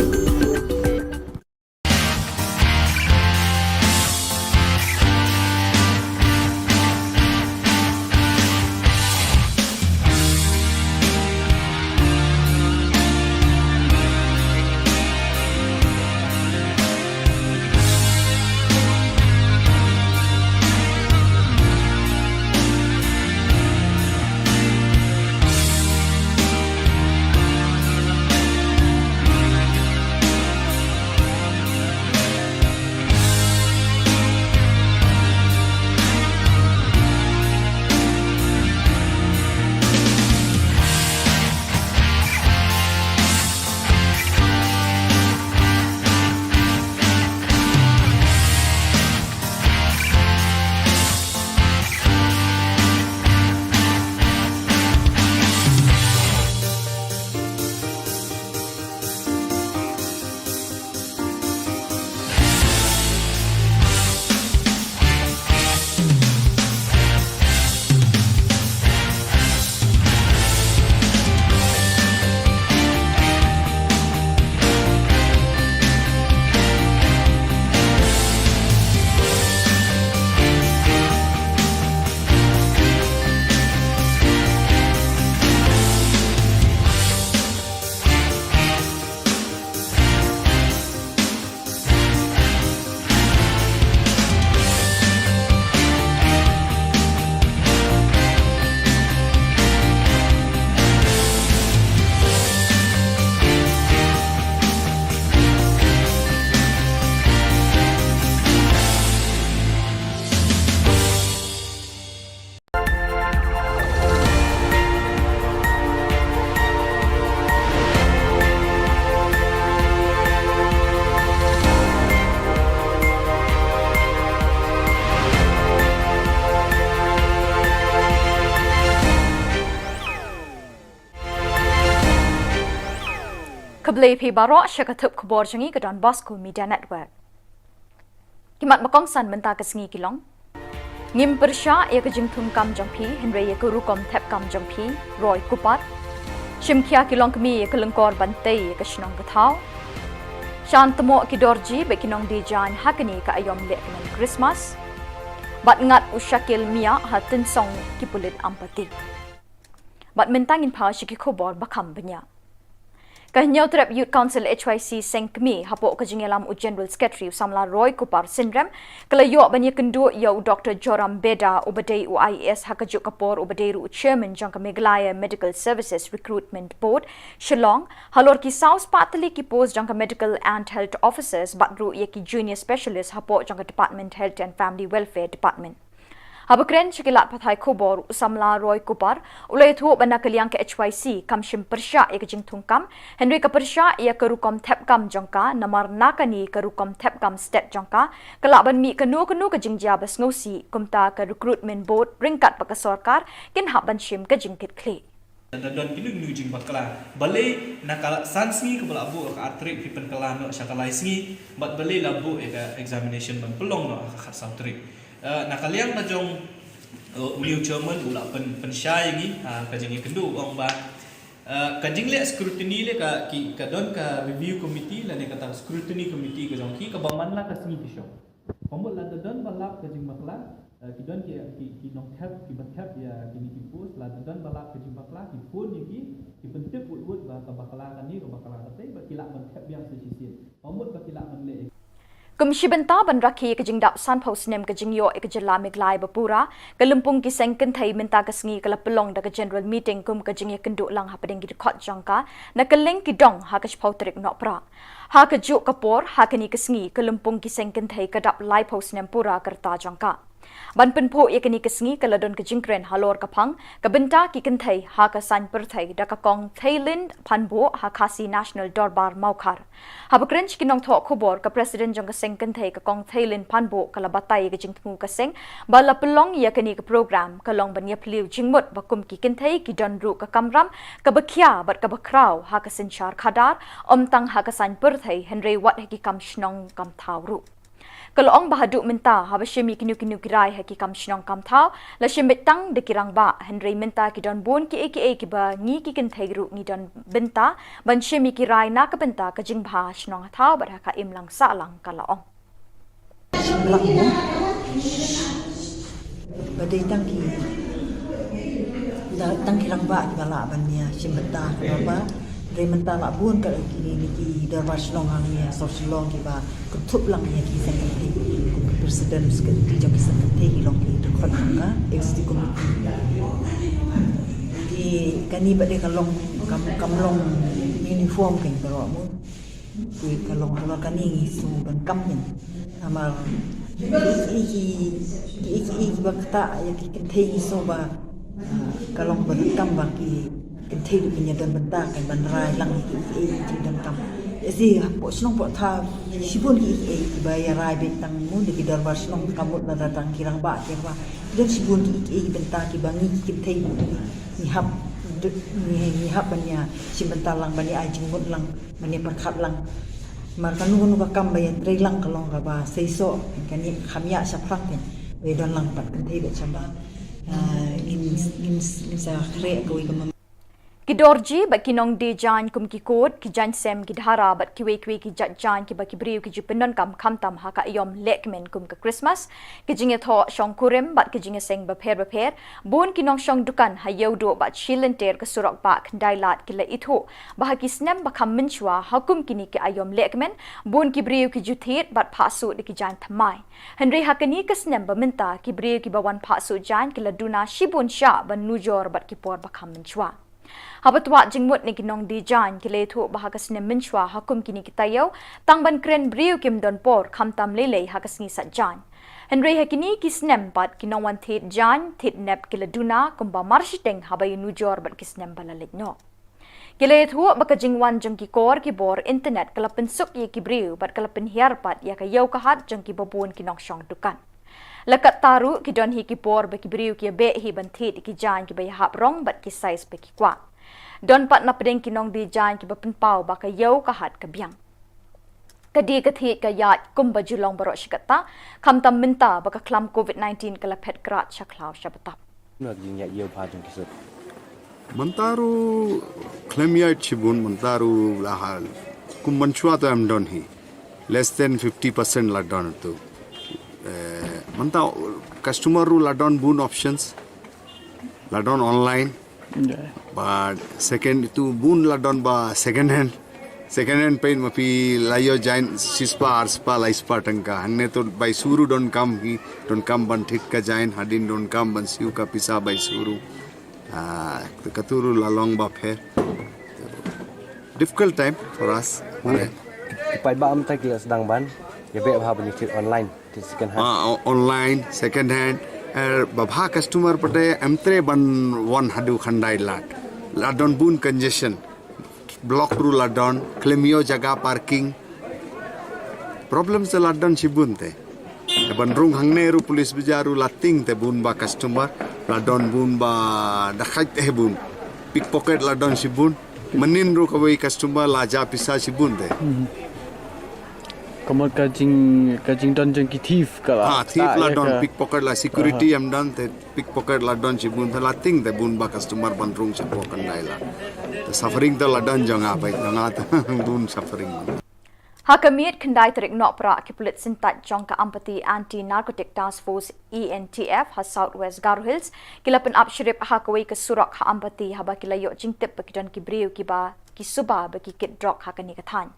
Khublei phi baroh sha ka thup khubor jong ngi ka Don Bosco Media Network. Ki mat ba kongsan mynta ka sngi ki long: Ngim pyrshah ïa ka jingthung kam jong phi, hynrei ïa ka rukom thep kam jong phi, Roy Cooper. Shim khia ki longkmie ïa ka lyngkor ban tei ïa ka shnong ka thaw. Shan tmoh ki dorji bad ki nongdie jaiñ ha kane ka aïom lehkmen Christmas. Bad ngat u Shakil Miah ha Tynsong ki pulit Ampati. Bad mynta ngin phai sha ki khubor ba kham bniah. Ka Hynñiewtrep Youth Council H Y C seng kmie hapoh ka jingïalam u General Secretary u samla Roy Cooper Synrem, ka la ïoh ban ïakynduh ïa u Doctor Joram Beda uba dei u I A S ha kajuh ka por uba dei ruh u Chairman jong ka Meghalaya Medical Services Recruitment Board, Shillong, halor ki saw spah tylli ki post jong ka Medical and Health Officers bad ruh ïa ki Junior Specialist hapoh jong ka Department Health and Family Welfare Department. Haba kren sha ki lad pathai khubor, u samla Roy Cooper u la ïathuh ba na ka liang ka H Y C kam shym pyrshah ïa ka jingthung kam, hynrei ka pyrshah ïa ka rukom thep kam jong ka, namar na kane ka rukom thep kam stet jong ka, ka lah ban mih kano kano ka jingjia ba sngewsih, kumta ka Recruitment Board ryngkat bad ka sorkar kin hap ban shim ka jingkitkhlieh. Da don kino kino jingbakla, balei na ka san sngi kaba la buh ka ar tarik phi pynkylla noh sha ka lai sngi, bad balei la buh ïa ka examination ban pynlong noh ha ka khatsaw tarik. Eh, na ka liang ka jong, eh, u new chairman u la pyn, pynshai ïa ngi, ah, ka jingïakynduh, u ong ba, eh, ka jingleh scrutiny leh ka, ki, ka don ka review committee lane kata scrutiny committee ka jong ki kaba man la ka sngi ki shong. Ka mut lada don ba lap ka jingbakla, eh, ki don ki, ki, ki nongthep, kiba thep ïa kine ki post, lada don ba lap ka jingbakla, ki phone ïa ki, ki pyntip wut wut ba ka bakla kane, ka bakla katei, ba ki lah ban thep biang sa shisien. Ka mut ba ki lah ban leh. Kum shi bynta ban rakhe ïa ka jingdap sanphew snem ka jingïoh ïa ka jylla Meghalaya ba pura, ka lympung ki seng kynthei mynta ka sngi ka la pynlong da ka general meeting kum ka jingïakynduh lang hapdeng ki dkhot jong ka, na kylleng ki dong ha ka shiphew tarik Nohprah. Ha kajuh ka por, ha kane ka sngi, ka lympung ki seng kynthei ka dap laiphew snem pura ka rta jong ka. Ban pynphuh ïa kane ka sngi ka la don ka jingkren halor ka phang ka bynta ki kynthei ha ka saiñ pyrthei da ka Kong Theilin Phanbuh ha Khasi National Dorbar Mawkhar. Haba kren sha ki nongthoh khubor, ka President jong ka seng kynthei ka Kong Theilin Phanbuh ka la batai ïa ka jingthmu ka seng ba la pynlong ïa kane ka program ka long ban ïaphylliew jingmut ba kum ki kynthei ki don ruh ka kamram kaba khia bad kaba khraw ha ka synshar khadar, ym tang ha ka saiñ pyrthei hynrei wat ha ki kam shnong kam thaw ruh. Ka la ong ba haduh mynta haba shim ïa kino kino ki rai ha ki kam shnong kam thaw la shim beit tang da ki rangbah, hynrei mynta ki don bun kiei kiei kiba ngi ki kynthei ruh ngi don bynta ban shim ïa ki rai na ka bynta ka jingbha shnong ha thaw bad ha ka imlang sahlang, ka la ong. Ba dei tang ki, da, tang ki rangbah kiba lah ban ïa shim bynta ha ka dorbar. Hynrei mynta la bun ka ki, ki, ki dorbar shnong hangne ha sor Shillong kiba kynthup lang ïa ki seng kynthei, kum ki president ki jong ki seng kynthei ki long ki dkhot jong ka executive committee. Ki, kane pat de ka long, kam, kam long uniform kein baroh mo. Ki ka long halor kane ngi shu donkam kein. Namar ki, ki, ki, ki, kiba ktah ïa ki kynthei ngi shu ba, ah, ka long ba donkam ba ki kynthei ruh kin ïa don bynta kein ban rai lang ïa ki, ki, ki, ki donkam. Ïa shi hapoh shnong hapoh thaw shibun ki, ki, kiba ïa rai beit tang mo da ki dorbar shnong, ka mut lada tang ki rangbah ki rangbah. Ki don shibun ki, ki, ki bynta kiba ngi ki kynthei ngi hap, ngi, ngi hap ban ïa shim bynta lang, ban ïa ai jingmut lang, ban ïa pyrkhat lang. Namar kano kano ka kam ba ïa trei lang ka long kaba seisoh, kane kham ïa shaphrang kein. Ba ïa don lang pat kynthei bad shabar. Ah, ngin, ngin, ngin sa khreh kawei ka mem- Ki dorji bad ki nongdie jaiñ kum ki kot, ki jaiñ sem, ki dhara bad kiwei kiwei ki jait jaiñ kiba ki briew ki ju pyndonkam khamtam ha ka aïom lehkmen kum ka Christmas, ki jingïathoh shongkurim bad ki jingïaseng bapher bapher. Bun ki nongshong dukan ha Ïewduh bad shi lynter ka surok bah Khyndailad ki la ithuh ba ha ki snem ba kham mynshuwa ha kum kine ki aïom lehkmen, bun ki briew ki ju thied bad phah suh da ki jaiñ thymmai. Hynrei ha kane ka snem ba mynta ki briew kiba wan phah suh jaiñ ki la duna shibun shah ban nujor bad ki por ba kham mynshuwa. Haba twad jingmut na ki nongdie jaiñ ki la ithuh ba ha ka snem mynshuwa ha kum kine ki taïew tang ban kren briew kim don por khamtam lei lei ha ka sngi sait jaiñ. Hynrei ha kine ki snem pat ki nongwan thied jaiñ thied nep ki la duna kumba marshiteng haba ïa nujor bad ki snem ba la leit noh. Ki la ïathuh ba ka jingwan jong ki kor ki bor internet ka la pynsuk ïa ki briew bad ka la pynhiar pat ïa ka ïew ka hat jong kiba bun ki nongshong dukan. La katta ruh ki don hi ki por ba ki briew ki ïa beh hi ban thied ïa ki jaiñ kiba ïahap rong bad ki size ba ki kwah. Don pat na pdeng ki nongdie jaiñ kiba pynpaw ba ka ïew ka hat ka biang. Ka die ka thied ka ïaid kumba ju long baroh shi katta, khamtam mynta ba ka khlam covid nineteen ka la phet krad sha khlaw sha btap. Mynta ruh khlem ïaid shibun, mynta ruh la ha, kum mynshuwa te ym don hi. Less than fifty percent la don tu. Eh, mynta customer ruh la don bun options. La don online. But second tu bun la don ba second hand. Second hand peit ma phi la ïoh jaiñ shispah arspah laispah tyngka. Hangne tu bai shu ruh donkam hi, donkam ban thied ka jaiñ, hadien donkam ban siew ka pisa bai shu ruh. Ah, katu ruh la long ba pher. Difficult time for us. Ki paidbah mynta ki la sdang ban ïa beh bha ban ïa thied online, thied second hand. Ah, o-, online, second hand. Eh, ba bha customer pat em treh ban wan haduh Khyndailad. La don bun congestion. Block ruh la don, khlem ïoh jaka parking. Problem te la don shibun te. Te ban rung hangne ruh police bazaar ruh la tieng te bun ba customer, la don bun ba dakhait te bun. Pickpocket la don shibun. Mynnin ruh kawei customer la jah pisa shibun te. Ka mut ka jing, ka jingdon jong ki thief ka la. Ah, thief la don, pickpocket la, security em don te. Pickpocket la don shibun te, la tieng te bun ba customer ban rung shapoh Khyndailad. Te suffering te la don jong nga, bai jong nga te bun suffering. Ha ka miet khyndai tarik Nohprah ki pulit syntait jong ka Ampati Anti Narcotic Task Force, A N T F, ha South West Garo Hills ki la pynap shrip ha kawei ka surok ha Ampati haba ki la ïoh jingtip ba ki don ki briew kiba ki suba ba ki kit drok ha kane ka thaiñ.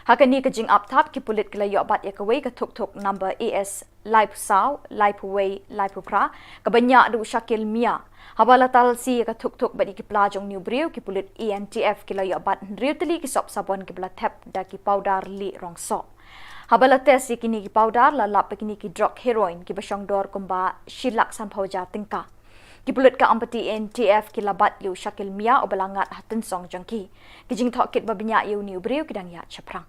Ha kane ka jingap thap ki pulit ki la ïoh bat ïa kawei ka thuk thuk number A S laiphew saw, laiphew wei, laiphew phra, kaba ñiah da u Shakil Mia. Haba la talsi ïa ka thuk thuk bad ïa ki pla jong une u briew, ki pulit A N T F ki la ïoh bat hynriew tylli ki sop sabon kiba la thep da ki powder lieh rong soh. Haba la test ïa kine ki powder, la lap ba kine ki drok heroin kiba shong dor kumba shi lak sanphew hajar tyngka. Ki pulit ka Ampati N T F ki la bat ïa u Shakil Mia uba la ngat ha tynsong jong ki. Ki jingtohkit ba bniah ïa une u briew ki dang ïaid shaphrang.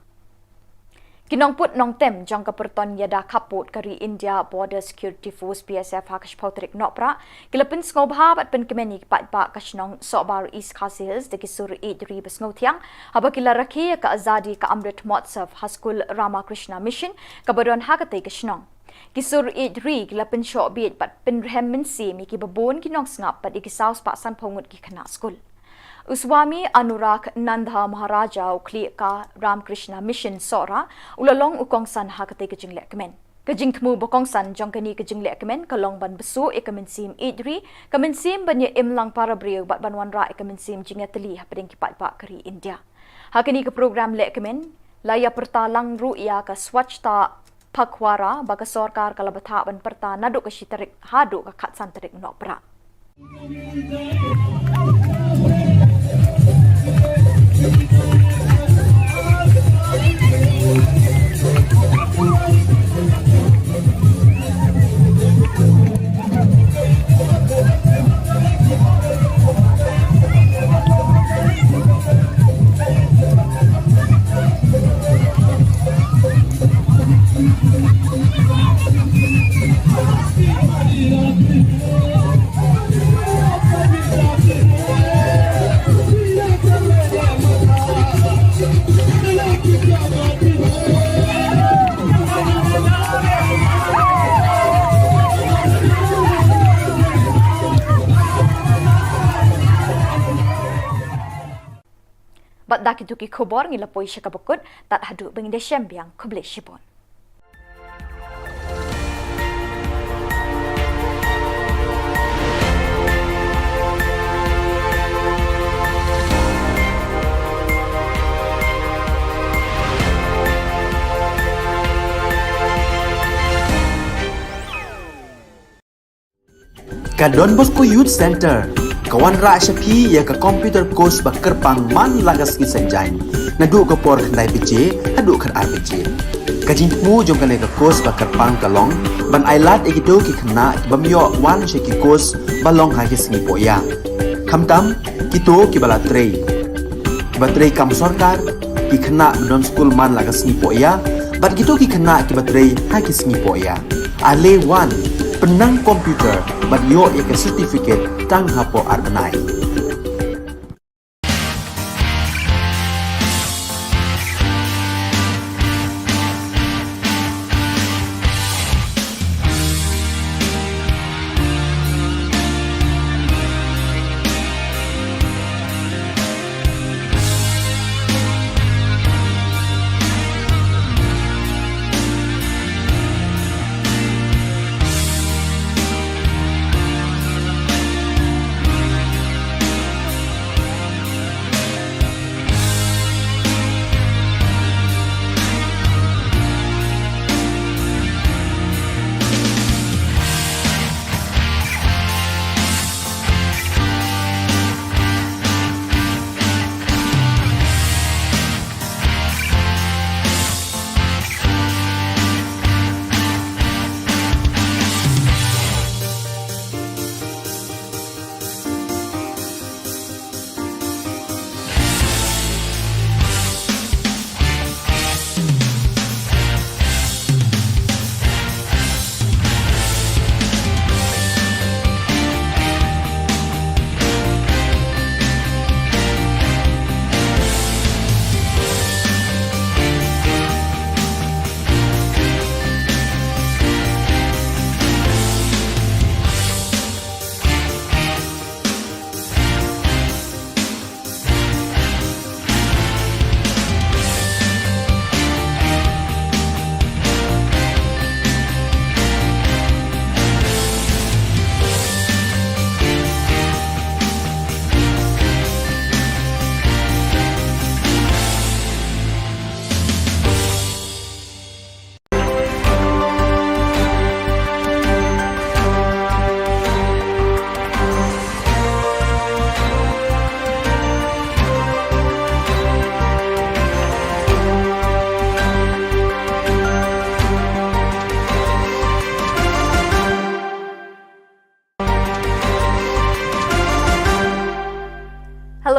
Ki nongput nongtem jong ka pyrton ïada khappud ka ri India Border Security Force, B S F, ha ka shiphew tarik Nohprah ki la pynsngewbha bad pynkmen ïa ki paidbah ka shnong Sohbar, East Khasi Hills da ki sur ïeid ri ba sngewthiang haba ki la rakhe ïa ka Azadi Ka Amrit Mahotsav ha skul Ramakrishna Mission kaba don ha katei ka shnong. Ki sur ïeid ri ki la pynshoh bieit bad pynrhem mynsiem ïa kiba bun ki nongsngap bad ïa ki saw spah sanphew ngut ki khynnah skul. U Swami Anuragnanda Maharaja, u khlieh ka Ramakrishna Mission Sohra, u la long u kongsan ha katei ka jinglehkmen. Ka jingthmu ba kongsan jong kane ka jinglehkmen ka long ban bsuh ïa ka mynsiem ïeid ri, ka mynsiem ban ïa im lang para briew bad ban wanrah ïa ka mynsiem jingïatylli hapdeng ki paidbah ka ri India. Ha kane ka program lehkmen la ïa pyrta lang ruh ïa ka Swachhata Pakhwada ba ka sorkar ka la bthah ban pyrta naduh ka shi tarik haduh ka khatsan tarik Nohprah. Bad da kito ki khubor ngi la poi sha kaba kut, tad haduh ba ngin da shem biang, khublei shibun. Ka Don Bosco Youth Centre ka wanrah sha phi ïa ka computer course ba kyrpang man la ka sngi Saitjaiñ, naduh ka por khyndai baje haduh khatar baje. Ka jingthmu jong kane ka course ba kyrpang ka long ban ailad ïa kito ki khynnah ki bym ïoh wan sha ki course ba long ha ki sngi pohïa, khamtam kito kiba la trei, kiba trei kam sorkar, ki khynnah ba don skul man la ka sngi pohïa bad kito ki khynnah kiba trei ha ki sngi pohïa. Ale wan, pynnang computer bad ïoh ïa ka certificate tang hapoh ar bnai.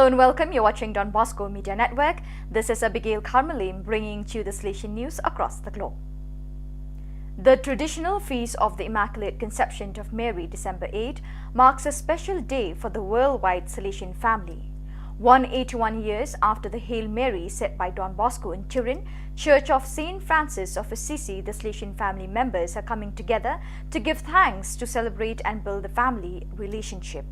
And welcome, you're watching Don Bosco Media Network. This is Abigail Karmalim bringing to you the Salesian news across the globe. The traditional feast of the Immaculate Conception of Mary, December eighth, marks a special day for the worldwide Salesian family. One eighty-one years after the Hail Mary said by Don Bosco in Turin, Church of Saint Francis of Assisi, the Salesian family members are coming together to give thanks, to celebrate and build the family relationship.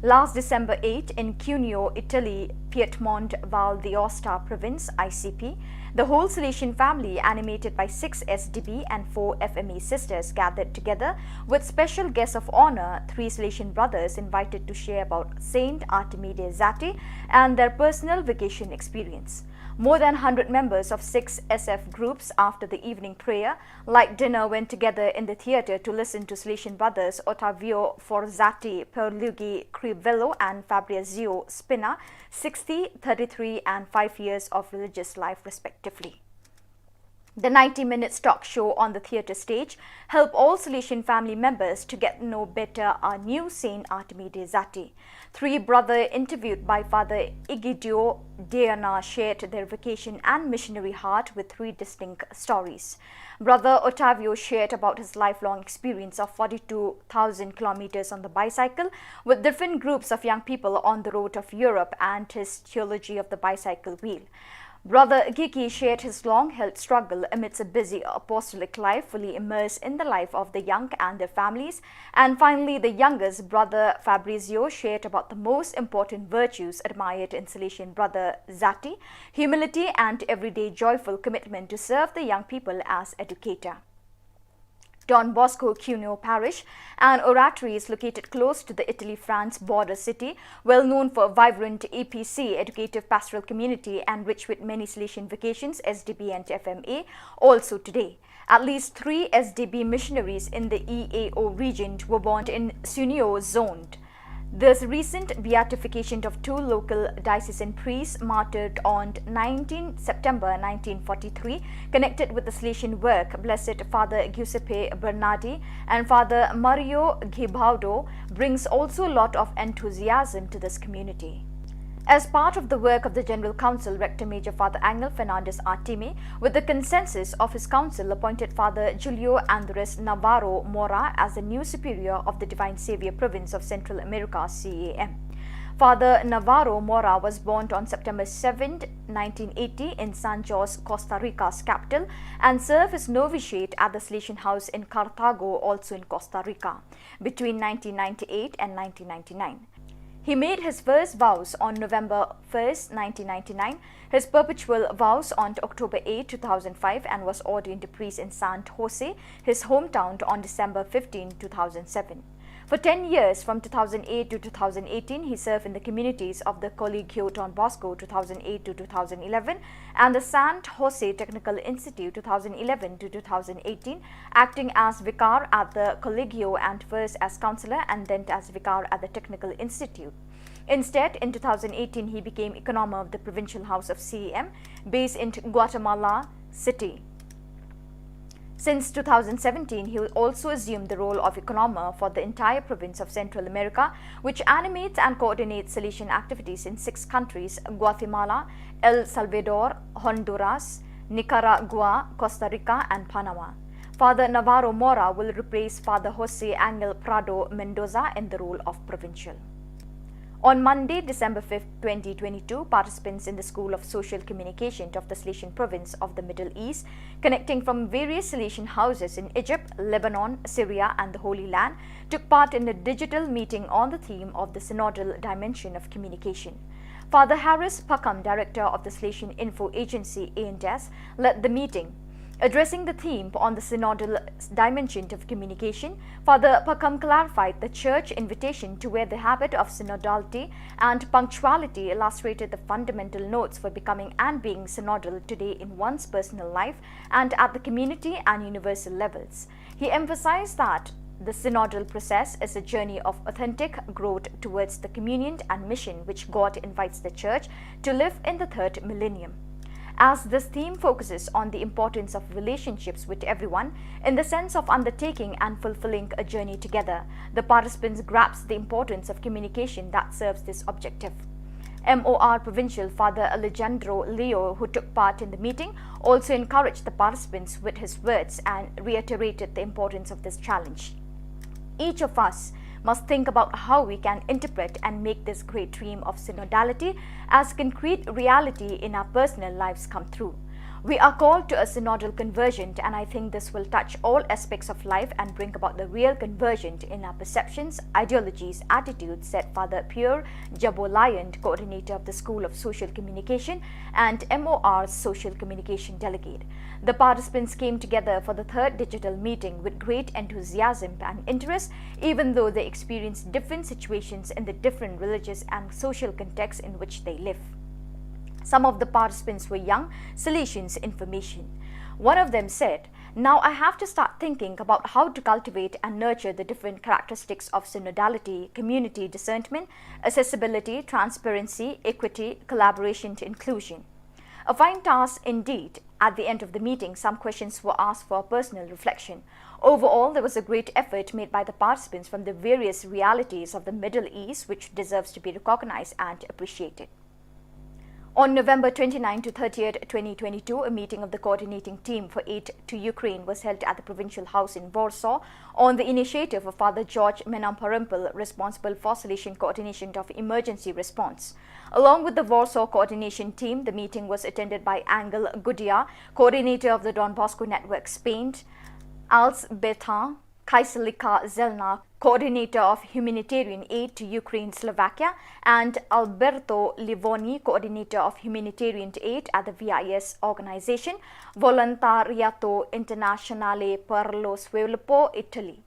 Last December eighth, in Cuneo, Italy, Piedmont Val d'Aosta province, I C P, the whole Salesian family, animated by six S D B and four F M A sisters, gathered together with special guests of honor, three Salesian brothers invited to share about Saint Artemide Zatti and their personal vocation experience. More than hundred members of six S F groups, after the evening prayer, light dinner, went together in the theatre to listen to Salesian brothers Ottavio Forzatti, Pierluigi Crivello and Fabrizio Spina, sixty, thirty-three and five years of religious life respectively. The ninety minutes talk show on the theatre stage help all Salesian family members to get to know better our new Saint Artemide Zatti. Three brother interviewed by Father Egidio Deiana shared their vocation and missionary heart with three distinct stories. Brother Ottavio shared about his lifelong experience of forty-two thousand kilometers on the bicycle with different groups of young people on the road of Europe and his theology of the bicycle wheel. Brother Gigi shared his long-held struggle amidst a busy apostolic life, fully immersed in the life of the young and their families. And finally, the youngest, Brother Fabrizio, shared about the most important virtues admired in Salesian Brother Zatti: humility and everyday joyful commitment to serve the young people as educator. Don Bosco Cuneo Parish, an oratory, is located close to the Italy-France border city, well known for vibrant A P C, educative pastoral community, and rich with many Salesian vocations, S D B and F M A, also today. At least three S D B missionaries in the E A O region were born in Cuneo zone. This recent beatification of two local diocesan priests martyred on nineteenth September nineteen forty-three, connected with the Salesian work, Blessed Father Giuseppe Bernardi and Father Mario Gibaudo, brings also a lot of enthusiasm to this community. As part of the work of the General Council, Rector Major Father Angel Fernandez Artime, with the consensus of his council, appointed Father Julio Andres Navarro Mora as the new superior of the Divine Savior Province of Central America, C A M. Father Navarro Mora was born on September seventh, nineteen eighty, in San Jose, Costa Rica's capital, and served his novitiate at the Salesian House in Cartago, also in Costa Rica, between nineteen ninety-eight and nineteen ninety-nine. He made his first vows on November first, nineteen ninety-nine, his perpetual vows on October eighth, two thousand five, and was ordained a priest in San Jose, his hometown, on December fifteenth, two thousand seven. For ten years, from two thousand eight to two thousand eighteen, he served in the communities of the Colegio Don Bosco, two thousand eight to two thousand eleven, and the San Jose Technical Institute, two thousand eleven to two thousand eighteen, acting as vicar at the Colegio and first as counselor and then as vicar at the Technical Institute. Instead, in two thousand eighteen, he became economer of the Provincial House of C A M, based in Guatemala City. Since two thousand seventeen, he also assumed the role of economer for the entire province of Central America, which animates and coordinates Salesian activities in six countries: Guatemala, El Salvador, Honduras, Nicaragua, Costa Rica, and Panama. Father Navarro Mora will replace Father Jose Angel Prado Mendoza in the role of provincial. On Monday, December fifth, twenty twenty-two, participants in the School of Social Communication of the Salesian Province of the Middle East, connecting from various Salesian houses in Egypt, Lebanon, Syria, and the Holy Land, took part in a digital meeting on the theme of the synodal dimension of communication. Father Harris Pakham, director of the Salesian Info Agency, A and S, led the meeting. Addressing the theme on the synodal dimension of communication, Father Pakham clarified the Church invitation to wear the habit of synodality and punctuality, illustrated the fundamental notes for becoming and being synodal today in one's personal life and at the community and universal levels. He emphasized that the synodal process is a journey of authentic growth towards the communion and mission which God invites the Church to live in the third millennium. As this theme focuses on the importance of relationships with everyone in the sense of undertaking and fulfilling a journey together, the participants grasp the importance of communication that serves this objective. M O R Provincial Father Alejandro Leo, who took part in the meeting, also encouraged the participants with his words and reiterated the importance of this challenge. Each of us must think about how we can interpret and make this great dream of synodality as concrete reality in our personal lives come true. We are called to a synodal conversion, and I think this will touch all aspects of life and bring about the real conversion in our perceptions, ideologies, attitudes, said Father Pierre Jabolayant, coordinator of the School of Social Communication and M O R's social communication delegate. The participants came together for the third digital meeting with great enthusiasm and interest, even though they experienced different situations in the different religious and social contexts in which they live. Some of the participants were young Salesians in formation. One of them said, "Now I have to start thinking about how to cultivate and nurture the different characteristics of synodality, community discernment, accessibility, transparency, equity, collaboration to inclusion." A fine task indeed. At the end of the meeting, some questions were asked for personal reflection. Overall, there was a great effort made by the participants from the various realities of the Middle East, which deserves to be recognized and appreciated. On November twenty-ninth to thirtieth, twenty twenty-two, a meeting of the coordinating team for aid to Ukraine was held at the provincial house in Warsaw on the initiative of Father George Menamparampil, responsible for Salesian coordination of emergency response. Along with the Warsaw coordination team, the meeting was attended by Angel Gudia, coordinator of the Don Bosco Network Spain, Alzbeta Kaiselika Zelna, coordinator of humanitarian aid to Ukraine, Slovakia, and Alberto Livoni, coordinator of humanitarian aid at the V I S organization, Volontariato Internazionale per lo Sviluppo, Italy.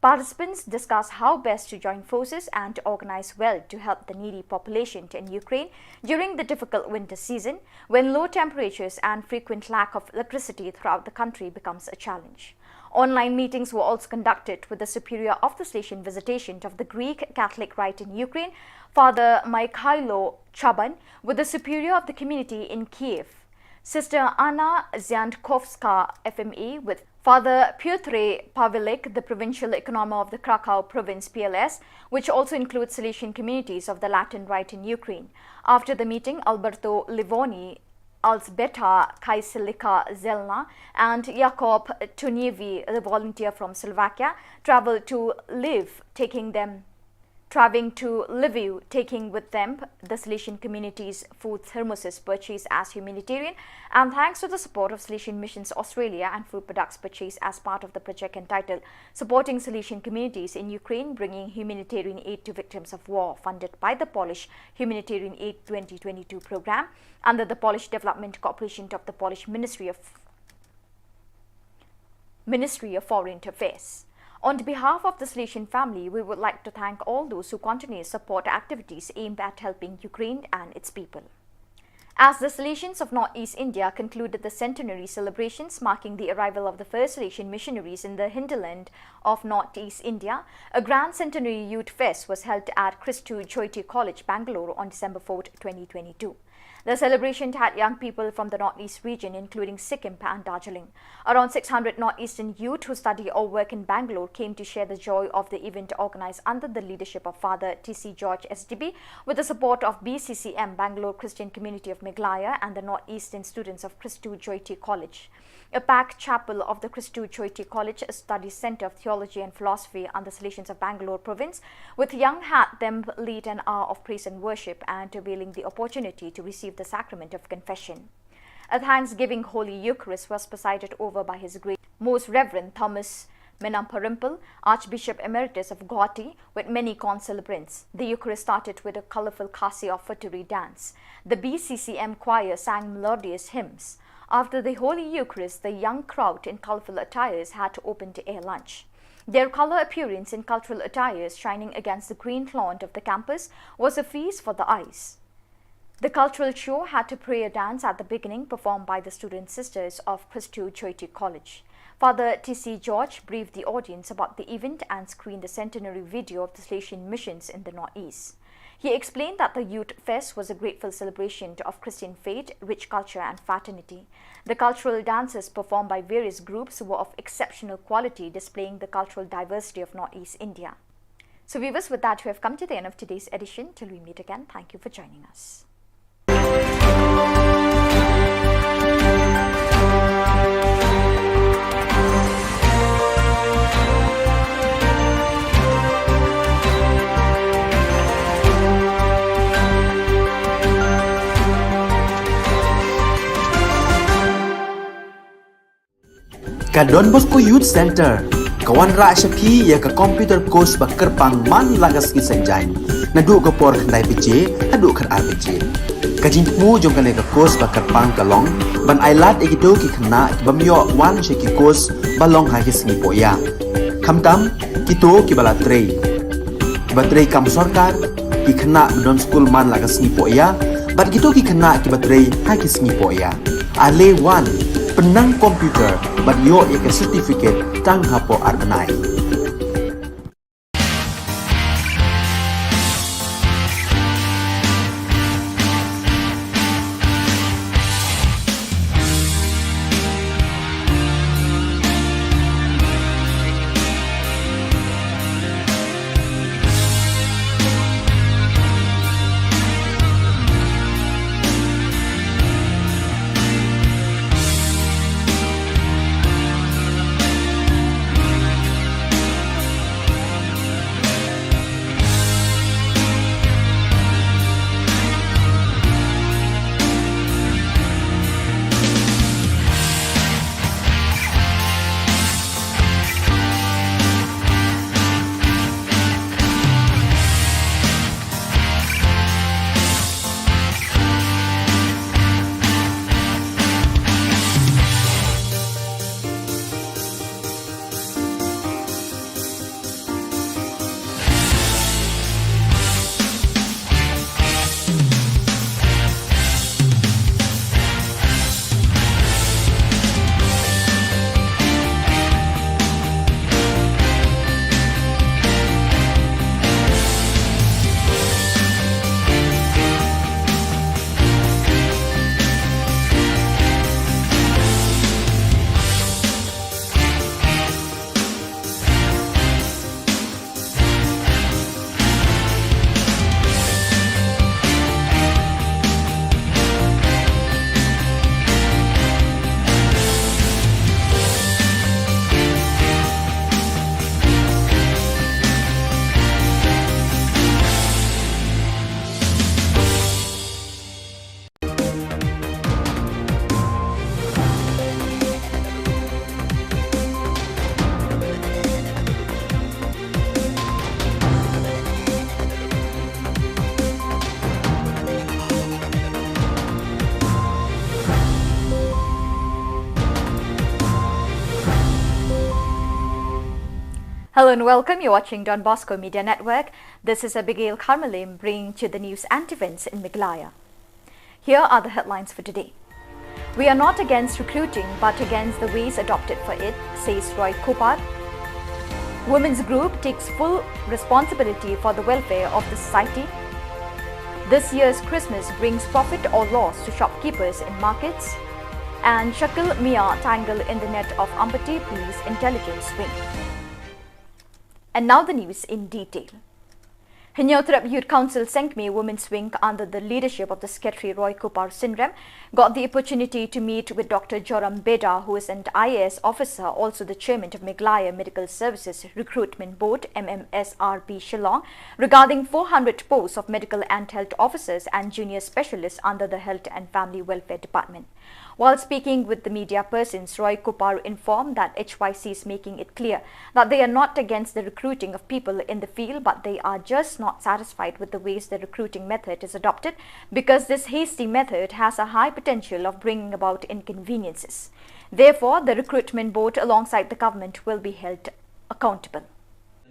Participants discussed how best to join forces and organize well to help the needy population in Ukraine during the difficult winter season, when low temperatures and frequent lack of electricity throughout the country becomes a challenge. Online meetings were also conducted with the Superior of the Salesian Visitation of the Greek Catholic Rite in Ukraine, Father Mikhailo Chaban, with the Superior of the Community in Kiev, Sister Anna Ziankovska, F M A, with Father Pyotr Pavelik, the provincial economo of the Krakow province, P L S, which also includes Salesian communities of the Latin Rite in Ukraine. After the meeting, Alberto Livoni, Alzbeta Kaiselika Zelna, and Jakob Tunievi, the volunteer from Slovakia, traveled to Lviv, taking them traveling to Lviv, taking with them the Salesian community's food thermoses purchased as humanitarian, and thanks to the support of Salesian Missions Australia and food products purchased as part of the project entitled Supporting Salesian Communities in Ukraine, Bringing Humanitarian Aid to Victims of War, funded by the Polish Humanitarian Aid twenty twenty-two program under the Polish Development Cooperation of the Polish Ministry of Ministry of Foreign Affairs. On behalf of the Salesian family, we would like to thank all those who continue to support activities aimed at helping Ukraine and its people. As the Salesians of Northeast India concluded the centenary celebrations marking the arrival of the first Salesian missionaries in the hinterland of Northeast India, a grand centenary youth fest was held at Christu Jyoti College, Bangalore on December fourth, twenty twenty-two. The celebration had young people from the Northeast region, including Sikkim and Darjeeling. Around six hundred Northeastern youth who study or work in Bangalore came to share the joy of the event organized under the leadership of Father T C George S D B, with the support of B C C M, Bangalore Christian Community of Meghalaya, and the Northeastern students of Christu Jyoti College. A packed chapel of the Christu Jyoti College Study Centre of Theology and Philosophy under the Salesians of Bangalore province, with young had them lead an hour of praise and worship and availing the opportunity to receive the sacrament of confession. A thanksgiving Holy Eucharist was presided over by His Grace Most Reverend Thomas Menamparampil, Archbishop Emeritus of Guwahati, with many concelebrants. The Eucharist started with a colorful Khasi offertory dance. The B C C M choir sang melodious hymns. After the Holy Eucharist, the young crowd in colorful attires had open-air lunch. Their color appearance in cultural attires shining against the green lawn of the campus was a feast for the eyes. The cultural show had a prayer dance at the beginning, performed by the student sisters of Christu Jyoti College. Father T C George briefed the audience about the event and screened the centenary video of the Salesian missions in the Northeast. He explained that the Youth Fest was a grateful celebration of Christian faith, rich culture, and fraternity. The cultural dances performed by various groups were of exceptional quality, displaying the cultural diversity of Northeast India. So viewers, with that, we have come to the end of today's edition. Till we meet again, thank you for joining us. Ka Don Bosco Youth Centre ka wanrah sha phi ïa ka computer course ba kyrpang man la ka sngi Saitjaiñ, naduh ka por khyndai baje haduh khatar baje. Ka jingthmu jong kane ka course ba kyrpang ka long ban ailad ïa kito ki khynnah ki bym ïoh wan sha ki course ba long ha ki sngi pohïa, khamtam kito kiba la trei, kiba trei kam sorkar, ki khynnah ba don skul man la ka sngi pohïa, bad kito ki khynnah kiba trei ha ki sngi pohïa. Ale wan, pynnang computer bad ïoh ïa ka certificate tang hapoh ar bnai. Hello and welcome. You're watching Don Bosco Media Network. This is Abigail Kharmalim bringing to you the news and events in Meghalaya. Here are the headlines for today. We are not against recruiting, but against the ways adopted for it, says Roy Cooper. Women's group takes full responsibility for the welfare of the society. This year's Christmas brings profit or loss to shopkeepers in markets. And Shakil Mia tangled in the net of Ampati Police Intelligence Wing. And now the news in detail. Hynñiewtrep Youth Council Sengkmie Women's Wing under the leadership of the Secretary Roy Cooper Synrem got the opportunity to meet with Doctor Joram Beda, who is an I A S officer, also the chairman of Meghalaya Medical Services Recruitment Board, M M S R B Shillong, regarding four hundred posts of medical and health officers and junior specialists under the Health and Family Welfare Department. While speaking with the media persons, Roy Cooper informed that H Y C is making it clear that they are not against the recruiting of people in the field, but they are just not satisfied with the ways the recruiting method is adopted, because this hasty method has a high potential of bringing about inconveniences. Therefore, the recruitment board alongside the government will be held accountable.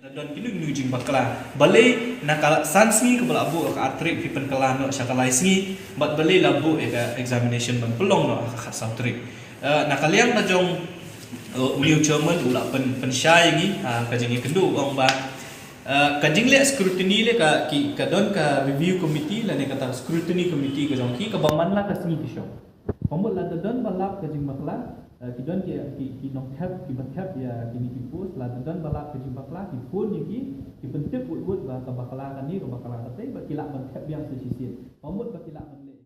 Da don kino kino jingbakla. Balei na ka san sngi kaba la buh ka ar tarik phi pynkylla noh sha ka lai sngi, bad balei la buh ïa ka examination ban pynlong noh ha ka khatsaw tarik. Eh, na ka liang ka jong, eh, u new chairman u la pyn, pynshai ïa ngi, ah, ka jingïakynduh u ong ba, eh, ka jingleh scrutiny leh ka ki, ka don ka review committee lane kata scrutiny committee ka jong ki kaba man la ka sngi ki shong. Ka mut lada don ba lap ka jingbakla, Eh, ki don ki, ki, ki nongthep, ki ba thep ïa kine ki post, lada don ba lah ka jingbakla, ki phone ïa ki, ki pyntip wut wut ba ka bakla kane, ka bakla katei, ba ki lah ban thep biang sa shisien. Ka mut ba ki lah ban leh.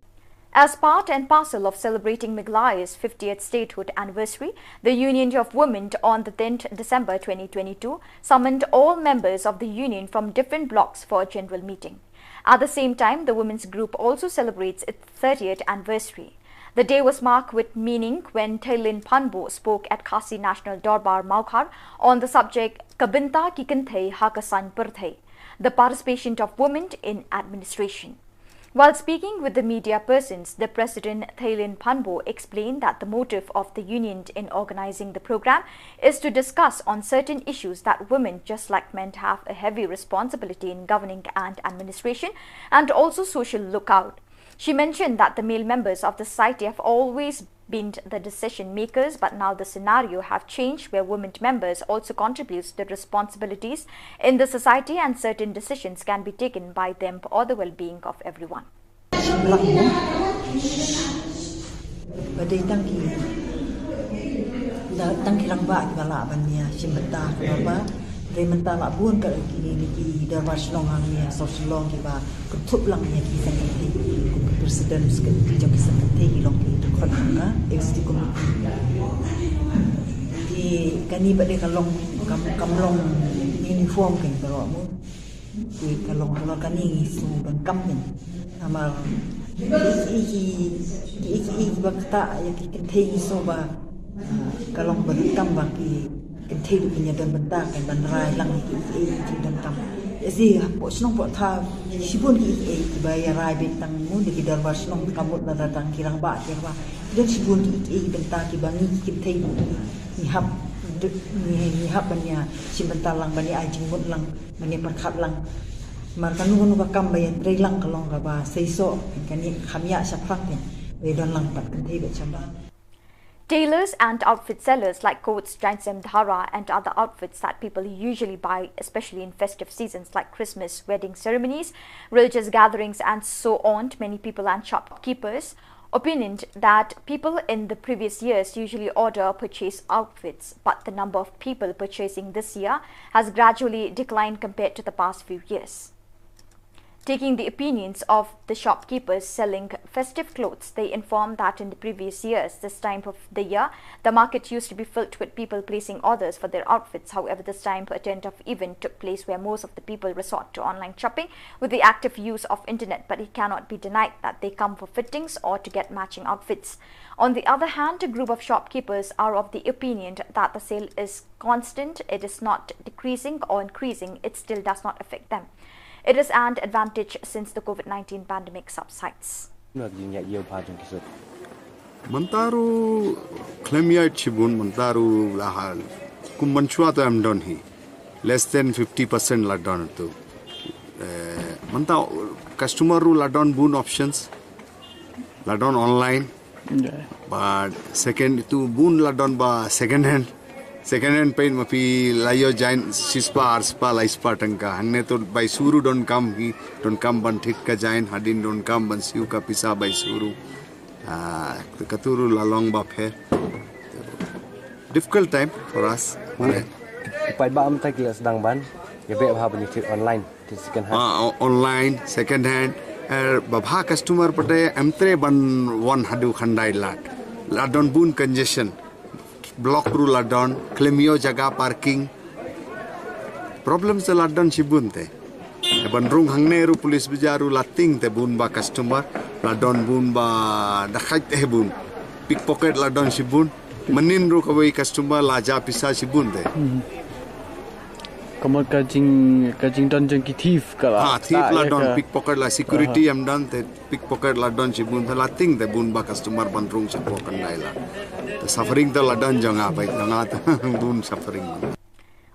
As part and parcel of celebrating Meghalaya's fiftieth statehood anniversary, the Union of Women on the tenth December twenty twenty-two summoned all members of the union from different blocks for a general meeting. At the same time, the women's group also celebrates its thirtieth anniversary. The day was marked with meaning when Theilin Phanbo spoke at Khasi National Dorbar Mawkhar on the subject Ka Bynta Ki Kynthei Ha Ka Saiñ Pyrthei, the participation of women in administration. While speaking with the media persons, the president Theilin Phanbo explained that the motive of the union in organizing the program is to discuss on certain issues that women, just like men, have a heavy responsibility in governing and administration and also social lookout. She mentioned that the male members of the society have always been the decision makers, but now the scenario have changed where women members also contributes the responsibilities in the society and certain decisions can be taken by them for the well-being of everyone. Ba dei tang ki, da, tang ki rangbah kiba lah ban ïa shim bynta ha ka dorbar. Hynrei mynta la bun ka ki, ki, ki dorbar shnong hangne ha South Shillong kiba kynthup lang ïa ki seng kynthei, kum ki president ki jong ki seng kynthei ki long ki dkhot ha ka executive committee. Te kane pat de ka long, kam, kam long uniform kein baroh mo. Te ka long halor kane ngi sngew donkam kein. Namar kiei kiei kiba ktah ïa ki kynthei ngi sngew ba, ah, ka long ba donkam ba ki kynthei ruh kin ïa don bynta kein ban rai lang ïa kiei kiei ki donkam. Ïa shi hapoh shnong hapoh thaw shibun kiei kiei kiba ïa rai beit tang mo da ki dorbar shnong, ka mut lada tang ki rangbah ki rangbah. Ki don shibun kiei kiei ki bynta kiba ngi ki kynthei ngi hap, ngi, ngi hap ban ïa shim bynta lang, ban ïa ai jingmut lang, ban ïa pyrkhat lang. Namar kano kano ka kam ba ïa trei lang ka long kaba seisoh, kane kham ïa shaphrang kein. Ba ïa don lang pat kynthei bad shamar. Tailors and outfit sellers like coats, jaiñsem, dhara, and other outfits that people usually buy, especially in festive seasons like Christmas, wedding ceremonies, religious gatherings, and so on. Many people and shopkeepers opined that people in the previous years usually order purchase outfits, but the number of people purchasing this year has gradually declined compared to the past few years. Taking the opinions of the shopkeepers selling festive clothes, they informed that in the previous years, this time of the year, the market used to be filled with people placing orders for their outfits. However, this time, a tent of event took place where most of the people resort to online shopping with the active use of internet, but it cannot be denied that they come for fittings or to get matching outfits. On the other hand, a group of shopkeepers are of the opinion that the sale is constant, it is not decreasing or increasing, it still does not affect them. It is an advantage since the COVID nineteen pandemic subsides. Mynta ruh khlem ïaid shibun, mynta ruh la hal. Kum mynshuwa te em don hi. Less than fifty percent la don tu. Eh, mynta customer ruh la don bun options. La don online. But second tu bun la don ba second hand. Second hand peit ma phi la ïoh jaiñ shispah, arspah, laispah tyngka. Hangne tu bai shu ruh donkam hi, donkam ban thik ka jaiñ, hadien donkam ban siew ka pisa bai shu ruh. Ah, katu ruh la long ba pher. Difficult time for us. Paidbah mynta ki la sdang ban ïa beh bha ban ïa thied online, thied second hand. Ah, o-, online, second hand. Eh, ba bha customer pat em trei ban wan haduh khyndai lad. La don bun congestion. Block ruh la don, khlem ïoh jaka parking. Problem te la don shibun te. Ban rung hangne ruh police bazaar ruh la tieng te bun ba customer, la don bun ba dakaid te bun. Pickpocket la don shibun. Mynnin ruh kawei customer la jia pisa shibun te. Hmm. Kamar ka jing, ka jingdon jong ki thief ka la. Ha, thief la don, pickpocket la, security em don te, pickpocket la don shibun te, la tieng te bun ba customer ban rung shapoh khyndai lad. Te suffering te la don jong nga, bai jong nga te bun suffering.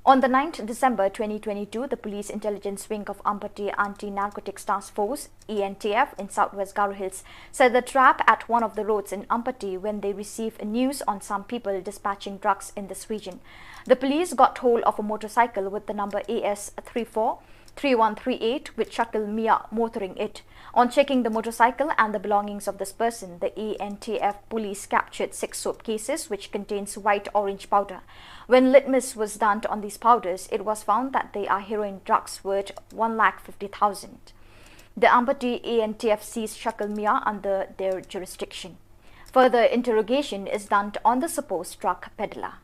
On the ninth December twenty twenty-two, the Police Intelligence Wing of Ampati Anti-Narcotics Task Force, E N T F, in Southwest Garo Hills set the trap at one of the roads in Ampati when they received news on some people dispatching drugs in this region. The police got hold of a motorcycle with the number A S three four three one three eight with Shakil Mia motoring it. On checking the motorcycle and the belongings of this person, the A N T F police captured six soap cases which contains white orange powder. When litmus was done on these powders, it was found that they are heroin drugs worth one lakh fifty thousand. The Ampati A N T F seized Shakil Mia under their jurisdiction. Further interrogation is done on the supposed drug peddler.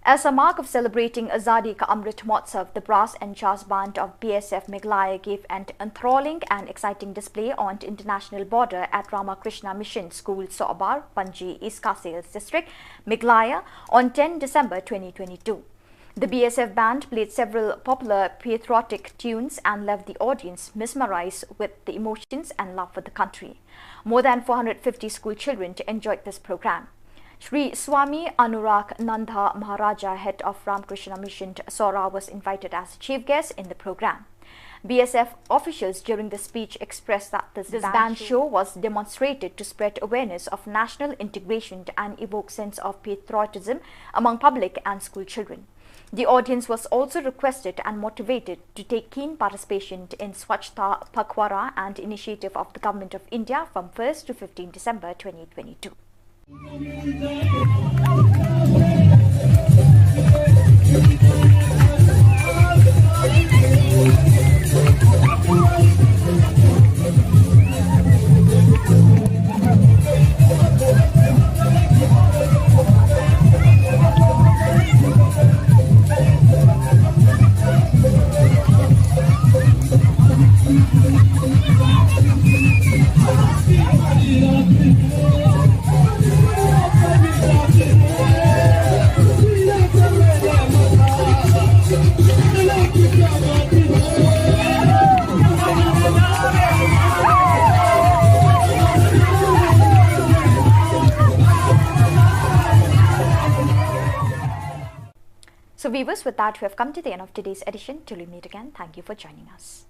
As a mark of celebrating Azadi Ka Amrit Mahotsav, the brass and jazz band of B S F Meghalaya gave an enthralling and exciting display on the international border at Ramakrishna Mission School, Sohbar, Panji, East Khasi Hills District, Meghalaya, on ten December twenty twenty-two. The B S F band played several popular patriotic tunes and left the audience mesmerized with the emotions and love for the country. More than four hundred fifty school children enjoyed this program. Shri Swami Anurag Nanda Maharaja, head of Ramakrishna Mission, Sohra, was invited as chief guest in the program. B S F officials during the speech expressed that this, this band show was demonstrated to spread awareness of national integration and evoke sense of patriotism among public and school children. The audience was also requested and motivated to take keen participation in Swachhata Pakhwada and initiative of the Government of India from first to fifteenth December twenty twenty-two. So viewers, with that, we have come to the end of today's edition. Till we meet again, thank you for joining us.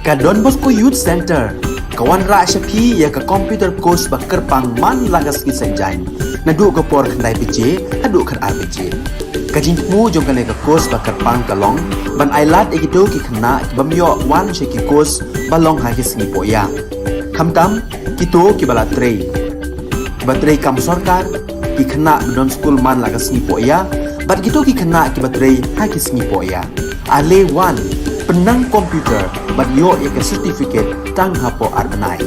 Ka Don Bosco Youth Centre ka wanrah sha phi ïa ka computer course ba kyrpang man la ka sngi Saitjaiñ, naduh ka por khyndai baje haduh khatar baje. Ka jingthmu jong kane ka course ba kyrpang ka long ban ailad ïa kito ki khynnah ki bym ïoh wan sha ki course ba long ha ki sngi pohïa, khamtam kito kiba la trei, kiba trei kam sorkar, ki khynnah ba don skul man la ka sngi pohïa bad kito ki khynnah kiba trei ha ki sngi pohïa. Ale wan, pynnang computer bad ïoh ïa ka certificate tang hapoh ar bnai.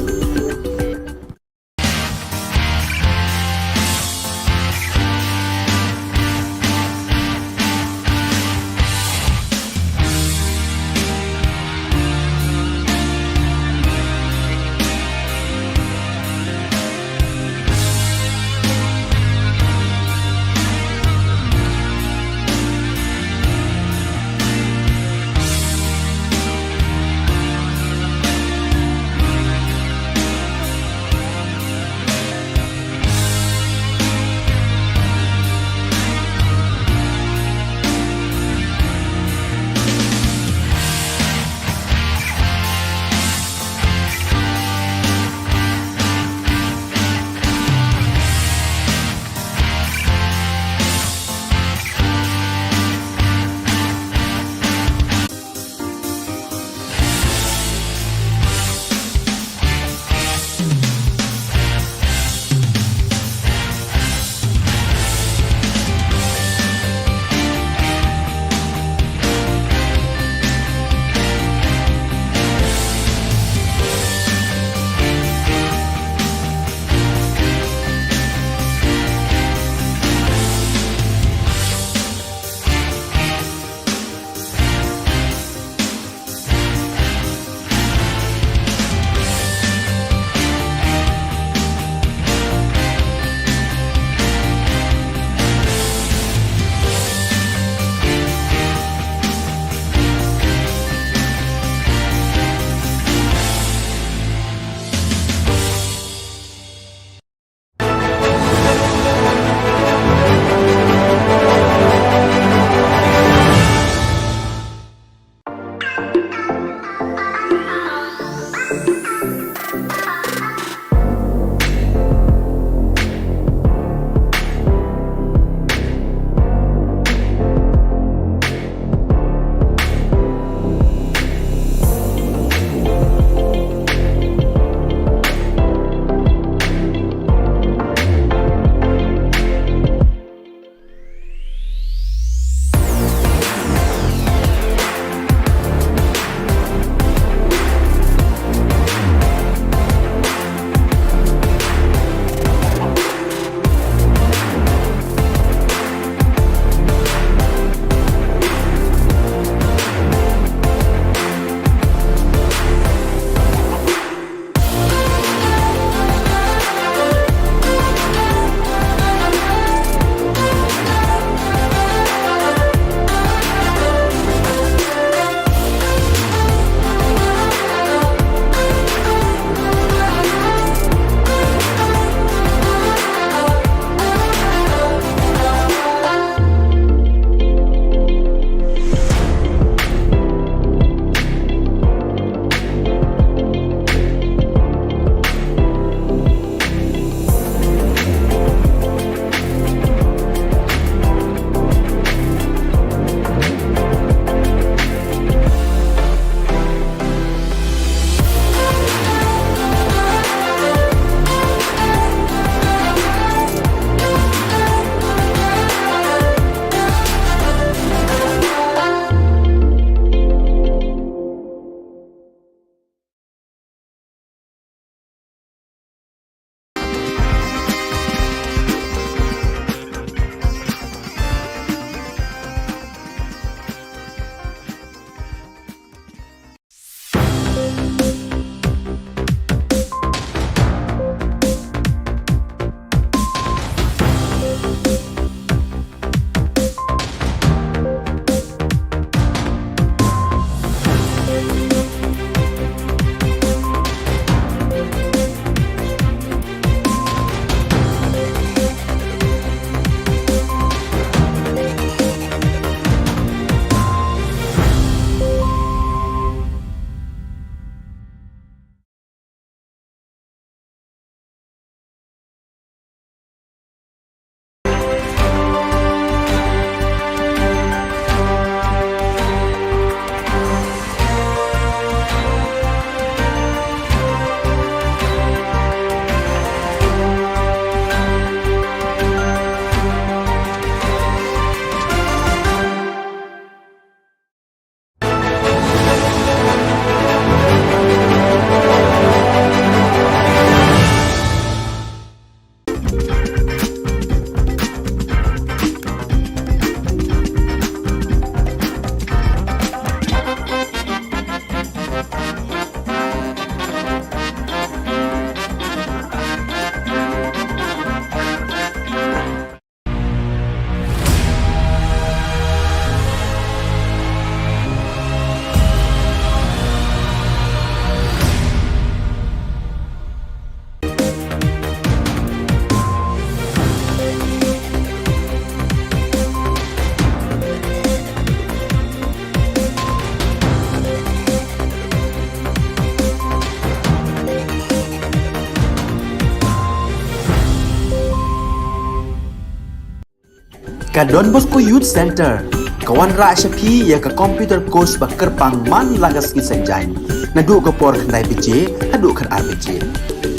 Ka Don Bosco Youth Centre ka wanrah sha phi ïa ka computer course ba kyrpang man la ka sngi Saitjaiñ, naduh ka por khyndai baje haduh khatar baje.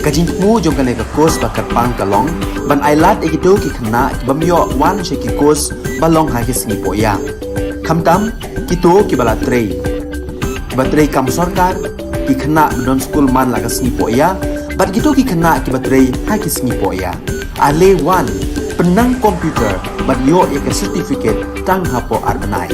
Ka jingthmu jong kane ka course ba kyrpang ka long ban ailad ïa kito ki khynnah ki bym ïoh wan sha ki course ba long ha ki sngi pohïa, khamtam kito kiba la trei, kiba trei kam sorkar, ki khynnah ba don skul man la ka sngi pohïa bad kito ki khynnah kiba trei ha ki sngi pohïa. Ale wan, pynnang computer bad ïoh ïa ka certificate tang hapoh ar bnai.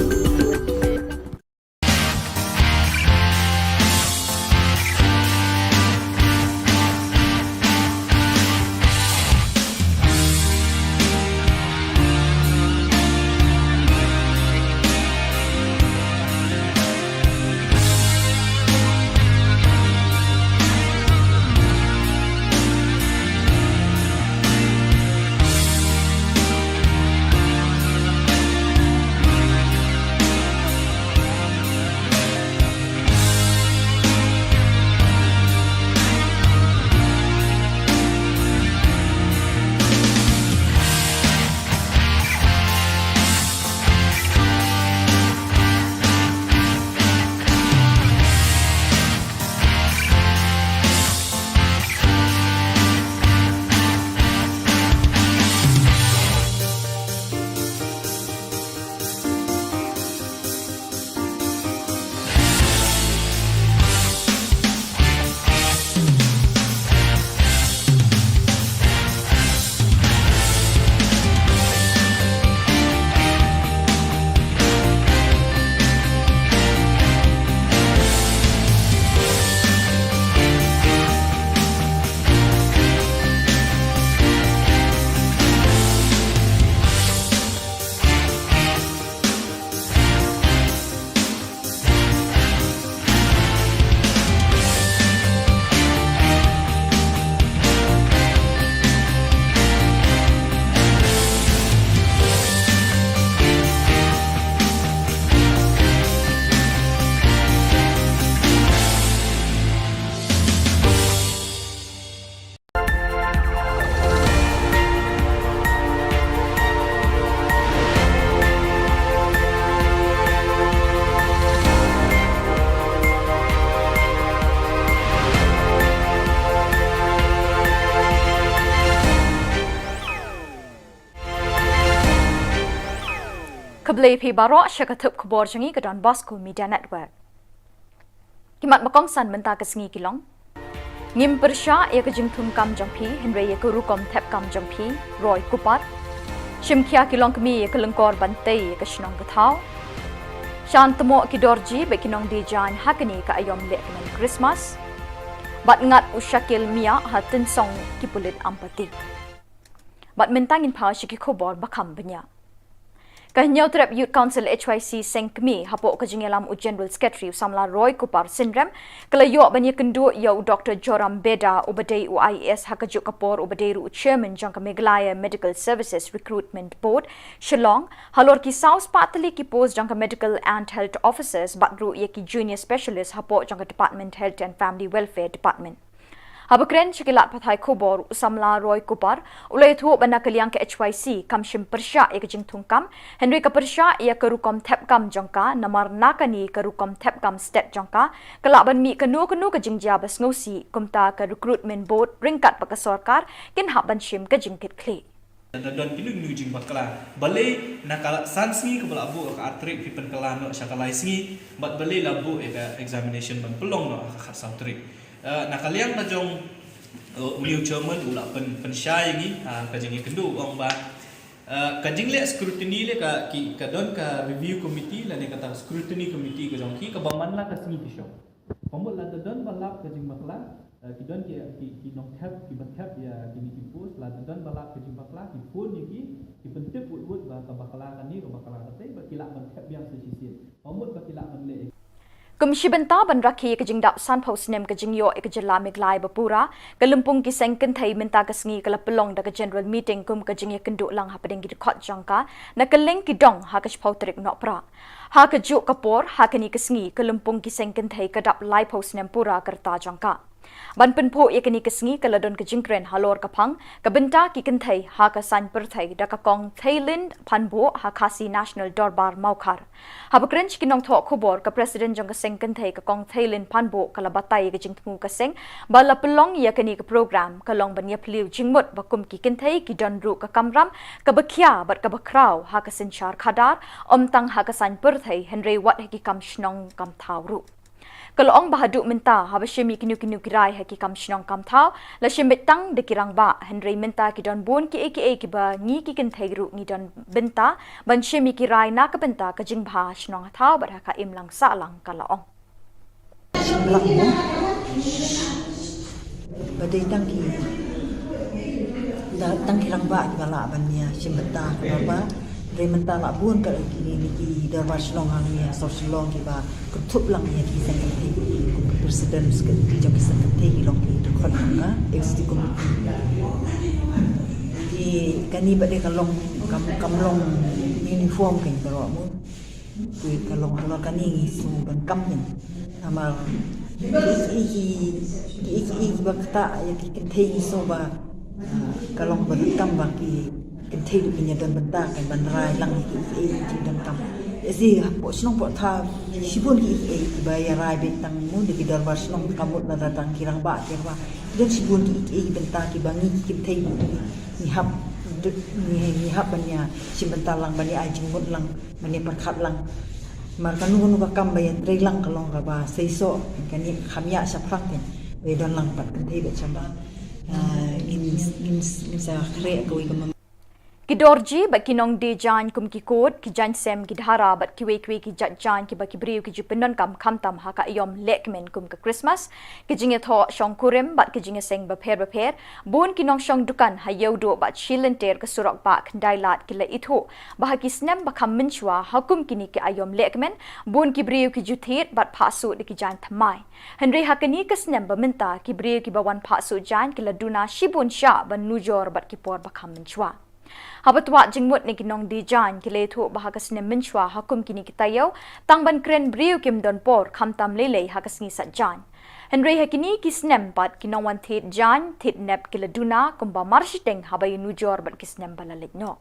Khublei phi baroh sha ka thup khubor jong ngi ka Don Bosco Media Network. Ki mat ba kongsan mynta ka sngi ki long: Ngim pyrshah ïa ka jingthung kam jong phi, hynrei ïa ka rukom thep kam jong phi, Roy Cooper. Shim khia ki longkmie ïa ka lyngkor ban tei ïa ka shnong ka thaw. Shan tmoh ki dorji bad ki nongdie jaiñ ha kane ka aïom lehkmen Christmas. Bad ngat u Shakil Miah ha Tynsong ki pulit Ampati. Bad mynta ngin phai sha ki khubor ba kham bniah. Ka Hynñiewtrep Youth Council H Y C Seng Kmie, hapoh ka jingïalam u General Secretary u samla Roy Cooper Synrem, ka la ïoh ban ïakynduh ïa u Doctor Joram Beda, uba dei u I A S ha kajuh ka por uba dei ruh u Chairman jong ka Meghalaya Medical Services Recruitment Board, Shillong, halor ki saw spah tylli ki post jong ka Medical and Health Officers bad ruh ïa ki Junior Specialist hapoh jong ka Department Health and Family Welfare Department. Haba kren sha ki lad pathai khubor, u samla Roy Cooper u la ïathuh ba na ka liang ka H Y C kam shym pyrshah ïa ka jingthung kam, hynrei ka pyrshah ïa ka rukom thep kam jong ka, namar na kane ka rukom thep kam stet jong ka, ka lah ban mih kano kano ka jingjia ba sngewsih, kumta ka Recruitment Board ryngkat bad ka sorkar kin hap ban shim ka jingkitkhlieh. Da don kino kino jingbakla, balei na ka san sngi kaba la buh ha ka ar tarik phi pynkylla noh sha ka lai sngi, bad balei la buh ïa ka examination ban pynlong noh ha ka khatsaw tarik. Eh, na ka liang ka jong, eh, u new chairman u la pyn, pynshai ïa ngi, ah, ka jingïakynduh, u ong ba, eh, ka jingleh scrutiny leh ka, ki, ka don ka review committee lane kata scrutiny committee ka jong ki kaba man la ka sngi ki shong. Ka mut lada don ba lap ka jingbakla, eh, ki don ki, ki, ki nongthep, kiba thep ïa kine ki post, lada don ba lap ka jingbakla, ki phone ïa ki, ki pyntip wut wut ba ka bakla kane, ka bakla katei, ba ki lah ban thep biang sa shisien. Ka mut ba ki lah ban leh. Kum shi bynta ban rakhe ïa ka jingdap sanphew snem ka jingïoh ïa ka jylla Meghalaya ba pura, ka lympung ki seng kynthei mynta ka sngi ka la pynlong da ka general meeting kum ka jingïakynduh lang hapdeng ki dkhot jong ka, na kylleng ki dong ha ka shiphew tarik Nohprah. Ha kajuh ka por, ha kane ka sngi, ka lympung ki seng kynthei ka dap laiphew snem pura ka rta jong ka. Ban pynphuh ïa kane ka sngi ka la don ka jingkren halor ka phang ka bynta ki kynthei ha ka saiñ pyrthei da ka Kong Theilin Phanbuh ha Khasi National Dorbar Mawkhar. Haba kren sha ki nongthoh khubor, ka President jong ka seng kynthei ka Kong Theilin Phanbuh ka la batai ïa ka jingthmu ka seng ba la pynlong ïa kane ka program ka long ban ïaphylliew jingmut ba kum ki kynthei ki don ruh ka kamram kaba khia bad kaba khraw ha ka synshar khadar, ym tang ha ka saiñ pyrthei hynrei wat ha ki kam shnong kam thaw ruh. Ka la ong ba haduh mynta haba shim ïa kino kino ki rai ha ki kam shnong kam thaw la shim beit tang da ki rangbah, hynrei mynta ki don bun kiei kiei kiba ngi ki kynthei ruh ngi don bynta ban shim ïa ki rai na ka bynta ka jingbha shnong ha thaw bad ha ka imlang sahlang, ka la ong. Ba dei tang ki, da, tang ki rangbah kiba lah ban ïa shim bynta ka dorbar. Hynrei mynta la bun ka kine ki dorbar shnong hangne ha Sor Shillong kiba kynthup lang ïa ki seng kynthei, kum ki president ki jong ki seng kynthei ki long ki dkhot jong ka executive committee. Ki, kane pat de ka long, kam, kam long uniform kein baroh mo. Ki ka long halor kane ngi sngew donkam kein. Namar ki, ki, ki, ki, kiba ktah ïa ki kynthei ngi sngew ba, ah, ka long ba donkam ba ki kynthei ruh kin ïa don bynta kein ban rai lang ïa ki, ki, ki donkam. Ïa shi hapoh shnong hapoh thaw shibun ki, ki, kiba ïa rai beit tang mo da ki dorbar shnong, ka mut lada tang ki rangbah ki rangbah. Don shibun ki, ki, ki bynta kiba ngi ki kynthei ngi hap, ngi, ngi hap ban ïa shim bynta lang, ban ïa ai jingmut lang, ban ïa pyrkhat lang. Namar kano kano ka kam ba ïa trei lang ka long kaba seisoh, kane kham ïa shaphrang kein. Ba ïa don lang pat kynthei bad shabang. Ah, ngin, ngin, ngin sa khreh kawei ka mem- Ki dorji bad ki nongdie jaiñ kum ki kut, ki jaiñsem, ki dhara bad kiwei kiwei ki jait jaiñ kiba ki briew ki ju pyndonkam khamtam ha ka aïom lehkmen kum ka Christmas, ki jingïathoh shongkurim bad ki jingïaseng bapher bapher, bun ki nongshong dukan ha Ïewduh bad shi lynter ka surok bah Khyndailad ki la ithuh ba ha ki snem ba kham mynshuwa ha kum kine ki aïom lehkmen, bun ki briew ki ju thied bad phah suh da ki jaiñ thymmai. Hynrei ha kane ka snem ba mynta ki briew kiba wan phah suh jaiñ ki la duna shibun shah ban nujor bad ki por ba kham mynshuwa. Haba twad jingmut na ki nongdie jaiñ ki la ïathuh ba ha ka snem mynshuwa ha kum kine ki taïew tang ban kren briew kim don por khamtam lei lei ha ka sngi sait jaiñ. Hynrei ha kine ki snem pat ki nongwan thied jaiñ thied nep ki la duna kumba marshiteng haba ïanujor bad ki snem ba la leit noh.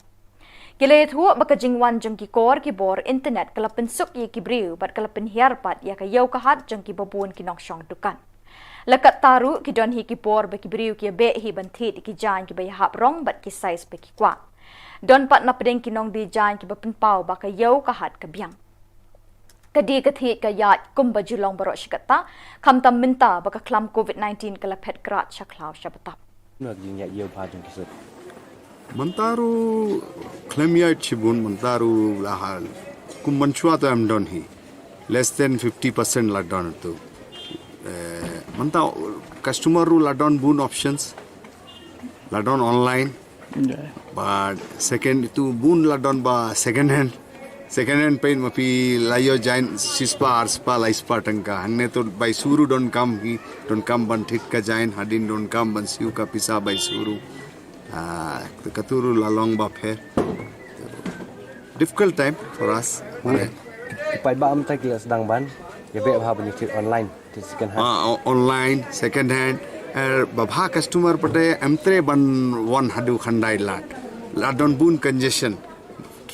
Ki la ïathuh ba ka jingwan jong ki kor ki bor internet ka la pynsuk ïa ki briew bad ka la pynhiar pat ïa ka ïew ka hat jong kiba bun ki nongshong dukan. La katta ruh ki don hi ki por ba ki briew ki ïabeh hi ban thied ïa ki jaiñ kiba ïahap rong bad ki size ba ki kwah. Don pat na pdeng ki nongdie jaiñ kiba pynpaw ba ka ïew ka hat ka biang. Ka die ka thied ka ïaid kumba ju long baroh shi katta, khamtam mynta ba ka khlam covid nineteen ka la phet krad sha khlaw sha btap. Mynta ruh khlem ïaid shibun, mynta ruh la hal. Kum mynshuwa te em don hi. Less than fifty percent la don tu. Eh, mynta customer ruh la don bun options. La don online. But second tu bun la don ba second hand. Second hand peit ma phi la ïoh jaiñ shispah arspah laispah tyngka. Hangne tu bai shu ruh donkam hi, donkam ban thied ka jaiñ, hadien donkam ban siew ka pisa bai shu ruh. Ah, katu ruh la long ba pher. Difficult time for us. Ki paidbah mynta ki la sdang ban ïabeh bha ban ïathied online, thied second hand. Ah, o-, online, second hand. Eh, ba bha customer pat em treh ban wan haduh Khyndailad. La don bun congestion.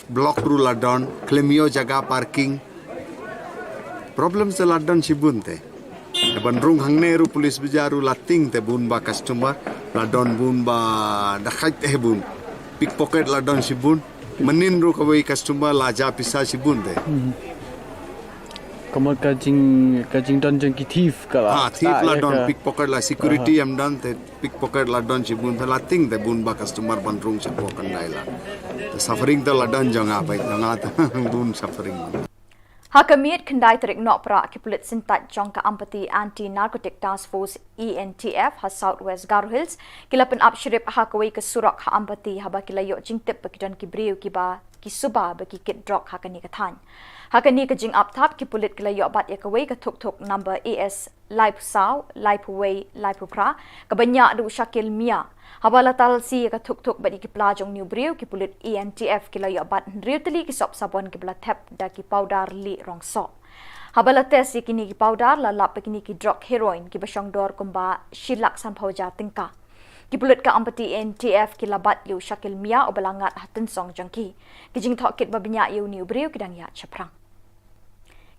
Block ruh la don, khlem ïoh jaka parking. Problem se la don shibun te. Ban rung hangne ruh police bazaar ruh la tieng te bun ba customer, la don bun ba dakhait te bun. Pickpocket la don shibun. Mynnin ruh kawei customer la jah pisa shibun te. Ka mut ka jing, ka jingdon jong ki thief ka la. Ah, thief la don, pickpocket la, security em don te. Pickpocket la don shibun, la tieng te bun ba customer ban rung shapoh Khyndailad. Te suffering te la don jong nga, bai jong nga te bun suffering. Ha ka miet khyndai tarik Nohprah ki pulit syntait jong ka Ampati Anti Narcotic Task Force, A N T F, ha South West Garo Hills ki la pynap shrip ha kawei ka surok ha Ampati haba ki la ïoh jingtip ba ki don ki briew kiba ki suba ba ki kit drok ha kane ka thaiñ. Ha kane ka jingap thap ki pulit ki la ïoh bat ïa kawei ka thuk thuk number A S laiphew saw, laiphew wei, laiphew phra, kaba ñiah da u Shakil Mia. Haba la talsi ïa ka thuk thuk bad ïa ki pla jong une u briew, ki pulit A N T F ki la ïoh bat hynriew tylli ki sop sabon kiba la thep da ki powder lieh rong soh. Haba la test ïa kine ki powder, la lap ba kine ki drok heroin kiba shong dor kumba shi lak sanphew hajar tyngka. Ki pulit ka Ampati A N T F ki la bat ïa u Shakil Mia uba la ngat ha tynsong jong ki. Ki jingthoh kit ba bniah ïa une u briew ki dang ïaid shaphrang.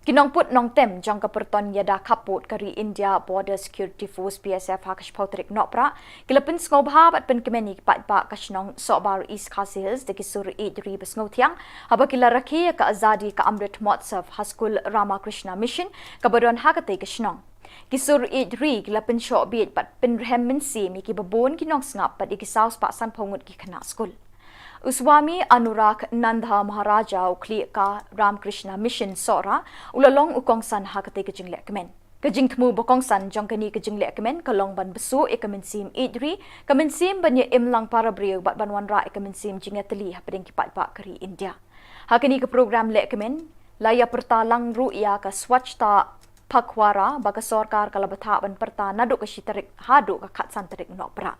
Ki nongput nongtem jong ka pyrton ïada khappud ka ri India Border Security Force, B S F, ha ka shiphew tarik Nohprah ki la pynsngewbha bad pynkmen ïa ki paidbah ka shnong Sohbar, East Khasi Hills da ki sur ïeid ri ba sngewthiang haba ki la rakhe ïa ka Azadi Ka Amrit Mahotsav ha skul Ramakrishna Mission kaba don ha katei ka shnong. Ki sur ïeid ri ki la pynshoh bieit bad pynrhem mynsiem ïa kiba bun ki nongsngap bad ïa ki saw spah sanphew ngut ki khynnah skul. U Swami Anurag Nanda Maharaja, u khlieh ka Ramakrishna Mission Sohra, u la long u kongsan ha katei ka jinglehkmen. Ka jingthmu ba kongsan jong kane ka jinglehkmen ka long ban bsuh ïa ka mynsiem ïeid ri, ka mynsiem ban ïa im lang para briew bad ban wanrah ïa ka mynsiem jingïatylli hapdeng ki paidbah ka ri India. Ha kane ka program lehkmen la ïa pyrta lang ruh ïa ka Swachhata Pakhwada ba ka sorkar ka la bthah ban pyrta naduh ka shi tarik haduh ka khatsan tarik Nohprah.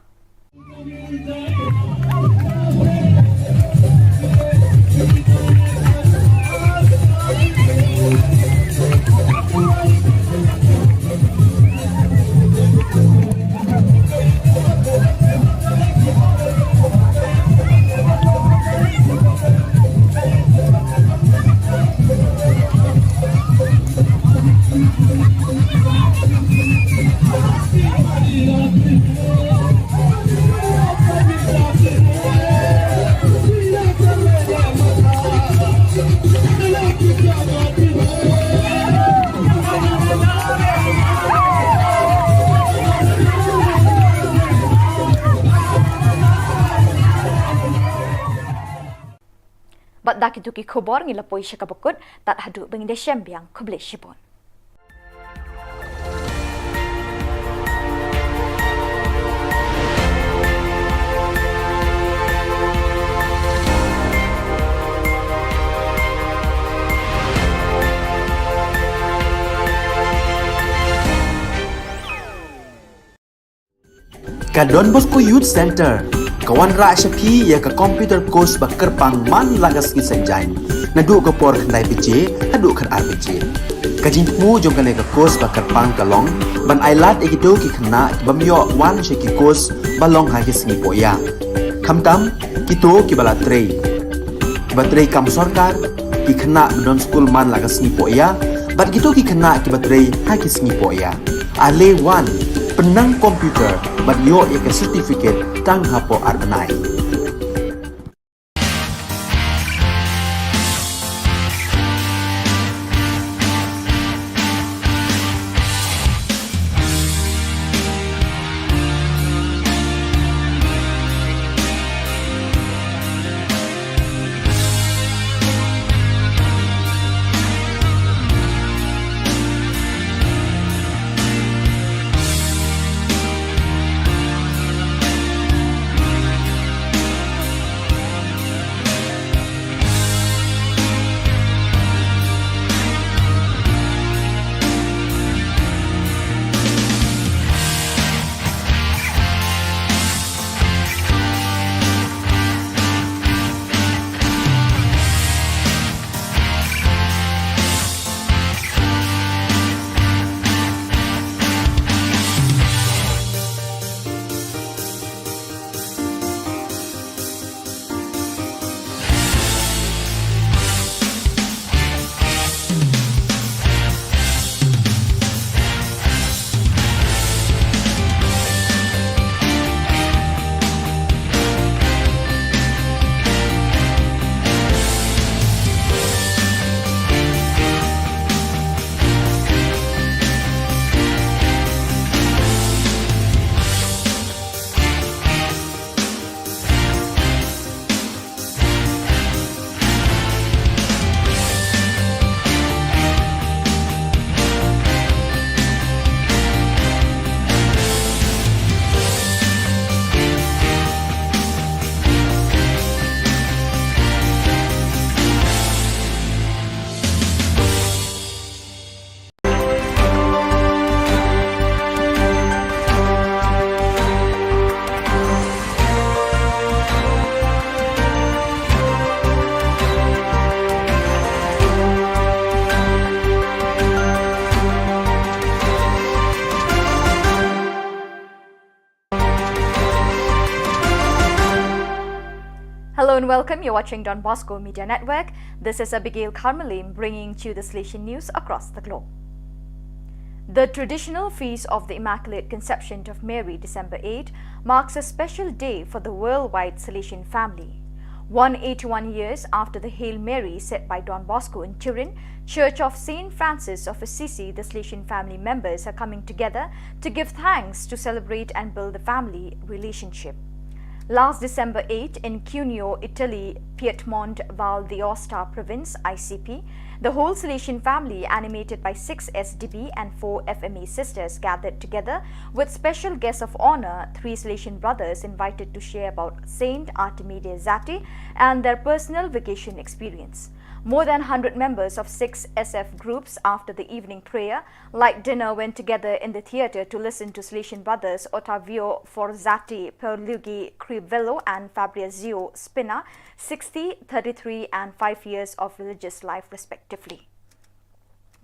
Bad da kito ki khubor ngi la poi sha kaba kut, tad haduh ba ngin da shem biang, khublei shibun. Ka Don Bosco Youth Centre ka wanrah sha phi ïa ka computer course ba kyrpang man la ka sngi Saitjaiñ, naduh ka por khyndai baje haduh khatar baje. Ka jingthmu jong kane ka course ba kyrpang ka long ban ailad ïa kito ki khynnah ki bym ïoh wan sha ki course ba long ha ki sngi poh ïa. Khamtam kito kiba la trei, kiba trei kam sorkar, ki khynnah ba don skul man la ka sngi poh ïa, bad kito ki khynnah kiba trei ha ki sngi poh ïa. Ale wan, pynnang computer bad ïoh ïa ka certificate tang hapoh ar bnai. Welcome, you're watching Don Bosco Media Network. This is Abigail Carmelim bringing to you the Salesian news across the globe. The traditional feast of the Immaculate Conception of Mary, December eighth, marks a special day for the worldwide Salesian family. One eighty-one years after the Hail Mary said by Don Bosco in Turin, Church of Saint Francis of Assisi, the Salesian family members are coming together to give thanks, to celebrate and build the family relationship. Last December eighth, in Cuneo, Italy, Piedmont Val d'Aosta province, I C P, the whole Salesian family, animated by six S D B and four F M A sisters, gathered together with special guests of honor, three Salesian brothers invited to share about Saint Artemi de' Zatti and their personal vocation experience. More than hundred members of six S F groups, after the evening prayer, light dinner, went together in the theatre to listen to Salesian brothers Ottavio Forzatti, Pierluigi Crivello and Fabrizio Spina, sixty, thirty-three and five years of religious life respectively.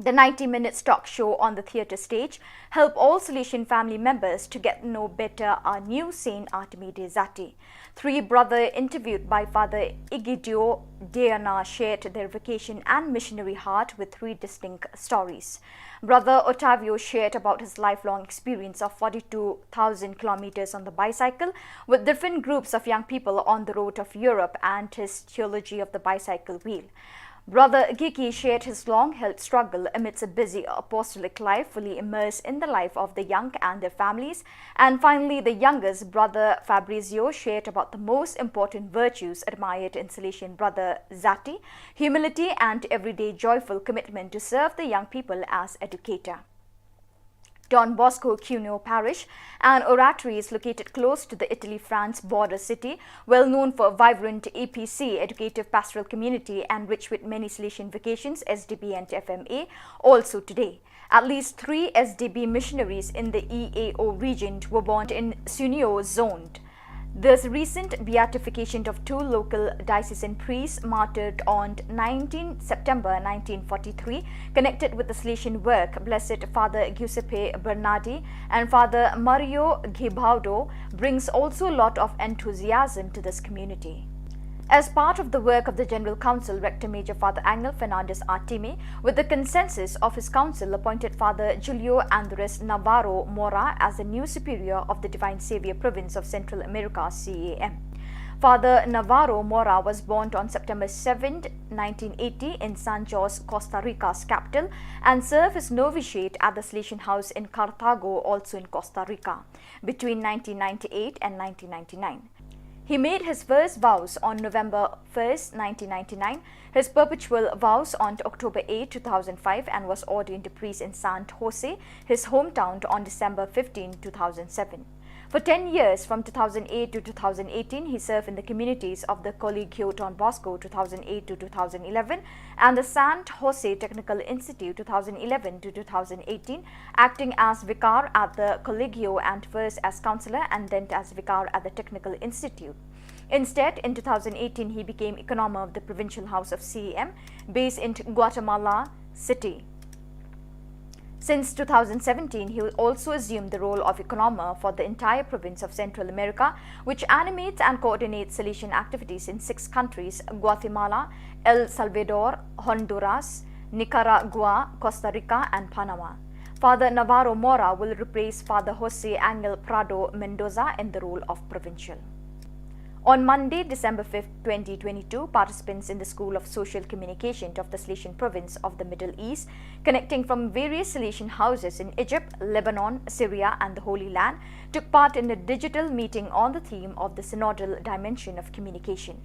The ninety minutes talk show on the theatre stage help all Salesian family members to get to know better our new Saint Artemi de' Zatti. Three brother interviewed by Father Egidio Deana shared their vocation and missionary heart with three distinct stories. Brother Ottavio shared about his lifelong experience of forty-two thousand kilometers on the bicycle with different groups of young people on the road of Europe and his theology of the bicycle wheel. Brother Gigi shared his long-held struggle amidst a busy apostolic life, fully immersed in the life of the young and their families. And finally, the youngest, Brother Fabrizio, shared about the most important virtues admired in Salesian Brother Zatti: humility and everyday joyful commitment to serve the young people as educator. Don Bosco Cuneo Parish, an oratory, is located close to the Italy-France border city, well known for vibrant E P C, educative pastoral community, and rich with many Salesian vocations, S D B and F M A, also today. At least three S D B missionaries in the E A O region were born in Cuneo zone. This recent beatification of two local diocesan priests martyred on nineteenth September nineteen forty-three, connected with the Salesian work, Blessed Father Giuseppe Bernardi and Father Mario Gibaudo, brings also a lot of enthusiasm to this community. As part of the work of the General Council, Rector Major Father Angel Fernandez Artemi, with the consensus of his council, appointed Father Julio Andres Navarro Mora as the new superior of the Divine Savior Province of Central America, C A M. Father Navarro Mora was born on September seventh, nineteen eighty, in San Jose, Costa Rica's capital, and served his novitiate at the Salesian House in Cartago, also in Costa Rica, between nineteen ninety-eight and nineteen ninety-nine. He made his first vows on November first, nineteen ninety-nine, his perpetual vows on October eighth, two thousand five, and was ordained a priest in San Jose, his hometown, on December fifteenth, two thousand seven. For ten years, from two thousand eight to two thousand eighteen, he served in the communities of the Colegio Don Bosco, two thousand eight to two thousand eleven, and the San Jose Technical Institute, two thousand eleven to two thousand eighteen, acting as vicar at the Colegio and first as counselor and then as vicar at the Technical Institute. Instead, in two thousand eighteen, he became economer of the Provincial House of C A M, based in Guatemala City. Since two thousand seventeen, he also assumed the role of economer for the entire province of Central America, which animates and coordinates Salesian activities in six countries: Guatemala, El Salvador, Honduras, Nicaragua, Costa Rica, and Panama. Father Navarro Mora will replace Father Jose Angel Prado Mendoza in the role of provincial. On Monday, December fifth, twenty twenty-two, participants in the School of Social Communication of the Salesian Province of the Middle East, connecting from various Salesian houses in Egypt, Lebanon, Syria, and the Holy Land, took part in a digital meeting on the theme of the synodal dimension of communication.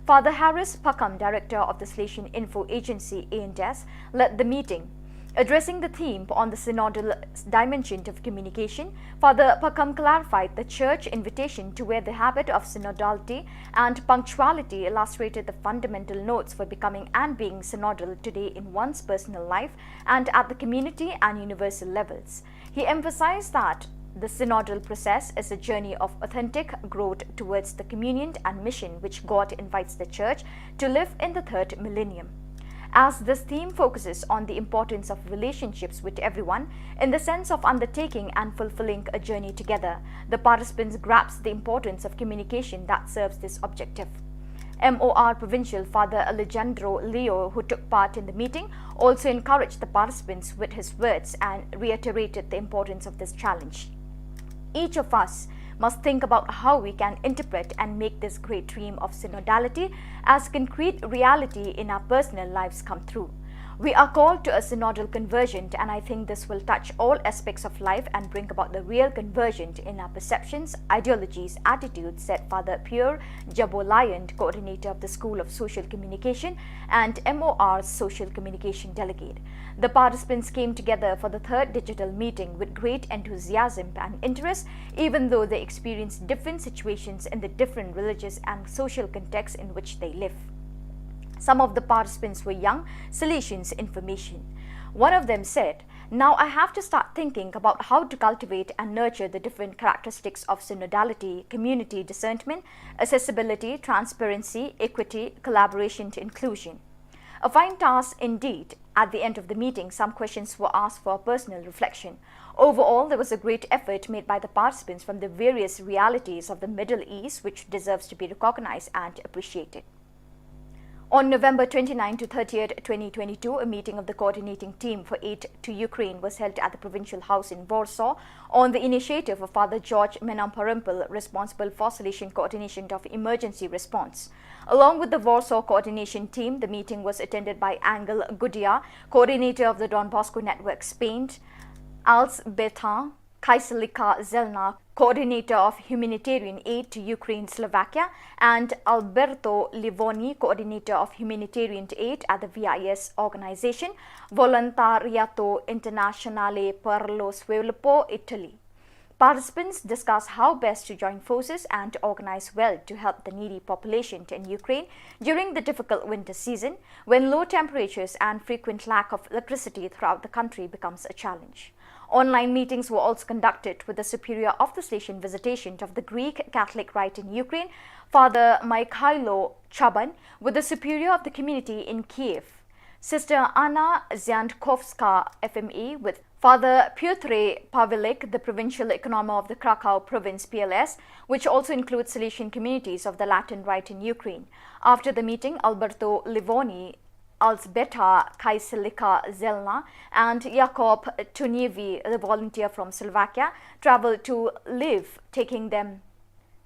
Father Harris Pakham, director of the Salesian Info Agency, A and S, led the meeting. Addressing the theme on the synodal dimension of communication, Father Pakham clarified the Church invitation to wear the habit of synodality and punctuality, illustrated the fundamental notes for becoming and being synodal today in one's personal life and at the community and universal levels. He emphasized that the synodal process is a journey of authentic growth towards the communion and mission which God invites the Church to live in the third millennium. As this theme focuses on the importance of relationships with everyone in the sense of undertaking and fulfilling a journey together, the participants grasp the importance of communication that serves this objective. M O R Provincial Father Alejandro Leo, who took part in the meeting, also encouraged the participants with his words and reiterated the importance of this challenge. Each of us must think about how we can interpret and make this great dream of synodality as concrete reality in our personal lives come true. We are called to a synodal conversion, and I think this will touch all aspects of life and bring about the real conversion in our perceptions, ideologies, attitudes, said Father Pierre Jabolayant, coordinator of the School of Social Communication and M O R's social communication delegate. The participants came together for the third digital meeting with great enthusiasm and interest, even though they experienced different situations in the different religious and social contexts in which they live. Some of the participants were young Salesians, information. One of them said, "Now I have to start thinking about how to cultivate and nurture the different characteristics of synodality, community discernment, accessibility, transparency, equity, collaboration to inclusion." A fine task indeed. At the end of the meeting, some questions were asked for personal reflection. Overall, there was a great effort made by the participants from the various realities of the Middle East, which deserves to be recognized and appreciated. On November twenty-ninth to thirtieth, twenty twenty-two, a meeting of the coordinating team for aid to Ukraine was held at the provincial house in Warsaw on the initiative of Father George Menamparampil, responsible for Salesian coordination of emergency response. Along with the Warsaw coordination team, the meeting was attended by Angel Gudia, coordinator of the Don Bosco Network Spain, Alzbeta Kaiselika Zelna, coordinator of humanitarian aid to Ukraine, Slovakia, and Alberto Livoni, coordinator of humanitarian aid at the V I S organization, Volontariato Internazionale per lo Sviluppo, Italy. Participants discussed how best to join forces and organize well to help the needy population in Ukraine during the difficult winter season, when low temperatures and frequent lack of electricity throughout the country becomes a challenge. Online meetings were also conducted with the superior of the Salesian visitation of the Greek Catholic Rite in Ukraine, Father Mikhailo Chaban, with the superior of the community in Kiev, Sister Anna Ziantkowska, F M E, with Father Piotr Pavelik, the provincial economer of the Krakow province, P L S, which also includes Salesian communities of the Latin Rite in Ukraine. After the meeting, Alberto Livoni, Alzbeta Kaiselika Zelna, and Jakob Tunievi, the volunteer from Slovakia, traveled to Lviv, taking them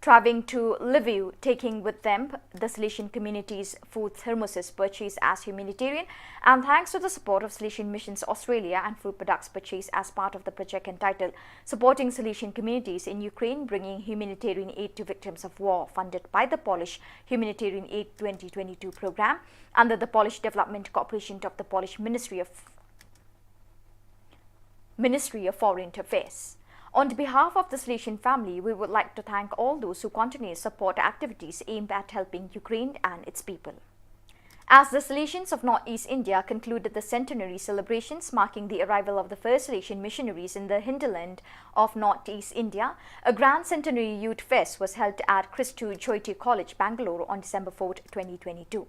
traveling to Lviv, taking with them the Salesian community's food thermoses purchased as humanitarian, and thanks to the support of Salesian Missions Australia and food products purchased as part of the project entitled Supporting Salesian Communities in Ukraine, Bringing Humanitarian Aid to Victims of War, funded by the Polish Humanitarian Aid twenty twenty-two program under the Polish Development Cooperation of the Polish Ministry of Ministry of Foreign Affairs. On behalf of the Salesian family, we would like to thank all those who continue to support activities aimed at helping Ukraine and its people. As the Salesians of Northeast India concluded the centenary celebrations marking the arrival of the first Salesian missionaries in the hinterland of Northeast India, a grand centenary youth fest was held at Christu Jyoti College, Bangalore on December fourth, twenty twenty-two.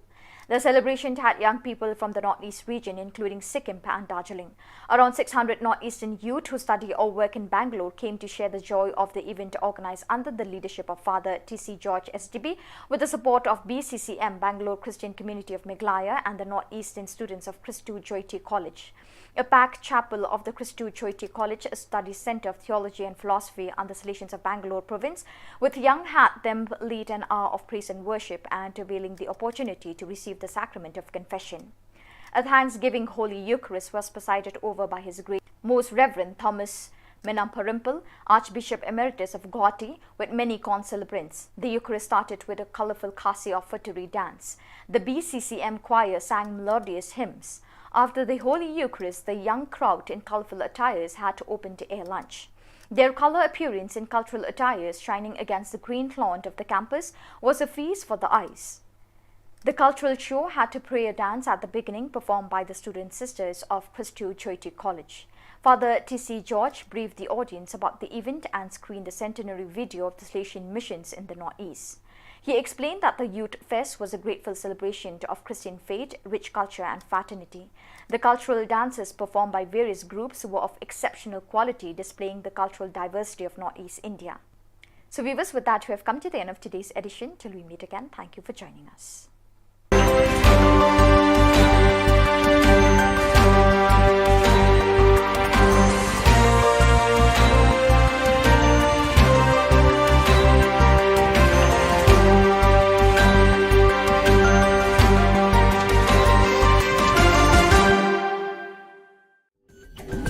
The celebration had young people from the Northeast region, including Sikkim and Darjeeling. Around six hundred Northeastern youth who study or work in Bangalore came to share the joy of the event organized under the leadership of Father T C George S D B, with the support of B C C M, Bangalore Christian Community of Meghalaya, and the Northeastern students of Christu Jyoti College. A packed chapel of the Christu Jyoti College Study Centre of Theology and Philosophy under the Salesians of Bangalore province, with young had them lead an hour of praise and worship and availing the opportunity to receive the sacrament of confession. A thanksgiving Holy Eucharist was presided over by His Grace Most Reverend Thomas Menamparampil, Archbishop Emeritus of Guwahati, with many concelebrants. The Eucharist started with a colorful Khasi offertory dance. The B C C M choir sang melodious hymns. After the Holy Eucharist, the young crowd in colorful attires had open-air lunch. Their color appearance in cultural attires shining against the green lawn of the campus was a feast for the eyes. The cultural show had a prayer dance at the beginning, performed by the student sisters of Christu Jyoti College. Father T C George briefed the audience about the event and screened the centenary video of the Salesian missions in the Northeast. He explained that the Youth Fest was a grateful celebration of Christian faith, rich culture, and fraternity. The cultural dances performed by various groups were of exceptional quality, displaying the cultural diversity of Northeast India. So, viewers, with that, we have come to the end of today's edition. Till we meet again, thank you for joining us.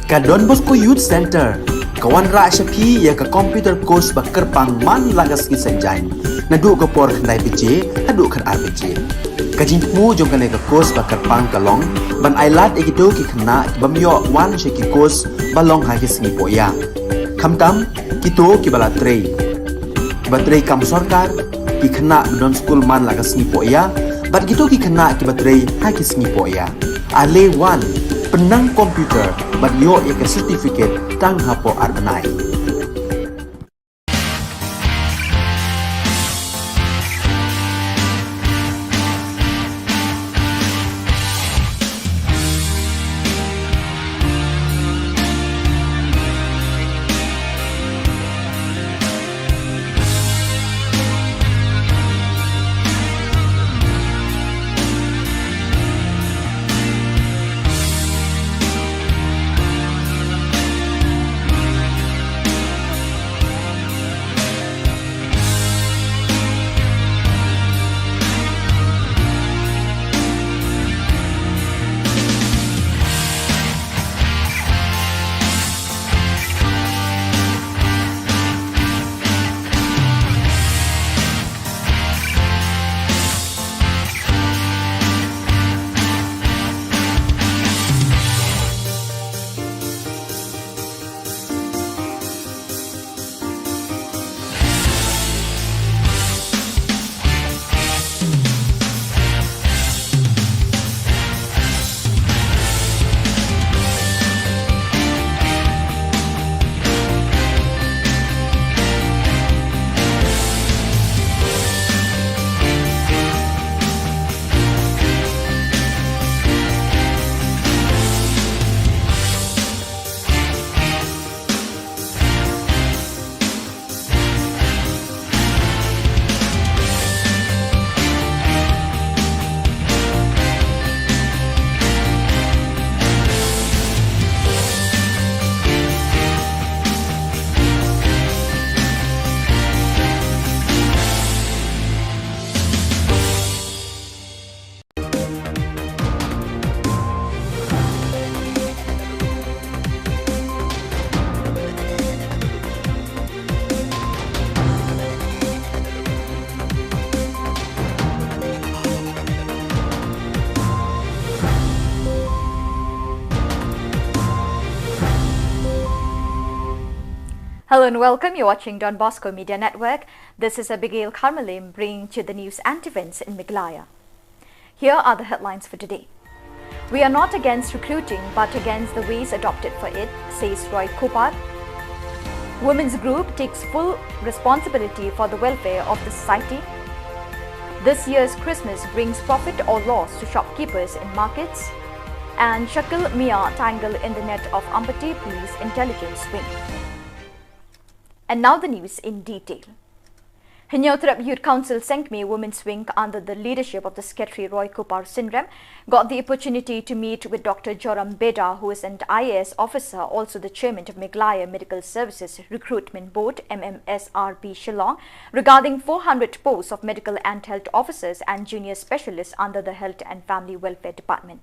Ka Don Bosco Youth Centre ka wanrah sha phi ïa ka computer course ba kyrpang man la ka sngi Saitjaiñ, naduh ka por khyndai baje haduh khatar baje. Ka jingthmu jong kane ka course ba kyrpang ka long ban ailad ïa kito ki khynnah ki bym ïoh wan sha ki course ba long ha ki sngi pohïa, khamtam kito kiba la trei, kiba trei kam sorkar, ki khynnah ba don skul man la ka sngi pohïa, bad kito ki khynnah kiba trei ha ki sngi pohïa. Ale wan, pynnang computer bad ïoh ïa ka certificate tang hapoh ar bnai. Hello and welcome. You're watching Don Bosco Media Network. This is Abigail Kharmalim bringing to you the news and events in Meghalaya. Here are the headlines for today. We are not against recruiting, but against the ways adopted for it, says Roy Cooper. Women's group takes full responsibility for the welfare of the society. This year's Christmas brings profit or loss to shopkeepers in markets. And Shakil Mia tangled in the net of Ampati Police Intelligence Wing. And now the news in detail. Hynñiewtrep Youth Council Sengkmie Women's Wing under the leadership of the Secretary Roy Cooper Synrem got the opportunity to meet with Doctor Joram Beda, who is an I A S officer, also the chairman of Meghalaya Medical Services Recruitment Board, M M S R B Shillong, regarding four hundred posts of medical and health officers and junior specialists under the Health and Family Welfare Department.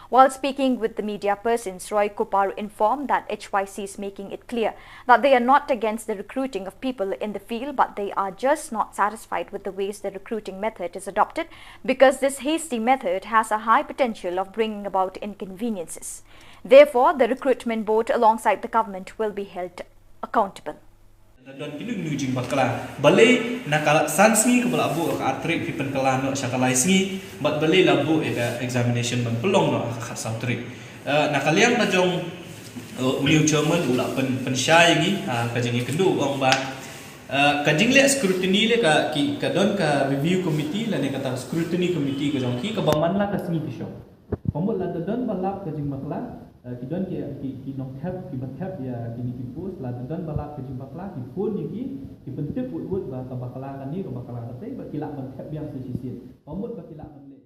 While speaking with the media persons, Roy Cooper informed that H Y C is making it clear that they are not against the recruiting of people in the field, but they are just not satisfied with the ways the recruiting method is adopted, because this hasty method has a high potential of bringing about inconveniences. Therefore, the recruitment board alongside the government will be held accountable. La don kino kino jingbakla. Balei na ka san sngi kaba la buh ka ar tarik phi pynkylla noh sha ka lai sngi, bad balei la buh ïa ka examination ban pynlong noh ha ka khatsaw tarik. Eh, na ka liang ka jong, eh, u new chairman u la pyn, pynshai ïa ngi, ah, ka jingïakynduh u ong ba, eh, ka jingleh scrutiny leh ka, ki, ka don ka review committee lane kata scrutiny committee ka jong ki kaba man la ka sngi ki shong. Ka mut lada don ba lap ka jingbakla, Ki don ki ki ki nongthep ki ba thep ïa kine ki post, lada don ba lap ka jingbakla ki phone ïa ki, ki pyntip wut wut ba ka bakla kane ka bakla katei, ba ki lah ban thep biang sa shisien. Ba mut ba ki lah ban leh.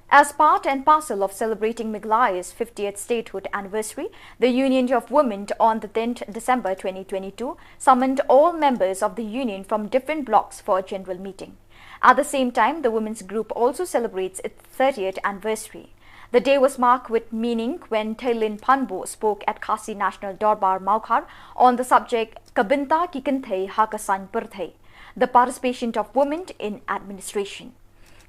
As part and parcel of celebrating Meghalaya's fiftieth statehood anniversary, the Union of Women on the tenth December twenty twenty-two summoned all members of the union from different blocks for a general meeting. At the same time, the women's group also celebrates its thirtieth anniversary. The day was marked with meaning when Theilin Phanbo spoke at Khasi National Dorbar Mawkhar on the subject Ka Bynta Ki Kynthei Ha Ka Saiñ Pyrthei, the participation of women in administration.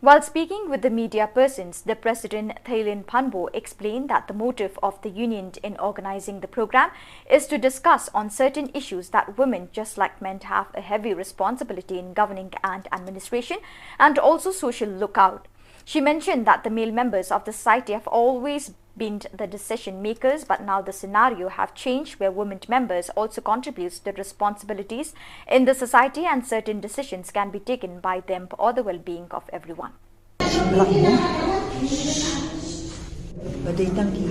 While speaking with the media persons, the president Theilin Phanbo explained that the motive of the union in organizing the program is to discuss on certain issues that women, just like men, have a heavy responsibility in governing and administration and also social lookout. She mentioned that the male members of the society have always been the decision makers, but now the scenario have changed where women members also contributes the responsibilities in the society and certain decisions can be taken by them for the well-being of everyone. Ba dei tang ki,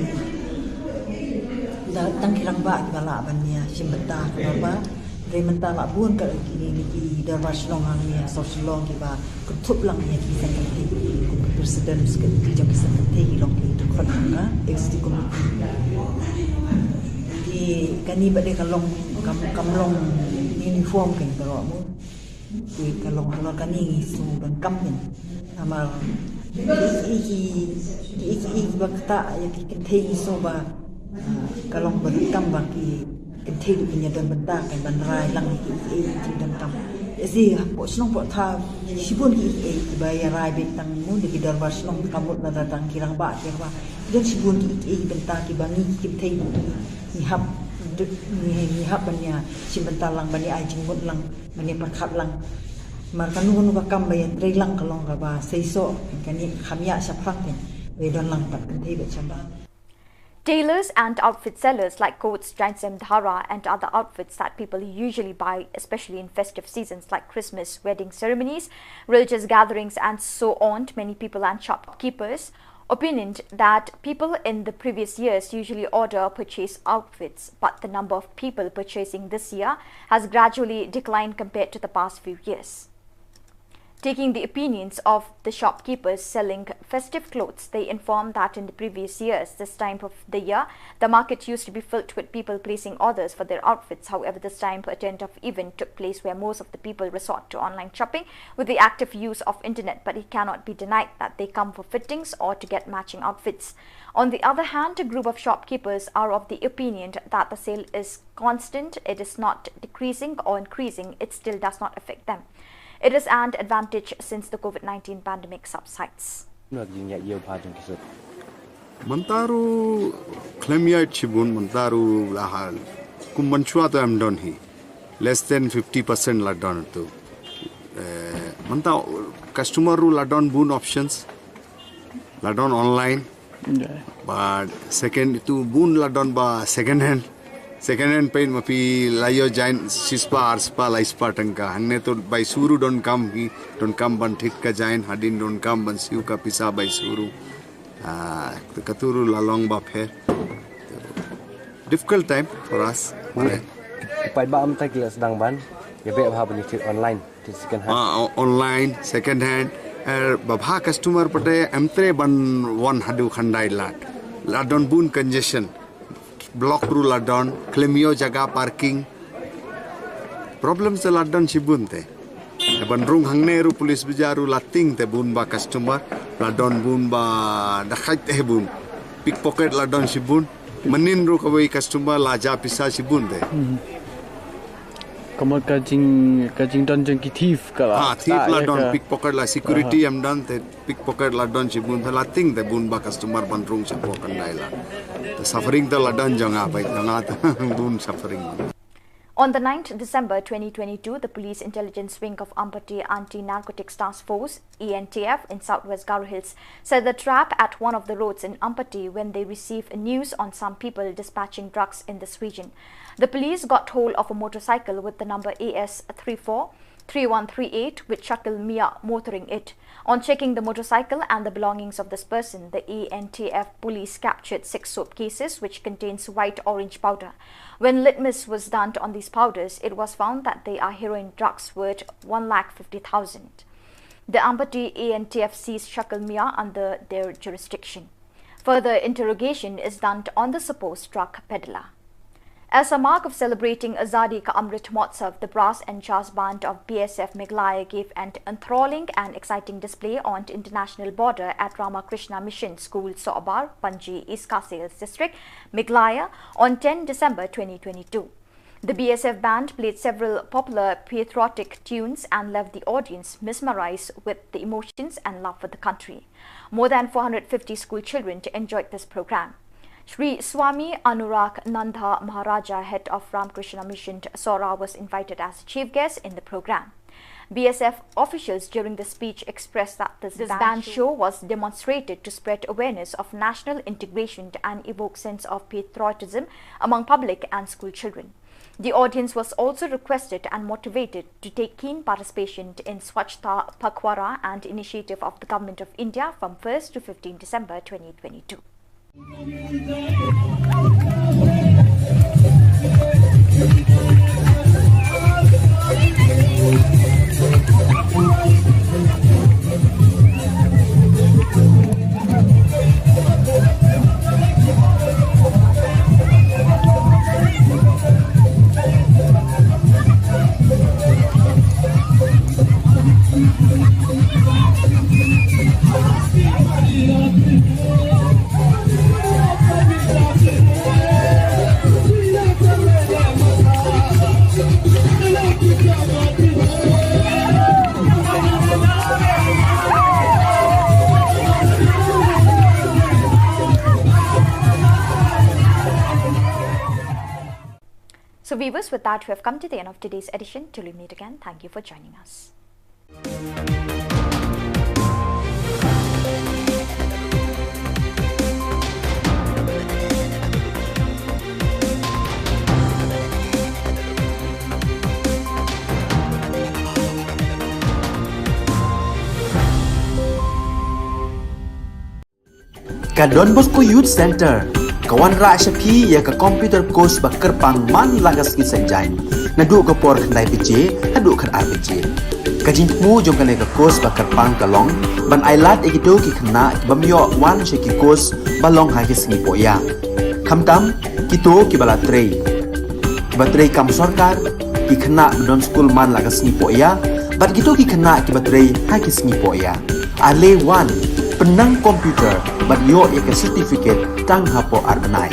da, tang ki rangbah kiba lah ban ïa shim bynta ka dorbar. Hynrei mynta la bun ka ki, ki dorbar shnong hangne ha Sor Shillong kiba kynthup lang ïa ki seng kynthei, kum ki president ki jong ki seng kynthei ki long ki dkhot jong ka executive committee. Ki kane ba dei ka long kam, kam long uniform kein baroh mo. Ki ka long halor kane ngi sngew donkam kein. Namar ki, ki, ki, ki, ki ba ktah ïa ki kynthei ngi sngew ba, ah, ka long ba donkam ba ki kynthei ruh kin ïa don bynta kein ban rai lang ïa ki, ki, ki donkam. Ïa si hapoh shnong hapoh thaw shibun ki, ki, kiba ïa rai beit tang mo da ki dorbar shnong, ka mut lada tang ki rangbah ki rangbah. Ki don shibun ki, ki, ki bynta kiba ngi ki kynthei ngi hap, ngi, ngi hap ban ïa shim bynta lang, ban ïa ai jingmut lang, ban ïa pyrkhat lang. Namar kano kano ka kam ba ïa trei lang ka long kaba seisoh, kane kham ïa shaphrang kein, ba ïa don lang pat kynthei bad shaba. Tailors and outfit sellers like coats, jaiñsem, dhara, and other outfits that people usually buy, especially in festive seasons like Christmas, wedding ceremonies, religious gatherings, and so on. Many people and shopkeepers opinioned that people in the previous years usually order or purchase outfits, but the number of people purchasing this year has gradually declined compared to the past few years. Taking the opinions of the shopkeepers selling festive clothes, they inform that in the previous years, this time of the year, the market used to be filled with people placing orders for their outfits. However, this time, a tent of event took place where most of the people resort to online shopping with the active use of internet, but it cannot be denied that they come for fittings or to get matching outfits. On the other hand, a group of shopkeepers are of the opinion that the sale is constant, it is not decreasing or increasing, it still does not affect them. It is an advantage since the COVID nineteen pandemic subsides. Mynta ruh khlem ïa shibun, mynta ruh la hal kum mynshuwa te em don hi. Less than fifty percent la don tu. Eh, mynta customer ruh la don bun options. La don online. But second itu bun la don ba second hand. Second hand peit ma phi la ïoh jaiñ shispah arspah laispah tyngka. Hangne to bai shuh ruh donkam hi, donkam ban thied ka jaiñ, hadien donkam ban siew ka pisa bai shuh ruh. Ah, katu ruh la long ba pher. Difficult time for us. Paidbah mynta ki la sdang ban ïa beh bha ban ïa thied online. Second hand. Ah, o-, online, second hand. Eh, ba bha customer pat em treh ban wan haduh khyndai lad. La don bun congestion. Block ruh la don, khlem ïoh jaka parking. Problem te la don shibun te. Ban rung hangne ruh police bazaar ruh la tieng te bun ba customer, la don bun ba dakhait te bun. Pickpocket la don shibun. Mynnin ruh kawei customer la jah pisa shibun te. Hmm. Ka mut ka jing, ka jingdon jong ki thief ka la. Ah, thief la don, pickpocket la, security em don te, pickpocket la don shibun te, la tieng te bun ba customer ban rung shapoh khyndai lad. Te suffering te la don jong nga, bai jong nga te bun suffering. On the ninth December twenty twenty-two, the Police Intelligence Wing of Ampati Anti-Narcotics Task Force, E N T F, in Southwest Garo Hills set the trap at one of the roads in Ampati when they received news on some people dispatching drugs in this region. The police got hold of a motorcycle with the number A S three four three one three eight with Shakil Mia motoring it. On checking the motorcycle and the belongings of this person, the A N T F police captured six soap cases which contains white orange powder. When litmus was done on these powders, it was found that they are heroin drugs worth one lakh fifty thousand. The Ampati A N T F seized Shakil Mia under their jurisdiction. Further interrogation is done on the supposed drug peddler. As a mark of celebrating Azadi Ka Amrit Mahotsav, the Brass and Jazz Band of B S F Meghalaya gave an enthralling and exciting display on the international border at Ramakrishna Mission School, Sohbar, Panji, East Khasi Hills District, Meghalaya, on ten December twenty twenty-two. The B S F band played several popular patriotic tunes and left the audience mesmerized with the emotions and love for the country. More than four hundred fifty school children enjoyed this program. Shri Swami Anurag Nanda Maharaja, head of Ramakrishna Mission, Sohra, was invited as a chief guest in the program. B S F officials during the speech expressed that this, this band, band show, show was demonstrated to spread awareness of national integration and evoke sense of patriotism among public and school children. The audience was also requested and motivated to take keen participation in Swachhata Pakhwada and initiative of the Government of India from first to fifteen December twenty twenty-two. So viewers, with that, we have come to the end of today's edition. Till we meet again, thank you for joining us. Ka Don Bosco Youth Centre ka wanrah sha phi ïa ka computer course ba kyrpang man la ka sngi Saitjaiñ, naduh ka por khyndai baje haduh khatar baje. Ka jingthmu jong kane ka course ba kyrpang ka long ban ailad ïa kito ki khynnah ki bym ïoh wan sha ki course ba long ha ki sngi pohïa, khamtam kito kiba la trei, kiba trei kam sorkar, ki khynnah ba don skul man la ka sngi pohïa, bad kito ki khynnah kiba trei ha ki sngi pohïa. Ale wan, pynnang computer bad ïoh ïa ka certificate tang hapoh ar bnai.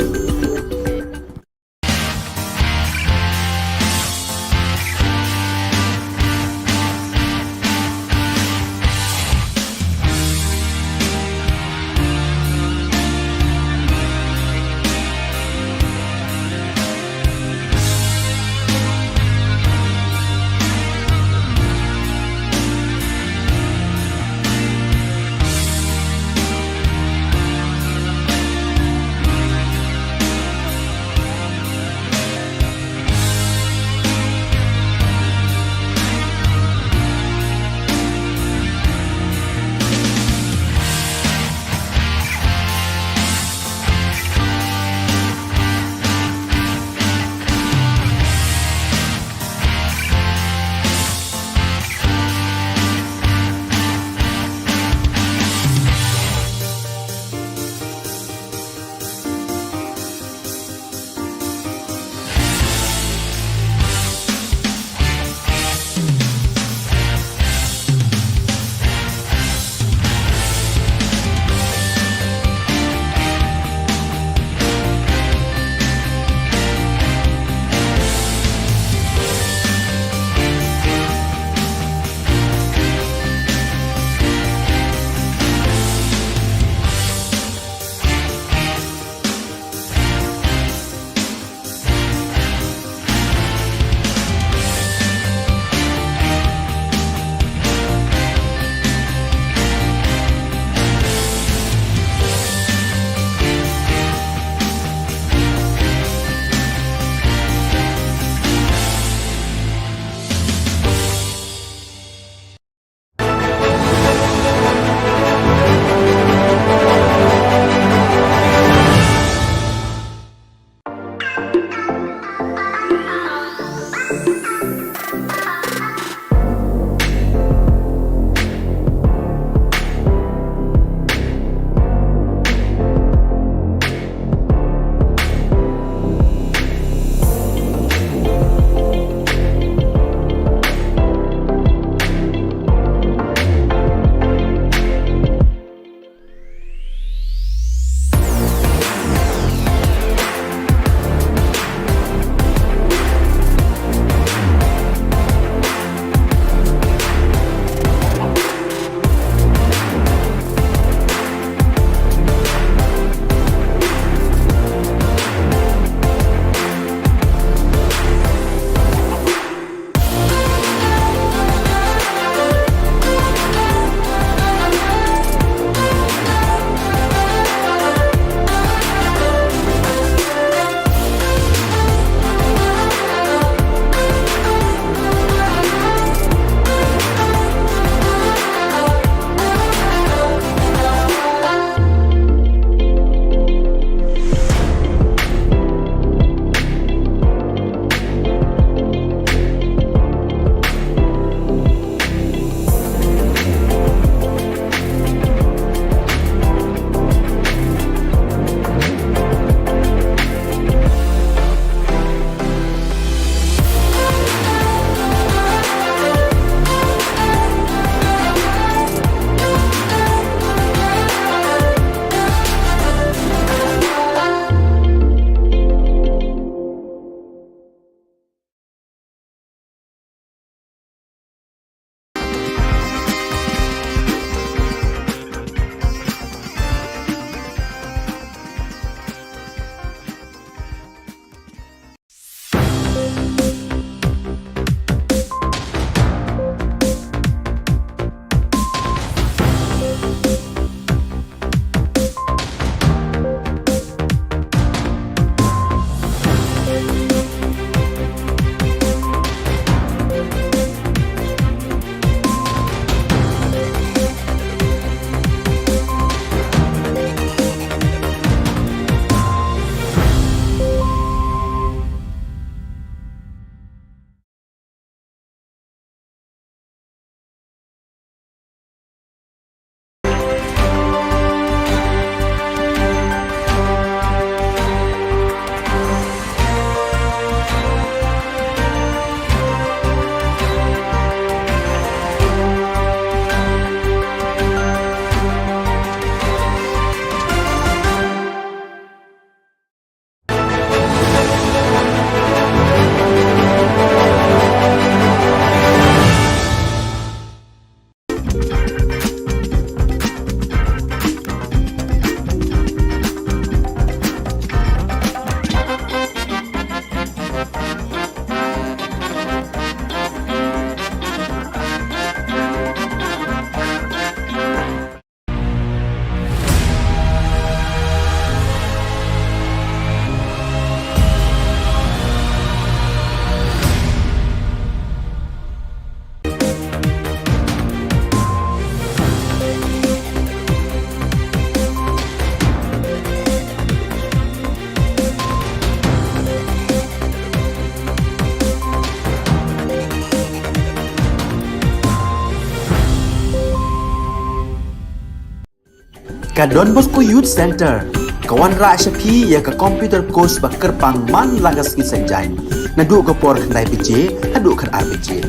Ka Don Bosco Youth Centre ka wanrah sha phi ïa ka computer course ba kyrpang man la ka sngi Saitjaiñ, naduh ka por khyndai baje haduh khatar baje.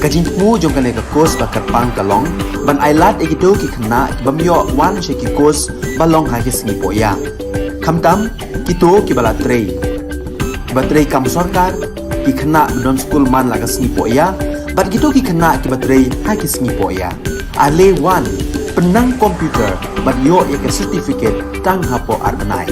Ka jingthmu jong kane ka course ba kyrpang ka long ban ailad ïa kito ki khynnah ki bym ïoh wan sha ki course ba long ha ki sngi pohïa, khamtam kito kiba la trei, kiba trei kam sorkar, ki khynnah ba don skul man la ka sngi pohïa bad kito ki khynnah kiba trei ha ki sngi pohïa. Ale wan, pynnang computer bad ïoh ïa ka certificate tang hapoh ar bnai.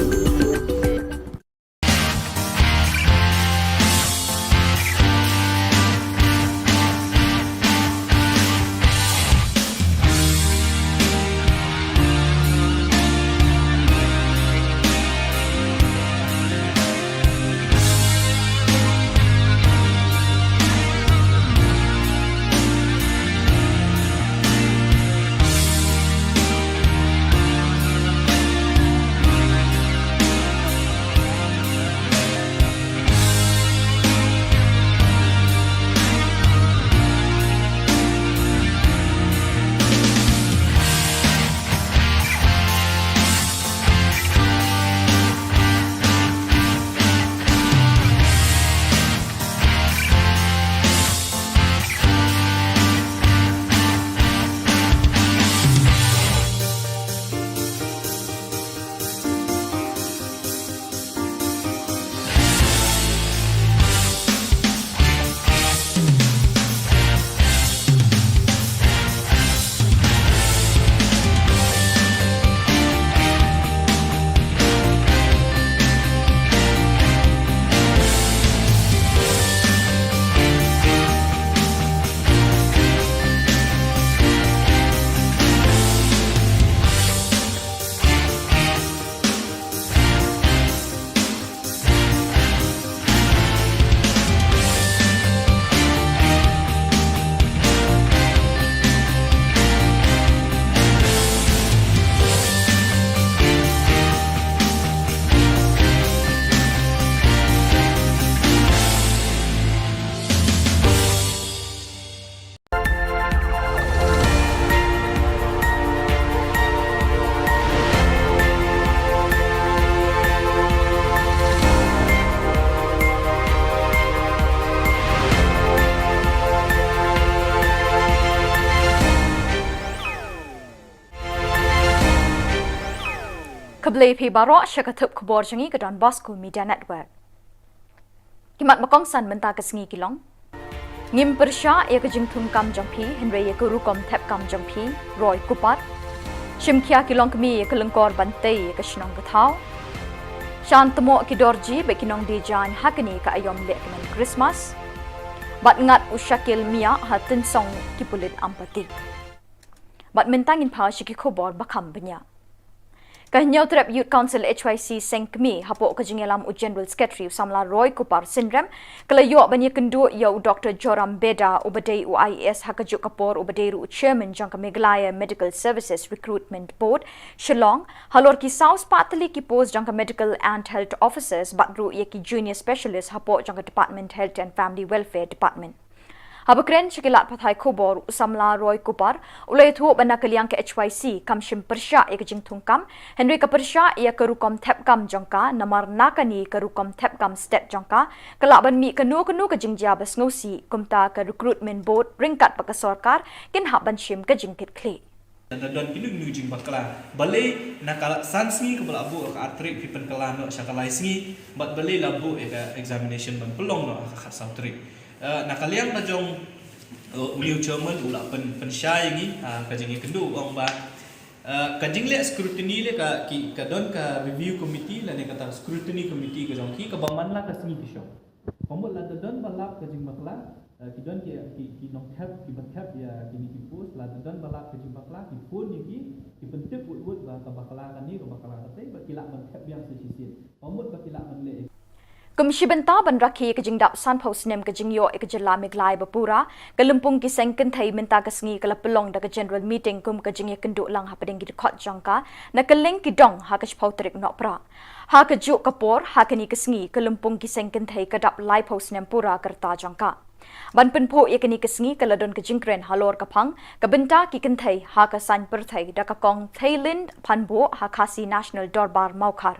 Khublei phi baroh sha ka thup khubor jong ngi ka Don Bosco Media Network. Ki mat ba kongsan mynta ka sngi ki long: Ngim pyrshah ïa ka jingthung kam jong phi, hynrei ïa ka rukom thep kam jong phi, Roy Cooper. Shim khia ki longkmie ïa ka lyngkor ban tei ïa ka shnong ka thaw. Shan tmoh ki dorji bad ki nongdie jaiñ ha kane ka aïom lehkmen Christmas. Bad ngat u Shakil Miah ha tyngsong ki pulit Ampati. Bad mynta ngin phai sha ki khubor ba kham bniah. Ka Hynñiewtrep Youth Council H Y C Seng Kmie, hapoh ka jingïalam u General Secretary u samla Roy Cooper Synrem, ka la ïoh ban ïakynduh ïa u Doctor Joram Beda, uba dei u I A S ha kajuh ka por uba dei ruh u Chairman jong ka Meghalaya Medical Services Recruitment Board, Shillong, halor ki saw spah tylli ki post jong ka Medical and Health Officers bad ruh ïa ki Junior Specialist hapoh jong ka Department Health and Family Welfare Department. Haba kren sha ki lad pathai khubor, u samla Roy Cooper u la ïathuh ba na ka liang ka H Y C kam shym pyrshah ïa ka jingthung kam, hynrei ka pyrshah ïa ka rukom thep kam jong ka, namar na kane ka rukom thep kam stet jong ka, ka lah ban mih kano kano ka jingjia ba sngewsih, kumta ka Recruitment Board ryngkat bad ka sorkar kin hap ban shim ka jingkitkhlieh. Lada don kino kino jingbakla, balei na ka san sngi kaba la buh ha ka ar tarik phi pynkylla noh sha ka lai sngi, bad balei la buh ïa ka examination ban pynlong noh ha ka khatsaw tarik. Eh, na ka liang ka jong, eh, une u chairman u la pyn, pynshai ïa ngi, ah, ka jingïakynduh, u ong ba, eh, ka jingleh scrutiny leh ka, ki, ka don ka review committee lane kata scrutiny committee ka jong ki kaba man la ka sngi ki shong. Ka mut lada don ba lap ka jingbakla, eh, ki don ki, ki, ki nongthep, kiba thep ïa kine ki post, lada don ba lap ka jingbakla, ki phone ïa ki, ki pyntip wut wut ba ka bakla kane, ka bakla katei, ba ki lah ban thep biang sa shisien. Ka mut ba ki lah ban leh. Kum shi bynta ban rakhe ïa ka jingdap sanphew snem ka jingïoh ïa ka jylla Meghalaya ba pura, ka lympung ki seng kynthei mynta ka sngi ka la pynlong da ka general meeting kum ka jingïakynduh lang hapdeng ki dkhot jong ka, na kylleng ki dong ha ka shiphew tarik Nohprah. Ha kajuh ka por, ha kane ka sngi, ka lympung ki seng kynthei ka dap laiphew snem pura ka rta jong ka. Ban pynphuh ïa kane ka sngi ka la don ka jingkren halor ka phang ka bynta ki kynthei ha ka saiñ pyrthei da ka Kong Theilin Phanbuh ha Khasi National Dorbar Mawkhar.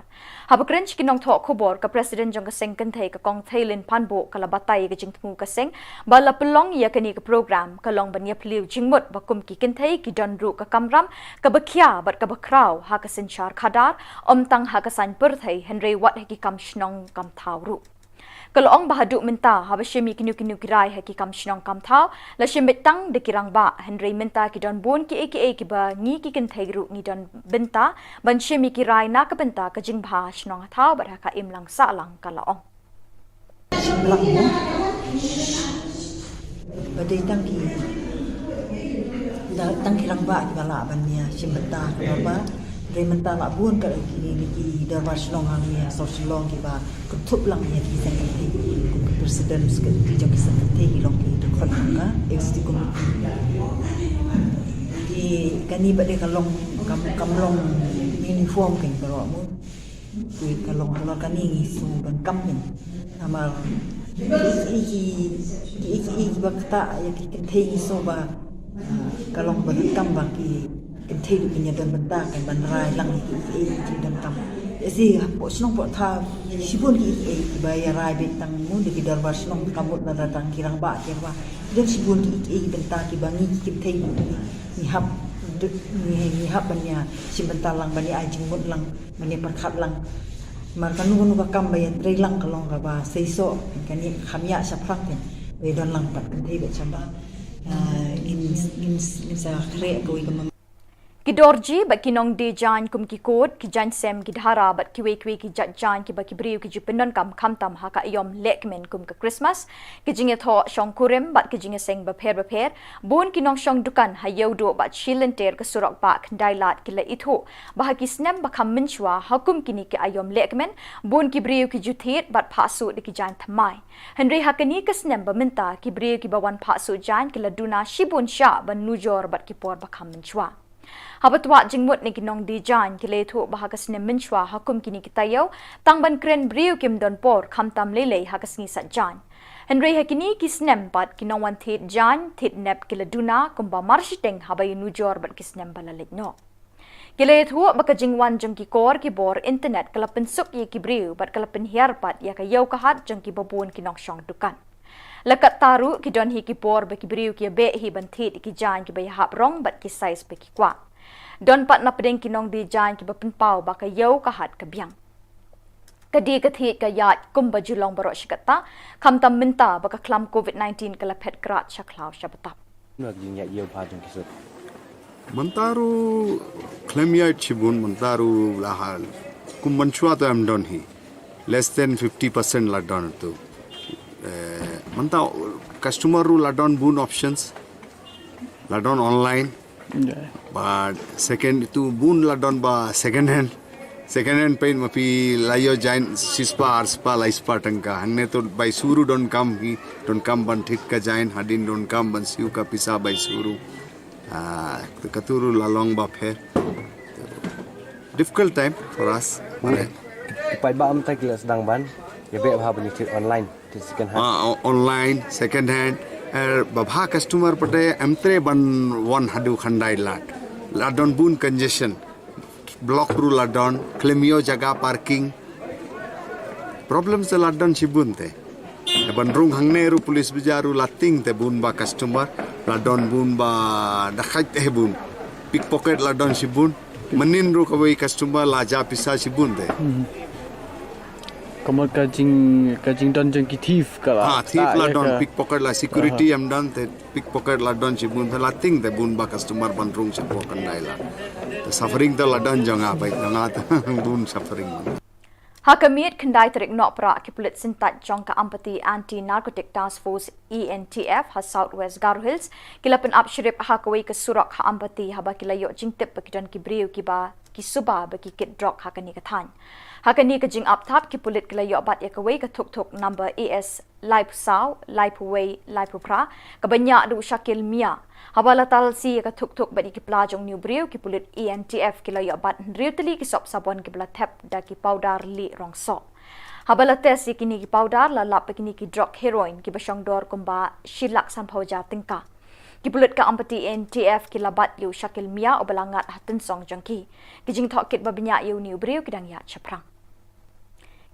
Haba kren sha ki nongthoh khubor, ka President jong ka seng kynthei ka Kong Theilin Phanbuh ka la batai ïa ka jingthmu ka seng ba la pynlong ïa kane ka program ka long ban ïaphylliew jingmut ba kum ki kynthei ki don ruh ka kamram kaba khia bad kaba khraw ha ka synshar khadar, ym tang ha ka saiñ pyrthei hynrei wat ha ki kam shnong kam thaw ruh. Ka la ong ba haduh mynta haba shim ïa kino kino ki rai ha ki kam shnong kam thaw la shim beit tang da ki rangbah, hynrei mynta ki don bun kiei kiei kiba ngi ki kynthei ruh ngi don bynta ban shim ïa ki rai na ka bynta ka jingbha shnong ha thaw bad ha ka imlang sahlang, ka la ong. Shim lang mo. Ba dei tang ki, da, tang ki rangbah kiba lah ban ïa shim bynta ka dorbar. Hynrei mynta la bun ka ki, ki, ki dorbar shnong hangne ha South Shillong kiba kynthup lang ïa ki seng kynthei, kum ki president ki jong ki seng kynthei ki long ki dkhot jong ka executive committee. Ki, kane pat de ka long, kam, kam long uniform kein baroh mo. Ki, ka long halor kane ngi shu donkam kein. Namar ki, ki, ki, ki, kiba ktah ïa ki kynthei ngi shu ba, ah, ka long ba donkam ba ki kynthei ruh kin ïa don bynta kan ban rai lang ïa ki, ki, ki donkam. Ïa shi hapoh shnong hapoh thaw shibun ki, ki, kiba ïa rai beit tang mo da ki dorbar shnong, ka mut lada tang ki rangbah ki rangbah. Don shibun ki, ki, ki bynta kiba ngi ki kynthei ngi, ngi hap, ngi, ngi hap ban ïa shim bynta lang, ban ïa ai jingmut lang, ban ïa pyrkhat lang. Namar kano kano ka kam ba ïa trei lang ka long kaba seisoh, kan ïa kham ïa shaphrang kein. Ba ïa don lang pat kynthei bad shaba. Ah, ngin, ngin, ngin sa khreh kawei ka mem- Ki dorji bad ki nongdie jaiñ kum ki kot, ki jaiñ sem, ki dhara bad kiwei kiwei ki jait jaiñ kiba ki briew ki ju pyndonkam khamtam ha ka aïom lehkmen kum ka Christmas, ki jingïathoh shongkurim bad ki jingïaseng bapher bapher, bun ki nongshong dukan ha Ïewduh bad shi lynter ka surok bah Khyndailad ki la ithuh ba ha ki snem ba kham mynshuwa ha kum kine ki aïom lehkmen, bun ki briew ki ju thied bad phah suh da ki jaiñ thymmai. Hynrei ha kane ka snem ba mynta ki briew kiba wan phah suh jaiñ ki la duna shibun shah ban nujor bad ki por ba kham mynshuwa. Haba twad jingmut na ki nongdie jaiñ ki la ïathuh ba ha ka snem mynshuwa ha kum kine ki taïew tang ban kren briew kim don por khamtam lei lei ha ka sngi sait jaiñ. Hynrei ha kine ki snem pat ki nongwan thied jaiñ thied nep ki la duna kumba marshiteng haba ïanujor bad ki snem ba la leit noh. Ki la ïathuh ba ka jingwan jong ki kor ki bor internet ka la pynsuk ïa ki briew bad ka la pynhiar pat ïa ka ïew ka hat jong kiba bun ki nongshong dukan. La katta ruh ki don hi ki por ba ki briew ki ïabeh hi ban thied ïa ki jaiñ kiba ïahap rong bad ki size ba ki kwah. Don pat na pdeng ki nongdie jaiñ kiba pynpaw ba ka ïew ka hat ka biang. Ka die ka thied ka ïaid kumba ju long baroh shi katta, khamtam mynta ba ka khlam covid nineteen ka la phet krad sha khlaw sha btap. Mynta ruh khlem ïaid shibun, mynta ruh la hal. Kum mynshuwa te em don hi. Less than fifty percent la don tu. Eh, mynta customer ruh la don bun options. La don online. But second tu bun la don ba second hand. Second hand peit ma phi la ïoh jaiñ shispah arspah laispah tyngka. Hangne tu bai shu ruh donkam hi, donkam ban thied ka jaiñ, hadien donkam ban siew ka pisa bai shu ruh. Ah, katu ruh la long ba pher. Difficult time for us. Mane, ki paidbah mynta ki la sdang ban ïabeh bha ban ïathied online, thied second hand. Ah, o-, online, second hand. Eh, ba bha customer pat em treh ban wan haduh Khyndailad. La don bun congestion. Block ruh la don, khlem ïoh jaka parking. Problem te la don shibun te. Ban rung hangne ruh police bazaar ruh la tieng te bun ba customer, la don bun ba dakaid te bun. Pickpocket la don shibun. Mynnin ruh kawei customer la jah pisa shibun te. Hmm. Ka mut ka jing, ka jingdon jong ki thief ka la. Ah, thief la don, pickpocket la, security em don te. Pickpocket la don shibun, la tieng te bun ba customer ban rung shapoh Khyndailad. Te suffering te la don jong nga, bai jong nga te bun suffering. Ha ka miet khyndai tarik Nohprah ki pulit syntait jong ka Ampati Anti Narcotic Task Force, A N T F, ha South West Garo Hills ki la pynap shrip ha kawei ka surok ha Ampati haba ki la ïoh jingtip ba ki don ki briew kiba ki suba ba ki kit drok ha kane ka thaiñ. Ha kane ka jingap thap ki pulit ki la ïoh bat ïa kawei ka thuk thuk number A S laiphew saw, laiphew wei, laiphew phra, kaba ñiah da u Shakil Mia. Haba la talsi ïa ka thuk thuk bad ïa ki pla jong une u briew, ki pulit A N T F ki la ïoh bat hynriew tylli ki sop sabon kiba la thep da ki powder lieh rong soh. Haba la test ïa kine ki powder, la lap ba kine ki drok heroin kiba shong dor kumba shi lak sanphew hajar tyngka. Ki pulit ka Ampati A N T F ki la bat ïa u Shakil Mia uba la ngat ha tynsong jong ki. Ki jingtohkit ba bniah ïa une u briew ki dang ïaid shaphrang.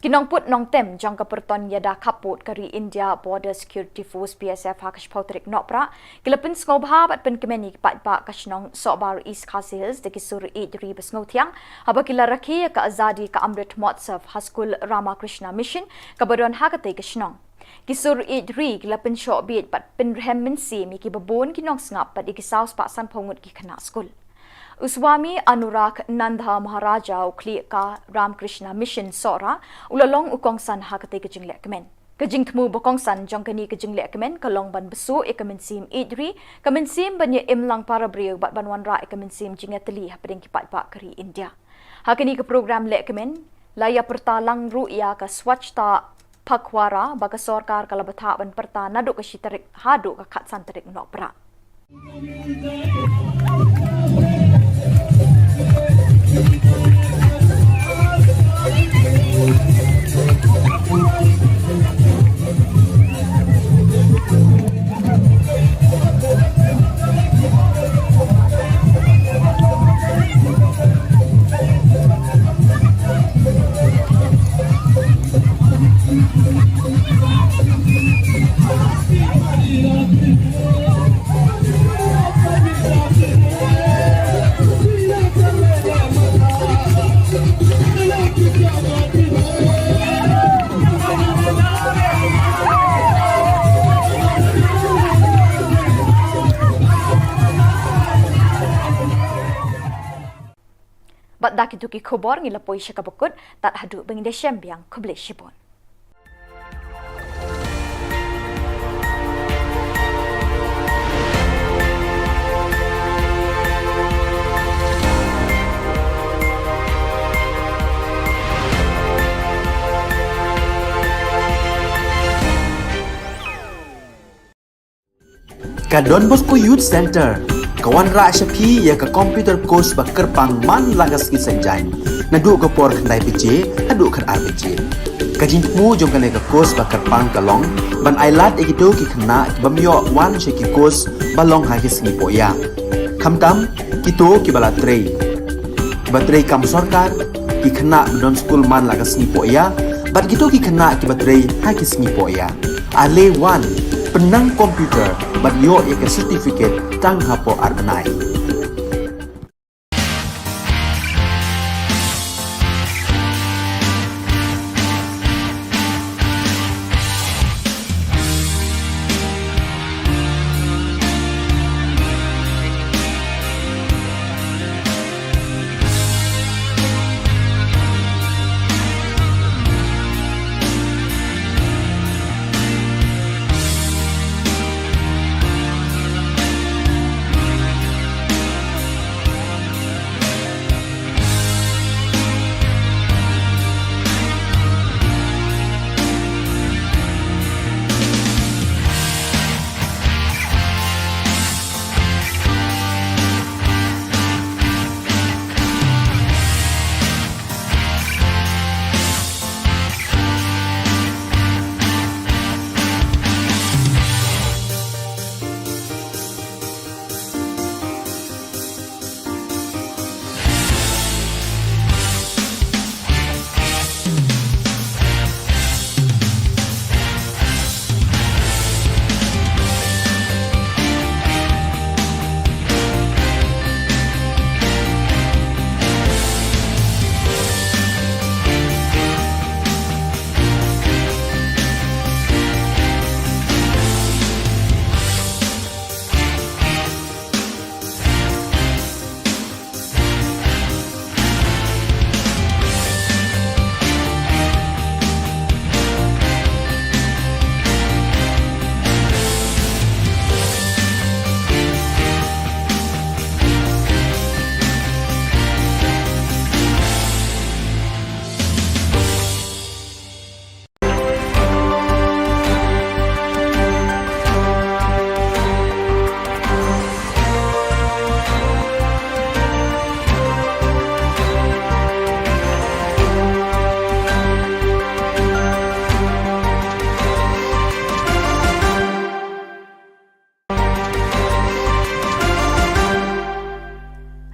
Ki nongput nongtem jong ka pyrton ïada khappud ka ri India Border Security Force, B S F, ha ka shiphew tarik Nohprah ki la pynsngewbha bad pynkmen ïa ki paidbah ka shnong Sohbar, East Khasi Hills da ki sur ïeid ri ba sngewthiang haba ki la rakhe ïa ka Azadi Ka Amrit Mahotsav ha skul Ramakrishna Mission kaba don ha katei ka shnong. Ki sur ïeid ri ki la pynshoh bieit bad pynrhem mynsiem ïa kiba bun ki nongsngap bad ïa ki saw spah sanphew ngut ki khynnah skul. U Swami Anurag Nanda Maharaja, u khlieh ka Ramakrishna Mission Sohra, u la long u kongsan ha katei ka jinglehkmen. Ka jingthmu ba kongsan jong kane ka jinglehkmen ka long ban bsuh ïa ka mynsiem ïeid ri, ka mynsiem ban ïa im lang para briew bad ban wanrah ïa ka mynsiem jingïatylli hapdeng ki paidbah ka ri India. Ha kane ka program lehkmen la ïa pyrta lang ruh ïa ka Swachhata Pakhwada ba ka sorkar ka la bthah ban pyrta naduh ka shi tarik haduh ka khatsan tarik Nohprah. Bad da kito ki khubor ngi la poi sha kaba kut, tad haduh ba ngin da shem biang, khublei shibun. Ka Don Bosco Youth Centre ka wanrah sha phi ïa ka computer course ba kyrpang man la ka sngi Saitjaiñ, naduh ka por khyndai baje haduh khatar baje. Ka jingthmu jong kane ka course ba kyrpang ka long ban ailad ïa kito ki khynnah ki bym ïoh wan sha ki course ba long ha ki sngi pohïa, khamtam kito kiba la trei, kiba trei kam sorkar, ki khynnah ba don skul man la ka sngi pohïa bad kito ki khynnah kiba trei ha ki sngi pohïa. Ale wan, pynnang computer bad ïoh ïa ka certificate tang hapoh ar bnai.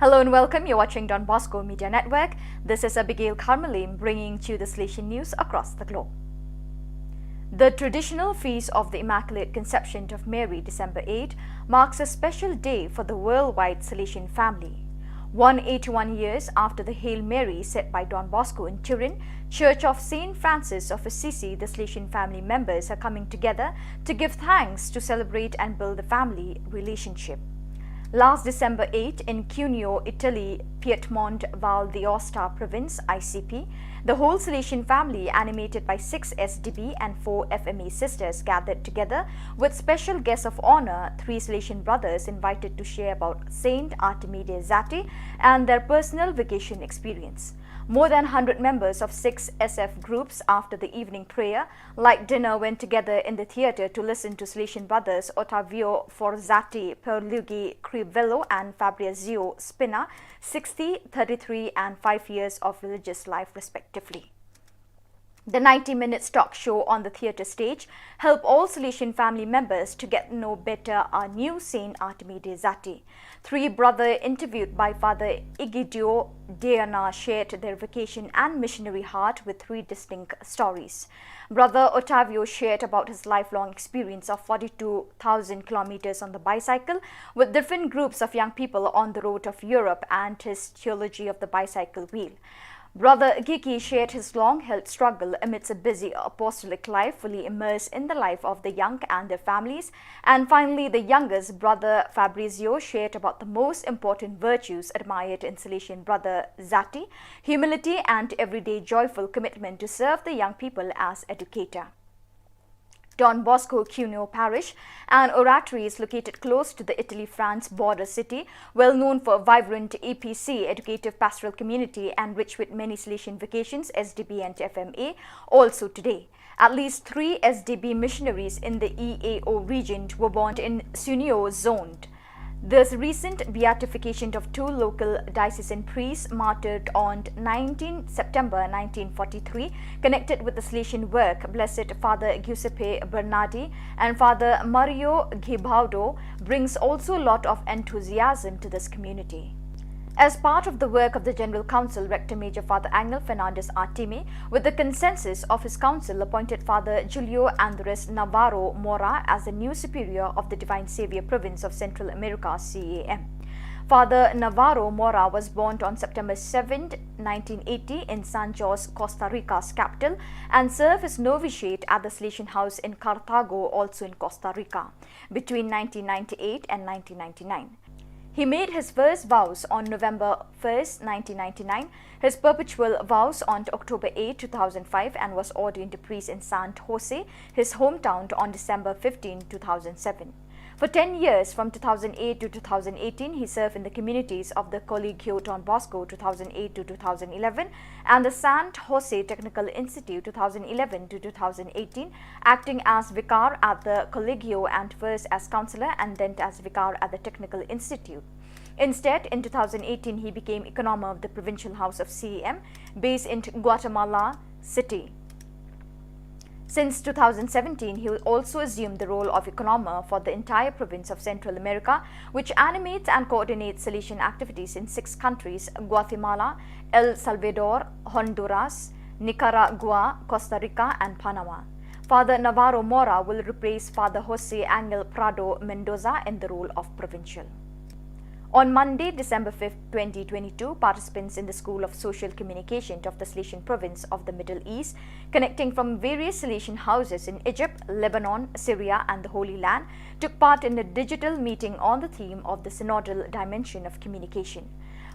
Hello and welcome. You're watching Don Bosco Media Network. This is Abigail Carmelim bringing to you the Salesian news across the globe. The traditional feast of the Immaculate Conception of Mary, December eighth, marks a special day for the worldwide Salesian family. One eighty-one years after the Hail Mary said by Don Bosco in Turin, Church of Saint Francis of Assisi, the Salesian family members are coming together to give thanks, to celebrate and build the family relationship. Last December eighth, in Cuneo, Italy, Piedmont Val d'Aosta province, I C P, the whole Salesian family, animated by six S D B and four F M A sisters, gathered together with special guests of honor, three Salesian brothers invited to share about Saint Artemi de' Zatti and their personal vocation experience. More than hundred members of six S F groups, after the evening prayer, light dinner, went together in the theatre to listen to Salesian brothers Ottavio Forzatti, Pierluigi Crivello and Fabrizio Spina, sixty, thirty-three and five years of religious life respectively. The ninety minutes talk show on the theatre stage help all Salesian family members to get to know better our new Saint Artemi de' Zatti. Three brother interviewed by Father Egidio Deana shared their vocation and missionary heart with three distinct stories. Brother Ottavio shared about his lifelong experience of forty-two thousand kilometers on the bicycle with different groups of young people on the road of Europe and his theology of the bicycle wheel. Brother Gigi shared his long-held struggle amidst a busy apostolic life, fully immersed in the life of the young and their families. And finally, the youngest, Brother Fabrizio, shared about the most important virtues admired in Salesian Brother Zatti: humility and everyday joyful commitment to serve the young people as educator. Don Bosco Cuneo Parish, an oratory, is located close to the Italy-France border city, well known for a vibrant E P C, educative pastoral community, and rich with many Salesian vocations, S D B and F M A, also today. At least three S D B missionaries in the E A O region were born in Cuneo zone. This recent beatification of two local diocesan priests martyred on nineteenth September nineteen forty-three, connected with the Salesian work, Blessed Father Giuseppe Bernardi and Father Mario Gibaudo, brings also a lot of enthusiasm to this community. As part of the work of the General Council, Rector Major Father Angel Fernandez Artemi, with the consensus of his council, appointed Father Julio Andres Navarro Mora as the new superior of the Divine Savior Province of Central America, C A M. Father Navarro Mora was born on September seventh, nineteen eighty, in San Jose, Costa Rica's capital, and served his novitiate at the Salesian House in Cartago, also in Costa Rica, between nineteen ninety-eight and nineteen ninety-nine. He made his first vows on November first, nineteen ninety-nine, his perpetual vows on October eighth, two thousand five, and was ordained a priest in San Jose, his hometown, on December fifteenth, two thousand seven. For ten years, from two thousand eight to two thousand eighteen, he served in the communities of the Colegio Don Bosco, two thousand eight to two thousand eleven, and the San Jose Technical Institute, two thousand eleven to two thousand eighteen, acting as vicar at the Colegio and first as counselor and then as vicar at the Technical Institute. Instead, in two thousand eighteen, he became economer of the Provincial House of C A M, based in Guatemala City. Since two thousand seventeen, he also assumed the role of economer for the entire province of Central America, which animates and coordinates Salesian activities in six countries: Guatemala, El Salvador, Honduras, Nicaragua, Costa Rica, and Panama. Father Navarro Mora will replace Father Jose Angel Prado Mendoza in the role of provincial. On Monday, December fifth, twenty twenty-two, participants in the School of Social Communication of the Salesian Province of the Middle East, connecting from various Salesian houses in Egypt, Lebanon, Syria, and the Holy Land, took part in a digital meeting on the theme of the synodal dimension of communication.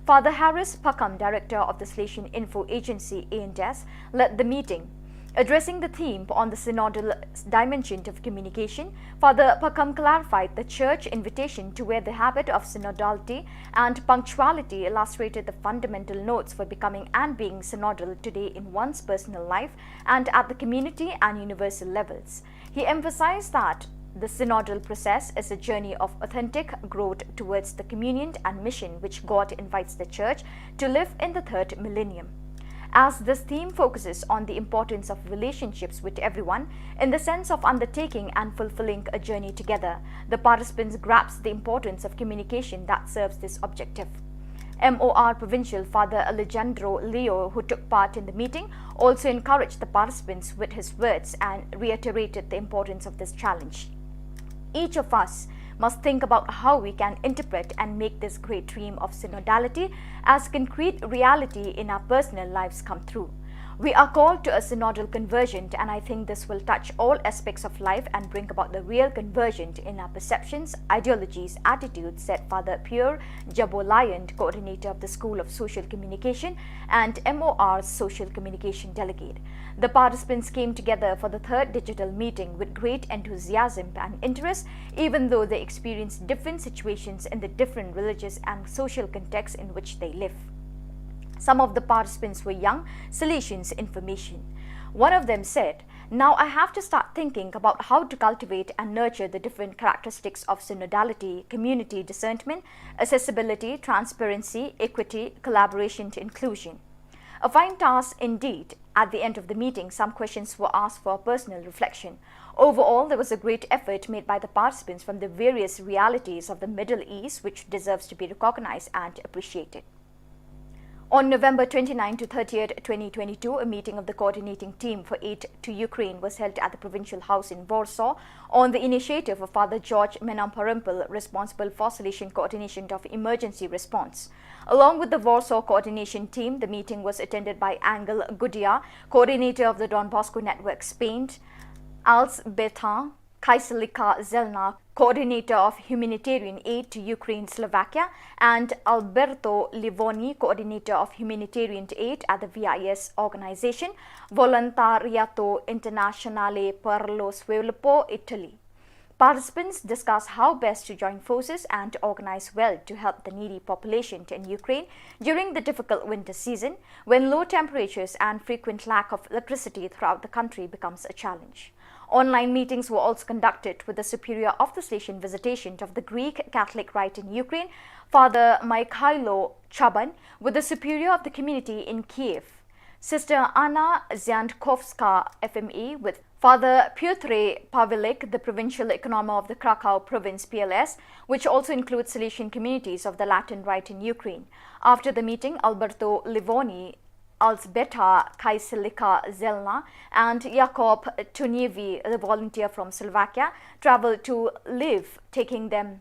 Father Harris Pakham, director of the Salesian Info Agency, A and S, led the meeting. Addressing the theme on the synodal dimension of communication, Father Pakham clarified the Church invitation to wear the habit of synodality and punctuality, illustrated the fundamental notes for becoming and being synodal today in one's personal life and at the community and universal levels. He emphasized that the synodal process is a journey of authentic growth towards the communion and mission which God invites the Church to live in the third millennium. As this theme focuses on the importance of relationships with everyone in the sense of undertaking and fulfilling a journey together, the participants grasp the importance of communication that serves this objective. M O R Provincial Father Alejandro Leo, who took part in the meeting, also encouraged the participants with his words and reiterated the importance of this challenge. Each of us must think about how we can interpret and make this great dream of synodality as concrete reality in our personal lives come true. We are called to a synodal conversion, and I think this will touch all aspects of life and bring about the real conversion in our perceptions, ideologies, attitudes, said Father Pierre Jabolayant, coordinator of the School of Social Communication and M O R's social communication delegate. The participants came together for the third digital meeting with great enthusiasm and interest, even though they experienced different situations in the different religious and social contexts in which they live. Some of the participants were young Salesians in formation. One of them said, "Now I have to start thinking about how to cultivate and nurture the different characteristics of synodality, community discernment, accessibility, transparency, equity, collaboration to inclusion." A fine task indeed. At the end of the meeting, some questions were asked for personal reflection. Overall, there was a great effort made by the participants from the various realities of the Middle East, which deserves to be recognized and appreciated. On November twenty-ninth to thirtieth, twenty twenty-two, a meeting of the coordinating team for aid to Ukraine was held at the provincial house in Warsaw on the initiative of Father George Menamparimpal, responsible for Salesian coordination of emergency response. Along with the Warsaw coordination team, the meeting was attended by Angel Gudia, coordinator of the Don Bosco Network Spain, Alzbeta Kaiselika Zelna, coordinator of humanitarian aid to Ukraine, Slovakia, and Alberto Livoni, coordinator of humanitarian aid at the V I S organization, Volontariato Internazionale per lo Sviluppo, Italy. Participants discussed how best to join forces and organize well to help the needy population in Ukraine during the difficult winter season, when low temperatures and frequent lack of electricity throughout the country becomes a challenge. Online meetings were also conducted with the superior of the Salesian visitation of the Greek Catholic Rite in Ukraine, Father Mikhailo Chaban, with the superior of the community in Kiev, Sister Anna Ziantkowska, F M E, with Father Piotr Pavelik, the provincial economo of the Krakow province, P L S, which also includes Salesian communities of the Latin Rite in Ukraine. After the meeting, Alberto Livoni, Alzbeta Kaiselika Zelna, and Jakob Tunievi, the volunteer from Slovakia, traveled to Lviv, taking them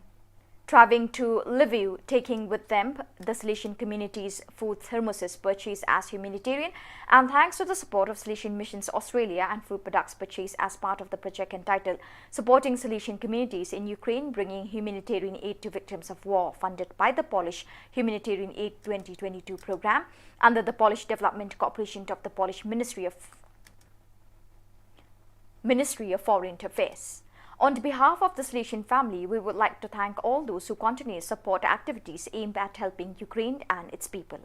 traveling to Lviv, taking with them the Salesian community's food thermoses purchased as humanitarian, and thanks to the support of Salesian Missions Australia and food products purchased as part of the project entitled Supporting Salesian Communities in Ukraine, Bringing Humanitarian Aid to Victims of War, funded by the Polish Humanitarian Aid twenty twenty-two program under the Polish Development Cooperation of the Polish Ministry of Ministry of Foreign Affairs. On behalf of the Salesian family, we would like to thank all those who continue to support activities aimed at helping Ukraine and its people.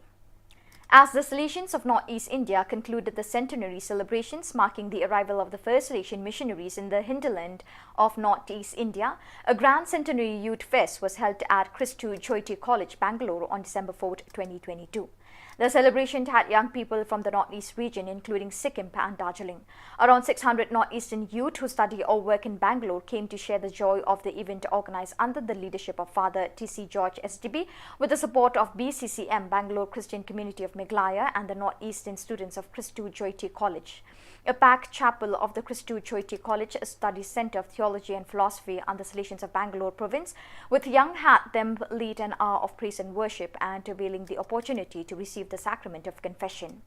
As the Salesians of Northeast India concluded the centenary celebrations marking the arrival of the first Salesian missionaries in the hinterland of Northeast India, a grand centenary youth fest was held at Christu Jyoti College, Bangalore on December fourth, twenty twenty-two. The celebration had young people from the Northeast region, including Sikkim and Darjeeling. Around six hundred Northeastern youth who study or work in Bangalore came to share the joy of the event organized under the leadership of Father T C George S D B, with the support of B C C M, Bangalore Christian Community of Meghalaya, and the Northeastern students of Christu Jyoti College. A packed chapel of the Christu Jyoti College Study Centre of Theology and Philosophy under the Salesians of Bangalore province, with young had them lead an hour of praise and worship and availing the opportunity to receive the sacrament of confession.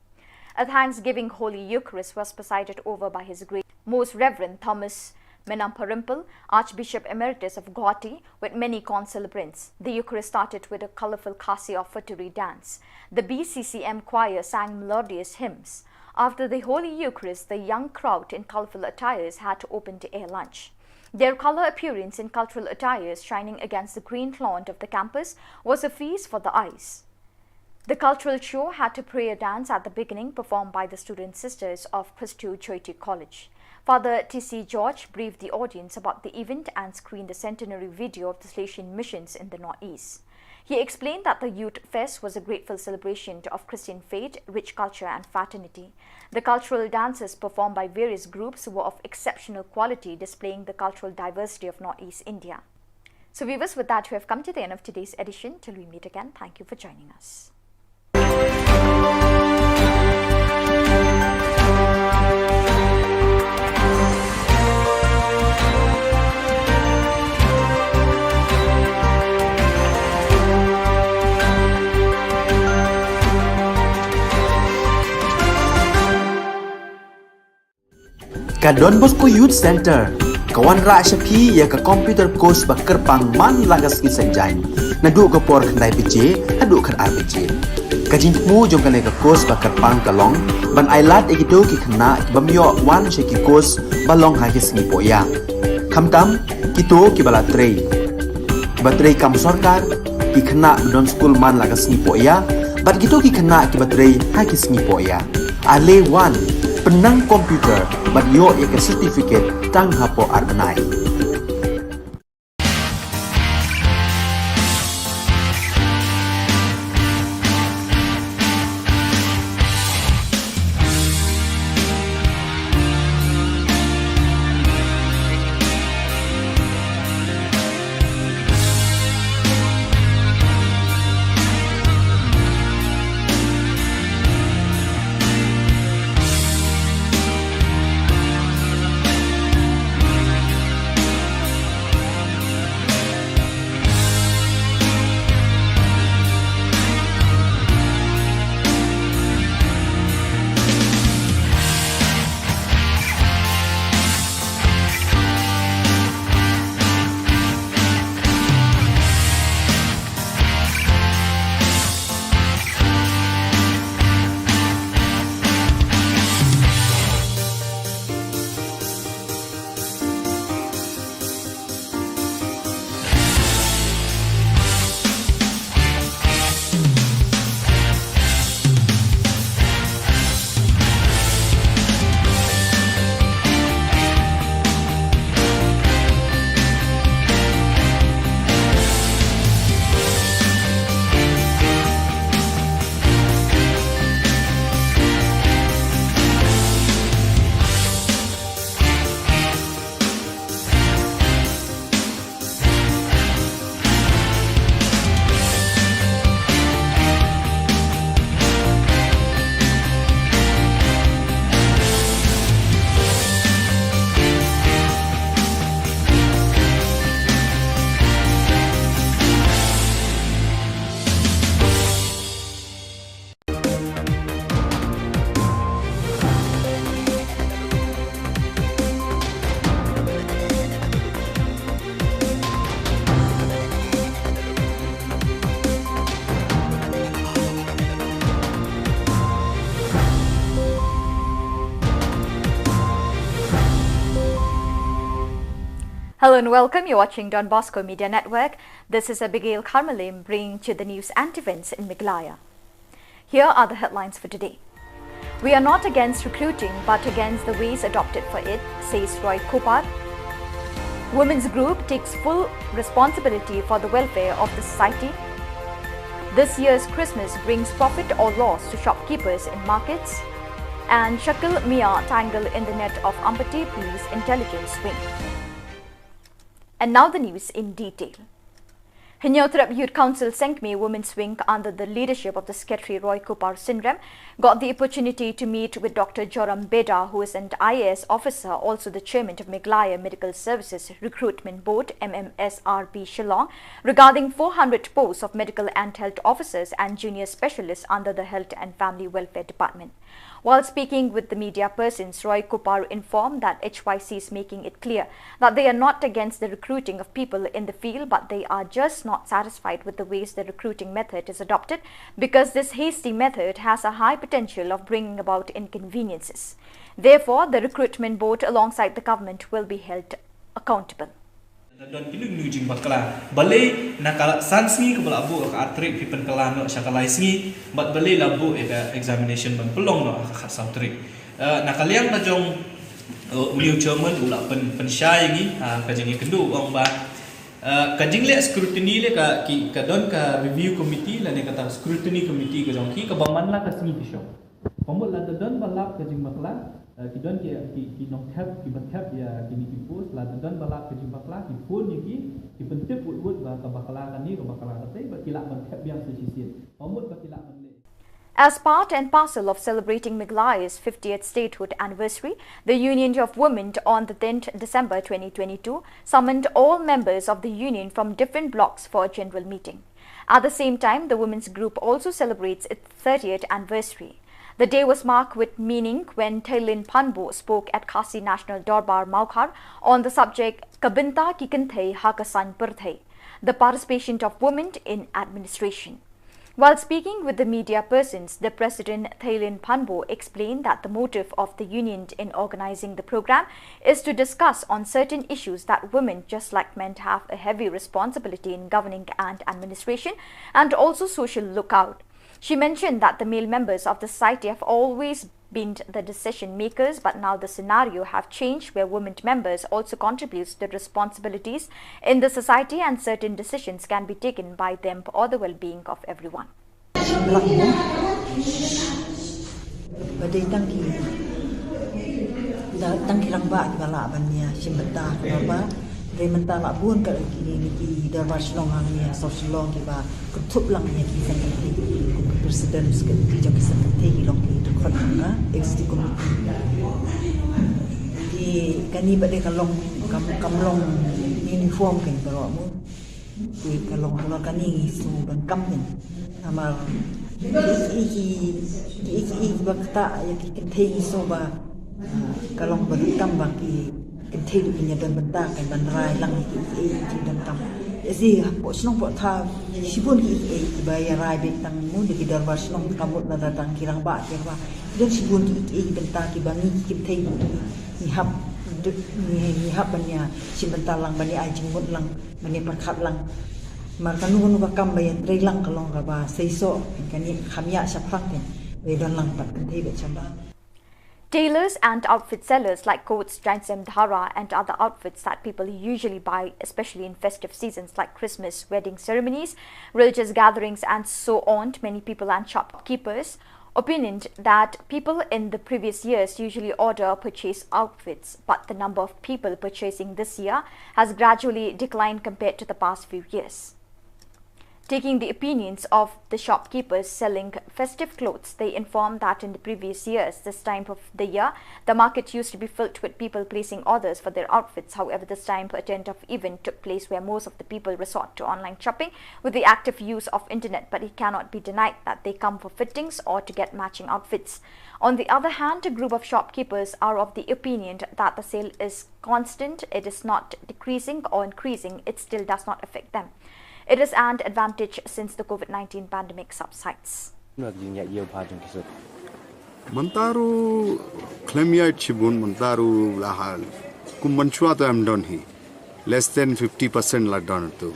A thanksgiving Holy Eucharist was presided over by His Grace Most Reverend Thomas Menamparimpal, Archbishop Emeritus of Guwahati, with many concelebrants. The Eucharist started with a colorful Khasi offertory dance. The B C C M choir sang melodious hymns. After the Holy Eucharist, the young crowd in colorful attires had open-air lunch. Their color appearance in cultural attires shining against the green lawn of the campus was a feast for the eyes. The cultural show had a prayer dance at the beginning, performed by the student sisters of Christu Jyoti College. Father T C George briefed the audience about the event and screened the centenary video of the Salesian missions in the Northeast. He explained that the Youth Fest was a grateful celebration of Christian faith, rich culture, and fraternity. The cultural dances performed by various groups were of exceptional quality, displaying the cultural diversity of Northeast India. So, viewers, with that, we have come to the end of today's edition. Till we meet again, thank you for joining us. Ka Don Bosco Youth Centre ka wanrah sha phi ïa ka computer course ba kyrpang man la ka sngi Saitjaiñ, naduh ka por khyndai baje haduh khatar baje. Ka jingthmu jong kane ka course ba kyrpang ka long ban ailad ïa kito ki khynnah ki bym ïoh wan sha ki course ba long ha ki sngi pohïa, khamtam kito kiba la trei, kiba trei kam sorkar, ki khynnah ba don skul man la ka sngi pohïa, bad kito ki khynnah kiba trei ha ki sngi pohïa. Ale wan, pynnang computer bad ïoh ïa ka certificate tang hapoh ar bnai. Hello and welcome. You're watching Don Bosco Media Network. This is Abigail Kharmalim bringing to you the news and events in Meghalaya. Here are the headlines for today. We are not against recruiting, but against the ways adopted for it, says Roy Cooper. Women's group takes full responsibility for the welfare of the society. This year's Christmas brings profit or loss to shopkeepers in markets. And Shakil Mia tangled in the net of Ampati Police Intelligence Wing. And now the news in detail. Hynñiewtrep Youth Council Sengkmie Women's Wing under the leadership of the Secretary Roy Cooper Synrem got the opportunity to meet with Doctor Joram Beda, who is an I A S officer, also the chairman of Meghalaya Medical Services Recruitment Board, M M S R B, Shillong, regarding four hundred posts of medical and health officers and junior specialists under the Health and Family Welfare Department. While speaking with the media persons, Roy Cooper informed that H Y C is making it clear that they are not against the recruiting of people in the field, but they are just not satisfied with the ways the recruiting method is adopted, because this hasty method has a high potential of bringing about inconveniences. Therefore, the recruitment board alongside the government will be held accountable. Don ki lung jingbakla. Balei na ka san sngi kaba la buh ka ar tarik phi pynkylla noh sha ka lai sngi, bad balei la buh ïa ka examination ban pynlong noh ha ka khatsaw tarik. Eh, na ka liang ka jong, eh, u new chairman u la pyn, pynshai ïa ngi, ah, ka jingïakynduh u ong ba, eh, ka jingleh scrutiny leh ka, ki, ka don ka review committee lane kata scrutiny committee ka jong ki kaba man la ka sngi ki shong. Ka mut lada don ba lap ka jingbakla, eh, ki don ki, ki, ki nongthep, kiba thep ïa kine ki post, lada don ba lap ka jingbakla, ki phone ïa ki, ki pyntip wut wut As part and parcel of celebrating Meghalaya's fiftieth statehood anniversary, the Union of Women on the tenth December twenty twenty-two summoned all members of the union from different blocks for a general meeting. At the same time, the women's group also celebrates its thirtieth anniversary. The day was marked with meaning when Theilin Phanbo spoke at Khasi National Dorbar Mawkhar on the subject Ka bynta ki kynthei ha ka saiñ pyrthei, the participation of women in administration. While speaking with the media persons, the president Theilin Phanbo explained that the motive of the union in organizing the program is to discuss on certain issues that women, just like men, have a heavy responsibility in governing and administration and also social lookout. She mentioned that the male members of the society have always been the decision makers, but now the scenario have changed where women members also contributes the responsibilities in the society and certain decisions can be taken by them for the well-being of everyone. Ba dei tang ki, da, tang ki rangbah kiba lah ban ïa shim bynta ha ka dorbar. Hynrei mynta la bun ka ki, ki dorbar shnong hangne ha South Shillong kiba kynthup lang ïa ki seng kynthei, kum ki president ki jong ki seng kynthei ki long ki dkhot ha executive committee. Ki kane ba dei ka long kam, kam long uniform kein baroh mo. Ki ka long halor kane ngi shu donkam kein. Namar ki, ki, ki, ki, ki ba ktah ïa ki kynthei ngi shu ba, ah, ka long ba donkam ba ki kynthei ruh kin ïa don bynta kein ban rai lang ïa ki, ki, ki donkam. Ïa shi hapoh shnong hapoh thaw shibun ki, ki, ki ba ïa rai beit tang mo da ki dorbar shnong, ka mut lada tang ki rangbah ki rangbah. Don shibun ki, ki, ki bynta kiba ngi ki kynthei ngi hap, ngi, ngi hap ban ïa shim bynta lang, ban ïa ai jingmut lang, ban ïa pyrkhat lang. Namar kano kano ka kam ba ïa trei lang ka long kaba seisoh, kane kham ïa shaphrang kein, ba ïa don lang pat kynthei bad shabah. Tailors and outfit sellers like coats, jaiñsem, dhara, and other outfits that people usually buy, especially in festive seasons like Christmas, wedding ceremonies, religious gatherings, and so on. Many people and shopkeepers opinioned that people in the previous years usually order purchase outfits, but the number of people purchasing this year has gradually declined compared to the past few years. Taking the opinions of the shopkeepers selling festive clothes, they informed that in the previous years, this time of the year, the market used to be filled with people placing orders for their outfits. However, this time a tent of event took place where most of the people resort to online shopping with the active use of internet, but it cannot be denied that they come for fittings or to get matching outfits. On the other hand, a group of shopkeepers are of the opinion that the sale is constant, it is not decreasing or increasing, it still does not affect them. It is an advantage since the COVID nineteen pandemic subsides. Mynta ruh khlem ïaid shibun, mynta ruh la hal. Kum mynshuwa to em don hi. Less than fifty percent la don tu.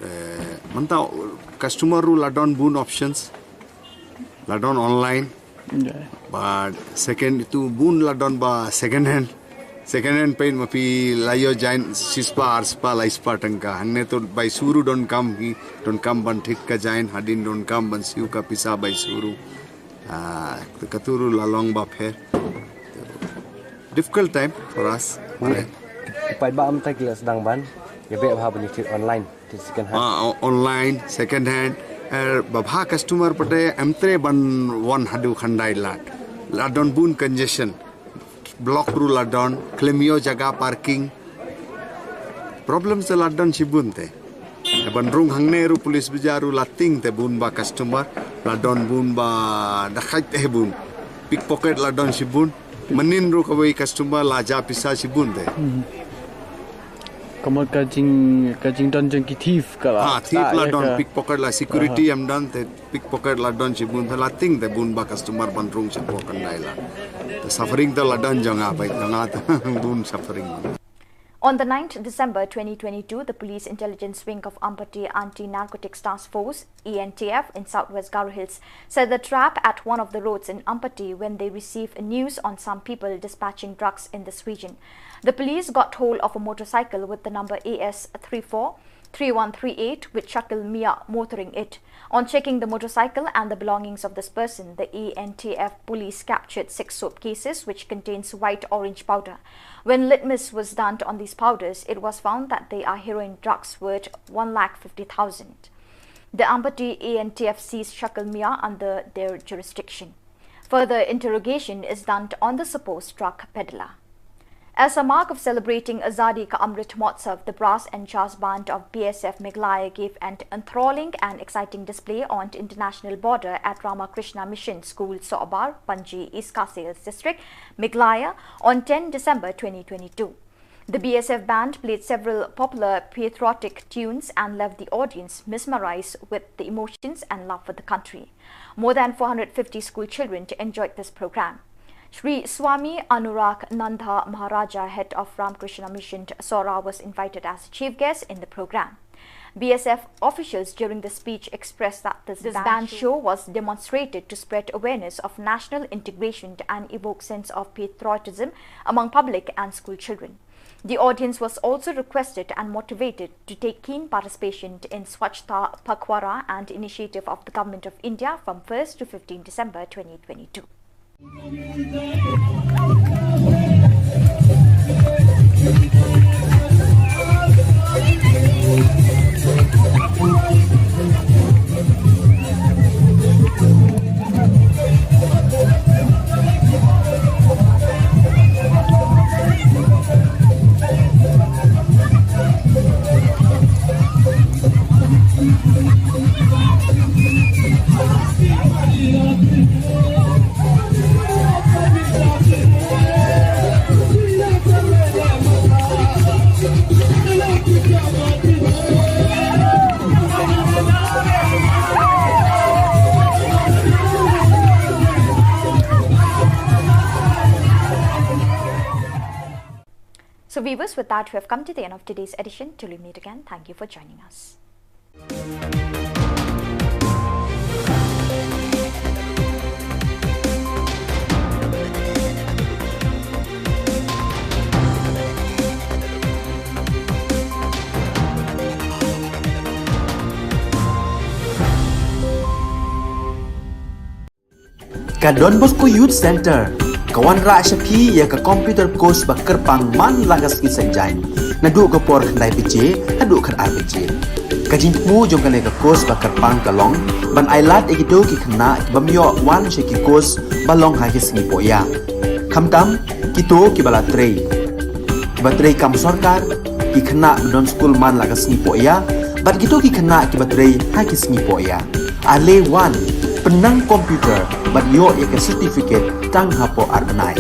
Eh, mynta customer ruh la don bun options. La don online. But second itu bun la don ba second hand. Second hand peit ma phi la ïoh jaiñ shispah, arspah, laispah tyngka. Hangne to bai shu ruh donkam hi, donkam ban thied ka jaiñ, hadien donkam ban siew ka pisa bai shu ruh. Ah, katu ruh la long ba pher. Difficult time for us. Mane, paidbah mynta ki la sdang ban ïa beh bha ban ïa thied online, thied second hand. Ah, o-, online, second hand. Eh, ba bha customer pat em treh ban wan haduh khyndai lad. La don bun congestion. Block ruh la don, khlem ïoh jaka parking. Problem se la don shibun te. Ban rung hangne ruh police bazaar ruh la tieng te bun ba customer, la don bun ba dakaid te bun. Pickpocket la don shibun. Mynnin ruh kawei customer la jah pisa shibun te. Hmm. Ka mut ka jing, ka jingdon jong ki thief ka la. Ha, thief la don, pickpocket la, security em don te. Pickpocket la don shibun te, la tieng te bun ba customer ban rung shapoh khyndai lad. Te suffering te la don jong nga, bai jong nga te bun suffering. On the ninth December twenty twenty-two, the Police Intelligence Wing of Ampati Anti-Narcotics Task Force, E N T F, in southwest Garo Hills set the trap at one of the roads in Ampati when they received news on some people dispatching drugs in this region. The police got hold of a motorcycle with the number A S three four three one three eight with Shakil Mia motoring it. On checking the motorcycle and the belongings of this person, the E N T F police captured six soap cases which contains white orange powder. When litmus was done on these powders, it was found that they are heroin drugs worth one lakh fifty thousand. The Ampati A N T F seized Shakal Mia under their jurisdiction. Further interrogation is done on the supposed drug peddler. As a mark of celebrating Azadi Ka Amrit Mahotsav, the brass and jazz band of B S F Meghalaya gave an enthralling and exciting display on the international border at Ramakrishna Mission School, Sohbar, Panji, East Khasi Hills District, Meghalaya, on ten December twenty twenty-two. The B S F band played several popular patriotic tunes and left the audience mesmerized with the emotions and love for the country. More than four hundred fifty school children enjoyed this program. Shri Swami Anurag Nanda Maharaja, head of Ramakrishna Mission, Sohra, was invited as chief guest in the program. B S F officials during the speech expressed that this, this band show was demonstrated to spread awareness of national integration and evoke sense of patriotism among public and school children. The audience was also requested and motivated to take keen participation in Swachhata Pakhwada, an initiative of the Government of India, from first to fifteen December twenty twenty-two. So viewers, with that, we have come to the end of today's edition. Till we meet again, thank you for joining us. Ka Don Bosco Youth Centre ka wanrah sha phi ïa ka computer course ba kyrpang man la ka sngi Saitjaiñ, naduh ka por khyndai baje haduh khatar baje. Ka jingthmu jong kane ka course ba kyrpang ka long ban ailad ïa kito ki khynnah ki bym ïoh wan sha ki course ba long ha ki sngi pohïap, khamtam kito kiba la trei, kiba trei kam sorkar, ki khynnah ba don skul man la ka sngi pohïap, bad kito ki khynnah kiba trei ha ki sngi pohïap. Ale wan, pynnang computer bad ïoh ïa ka certificate tang hapoh ar bnai.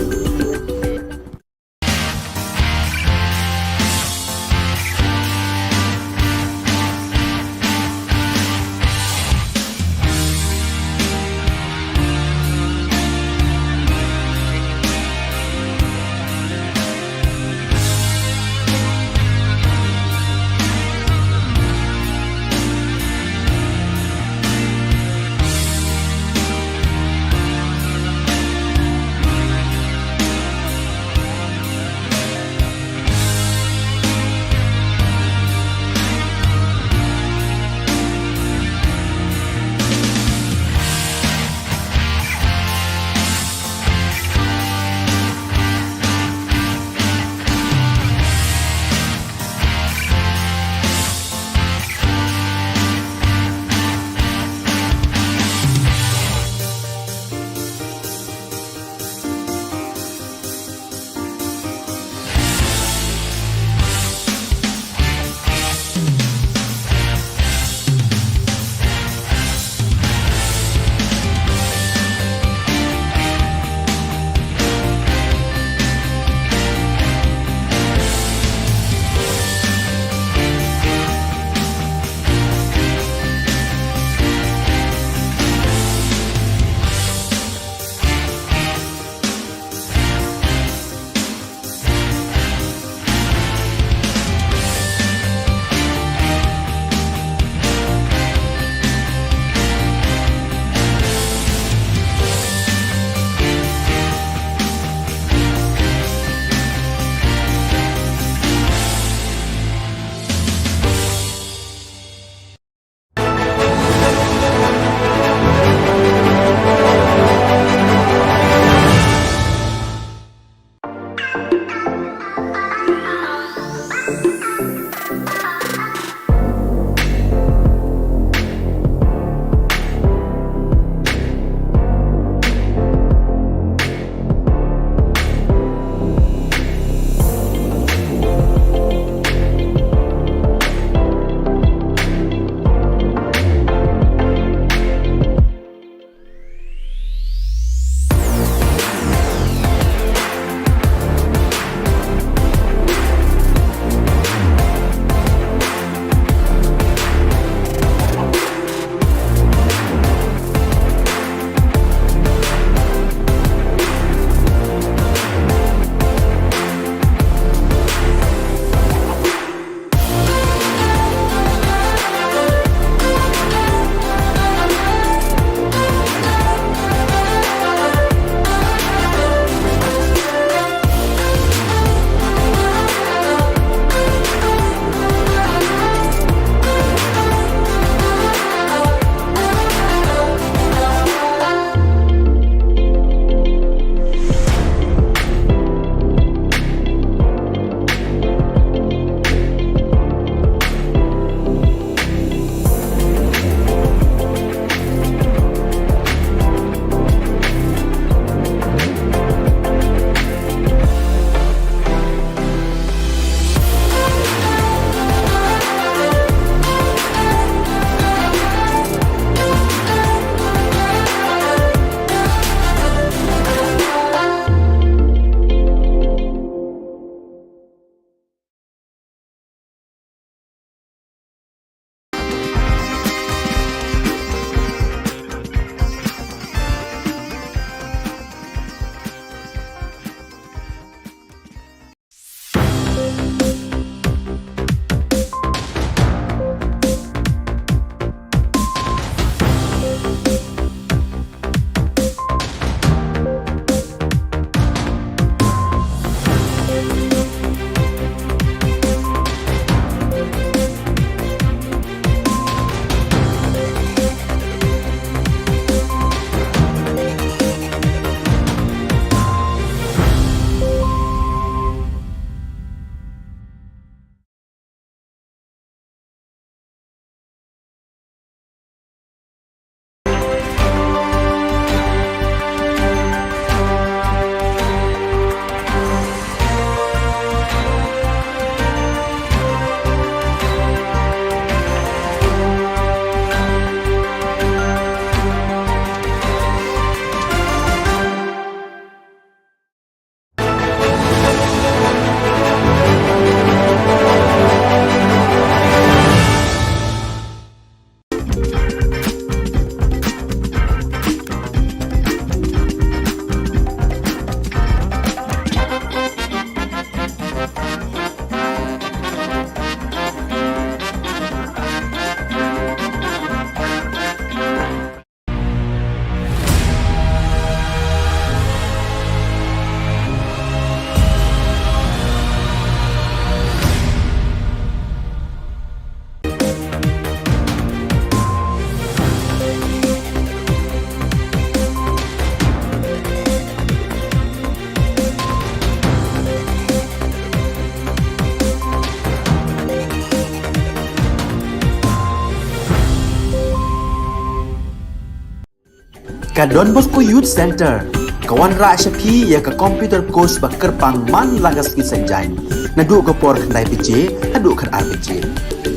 Ka Don Bosco Youth Centre ka wanrah sha phi ïa ka computer course ba kyrpang man la ka sngi Saitjaiñ, naduh ka por khyndai baje haduh khatar baje.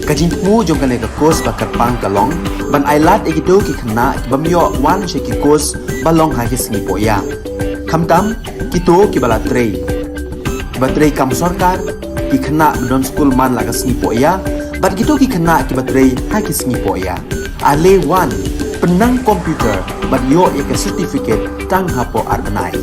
Ka jingthmu jong kane ka course ba kyrpang ka long ban ailad ïa kito ki khynnah ki bym ïoh wan sha ki course ba long ha ki sngi poh ïa, khamtam kito kiba la trei, kiba trei kam sorkar, ki khynnah ba don skul man la ka sngi poh ïa, bad kito ki khynnah kiba trei ha ki sngi poh ïa. Ale wan, pynnang computer bad ïoh ïa ka certificate tang hapoh ar bnai.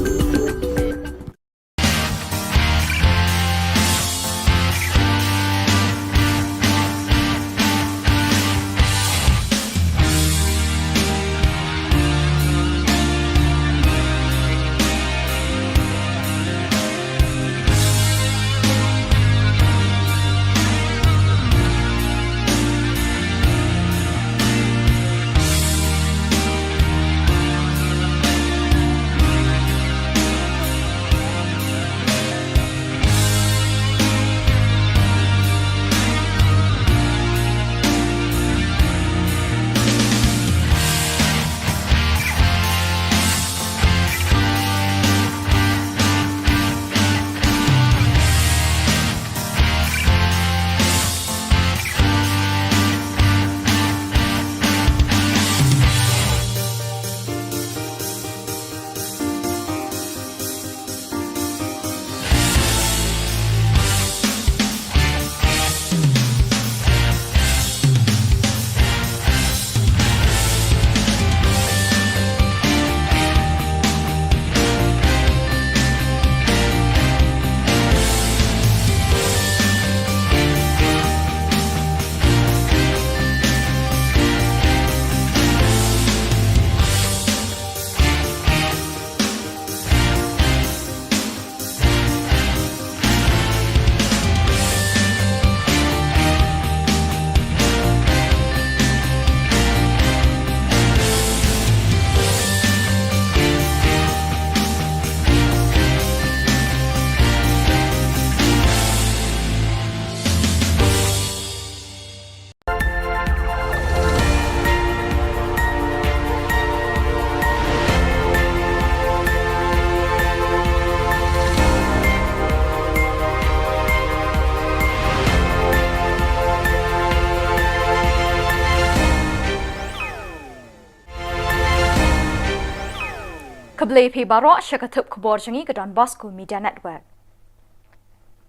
Khublei phi baroh sha ka thup khubor jong ngi ka Don Bosco Media Network.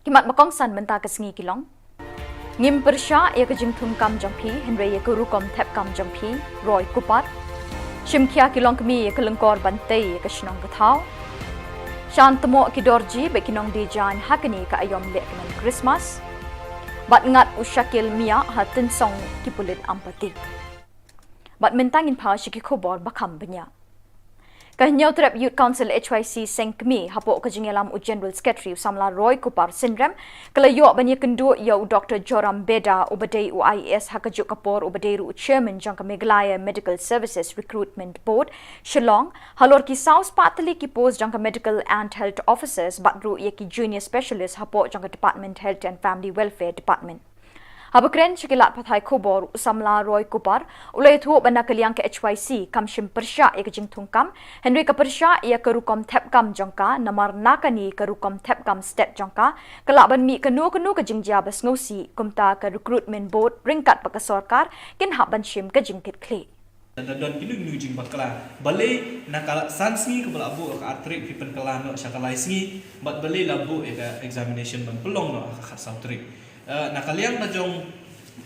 Ki mat ba kongsan mynta ka sngi ki long: Ngim pyrshah ïa ka jingthung kam jong phi, hynrei ïa ka rukom thep kam jong phi, Roy Cooper. Shim khia ki longkmie ïa ka lyngkor ban tei ïa ka shnong ka thaw. Shan tmoh ki dorji bad ki nongdie jaiñ ha kane ka aïom lehkmen Christmas. Bad ngat u Shakil Mia ha tynsong ki pulit Ampati. Bad mynta ngin phai sha ki khubor ba kham bniah. Ka Hynñiewtrep Youth Council H Y C Seng Kmie, hapoh ka jingïalam u General Secretary u samla Roy Cooper Synrem, ka la ïoh ban ïakynduh ïa u Doktor Joram Beda, uba dei u I A S ha kajuh ka por uba dei ruh u Chairman jong ka Meghalaya Medical Services Recruitment Board, Shillong, halor ki saw spah tylli ki post jong ka Medical and Health Officers bad ruh ïa ki Junior Specialist hapoh jong ka Department Health and Family Welfare Department. Haba kren sha ki lad pathai khubor, u samla Roy Cooper u la ïathuh ba na ka liang ka H Y C kam shym pyrshah ïa ka jingthung kam, hynrei ka pyrshah ïa ka rukom thep kam jong ka, namar na kane ka rukom thep kam stet jong ka, ka lah ban mih kano kano ka jingjia ba sngewsih, kumta ka Recruitment Board ryngkat bad ka sorkar kin hap ban shim ka jingkitkhlieh. Lada don kino kino jingbakla, balei na ka san sngi kaba la buh ka ar tarik phi pynkylla noh sha ka lai sngi, bad balei la buh ïa ka examination ban pynlong noh ha ka khatsaw tarik. Eh, na ka liang ka jong,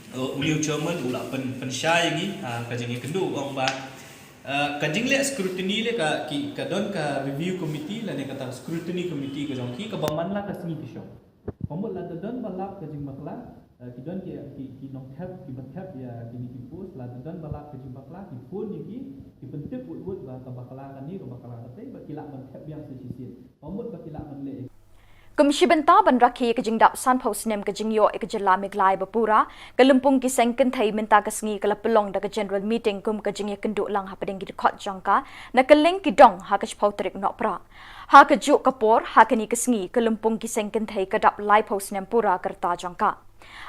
eh, u Leo Chairman u la pyn, pynshai ïa ngi, ah, ka jingïakynduh, u ong ba, eh, ka jingleh scrutiny leh ka, ki, ka don ka review committee lane kata scrutiny committee ka jong ki kaba man la ka sngi ki shong. Ka mut lada don ba lap ka jingbakla, eh, ki don ki, ki, ki nongthep, kiba thep ïa kine ki post, lada don ba lap ka jingbakla, ki phone ïa ki, ki pyntip wut wut ba ka bakla kane, ka bakla katei, ba ki lah ban thep biang sa shisien. Ka mut ba ki lah ban leh. Kum shi bynta ban rakhe ïa ka jingdap sanphew snem ka jingïoh ïa ka jylla Meghalaya ba pura, ka lympung ki seng kynthei mynta ka sngi ka la pynlong da ka general meeting kum ka jingïakynduh lang hapdeng ki dkhot jong ka, na kylleng ki dong ha ka shiphew tarik Nohprah. Ha kajuh ka por, ha kane ka sngi, ka lympung ki seng kynthei ka dap laiphew snem pura ka rta jong ka.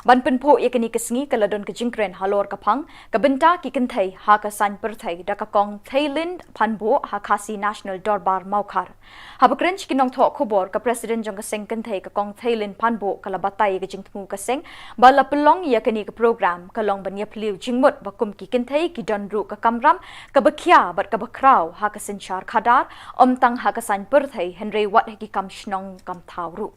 Ban pynphuh ïa kane ka sngi ka la don ka jingkren halor ka phang ka bynta ki kynthei ha ka saiñ pyrthei da ka Kong Theilin Phanbuh ha Khasi National Dorbar Mawkhar. Haba kren sha ki nongthoh khubor, ka President jong ka seng kynthei ka Kong Theilin Phanbuh ka la batai ïa ka jingthmu ka seng ba la pynlong ïa kane ka program ka long ban ïaphylliew jingmut ba kum ki kynthei ki don ruh ka kamram kaba khia bad kaba khraw ha ka synshar khadar, ym tang ha ka saiñ pyrthei hynrei wat ha ki kam shnong kam thaw ruh.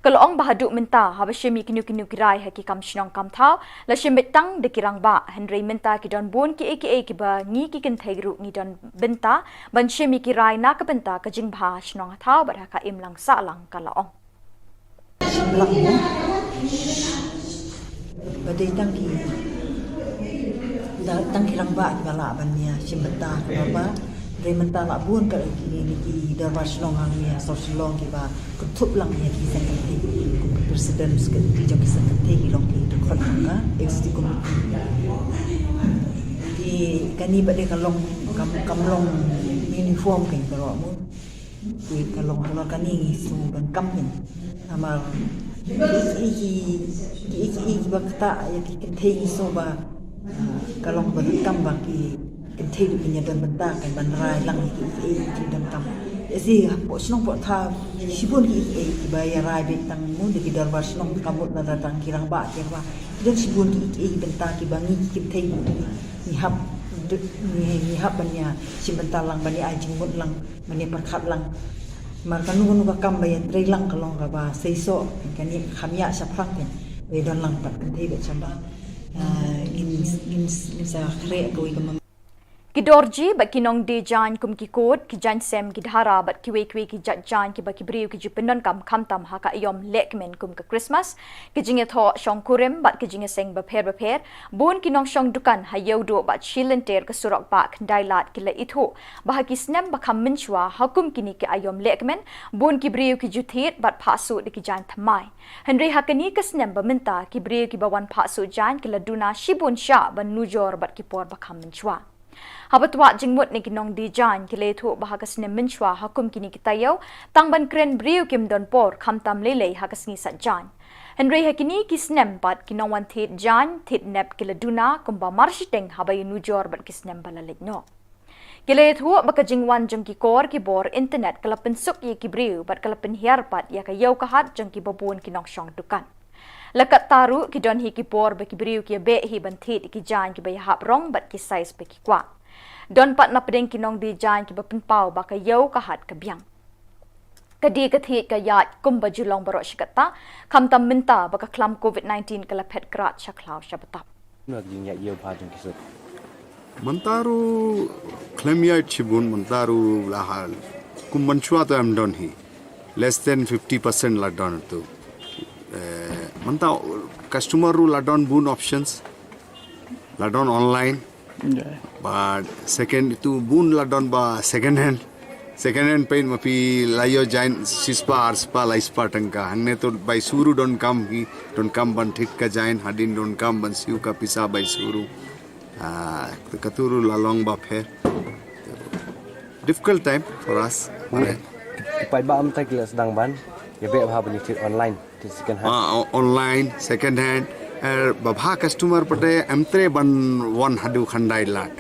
Ka la ong ba haduh mynta haba shim ïa kino kino ki rai ha ki kam shnong kam thaw la shim beit tang da ki rangbah, hynrei mynta ki don bun kiei kiei kiba ngi ki kynthei ruh ngi don bynta ban shim ïa ki rai na ka bynta ka jingbha shnong ha thaw bad ha ka imlang sahlang, ka la ong. Shim lang mo. Ba dei tang ki, da, tang ki rangbah kiba lah ban ïa shim bynta, kaba ba dei mynta lah bun ka ki, ki dorbar shnong hangne ha sor Shillong kiba kynthup lang ïa ki seng kynthei, kum ki president ki jong ki seng kynthei ki long ki dkhot jong ka executive committee. Ki, kane ba dei ka long, kam, kam long uniform kein baroh mo. Ki ka long halor kane ngi sngew donkam kein. Namar ki, ki, ki, ki, kiba ktah ïa ki kynthei ngi sngew ba, ah, ka long ba donkam ba ki kynthei ruh kin ïa don bynta kein ban rai lang ïa ki, ki, ki donkam. Ïa shi hapoh shnong hapoh thaw shibun ki, ki, kiba ïa rai beit tang mo da ki dorbar shnong, ka mut lada tang ki rangbah ki rangbah. Ki don shibun ki, ki, ki bynta kiba ngi ki kynthei ngi, ngi hap, ngi, ngi hap ban ïa shim bynta lang, ban ïa ai jingmut lang, ban ïa pyrkhat lang. Namar kano kano ka kam ba ïa trei lang ka long kaba seisoh, kane kham ïa shaphrang kein. Ba ïa don lang pat kynthei bad shaba. Ah, ngin, ngin, ngin sa khreh kawei ka mem- Ki dorji bad ki nongdie jaiñ kum ki kut, ki jaiñ sem, ki dhara bad kiwei kiwei ki jait jaiñ kiba ki briew ki ju pyndonkam khamtam ha ka aïom lehkmen kum ka Christmas, ki jingïathoh shongkurim bad ki jingïaseng bapher bapher, bun ki nongshong dukan ha Ïewduh bad shi lynter ka surok bah Khyndailad ki la ithuh ba ha ki snem ba kham mynshuwa ha kum kine ki aïom lehkmen, bun ki briew ki ju thied bad phah suh da ki jaiñ thymmai. Hynrei ha kane ka snem ba mynta ki briew kiba wan phah suh jaiñ ki la duna shibun shah ban nujor bad ki por ba kham mynshuwa. Haba twad jingmut na ki nongdie jaiñ ki la ïathuh ba ha ka snem mynshuwa ha kum kine ki taïew tang ban kren briew kim don por khamtam lei lei ha ka sngi sait jaiñ. Hynrei ha kine ki snem pat ki nongwan thied jaiñ thied nep ki la duna kumba marshiteng haba ïanujor bad ki snem ba la leit noh. Ki la ïathuh ba ka jingwan jong ki kor ki bor internet ka la pynsuk ïa ki briew bad ka la pynhiar pat ïa ka ïew ka hat jong kiba bun ki nongshong dukan. La katta ruh ki don hi ki por ba ki briew ki ïabeh hi ban thied ïa ki jaiñ kiba ïahap rong bad ki size ba ki kwah. Don pat na pdeng ki nongdie jaiñ kiba pynpaw ba ka ïew ka hat ka biang. Ka die ka thied ka ïaid kumba ju long baroh shi katta, khamtam mynta ba ka khlam covid nineteen ka la phet krad sha khlaw sha btap. Mynta ruh khlem ïaid shibun, mynta ruh la hal. Kum mynshuwa to em don hi. Less than fifty percent la don tu. Eh, mynta customer ruh la don bun options. La don online. But second tu bun la don ba second hand. Second hand peit ma phi la ïoh jaiñ shispah arspah laispah tyngka. Hangne to bai shuh ruh donkam hi, donkam ban thied ka jaiñ, hadien donkam ban siew ka pisa bai shuh ruh. Ah, katu ruh la long ba pher. Difficult time for us. Mane, ki paidbah mynta ki la sdang ban ïabeh bha ban ïathied online, thied second hand. Ah, o-, online, second hand. Eh, ba bha customer pat em treh ban wan haduh Khyndailad.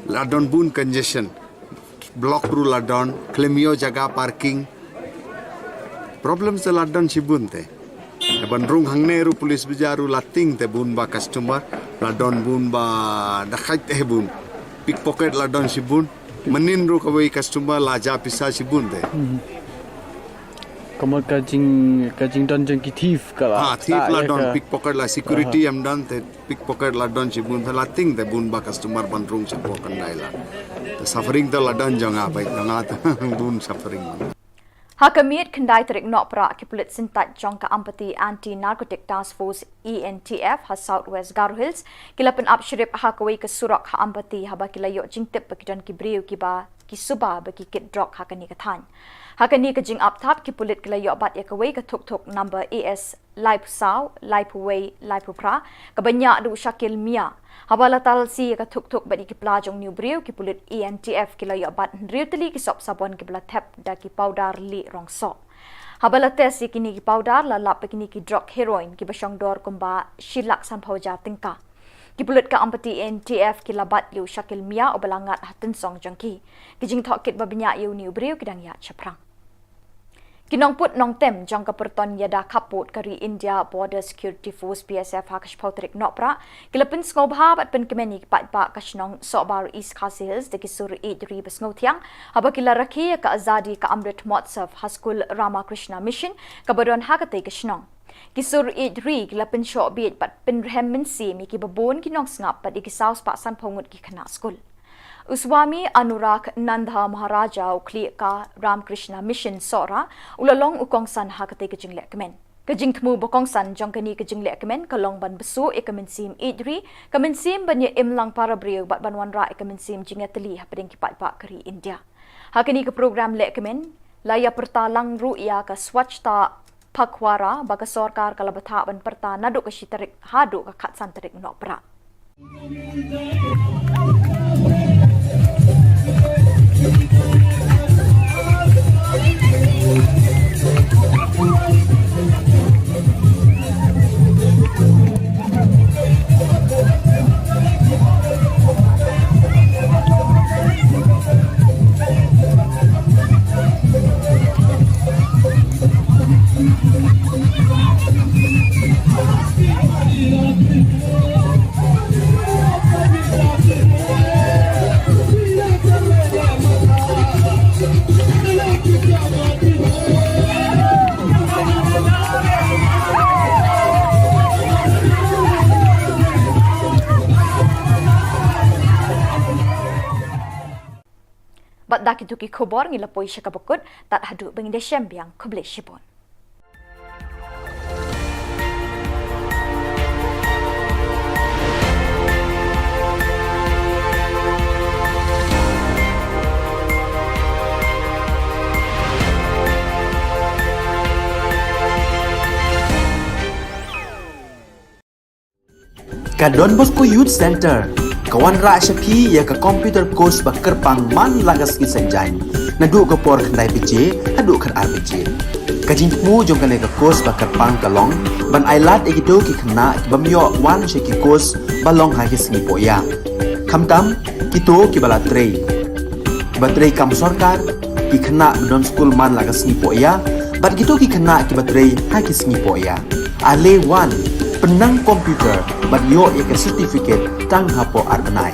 La don bun congestion. Block ruh la don, khlem ïoh jaka parking. Problem sa la don shibun te. Ban rung hangne ruh police bazaar ruh la tieng te bun ba customer, la don bun ba dakhait te bun. Pickpocket la don shibun. Mynnin ruh kawei customer la jah pisa shibun te. Ka mut ka jing, ka jingdon jong ki thief ka la. Ah, thief la don, pickpocket la, security em don te. Pickpocket la don shibun, la tieng te bun ba customer ban rung shapoh Khyndailad. Te suffering te la don jong nga, bai jong nga te bun suffering. Ha ka miet khyndai tarik Nohprah ki pulit syntait jong ka Ampati Anti Narcotic Task Force, A N T F, ha South West Garo Hills ki la pynap shrip ha kawei ka surok ha Ampati haba ki la ïoh jingtip ba ki don ki briew kiba ki suba ba ki kit drok ha kane ka thaiñ. Ha kane ka jingap thap ki pulit ki la ïoh bat ïa kawei ka thuk thuk number A S laiphew saw, laiphew wei, laiphew phra, kaba ñiah da u Shakil Mia. Haba la talsi ïa ka thuk thuk bad ïa ki pla jong une u briew, ki pulit A N T F ki la ïoh bat hynriew tylli ki sop sabon kiba la thep da ki powder lieh rong soh. Haba la test ïa kine ki powder, la lap ba kine ki drok heroin kiba shong dor kumba shi lak sanphew hajar tyngka. Ki pulit ka Ampati A N T F ki la bat ïa u Shakil Mia uba la ngat ha tynsong jong ki. Ki jingtohkit ba bniah ïa une u briew ki dang ïaid shaphrang. Ki nongput nongtem jong ka pyrton ïada khappud ka ri India Border Security Force, B S F, ha ka shiphew tarik Nohprah ki la pynsngewbha bad pynkmen ïa ki paidbah ka shnong Sohbar, East Khasi Hills da ki sur ïeid ri ba sngewthiang haba ki la rakhe ïa ka Azadi Ka Amrit Mahotsav ha skul Ramakrishna Mission kaba don ha katei ka shnong. Ki sur ïeid ri ki la pynshoh bieit bad pynrhem mynsiem ïa kiba bun ki nongsngap bad ïa ki saw spah sanphew ngut ki khynnah skul. U Swami Anurag Nanda Maharaja, u khlieh ka Ramakrishna Mission Sohra, u la long u kongsan ha katei ka jinglehkmen. Ka jingthmu ba kongsan jong kane ka jinglehkmen ka long ban bsuh ïa ka mynsiem ïeid ri, ka mynsiem ban ïa im lang para briew bad ban wanrah ïa ka mynsiem jingïatylli hapdeng ki paidbah ka ri India. Ha kane ka program lehkmen la ïa pyrta lang ruh ïa ka Swachhata Pakhwada ba ka sorkar ka la bthah ban pyrta naduh ka shi tarik haduh ka khatsan tarik Nohprah. Bad da kito ki khubor ngi la poi sha kaba kut, tad haduh ba ngin da shem biang, khublei shibun. Ka Don Bosco Youth Centre ka wanrah sha phi ïa ka computer course ba kyrpang man la ka sngi Saitjaiñ, naduh ka por khyndai baje haduh khatar baje. Ka jingthmu jong kane ka course ba kyrpang ka long ban ailad ïa kito ki khynnah ki bym ïoh wan sha ki course ba long ha ki sngi pohïa, khamtam kito kiba la trei, kiba trei kam sorkar, ki khynnah ba don skul man la ka sngi pohïa bad kito ki khynnah kiba trei ha ki sngi pohïa. Ale wan, pynnang computer bad ïoh ïa ka certificate tang hapoh ar bnai.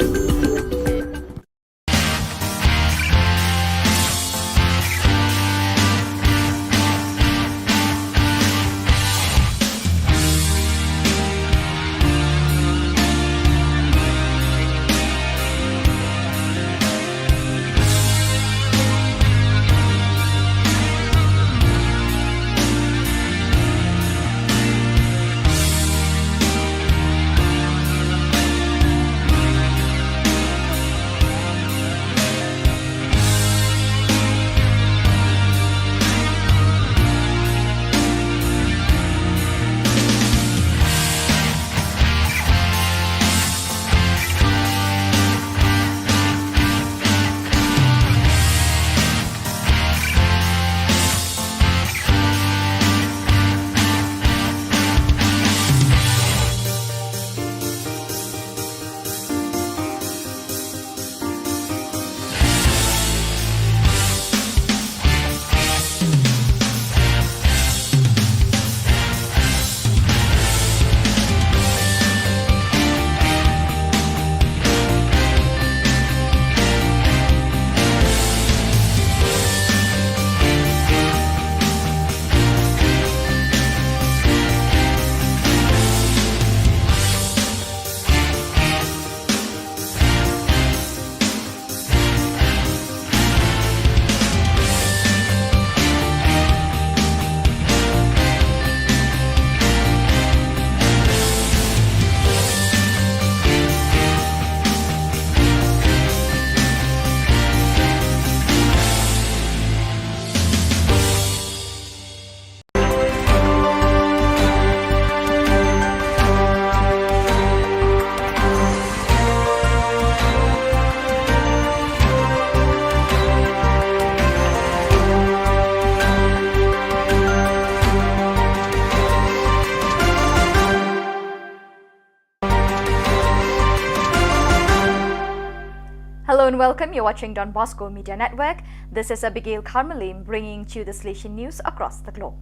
And welcome, you're watching Don Bosco Media Network. This is Abigail Karmalim bringing to you the Salesian news across the globe.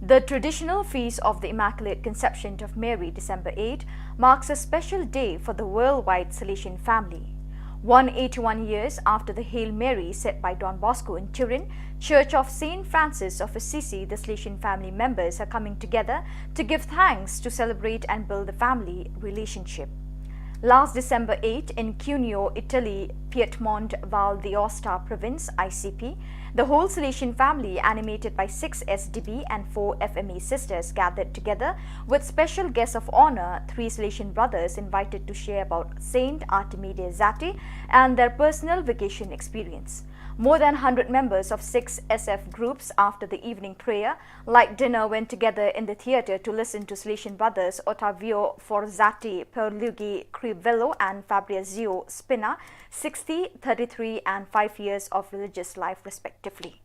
The traditional feast of the Immaculate Conception of Mary, December eighth, marks a special day for the worldwide Salesian family. One eighty-one years after the Hail Mary said by Don Bosco in Turin, Church of Saint Francis of Assisi, the Salesian family members are coming together to give thanks, to celebrate and build the family relationship. Last December eighth, in Cuneo, Italy, Piedmont Val d'Aosta province, I C P, the whole Salesian family, animated by six S D B and four F M A sisters, gathered together with special guests of honor, three Salesian brothers invited to share about Saint Artemide Zatti and their personal vocation experience. More than hundred members of six S F groups, after the evening prayer, light dinner, went together in the theatre to listen to Salesian brothers Ottavio Forzatti, Pierluigi Crivello and Fabrizio Spina, sixty, thirty-three and five years of religious life respectively.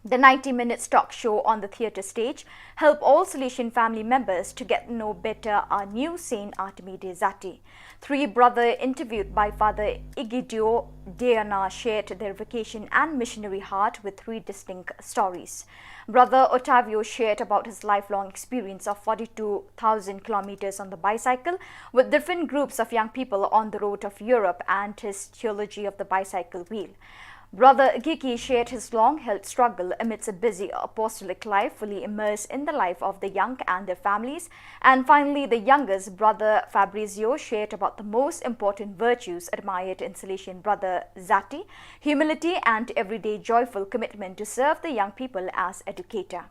The ninety minutes talk show on the theatre stage help all Salesian family members to get to know better our new Saint Artemide Zatti. Three brother interviewed by Father Egidio Deiana shared their vocation and missionary heart with three distinct stories. Brother Ottavio shared about his lifelong experience of forty-two thousand kilometers on the bicycle with different groups of young people on the road of Europe and his theology of the bicycle wheel. Brother Gigi shared his long-held struggle amidst a busy apostolic life, fully immersed in the life of the young and their families. And finally, the youngest, Brother Fabrizio, shared about the most important virtues admired in Salesian Brother Zatti: humility and everyday joyful commitment to serve the young people as educator.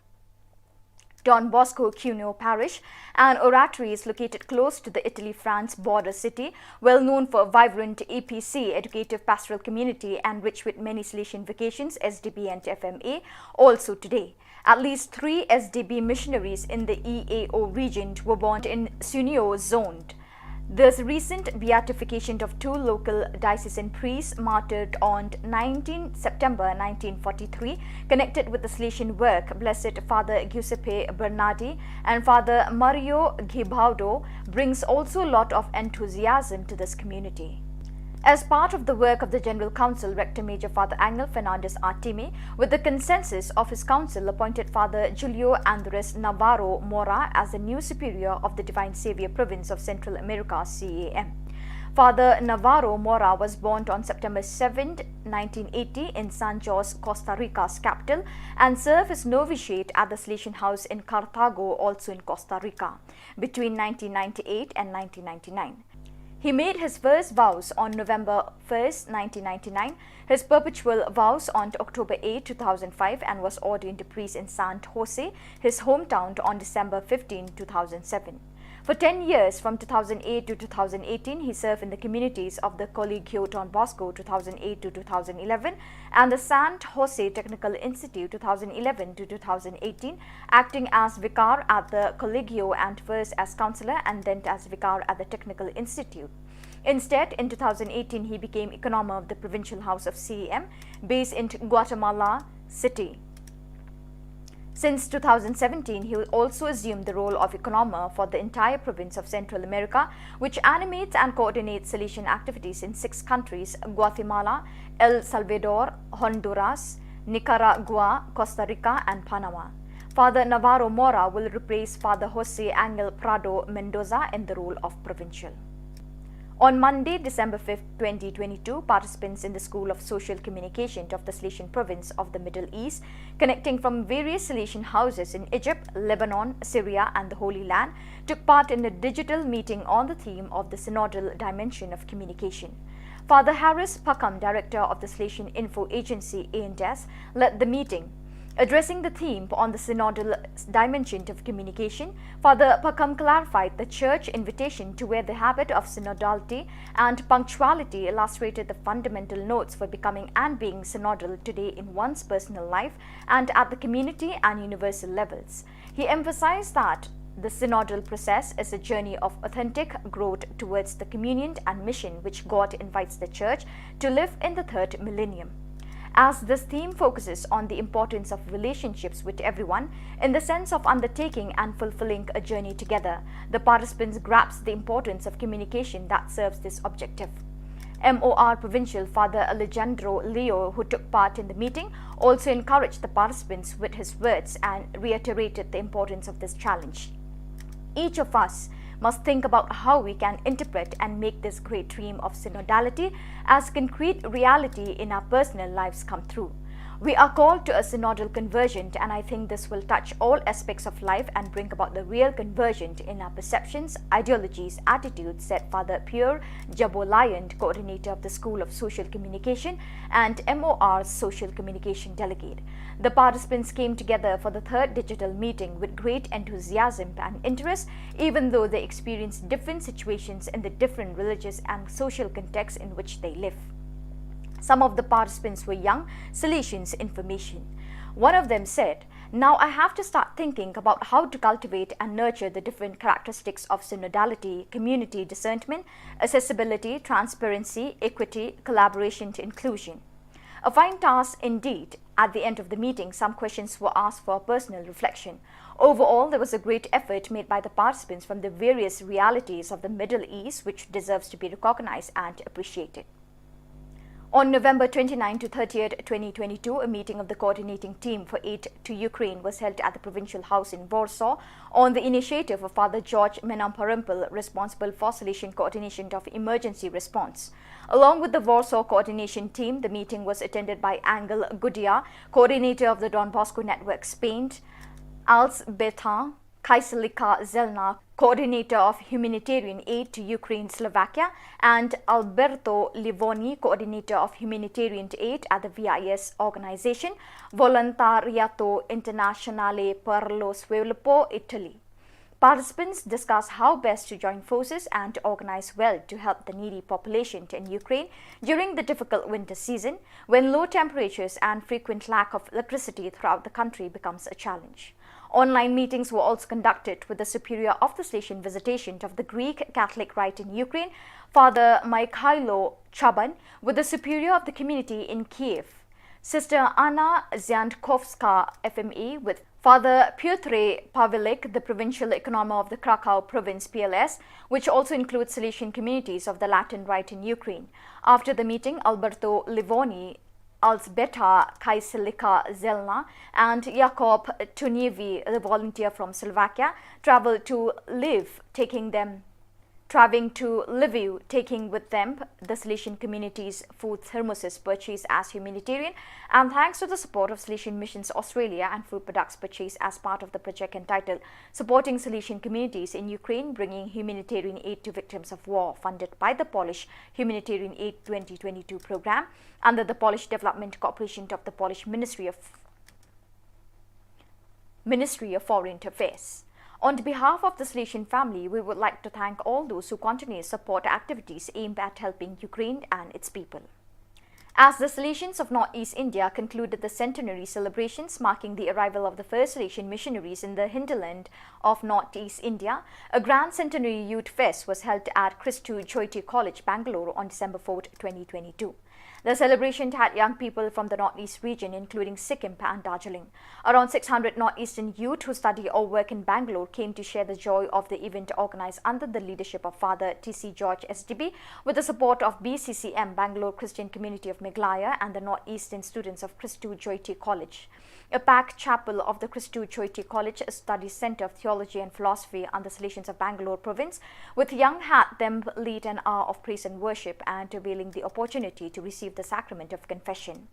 Don Bosco Cuneo Parish, an oratory, is located close to the Italy-France border city, well known for a vibrant E P C, educative pastoral community, and rich with many Salesian vocations, S D B and F M A, also today. At least three S D B missionaries in the E A O region were born in Cuneo zone. This recent beatification of two local diocesan priests martyred on nineteenth September nineteen forty-three, connected with the Salesian work, Blessed Father Giuseppe Bernardi and Father Mario Gibaudo, brings also a lot of enthusiasm to this community. As part of the work of the General Council, Rector Major Father Angel Fernandez Artime, with the consensus of his council, appointed Father Julio Andres Navarro Mora as the new superior of the Divine Savior Province of Central America, C A M. Father Navarro Mora was born on September seventh, nineteen eighty, in San Jose, Costa Rica's capital, and served his novitiate at the Salesian House in Cartago, also in Costa Rica, between nineteen ninety-eight and nineteen ninety-nine. He made his first vows on November first, nineteen ninety-nine, his perpetual vows on October eighth, two thousand five, and was ordained a priest in San Jose, his hometown, on December fifteenth, two thousand seven. For ten years, from two thousand eight to two thousand eighteen, he served in the communities of the Colegio Don Bosco, two thousand eight to two thousand eleven, and the San Jose Technical Institute, two thousand eleven to two thousand eighteen, acting as vicar at the Colegio and first as counselor and then as vicar at the Technical Institute. Instead, in two thousand eighteen, he became economer of the Provincial House of C A M, based in Guatemala City. Since two thousand seventeen, he also assumed the role of economer for the entire province of Central America, which animates and coordinates Salesian activities in six countries: Guatemala, El Salvador, Honduras, Nicaragua, Costa Rica, and Panama. Father Navarro Mora will replace Father Jose Angel Prado Mendoza in the role of provincial. On Monday, December fifth, twenty twenty-two, participants in the School of Social Communication of the Salesian Province of the Middle East, connecting from various Salesian houses in Egypt, Lebanon, Syria, and the Holy Land, took part in a digital meeting on the theme of the synodal dimension of communication. Father Harris Pakham, director of the Salesian Info Agency, A and S, led the meeting. Addressing the theme on the synodal dimension of communication, Father Pakham clarified the Church invitation to wear the habit of synodality and punctuality, illustrated the fundamental notes for becoming and being synodal today in one's personal life and at the community and universal levels. He emphasized that the synodal process is a journey of authentic growth towards the communion and mission which God invites the Church to live in the third millennium. As this theme focuses on the importance of relationships with everyone in the sense of undertaking and fulfilling a journey together, the participants grasp the importance of communication that serves this objective. M O R Provincial Father Alejandro Leo, who took part in the meeting, also encouraged the participants with his words and reiterated the importance of this challenge. Each of us must think about how we can interpret and make this great dream of synodality as concrete reality in our personal lives come true. We are called to a synodal conversion, and I think this will touch all aspects of life and bring about the real conversion in our perceptions, ideologies, attitudes, said Father Pierre Jabolayant, coordinator of the School of Social Communication and M O R's social communication delegate. The participants came together for the third digital meeting with great enthusiasm and interest, even though they experienced different situations in the different religious and social contexts in which they live. Some of the participants were young Salesians in formation. One of them said, "Now I have to start thinking about how to cultivate and nurture the different characteristics of synodality, community discernment, accessibility, transparency, equity, collaboration to inclusion." A fine task indeed. At the end of the meeting, some questions were asked for personal reflection. Overall, there was a great effort made by the participants from the various realities of the Middle East, which deserves to be recognized and appreciated. On November twenty-ninth to thirtieth, twenty twenty-two, a meeting of the coordinating team for aid to Ukraine was held at the provincial house in Warsaw on the initiative of Father George Menamparampil, responsible for Salesian coordination of emergency response. Along with the Warsaw coordination team, the meeting was attended by Angel Gudia, coordinator of the Don Bosco Network Spain, Alzbeta Kaiselika Zelna, coordinator of humanitarian aid to Ukraine, Slovakia, and Alberto Livoni, coordinator of humanitarian aid at the V I S organization, Volontariato Internazionale per lo Sviluppo, Italy. Participants discussed how best to join forces and to organize well to help the needy population in Ukraine during the difficult winter season, when low temperatures and frequent lack of electricity throughout the country becomes a challenge. Online meetings were also conducted with the Superior of the Salesian Visitation of the Greek Catholic Rite in Ukraine, Father Mikhailo Chaban, with the Superior of the Community in Kiev, Sister Anna Ziankovska, F M A, with Father Pyotr Pavelik, the Provincial Economo of the Krakow Province, P L S, which also includes Salesian communities of the Latin Rite in Ukraine. After the meeting, Alberto Livoni, Alzbeta Kaiselika Zelna, and Jakob Tunievi, the volunteer from Slovakia, traveled to Lviv, taking them traveling to Lviv, taking with them the Salesian community's food thermoses purchased as humanitarian, and thanks to the support of Salesian Missions Australia and food products purchased as part of the project entitled Supporting Salesian Communities in Ukraine, Bringing Humanitarian Aid to Victims of War, funded by the Polish Humanitarian Aid twenty twenty-two program under the Polish Development Corporation of the Polish Ministry of Ministry of Foreign Affairs. On behalf of the Salesian family, we would like to thank all those who continue to support activities aimed at helping Ukraine and its people. As the Salesians of Northeast India concluded the centenary celebrations marking the arrival of the first Salesian missionaries in the hinterland of Northeast India, a grand centenary youth fest was held at Christu Jyoti College, Bangalore on December fourth, twenty twenty-two. The celebration had young people from the Northeast region, including Sikkim and Darjeeling. Around six hundred Northeastern youth who study or work in Bangalore came to share the joy of the event organized under the leadership of Father T C George S D B, with the support of B C C M, Bangalore Christian Community of Meghalaya, and the Northeastern students of Christu Jyoti College. A packed chapel of the Christu Jyoti College Study Centre of Theology and Philosophy under the Salesians of Bangalore province, with young had them lead an hour of praise and worship and availing the opportunity to receive the sacrament of confession.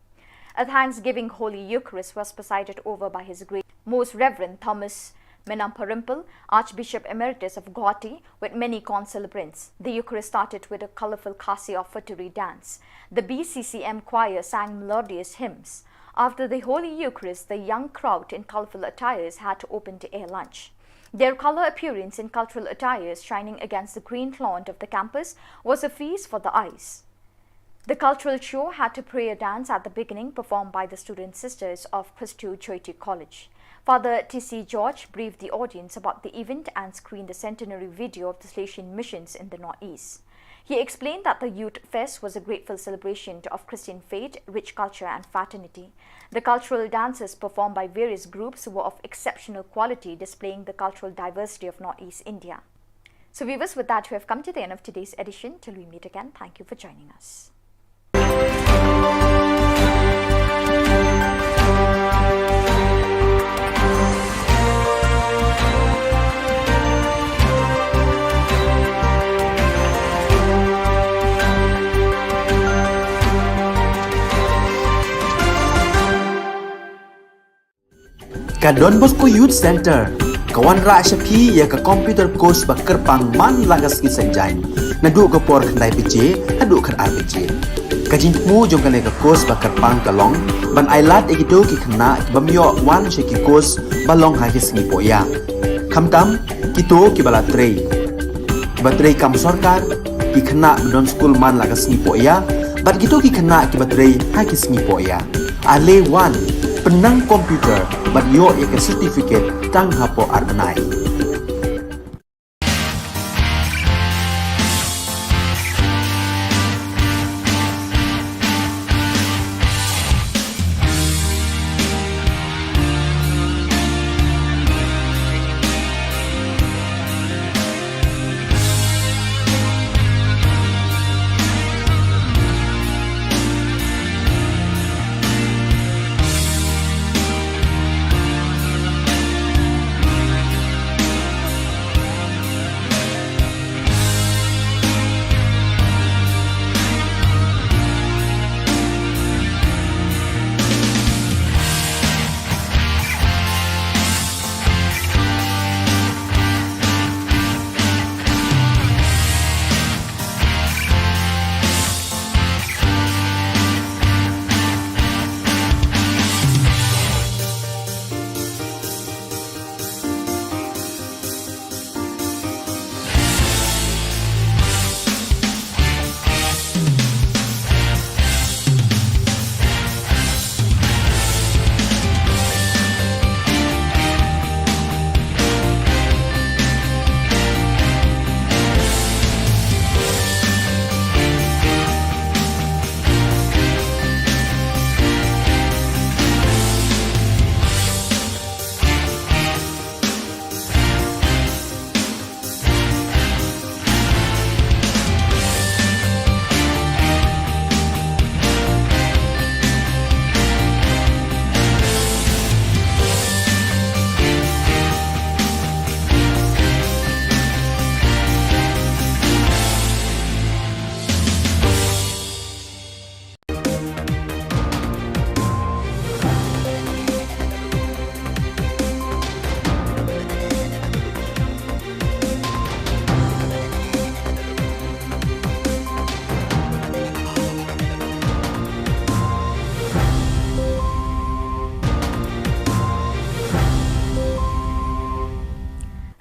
A thanksgiving Holy Eucharist was presided over by His Grace Most Reverend Thomas Menamparampil, Archbishop Emeritus of Guwahati, with many concelebrants. The Eucharist started with a colorful Khasi offertory dance. The B C C M choir sang melodious hymns. After the Holy Eucharist, the young crowd in colorful attires had open-air lunch. Their color appearance in cultural attires shining against the green lawn of the campus was a feast for the eyes. The cultural show had a prayer dance at the beginning, performed by the student sisters of Christu Jyoti College. Father T C George briefed the audience about the event and screened the centenary video of the Salesian missions in the Northeast. He explained that the Youth Fest was a grateful celebration of Christian faith, rich culture, and fraternity. The cultural dances performed by various groups were of exceptional quality, displaying the cultural diversity of Northeast India. So viewers, with that, we have come to the end of today's edition. Till we meet again, thank you for joining us. Ka Don Bosco Youth Centre ka wanrah sha phi ïa ka computer course ba kyrpang man la ka sngi Saitjaiñ, naduh ka por khyndai baje haduh khatar baje. Ka jingthmu jong kane ka course ba kyrpang ka long ban ailad ïa kito ki khynnah ki bym ïoh wan sha ki course ba long ha ki sngi pohïa, khamtam kito kiba la trei, kiba trei kam sorkar, ki khynnah ba don skul man la ka sngi pohïa, bad kito ki khynnah kiba trei ha ki sngi pohïa. Ale wan, pynnang computer bad ïoh ïa ka certificate tang hapoh ar bnai.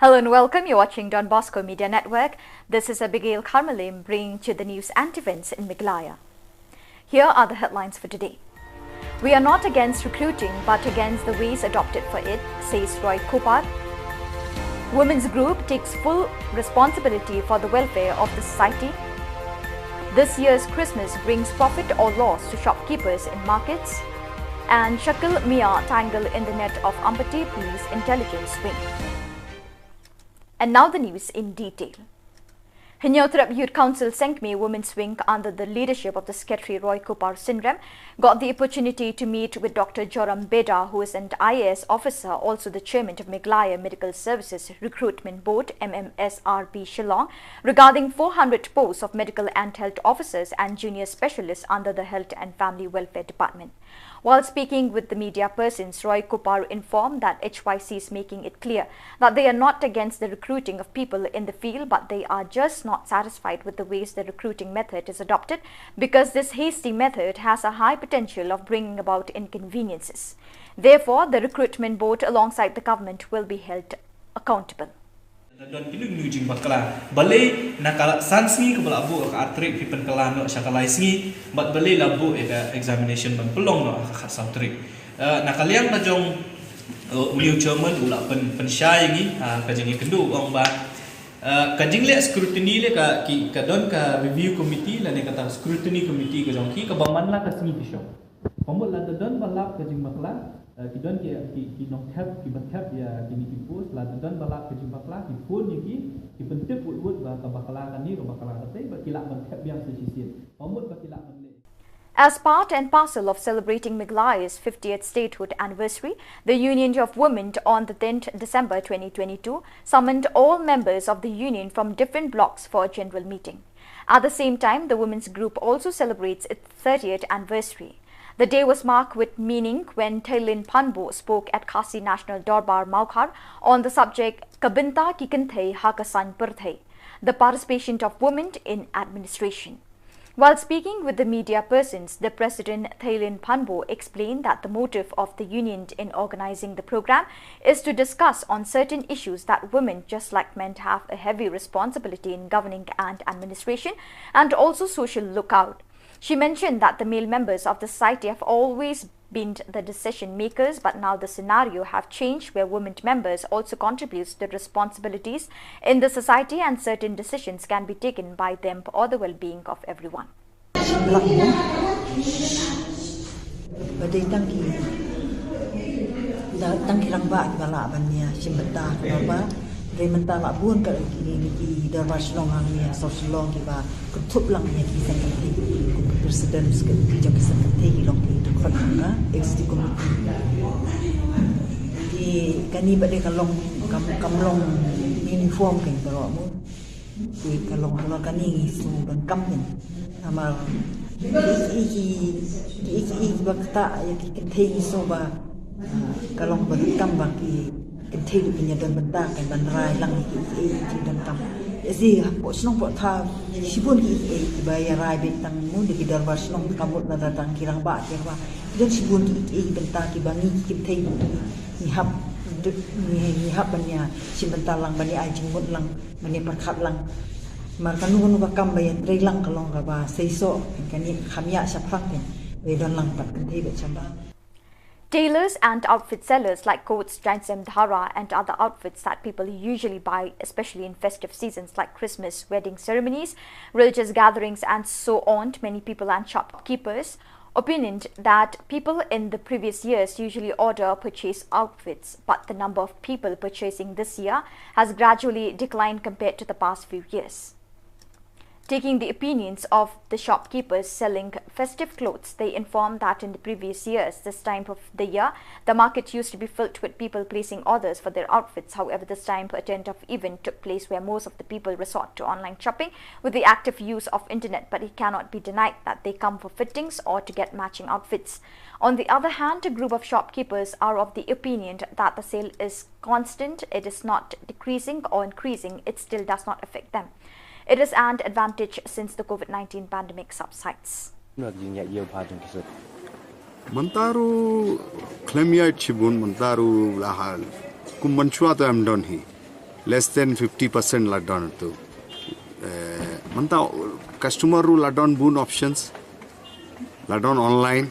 Hello and welcome. You're watching Don Bosco Media Network. This is Abigail Karmalim bringing to the news and events in Meghalaya. Here are the headlines for today. We are not against recruiting, but against the ways adopted for it, says Roy Kupar. Women's group takes full responsibility for the welfare of the society. This year's Christmas brings profit or loss to shopkeepers in markets. And Shakil Mia tangled in the net of Ampati Police Intelligence Wing. And now the news in detail. Hynñiewtrep Youth Council Sengkmie Women's Wing under the leadership of the Secretary Roy Kupar Synrem got the opportunity to meet with Doctor Joram Beda, who is an I A S officer, also the chairman of Meghalaya Medical Services Recruitment Board, M M S R B Shillong, regarding four hundred posts of medical and health officers and junior specialists under the Health and Family Welfare Department. While speaking with the media persons, Roy Kupar informed that H Y C is making it clear that they are not against the recruiting of people in the field, but they are just not satisfied with the ways the recruiting method is adopted, because this hasty method has a high potential of bringing about inconveniences. Therefore, the recruitment board alongside the government will be held accountable. Don ki lung nu jingbakla. Balei na ka san sngi kaba la buh ka ar tarik phi pynkylla noh sha ka lai sngi, bad balei la buh ïa ka examination ban pynlong noh ha ka khatsaw tarik. Eh, na ka liang ka jong, eh, u new chairman u la pyn, pynshai ïa ngi, ah, ka jingïakynduh u ong ba, eh, ka jingleh scrutiny leh ka ki, ka don ka review committee lane kata scrutiny committee ka jong ki kaba man la ka sngi ki shong. Pynbud lada don ba lap ka jingbakla, Eh, ki don ki, ki, ki nongthep, ki ba thep ïa kine ki post, lada don ba lah ka jingbakla, ki phone ïa ki, ki pyntip wut wut ba ka bakla kane, ka bakla katei, ba ki lah ban thep biang sa shisien. Ba mut ba ki lah ban leh. As part and parcel of celebrating Meghalaya's fiftieth statehood anniversary, the Union of Women on the tenth December twenty twenty-two summoned all members of the union from different blocks for a general meeting. At the same time, the women's group also celebrates its thirtieth anniversary. The day was marked with meaning when Theilin Phanbo spoke at Khasi National Dorbar Mawkhar on the subject Ka Bynta Ki Kynthei ha ka Saiñ Pyrthei, the participation of women in administration. While speaking with the media persons, the president Theilin Phanbo explained that the motive of the union in organizing the program is to discuss on certain issues that women, just like men, have a heavy responsibility in governing and administration and also social lookout. She mentioned that the male members of the society have always been the decision makers, but now the scenario have changed where women members also contributes the responsibilities in the society and certain decisions can be taken by them for the well-being of everyone. Lang mo. Ba dei tang ki, da, tang ki rangbah ki ba lah ban ïa shim bynta ka dorbar. Dei mynta lah bun ka ki, ki, ki dorbar shnong hangne ha South Shillong ki ba kynthup lang ïa ki seng kynthei. Kum ki president ki jong ki seng kynthei ki long ki dkhot ha ka executive committee. Ki kane ba dei ka long kam, kam long uniform kein baroh mo. Ki ka long halor kane ngi shu donkam kein. Namar ki, ki, ki, ki, ki ba ktah ïa ki kynthei ngi shu ba, ah, ka long ba donkam ba ki kynthei ruh kin ïa don bynta kein ban rai lang ïa ki, ki, ki donkam. Ïa shi hapoh shnong hapoh thaw shibun ki, ki, ki ba ïa rai beit tang mo da ki dorbar shnong, ka mut na da tang ki rangbah ki ba ki don shibun ki, ki, ki bynta ki ba ngi ki kynthei ngi hap, ngi, ngi hap ban ïa shim bynta lang, ban ïa ai jingmut lang, ban ïa pyrkhat lang. Namar kano kano ka kam ba ïa trei lang ka long kaba seisoh, kane kham ïa shaphrang kein, ba ïa don lang pat kynthei bad shabang. Tailors and outfit sellers like coats, jaiñsem, dhara, and other outfits that people usually buy, especially in festive seasons like Christmas, wedding ceremonies, religious gatherings, and so on. Many people and shopkeepers opined that people in the previous years usually order purchase outfits, but the number of people purchasing this year has gradually declined compared to the past few years. Taking the opinions of the shopkeepers selling festive clothes, they informed that in the previous years, this time of the year, the market used to be filled with people placing orders for their outfits. However, this time, a tent of event took place where most of the people resort to online shopping with the active use of internet, but it cannot be denied that they come for fittings or to get matching outfits. On the other hand, a group of shopkeepers are of the opinion that the sale is constant, it is not decreasing or increasing, it still does not affect them. It is an advantage since the COVID nineteen pandemic subsides. Mynta ruh khlem ïaid shibun, mynta ruh la hal. Kum mynshuwa to em don hi. Less than fifty percent la don tu. Eh, mynta customer ruh la don bun options. La don online.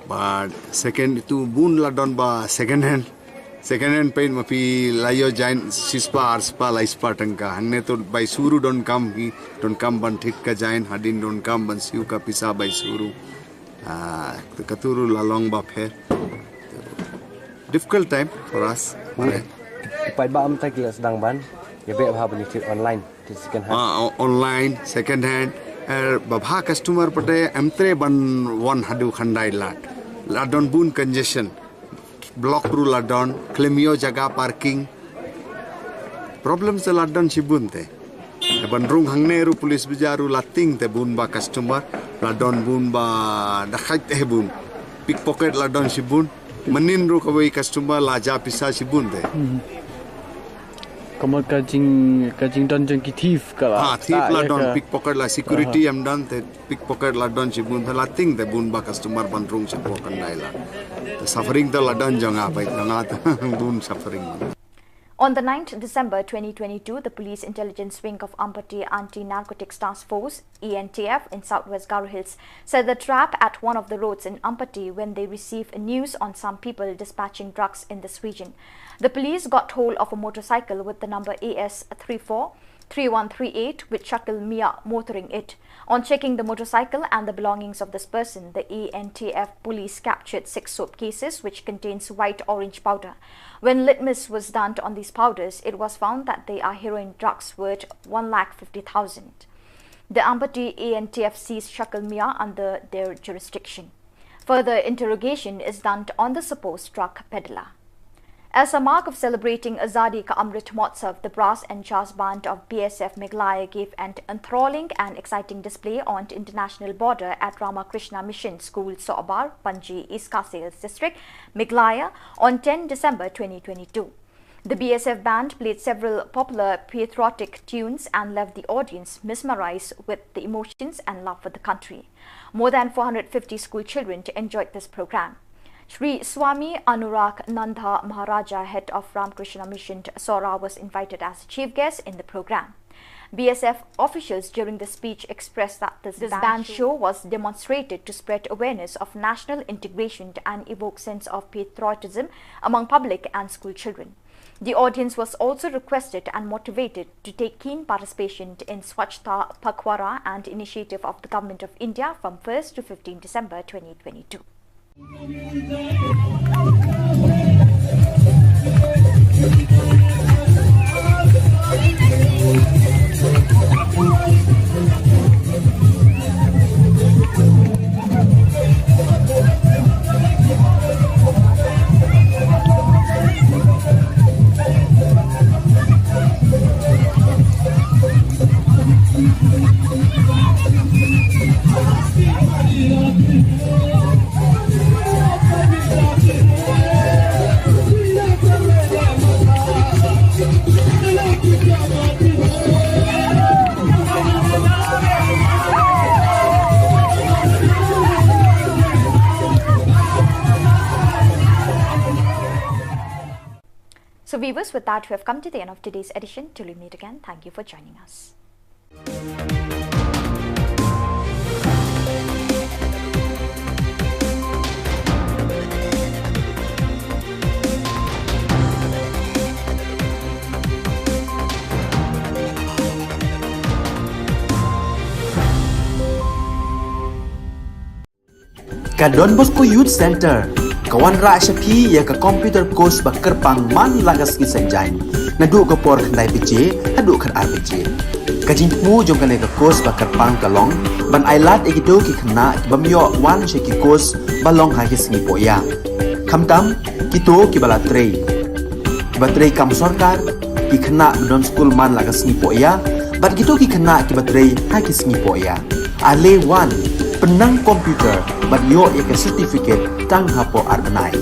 But second tu bun la don ba second hand. Second hand peit ma phi la ïoh jaiñ shispah, arspah, laispah tyngka. Hangne to bai shu ruh donkam hi, donkam ban thik ka jaiñ, hadien donkam ban siew ka pisa bai shu ruh. Ah, katu ruh la long ba pher. Difficult time for us. Peit ba mynta ki la sdang ban ïa beh bha ban ïa trade online, trade second hand. Ah, o-, online, second hand. Eh, ba bha customer pat em trei ban wan haduh khyndai lad. La don bun congestion. Block ruh la don, khlem ïoh jaka parking. Problem se la don shibun te. Te ban rung hangne ruh police bazaar ruh la tieng te bun ba customer, la don bun ba dakhait te bun. Pickpocket la don shibun. Mynnin ruh kawei customer la jia pisa shibun te. Hmm. Kamut ka jing, ka jingdon jong ki thief ka la. Ha, thief la don, pickpocket la, security em don te. Pickpocket la don shibun te, la tieng te bun ba customer ban rung shapoh khyndai lad. Te suffering te la don jong nga, peit jong nga te bun suffering. On the ninth December twenty twenty-two, the Police Intelligence Wing of Ampati Anti-Narcotics Task Force, E N T F, in Southwest Garo Hills set the trap at one of the roads in Ampati when they received news on some people dispatching drugs in this region. The police got hold of a motorcycle with the number A S three four three one three eight with Shakil Mia motoring it. On checking the motorcycle and the belongings of this person, the A N T F police captured six soap cases which contains white orange powder. When litmus was done on these powders, it was found that they are heroin drugs worth one lakh fifty thousand. The Ampati A N T F seized Shakil Mia under their jurisdiction. Further interrogation is done on the supposed drug peddler. As a mark of celebrating Azadi Ka Amrit Mahotsav, the brass and jazz band of B S F Meghalaya gave an enthralling and exciting display on the international border at Ramakrishna Mission School, Sohbar, Panji, East Khasi Hills District, Meghalaya, on ten December twenty twenty-two. The B S F band played several popular patriotic tunes and left the audience mesmerized with the emotions and love for the country. More than four hundred fifty school children enjoyed this program. Shri Swami Anurag Nanda Maharaja, head of Ramakrishna Mission, Sohra, was invited as chief guest in the program. B S F officials during the speech expressed that this, this band show was demonstrated to spread awareness of national integration and evoke sense of patriotism among public and school children. The audience was also requested and motivated to take keen participation in Swachhata Pakhwada and initiative of the Government of India from first to fifteenth December twenty twenty-two. So viewers, with that, we have come to the end of today's edition. Till we meet again, thank you for joining us. Ka Don Bosco Youth Centre ka wanrah sha phi ïa ka computer course ba kyrpang man la ka sngi Saitjaiñ, naduh ka por khyndai baje haduh khatar baje. Ka jingthmu jong kane ka course ba kyrpang ka long ban ailad ïa kito ki khynnah ki bym ïoh wan sha ki course ba long ha ki sngi pohïa, khamtam kito kiba la trei, kiba trei kam sorkar, ki khynnah ba don skul man la ka sngi pohïa bad kito ki khynnah kiba trei ha ki sngi pohïa. Ale wan, pynnang computer bad ïoh ïa ka certificate tang hapoh ar bnai.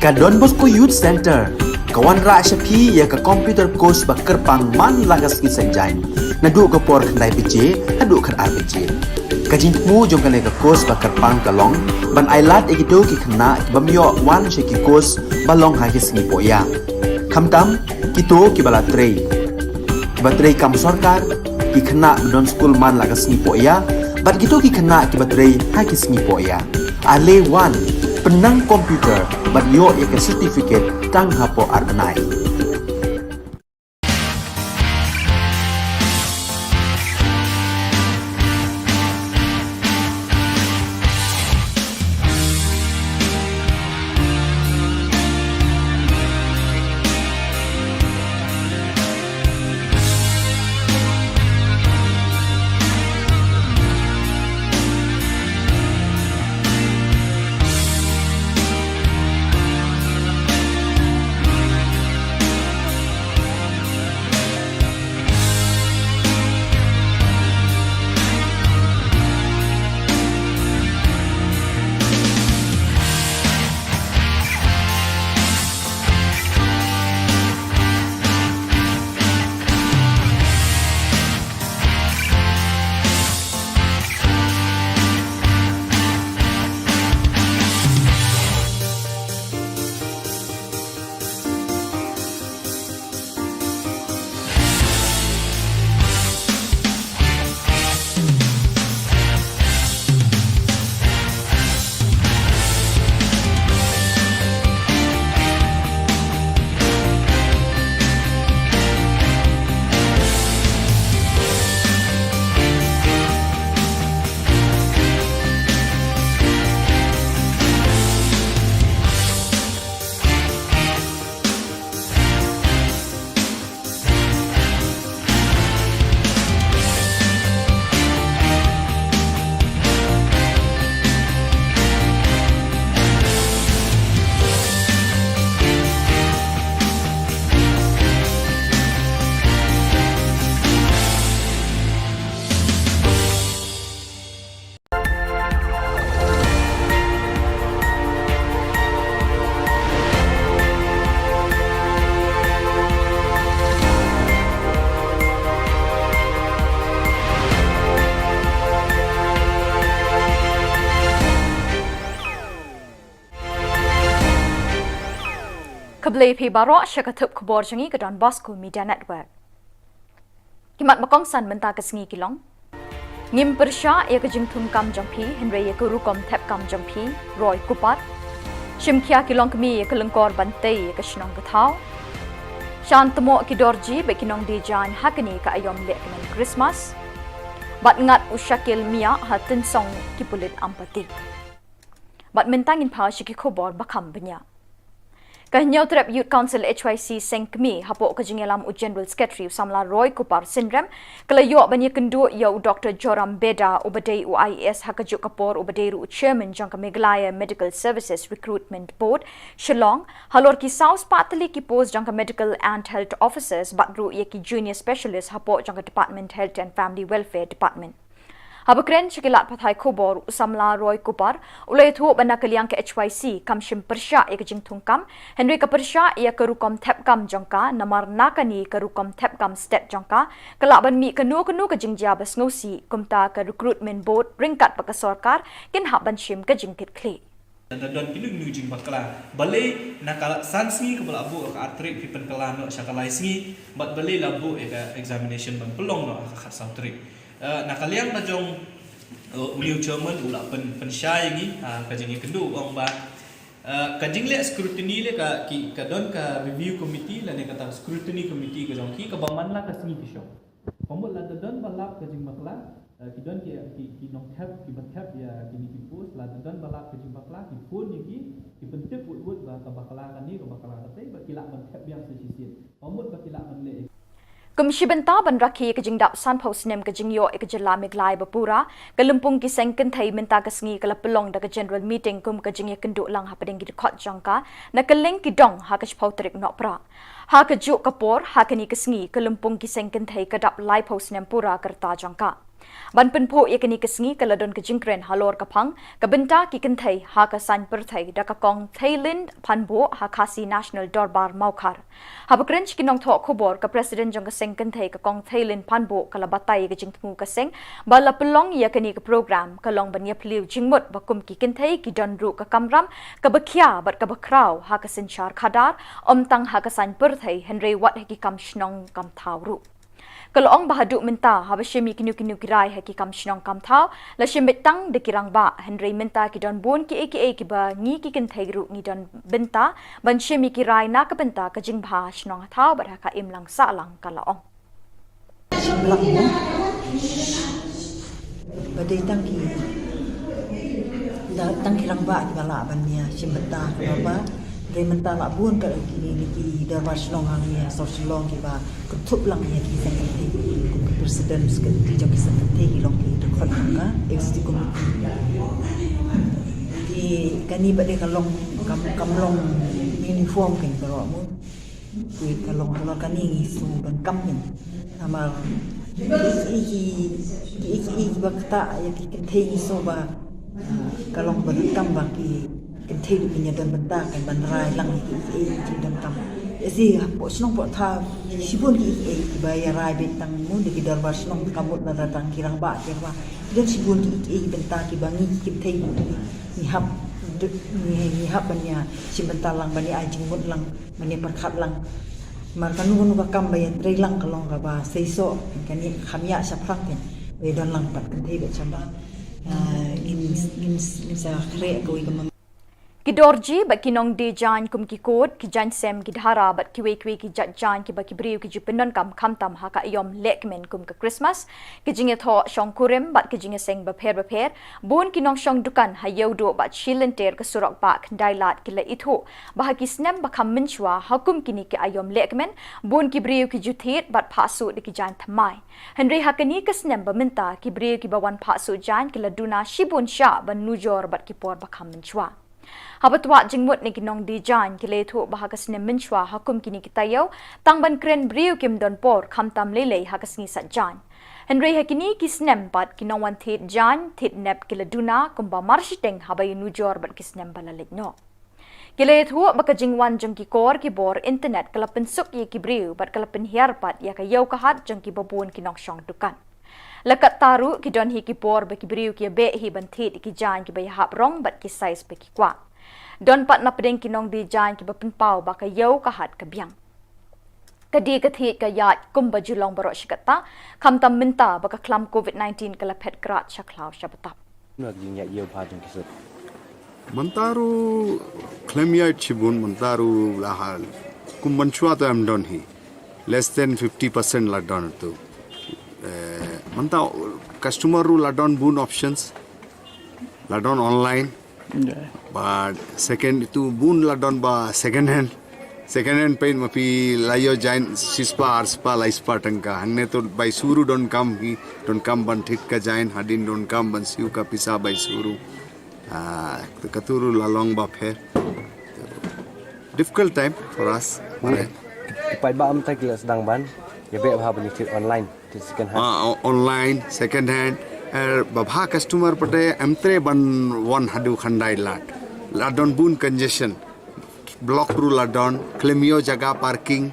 Ka Don Bosco Youth Centre ka wanrah sha phi ïa ka computer course ba kyrpang man la ka sngi Saitjaiñ, naduh ka por khyndai baje haduh khatar baje. Ka jingthmu jong kane ka course ba kyrpang ka long ban ailad ïa kito ki khynnah ki bym ïoh wan sha ki course ba long ha ki sngi pohïa, khamtam kito kiba la trei, kiba trei kam sorkar, ki khynnah ba don skul man la ka sngi pohïa, bad kito ki khynnah kiba trei ha ki sngi pohïa. Ale wan, pynnang computer bad ïoh ïa ka certificate tang hapoh ar bnai. Khublei phi baroh sha ka thup khubor jong ngi ka Don Bosco Media Network. Ki mat ba kongsan mynta ka sngi ki long: Ngim pyrshah ïa ka jingthung kam jong phi, hynrei ïa ka rukom thep kam jong phi, Roy Cooper. Shim khia ki longkmie ïa ka lyngkor ban tei ïa ka shnong ka thaw. Shan tmoh ki dorji bad ki nongdie jaiñ ha kane ka aïom lehkmen Christmas. Bad ngat u Shakil Miah ha Tynsong ki pulit Ampati. Bad mynta ngin phai sha ki khubor ba kham bniah. Ka Hynñiewtrep Youth Council H Y C Seng Kmie, hapoh ka jingïalam u General Secretary u samla Roy Cooper Synrem, ka la ïoh ban ïakynduh ïa u Doctor Joram Beda, uba dei u I A S ha kajuh ka por uba dei ruh u Chairman jong ka Meghalaya Medical Services Recruitment Board, Shillong, halor ki saw spah tylli ki post jong ka Medical and Health Officers bad ruh ïa ki Junior Specialist hapoh jong ka Department Health and Family Welfare Department. Haba kren sha ki lad pathai khubor, u samla Roy Cooper u la ïathuh ba na ka liang ka H Y C kam shym pyrshah ïa ka jingthung kam, hynrei ka pyrshah ïa ka rukom thep kam jong ka, namar na kane ka rukom thep kam stet jong ka, ka lah ban mih kano kano ka jingjia ba sngewsih, kumta ka Recruitment Board ryngkat bad ka sorkar kin hap ban shim ka jingkitkhlieh. Lada don kino kino jingbakla, balei na ka san sngi kaba la buh ka ar tarik phi pynkylla noh sha ka lai sngi, bad balei la buh ïa ka examination ban pynlong noh ha ka khatsaw tarik. Eh, na ka liang ka jong, eh, u new chairman u la pyn, pynshai ïa ngi, ah, ka jingïakynduh, u ong ba, eh, ka jingleh scrutiny leh ka, ki, ka don ka review committee lane kata scrutiny committee ka jong ki kaba man la ka sngi ki shong. Ka mut lada don ba lap ka jingbakla, eh, ki don ki, ki, ki nongthep, kiba thep ïa kine ki post, lada don ba lap ka jingbakla, ki phone ïa ki, ki pyntip wut wut ba ka bakla kane, ka bakla katei, ba ki lah ban thep biang sa shisien. Ka mut ba ki lah ban leh. Kum shi bynta ban rakhe ïa ka jingdap sanphew snem ka jingïoh ïa ka jylla Meghalaya ba pura, ka lympung ki seng kynthei mynta ka sngi ka la pynlong da ka general meeting kum ka jingïakynduh lang hapdeng ki dkhot jong ka, na kylleng ki dong ha ka shiphew tarik Nohprah. Ha kajuh ka por, ha kane ka sngi, ka lympung ki seng kynthei ka dap laiphew snem pura ka rta jong ka. Ban pynphuh ïa kane ka sngi ka la don ka jingkren halor ka phang ka bynta ki kynthei ha ka saiñ pyrthei da ka Kong Theilin Phanbuh ha Khasi National Dorbar Mawkhar. Haba kren sha ki nongthoh khubor, ka President jong ka seng kynthei ka Kong Theilin Phanbuh ka la batai ïa ka jingthmu ka seng ba la pynlong ïa kane ka program ka long ban ïaphylliew jingmut ba kum ki kynthei ki don ruh ka kamram kaba khia bad kaba khraw ha ka synshar khadar, ym tang ha ka saiñ pyrthei hynrei wat ha ki kam shnong kam thaw ruh. Ka la ong ba haduh mynta haba shim ïa kino kino ki rai ha ki kam shnong kam thaw la shim beit tang da ki rangbah, hynrei mynta ki don bun kiei kiei kiba ngi ki kynthei ruh ngi don bynta ban shim ïa ki rai na ka bynta ka jingbha shnong ha thaw bad ha ka imlang sahlang, ka la ong. Shim lang mo. Ba dei tang ki, da tang ki rangbah kiba lah ban ïa shim bynta ka dorbar. Hynrei mynta la bun ka ki, ki dorbar shnong hangne ha South Shillong kiba kynthup lang ïa ki seng kynthei, kum ki president ki jong ki seng kynthei ki long ki dkhot jong ka executive committee. Te kane pat de ka long, kam, kam long uniform kein baroh mo. Te ka long halor kane ngi sngew donkam kein. Namar ki, ki, ki, ki, kiba ktah ïa ki kynthei ngi sngew ba, ah, ka long ba donkam ba ki kynthei ruh kin ïa don bynta kein ban rai lang ïa ki, ki, ki, ki donkam. Ïa shi hapoh shnong hapoh thaw shibun ki, ki, kiba ïa rai beit tang mo da ki dorbar shnong, ka mut lada tang ki rangbah ki rangbah. Ki don shibun ki, ki, ki bynta kiba ngi ki kynthei ngi, ngi hap, ngi, ngi hap ban ïa shim bynta lang, ban ïa ai jingmut lang, ban ïa pyrkhat lang. Namar kano kano ka kam ba ïa trei lang ka long kaba seisoh, kane kham ïa shaphrang kein. Ba ïa don lang pat kynthei bad shabang. Ah, ngin, ngin, ngin sa khreh kawei ka mem- Ki dorji bad ki nongdie jaiñ kum ki kot, ki jaiñ sem, ki dhara bad kiwei kiwei ki jait jaiñ kiba ki briew ki ju pyndonkam khamtam ha ka aïom lehkmen kum ka Christmas, ki jingïathoh shongkurim bad ki jingïaseng bapher bapher. Bun ki nongshong dukan ha Ïewduh bad shi lynter ka surok bah Khyndailad ki la ithuh ba ha ki snem ba kham mynshuwa ha kum kine ki aïom lehkmen, bun ki briew ki ju thied bad phah suit da ki jaiñ thymmai. Hynrei ha kane ka snem ba mynta ki briew kiba wan phah suit jaiñ ki la duna shibun shah ban nujor bad ki por ba kham mynshuwa. Haba twad jingmut na ki nongdie jaiñ ki la ithuh ba ha ka snem mynshuwa ha kum kine ki taïew tang ban kren briew kim don por khamtam lei lei ha ka sngi sait jaiñ. Hynrei ha kine ki snem pat ki nongwan thied jaiñ thied nep ki la duna kumba marshiteng haba ïa nujor bad ki snem ba la leit noh. Ki la ithuh ba ka jingwan jong ki kor ki bor internet ka la pynsuk ïa ki briew bad ka la pynhiar pat ïa ka ïew ka hat jong kiba bun ki nongshong dukan. La katta ruh ki don hi ki por ba ki briew ki ïa beh hi ban thied ïa ki jaiñ kiba ïahap rong bad ki size ba ki kwah. Don pat na pdeng ki nongdie jaiñ kiba pynpaw ba ka ïew ka hat ka biang. Ka die ka thied ka ïaid kumba ju long baroh shi katta, khamtam mynta ba ka khlam covid nineteen ka la phet krad sha khlaw sha btap. Mynta ruh khlem ïaid shibun, mynta ruh la hal. Kum mynshuwa te em don hi. Less than fifty percent la don tu. Eh, mynta customer ruh la don bun options. La don online. But second tu bun la don ba second hand. Second hand peit ma phi la ïoh jaiñ shispah arspah laispah tyngka. Hangne tu bai shuh ruh donkam hi, donkam ban thied ka jaiñ, hadien donkam ban siew ka pisa bai shuh ruh. Ah, katu ruh la long ba pher. Difficult time for us. Ki paidbah mynta ki la sdang ban ïa beh bha ban ïa thied online. Second hand. Ah, o-, online, second hand. Eh, ba bha customer pat em treh ban wan haduh Khyndailad. La don bun congestion. Block ruh la don, khlem ïoh jaka parking.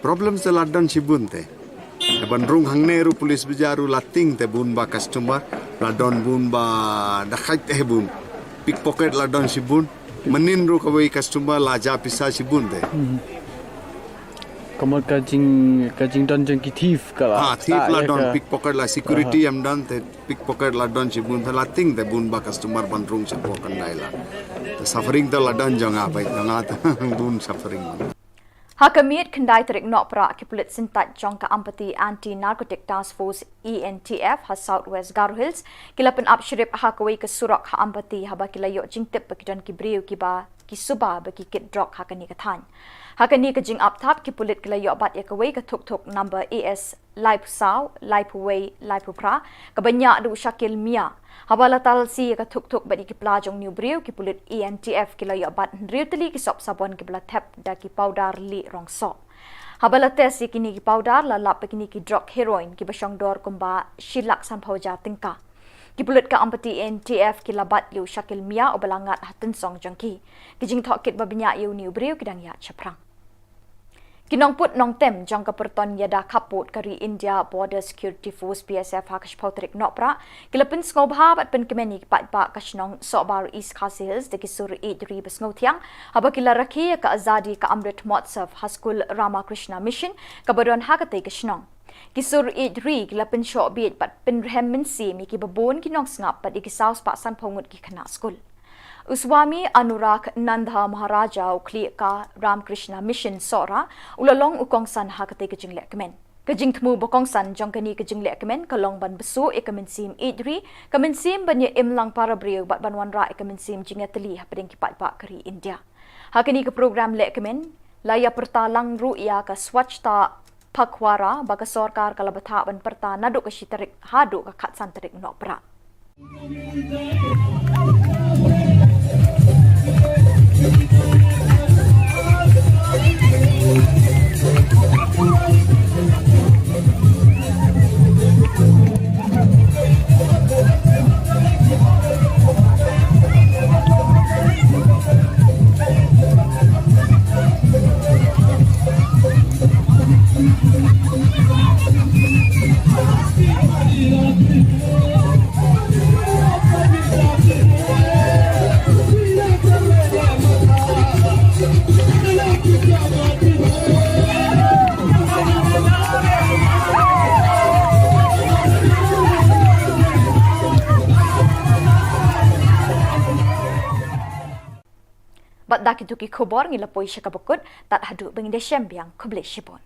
Problem te la don shibun te. Te ban rung hangne ruh police bazaar ruh la tieng te bun ba customer, la don bun ba dakhait te bun. Pickpocket la don shibun. Mynnin ruh kawei customer la jah pisa shibun te. Ka mut ka jing, ka jingdon jong ki thief ka la. Ha, thief la don, pickpocket la, security em don te, pickpocket la don shibun te, la tieng te bun ba customer ban rung shapoh Khyndailad. Te suffering te la don jong nga, bai jong nga te bun suffering. Ha ka miet khyndai tarik Nohprah ki pulit syntait jong ka Ampati Anti Narcotic Task Force, E N T F, ha South West Garo Hills ki la pynap shrip ha kawei ka surok ha Ampati haba ki la ïoh jingtip ba ki don ki briew kiba ki suba ba ki kit drok ha kane ka thaiñ. Ha kane ka jingap thap ki pulit ki la ïoh bat ïa kawei ka thuk thuk number A S laiphew saw, laiphew wei, laiphew phra, kaba ñiah da u Shakil Mia. Haba la talsi ïa ka thuk thuk bad ïa ki pla jong une u briew, ki pulit E N T F ki la ïoh bat hynriew tylli ki sop sabon kiba la thep da ki powder lieh rong soh. Haba la test ïa kine ki powder, la lap ba kine ki drok heroin kiba shong dor kumba shi lak sanphew hajar tyngka. Ki pulit ka Ampati N T F ki la bat ïa u Shakil Mia uba la ngat ha tynsong jong ki. Ki jingthoh kit ba bniah ïa une u briew ki dang ïaid shaphrang. Ki nongput nongtem jong ka pyrton ïada khappud ka ri India Border Security Force, B S F, ha ka shiphew tarik Nohprah ki la pynsngewbha bad pynkmen ïa ki paidbah ka shnong Sohbar, East Khasi Hills da ki sur ïeid ri ba sngewthiang haba ki la rakhe ïa ka Azadi Ka Amrit Mahotsav ha skul Ramakrishna Mission kaba don ha katei ka shnong. Ki sur ïeid ri ki la pynshoh bieit bad pynrhem mynsiem ïa kiba bun ki nongsngap bad ïa ki saw spah sanphew ngut ki khynnah skul. U Swami Anuragnanda Maharaja, u khlieh ka Ramakrishna Mission Sohra, u la long u kongsan ha katei ka jinglehkmen. Ka jingthmu ba kongsan jong kane ka jinglehkmen ka long ban bsuh ïa ka mynsiem ïeid ri, ka mynsiem ban ïa im lang para briew bad ban wanrah ïa ka mynsiem jingïatylli hapdeng ki paidbah ka ri India. Ha kane ka program lehkmen la ïa pyrta lang ruh ïa ka Swachhata Pakhwada ba ka sorkar ka la bthah ban pyrta naduh ka shi tarik haduh ka khatsan tarik Nohprah. Bad da kito ki khubor ngi la poi sha kaba kut, tad haduh ba ngin da shem biang, khublei shibun.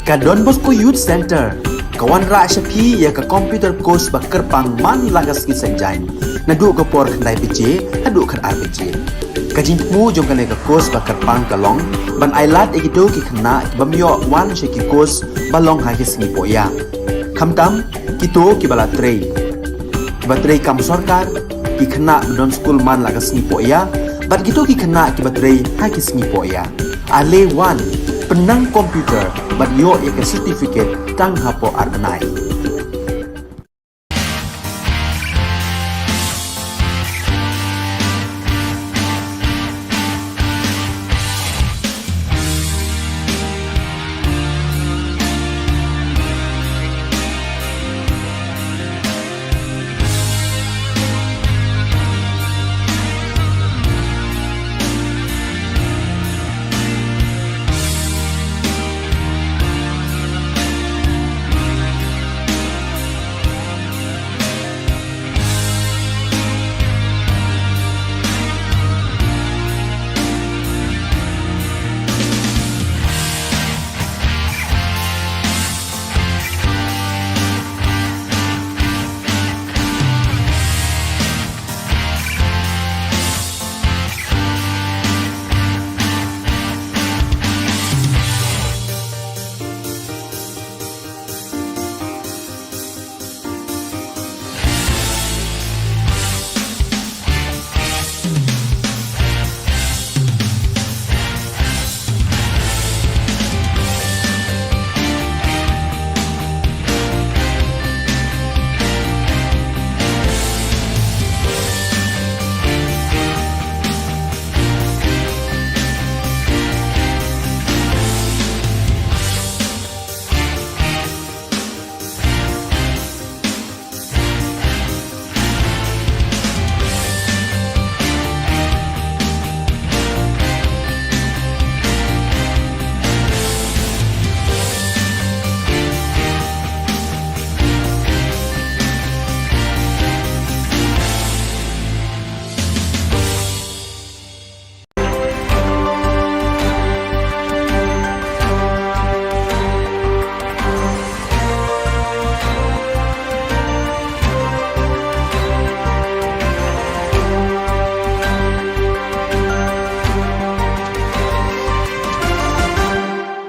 Ka Don Bosco Youth Centre ka wanrah sha phi ïa ka computer course ba kyrpang man la ka sngi Saitjaiñ, naduh ka por khyndai baje haduh khatar baje. Ka jingthmu jong kane ka course ba kyrpang ka long ban ailad ïa kito ki khynnah ki bym ïoh wan sha ki course ba long ha ki sngi pohïa, khamtam kito kiba la trei, kiba trei kam sorkar, ki khynnah ba don skul man la ka sngi pohïa bad kito ki khynnah kiba trei ha ki sngi pohïa. Ale wan, pynnang computer bad ïoh ïa ka certificate tang hapoh ar bnai.